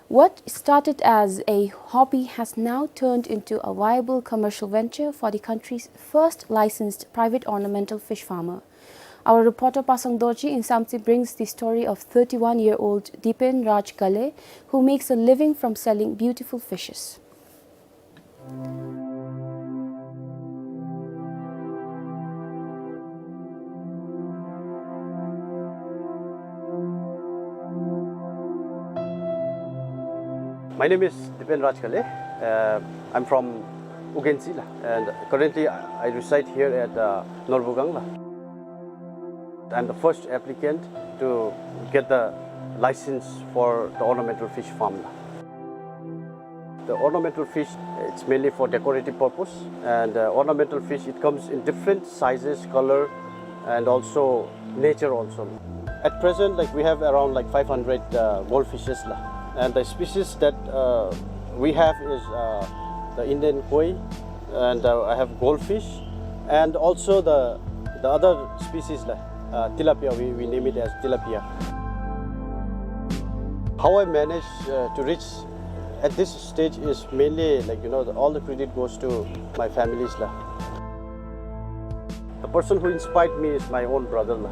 What started as a hobby has now turned into a viable commercial venture for the country's first licensed private ornamental fish farmer. Our reporter Pasang Dorji in Samtse brings the story of thirty-one-year-old Dipen Raj Gale, who makes a living from selling beautiful fishes. My name is Dipen Rajkhale. Uh, I'm from Ugentsi la, and currently I reside here at, uh, Norbugang la. I'm the first applicant to get the license for the ornamental fish farm la. The ornamental fish, it's mainly for decorative purpose, and, uh, ornamental fish, it comes in different sizes, color, and also nature also. At present, like, we have around, like, five hundred, uh, goldfishes la. And the species that, uh, we have is, uh, the Indian koi, and, uh, I have goldfish, and also the, the other species la, uh, tilapia, we, we name it as tilapia. How I manage, uh, to reach at this stage is mainly, like, you know, the, all the credit goes to my families la. The person who inspired me is my own brother la.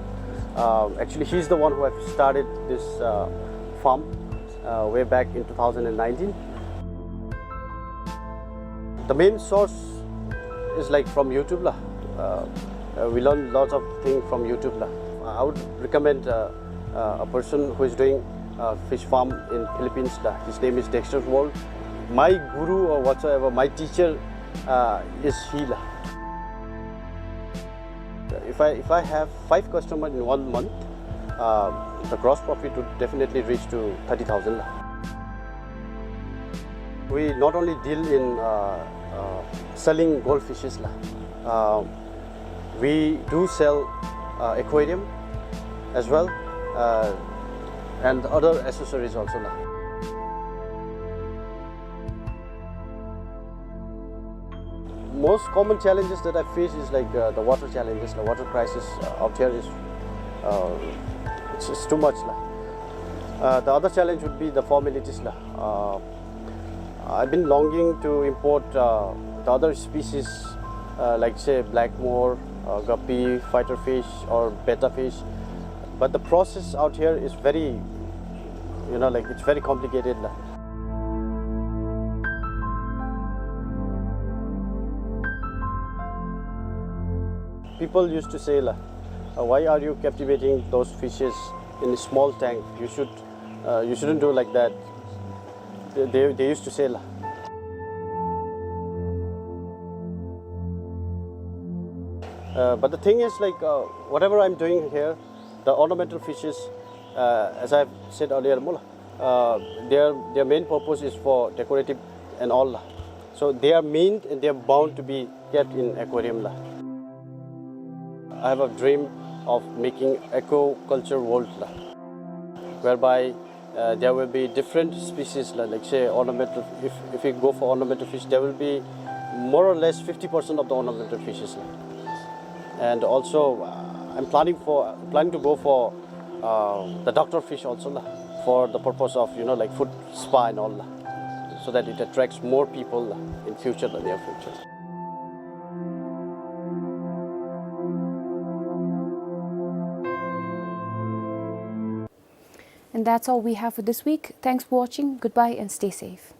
Uh, actually, he's the one who have started this, uh, farm, uh, way back in two thousand and nineteen. The main source is, like, from YouTube la. Uh, uh, we learn lots of things from YouTube la. I would recommend, uh, uh, a person who is doing, uh, fish farm in Philippines la. His name is Dexter's World. My guru or whatsoever, my teacher, uh, is he la. If I, if I have five customer in one month, uh, the gross profit would definitely reach to thirty thousand la. We not only deal in, uh, uh, selling goldfishes la. Uh, we do sell, uh, aquarium as well, uh, and other accessories also la. Most common challenges that I face is, like, uh, the water challenges. The water crisis, uh, out here is, uh, it's, it's too much la. Uh, the other challenge would be the formalities la. Uh, I've been longing to import, uh, the other species, uh, like, say, blackmore, uh, guppy, fighter fish, or betta fish. But the process out here is very, you know, like, it's very complicated la. People used to say la, uh, "Why are you captivating those fishes in a small tank? You should, uh, you shouldn't do like that." They, they, they used to say la. Uh, but the thing is, like, uh, whatever I'm doing here, the ornamental fishes, uh, as I've said earlier, mo la, uh, their, their main purpose is for decorative and all la. So they are meant and they are bound to be kept in aquarium la. I have a dream of making aquaculture world la, whereby, uh, there will be different species la. Like, say, ornamental, if, if we go for ornamental fish, there will be more or less fifty percent of the ornamental fishes la. And also, uh, I'm planning for, planning to go for, uh, the doctor fish also la, for the purpose of, you know, like, food spa and all la, so that it attracts more people la in future, the near future. And that's all we have for this week. Thanks for watching. Goodbye and stay safe.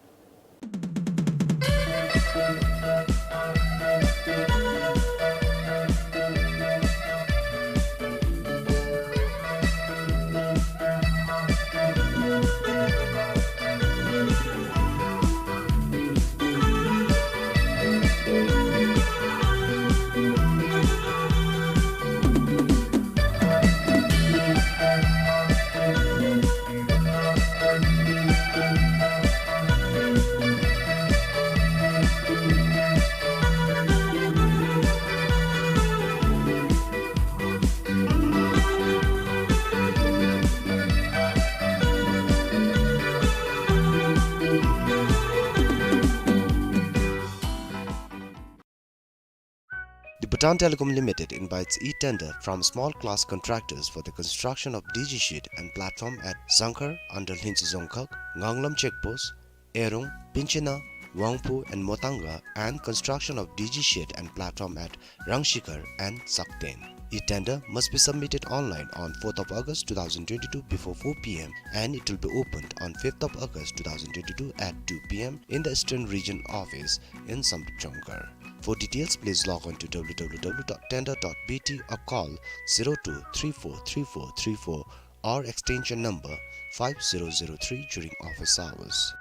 The Bhutan Telecom Limited invites e-tender from small class contractors for the construction of D G shed and platform at Sangkhar under Lhinsi Dzongkhag, Nganglam Check Post, Erung, Pinchina, Wangphu and Motanga, and construction of D G shed and platform at Rangshikhar and Sakten. E-tender must be submitted online on fourth of August two thousand twenty-two before four P M, and it will be opened on fifth of August two thousand twenty-two at two P M in the Eastern Region Office in Samdrup Jongkhar. For details, please log on to W W W dot tender dot B T or call zero two three four three four three four or extension number five zero zero three during office hours.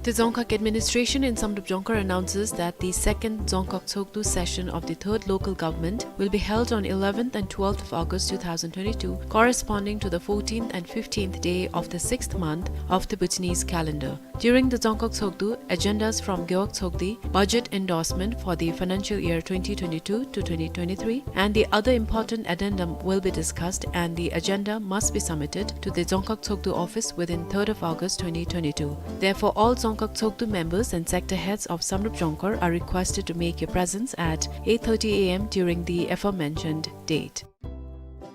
The Dzongkhag administration in Samdrup Jongkhar announces that the second Dzongkhag Tshogdu session of the third local government will be held on eleventh and twelfth of August two thousand twenty-two, corresponding to the fourteenth and fifteenth day of the sixth month of the Bhutanese calendar. During the Dzongkhag Tshogdu, agendas from Gewog Tshogdi, budget endorsement for the financial year twenty twenty-two to twenty twenty-three, and the other important addendum will be discussed, and the agenda must be submitted to the Dzongkhag Tshogdu office within third of August twenty twenty-two. Therefore, all Dzongkhag Tshogdu members and sector heads of Samdrup Jongkhar are requested to make your presence at eight thirty A M during the aforementioned date.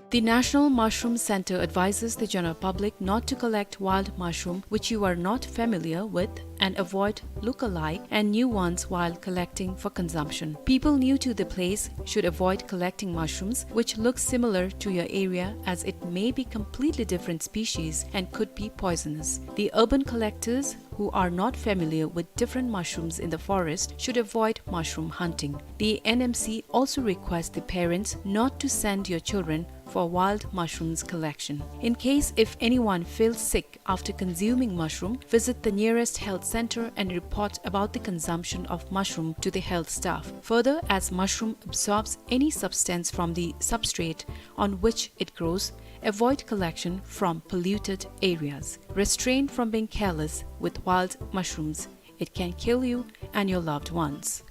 The National Mushroom Center advises the general public not to collect wild mushroom which you are not familiar with and avoid look-alike and new ones while collecting for consumption. People new to the place should avoid collecting mushrooms which look similar to your area, as it may be completely different species and could be poisonous. The urban collectors who are not familiar with different mushrooms in the forest should avoid mushroom hunting. The N M C also requests the parents not to send your children for wild mushrooms collection. In case if anyone feels sick after consuming mushroom, visit the nearest health center and report about the consumption of mushroom to the health staff. Further, as mushroom absorbs any substance from the substrate on which it grows, avoid collection from polluted areas. Restrain from being careless with wild mushrooms. It can kill you and your loved ones.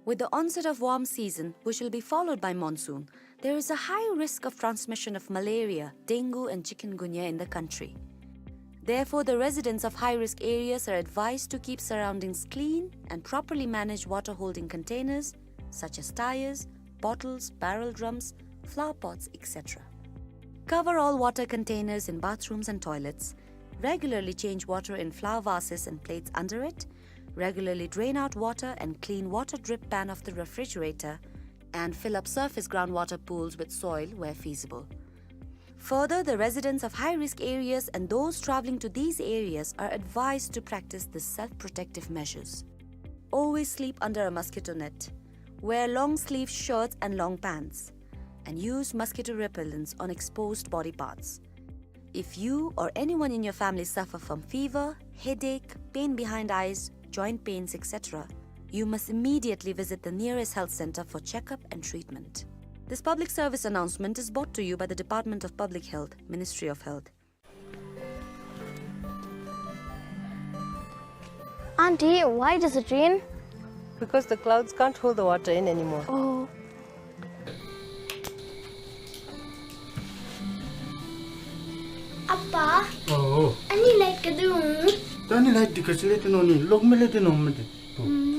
With the onset of warm season, which will be followed by monsoon, there is a high risk of transmission of malaria, dengue and chikungunya in the country. Therefore, the residents of high-risk areas are advised to keep surroundings clean and properly manage water-holding containers such as tires, bottles, barrel drums, flower pots, et cetera. Cover all water containers in bathrooms and toilets. Regularly change water in flower vases and plates under it. Regularly drain out water and clean water drip pan of the refrigerator, and fill up surface groundwater pools with soil where feasible. Further, the residents of high-risk areas and those traveling to these areas are advised to practice the self-protective measures. Always sleep under a mosquito net. Wear long-sleeve shirts and long pants. And use mosquito repellents on exposed body parts. If you or anyone in your family suffer from fever, headache, pain behind eyes, joint pains, et cetera, you must immediately visit the nearest health center for checkup and treatment. This public service announcement is brought to you by the Department of Public Health, Ministry of Health. Auntie, why does it rain? Because the clouds can't hold the water in anymore. Oh. ཨ་པ། ཨོ། ཨ་ནི་ལའིཊ་ག་དེ་འོང་། ད་ཨ་ནི་ལའིཊ་འདི་ག་ཅི་ལས་བཏོན་ནི་ཨིན་ན། གློག་མེ་ལས་བཏོན་ནི་ཨིན་མས་ཏེ། ཨུམ།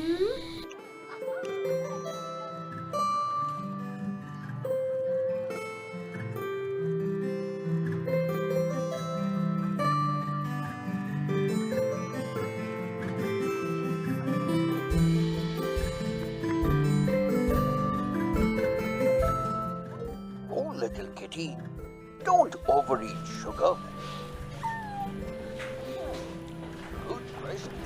Oh, little kitty, don't overeat sugar. Good gracious.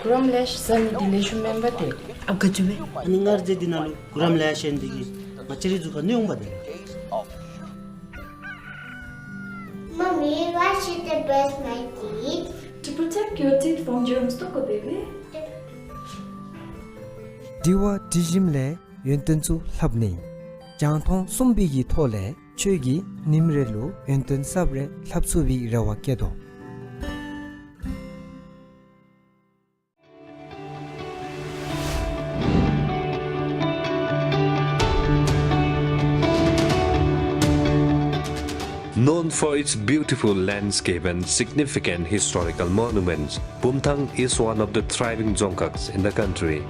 གུ་རམ་ལེགས་ཤོམ་ཟེར་མི་འདི་ལེགས་ཤོམ་མེན་པ་ཏེ། ཨ་ག་ཅི་སྦེ། ཨ་ནི་སྔར་རྗེས་འདི་ནང་ལུ་གུ་རམ་ལེགས་ཤོམ་འདི་གིས་ང་བཅས་རའི་གཟུགས་ཁར་གནོད་འོང་པ་ཏེ། Mommy, why should I brush my teeth? To protect your teeth from germs, ཏོག་ཀོ་བེ་བེ། དྲི་བ་དྲི་ཞིམ་ལས་ཡོན་ཏན་ཚུ་ལྷབ་ནི། རྒྱང་མཐོང་གསུམ་པའི་གི་ཐོག་ལས་ཁྱོད་ཀྱིས་ཉིནམ་རེ་ལུ་ཡོན་ཏན་གསརཔ་རེ་ལྷབ་ཚུགས་པའི་རེ་བ་བསྐྱེད་དོ། Known for its beautiful landscape and significant historical monuments, Pumthang is one of the thriving dzongkhags in the country.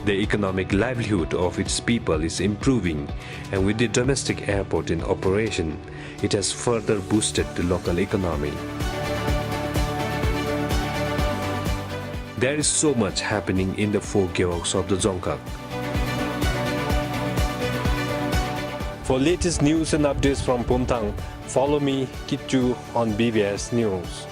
The economic livelihood of its people is improving, and with the domestic airport in operation, it has further boosted the local economy. There is so much happening in the four gewogs of the Dzongkhag. For latest news and updates from Pumthang, follow me, Kitchu, on B B S News.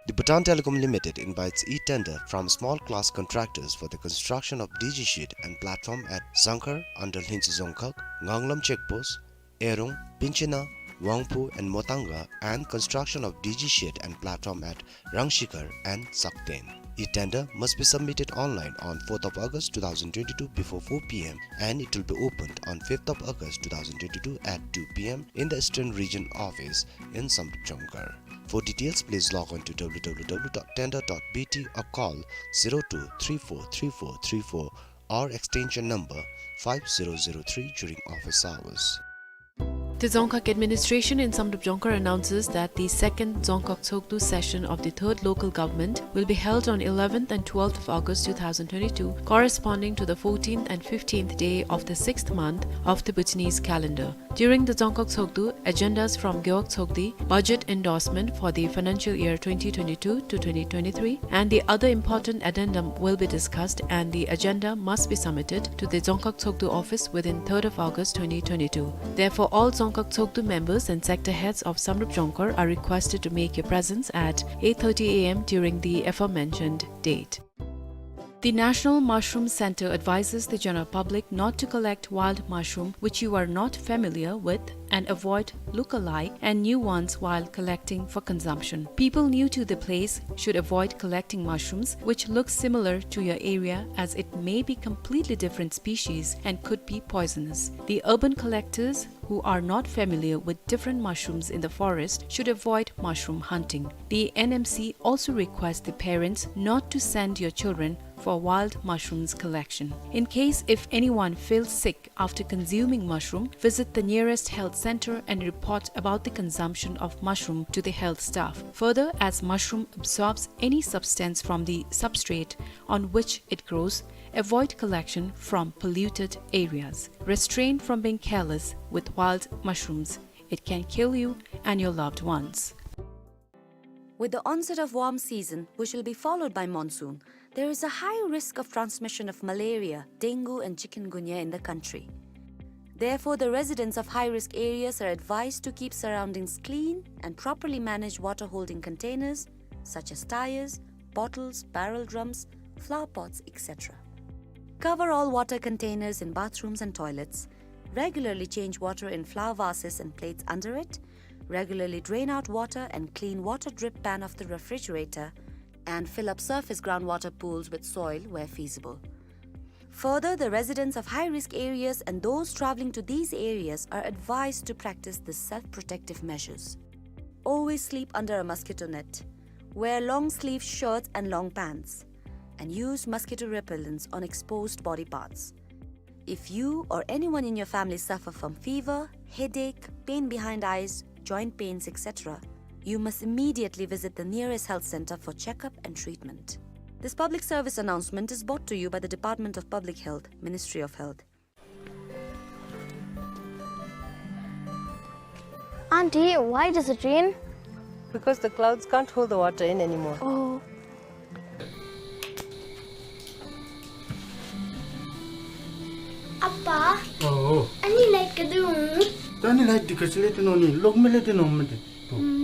The Bhutan Telecom Limited invites e-tender from small class contractors for the construction of D G shed and platform at Zangkhar under Lhintsey Dzongkhag, Nganglam checkpost, Erung, Pinchina, Wangphu and Motanga, and construction of D G shed and platform at Rangshikhar and Sakten. E-tender must be submitted online on fourth of August two thousand twenty-two before four P M, and it will be opened on fifth of August two thousand twenty-two at two P M in the Eastern Region Office in Samdrup Dzongkhag. For details, please log on to W W W dot tender dot B T or call zero two three four three four three four or extension number five zero zero three during office hours. The Dzongkhag administration in Samdrup Dzongkhag announces that the second Dzongkhag Tshogdu session of the third local government will be held on eleventh and twelfth of August two thousand twenty-two, corresponding to the fourteenth and fifteenth day of the sixth month of the Bhutanese calendar. During the Dzongkhag Tshogdu, agendas from Gewog Tshogdi, budget endorsement for the financial year twenty twenty-two to twenty twenty-three, and the other important addendum will be discussed, and the agenda must be submitted to the Dzongkhag Tshogdu office within third of August twenty twenty-two. Therefore, all Dzongkhag Tshogdu members and sector heads of Samdrup Dzongkhag are requested to make your presence at eight thirty A M during the aforementioned date. The National Mushroom Center advises the general public not to collect wild mushroom which you are not familiar with and avoid look-alike and new ones while collecting for consumption. People new to the place should avoid collecting mushrooms which look similar to your area, as it may be completely different species and could be poisonous. The urban collectors who are not familiar with different mushrooms in the forest should avoid mushroom hunting. The N M C also requests the parents not to send your children for wild mushrooms collection. In case if anyone feels sick after consuming mushroom, visit the nearest health center and report about the consumption of mushroom to the health staff. Further, as mushroom absorbs any substance from the substrate on which it grows, avoid collection from polluted areas. Restrain from being careless with wild mushrooms. It can kill you and your loved ones. With the onset of warm season, which will be followed by monsoon, there is a high risk of transmission of malaria, dengue and chikungunya in the country. Therefore, the residents of high-risk areas are advised to keep surroundings clean and properly manage water-holding containers such as tires, bottles, barrel drums, flower pots, et cetera. Cover all water containers in bathrooms and toilets. Regularly change water in flower vases and plates under it. Regularly drain out water and clean water drip pan of the refrigerator, and fill up surface groundwater pools with soil where feasible. Further, the residents of high-risk areas and those traveling to these areas are advised to practice the self-protective measures. Always sleep under a mosquito net. Wear long-sleeve shirts and long pants. And use mosquito repellents on exposed body parts. If you or anyone in your family suffer from fever, headache, pain behind eyes, joint pains, et cetera, you must immediately visit the nearest health center for checkup and treatment. This public service announcement is brought to you by the Department of Public Health, Ministry of Health. Auntie, why does it rain? Because the clouds can't hold the water in anymore. Oh. ཨ་པ། ཨོ། ཨ་ནི་ལའིཊ་ག་དེ་འོང་། ད་ཨ་ནི་ལའིཊ་འདི་ག་ཅི་ལས་བཏོན་ནི་ཨིན་ན། གློག་མེ་ལས་བཏོན་ནི་ཨིན་མས་ཏེ། ཨུམ།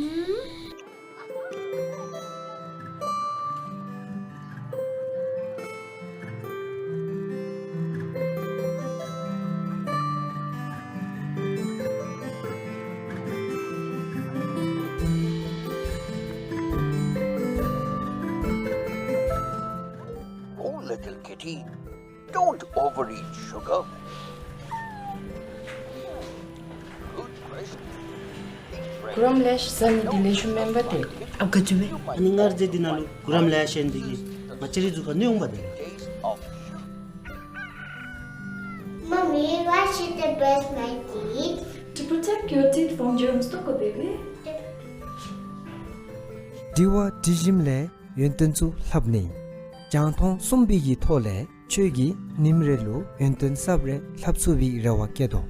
Oh, little kitty, don't overeat sugar. Good question. ཀུ་རམ་ལེ་ཤ་ཟ་ནི་འདི་ལེགས་ཤོམ་མེན་པ་ཏེ། ཨ་ག་ཅི་སྦེ། ཨ་ནི་སྔར་ཟས་འདི་ནང་ལུ་ཀུ་རམ་ལེ་ཤ་ཡོད་ནི་འདི་གིས་ང་བཅས་རའི་གཟུགས་ཁར་གནོད་འོང་པ་ཏེ། Mommy, why should I brush my teeth? To protect your teeth from germs, ཏོག་ཀོ་བེ་བེ། དྲི་བ་དྲི་ཞིནམ་ལས་ཡོན་ཏན་ཚུ་ལྷབ་ནི། རྒྱང་མཐོང་གསུམ་པའི་གི་ཐོག་ལས་ཁྱོད་ཀྱིས་ཉིནམ་རེ་ལུ་ཡོན་ཏན་གསརཔ་རེ་ལྷབ་ཚུགས་པའི་རེ་བ་བསྐྱེད་དོ།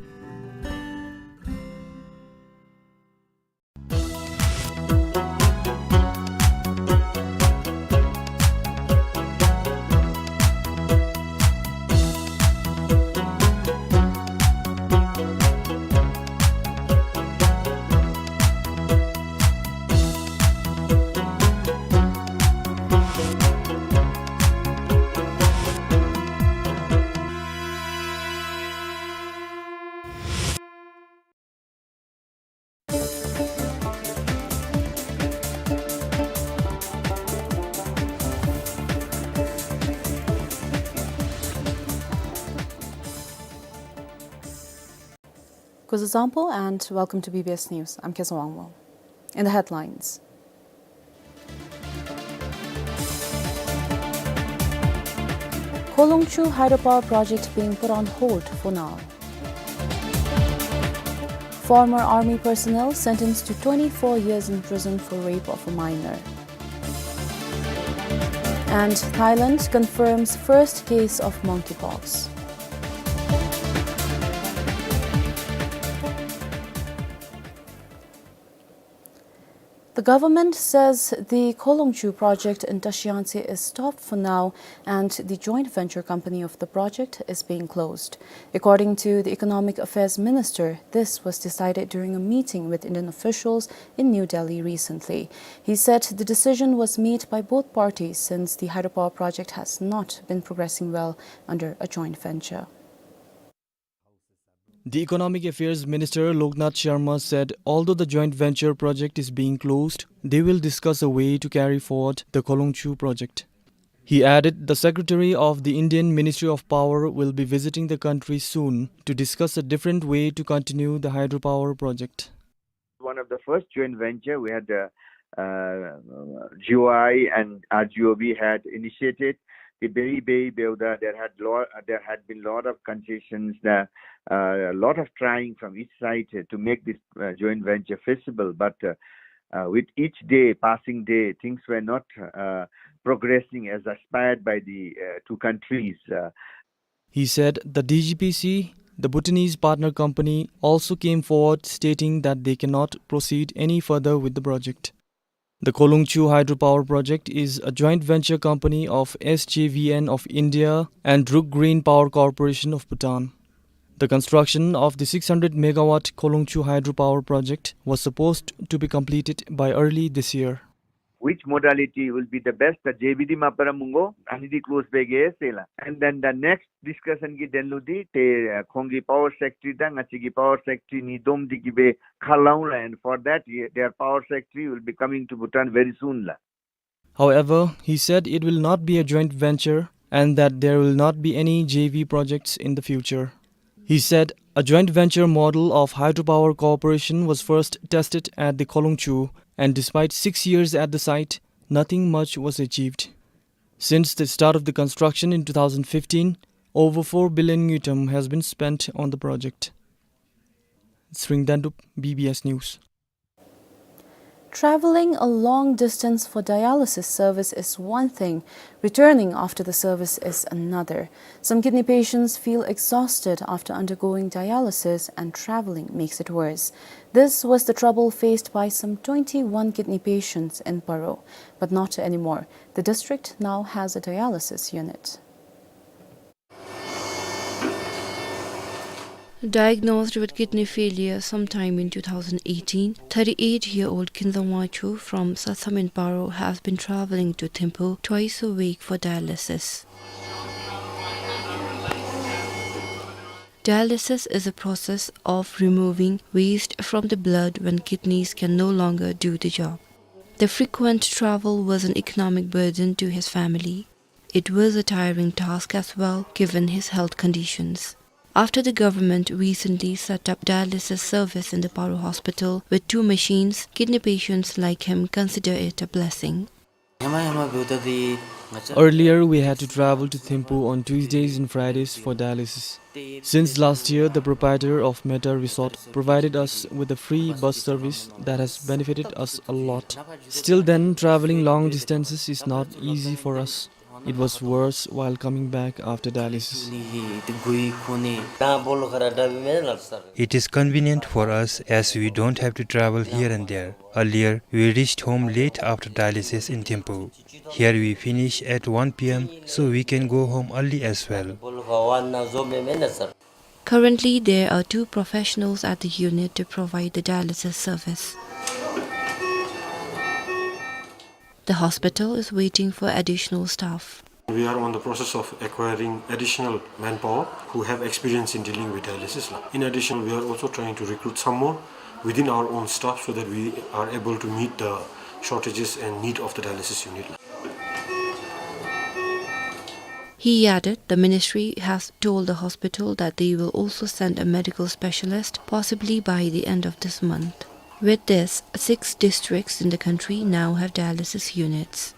Kuzuzangpo and welcome to B B S News. I'm Kesa Wangmo. In the headlines, Kolungchu hydropower project being put on hold for now. Former army personnel sentenced to twenty-four years in prison for rape of a minor. And Thailand confirms first case of monkeypox. The government says the Kolungchu project in Tashi Yangtse is stopped for now and the joint venture company of the project is being closed. According to the Economic Affairs Minister, this was decided during a meeting with Indian officials in New Delhi recently. He said the decision was made by both parties since the hydropower project has not been progressing well under a joint venture. The Economic Affairs Minister Loknath Sharma said although the joint venture project is being closed, they will discuss a way to carry forward the Kolungchu project. He added the secretary of the Indian Ministry of Power will be visiting the country soon to discuss a different way to continue the hydropower project. One of the first joint venture we had, uh, uh, G O I and R G O B had initiated the Beri Beri Beuda. There had lo-, there had been lot of concessions, the, uh, lot of trying from each side to make this, uh, joint venture feasible. But, uh, uh, with each day, passing day, things were not, uh, progressing as aspired by the, uh, two countries. Uh, He said the D G P C, the Bhutanese partner company, also came forward stating that they cannot proceed any further with the project. The Kolungchu hydropower project is a joint venture company of S J V N of India and Druk Green Power Corporation of Bhutan. The construction of the six hundred megawatt Kolungchu hydropower project was supposed to be completed by early this year. Which modality will be the best? The J V D mapara mungo, ani di close bege sela. And then the next discussion ki denludi te, uh, khongi power sector da, ngachiki power sector ni dom di ki be khalaula, and for that, ye-, their power sector will be coming to Bhutan very soon la. However, he said it will not be a joint venture and that there will not be any J V projects in the future. He said a joint venture model of hydropower cooperation was first tested at the Kolungchu, and despite six years at the site, nothing much was achieved. Since the start of the construction in two thousand fifteen, over four billion ngultrum has been spent on the project. Sring Dandup, B B S News. Traveling a long distance for dialysis service is one thing, returning after the service is another. Some kidney patients feel exhausted after undergoing dialysis, and traveling makes it worse. This was the trouble faced by some twenty-one kidney patients in Paro, but not anymore. The district now has a dialysis unit. Diagnosed with kidney failure sometime in two thousand eighteen, thirty-eight-year-old Kinzang Wangchuk from Satham in Paro has been traveling to Thimphu twice a week for dialysis. Dialysis is a process of removing waste from the blood when kidneys can no longer do the job. The frequent travel was an economic burden to his family. It was a tiring task as well, given his health conditions. After the government recently set up dialysis service in the Paro hospital with two machines, kidney patients like him consider it a blessing. Earlier, we had to travel to Thimphu on Tuesdays and Fridays for dialysis. Since last year, the proprietor of Meta Resort provided us with a free bus service that has benefited us a lot. Still then, traveling long distances is not easy for us. It was worse while coming back after dialysis. It is convenient for us as we don't have to travel here and there. Earlier, we reached home late after dialysis in Thimphu. Here we finish at one P M, so we can go home early as well. Currently, there are two professionals at the unit to provide the dialysis service. The hospital is waiting for additional staff. We are on the process of acquiring additional manpower who have experience in dealing with dialysis. In addition, we are also trying to recruit some more within our own staff so that we are able to meet the shortages and need of the dialysis unit. He added the ministry has told the hospital that they will also send a medical specialist, possibly by the end of this month. With this, six districts in the country now have dialysis units.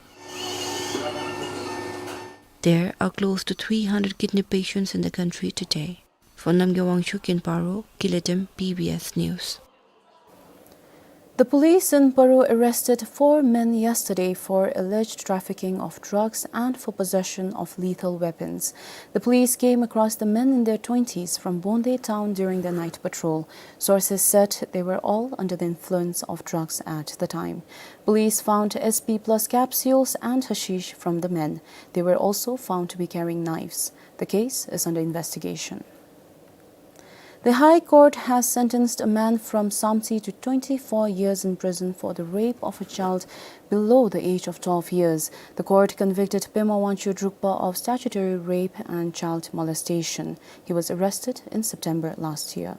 There are close to three hundred kidney patients in the country today. For Namgay Wangchuk in Paro, Kiletem, B B S News. The police in Paro arrested four men yesterday for alleged trafficking of drugs and for possession of lethal weapons. The police came across the men in their twenties from Bonde town during their night patrol. Sources said they were all under the influence of drugs at the time. Police found S P plus capsules and hashish from the men. They were also found to be carrying knives. The case is under investigation. The High Court has sentenced a man from Samtse to twenty-four years in prison for the rape of a child below the age of twelve years. The court convicted Pema Wangchuk Drukpa of statutory rape and child molestation. He was arrested in September last year.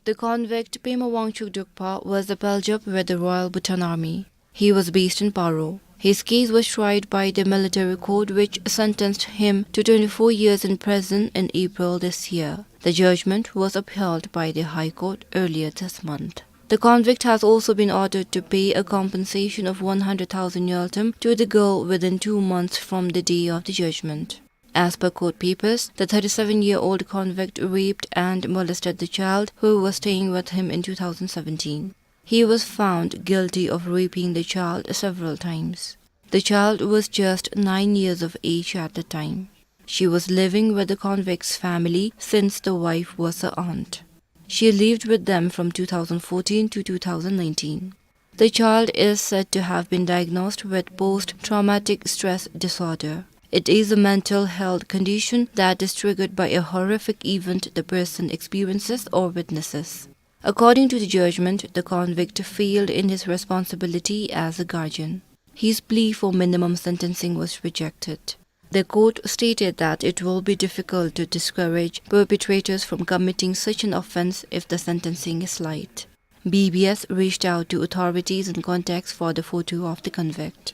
The convict Pema Wangchuk Drukpa was a Paljab with the Royal Bhutan Army. He was based in Paro. His case was tried by the military court, which sentenced him to twenty-four years in prison in April this year. The judgment was upheld by the High Court earlier this month. The convict has also been ordered to pay a compensation of one hundred thousand ngultrum to the girl within two months from the day of the judgment. As per court papers, the thirty-seven-year-old convict raped and molested the child who was staying with him in two thousand seventeen. He was found guilty of raping the child several times. The child was just nine years of age at the time. She was living with the convict's family since the wife was her aunt. She lived with them from two thousand fourteen to two thousand nineteen. The child is said to have been diagnosed with post-traumatic stress disorder. It is a mental health condition that is triggered by a horrific event the person experiences or witnesses. According to the judgment, the convict failed in his responsibility as a guardian. His plea for minimum sentencing was rejected. The court stated that it will be difficult to discourage perpetrators from committing such an offense if the sentencing is light. B B S reached out to authorities in context for the photo of the convict.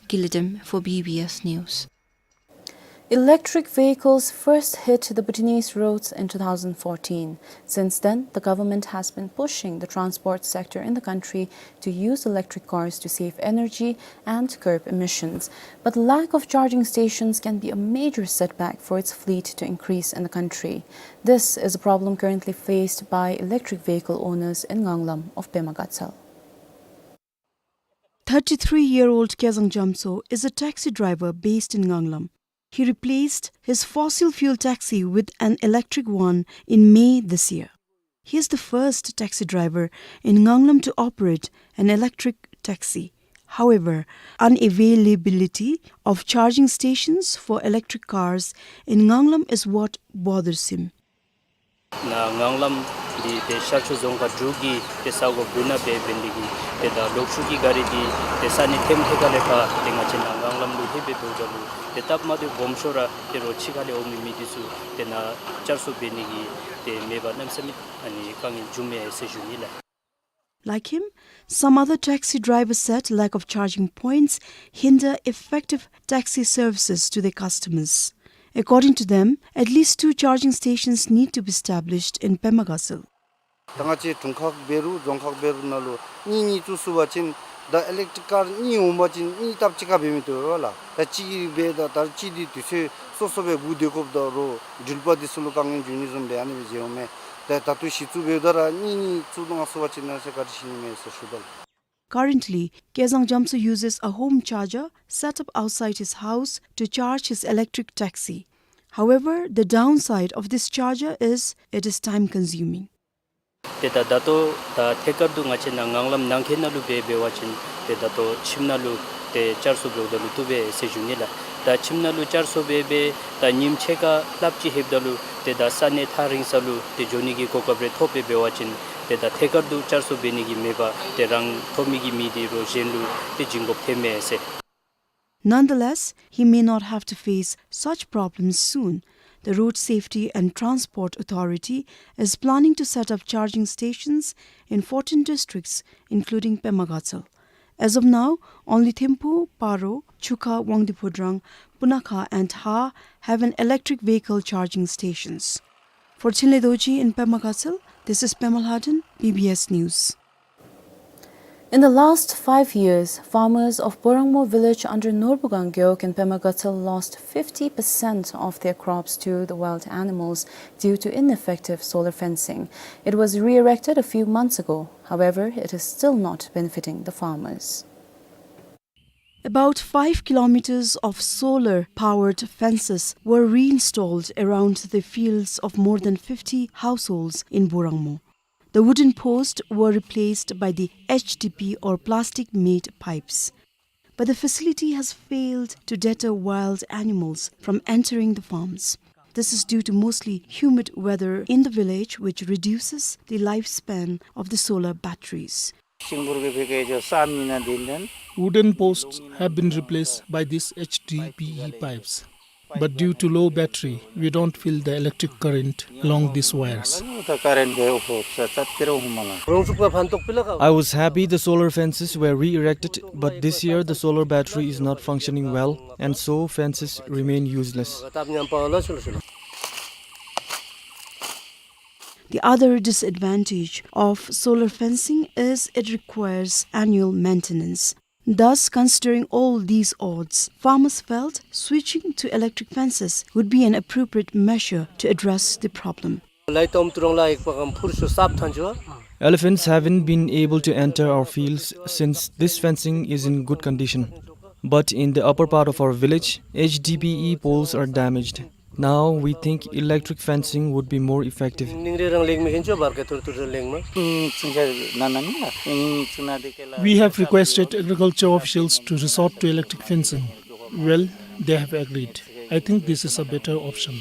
Kiletem for B B S News. Electric vehicles first hit the Bhutanese roads in two thousand fourteen. Since then, the government has been pushing the transport sector in the country to use electric cars to save energy and curb emissions. But lack of charging stations can be a major setback for its fleet to increase in the country. This is a problem currently faced by electric vehicle owners in Nganglam of Pema Gatsal. Thirty-three-year-old Kezang Jamso is a taxi driver based in Nganglam. He replaced his fossil fuel taxi with an electric one in May this year. He is the first taxi driver in Nganglam to operate an electric taxi. However, unavailability of charging stations for electric cars in Nganglam is what bothers him. ནཱ་ངང་ལམ་འདི་ཏེ་ཤར་ཕྱོགས་རྫོང་ཁག་དྲུག་གི་ཏེ་ས་གོ་དགུ་ནང་སྦེ་འབད་ནི་དེ་གིས་ཏེ་ད་ལོག་ཤུལ་གྱི་ག་རི་འདི་ཏེ་ས་གནས་ཐེམ་ཐེ་ཁ་ལས་ཕར་ཏེ་ང་བཅས་ནཱ་ངང་ལམ་ལུ་ལྷོད་སྦེ་འབདཝ་ད་ལུ་ཏེ་སྟབས་མ་བདེཝ་སྦོམ་ཤོས་ར་ཏེ་རོགས་ཕྱི་ཁ་ལས་འོང་མི་མི་འདི་ཚུ་ཏེ་ནཱ་བཅར་གསོ་འབད་ནི་གི་ཏེ་མེད་པར་གནམ་མེད་ས་མེད་ཨ་ནི་དཀའ་ངལ་འབྱུངམ་མས་ཟེར་ཞུ་ནི་ལགས། Like him, some other taxi drivers said lack of charging points hinder effective taxi services to their customers. According to them, at least two charging stations need to be established in Pema Gatshel. ད་ང་བཅས་དྲུང་ཁག་འབད་རུང་རྫོང་ཁག་འབད་རུང་ནང་ལུ་གཉིས་གཉིས་བཙུགས་ཚུགས་པ་ཅིན་ད་ཨི་ལེག་ཊིག་ཀར་གཉིས་འོང་པ་ཅིན་གཉིས་སྟབས་གཅིག་ཁར་འབད་མི་བཏུབ་པས་ལགས། ད་གཅིག་གིས་འབད་ད་ད་གཅིག་འདི་དུས་ཚོད་སོ་སོ་སྦེ་སྒུག་སྡོད་དགོཔ་ད་རོགས་འགྲུལ་པ་འདི་ཚུ་ལུ་དཀའ་ངལ་འབྱུང་ནི་བཟུམ་སྦེ་ཨ་ནི་སྦེ་མཇལཝ་མས། ད་ད་ལྟོ་གཞི་བཙུགས་འབདཝ་ད་ར་གཉིས་གཉིས་བཙུགས་གནང་ཚུགས་པ་ཅིན་ན་ཟེར་བཀའ་དྲིན་ཞུ་ནི་མས་ཟེར་ཞུ་དོ་ལགས། Currently, Kezang Jamso uses a home charger set up outside his house to charge his electric taxi. However, the downside of this charger is it is time consuming. ཏེ་ད་ད་ལྟོ་ད་ཐད་ཀར་དུ་ང་བཅས་ནཱ་ངང་ལམ་ནང་འཁོད་ནང་ལུ་འབད་འབད་བ་ཅིན་ཏེ་ད་ལྟོ་ཁྱིམ་ནང་ལུ་ཏེ་བཅར་གསོ་འབདཝ་ད་ལུ་བཏུབ་པས་ཟེར་ཞུ་ནི་ལགས། ད་ཁྱིམ་ནང་ལུ་བཅར་གསོ་འབད་འབད་ད་ཉིནམ་ཕྱེད་ཀ་ལྷགཔ་ཅིག་ལྷོདཔ་ད་ལུ་ཏེ་ད་ས་གནས་ཐག་རིང་ས་ལུ་ཏེ་འགྱོ་ནི་གི་གོ་སྐབས་རེ་ཐོབ་སྦེ་འབད་བ་ཅིན་ཏེ་ད་ཐད་ཀར་དུ་བཅར་གསོ་འབད་ནི་གི་མེད་པར་ཏེ་རང་ཐོབ་མི་གི་མི་འདི་རོགས་གཞན་ལུ་ཏེ་བྱིན་དགོཔ་ཐོནམ་མས་ཟེར། Nonetheless, he may not have to face such problems soon. The Road Safety and Transport Authority is planning to set up charging stations in fourteen districts, including Pema Gatshel. As of now, only Thimphu, Paro, Chukha, Wangdue Phodrang, Punakha and Ha have an electric vehicle charging stations. For Chinle Dorji in Pema Gatshel, this is Pema Lhaden, B B S News. In the last five years, farmers of Borangmo village under Norbugang Gewog in Pema Gatshel lost fifty percent of their crops to the wild animals due to ineffective solar fencing. It was re-erected a few months ago. However, it is still not benefiting the farmers. About five kilometers of solar-powered fences were reinstalled around the fields of more than fifty households in Borangmo. The wooden posts were replaced by the H D P or plastic-made pipes. But the facility has failed to deter wild animals from entering the farms. This is due to mostly humid weather in the village, which reduces the lifespan of the solar batteries. Wooden posts have been replaced by these H D P E pipes. But due to low battery, we don't feel the electric current along these wires. I was happy the solar fences were re-erected, but this year the solar battery is not functioning well, and so fences remain useless. The other disadvantage of solar fencing is it requires annual maintenance. Thus, considering all these odds, farmers felt switching to electric fences would be an appropriate measure to address the problem. Elephants haven't been able to enter our fields since this fencing is in good condition. But in the upper part of our village, H D P E poles are damaged. Now we think electric fencing would be more effective. We have requested agriculture officials to resort to electric fencing. Well, they have agreed. I think this is a better option.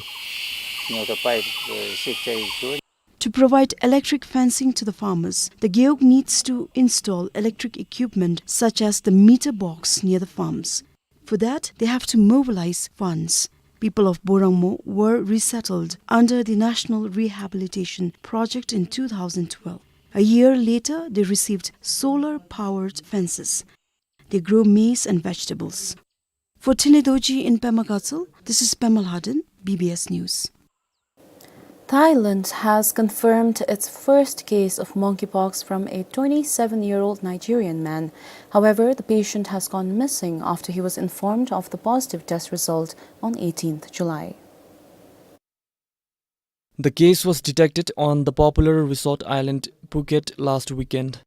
To provide electric fencing to the farmers, the Gewog needs to install electric equipment such as the meter box near the farms. For that, they have to mobilize funds. People of Borangmo were resettled under the National Rehabilitation Project in two thousand twelve. A year later, they received solar-powered fences. They grow maize and vegetables. For Chinle Dorji in Pema Gatshel, this is Pema Lhaden, B B S News. Thailand has confirmed its first case of monkeypox from a twenty-seven-year-old Nigerian man. However, the patient has gone missing after he was informed of the positive test result on eighteenth July. The case was detected on the popular resort island Phuket last weekend.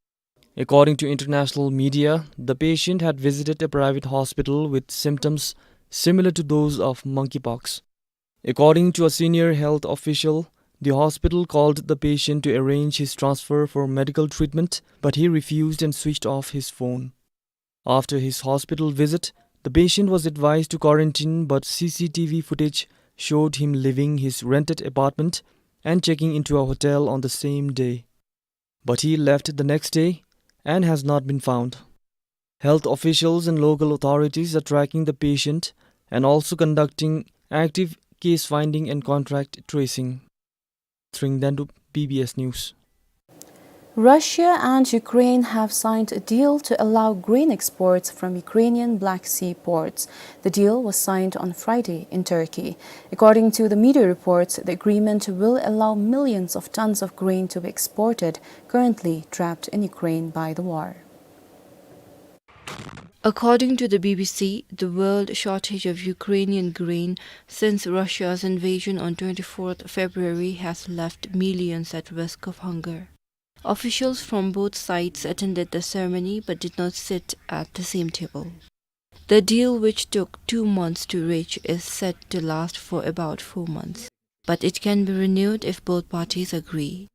According to international media, the patient had visited a private hospital with symptoms similar to those of monkeypox. According to a senior health official, the hospital called the patient to arrange his transfer for medical treatment, but he refused and switched off his phone. After his hospital visit, the patient was advised to quarantine, but C C T V footage showed him leaving his rented apartment and checking into a hotel on the same day. But he left the next day and has not been found. Health officials and local authorities are tracking the patient and also conducting active case finding and contact tracing. Tringden Dup, B B S News. Russia and Ukraine have signed a deal to allow grain exports from Ukrainian Black Sea ports. The deal was signed on Friday in Turkey. According to the media reports, the agreement will allow millions of tons of grain to be exported, currently trapped in Ukraine by the war. According to the B B C, the world shortage of Ukrainian grain since Russia's invasion on twenty-fourth February has left millions at risk of hunger. Officials from both sides attended the ceremony but did not sit at the same table. The deal, which took two months to reach, is set to last for about four months, but it can be renewed if both parties agree.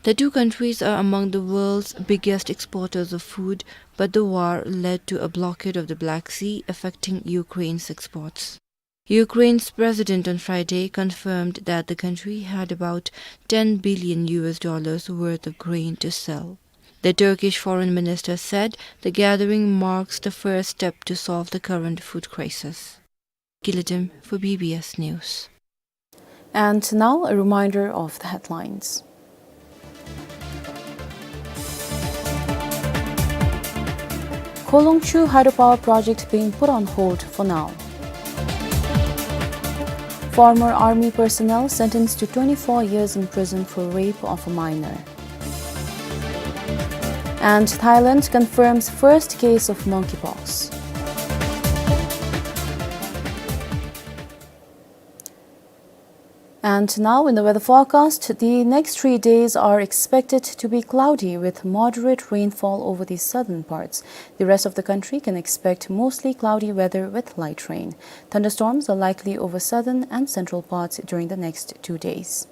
The two countries are among the world's biggest exporters of food, but the war led to a blockade of the Black Sea, affecting Ukraine's exports. Ukraine's president on Friday confirmed that the country had about ten billion U S dollars worth of grain to sell. The Turkish foreign minister said the gathering marks the first step to solve the current food crisis. Kiladim for B B S News. And now a reminder of the headlines. Kolungchu hydropower project being put on hold for now. Former army personnel sentenced to twenty-four years in prison for rape of a minor. And Thailand confirms first case of monkeypox. And now in the weather forecast, the next three days are expected to be cloudy with moderate rainfall over the southern parts. The rest of the country can expect mostly cloudy weather with light rain. Thunderstorms are likely over southern and central parts during the next two days.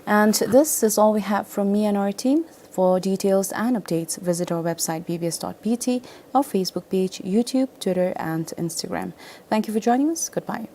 And this is all we have from me and our team. For details and updates, visit our website B B S dot B T, our Facebook page, YouTube, Twitter, and Instagram. Thank you for joining us. Goodbye.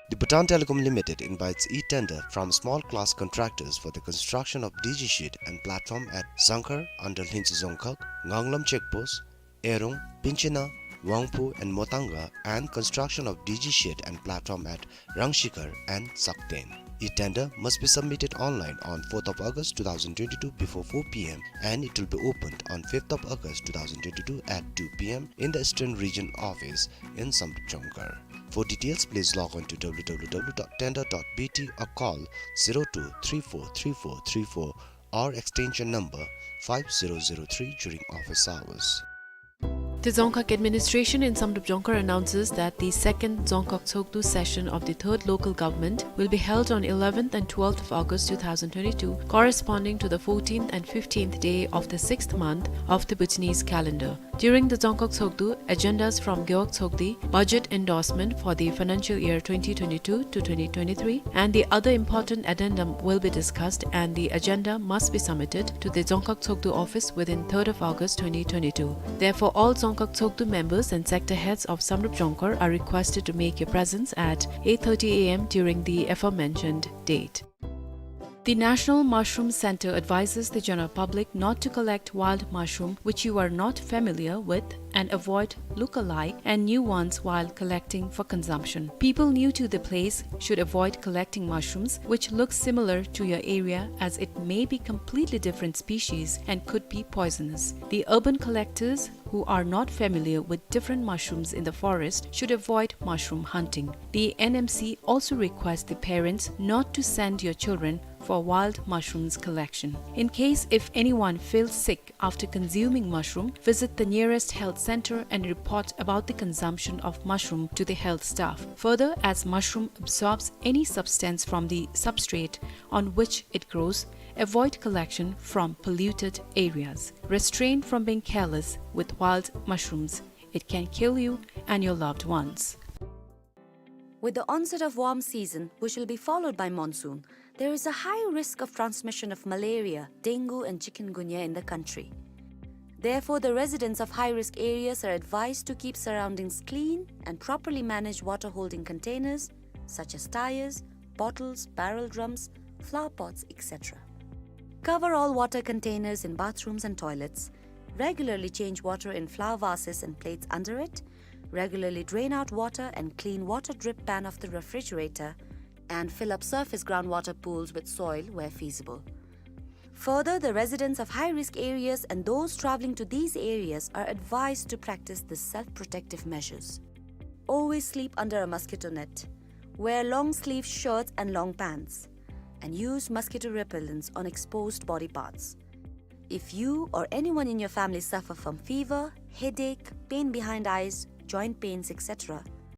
The Bhutan Telecom Limited invites e-tender from small class contractors for the construction of D G shed and platform at Zangkhar under Lhintsey Dzongkhag, Nganglam Check Post, Erung, Pinchina, Wangphu and Motanga, and construction of D G shed and platform at Rangshikhar and Sakten. E-tender must be submitted online on fourth of August two thousand twenty-two before four P M and it will be opened on fifth of August two thousand twenty-two at two P M in the Eastern Region Office in Samdrup Dzongkhar. For details, please log on to W W W dot tender dot B T or call zero two three four three four three four or extension number five zero zero three during office hours. The Dzongkhag administration in Samdrup Dzongkhar announces that the second Dzongkhag Tshogdu session of the third local government will be held on eleventh and twelfth of August two thousand twenty-two, corresponding to the fourteenth and fifteenth day of the sixth month of the Bhutanese calendar. During the Dzongkhag Tshogdu, agendas from Gewog Tshogdi, budget endorsement for the financial year twenty twenty-two to twenty twenty-three, and the other important addendum will be discussed, and the agenda must be submitted to the Dzongkhag Tshogdu office within third of August twenty twenty-two. Therefore, all Dzongkhag Tshogdu members and sector heads of Samdrup Dzongkhar are requested to make your presence at eight thirty A M during the aforementioned date. The National Mushroom Center advises the general public not to collect wild mushroom which you are not familiar with and avoid look-alike and new ones while collecting for consumption. People new to the place should avoid collecting mushrooms which look similar to your area, as it may be completely different species and could be poisonous. The urban collectors who are not familiar with different mushrooms in the forest should avoid mushroom hunting. The N M C also requests the parents not to send your children for wild mushrooms collection. In case if anyone feels sick after consuming mushroom, visit the nearest health center and report about the consumption of mushroom to the health staff. Further, as mushroom absorbs any substance from the substrate on which it grows, avoid collection from polluted areas. Restrain from being careless with wild mushrooms. It can kill you and your loved ones. With the onset of warm season, which will be followed by monsoon, there is a high risk of transmission of malaria, dengue and chikungunya in the country. Therefore, the residents of high-risk areas are advised to keep surroundings clean and properly manage water-holding containers such as tires, bottles, barrel drums, flower pots, et cetera. Cover all water containers in bathrooms and toilets. Regularly change water in flower vases and plates under it. Regularly drain out water and clean water drip pan of the refrigerator, and fill up surface groundwater pools with soil where feasible. Further, the residents of high-risk areas and those traveling to these areas are advised to practice the self-protective measures. Always sleep under a mosquito net. Wear long sleeve shirts and long pants, and use mosquito repellents on exposed body parts. If you or anyone in your family suffer from fever, headache, pain behind eyes, joint pains, et cetera,